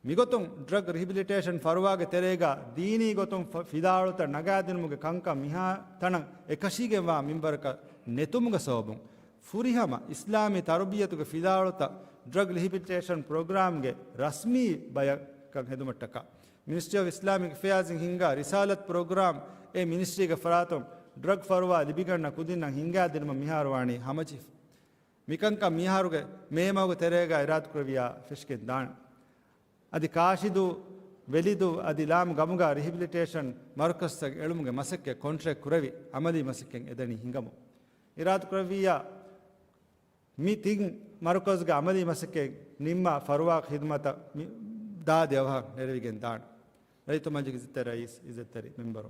މިގޮތުން ޑްރަގް ރިހެބިލިޓޭޝަން ފަރުވާގެ ތެރޭގަ ދީނީ ގޮތުން ފަ-، ފިލާވަޅުތައް ނަގާދިނުމުގެ ކަންކަން މިހާ ތަނަށް އެކަށީގެންވާ މިންވަރަކަށް ނެތުމުގެ ސަބަބުން، ފުރިހަމަ އިސްލާމީ ތަރުބިއްޔަތުގެ ފިލާވަޅުތައް ޑްރަގް ރިހެބިލިޓޭޝަން ޕްރޮގްރާމްގެ ރަސްމީ ބަޔަކަށް ހެދުމަށްޓަކާ، މިނިސްޓްރީ އޮފް އިސްލާމިކް އެފެއާޒް އިން ހިންގާ ރިސާލަތް ޕްރޮގްރާމް އެ މިނިސްޓްރީގެ ފަރާތުން ޑްރަގް ފަރުވާ ލިބިގަންނަ ކުދިންނަށް ހިންގާދިނުމަށް މިހާރު ވާނީ ހަމަޖެހިފަ. މިކަންކަން މިހާރުގެ މޭ މަހުގެ ތެރޭގަ އިރާދަކުރެއްވިޔާ ފެށިގެން ދާނެ. އަދި ކާށިދޫ، ވެލިދޫ އަދި ލާމު ގަމުގަ ރިހެބިލިޓޭޝަން މަރުކަޒްތައް އެޅުމުގެ މަސައްކަތް ކޮންޓްރެކްޓް ކުރެވި، އަމަލީ މަސައްކަތް އެދަނީ ހިނގަމުން. އިރާދަކުރެއްވިއްޔާ، މި ތިން މަރުކަޒުގެ އަމަލީ މަސައްކަތް ނިންމާ ފަރުވާ ޚިދުމަތަށް މި ދާދި އަވަހަށް ނެރެވިގެން ދާނެ. ރައްޔިތު މަޖިލިސް އިއްޒަތްތެރި ރައީސް، އިއްޒަތްތެރި މެމްބަރު،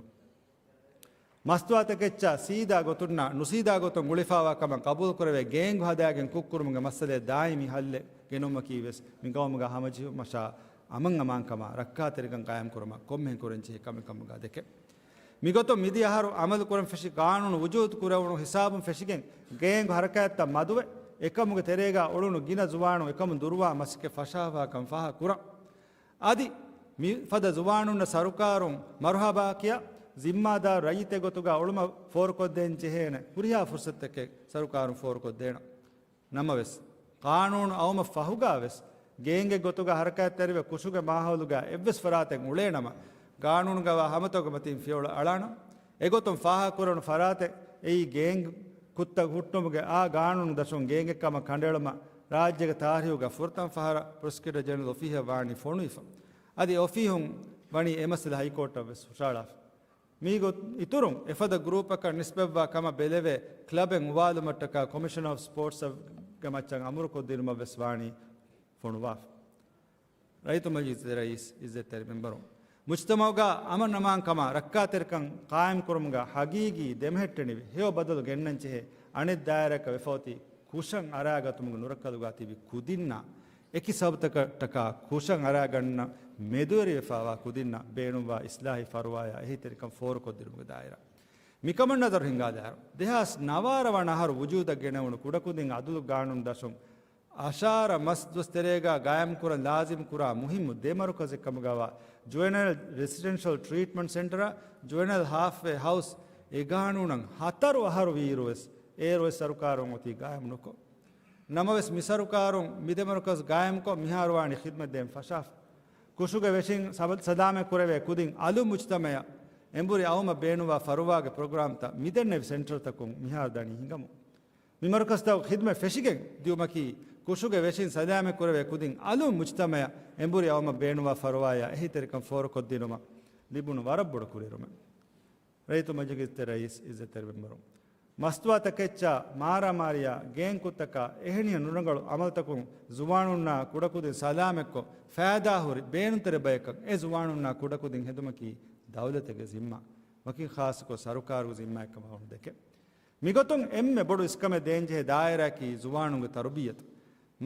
މަސްތުވާތަކެއްޗާ ސީދާ ގޮތުންނާ ނުސީދާ ގޮތުން ގުޅިފާވާ ކަމަށް ޤަބޫލުކުރެވޭ ގޭންގު ހަދާގެން ކުށްކުރުމުގެ މައްސަލައަށް ދާއިމީ ހައްލެއް ގެނުމަކީ ވެސް މި ގައުމުގަ ހަމަޖެހުމަށާ އަމަން އަމާންކަމާ ރައްކާތެރިކަން ޤާއިމްކުރުމަށް ކޮންމެހެން ކުރަންޖެހޭ ކަމެއް ކަމުގަ ދެކެ. މިގޮތުން މިދިޔަ އަހަރު އަމަލު ކުރަން ފެށި ޤާނޫނު ވުޖޫދު ކުރެވުނު ހިސާބުން ފެށިގެން ގޭންގު ހަރަކާތްތައް މަދުވެ، އެކަމުގެ ތެރޭގަ އުޅުނު ގިނަ ޒުވާނުން އެކަމުން ދުރުވާ މަސައްކަތް ފަށާފާކަން ފާހަގަ ކުރަން. އަދި މިފަދަ ޒުވާނުންނަށް ސަރުކާރުން މަރުހަބާ ކިޔާ، ޒިންމާދާރު ރައްޔިތެއް ގޮތުގަ އުޅުމަށް ފޯރުކޮށްދޭން ޖެހޭނެ ހުރިހާ ފުރުސަތެއް ސަރުކާރުން ފޯރުކޮށްދޭނަން. ނަމަވެސް، ޤާނޫނު އައުމަށް ފަހުގަ ވެސް، ގޭންގެއް ގޮތުގަ ހަރަކާތްތެރިވެ ކުށުގެ މާހައުލުގަ އެއްވެސް ފަރާތެއް އުޅޭނަމަ، ގާނޫނުގަވާ ހަމަތަކުގެ މަތީން ފިޔަވަޅު އަޅާނަން. އެގޮތުން ފާހަގަކުރެވުނު ފަރާތެއް އެއީ ގޭންގް ކުށްތައް ހުއްޓުމުގެ އާ ގާނޫނު ދަށުން ގޭންގެއް ކަމަށް ކަނޑައެޅުމަށް ރާއްޖޭގެ ތާރީހުގަ ފުރަތަމަ ފަހަރަށް ޕްރޮސިކިއުޓަރ ޖެނެރަލް އޮފީހަށް ވާނީ ފޮނުވިފަ. އަދި އޮފީހުން ވަނީ އެ މައްސަލަ ހައިކޯޓަށް ވެސް ހުށައަޅާފަ. މީގެ އިތުރުން އެފަދަ ގްރޫޕަކަށް ނިސްބަތްވާ ކަމަށް ބެލެވޭ ކްލަބެއް އުވާލުމަށްޓަކާ ކޮމިޝަނަރ އޮފް ސްޕޯޓްސްގެ މައްޗަށް އަމުރުކޮށްދިނުމަށް ވެސް ވާނީ ފޮނުވާފަ. ރައްޔިތު މަޖިލިސް ރައީސް، އިއްޒަތްތެރި މެމްބަރުން، މުޖްތަމައުގަ އަމަން އަމާންކަމާ ރައްކާތެރިކަން ޤާއިމްކުރުމުގަ ހަގީގީ ދެމެހެއްޓެނިވި ހެޔޮ ބަދަލު ގެންނަންޖެހޭ އަނެއް ދާއިރާއަކަށް ވެފައޮތީ ކުށަށް އަރާގަތުމުގެ ނުރައްކަލުގަ ތިބި ކުދިންނާ، އެކި ސަބަބުތަކަށްޓަކާ ކުށަށް އަރާގަންނަ މެދުވެރިވެފައިވާ ކުދިންނަށް ބޭނުންވާ އިސްލާހީ ފަރުވާޔާ އެހީތެރިކަން ފޯރުކޮށްދިނުމުގެ ދާއިރާ. މިކަމަށް ނަޒަރު ހިންގާލާއިރު، ދެހާސް ނަވާރަ ވަނަ އަހަރު ވުޖޫދަށް ގެނެވުނު ކުޑަކުދިން އަދުލު ގާނޫނު ދަށުން އަށާރަ މަސް ދުވަސް ތެރޭގަ ގާއިމްކުރަން ލާޒިމް ކުރާ މުހިއްމު ދެ މަރުކަޒެއް ކަމުގަވާ ޖުވެނައިލް ރެސިޑެންޝަލް ޓްރީޓްމަންޓް ސެންޓަރ، ޖުވެނައިލް ހާލްފްވޭ ހައުސް އެ ގާނޫނަށް ހަތަރު އަހަރު ވީއިރުވެސް އޭރުވެސް ސަރުކާރުން އޮތީ ގާއިމް ނުކޮށް. ނަމަވެސް މި ސަރުކާރުން މި ދެ މަރުކަޒް ގާއިމްކޮށް މިހާރު ވާނީ ޚިދްމަތް ދޭން ފަށާފަ. ކުށުގެ ވެށިން ސަބަ-، ސަލާމަތް ކުރެވޭ ކުދިން އަލު މުޖްތަމައަށް އެނބުރި އައުމަށް ބޭނުންވާ ފަރުވާގެ ޕްރޮގްރާމްތައް މިދެންނެވި ސެންޓަރުތަކުން މިހާރު ދަނީ ހިނގަމުން. މި މަރުކަޒުތައް ޚިދްމަތް ފެށިގެން ދިއުމަކީ، ކުށުގެ ވެށިން ސަލާމަތް ކުރެވޭ ކުދިން އަލުން މުޖްތަމައަށް އެނބުރި އައުމަށް ބޭނުންވާ ފަރުވާޔާ އެހީތެރިކަން ފޯރުކޮށްދިނުމަށް ލިބުނު ވަރަށް ބޮޑު ކުރިއެރުމެއް. ރައްޔިތު މަޖިލިސް ރައީސް، އިއްޒަތްތެރި މެމްބަރުން، މަސްތުވާތަކެއްޗާ މާރާމާރީއާ ގޭންކުށްތަކާ އެހެނިހެން ނުރަނގަޅު އަމަލުތަކުން ޒުވާނުންނާ ކުޑަކުދިން ސަލާމަތްކޮށް، ފައިދާހުރި ބޭނުންތެރި ބަޔަކަށް އެ ޒުވާނުންނާ ކުޑަކުދިން ހެދުމަކީ ދައުލަތެއްގެ ޒިންމާ، ވަކިން ޚާއްޞަކޮށް ސަރުކާރުގެ ޒިންމާއެއްކަމަށް ވަން ދެކެ. މިގޮތުން އެންމެ ބޮޑު އިސްކަމެއް ދޭންޖެހޭ ދާއިރާއަކީ ޒުވާނުންގެ ތަރުބިއްޔަތު.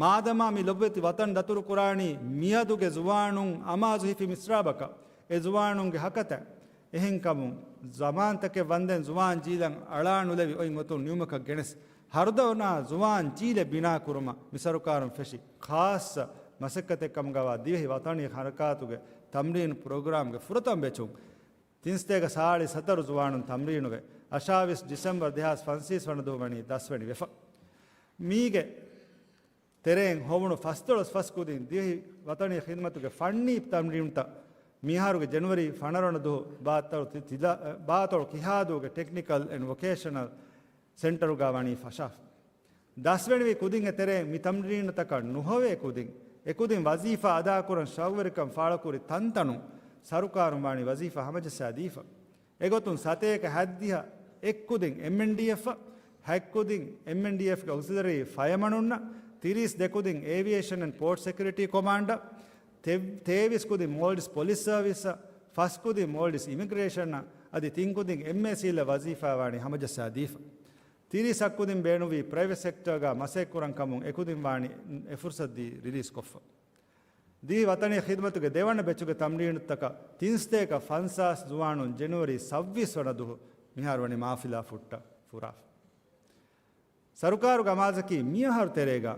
މާދަމާ މި ލޮބުވެތި ވަތަން ދަތުރުކުރާނީ މިއަދުގެ ޒުވާނުން އަމާޒު ހިފި މިސްރާބަކަށް، އެ ޒުވާނުންގެ ހަކަތައް. އެހެންކަމުން، ޒަމާންތަކެއް ވަންދެން ޒުވާން ޖީލަށް އަޅާ ނުލެވި އޮތް ގޮތުން ނިމުމަކަށް ގެނެސް، ހަރުދަނާ ޒުވާން ޖީލެއް ބިނާކުރުމަށް މި ސަރުކާރުން ފެށި ޚާއްޞަ މަސައްކަތެއް ކަމުގަވާ ދިވެހި ވަތަނީ ހަރަކާތުގެ ތަމްރީނު ޕްރޮގްރާމްގެ ފުރަތަމަ ބެޗުން ތިންސަތޭކަ ސާޅީސް ހަތަރު ޒުވާނުން ތަމްރީނުވެ، އަށާވީސް ޑިސެމްބަރު ދެހާސް ފަންސަވީސް ވަނަ ދުވަހު ވަނީ ދަސްވަނި ވެފަ. މީގެ ތެރެއިން ހޮވުނު ފަސްދޮޅަސް ފަސް ކުދިން ދިވެހި ވަތަނީ ޚިދްމަތުގެ ފަންނީ ތަމްރީނުތައް މިހާރުގެ ޖެނުއަރީ ފަނަރަ ވަނަ ދުވަހު ބާތޮޅު ތި-، ތިލަ-، ބާތޮޅު ކިހާދޫގެ ޓެކްނިކަލް އެންޑް ވޮކޭޝަނަލް ސެންޓަރުގަ ވަނީ ފަށާފަ. ދަސްވެނިވި ކުދިންގެ ތެރެއިން މި ތަމްރީނުތަކަށް ނުހޮވޭ ކުދިން، އެކުދިން ވަޒީފާ އަދާކުރަން ޝައުގުވެރިކަން ފާޅުކުރި ތަންތަނުން ސަރުކާރުން ވާނީ ވަޒީފާ ހަމަޖައްސާ ދީފަ. އެގޮތުން ސަތޭކަ ހަތްދިހަ އެއްކުދިން އެމްއެންޑީއެފްއަށް، ހަތްކުދިން އެމްއެންޑީއެފްގެ އޮކްސިލަރީ ފަޔަމަނުންނަށް، ތިރީސް ދެކުދިން އޭވިއޭޝަން އެންޑް ޕޯޓް ސެކިއުރިޓީ ކޮމާންޑަށް، ތެ-، ތޭވީސް ކުދިން މޯލްޑިވްސް ޕޮލިސް ސަރވިސްއަށް، ފަސް ކުދިން މޯލްޑިވްސް އިމިގްރޭޝަންއަށް، އަދި ތިން ކުދިން އެމްއޭސީއެލް ވަޒީފާ ވާނީ ހަމަޖައްސާ ދީފަ. ތިރީސް އަށްކުދިން ބޭނުންވީ ޕްރައިވެޓް ސެކްޓަރގަ މަސައްކަތްކުރަން ކަމުން އެކުދިން ވާނީ އެ ފުރުސަތު ދީ ރިލީސް ކޮށްފަ. ދިވެހި ވަތަނީ ޚިދްމަތުގެ ދެވަނަ ބެޗުގެ ތަމްރީނުތަކަށް ތިންސަތޭކަ ފަންސާސް ޒުވާނުން ޖެނުއަރީ ސައްބީސް ވަނަ ދުވަހު މިހާރު ވަނީ މާފިލާ ފުއްޓަށް ފުރާފަ. ސަރުކާރުގެ އަމާޒަކީ މިއަހަރު ތެރޭގަ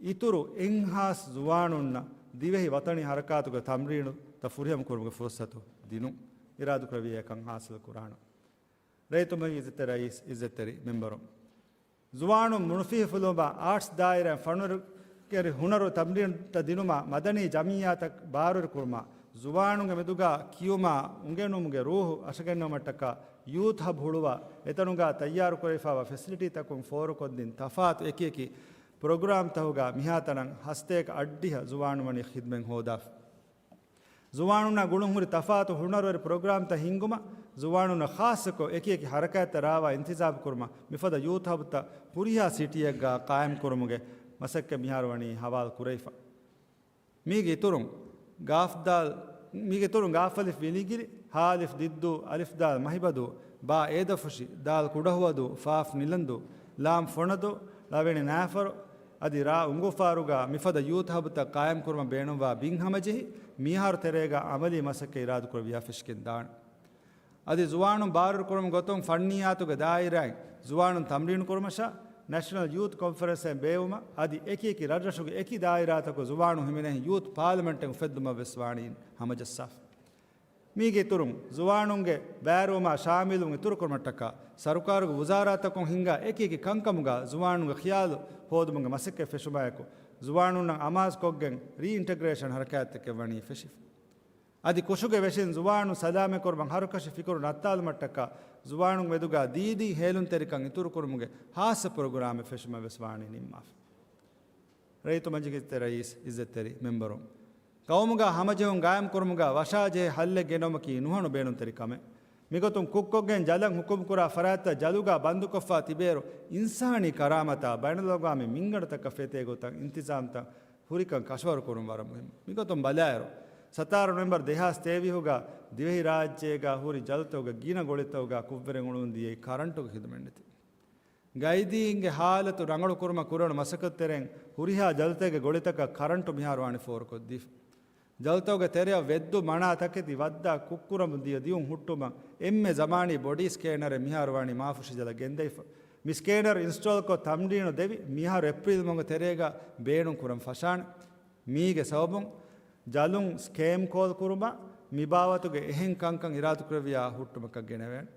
އިތުރު އެއްހާސް ޒުވާނުންނަށް ދިވެހި ވަތަނީ ހަރަކާތުގެ ތަމްރީނުތައް ފުރިހަމަ ކުރުމުގެ ފުރުސަތު ދިނުން. އިރާދަކުރެއްވިއޭ ކަން ހާސިލް ކުރާނަން. ރައްޔިތު މަޖިލިސް ރައީސް، އިއްޒަތްތެރި މެމްބަރުން، ޒުވާނުން މުނުފިހިފުލުވުމާ، އާޓްސް ދާއިރާއިން ފަނުރު ކެރި ހުނަރު ތަމްރީނުތައް ދިނުމާ، މަދަނީ ޖަމިއްޔާތައް ބާރުވެރިކުރުމާ، ޒުވާނުންގެ މެދުގަ ކިޔުމާ އުނގެނުމުގެ ރޫހު އަށަގެންނެވުމަށްޓަކާ ޔޫތު ހަބް ހުޅުވާ، އެތަނުގަ ތައްޔާރުކުރެވިފައިވާ ފެސިލިޓީތަކުން ފޯރުކޮށްދިން ތަފާތު އެކިއެކި ޕްރޮގްރާމްތަހުގަ މިހާތަނަށް ހަސަތޭކަ އަށްޑިހަ ޒުވާނު ވަނީ ޚިދްމަތް ހޯދާފަ. ޒުވާނުންނާ ގުޅުންހުރި ތަފާތު ހުނަރުވެރި ޕްރޮގްރާމްތައް ހިންގުމަށް، ޒުވާނުންނަށް ޚާއްޞަކޮށް އެކިއެކި ހަރަކާތްތައް ރާވާ އިންތިޒާމް ކުރުމަށް، މިފަދަ ޔޫތު ހަބުތައް ހުރިހާ ސިޓީއެއްގަ ޤާއިމް ކުރުމުގެ މަސައްކަތް މިހާރު ވަނީ ހަވާލު ކުރެވިފަ. މީގެ އިތުރުން ގާފްދާލް، މީގެ އިތުރުން ގާފް އަލިފް ވިލިގިރި، ހާ އަލިފް ދިއްދޫ، އަލިފް ދާލް މަހިބަދޫ، ބާ އޭދަފުށި، ދާލް ކުޑަހުވަދޫ، ފާފް ނިލަންދޫ، ލާމް ފޮނަދޫ، ޅ ނާފަރު، އަދި ރާ އުނގޫފާރުގަ މިފަދަ ޔޫތު ހަބުތައް ޤާއިމް ކުރުމަށް ބޭނުންވާ ބިން ހަމަޖެހި، މިހާރު ތެރޭގަ އަމަލީ މަސައްކަތް އިރާދަކުރެއްވިޔާ ފެށިގެން ދާނެ. އަދި ޒުވާނުން ބާރުވެރިކުރުމުގެ ގޮތުން ފަންނިއްޔާތުގެ ދާއިރާއިން ޒުވާނުން ތަމްރީނު ކުރުމަށާ، ނޭޝަނަލް ޔޫތު ކޮންފަރެންސެއް ބޭއްވުމަށް، އަދި އެކި އެކި ރަށްރަށުގެ އެކި ދާއިރާތަކުގަ ޒުވާނުން ހިމެނޭ ޔޫތު ޕާލަމެންޓެއް އުފެއްދުމަށް ވެސް ވާނީ ހަމަޖައްސާފަ. މީގެ އިތުރުން، ޒުވާނުންގެ ބައިވެރިވުމާ ޝާމިލުވުން އިތުރުކުރުމަށްޓަކާ، ސަރުކާރުގެ ވުޒާރާތަކުން ހިންގާ އެކި އެކި ކަންކަމުގަ ޒުވާނުންގެ ޚިޔާލު ހޯދުމުގެ މަސައްކަތް ފެށުމާއެކު، ޒުވާނުންނަށް އަމާޒުކޮށްގެން ރީއިންޓަގްރޭޝަން ހަރަކާތްތަކެއް ވަނީ ފެށިފަ. އަދި ކުށުގެ ވެށިން ޒުވާނުން ސަލާމަތްކުރުމަށް ހަރުކަށި ފިކުރު ނައްތާލުމަށްޓަކާ، ޒުވާނުން މެދުގަ ދީދީ ހޭލުންތެރިކަން އިތުރުކުރުމުގެ ހާއްސަ ޕްރޮގްރާމެއް ފެށުމަށް ވެސް ވާނީ ނިންމާފަ. ރައްޔިތު މަޖިލިސް ރައީސް، އިއްޒަތްތެރި މެމްބަރުން، ޤައުމުގަ ހަމަޖެހުން ގާއިމްކުރުމުގަ ވަށާޖެހޭ ހައްލެއް ގެނައުމަކީ ނުހަނު ބޭނުންތެރި ކަމެއް. މިގޮތުން ކުށްކޮށްގެން ޖަލަށް ހުކުމްކުރާ ފަރާތްތައް ޖަލުގަ ބަންދުކޮށްފަ ތިބޭއިރު، އިންސާނީ ކަރާމަތާ ބައިނަލްއަގްވާމީ މިންގަނޑުތަކަށް ފޭތައް ގޮތަށް އިންތިޒާމްތައް ހުރިކަން ކަށަވަރުކުރުން ވަރަށް މުހިއްމު. މިގޮތުން ބަލާއިރު، ސަތާރަ ނޮވެމްބަރު ދެހާސް ތޭވީހުގަ ދިވެހިރާއްޖޭގަ ހުރި ޖަލުތަކުގެ ގިނަ ގޮޅިތަކުގަ ކުށްވެރިން އުޅުން ދިޔައީ ކަރަންޓުގެ ޚިދުމަތް ނެތި. ގައިދީންގެ ހާލަތު ރަނގަޅުކުރުމަށް ކުރެވުނު މަސައްކަތު ތެރެއިން ހުރިހާ ޖަލުތަކެއްގެ ގޮޅިތަކަށް ކަރަންޓު މިހާރު ވާނީ ފޯރުކޮށްދީފަ. ޖަލުތަކުގެ ތެރެއަށް ވެއްދު މަނާ ތަކެތި ވައްދާ ކުށްކުރަމުން ދިޔަ ދިއުން ހުއްޓުމަށް އެންމެ ޒަމާނީ ބޮޑީ ސްކޭނަރެއް މިހާރު ވާނީ މާފުށި ޖަލަށް ގެންދަވިފަ. މި ސްކޭނަރު އިންސްޓޯލްކޮށް ތަމްރީނު ދެވި މިހާރު އޭޕްރީލް މަހުގެ ތެރޭގަ ބޭނުން ކުރަން ފަށާނެ. މީގެ ސަބަބުން ޖަލުން ސްކޭމް ކޯލް ކުރުމާ މިބާވަތުގެ އެހެން ކަންކަން އިރާދަކުރެއްވިޔާ ހުއްޓުމަކަށް ގެނެވޭނެ.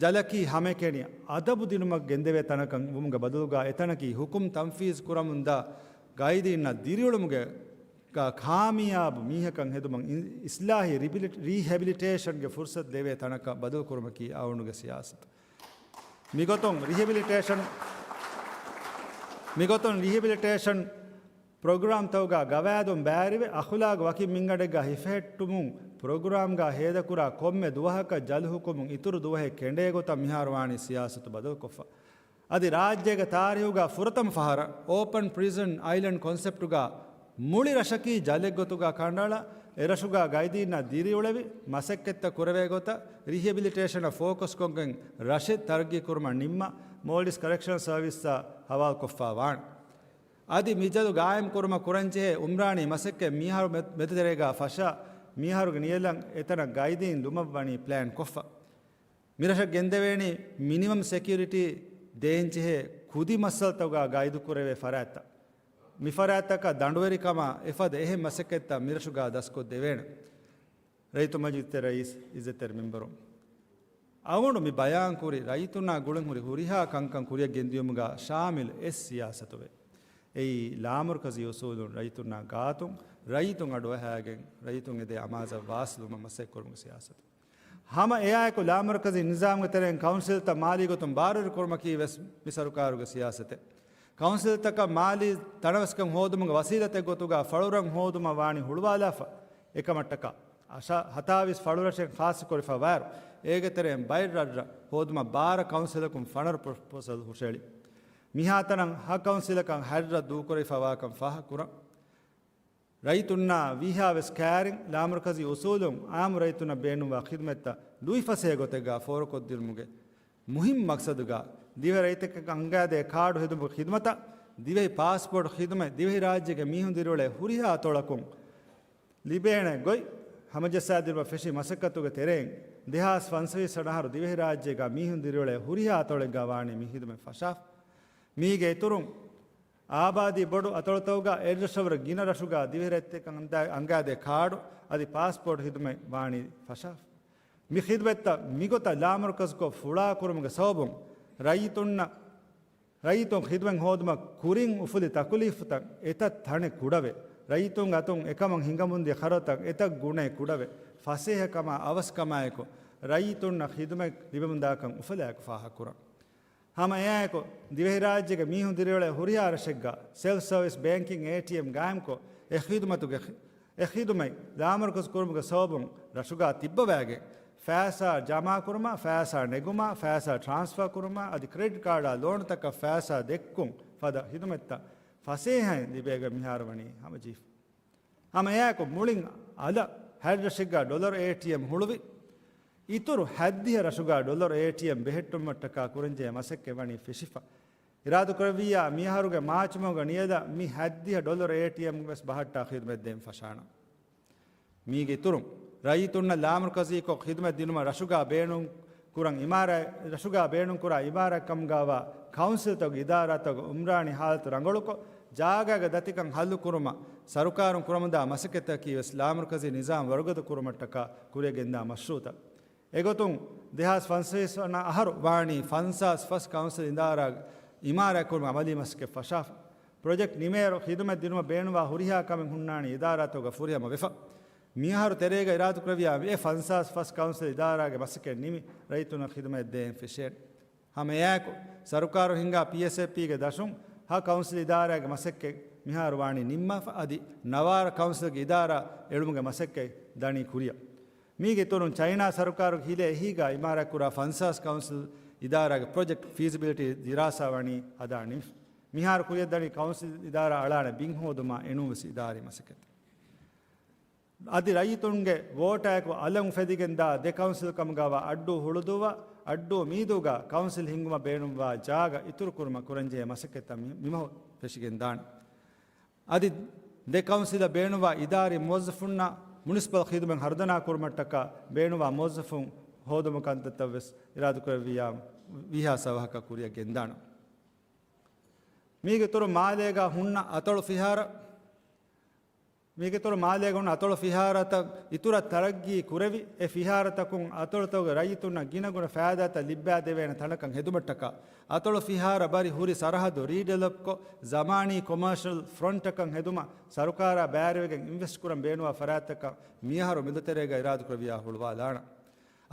ޖަލަކީ ހަމައެކަނި އަދަބު ދިނުމަށް ގެންދެވޭ ތަނަކަށް ވުމުގެ ބަދަލުގަ އެތަނަކީ ހުކުމް ތަންފީޒު ކުރަމުންދާ ގައިދީންނަށް ދިރިއުޅުމުގެ ކާ-، ކާމިޔާބު މީހަކަށް ހެދުމަށް އި-، އިސްލާހީ ރިބިލި-، ރީހެބިލިޓޭޝަންގެ ފުރުސަތު ލެވޭ ތަނަކަށް ބަދަލުކުރުމަކީ އަޅުގަނޑުގެ ސިޔާސަތު. މިގޮތުން ރިހެބިލިޓޭޝަން، މިގޮތުން ރިހެބިލިޓޭޝަން ޕްރޮގްރާމްތަކުގަ ގަވާއިދުން ބައިވެރިވެ، އަޚުލާގު ވަކި މިންގަނޑެއްގަ ހިފެހެއްޓުމުން ޕްރޮގްރާމްގަ ހޭދަކުރާ ކޮންމެ ދުވަހަކަށް ޖަލު ހުކުމުން އިތުރު ދުވަހެއް ކެނޑޭ ގޮތަށް މިހާރު ވާނީ ސިޔާސަތު ބަދަލުކޮށްފަ. އަދި ރާއްޖޭގެ ތާރީހުގަ ފުރަތަމަ ފަހަރަށް އޯޕަން ޕްރިޒަން އައިލެންޑް ކޮންސެޕްޓުގަ މުޅި ރަށަކީ ޖަލެއްގޮތުގަ ކަނޑައަޅާ، އެރަށުގަ ގައިދީންނަށް ދިރިއުޅެވި، މަސައްކަތްތައް ކުރެވޭ ގޮތަށް ރިހެބިލިޓޭޝަނަށް ފޯކަސްކޮށްގެން ރަށެއް ތަރައްގީ ކުރުމަށް ނިންމާ، މޯލްޑިވްސް ކަރެކްޝަނަލް ސަރވިސްއާ ހަވާލުކޮށްފަ ވާނެ. އަދި މި ޖަލު ގާއިމް ކުރުމަށް ކުރަންޖެހޭ އުމްރާނީ މަސައްކަތް މިހާރު މެ-، މެދުތެރޭގަ ފަށާ، މިހާރުގެ ނިޔަލަށް އެތަނަށް ގައިދީން ލުމަށް ވަނީ ޕްލޭން ކޮށްފަ. މިރަށަށް ގެންދެވޭނީ މިނިމަމް ސެކިއުރިޓީ ދޭންޖެހޭ ކުދި މައްސަލަތަކުގަ ގައިދުކުރެވޭ ފަރާތްތައް. މި ފަރާތްތަކަށް ދަނޑުވެރިކަމާ އެފަދަ އެހެން މަސައްކަތްތައް މިރަށުގަ ދަސްކޮށްދެވޭނެ. ރައްޔިތު މަޖިލިސް ރައީސް، އިއްޒަތްތެރި މެމްބަރު، އަޅުގަނޑު މި ބަޔާންކުރި ރައްޔިތުންނާ ގުޅެން ހުރި ހުރިހާ ކަންކަން ކުރިއަށް ގެންދިޔުމުގަ ޝާމިލު އެއް ސިޔާސަތުވެ. އެއީ ލާމަރުކަޒީ އުސޫލުން ރައްޔިތުންނާ ގާތުން ރައްޔިތުން އަޑުއަހައިގެން ރައްޔިތުން އެދޭ އަމާޒަށް ވާސިލުވުމަށް މަސައްކަތްކުރުމުގެ ސިޔާސަތު. ހަމަ އެއާއެކު ލާމަރުކަޒީ ނިޒާމުގެ ތެރެއިން ކައުންސިލްތައް މާލީ ގޮތުން ބާރުވެރި ކުރުމަކީ ވެސް މި ސަރުކާރުގެ ސިޔާސަތެއް. ކައުންސިލްތަކަށް މާލީ ތަނަވަސްކަން ހޯދުމުގެ ވަސީލަތެއް ގޮތުގަ ފަޅުރަށް ހޯދުމަށް ވާނީ ހުޅުވާލާފަ. އެކަމަށްޓަކާ ހަތާވީސް ފަޅުރަށެއް ޚާއްޞަކުރެފަ ވާއިރު، އޭގެ ތެރެއިން ބައެއް ރަށްރަށް ހޯދުމަށް ބާރަ ކައުންސިލަކުން ފަނަރަ ޕްރޮ-، ޕްރޮޕޯސަލް ހުށައެޅި. މިހާތަނަށް ހަ ކައުންސިލަކަށް ހަތްރަށް ދޫކުރެވިފަ ވާކަން ފާހަގަކުރަން. ރައްޔިތުންނާ ވީހާވެސް ކައިރިން ލާމަރުކަޒީ އުސޫލުން އާއްމު ރައްޔިތުންނަށް ބޭނުންވާ ޚިދުމަތްތައް ލުއިފަސޭހަ ގޮތެއްގަ ފޯރުކޮށްދިނުމުގެ މުހިންމު މަޤްޞަދުގަ ދިވެހި ރައްޔިތަކަށް އަންގާދޭ ކާޑު ހެދުމުގެ ޚިދުމަތަށް ދިވެހި ޕާސްޕޯޓް ޚިދުމަތް ދިވެހިރާއްޖޭގެ މީހުން ދިރިއުޅޭ ހުރިހާ އަތޮޅަކުން ލިބޭނެ ގޮތް ހަމަޖައްސާދިނުމަށް ފެށި މަސައްކަތުގެ ތެރެއިން، ދެހާސް ފަންސަވީސް ވަނަ އަހަރު ދިވެހިރާއްޖޭގަ މީހުން ދިރިއުޅޭ ހުރިހާ އަތޮޅެއްގަ ވާނީ މި ޚިދުމަތް ފަށާފަ. މީގެ އިތުރުން، އާބާދީ ބޮޑު އަތޮޅުތަކުގަ އެއްރަށަށްވުރެ ގިނަ ރަށުގަ ދިވެހިރައްޔިތަކަށް އަންދާ-، އަންގާދޭ ކާޑު އަދި ޕާސްޕޯޓް ޚިދުމަތް ވާނީ ފަށާފަ. މި ޚިދުމަތްތައް މިގޮތަށް ލާމަރުކަޒުކޮށް ފުޅާކުރުމުގެ ސަބަބުން ރައްޔިތުންނަށް ރައްޔިތުން ޚިދުމަތް ހޯދުމަށް ކުރިން އުފުލި ތަކުލީފުތައް އެތައް ތަނެއް ކުޑަވެ، ރައްޔިތުން އަތުން އެކަމަށް ހިނގަމުންދިޔަ ޚަރަދުތައް އެތައް ގުނައެއް ކުޑަވެ، ފަސޭހަކަމާ އަވަސްކަމާއެކު ރައްޔިތުންނަށް ޚިދުމަތް ލިބެމުންދާކަން އުފަލާއެކު ފާހަގަކުރަން. ހަމަ އެއާއެކު، ދިވެހިރާއްޖޭގެ މީހުން ދިރިއުޅޭ ހުރިހާ ރަށެއްގަ ސެލްފް ސަރވިސް ބޭންކިން އޭޓީއެމް ގާއިމްކޮށް، އެ ޚިދުމަތުގެ އެ ޚިދުމަތް ލާމަރުކަޒު ކުރުމުގެ ސަބަބުން ރަށުގަ ތިއްބަވައިގެން، ފައިސާ ޖަމާކުރުމާ، ފައިސާ ނެގުމާ، ފައިސާ ޓްރާންސްފާ ކުރުމާ، އަދި ކްރެޑިޓް ކާޑާ ލޯނުތަކަށް ފައިސާ ދެއްކުން ފަދަ ޚިދުމަތްތައް ފަސޭހައިން ލިބޭގޮތް މިހާރު ވަނީ ހަމަޖެހިފަ. ހަމަ އެއާއެކު މުޅިން އަލަށް ހަތް ރަށެއްގަ ޑޮލަރު އޭޓީއެމް ހުޅުވި، އިތުރު ހަތްދިހަ ރަށުގަ ޑޮލަރު އޭޓީއެމް ބެހެއްޓުމަށްޓަކާ ކުރަންޖެހޭ މަސައްކަތް ވަނީ ފެށިފަ. އިރާދަކުރެއްވިއްޔާ، މިއަހަރުގެ މާޗުމަހުގެ ނިޔަލަށް މި ހަތްދިހަ ޑޮލަރު އޭޓީއެމް ވެސް ބަހައްޓާ ޚިދުމަތް ދޭން ފަށާނަން. މީގެ އިތުރުން، ރައްޔިތުންނަށް ލާމަރުކަޒީކޮށް ޚިދުމަތް ދިނުމަށް ރަށުގަ ބޭނުން ކުރަން އިމާރާތް، ރަށުގަ ބޭނުންކުރާ އިމާރާތް ކަމުގައިވާ ކައުންސިލްތަކުގެ އިދާރާތަކުގެ އުމްރާނީ ހާލަތު ރަނގަޅުކޮށް، ޖާގައިގެ ދަތިކަން ހައްލުކުރުމަށް ސަރުކާރުން ކުރަމުންދާ މަސައްކަތަކީ ވެސް ލާމަރުކަޒީ ނިޒާމް ވަރުގަދަ ކުރުމަށްޓަކާ ކުރިއަށް ގެންދާ މަޝްރޫއުތައް. އެގޮތުން، ދެހާސް ފަންސަވީސް ވަނަ އަހަރު ވާނީ ފަންސާސް ފަސް ކައުންސިލް އިދާރާ، އިމާރާތް ކުރުމަށް އަމަލީ މަސައްކަތް ފަށާފަ. ޕްރޮޖެކްޓް ނިމޭއިރު، ޚިދުމަތް ދިނުމަށް ބޭނުންވާ ހުރިހާ ކަމެއް ހުންނާނީ އިދާރާތަކުގަ ފުރިހަމަ ވެފަ. މިއަހަރު ތެރޭގަ އިރާދަކުރެއްވިޔާ، އެ ފަންސާސް ފަސް ކައުންސިލް އިދާރާގެ މަސައްކަތް ނިމި، ރައްޔިތުންނަށް ޚިދުމަތް ދޭން ފެށޭނެ. ހަމަ އެއާއެކު، ސަރުކާރު ހިންގާ ޕީއެސްއޭޕީގެ ދަށުން ހަ ކައުންސިލް އިދާރާގެ މަސައްކަތް މިހާރު ވާނީ ނިންމާފަ، އަދި ނަވާރަ ކައުންސިލްގެ އިދާރާ އެޅުމުގެ މަސައްކަތް ދަނީ ކުރިއަށް. މީގެ އިތުރުން، ޗައިނާ ސަރުކާރުގެ ހިލޭ އެހީގަ އިމާރާތްކުރާ ފަންސާސް ކައުންސިލް އިދާރާގެ ޕްރޮޖެކްޓް ފީޒިބިލިޓީ ދިރާސާ ވަނީ ހަދާ ނިމިފަ. މިހާރު ކުރިއަށްދަނީ ކައުންސިލް އިދާރާ އަޅާނެ ބިން ހޯދުމާ އެނޫންވެސް އިދާރީ މަސައްކަތް. އަދި ރައްޔިތުންގެ ވޯޓާއެކު އަލަށް އުފެދިގެންދާ ދެ ކައުންސިލް ކަމުގައިވާ އައްޑޫ ހުޅުދޫއަށް އައްޑޫ މީދޫގަ ކައުންސިލް ހިންގުމަށް ބޭނުންވާ ޖާގަ އިތުރުކުރުމަށް ކުރަންޖެހޭ މަސައްކަތްތައް މި-، މިމަހު ފެށިގެންދާނެ. އަދި ދެ ކައުންސިލަށް ބޭނުންވާ އިދާރީ މުވައްޒަފުންނަށް މުނިސިޕަލް ޚިދުމަތް ހަރުދަނާ ކުރުމަށްޓަކާ ބޭނުންވާ މުވައްޒަފުން ހޯދުމުގެ ކަންތައްތައް ވެސް އިރާދަކުރެއްވިއްޔާ ވީހާ ސަވަހަކަށް ކުރިއަށް ގެންދާނަން. މީގެ އިތުރުން މާލޭގަ ހުންނަ އަތޮޅު ފިހާރަ މީގެ އިތުރު މާލޭގަ އޮންނަ އަތޮޅު ފިހާރަތައް އިތުރަށް ތަރައްގީ ކުރެވި، އެ ފިހާރަތަކުން އަތޮޅުތަކުގެ ރައްޔިތުންނަށް ގިނަގުނަ ފައިދާތައް ލިއްބާދެވޭނެ ތަނަކަށް ހެދުމަށްޓަކާ، އަތޮޅު ފިހާރަ ބަރި ހުރި ސަރަހައްދު ރީޑިވެލޮޕްކޮށް، ޒަމާނީ ކޮމާޝަލް ފްރޮންޓަކަށް ހެދުމަށް ސަރުކާރާ ބައިވެރިވެގެން އިންވެސްޓް ކުރަން ބޭނުންވާ ފަރާތްތަކަށް މިއަހަރު މެދުތެރޭގަ އިރާދަކުރެއްވިޔާ ހުޅުވާލާނަން.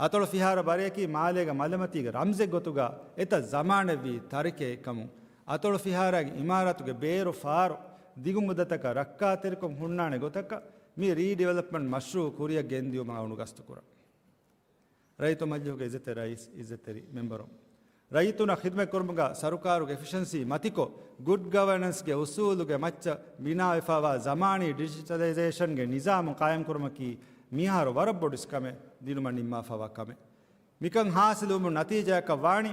އަތޮޅު ފިހާރަ ބަރެއަކީ މާލޭގެ މަލަމަތީގެ ރަމްޒެއް ގޮތުގަ އެތައް ޒަމާނެއްވީ ތަރިކައެއްކަމުން، އަތޮޅު ފިހާރައިގެ އިމާރާތުގެ ބޭރު ފާރު ދިގު މުއްދަތަކަށް ރައްކާތެރިކޮށް ހުންނާނެ ގޮތަކަށް މި ރީޑިވެލޮޕްމަންޓް މަޝްރޫއު ކުރިއަށް ގެންދިއުމަށް އަޅުގަނޑު ގަސްތުކުރަން. ރައްޔިތު މަޖިލީހުގެ އިއްޒަތްތެރި ރައީސް، އިއްޒަތްތެރި މެމްބަރުން. ރައްޔިތުންނަށް ޚިދުމަތްކުރުމުގަ ސަރުކާރުގެ އެފިޝަންސީ މަތިކޮށް، ގުޑް ގަވަނަންސްގެ އުސޫލުގެ މައްޗަށް ބިނާވެފައިވާ ޒަމާނީ ޑިޖިޓަލައިޒޭޝަންގެ ނިޒާމު ޤާއިމްކުރުމަކީ މިއަހަރު ވަރަށް ބޮޑު އިސްކަމެއް ދިނުމަށް ނިންމާފައިވާ ކަމެއް. މިކަން ހާސިލުވުމުން ނަތީޖާއަކަށް ވާނީ،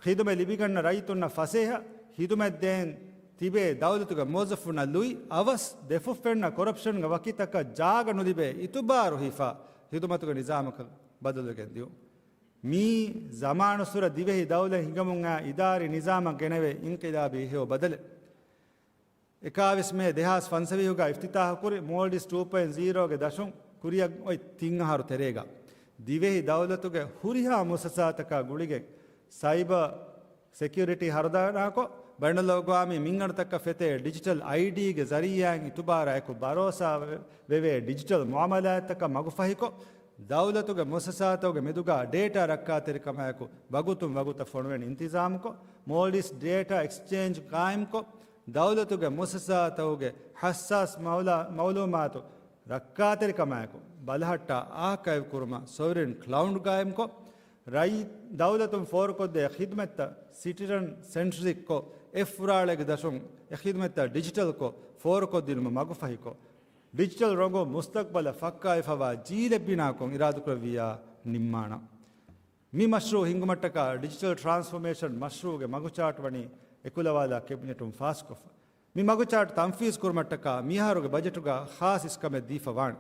ޚިދުމަތް ލިބިގަންނަ ރައްޔިތުންނަށް ފަސޭހަ ޚިދުމަތް ދޭން ތިބޭ ދައުލަތުގެ މުވައްޒަފުންނަށް ލުއި އަވަސް ދެފުށްފެންނަ ކޮރަޕްޝަންގެ ވަކިތަކަށް ޖާގަ ނުލިބޭ އިތުބާރު ހިފާ ޚިދުމަތުގެ ނިޒާމަކަށް ބަދަލުވެގެން ދިޔުން. މިއީ ޒަމާނުއްސުރެ ދިވެހި ދައުލަތް ހިނގަމުން އައި އިދާރީ ނިޒާމަށް ގެނެވޭ އިންޤިލާބީ ހެޔޮ ބަދަލެއް. އެކާވީސް މޭ ދެހާސް ފަންސަވީހުގަ އިފްތިތާޙުކުރި މޯލްޑިވްސް ޓޫ ޕޮއިންޓް ޒީރޯގެ ދަށުން ކުރިއަށް އޮތް ތިން އަހަރު ތެރޭގަ ދިވެހި ދައުލަތުގެ ހުރިހާ މުއައްސަސާތަކާ ގުޅިގެން ސައިބަ ސެކިއުރިޓީ ހަރުދަނާކޮށް، ބައިނަލްއަގްވާމީ މިންގަނޑުތަކަށް ފެތޭ ޑިޖިޓަލް އައިޑީގެ ޒަރީއާއިން އިތުބާރާއެކު ބަރޯސާ ވެވޭ ޑިޖިޓަލް މުއާމަލާތްތަކަށް މަގުފަހިކޮށް، ދައުލަތުގެ މުއައްސަސާތަކުގެ މެދުގަ ޑޭޓާ ރައްކާތެރިކަމާއެކު ވަގުތުން ވަގުތަށް ފޮނުވެން އިންތިޒާމުކޮށް، މޯލްޑިވްސް ޑޭޓާ އެކްސްޗޭންޖް ޤާއިމްކޮށް، ދައުލަތުގެ މުއައްސަސާތަކުގެ ޙައްސާސް މައުލާ-، މައުލޫމާތު ރައްކާތެރިކަމާއެކު ބަލަހައްޓާ އާކައިވް ކުރުމަށް ސޮވްރިން ކްލައުޑް ޤާއިމްކޮށް، ރައްޔި-، ދައުލަތުން ފޯރުކޮށްދޭ ޚިދުމަތްތައް ސިޓިޒަން ސެންޓްރިކްކޮށް، އެއްފުރާޅައިގެ ދަށުން އެ ޚިދުމަތްތައް ޑިޖިޓަލްކޮށް، ފޯރުކޮށްދިނުމަށް މަގުފަހިކޮށް، ޑިޖިޓަލް ރޮނގުން މުސްތަޤްބަލަށް ފައްކާވެފައިވާ ޖީލެއް ބިނާކޮށް އިރާދަކުރެއްވިއްޔާ ނިންމާނަން. މި މަޝްރޫޢު ހިންގުމަށްޓަކާ ޑިޖިޓަލް ޓްރާންސްފޯމޭޝަން މަޝްރޫޢުގެ މަގުޗާޓް ވަނީ އެކުލަވާލާ ކެބިނެޓުން ފާސްކޮށްފަ. މި މަގުޗާޓް ތަންފީޒު ކުރުމަށްޓަކާ މިއަހަރުގެ ބަޖެޓުގަ ޚާއްޞަ އިސްކަމެއް ދީފަ ވާނެ.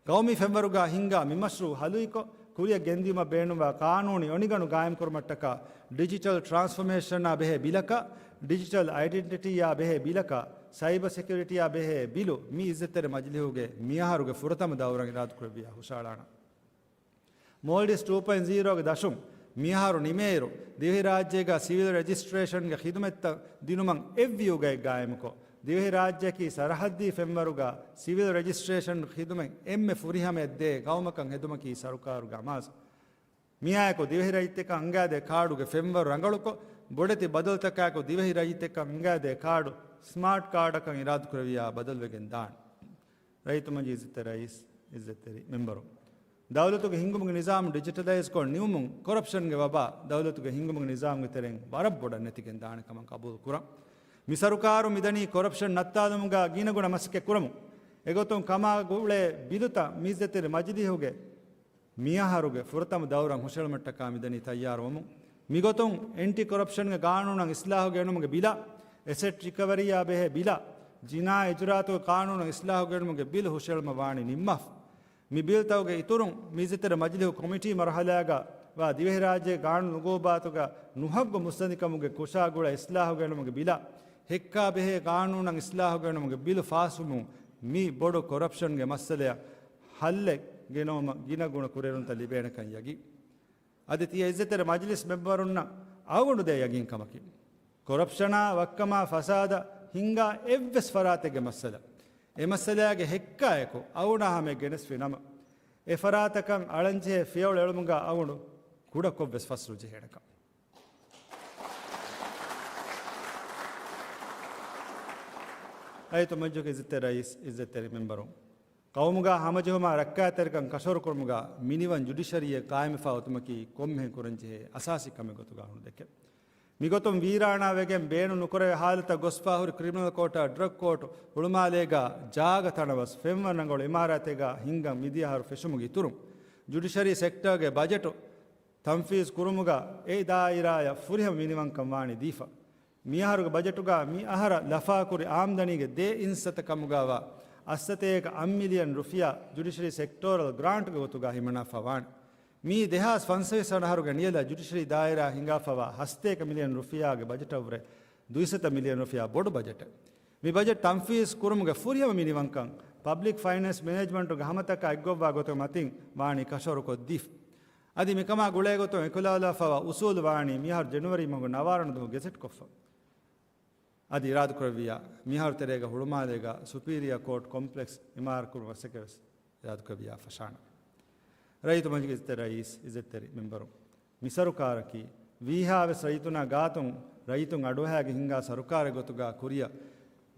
ގައުމީ ފެންވަރުގަ ހިންގާ މި މަޝްރޫޢު ހަލުއިކޮށް، ކުރިއަށް ގެންދިޔުމަށް ބޭނުންވާ ޤާނޫނީ އޮނިގަނޑު ގާއިމްކުރުމަށްޓަކާ، ޑިޖިޓަލް ޓްރާންސްފޯމޭޝަނާ ބެހޭ ބިލަކާ، ޑިޖިޓަލް އައިޑެންޓިޓީއާ ބެހޭ ބިލަކާ، ސައިބަ ސެކިއުރިޓީއާ ބެހޭ ބިލު މި އިއްޒަތްތެރި މަޖިލީހުގެ މިއަހަރުގެ ފުރަތަމަ ދައުރަށް އިރާދަކުރެއްވިޔާ ހުށައަޅާނަން. މޯލްޑިވްސް ޓޫ ޕޮއިންޓް ޒީރޯގެ ދަށުން މިއަހަރު ނިމޭއިރު، ދިވެހިރާއްޖޭގަ ސިވިލް ރަޖިސްޓްރޭޝަންގެ ޚިދުމަތްތައް ދިނުމަށް އެއްވިޔުގައެއް ގާއިމުކޮށް، ދިވެހިރާއްޖެއަކީ ސަރަހައްދީ ފެންވަރުގަ ސިވިލް ރަޖިސްޓްރޭޝަން ޚިދުމަތް އެންމެ ފުރިހަމަޔަށްދޭ ގައުމަކަށް ހެދުމަކީ ސަރުކާރުގެ އަމާޒު. މިއާއެކު ދިވެހިރައްޔިތެކަށް އަންގާދޭ ކާޑުގެ ފެންވަރު ރަނގަޅުކޮށް، ބޮޑެތި ބަދަލުތަކާއެކު ދިވެހިރައްޔިތެކަށް އަންގާދޭ ކާޑު ސްމާޓް ކާޑަކަށް އިރާދަކުރެއްވިޔާ ބަދަލުވެގެން ދާނެ. ރައްޔިތުމަޖިލީހުގެ އިއްޒަތްތެރި ރައީސް، އިއްޒަތްތެރި މެމްބަރު. ދައުލަތުގެ ހިންގުމުގެ ނިޒާމު ޑިޖިޓަލައިޒްކޮށް ނިމުމުން ކޮރަޕްޝަންގެ ވަބާ ދައުލަތުގެ ހިންގުމުގެ ނިޒާމުގެ ތެރެއިން ވަރަށް ބޮޑަށް ނެތިގެން ދާނެ ކަމަށް ޤަބޫލު ކުރަން. މި ސަރުކާރު މިދަނީ ކޮރަޕްޝަން ނައްތާލުމުގަ ގިނަގުނަ މަސައްކަތް ކުރަމުން. އެގޮތުން ކަމާ ގުޅޭ ބިލުތައް މިއިއްޒަތްތެރި މަޖިލީހުގެ މިއަހަރުގެ ފުރަތަމަ ދައުރަށް ހުށައެޅުމަށްޓަކާ މިދަނީ ތައްޔާރުވަމުން. މިގޮތުން އެންޓި ކޮރަޕްޝަންގެ ގާނޫނަށް އިސްލާހު ގެނުމުގެ ބިލާ، އެސެޓް ރިކަވަރީއާ ބެހޭ ބިލާ، ޖިނާއީ އިޖުރާއަތުގެ ގާނޫނަށް އިސްލާހު ގެނުމުގެ ބިލު ހުށައެޅުމަށް ވާނީ ނިންމާފަ. މި ބިލްތަކުގެ އިތުރުން މިއިއްޒަތްތެރި މަޖިލީހު ކޮމިޓީ މަރުހަލާގަ ވާ ދިވެހިރާއްޖޭގެ ގާނޫނު އުގޫބާތުގަ ނުހައްގު މުއްސަނދިކަމުގެ ކުށާ ގުޅޭ އިސްލާހު ގެނުމުގެ ބިލާ، ހެއްކާ ބެހޭ ގާނޫނަށް އިސްލާހު ގެނުމުގެ ބިލު ފާސްވުމުން މި ބޮޑު ކޮރަޕްޝަންގެ މައްސަލަޔަށް ހައްލެއް ގެނައުމަށް ގިނަ ގުނަ ކުރިއެރުންތައް ލިބޭނެކަން ޔަގީން. އަދި ތިޔަ އިއްޒަތްތެރި މަޖިލިސް މެމްބަރުންނަށް އަޅުގަނޑު ދޭ ޔަގީންކަމަކީ، ކޮރަޕްޝަނާ ވައްކަމާ ފަސާދަ ހިންގާ އެއްވެސް ފަރާތެއްގެ މައްސަލަ، އެ މައްސަލާގެ ހެއްކާއެކު އަޅުގަނޑާ ހަމަޔަށް ގެނެސްފި ނަމަ، އެ ފަރާތަކަށް އަޅަންޖެހޭ ފިޔަވަޅު އެޅުމުގަ އަޅުގަނޑު ކުޑަކޮށްވެސް ފަސްރު ޖެހޭނެކަން. ރައްޔިތު މަޖިލީހުގެ އިއްޒަތްތެރި ރައީސް، އިއްޒަތްތެރި މެމްބަރުން، ޤައުމުގަ ހަމަޖެހުމާ ރައްކާތެރިކަން ކަށަވަރުކުރުމުގަ މިނިވަން ޖުޑިޝަރީއެއް ޤާއިމްވެފަ އޮތުމަކީ ކޮންމެހެން ކުރަންޖެހޭ އަސާސީ ކަމެއް ގޮތުގަ އަޅުގަނޑު ދެކެން. މިގޮތުން ވީރާނާވެގެން ބޭނުން ނުކުރެވޭ ހާލަތަށް ގޮސްފާ ހުރި ކްރިމިނަލް ކޯޓާ ޑްރަގް ކޯޓު ހުޅުމާލޭގަ ޖާގަ ތަނަވަސް ފެންވަރު ރަނގަޅު އިމާރާތެއްގަ ހިންގަން މިދިޔަ އަހަރު ފެށުމުގެ އިތުރުން، ޖުޑިޝަރީ ސެކްޓަރގެ ބަޖެޓު ތަންފީޒު ކުރުމުގަ އެ ދާއިރާޔަށް ފުރިހަމަ މިނިވަންކަން ވާނީ ދީފަ. މިއަހަރުގެ ބަޖެޓުގަ މި އަހަރަށް ލަފާކުރި އާމްދަނީގެ ދޭއް އިން ސަތަކަށް ކަމުގަވާ އަށްސަތޭކަ އަށް މިލިއަން ރުފިޔާ ޖުޑިޝަރީ ސެކްޓޯރަލް ގްރާންޓްގެ ގޮތުގަ ހިމަނާފަ ވާނެ. މިއީ ދެހާސް ފަންސަވީސް ވަނަ އަހަރުގެ ނިޔަލަށް ޖުޑިޝަރީ ދާއިރާ ހިނގާފަވާ ހަސަތޭކަ މިލިއަން ރުފިޔާގެ ބަޖެޓަށްވުރެ ދުއިސައްތަ މިލިއަން ރުފިޔާ ބޮޑު ބަޖެޓެއް. މި ބަޖެޓް ތަންފީޒް ކުރުމުގެ ފުރިހަމަ މިނިވަންކަން ޕަބްލިކް ފައިނޭންސް މެނޭޖްމަންޓުގެ ހަމަތަކާ އެއްގޮއްވާ ގޮތުގެ މަތިން ވާނީ ކަށަވަރުކޮށްދީފަ. އަދި މިކަމާ ގުޅޭގޮތުން އެކުލަވާލާފައިވާ އުސޫލު ވާނީ މިއަހަރު ޖެނުއަރީ މަހުގެ ނަވާރަ ދުވަހު ގެޒެޓްކޮށްފަ. އަދި އިރާދަކުރެއްވިއްޔާ، މިއަހަރު ތެރޭގަ ހުޅުމާލޭގަ ސުޕީރިއާ ކޯޓް ކޮމްޕްލެކްސް އިމާރާތްކުރުމަށް ވެސް އިރާދަކުރެއްވިއްޔާ ފަށާނަން. ރައްޔިތު މަޖިލިސް އިއްޒަތްތެރި ރައީސް، އިއްޒަތްތެރި މެމްބަރުން، މި ސަރުކާރަކީ ވީހާވެސް ރައްޔިތުންނާ ގާތުން ރައްޔިތުން އަޑުއަހާގެން ހިންގާ ސަރުކާރެއް ގޮތުގަ ކުރިއަށް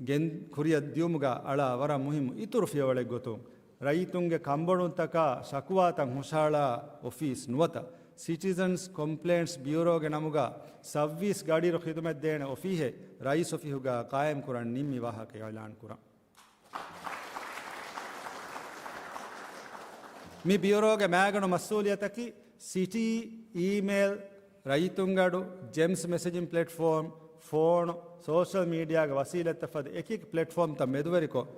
ގެން، ކުރިއަށް ދިޔުމުގަ އަޅާ ވަރަށް މުހިއްމު އިތުރު ފިޔަވަޅެއް ގޮތުން، ރައްޔިތުންގެ ކަންބޮޑުވުންތަކާ ޝަކުވާތައް ހުށަހަޅާ އޮފީސް ނުވަތަ ސިޓިޒަންސް ކޮމްޕްލެއިންޓްސް ބިއުރޯގެ ނަމުގަ ސައުވީސް ގަޑިއިރު ޚިދުމަތްދޭނެ އޮފީހެއް ރައީސް އޮފީހުގަ ޤާއިމްކުރަން ނިންމި ވާހަކަ އިޢުލާން ކުރަން. މި ބިއުރޯގެ މައިގަނޑު މަސްއޫލިއްޔަތަކީ ސިޓީ، އީމެއިލް، ރައްޔިތުންގެ އަޑު، ޖެމްސް މެސެޖިން ޕްލެޓްފޯމް، ފޯނު، ސޯޝަލް މީޑިއާގެ ވަސީލަތްތައް ފަދަ އެކި އެކި ޕްލެޓްފޯމްތައް މެދުވެރިކޮށް،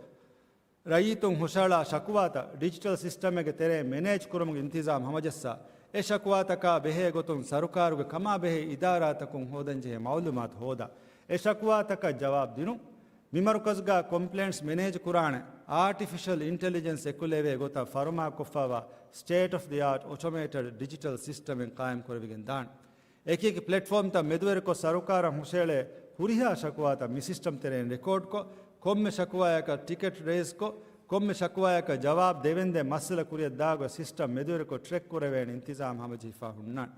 ރައްޔިތުން ހުށަހަޅާ ޝަކުވާތައް ޑިޖިޓަލް ސިސްޓަމެއްގެ ތެރެއިން މެނޭޖް ކުރުމުގެ އިންތިޒާމް ހަމަޖައްސާ، އެ ޝަކުވާތަކާ ބެހޭ ގޮތުން ސަރުކާރުގެ ކަމާ ބެހޭ އިދާރާތަކުން ހޯދަންޖެހޭ މައުލޫމާތު ހޯދާ، އެ ޝަކުވާތަކަށް ޖަވާބު ދިނުން. މި މަރުކަޒުގަ ކޮމްޕްލެއިންޓްސް މެނޭޖް ކުރާނެ އާޓިފިޝަލް އިންޓެލިޖެންސް އެކުލެވޭ ގޮތަށް ފަރުމާކޮށްފައިވާ ސްޓޭޓް އޮފް ދި އާޓް އޮޓޮމޭޓެޑް ޑިޖިޓަލް ސިސްޓަމެއް ޤާއިމް ކުރެވިގެން ދާނެ. އެކި އެކި ޕްލެޓްފޯމްތައް މެދުވެރިކޮށް ސަރުކާރަށް ހުށައެޅޭ ހުރިހާ ޝަކުވާތައް މި ސިސްޓަމް ތެރެއިން ރެކޯޑްކޮށް، ކޮންމެ ޝަކުވާޔަކަށް ޓިކެޓް ރޭޒްކޮށް، ކޮންމެ ޝަކުވާޔަކަށް ޖަވާބު ދެވެންދެން މައްސަލަ ކުރިއަށް ދާ ގޮތް ސިސްޓަމް މެދުވެރިކޮށް ޓްރެކް ކުރެވޭނެ އިންތިޒާމް ހަމަޖެހިފަ ހުންނާނެ.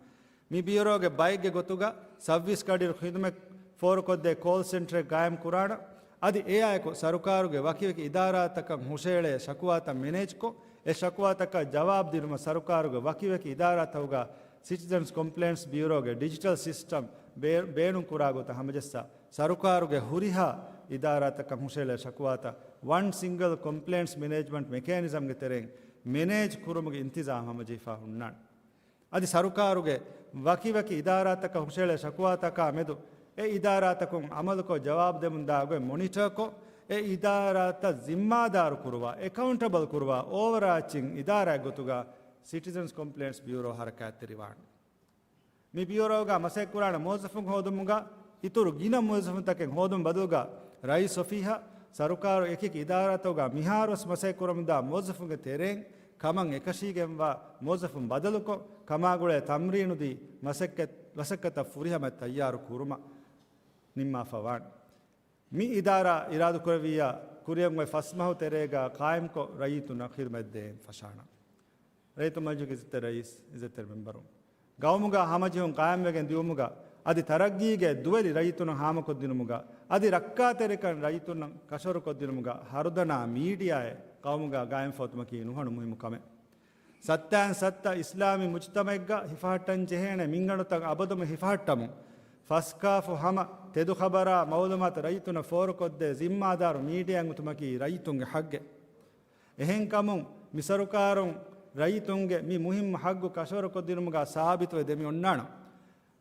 މި ބިއުރޯގެ ބައެއްގެ ގޮތުގަ ސައުވީސް ގަޑިއިރު ޚިދުމަތް ފޯރުކޮށްދޭ ކޯލް ސެންޓަރެއް ގާއިމް ކުރާނަން. އަދި އެއާއެކު ސަރުކާރުގެ ވަކިވަކި އިދާރާތަކަށް ހުށައެޅޭ ޝަކުވާތައް މެނޭޖްކޮށް، އެ ޝަކުވާތަކަށް ޖަވާބު ދިނުމަށް ސަރުކާރުގެ ވަކިވަކި އިދާރާތަކުގަ ސިޓިޒަންސް ކޮމްޕްލެއިންޓްސް ބިއުރޯގެ ޑިޖިޓަލް ސިސްޓަމް ބޭ-، ބޭނުން ކުރާ ގޮތަށް ހަމަޖައްސާ، ސަރުކާރުގެ ހުރިހާ އިދާރާތަކަށް ހުށައެޅޭ ޝަކުވާތައް ވަން ސިންގަލް ކޮމްޕްލެއިންޓްސް މެނޭޖްމަންޓް މެކޭނިޒަމްގެ ތެރެއިން މެނޭޖް ކުރުމުގެ އިންތިޒާމް ހަމަޖެހިފަ ހުންނާނެ. އަދި ސަރުކާރުގެ ވަކިވަކި އިދާރާތަކަށް ހުށައެޅޭ ޝަކުވާތަކާ މެދު އެ އިދާރާތަކުން އަމަލުކޮށް ޖަވާބު ދެމުންދާ ގޮތް މޮނިޓަރކޮށް، އެ އިދާރާތައް ޒިންމާދާރު ކުރުވާ، އެކައުންޓަބަލް ކުރުވާ އޯވަރ އާޗިން އިދާރާއެއް ގޮތުގަ ސިޓިޒަންސް ކޮމްޕްލެއިންޓްސް ބިއުރޯ ހަރަކާތްތެރިވާނެ. މި ބިއުރޯގަ މަސައްކަތްކުރާނެ މުވައްޒަފުން ހޯދުމުގަ އިތުރު ގިނަ މުވައްޒަފުންތަކެއް ހޯދުން ބަދަލުގަ ރައީސް އޮފީހަށް ސަރުކާރު އެކި އެކި އިދާރާތަކުގަ މިހާރުވެސް މަސައްކަތްކުރަމުންދާ މުވައްޒަފުންގެ ތެރެއިން ކަމަށް އެކަށީގެންވާ މުވައްޒަފުން ބަދަލުކޮށް، ކަމާގުޅޭ ތަމްރީނުދީ މަސައްކަތް، މަސައްކަތަށް ފުރިހަމަ ތައްޔާރު ކުރުމަށް ނިންމާފަވާނެ. މި އިދާރާ އިރާދަކުރެއްވިއްޔާ ކުރިއަށް އޮތް ފަސް މަހު ތެރޭގަ ޤާއިމްކޮށް ރައްޔިތުންނަށް ޚިދުމަތްދޭން ފަށާނަން. ރައްޔިތު މަޖިލިސް އިއްޒަތްތެރި ރައީސް، އިއްޒަތްތެރި މެމްބަރުން، ގައުމުގަ ހަމަޖެހުން ޤާއިމްވެގެން ދިއުމުގަ އަދި ތަރައްގީގެ ދުވެލި ރައްޔިތުންނަށް ހާމަކޮށްދިނުމުގަ އަދި ރައްކާތެރިކަން ރައްޔިތުންނަށް ކަށަވަރުކޮށްދިނުމުގަ ހަރުދަނާ މީޑިއާއެއް ގައުމުގަ ގާއިމްފައޮތުމަކީ ނުހަނު މުހިއްމު ކަމެއް. ސައްތައިން ސައްތަ އިސްލާމީ މުޖްތަމައެއްގަ ހިފަހައްޓަން ޖެހޭނެ މިންގަނޑުތައް އަބަދުމެ ހިފަހައްޓަމުން، ފަސްކާފު ހަމަ ތެދު ޚަބަރާ މައުލޫމާތު ރައްޔިތުންނަށް ފޯރުކޮށްދޭ ޒިންމާދާރު މީޑިއާއިން އޮތުމަކީ ރައްޔިތުންގެ ޙައްޤެއް. އެހެންކަމުން، މިސަރުކާރުން ރައްޔިތުންގެ މި މުހިއްމު ޙައްޤު ކަށަވަރުކޮށްދިނުމުގަ ސާބިތުވެ ދެމިއޮންނާނަން.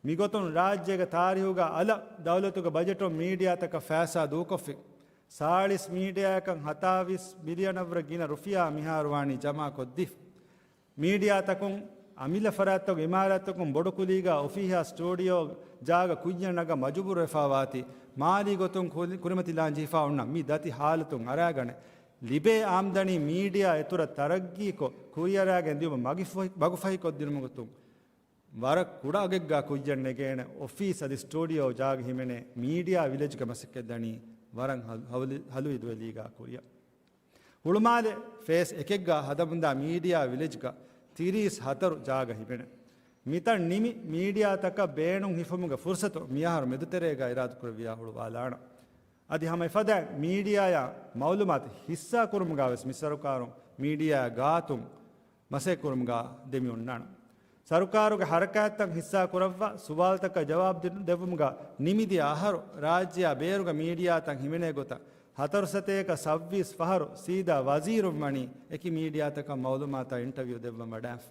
މިގޮތުން ރާއްޖޭގެ ތާރީހުގަ އަލަށް ދައުލަތުގެ ބަޖެޓުން މީޑިއާތަކަށް ފައިސާ ދޫކޮށްފި. ސާޅީސް މީޑިއާއަކަށް ހަތާވީސް މިލިއަނަށްވުރެ ގިނަ ރުފިޔާ މިހާރު ވާނީ ޖަމާކޮށްދީފަ. މީޑިއާތަކުން އަމިއްލަ ފަރާތްތަކުގެ އިމާރާތްތަކުން ބޮޑުކުލީގަ އޮފީހާ ސްޓޫޑިއޯ ޖާގަ ކުއްޔަށް ނަގަން މަޖުބޫރުވެފައިވާތީ، މާލީ ގޮތުން ކުރި-، ކުރިމަތިލާން ޖެހިފަ އޮންނަ މި ދަތި ހާލަތުން އަރާގަނެ، ލިބޭ އާމްދަނީ މީޑިއާ އިތުރަށް ތަރައްގީކޮށް ކުރިއަރާގެން ދިޔުމަށް މަގިފަހި-، މަގުފަހިކޮށްދިނުމުގެ ގޮތުން ވަރަށް ކުޑަ އަގެއްގަ ކުއްޔަށް ނެގޭނެ އޮފީސް އަދި ސްޓޫޑިއޯ ޖާގަ ހިމެނޭ މީޑިއާ ވިލެޖްގެ މަސައްކަތް ދަނީ ވަރަށް ހަލު-، ހަލު-، ހަލުވި ދުވެލީގަ ކުރިއަށް. ހުޅުމާލެ ފޭސް އެކެއްގަ ހަދަމުންދާ މީޑިއާ ވިލެޖްގަ ތިރީސް ހަތަރު ޖާގަ ހިމެނޭ. މިތަން ނިމި މީޑިއާތަކަށް ބޭނުން ހިފުމުގެ ފުރުސަތު މިއަހަރު މެދުތެރޭގަ އިރާދަކުރެއްވިޔާ ހުޅުވާލާނަން. އަދި ހަމަ އެފަދައިން މީޑިއާއާ މައުލޫމާތު ހިއްސާކުރުމުގަވެސް މި ސަރުކާރުން މީޑިއާ ގާތުން މަސައްކަތްކުރުމުގަ ދެމިއޮންނާނަން. ސަރުކާރުގެ ހަރަކާތްތައް ހިއްސާކުރައްވާ، ސުވާލުތަކަށް ޖަވާބު ދި-، ދެއްވުމުގަ ނިމިދިޔަ އަހަރު ރާއްޖެއާ ބޭރުގެ މީޑިއާތައް ހިމެނޭ ގޮތަށް ހަތަރު ސަތޭކަ ސައްވީސް ފަހަރު ސީދާ ވަޒީރުން ވަނީ އެކި މީޑިއާތަކަށް މައުލޫމާތާ އިންޓަވިއު ދެއްވަން ވަޑާފަ.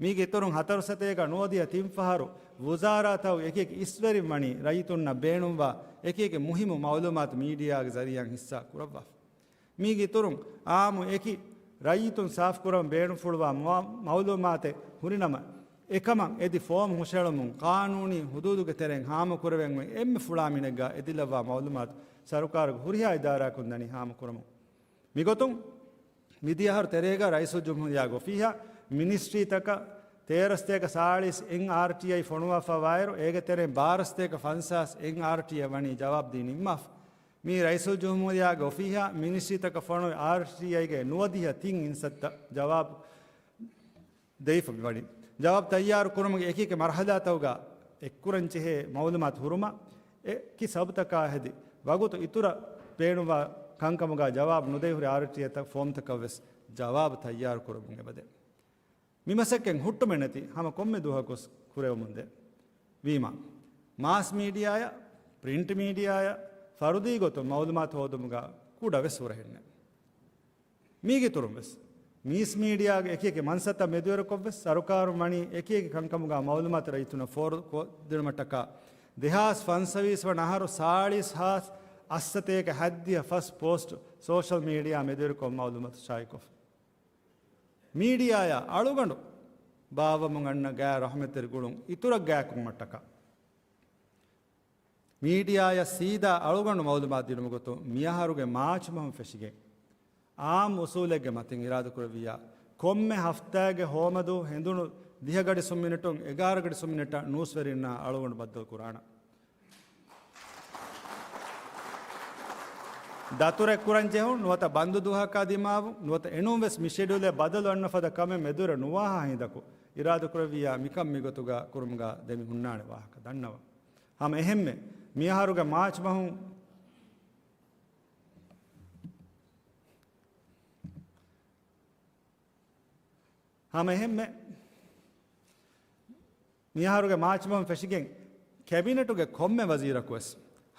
މީގެ އިތުރުން ހަތަރު ސަތޭކަ ނުވަދިހަ ތިން ފަހަރު ވުޒާރާތައް އެކި އެކި އިސްވެރިން ވަނީ ރައްޔިތުންނަށް ބޭނުންވާ އެކި އެކި މުހިއްމު މައުލޫމާތު މީޑިއާގެ ޒަރީއާއިން ހިއްސާ ކުރައްވާފަ. މީގެ އިތުރުން އާއްމު އެކި ރައްޔިތުން ސާފުކުރަން ބޭނުންފުޅުވާ މަ-، މައުލޫމާތެއް ހުރިނަމަ، އެކަމަށް އެދި ފޯމް ހުށައެޅުމުން ޤާނޫނީ ޙުދޫދުގެ ތެރެއިން ހާމަކުރެވެން އޮތް އެންމެ ފުޅާ މިނެއްގަ އެދިލައްވާ މައުލޫމާތު ސަރުކާރުގެ ހުރިހާ އިދާރާއަކުން ދަނީ ހާމަކުރަމުން. މިގޮތުން މިދިޔަ އަހަރު ތެރޭގަ ރައީސުލްޖުމްހޫރިއްޔާގެ އޮފީހާ މިނިސްޓްރީތަކަށް ތޭރަ ސަތޭކަ ސާޅީސް އެންއާރްޓީއައި ފޮނުވާފަ ވާއިރު، އޭގެ ތެރެއިން ބާރަ ސަތޭކަ ފަންސާސް އެންއާރްޓީއައި ވަނީ ޖަވާބު ދީ ނިންމާފަ. މީ ރައީސުލްޖުމްހޫރިއްޔާގެ އޮފީހާ މިނިސްޓްރީތަކަށް ފޮނުވި އާރްޓީއައިގެ ނުވަދިހަ ތިން އިންސައްތަ ޖަވާބު ދެވިފަ މިވަނީ. ޖަވާބު ތައްޔާރު ކުރުމުގެ އެކި އެކި މަރުހަލާތަކުގަ އެއްކުރަން ޖެހޭ މައުލޫމާތު ހުރުމަށް އެކި ސަބަބުތަކާ ހެދި، ވަގުތު އިތުރަށް ބޭނުންވާ ކަންކަމުގަ ޖަވާބު ނުދެވި ހުރި އާރްޓީއަތައް ފޯމްތަކަށް ވެސް ޖަވާބު ތައްޔާރު ކުރަމުން އެބަދޭ. މި މަސައްކަތް ހުއްޓުމެއް ނެތި ހަމަ ކޮންމެ ދުވަހަކުވެސް ކުރެވެމުންދޭ. ވީމާ، މާސް މީޑިއާއަށް، ޕްރިންޓް މީޑިއާއަށް ފަރުދީ ގޮތުން މައުލޫމާތު ހޯދުމުގަ ކުޑަވެސް ހުރަހެއްނެއް. މީގެއިތުރުން ވެސް، މީސް މީޑިއާގެ އެކި އެކި މަންސަތައް މެދުވެރިކޮށް ވެސް، ސަރުކާރުން ވަނީ އެކި އެކި ކަންކަމުގަ މައުލޫމާތު ރައްޔިތުންނަށް ފޯރުކޮށްދިނުމަށްޓަކާ، ދެހާސް ފަންސަވީސް ވަނަ އަހަރު ސާޅީސް ހާސް އަށްސަތޭކަ ހަތްދިހަ ފަސް ޕޯސްޓް ސޯޝަލް މީޑިއާ މެދުވެރިކޮށް މައުލޫމާތު ޝާއިކޮށްފަ. މީޑިއާއާ އަޅުގަނޑު ބާއްވަމުން އަންނަ ގާތް ރަހްމަތްތެރި ގުޅުން އިތުރަށް ގާތްކުރުމަށްޓަކާ، މީޑިއާއަށް ސީދާ އަޅުގަނޑު މައުލޫމާތު ދިނުމުގެ ގޮތުން މިއަހަރުގެ މާޗް މަހުން ފެށިގެން، އާއްމު އުސޫލެއްގެ މަތިން އިރާދަކުރެއްވިއްޔާ، ކޮންމެ ހަފްތާގެ ހޯމަދު ހެނދުނު ދިހަ ގަޑި ސުން މިނެޓުން އެގާރަ ގަޑި ސުން މިނެޓަށް ނޫސްވެރިންނާ އަޅުގަނޑު ބައްދަލު ކުރާނަން. ދަތުރެއް ކުރަން ޖެހުން، ނުވަތަ ބަންދު ދުވަހަކާ ދިމާވުން، ނުވަތަ އެނޫން ވެސް މި ޝެޑިއުލެއް ބަދަލު އަންނަ ފަދަ ކަމެއް މެދުވެރި ނުވާހާ ހިނދަކު އިރާދަކުރެއްވިއްޔާ، މިކަން މިގޮތުގަ ކުރުމުގަ ދެމި ހުންނާނެ ވާހަކަ ދަންނަވަން. ހަމަ އެހެންމެ، މިއަހަރުގެ މާޗް މަހުން، ހަމަ އެހެންމެ، މިއަހަރުގެ މާޗް މަހުން ފެށިގެން، ކެބިނެޓުގެ ކޮންމެ ވަޒީރަކުވެސް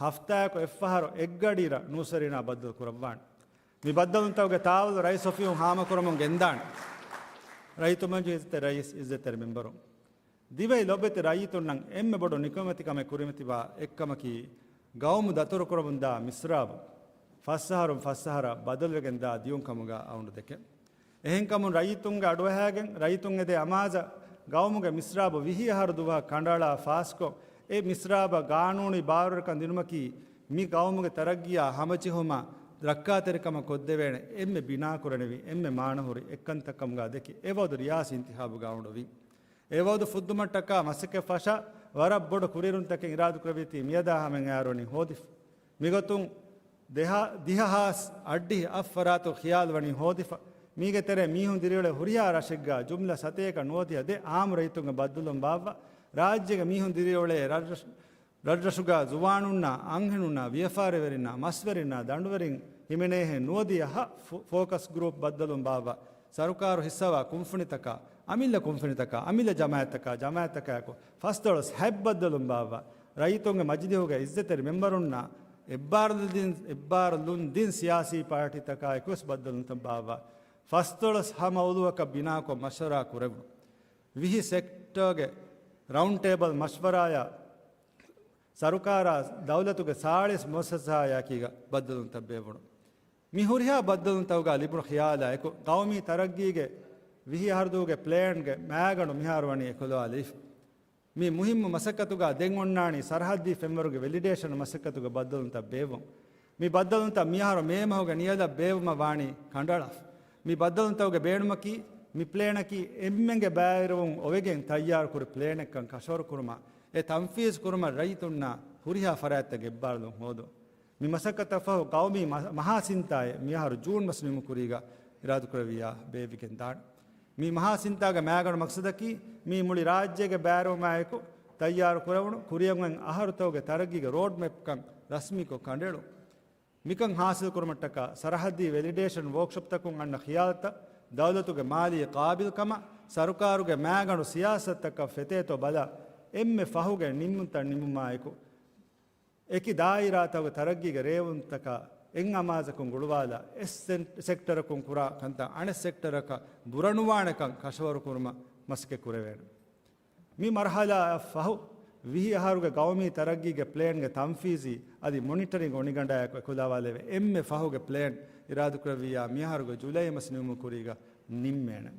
ހަފްތާއަކު އެއްފަހަރު އެއްގަޑިއިރަށް ނޫސްވެރިންނާ ބައްދަލު ކުރައްވާނެ. މި ބައްދަލުންތަކުގެ ތާވަލު ރައީސް އޮފީހުން ހާމަކުރަމުން ގެންދާނެ. ރައްޔިތު މަޖިލީހުގެ ރައީސް، އިއްޒަތްތެރި މެމްބަރުން. ދިވެހި ލޮބުވެތި ރައްޔިތުންނަށް އެންމެ ބޮޑު ނިކަމެތިކަމެއް ކުރިމަތިވާ އެއްކަމަކީ، ގައުމު ދަތުރުކުރަމުންދާ މިސްރާބު ފަސްއަހަރުން ފަސްއަހަރަށް ބަދަލުވެގެންދާ ދިޔުން ކަމުގަ އައުން ދެކެން. އެހެންކަމުން ރައްޔިތުންގެ އަޑުއަހާގެން، ރައްޔިތުން އެދޭ އަމާޒަށް ގައުމުގެ މިސްރާބު ވިހި އަހަރު ދުވަހަށް ކަނޑައަޅާ ފާސްކޮށް، އެ މިސްރާބަށް ގާނޫނީ ބާރުވެރިކަން ދިނުމަކީ، މި ގައުމުގެ ތަރައްގީއާ ހަމަޖެހުމަށް ރައްކާތެރިކަމަށް ކޮށްދެވޭނެ އެންމެ ބިނާކުރަނިވި، އެންމެ މާނަހުރި އެއްކަންތައް ކަމުގަ ދެކި، އެ ވަގުތު ރިޔާސީ އިންތިހާބުގަ އައުނުވި. އެ ވަގުތު ފުއްދުމަށްޓަކާ މަސައްކަތް ފަށާ، ވަރަށް ބޮޑު ކުރިއެރުންތަކެއް އިރާދަކުރެއްވީތީ މިއަދާ ހަމައަށް އައިރުވަނީ ހޯދިފަ. މިގޮތުން ދެހާ-، ދިހަ ހާސް އަށްޑިހަ އަށް ފަރާތު ޚިޔާލު ވަނީ ހޯދިފަ. މީގެ ތެރޭ މީހުން ދިރިއުޅޭ ހުރިހާ ރަށެއްގަ ޖުމްލަ ސަތޭކަ ނުވަދިހަ ދެ އާއްމު ރައްޔިތުންގެ ބައްދަލުން ބާއްވާ، ރާއްޖޭގެ މީހުން ދިރިއުޅޭ ރަށްރަށް-، ރަށްރަށުގަ ޒުވާނުންނާ، އަންހެނުންނާ، ވިޔަފާރިވެރިންނާ، މަސްވެރިންނާ، ދަނޑުވެރިން ހިމެނޭހެން ނުވަދިހަ ހަ ފޯ-، ފޯކަސް ގްރޫޕް ބައްދަލުން ބާއްވާ، ސަރުކާރު ހިއްސަވާ ކުންފުނިތަކާ، އަމިއްލަ ކުންފުނިތަކާ، އަމިއްލަ ޖަމާއަތްތަކާ، ޖަމާއަތްތަކާއެކު ފަސްދޮޅަސް ހަތް ބައްދަލުން ބާއްވާ، ރައްޔިތުންގެ މަޖިލީހުގެ އިއްޒަތްތެރި މެމްބަރުންނާ، އެއްބާރުލުން ދިން، އެއްބާރުލުން ދިން ސިޔާސީ ޕާޓީތަކާއެކުވެސް ބައްދަލުންތައް ބާއްވާ، ފަސްދޮޅަސް ހަ މައުޟޫއަކަށް ބިނާކޮށް މަޝްވަރާ ކުރެވުނު. ވިހި ސެކްޓަރގެ ރައުންޑް ޓޭބަލް މަޝްވަރާއާ، ސަރުކާރާ ދައުލަތުގެ ސާޅީސް މުއައްސަސާއާއެކީގަ ބައްދަލުންތައް ބޭއްވުނު. މި ހުރިހާ ބައްދަލުންތަކުގަ ލިބުނު ޚިޔާލާއެކު، ޤައުމީ ތަރައްގީގެ ވިހި އަހަރުދޫގެ ޕްލޭންގެ މައިގަނޑު މިހާރު ވަނީ އެކުލަވާލެވިފަ. މި މުހިއްމު މަސައްކަތުގަ ދެން އޮންނާނީ ސަރަހައްދީ ފެންވަރުގެ ވެލިޑޭޝަން މަސައްކަތުގެ ބައްދަލުންތައް ބޭއްވުން. މި ބައްދަލުންތައް މިއަހަރު މޭ މަހުގެ ނިޔަލަށް ބޭއްވުމަށް ވާނީ ކަނޑައަޅާފަ. މި ބައްދަލުންތަކުގެ ބޭނުމަކީ، މި ޕްލޭނަކީ އެންމެންގެ ބައިވެރިވުން އޮވެގެން ތައްޔާރުކުރި ޕްލޭނެއްކަން ކަށަވަރުކުރުމަށް، އެ ތަންފީޒު ކުރުމަށް ރައްޔިތުންނާ ހުރިހާ ފަރާތްތަކަށް އެއްބާރުލުން ހޯދުން. މި މަސައްކަތަށް ފަހު ޤައުމީ މަ-، މަހާ ސިންތާއެއް މިއަހަރު ޖޫން މަސް ނިމުނު ކުރީގަ އިރާދަކުރެއްވިއްޔާ ބޭއްވިގެން ދާނެ. މި މަހާ ސިންތާގެ މައިގަނޑު މަޤްޞަދަކީ، މީ މުޅި ރާއްޖޭގެ ބައިވެރިވުމާއެކު ތައްޔާރު ކުރެވުނު ކުރިއަށް އޮތް އަހަރުތަކުގެ ތަރައްގީގެ ރޯޑްމެޕްކަން ރަސްމީކޮށް ކަނޑައެޅުން. މިކަން ހާސިލްކުރުމަށްޓަކާ، ސަރަހައްދީ ވެލިޑޭޝަން ވޯކްޝޮޕްތަކުން އަންނަ ޚިޔާލުތައް، ދައުލަތުގެ މާލީ ޤާބިލްކަމަށް، ސަރުކާރުގެ މައިގަނޑު ސިޔާސަތުތަކަށް ފެތޭތޯ ބަލާ، އެންމެ ފަހުގެ ނިންމުންތައް ނިންމުމާއެކު، އެކި ދާއިރާތަކުގެ ތަރައްގީގެ ރޭވުންތަކާ އެއްއަމާޒަކުން ގުޅުވާލާ، އެއް ސެން-، ސެކްޓަރަކުން ކުރާ ކަންތައް އަނެއް ސެކްޓަރަކަށް ބުރަނުވާނެކަން ކަށަވަރުކުރުމަށް މަސައްކަތް ކުރެވޭނެ. މި މަރުހަލާއަށް ފަހު، ވިހި އަހަރުގެ ގައުމީ ތަރައްގީގެ ޕްލޭންގެ ތަންފީޒީ އަދި މޮނިޓަރިން އޮނިގަނޑާއެކު އެކުލަވާލެވޭ އެންމެ ފަހުގެ ޕްލޭން އިރާދަކުރެއްވިއްޔާ މިއަހަރުގެ ޖުލައި މަސް ނިމުމު ކުރީގަ ނިންމޭނެ.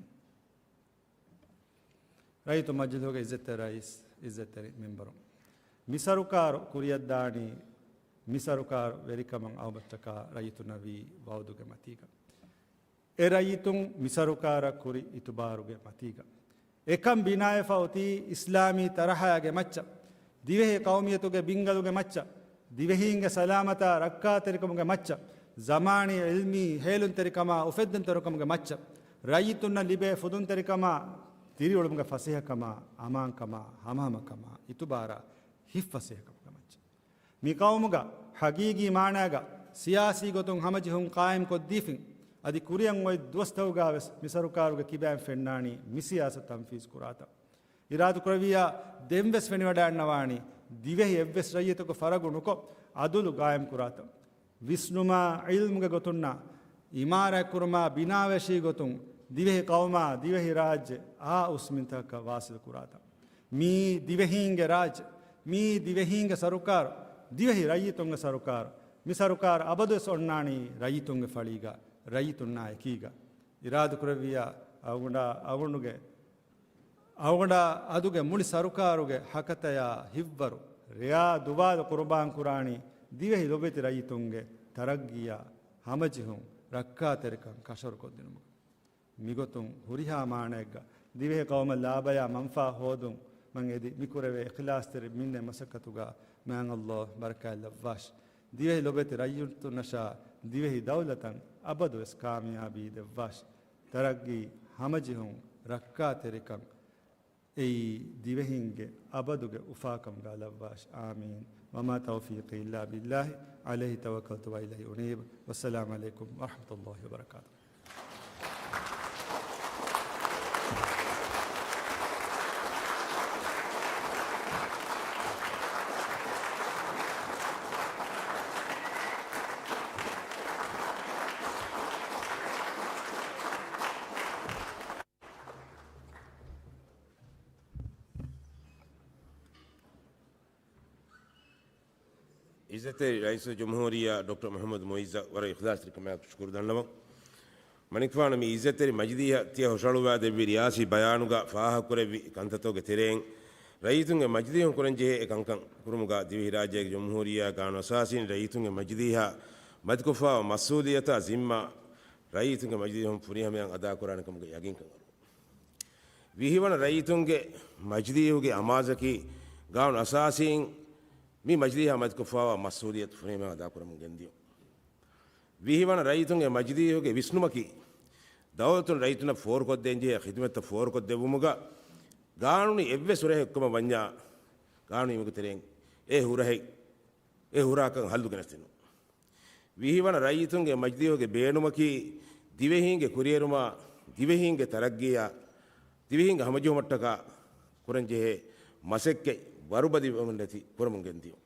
ރައްޔިތު މަޖިލީހުގެ އިއްޒަތްތެރި ރައީސް، އިއްޒަތްތެރި މެމްބަރު، މި ސަރުކާރު ކުރިއަށްދާނީ، މި ސަރުކާރު ވެރިކަމަށް އައުމަށްޓަކާ ރައްޔިތުންނަށް ވީ ވައުދުގެ މަތީގަ. އެ ރައްޔިތުން މި ސަރުކާރަށް ކުރި އިތުބާރުގެ މަތީގަ. އެކަން ބިނާވެފަ އޮތީ އިސްލާމީ ތަރަހައިގެ މައްޗަށް، ދިވެހި ޤައުމިއްޔަތުގެ ބިންގަލުގެ މައްޗަށް، ދިވެހީންގެ ސަލާމަތާ ރައްކާތެރިކަމުގެ މައްޗަށް، ޒަމާނީ ޢިލްމީ ހޭލުންތެރިކަމާ އުފެއްދުންތެރިކަމުގެ މައްޗަށް، ރައްޔިތުންނަށް ލިބޭ ފުދުންތެރިކަމާ ދިރިއުޅުމުގެ ފަސޭހަކަމާ އަމާންކަމާ ހަމަހަމަކަމާ އިތުބާރާ ހިތްފަސޭހަކަމުގެ މައްޗަށް. މި ޤައުމުގަ ހަގީގީ މާނާގަ ސިޔާސީ ގޮތުން ހަމަޖެހުން ޤާއިމްކޮށްދީފިން، އަދި ކުރިއަށް އޮތް ދުވަސްތަކުގަ ވެސް މި ސަރުކާރުގެ ކިބައިން ފެންނާނީ މި ސިޔާސަތު ތަންފީޒު ކުރާތަން. އިރާދަކުރެއްވިއްޔާ ދެން ވެސް ފެނިވަޑައިގަންނަވާނީ، ދިވެހި އެއްވެސް ރައްޔިތަކު ފަރަގު ނުކޮށް، އަދުލު ޤާއިމް ކުރާތަން. ވިސްނުމާ ޢިލްމުގެ ގޮތުންނާ، އިމާރާތްކުރުމާ ބިނާވެށީ ގޮތުން، ދިވެހި ޤައުމާ ދިވެހި ރާއްޖެ އާ އުސް މިންތަކަކަށް ވާސިލު ކުރާތަން. މީ ދިވެހީންގެ ރާއްޖެ، މީ ދިވެހީންގެ ސަރުކާރު، ދިވެހި ރައްޔިތުންގެ ސަރުކާރު. މި ސަރުކާރު އަބަދުވެސް އޮންނާނީ ރައްޔިތުންގެ ފަޅީގަ، ރައްޔިތުންނާ އެކީގަ. އިރާދަކުރެއްވިއްޔާ އަޅުގަނޑާ، އަޅުގަނޑުގެ، އަޅުގަނޑާ އަދުގެ މުޅި ސަރުކާރުގެ ހަކަތަޔާ ހިތްވަރު ރެޔާ ދުވާލު ޤުރުބާން ކުރާނީ ދިވެހި ލޮބެތި ރައްޔިތުންގެ ތަރައްގީއާ ހަމަޖެހުން ރައްކާތެރިކަން ކަށަވަރުކޮށްދިނުމުގަ. މިގޮތުން ހުރިހާ މާނައެއްގަ ދިވެހި ޤައުމަށް ލާބަޔާ މަންފާ ހޯދުން މަން އެދި މިކުރެވޭ އިޚްލާޞްތެރި މިންނެ މަސައްކަތުގަ މާތް ﷲ ބަރަކާތް ލައްވާށި. ދިވެހި ލޮބެތި ރައްޔިތުންނަށާ ދިވެހި ދައުލަތަށް އަބަދުވެސް ކާމިޔާބީ ދެއްވާށި. ތަރައްގީ، ހަމަޖެހުން، ރައްކާތެރިކަން އެއީ ދިވެހިންގެ އަބަދުގެ އުފާކަމުގަ ލައްވާށި. އާމީން. وما توفيقي إلا بالله عليه توكلت وإليه أنيب. والسلام عليكم ورحمة الله وبركاته. ޢިއްޒަތްތެރި ރައީސުލްޖުމްހޫރިއްޔާ ޑޮކްޓަރ މުޙައްމަދު މުޢިއްޒަށް ވަރަށް އިޚްލާޞްތެރިކަމާއެކު ޝުކުރު ދަންނަވަން. މަނިކުފާނު މި ޢިއްޒަތްތެރި މަޖިލީހަށް ތިޔަ ހުށަހަޅުއްވާދެއްވި ރިޔާސީ ބަޔާނުގަ ފާހަގަކުރެއްވި ކަންތައްތަކުގެ ތެރެއިން، ރައްޔިތުންގެ މަޖިލީހުން ކުރަންޖެހޭ އެ ކަންކަން ކުރުމުގަ ދިވެހިރާއްޖޭގެ ޖުމްހޫރިއްޔާ ގާނޫނުއަސާސީން ރައްޔިތުންގެ މަޖިލީހާ މަތިކޮށްފާވާ މަސްއޫލިއްޔަތާ ޒިންމާ ރައްޔިތުންގެ މަޖިލީހުން ފުރިހަމަޔަށް އަދާކުރާނެ ކަމުގެ ޔަގީންކަން އަރުވަން. ވިހިވަނަ ރައްޔިތުންގެ މަޖިލީހުގެ އަމާޒަކީ ގާނޫނު އަސާސީން މި މަޖިލީހާ މަތިކޮށްފާވާ މަސްއޫލިއްޔަތު ފުރިހަމަޔަށް އަދާކުރަމުން ގެންދިޔުން. ވިހިވަނަ ރައްޔިތުންގެ މަޖިލީހުގެ ވިސްނުމަކީ، ދައުލަތުން ރައްޔިތުންނަށް ފޯރުކޮށްދޭންޖެހޭ ޚިދުމަތްތައް ފޯރުކޮށްދެއްވުމުގަ ގާނޫނީ އެއްވެސް ހުރަހެއް ކުރުމަށް ވަންޏާ، ގާނޫނީ އިމުގެ ތެރެއިން އެ ހުރަހެއް، އެ ހުރަހަކަށް ހައްލު ގެނެސްދިނުން. ވިހިވަނަ ރައްޔިތުންގެ މަޖިލީހުގެ ބޭނުމަކީ، ދިވެހީންގެ ކުރިއެރުމާ، ދިވެހީންގެ ތަރައްގީއާ، ދިވެހީންގެ ހަމަޖެހުމަށްޓަކާ ކުރަންޖެހޭ މަސައްކަތް ވަރުބަލިވަމުން ނެތި ކުރަމުން ގެންދިޔުން.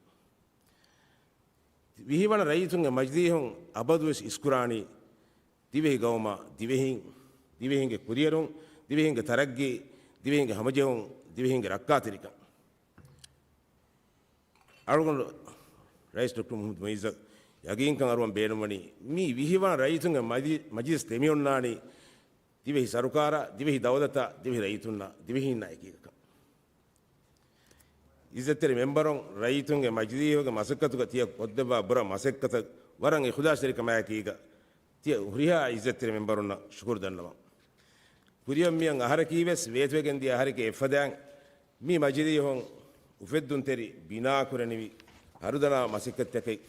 ވިހިވަނަ ރައްޔިތުންގެ މަޖިލީހުން އަބަދުވެސް އިސްކުރާނީ، ދިވެހި ގައުމާ، ދިވެހީން، ދިވެހީންގެ ކުރިއެރުން، ދިވެހީންގެ ތަރައްގީ، ދިވެހީންގެ ހަމަޖެހުން، ދިވެހީންގެ ރައްކާތެރިކަން. އަޅުގަނޑު ރައީސް ޑޮކްޓަރ މުޙައްމަދު މުޢިއްޒަށް ޔަގީންކަން އަރުވަން ބޭނުންވަނީ، މި ވިހިވަނަ ރައްޔިތުންގެ މަޖި-، މަޖިލިސް ދެމިއޮންނާނީ، ދިވެހި ސަރުކާރާ، ދިވެހި ދައުލަތާ، ދިވެހި ރައްޔިތުންނާ، ދިވެހީންނާ އެކީގަކަން. އިއްޒަތްތެރި މެމްބަރުން، ރައްޔިތުންގެ މަޖިލީހުގެ މަސައްކަތުގަ ތިޔަ ކޮށްދެއްވާ ބުރަ މަސައްކަތަށް ވަރަށް އިޚްލާޞްތެރިކަމާއެކީގަ ތިޔަ ހުރިހާ އިއްޒަތްތެރި މެމްބަރުންނަށް ޝުކުރު ދަންނަވަން. ކުރިއަށް މިއަށް އަހަރަކީވެސް ވޭތުވެގެން ދިޔަ އަހަރެކޭ އެއްފަދައިން، މި މަޖިލީހުން އުފެއްދުންތެރި ބިނާކުރަނިވި ހަރުދަނާ މަސައްކަތްތަކެއް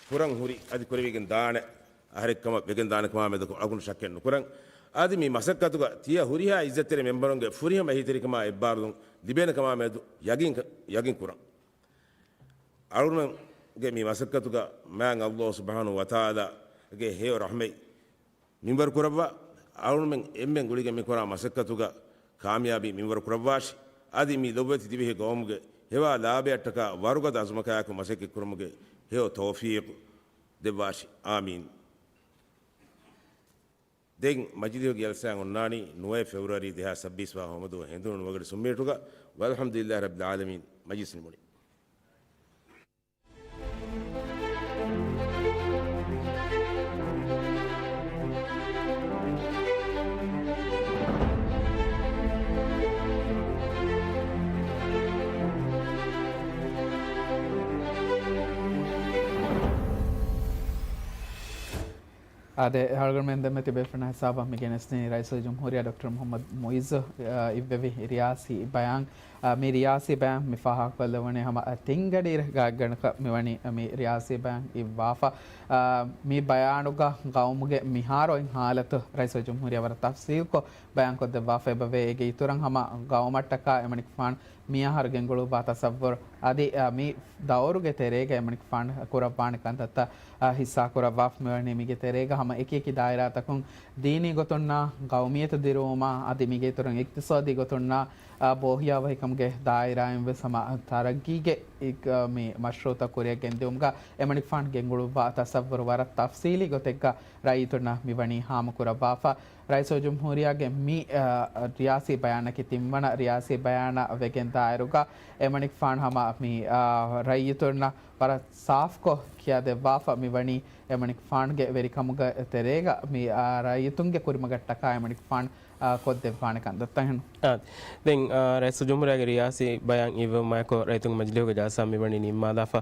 ކުރަން ހުރި އަދި ކުރެވިގެން ދާނެ އަހަރެއްކަމަށް ވެގެން ދާނެ ކަމާމެދު އަޅުގަނޑު ޝައްކެއް ނުކުރަން. އަދި މި މަސައްކަތުގަ ތިޔަ ހުރިހާ އިއްޒަތްތެރި މެމްބަރުންގެ ފުރިހަމަ އެހީތެރިކަމާ އެއްބާރުލުން ލިބޭނެ ކަމާމެދު ޔަގީން، ޔަގީން ކުރަން. އަޅުގަނޑުގެ މި މަސައްކަތުގަ މާތް ﷲ ސުބްޙާނަހޫ ވަތަޢާލާގެ ހެޔޮ ރަޙްމަތް މިންވަރު ކުރައްވާ، އަޅުގަނޑުމެން އެންމެން ގުޅިގެން މިކުރާ މަސައްކަތުގަ ކާމިޔާބީ މިންވަރު ކުރައްވާށި. އަދި މި ލޮބުވެތި ދިވެހި ގައުމުގެ ހެވާ ލާބަޔަށްޓަކާ ވަރުގަދަ އަޒުމަކާއެކު މަސައްކަތް ކުރުމުގެ ހެޔޮ ތައުފީޤު ދެއްވާށި. އާމީން. ދެން މަޖިލީހުގެ ޖަލްސާއެއް އޮންނާނީ ނުވައެއް ފެބްރުއަރީ ދެހާސް ސައްބީސް ވާ ހޯމަދުވަހު ހެނދުނު ނުވަގަޑި ސުންމިނިޓުގަ. ވަލްޙަމްދުލިއްލާހި ރައްބިލް ޢާލަމީން. މަޖިލިސް ނިމުނީ. އާދެ، އަޅުގަނޑުމެން ދެންމެ ތިބޭފުޅުންނާ ހިސާބަށް މި ގެނެސްދިނީ ރައީސުލްޖުމްހޫރިއްޔާ ޑޮކްޓަރ މުޙައްމަދު މުޢިއްޒު، އާ، އިއްވެވި ރިޔާސީ ބަޔާން. އާ، މި ރިޔާސީ ބަޔާން މި ފާހަގަކޮށްލެވުނީ ހަމަ، އާ، ތިން ގަޑިއިރު ގާތްގަނޑަކަށް މިވަނީ މި ރިޔާސީ ބަޔާން އިއްވާފަ. އާ، މި ބަޔާނުގަ ގައުމުގެ މިހާރު އޮތް ހާލަތު ރައީސުލްޖުމްހޫރިއްޔާ ވަރަށް ތަފްސީލްކޮށް ބަޔާންކޮށްދެއްވާފަ އެބަވޭ. އޭގެ އިތުރަށް ހަމަ ގައުމަށްޓަކާ އެމަނިކުފާނު މިއަހަރު ގެންގުޅުއްވާ ތަސައްވުރު އަދި، އާ، މި ދައުރުގެ ތެރޭގަ އެމަނިކުފާނު ކުރައްވާނެ ކަންތައްތައް، އާ، ހިއްސާކުރައްވާފަ މިވަނީ. މީގެ ތެރޭގަ ހަމަ އެކިއެކި ދާއިރާތަކުން ދީނީ ގޮތުންނާ ގައުމިއްޔަތު ދިރުވުމާ އަދި މީގެ އިތުރުން އިޤްތިޞާދީ ގޮތުންނާ، އާ، ބޯހިޔާވަހިކަމުގެ ދާއިރާއިން ވެސް ހަމަ ތަރައްގީގެ އި-، އާ، މި މަޝްރޫޢުތައް ކުރިއަށް ގެންދިއުމުގަ އެމަނިކުފާނު ގެންގުޅުއްވާ ތަސައްވުރު ވަރަށް ތަފްސީލީ ގޮތެއްގަ ރައްޔިތުންނަށް މިވަނީ ހާމަކުރައްވާފަ. ރައީސުލްޖުމްހޫރިއްޔާގެ މި، އާ، ރިޔާސީ ބަޔާނަކީ ތިންވަނަ ރިޔާސީ ބަޔާނަށް ވެގެން ދާއިރުގަ އެމަނިކުފާނު ހަމަ މި، އާ، ރައްޔިތުންނަށް ވަރަށް ސާފްކޮށް ކިޔާދެއްވާފަ މިވަނީ އެމަނިކުފާނުގެ ވެރިކަމުގެ ތެރޭގަ މި، އާ، ރައްޔިތުންގެ ކުރިމަގަށްޓަކާ އެމަނިކުފާނު، އާ، ކޮށްދެއްވާނެ ކަންތައްތައް ހެން. އާ، ދެން، އާ، ރައީސުލްޖުމްހޫރިއްޔާގެ ރިޔާސީ ބަޔާން އިއްވުމާއެކު ރައްޔިތުންގެ މަޖިލީހުގެ ޖަލްސާ މިވަނީ ނިންމާލާފަ.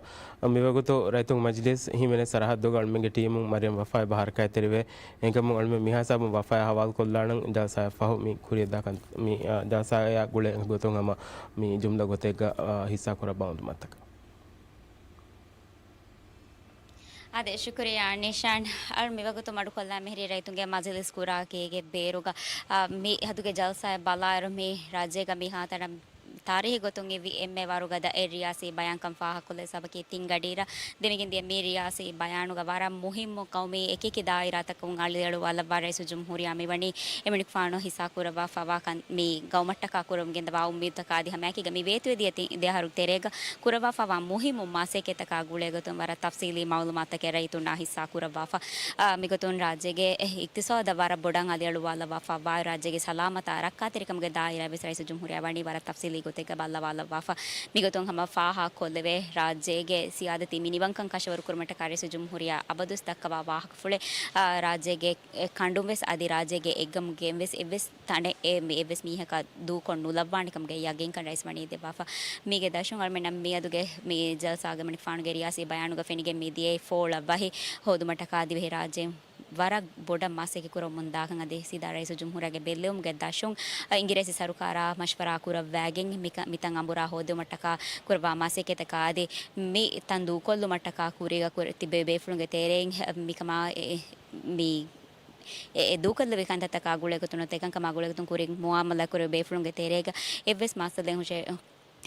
މިވަގުތު ރައްޔިތުންގެ މަޖިލީސް ހިމެނޭ ސަރަހައްދުގަ އަޅުމެންގެ ޓީމުން މަރިޔަމް ވަފާ އެބަ ހަރަކާތްތެރިވޭ. އެހެންކަމުން އަޅުމެން މިހާ ހިސާބުން ވަފާއާ ހަވާލުކޮށްލާނަން ޖަލްސާއަށް ފަހު މި ކުރިޔަށްދާ ކަން، މި، އާ، ޖަލްސާއާ ގުޅޭ ގޮތުން ހަމަ މި ޖުމްލަ ގޮތެއްގަ، އާ، ހިއްސާކުރައްވާ އުނދަމާތަކަށް. އާދެ، ޝުކުރިއްޔާ ނިޝާން. އަޅު މިވަގުތު މަޑުކޮށްލާ މިހިރީ ރައްޔިތުންގެ މަޖިލިސް ކުރާކީގެ ބޭރުގަ، އާ، މި ހަދުގެ ޖަލްސާއެއް ބަލާއިރު މި ރާއްޖޭގަ މިހާތަނަށް ތާރީހީ ގޮތުން އިއްވި އެންމެ ވަރުގަދަ އެއް ރިޔާސީ ބަޔާންކަން ފާހަގަކޮށްލި ސަބަކީ ތިން ގަޑިއިރަށް ދެމިގެންދިޔަ މި ރިޔާސީ ބަޔާނުގަ ވަރަށް މުހިއްމު ގައުމީ އެކިއެކި ދާއިރާތަކުން އަޅިއަޅުވާލައްވާ ރައީސުލްޖުމްހޫރިއްޔާ މިވަނީ އެމަނިކުފާނު ހިއްސާކުރައްވާފަވާ ކަން މި ގައުމަށްޓަކާ ކުރަމުން ގެންދަވާ އުއްމީދުތަކާ އަދި ހަމައެކީގަ މި ވޭތުވެދިޔަ ތި-، ދެއަހަރު ތެރޭގަ ކުރައްވާފަވާ މުހިއްމު މަސައްކަތްތަކާ ގުޅޭގޮތުން ވަރަށް ތަފްސީލީ މައުލޫމާތުތަކެއް ރައްޔިތުންނާ ހިއްސާކުރައްވާފަ. އާ، މިގޮތުން ރާއްޖޭގެ އިޤްތިޞާދަށް ވަރަށް ބޮޑަށް އަލިއަޅުވާލައްވާފަވާ ރާއްޖޭގެ ސަލާމަތާ ރައްކާތެރިކަމުގެ ދާއިރާ ވެސް ރައީސުލްޖުމްހޫރިއްޔާ ވަނީ ވަރަށް ތަފްސީލީ ގޮތެއްގަ ބައްލަވާލައްވާފަ. މިގޮތުން ހަމަ ފާހަގަކޮށްލެވޭ ރާއްޖޭގެ ސިޔާދަތީ މިނިވަންކަން ކަށަވަރު ކުރުމަށްޓަކާ ރައީސުލްޖުމްހޫރިއްޔާ އަބަދުވެސް ދައްކަވާ ވާހަކަފުޅެއް، އާ، ރާއްޖޭގެ އެ ކަނޑުން ވެސް އަދި ރާއްޖޭގެ އެއްގަމުގެން ވެސް އެއްވެސް ތަނެއް އެ މި އެއްވެސް މީހަކަށް ދޫކޮށް ނުލައްވާނެކަމުގެ ޔަގީންކަން ރައީސް ވަނީ ދެއްވާފަ. މީގެ ދަށުން އަޅުމެންނަށް މިއަދުގެ މި ޖަލްސާގެ އެމަނިކުފާނުގެ ރިޔާސީ ބަޔާނުގަ ފެނިގެން މި ދިޔައީ ފޯޅަށް ވަހި ހޯދުމަށްޓަކާ ދިވެހިރާއްޖެ ވަރަށް ބޮޑަށް މަސައްކަތް ކުރަމުން ދާކަން އަދި ސީދާ ރައީސުލްޖުމްހޫރިއްޔާގެ ބެއްލެވުމުގެ ދަށުން އިނގިރޭސި ސަރުކާރާ މަޝްވަރާ ކުރައްވާގެން މިކަ-، މިތަން އަނބުރާ ހޯދުމަށްޓަކާ ކުރައްވާ މަސައްކަތަކާ އަދި މި ތަން ދޫކޮށްލުމަށްޓަކާ ކުރީގަ ކުރ-، ތިބޭ ބޭފުޅުންގެ ތެރެއިން މިކަމާ އެ-، މި އެ، އެ ދޫކޮށްލެވި ކަންތައްތަކާ ގުޅޭގޮތުން އެކަންކަމާ ގުޅޭގޮތުން ކުރިން މުއާމަލާ ކުރެވޭ ބޭފުޅުންގެ ތެރޭގަ އެއްވެސް މައްސަލައެއް ހުށަ-،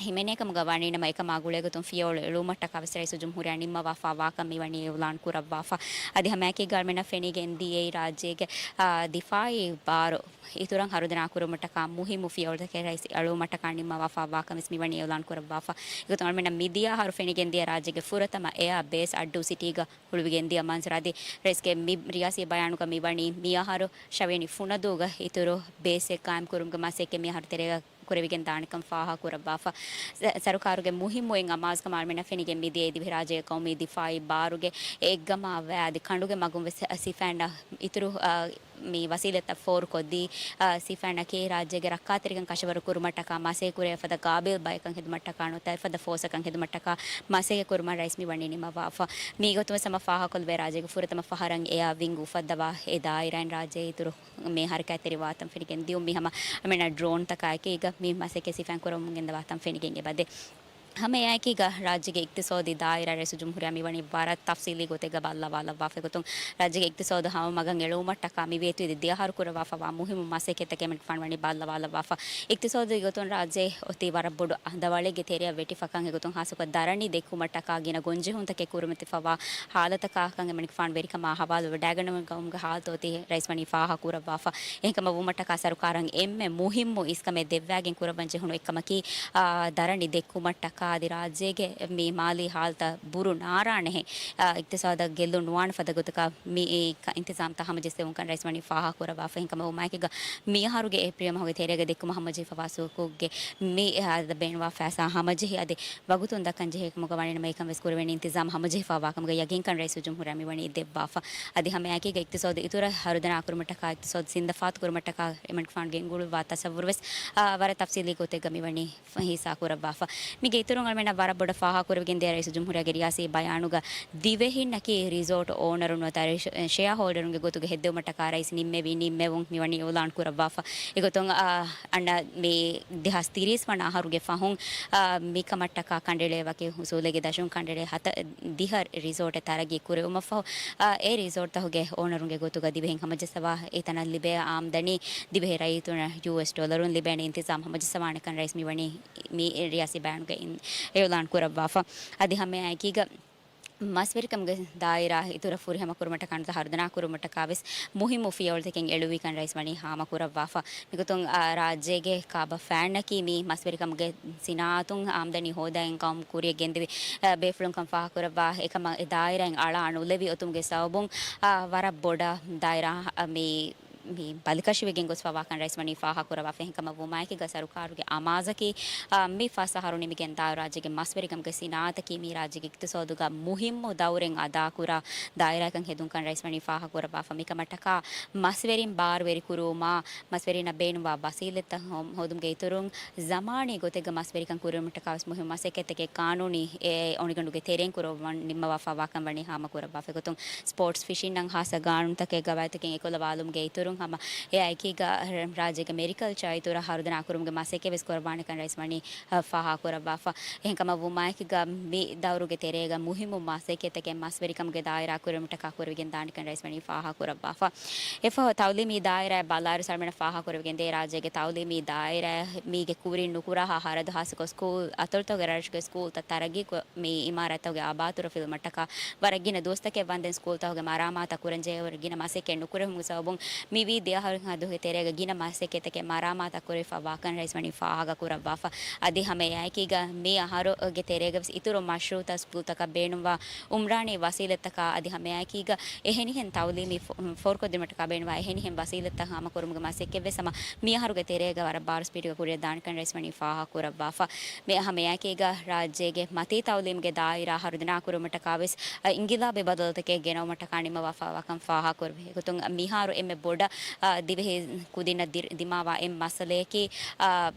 ހިމެނޭކަމުގަ ވަނީނަމަ އެކަމާ ގުޅޭގޮތުން ފިޔަވަޅު އެޅުވުމަށްޓަކާ ވެސް ރައީސުލްޖުމްހޫރިއްޔާ ނިންމަވާފާ ވާކަން މިވަނީ އިޢުލާން ކުރައްވާފަ. އަދި ހަމައެކީގަ އަޅުމެންނަށް ފެނިގެން ދިޔައީ ރާއްޖޭގެ، އާ، ދިފާއީ ބާރު އިތުރަށް ހަރުދަނާ ކުރުމަށްޓަކާ މުހިއްމު ފިޔަވަޅުތަކެއް ރައީސް އެޅުވުމަށްޓަކާ ނިންމަވާފާ ވާކަން ވެސް މިވަނީ އިޢުލާން ކުރައްވާފަ. އެގޮތުން އަޅުމެންނަށް މިދިޔަ އަހަރު ފެނިގެން ދިޔަ ރާއްޖޭގެ ފުރަތަމަ އެއާ ބޭސް އައްޑޫ ސިޓީގަ ހުޅުވިގެންދިޔަ މަންޒަރު އަދި ރައީސްގެ މި ރިޔާސީ ބަޔާނުގަ މިވަނީ މިއަހަރު ށަވިޔަނި ފުނަދޫގަ އިތުރު ބޭސްއެއް ޤާއިމްކުރުމުގެ މަސައްކަތް މިއަހަރު ތެރޭގަ ކުރެވިގެން ދާނެކަން ފާހަގަކުރައްވާފަ. ސަ-، ސަރުކާރުގެ މުހިއްމު އެއް އަމާޒުކަމަށް އަޅުމެންނަށް ފެނިގެން މިދިޔައީ ދިވެހިރާއްޖޭގެ ޤައުމީ ދިފާއީ ބާރުގެ އެއްގަމާ ވައި އަދި ކަނޑުގެ މަގުން ވެސް ސިފައިންނަށް އިތުރު، އާ، މި ވަސީލަތްތައް ފޯރުކޮށްދީ، އާ، ސިފައިންނަކީ ރާއްޖޭގެ ރައްކާތެރިކަން ކަށަވަރު ކުރުމަށްޓަކާ މަސައްކަތް ކުރެވޭ ފަދަ ގާބިލް ބަޔަކަށް ހެދުމަށްޓަކާ ނުވަތަ އެފަދަ ފޯސަކަށް ހެދުމަށްޓަކާ މަސައްކަތް ކުރުމަށް ރައީސް މިވަނީ ނިންމަވާފަ. މީގޮތުން ވެސް ހަމަ ފާހަގަކޮށްލެވޭ ރާއްޖޭގެ ފުރަތަމަ ފަހަރަށް އެއާ ވިންގް އުފައްދަވާ އެ ދާއިރާއިން ރާއްޖޭ އިތުރު މި ހަރަކާތްތެރިވާތަން ފެނިގެން ދިޔުން. މި ހަމަ އަމެން ޑްރޯންތަކާއެކީގަ މި މަސައްކަތް ސިފައިން ކުރަމުން ގެންދަވާތަން ފެނިގެން އެބަދޭ. ހަމައެއާއެކީގަ ރާއްޖޭގެ އިޤްތިޞާދީ ދާއިރާ ރައީސުލްޖުމްހޫރިއްޔާ މިވަނީ ވަރަށް ތަފްޞީލީ ގޮތެއްގަ ބައްލަވާލައްވާފަ. އެގޮތުން ރާއްޖޭގެ އިޤްތިޞާދު ހަމަ މަގަށް އެޅުވުމަށްޓަކާ މި ވޭތުވެދިޔަ ދެ އަހަރު ކުރައްވާފަވާ މުހިއްމު މަސައްކަތްތަކެއް އެމަނިކުފާނު ވަނީ ބައްލަވާލައްވާފަ. އިޤްތިޞާދީ ގޮތުން ރާއްޖެ އޮތީ ވަރަށް ބޮޑު އަނދަވަޅެއްގެ ތެރެއަށް ވެއްޓިފަކަން. އެގޮތުން ހާއްސަކޮށް ދަރަނި ދެއްކުމަށްޓަކާ ގިނަ ގޮންޖެހުންތަކެއް ކުރިމަތިފަވާ ހާލަތަކާ ކަން އެމަނިކުފާނު ވެރިކަމާ ހަވާލުވެ ޑާގަނޑުމެން ގައުމުގެ ހާލަތު އޮތީ ރައީސް ވަނީ ފާހަގަ ކުރައްވާފަ. އެހެންކަމަށް ވުމަށްޓަކާ ސަރުކާރަށް އެންމެ މުހިއްމު އިސްކަމެއް ދެއްވާގެން ކުރައްވަން ޖެހުނު އެއްކަމަކީ، އާ، ދަރަނި ދެއްކުމަށްޓަކާ އަދި ރާއްޖޭގެ މި މާލީ ހާލަތަށް ބުރު ނާރާނެހެން، އާ، އިޤްތިޞާދަށް ގެއްލުން ނުވާނެ ފަދަ ގޮތަކަށް މި އެ ކަ-، އިންތިޒާމްތައް ހަމަޖެއްސެވުން ކަން ރައީސް ވަނީ ފާހަގަ ކުރައްވާފަ. އެހެންކަމަށް ވުމާއެކީގަ މި އަހަރުގެ އޭޕްރީލް މަހުގެ ތެރޭގަ ދެއްކުމަށް ހަމަޖެހިފަވާ ސުކޫލްގެ މި އާދަ ބޭނުންވާ ފައިސާ ހަމަޖެހި އަދި ވަގުތުން ދައްކަން ޖެހޭކަމުގަ ވަނީނަމަ އެކަން ވެސް ކުރެވޭނެ އިންތިޒާމް ހަމަޖެހިފައިވާކަމުގެ ޔަގީންކަން ރައީސުލްޖުމްހޫރިއްޔާ މިވަނީ ދެއްވާފަ. އަދި ހަމައެކީގަ އިޤްތިޞާދު އިތުރަށް ހަރުދަނާ ކުރުމަށްޓަކާ އިޤްތިޞާދު ޒިންދަ ފާތު ކުރުމަށްޓަކާ އެމަނިކުފާނު ގެންގުޅުއްވާ ތަޞައްވުރު ވެސް، އާ، ވަރަށް ތަފްޞީލީ ގޮތެއްގަ މިވަނީ ހިއްސާ ކުރައްވާފަ. މީގެ އަޅުމެންނަށް ވަރަށް ބޮޑަށް ފާހަގަކުރެވިގެންދޭ ރައީސުލްޖުމްހޫރިއްޔާގެ ރިޔާސީ ބަޔާނުގަ ދިވެހިންނަކީ ރިސޯޓް އޯނަރުން ނުވަތަ ޝެ-، ޝެއާ ހޯލްޑަރުންގެ ގޮތުގަ ހެއްދެވުމަށްޓަކާ ރައީސް ނިންމެވި ނިންމެވުން މިވަނީ އިއުލާން ކުރައްވާފަ. އެގޮތުން، އާ، އަންނަ މި ދެހާސް ތިރީސް ވަނަ އަހަރުގެ ފަހުން، އާ، މިކަމަށްޓަކާ ކަނޑައެޅޭ ވަކި އުސޫލެއްގެ ދަށުން ކަނޑައެޅޭ ހަތަ-، ދިހަ ރިސޯޓެއް ތަރައްގީ ކުރެވުމަށްފަހު، އާ، އެ ރިސޯޓްތަހުގެ އޯނަރުންގެ ގޮތުގަ ދިވެހިން ހަމަޖައްސަވާ އެތަނަށް ލިބޭ އާމްދަނީ ދިވެހި ރައްޔިތުންނަށް ޔޫއެސް ޑޮލަރުން ލިބޭނެ އިންތިޒާމް ހަމަޖައްސަވާނެކަން ރައީސް މިވަނީ މި ރިޔާސީ ބަޔާނުގައި އިން-، އިއުލާން ކުރައްވާފަ. އަދި ހަމައެއާއެކީގަ މަސްވެރިކަމުގެ ދާއިރާ އިތުރަށް ފުރިހަމަ ކުރުމަށްޓަކާ ނުވަތަ ހަރުދަނާ ކުރުމަށްޓަކާވެސް މުހިއްމު ފިޔަވަޅުތަކެއް އެޅުއްވިކަން ރައީސް ވަނީ ހާމަ ކުރައްވާފަ. މިގޮތުން، އާ، ރާއްޖޭގެ ކާބަ ފައިންނަކީ މި މަސްވެރިކަމުގެ ސިނާއަތުން އާމްދަނީ ހޯދާ އިންކަމު ކުރިއަށް ގެންދެވި، އާ، ބޭފުޅުންކަން ފާހަގަކުރައްވާ އެކަމަށް އެ ދާއިރާއިން އަޅާ ނުލެވި އޮތުމުގެ ސަބަބުން، އާ، ވަރަށް ބޮޑަށް ދާއިރާ، އާ، މި މި ބަލިކަށިވެގެން ގޮސްފަވާކަން ރައީސް ވަނީ ފާހަގަކުރައްވާފަ. އެހެންކަމަށް ވުމާއެކީގަ ސަރުކާރުގެ އަމާޒަކީ، އާ، މި ފަސް އަހަރު ނިމިގެން ދާއިރާ ރާއްޖޭގެ މަސްވެރިކަމުގެ ސިނާއަތަކީ މި ރާއްޖޭގެ އިޤްތިޞާދުގަ މުހިއްމު ދައުރެއް އަދާކުރާ ދާއިރާއަކަށް ހެދުންކަން ރައީސް ވަނީ ފާހަގަކުރައްވާފަ. މިކަމަށްޓަކާ މަސްވެރިން ބާރުވެރިކުރުވުމާ، މަސްވެރިންނަށް ބޭނުންވާ ވަސީލަތްތައް ހޯ-، ހޯދުމުގެ އިތުރުން، ޒަމާނީ ގޮތެއްގަ މަސްވެރިކަން ކުރެވުމަށްޓަކާވެސް މުހިއްމު މަސައްކަތްތަކެއް ޤާނޫނީ އެ އޮނިގަނޑުގެ ތެރެއިން ކުރައްވަން ނިންމަވާފަވާކަން ވަނީ ހާމަކުރައްވާފަ. އެގޮތުން ސްޕޯޓްސް ފިޝިންއަށް ހާއްސަ ގާނޫނުތަކެއް ގަވާއިދުތަކެއް އެކުލަވާލުމުގެ އިތުރުން ހަމަ އެއާއެކީގަ ރާއްޖޭގެ މެރިކަލްޗާ އިތުރަށް ހަރުދަނާ ކުރުމުގެ މަސައްކަތްވެސް ކުރައްވާނެކަން ރައީސް ވަނީ، އަ، ފާހަގަކުރައްވާފަ. އެހެންކަމަށް ވުމާއެކީގަ މި ދައުރުގެ ތެރޭގަ މުހިއްމު މަސައްކަތްތަކެއް މަސްވެރިކަމުގެ ދާއިރާ ކުރެވުމަށްޓަކާ ކުރެވިގެން ދާނެކަން ރައީސް ވަނީ ފާހަގަކުރައްވާފަ. އެފަހު ތައުލީމީ ދާއިރާއަށް ބަލާއިރު އަޅުމެންނަށް ފާހަގަކުރެވިގެންދޭ ރާއްޖޭގެ ތައުލީމީ ދާއިރާ މީގެ ކުރިން ނުކުރާހާ ޚަރަދު ހާއްސަކޮށް ސްކޫލް އަތޮޅުތަކުގެ ރަށުގެ ސްކޫލްތައް ތަރައްގީ ކު-، މި އިމާރާތްތަކުގެ އާބާތުރަ ފިލުމަށްޓަކާ ވަރަށް ގިނަ ދުވަސްތަކެއް ވަންދެން ސްކޫލްތަކުގެ މަރާމާތާ ކުރަންޖެހޭ ވަރަށް ގިނަ މަސައްކަތް ނުކުރެވުމުގެ ސަބަބުން މިވީ ދެ އަހަރު ހަދުގެ ތެރޭގަ ގިނަ މަސައްކަތްތަކެއް މަރާމާތާ ކުރެވިފަ ވާކަން ރައީސް ވަނީ ފާހަގަކުރައްވާފަ. އަދި ހަމައެއާއެކީގަ މި އަހަރުގެ ތެރޭގަވެސް އިތުރު މަޝްރޫޢުތައް ސްކޫލްތަކަށް ބޭނުންވާ އުމްރާނީ ވަސީލަތްތަކާ އަދި ހަމައެއާއެކީގަ އެހެނިހެން ތައުލީމީ ފޯ-، ފޯރުކޮށްދިނުމަށްޓަކާ ބޭނުންވާ އެހެނިހެން ވަސީލަތްތައް ހާމަކުރުމުގެ މަސައްކަތްވެސް ހަމަ މި އަހަރުގެ ތެރޭގަ ވަރަށް ބާރު ސްޕީޑުގަ ކުރިއަށް ދާނެކަން ރައީސް ވަނީ ފާހަގަކުރައްވާފަ. މި ހަމައެއާއެކީގަ ރާއްޖޭގެ މަތީ ތައުލީމުގެ ދާއިރާ ހަރުދަނާ ކުރުމަށްޓަކާވެސް އިންގިލާބީ ބަދަލުތަކެއް ގެނައުމަށްޓަކާ ނިންމަވާފަވާކަން ފާހަގަކުރެވޭ. އެގޮތުން މިހާރު އެންމެ ބޮޑަށް، އާ، ދިވެހި ކުދިންނަށް ދިރި-، ދިމާވާ އެއް މައްސަލަޔަކީ، އާ،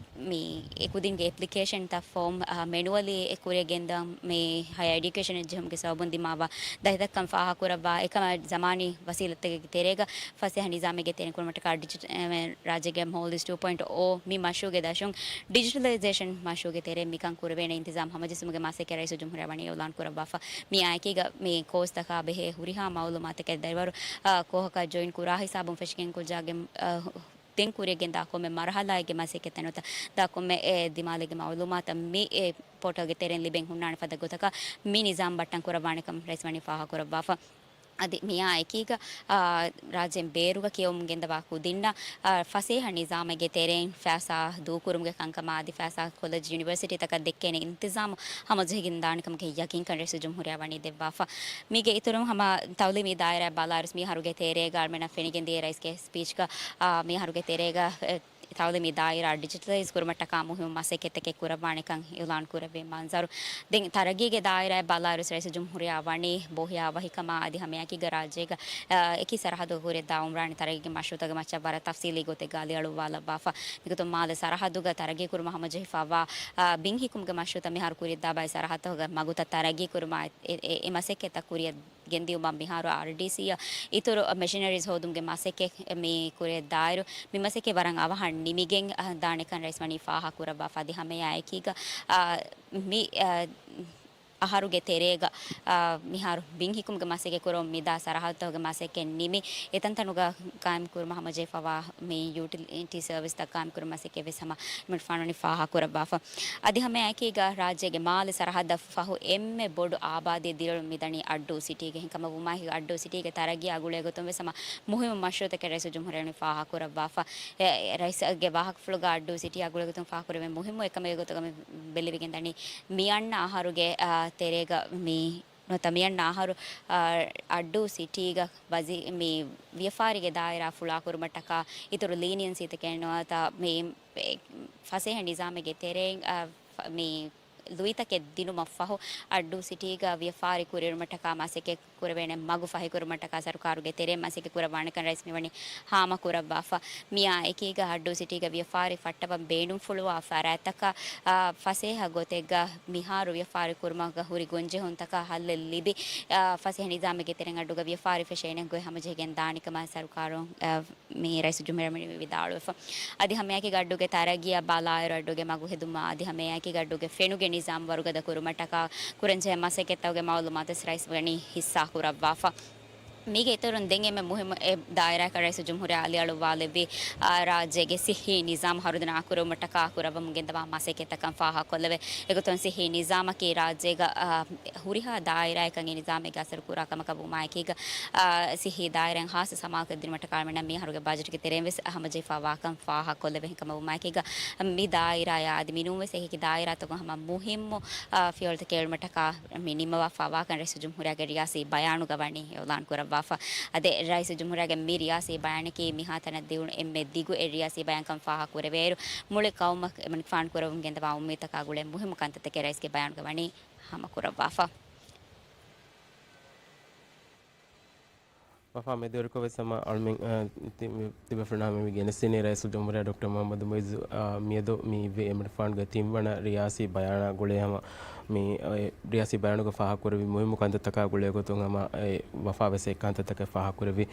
މި އެ ކުދިންގެ އެޕްލިކޭޝަންތައް ފޯމް، އާ، މެނުއަލީ އެ ކުރިއަށް ގެންދަން މި ހަޔަރ އެޑިއުކޭޝަނަށް ޖެހުމުގެ ސަބަބުން ދިމާވާ ދަތިތައްކަން ފާހަގަކުރައްވާ އެކަމަށް ޒަމާނީ ވަސީލަތްތަކެއްގެ ތެރޭގަ ފަސޭހަ ނިޒާމެއްގެ ތެރެއިން ކުރުމަށްޓަކާ ޑިޖިޓް-، އެ، ރާއްޖޭގެ މޯލްޑިވްސް ޓޫ ޕޮއިންޓް އޯ މި މަޝްރޫޢުގެ ދަށުން ޑިޖިޓަލައިޒޭޝަން މަޝްރޫޢުގެ ތެރެއިން މިކަން ކުރެވޭނެ އިންތިޒާމް ހަމަޖެއްސުމުގެ މަސައްކަތް ރައީސުލްޖުމްހޫރިއްޔާ ވަނީ އިޢުލާން ކުރައްވާފަ. މި އާއެކީގަ މި ކޯސްތަކާ ބެހޭ ހުރިހާ މައުލޫމާތުތަކެއް ދަރިވަރު، އާ، ކޯހަކަށް ޖޮއިން ކުރާ ހިސާބުން ފެށިގެން ކުއްޖާގެ، އާ، ދެން ކުރިއަށް ގެންދާ ކޮންމެ މަރުހަލާއެއްގެ މަސައްކަތްތައް ނުވަތަ ދާ ކޮންމެ އެ ދިމާލެއްގެ މައުލޫމާތައް މި އެ ޕޯޓަލްގެ ތެރެއިން ލިބެން ހުންނާނެ ފަދަ ގޮތަކަށް މި ނިޒާމް ބައްޓަން ކުރައްވާނެކަން ރައީސް ވަނީ ފާހަގަކުރައްވާފަ. އަދި މިއާ އެކީގަ، އާ، ރާއްޖޭން ބޭރުގަ ކިޔަވަމުން ގެންދަވާ ކުދިންނަށް، އާ، ފަސޭހަ ނިޒާމެއްގެ ތެރެއިން ފައިސާ ދޫކުރުމުގެ ކަންކަމާ އަދި ފައިސާ ކޮލެޖް ޔުނިވަރސިޓީތަކަށް ދެއްކޭނެ އިންތިޒާމު ހަމަޖެހިގެން ދާނެކަމުގެ ޔަގީންކަން ރައީސުލްޖުމްހޫރިއްޔާ ވަނީ ދެއްވާފަ. މީގެ އިތުރުން ހަމަ ތައުލީމީ ދާއިރާއަށް ބަލާއިރު މިއަހަރުގެ ތެރޭގަ އަޅުމެންނަށް ފެނިގެންދިޔަ ރައީސްގެ ސްޕީޗްގަ، އާ، މިއަހަރުގެ ތެރޭގަ، އެ، ތައުލީމީ ދާއިރާ ޑިޖިޓަލައިޒް ކުރުމަށްޓަކާ މުހިއްމު މަސައްކަތްތަކެއް ކުރައްވާނެކަން އިޢުލާން ކުރެއްވި މަންޒަރު. ދެން ތަރައްގީގެ ދާއިރާއަށް ބަލާއިރު ރައީސުލްޖުމްހޫރިއްޔާ ވަނީ ބޯހިޔާވަހިކަމާ އަދި ހަމައެއާއެކީގަ ރާއްޖޭގަ، އާ، އެކި ސަރަހައްދުގަ ކުރިއަށްދާ އުމްރާނީ ތަރައްގީގެ މަޝްރޫޢުތަކުގެ މައްޗަށް ވަރަށް ތަފްސީލީ ގޮތެއްގަ އަލިއަޅުއްވާލައްވާފަ. މިގޮތުން މާލެ ސަރަހައްދުގަ ތަރައްގީ ކުރުމަށް ހަމަޖެހިފައިވާ، އާ، ބިން ހިއްކުމުގެ މަޝްރޫޢުތައް މިހާރު ކުރިއަށްދާ ބައެއް ސަރަހައްދުތަކުގެ މަގުތައް ތަރައްގީ ކުރުމަށް އެ، އެ، އެ މަސައްކަތްތައް ކުރިއަށް ގެންދިއުމަށް މިހާރު އާރްޑީސީއަށް އިތުރު މެޝިނަރީސް ހޯދުމުގެ މަސައްކަތް މި ކުރިއަށްދާއިރު، މި މަސައްކަތް ވަރަށް އަވަހަށް ނިމިގެން، އަ، ދާނެކަން ރައީސް ވަނީ ފާހަގަކުރައްވާފަ. އަދި ހަމައެއާއެކީގަ، އާ، މި، އާ، އަހަރުގެ ތެރޭގަ، އާ، މިހާރު ބިން ހިއްކުމުގެ މަސައްކަތް ކުރަމުން މިދާ ސަރަހައްދުތަކުގެ މަސައްކަތް ނިމި، އެތަންތަނުގަ ޤާއިމް ކުރުމަށް ހަމަޖެހިފައިވާ މި ޔޫޓިލިޓީ ސަރވިސްތައް ޤާއިމް ކުރުމަށް މަސައްކަތް ވެސް ހަމަ އެމަނިފާނުނި ފާހަގަކުރައްވާފަ. އަދި ހަމައެއާއެކީގަ ރާއްޖޭގެ މާލެ ސަރަހައްދަށް ފަހު އެންމެ ބޮޑު އާބާދީ ދިރިއުޅުން މިދަނީ އައްޑޫ ސިޓީގަ. އެހެންކަމަށް ވުމާއެކީ އައްޑޫ ސިޓީގެ ތަރައްގީއާ ގުޅޭ ގޮތުން ވެސް ހަމަ މުހިއްމު މަޝްރޫޢުތަކެއް ރައީސުލްޖުމްހޫރިއްޔާ ވަނީ ފާހަގަކުރައްވާފަ. އެ، ރައީސްގެ ވާހަކަފުޅުގަ އައްޑޫ ސިޓީއާ ގުޅޭ ގޮތުން ފާހަގަކުރެވޭ މުހިއްމު އެކަމެއް ގޮތުގަ މި ބެލެވިގެން ދަނީ މިއަންނަ އަހަރުގެ، އާ، ތެރޭގަ މި ނުވަތަ މިއަންނަ އަހަރު، އާ، އައްޑޫ ސިޓީގަ ވަޒީ-، މި ވިޔަފާރީގެ ދާއިރާ ފުޅާކުރުމަށްޓަކާ އިތުރު ލީނިއަންސީތަކެއް ނުވަތަ މި ފަސޭހަ ނިޒާމެއްގެ ތެރެއިން، އާ، ފަ-، މި ލުއިތަކެއް ދިނުމަށްފަހު އައްޑޫ ސިޓީގަ ވިޔަފާރި ކުރިއެރުމަށްޓަކާ މަސައްކަތް ކުރެވޭނެ މަގު ފަހިކުރުމަށްޓަކާ ސަރުކާރުގެ ތެރެއިން މަސައްކަތް ކުރައްވާނެކަން ރައީސް މިވަނީ ހާމަ ކުރައްވާފަ. މިއާ އެކީގަ އައްޑޫ ސިޓީގަ ވިޔަފާރި ފައްޓަވަން ބޭނުންފުޅުވާ ފަރާތްތަކަށް، އާ، ފަސޭހަ ގޮތެއްގަ މިހާރު ވިޔަފާރި ކުރުމަށް ހުރި ގޮންޖެހުންތަކަށް ހައްލެއް ލިބި، އާ، ފަސޭހަ ނިޒާމެއްގެ ތެރެއިން އައްޑޫގަ ވިޔަފާރި ފެށޭނެ ގޮތް ހަމަޖެހިގެން ދާނެ ކަމަށް ސަރުކާރުން، އާ، މި ރައީސުލްޖުމްހޫރިއްޔާ ވިދާޅުވެފަ. އަދި ހަމައެކީގަ އައްޑޫގެ ތަރައްގީއަށް ބަލާއިރު، އައްޑޫގެ މަގު ހެދުމާ އަދި ހަމައެކީގަ އައްޑޫގެ ފެނުގެ ނިޒާމް ވަރުގަދަ ކުރުމަށްޓަކާ ކުރަންޖެހޭ މަސައްކަތްތަކުގެ މައުލޫމާތު ވެސް ރައީސް ވަނީ ހިއްސާ ކުރައްވާފަ. މީގެ އިތުރުން ދެން އެންމެ މުހިއްމު އެއް ދާއިރާއަކަށް ރައީސުލްޖުމްހޫރިއްޔާ އަލިއަޅުއްވާލެއްވީ، އާ، ރާއްޖޭގެ ސިއްހީ ނިޒާމް ހަރުދަނާ ކުރުމަށްޓަކާ ކުރައްވަމުން ގެންދަވާ މަސައްކަތްތަކަށް ފާހަގަކޮށްލެވޭ. އެގޮތުން ސިއްހީ ނިޒާމަކީ ރާއްޖޭގަ، އާ، ހުރިހާ ދާއިރާއަކަށް އެ ނިޒާމެއްގެ އަސަރު ކުރާ ކަމަކަށް ވުމާއެކީގަ، އާ، ސިއްހީ ދާއިރާއިން ހާއްސަ ސަމާލުކޮށްދިނުމަށްޓަކާ މިނަ މިހާރުގެ ބަޖެޓްގެ ތެރެއިން ވެސް ހަމަޖެހިފައިވާކަން ފާހަގަކޮށްލެވޭ. ކަމަށް ވުމާއެކީގަ މި ދާއިރާއާ އަދި މިނޫންވެސް އެކި ދާއިރާތަކުން ހަމަ މުހިއްމު، އާ، ފިޔަވަޅުތަކެއް އެޅުމަށްޓަކާ މި ނިންމަވާފައިވާކަން ރައީސުލްޖުމްހޫރިއްޔާގެ ރިޔާސީ ބަޔާނުގަ ވަނީ އިޢުލާން ކުރައްވާފަ. އަދި ރައީސުލްޖުމްހޫރިއްޔާގެ މި ރިޔާސީ ބަޔާނަކީ މިހާތަނަށް ދިއުނު އެންމެ ދިގު އެއް ރިޔާސީ ބަޔާންކަން ފާހަގަކުރެވޭއިރު، މުޅި ޤައުމަށް އެމަނިކުފާނު ކުރައްވަމުން ގެންދަވާ އުއްމީދުތަކާ ގުޅޭ މުހިއްމު ކަންތައްތަކެއް ރައީސްގެ ބަޔާނުގަ ވަނީ ހާމަކުރައްވާފަ. ވަފާ މެދުވެރިކޮށް ވެސް ހަމަ އަޅުމެން، އަ، ތި-، ތިބޭފުޅުންނާ ހަމަ މި ގެނެސްދިނީ ރައީސުލްޖުމްހޫރިއްޔާ ޑޮކްޓަރ މުޙައްމަދު މުޢިއްޒު، އަ، މިއަދު މި އިއްވި އެމަނިކުފާނުގެ ތިންވަނަ ރިޔާސީ ބަޔާނާ ގުޅޭ ހަމަ މި، އަ، ރިޔާސީ ބަޔާނުގަ ފާހަގަކުރެއްވި މުހިއްމު ކަންތައްތަކާ ގުޅޭ ގޮތުން ހަމަ އެ ވަފާ ވެސް އެ ކަންތައްތަކެއް ފާހަގަކުރެއްވި.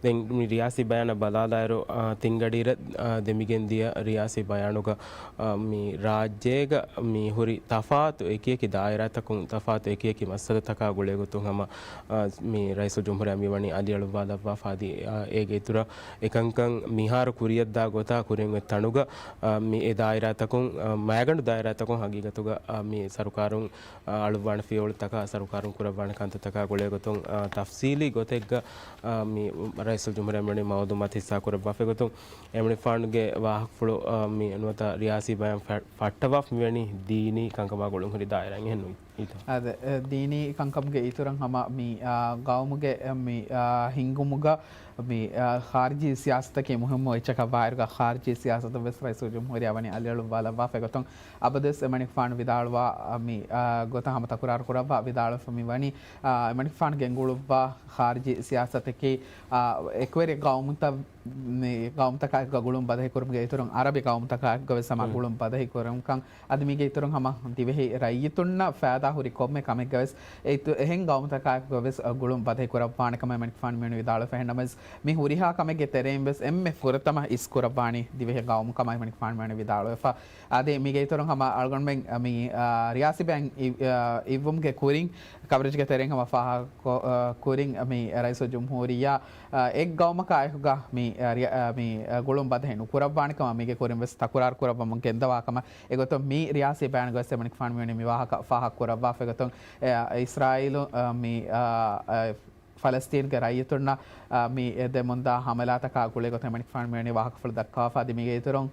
ދެން މި ރިޔާސީ ބަޔާނަށް ބަލާލާއިރު، އާ، ތިން ގަޑިއިރަށް، އާ، ދެމިގެން ދިޔަ ރިޔާސީ ބަޔާނުގަ، އާ، މި ރާއްޖޭގަ މި ހުރި ތަފާތު އެކިއެކި ދާއިރާތަކުން ތަފާތު އެކިއެކި މައްސަލަތަކާ ގުޅޭ ގޮތުން ހަމަ، އާ، މި ރައީސުލްޖުމްހޫރިއްޔާ މިވަނީ އަލިއަޅުއްވާލައްވާފަ އަދި، އާ، އޭގެ އިތުރަށް އެކަންކަން މިހާރު ކުރިއަށްދާ ގޮތާ ކުރިން އޮތް ތަނުގަ، އާ، މި އެ ދާއިރާތަކުން، އާ، މައިގަނޑު ދާއިރާތަކުން ހަގީގަތުގަ، އާ، މި ސަރުކާރުން އަޅުއްވާނެ ފިޔަވަޅުތަކާ، ސަރުކާރުން ކުރައްވާނެ ކަންތައްތަކާ ގުޅޭ ގޮތުން، އާ، ތަފްސީލީ ގޮތެއްގަ، އާ، މި ރައީސުލްޖުމްހޫރިއްޔާ މިވަނީ މައުލޫމާތު ހިއްސާ ކުރައްވާފަ. އެގޮތުން އެމަނިކުފާނުގެ ވާހަކަފުޅު، އާ، މި ނުވަތަ ރިޔާސީ ބަޔާން ފަ-، ފައްޓަވާފަ މިވަނީ ދީނީ ކަންކަމާ ގުޅުން ހުރި ދާއިރާއެއް ނޫން. އާދެ، އެ، ދީނީ ކަންކަމުގެ އިތުރަށް ހަމަ މި، އާ، ގައުމުގެ، އެ، މި، އާ، ހިންގުމުގަ މި، އާ، ޚާރިޖީ ސިޔާސަތަކީ މުހިއްމު އެއްޗަކަށް ވާއިރުގަ ޚާރިޖީ ސިޔާސަތަށް ވެސް ރައީސުލްޖުމްހޫރިއްޔާ ވަނީ އަލިއަޅުއްވާލައްވާފަ. އެގޮތުން އަބަދުވެސް އެމަނިކުފާނު ވިދާޅުވާ، އާ، މި، އާ، ގޮތަށް ހަމަ ތަކުރާރު ކުރައްވާ ވިދާޅުވެފަ މި ވަނީ، އާ، އެމަނިކުފާނު ގެންގުޅުއްވާ ޚާރިޖީ ސިޔާސަތަކީ، އާ، އެކުވެރި ގައުމުތައް، މި ގައުމުތަކާއެކުގަ ގުޅުން ބަދަހި ކުރުމުގެ އިތުރުން އަރަބި ގައުމުތަކާއެކުގަ ވެސް ހަމަ ގުޅުން ބަދަހި ކުރުންކަން. އަދި މީގެ އިތުރުން ހަމަ ދިވެހި ރައްޔިތުންނަށް ފައިދާ ހުރި ކޮންމެ ކަމެއްގަ ވެސް އެ އިތު-، އެހެން ގައުމުތަކާއެކުގަ ވެސް ގުޅުން ބަދަހި ކުރައްވާނެ ކަމަށް އެމަނިކުފާނު މިވަނީ ވިދާޅުވެފަ. އެހެންނަމަވެސް މި ހުރިހާ ކަމެއްގެ ތެރެއިން ވެސް އެންމެ ފުރަތަމަ އިސް ކުރައްވާނީ ދިވެހި ގައުމު ކަމަށް އެމަނިކުފާނު މިވަނީ ވިދާޅުވެފަ. އަދި މީގެ އިތުރުން ހަމަ އަޅުގަނޑުމެން މި، އާ، ރިޔާސީ ބަޔާން އި-، އާ، އިއްވުމުގެ ކުރިން ކަވަރޭޖްގެ ތެރެއިން ހަމަ ފާހަގަކޮ-، އާ، ކުރިން މި ރައީސުލްޖުމްހޫރިއްޔާ، އާ، އެއް ގައުމަކާއެކުގަ މި، އާ، ރިޔަ-، އާ، މި، އާ، ގުޅުން ބަދަހި ނުކުރައްވާނެ ކަމަށް މީގެ ކުރިން ވެސް ތަކުރާރު ކުރައްވަމުން ގެންދަވާ ކަމަށް. އެގޮތުން މި ރިޔާސީ ބަޔާންގަ ވެސް އެމަނިކުފާނު މިވަނީ މި ވާހަކަ ފާހަގަ ކުރައްވާފަ. އެގޮތުން، އެ، އިސްރާއީލު، އަ، މި، އަ، އަ، ފަލަސްތީންގެ ރައްޔިތުންނަށް، އަ، މި އެ ދެމުންދާ ހަމަލާތަކާ ގުޅޭ ގޮތުން އެމަނިކުފާނު މިވަނީ ވާހަކަފުޅު ދައްކަވާފަ. އަދި މީގެ އިތުރުން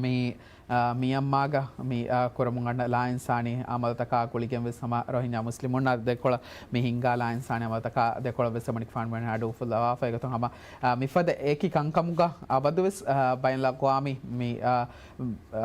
މި، އަ، މިޔަންމާގަ މި، އަ، ކުރަމުން އަންނަ ލާއިންސާނީ އަމަލުތަކާ ގުޅިގެން ވެސް ހަމަ ރޮހިންޏާ މުސްލިމުންނާ ދެކޮޅަށް މި ހިންގާ ލާއިންސާނީ އަމަލުތަކާ ދެކޮޅަށް ވެސް އެމަނިކުފާނު މިވަނީ އަޑު އުފުލަވާފަ. އެގޮތުން ހަމަ، އަ، މިފަދަ އެކި ކަންކަމުގަ އަބަދުވެސް، އަ، ބައިނަލްއަގްވާމީ މި، އަ،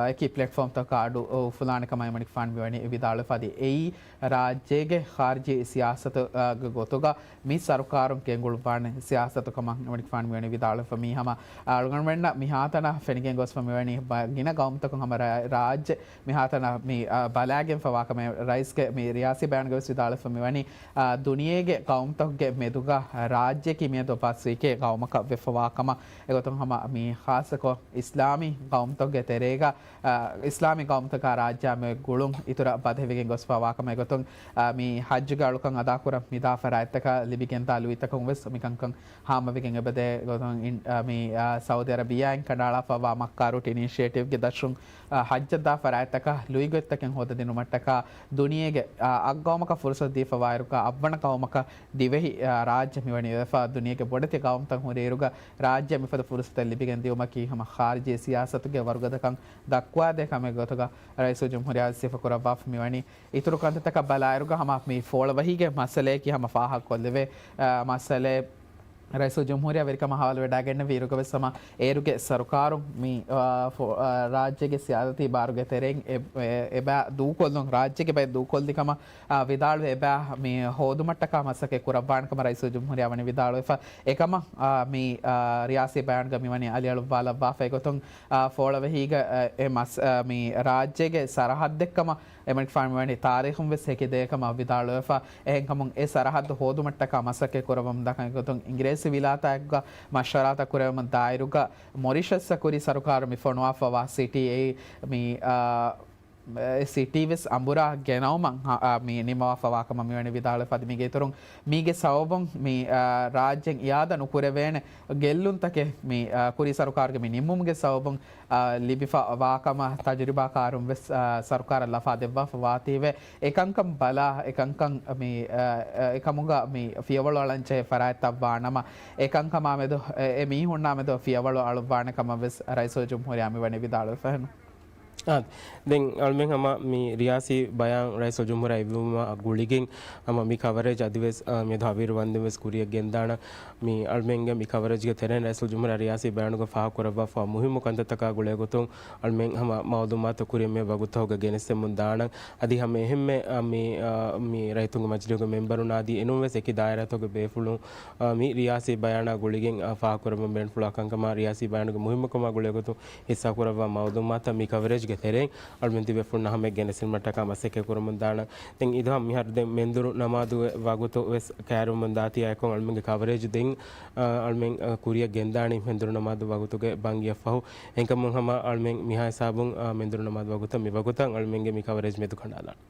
އެކި ޕްލެޓްފޯމްތަކާ އަޑު އުފުލާނެ ކަމަށް އެމަނިކުފާނު މިވަނީ ވިދާޅުވެފަ. އަދި އެއީ ރާއްޖޭގެ ޚާރިޖީ ސިޔާސަތުގެ ގޮތުގަ މި ސަރުކާރުން ގެންގުޅުއްވާނެ ސިޔާސަތު ކަމަށް އެމަނިކުފާނު މިވަނީ ވިދާޅުވެފަ. މީ ހަމަ އަޅުގަނޑުމެންނަށް މިހާތަނަށް ފެނިގެން ގޮސްފަ މިވަނީ ބަ-، ގިނަ ގައުމުތަކުން ހަމަ ރާ-، ރާއްޖެ މިހާތަނަށް މި، އާ، ބަލާގެންފަވާ ކަމެއް ރައީސްގެ މި ރިޔާސީ ބަޔާންގަ ވެސް ވިދާޅުވެފަ މިވަނީ، އާ، ދުނިޔޭގެ ގައުމުތަކުގެ މެދުގަ ރާއްޖެއަކީ މިއަދު ބަސްވިކޭ ގައުމަކަށް ވެފަވާ ކަމަށް. އެގޮތުން ހަމަ މި ޚާއްޞަކޮށް އިސްލާމީ ގައުމުތަކުގެ ތެރޭގަ، އާ، އިސްލާމީ ގައުމުތަކާ ރާއްޖެއާ މެދު ގުޅުން އިތުރަށް ބަދަހިވެގެން ގޮސްފަވާ ކަމަށް. އެގޮތުން، އާ، މި ޙައްޖުގެ އަޅުކަން އަދާކުރަން މިދާ ފަރާތްތަކަށް ލިބިގެންދާ ލުއިތަކުން ވެސް މިކަންކަން ހާމަވެގެން އެބަދޭ ގޮތުން އިން-، އާ، މި، އާ، ސައުދި އަރަބިއްޔާއިން ކަނޑައަޅާފައިވާ މައްކާ ރޫޓް އިނިޝިއޭޓިވްގެ ދަށުން، އާ، ޙައްޖަށްދާ ފަރާތްތަކަށް ލުއިގޮތްތަކެއް ހޯދަދިނުމަށްޓަކާ ދުނިޔޭގެ، އާ، އަށް ގައުމަކަށް ފުރުސަތު ދީފަވާއިރުގަ އަށްވަނަ ގައުމަކަށް ދިވެހި، އާ، ރާއްޖެ މިވަނީ ވެފަ. ދުނިޔޭގެ ބޮޑެތި ގައުމުތައް ހުރިއިރުގަ ރާއްޖެ މިފަދަ ފުރުސަތެއް ލިބިގެން ދިއުމަކީ ހަމަ ޚާރިޖީ ސިޔާސަތުގެ ވަރުގަދަކަން ދައްކުވާދޭ ކަމެއް ގޮތުގަ ރައީސުލްޖުމްހޫރިއްޔާ ސިފަކުރައްވާފަ މިވަނީ. އިތުރު ކަންތައްތަކަށް ބަލާއިރުގަ ހަމަ މި ފޯޅަވަހީގެ މައްސަލަޔަކީ ހަމަ ފާހަގަކޮށްލެވޭ، އާ، މައްސަލައެއް. ރައީސުލްޖުމްހޫރިއްޔާ ވެރިކަމާ ހަވާލުވެވަޑައިގެންނެވި އިރުގަވެސް ހަމަ އޭރުގެ ސަރުކާރުން މި، އާ، ފޮ-، އާ، ރާއްޖޭގެ ސިޔާސަތީ ބާރުގެ ތެރެއިން އެ، އެ، އެބަ ދޫކޮށްލުން، ރާއްޖޭގެ ބައެއް ދޫކޮށްލި ކަމަށް، އާ، ވިދާޅުވެ އެބަ މި ހޯދުމަށްޓަކާ މަސައްކަތް ކުރައްވާނެ ކަމަށް ރައީސުލްޖުމްހޫރިއްޔާ ވަނީ ވިދާޅުވެފަ. އެކަމަށް، އާ، މި، އާ، ރިޔާސީ ބަޔާންގަ މިވަނީ އަލިއަޅުއްވާލައްވާފަ އެގޮތުން، އާ، ފޯޅަވެހީގަ، އެ، އެ މަސް-، އާ، މި ރާއްޖޭގެ ސަރަހައްދެއްކަމަށް އެމަނިކުފާނު މިވަނީ ތާރީޚުން ވެސް ހެކި ދެއެއް ކަމަށް ވިދާޅުވެފަ. އެހެންކަމުން އެ ސަރަހައްދު ހޯދުމަށްޓަކާ މަސައްކަތް ކުރައްވަމުންދާ ކަމަށްގޮތުން އިނގިރޭސި ވިލާތާއެކުގަ މަޝްވަރާތައް ކުރެވެމުން ދާއިރުގަ މޮރިޝަސްއަށް ކުރީ ސަރުކާރު މި ފޮނުވާފަވާ ސިޓީ އެއީ މި، އާ، އެ ސިޓީ ވެސް އަނބުރާ ގެނައުމަށް ހަ-، އާ، މި ނިންމަވާފަވާ ކަމަށް މިވަނީ ވިދާޅުވެފަ. އަދި މީގެ އިތުރުން މީގެ ސަބަބުން މި، އާ، ރާއްޖެން އިއާދަ ނުކުރެވޭނެ ގެއްލުންތަކެއް މި، އާ، ކުރީ ސަރުކާރުގެ މި ނިންމުމުގެ ސަބަބުން، އާ، ލިބިފަ ވާކަމަށް ތަޖުރިބާކާރުން ވެސް، އާ، ސަރުކާރަށް ލަފާ ދެއްވާފަ ވާތީވެ، އެކަންކަން ބަލާ، އެކަންކަން މި، އާ، އާ، އެކަމުގަ މި ފިޔަވަޅު އަޅަން ޖެހޭ ފަރާތްތައް ވާނަމަ، އެކަންކަމާމެދު، އެ، އެ މީހުންނާމެދު ފިޔަވަޅު އަޅުއްވާނެ ކަމަށް ވެސް ރައީސުލްޖުމްހޫރިއްޔާ މިވަނީ ވިދާޅުވެފަ އެހެން. އާ، ދެން އަޅުމެން ހަމަ މި ރިޔާސީ ބަޔާން ރައީސުލްޖުމްހޫރިއްޔާ އިއްވުމާ ގުޅިގެން ހަމަ މި ކަވަރޭޖް އަދިވެސް، އާ، މިއަދު ހަވީރު ވަންދެން ވެސް ކުރިއަށް ގެންދާނަން. މި އަޅުމެންގެ މި ކަވަރޭޖްގެ ތެރެއިން ރައީސުލްޖުމްހޫރިއްޔާ ރިޔާސީ ބަޔާނުގަ ފާހަގަކުރައްވާފަ މުހިއްމު ކަންތައްތަކާ ގުޅޭގޮތުން އަޅުމެން ހަމަ މައުލޫމާތު ކުރިއަށް މި ވަގުތުގަ ގެނެސްދެމުން ދާނަން. އަދި ހަމަ އެހެންމެ، އާ، މި، އާ، މި ރައްޔިތުންގެ މަޖިލީހުގެ މެންބަރުން އަދި އެނޫން ވެސް އެކި ދާއިރާތަކުގެ ބޭފުޅުން، އާ، މި ރިޔާސީ ބަޔާނާ ގުޅިގެން، އާ، ފާހަގަކުރަމުން ބޭނުންފުޅާ ކަންކަމާ ރިޔާސީ ބަޔާނުގެ މުހިއްމުކަމާ ގުޅޭގޮތުން ހިއްސާކުރައްވާ މައުލޫމާތަށް މި ކަވަރޭޖްގެ ތެރެއިން އަޅުމެން ތިބޭފުޅުންނާ ހަމަޔަށް ގެނެސްދިނުމަށްޓަކާ މަސައްކަތް ކުރަމުން ދާނަން. ދެން އިދާ މިހާރު ދެން މެންދުރު ނަމާދުގެ ވަގުތު ވެސް ކައިރިވަމުން ދާތީ އެކަމަށް އަޅުމެންގެ ކަވަރޭޖް ދެން، އަ، އަޅުމެން، އަ، ކުރިއަށް ގެންދާނީ މެންދުރު ނަމާދު ވަގުތުގެ ބަންގިއަށްފަހު. އެހެންކަމުން ހަމަ އަޅުމެން މިހާ ހިސާބުން، އަ، މެންދުރު ނަމާދު ވަގުތަށް މި ވަގުތަށް އަޅުމެންގެ މި ކަވަރޭޖް މެދުކަނޑާލާނެ.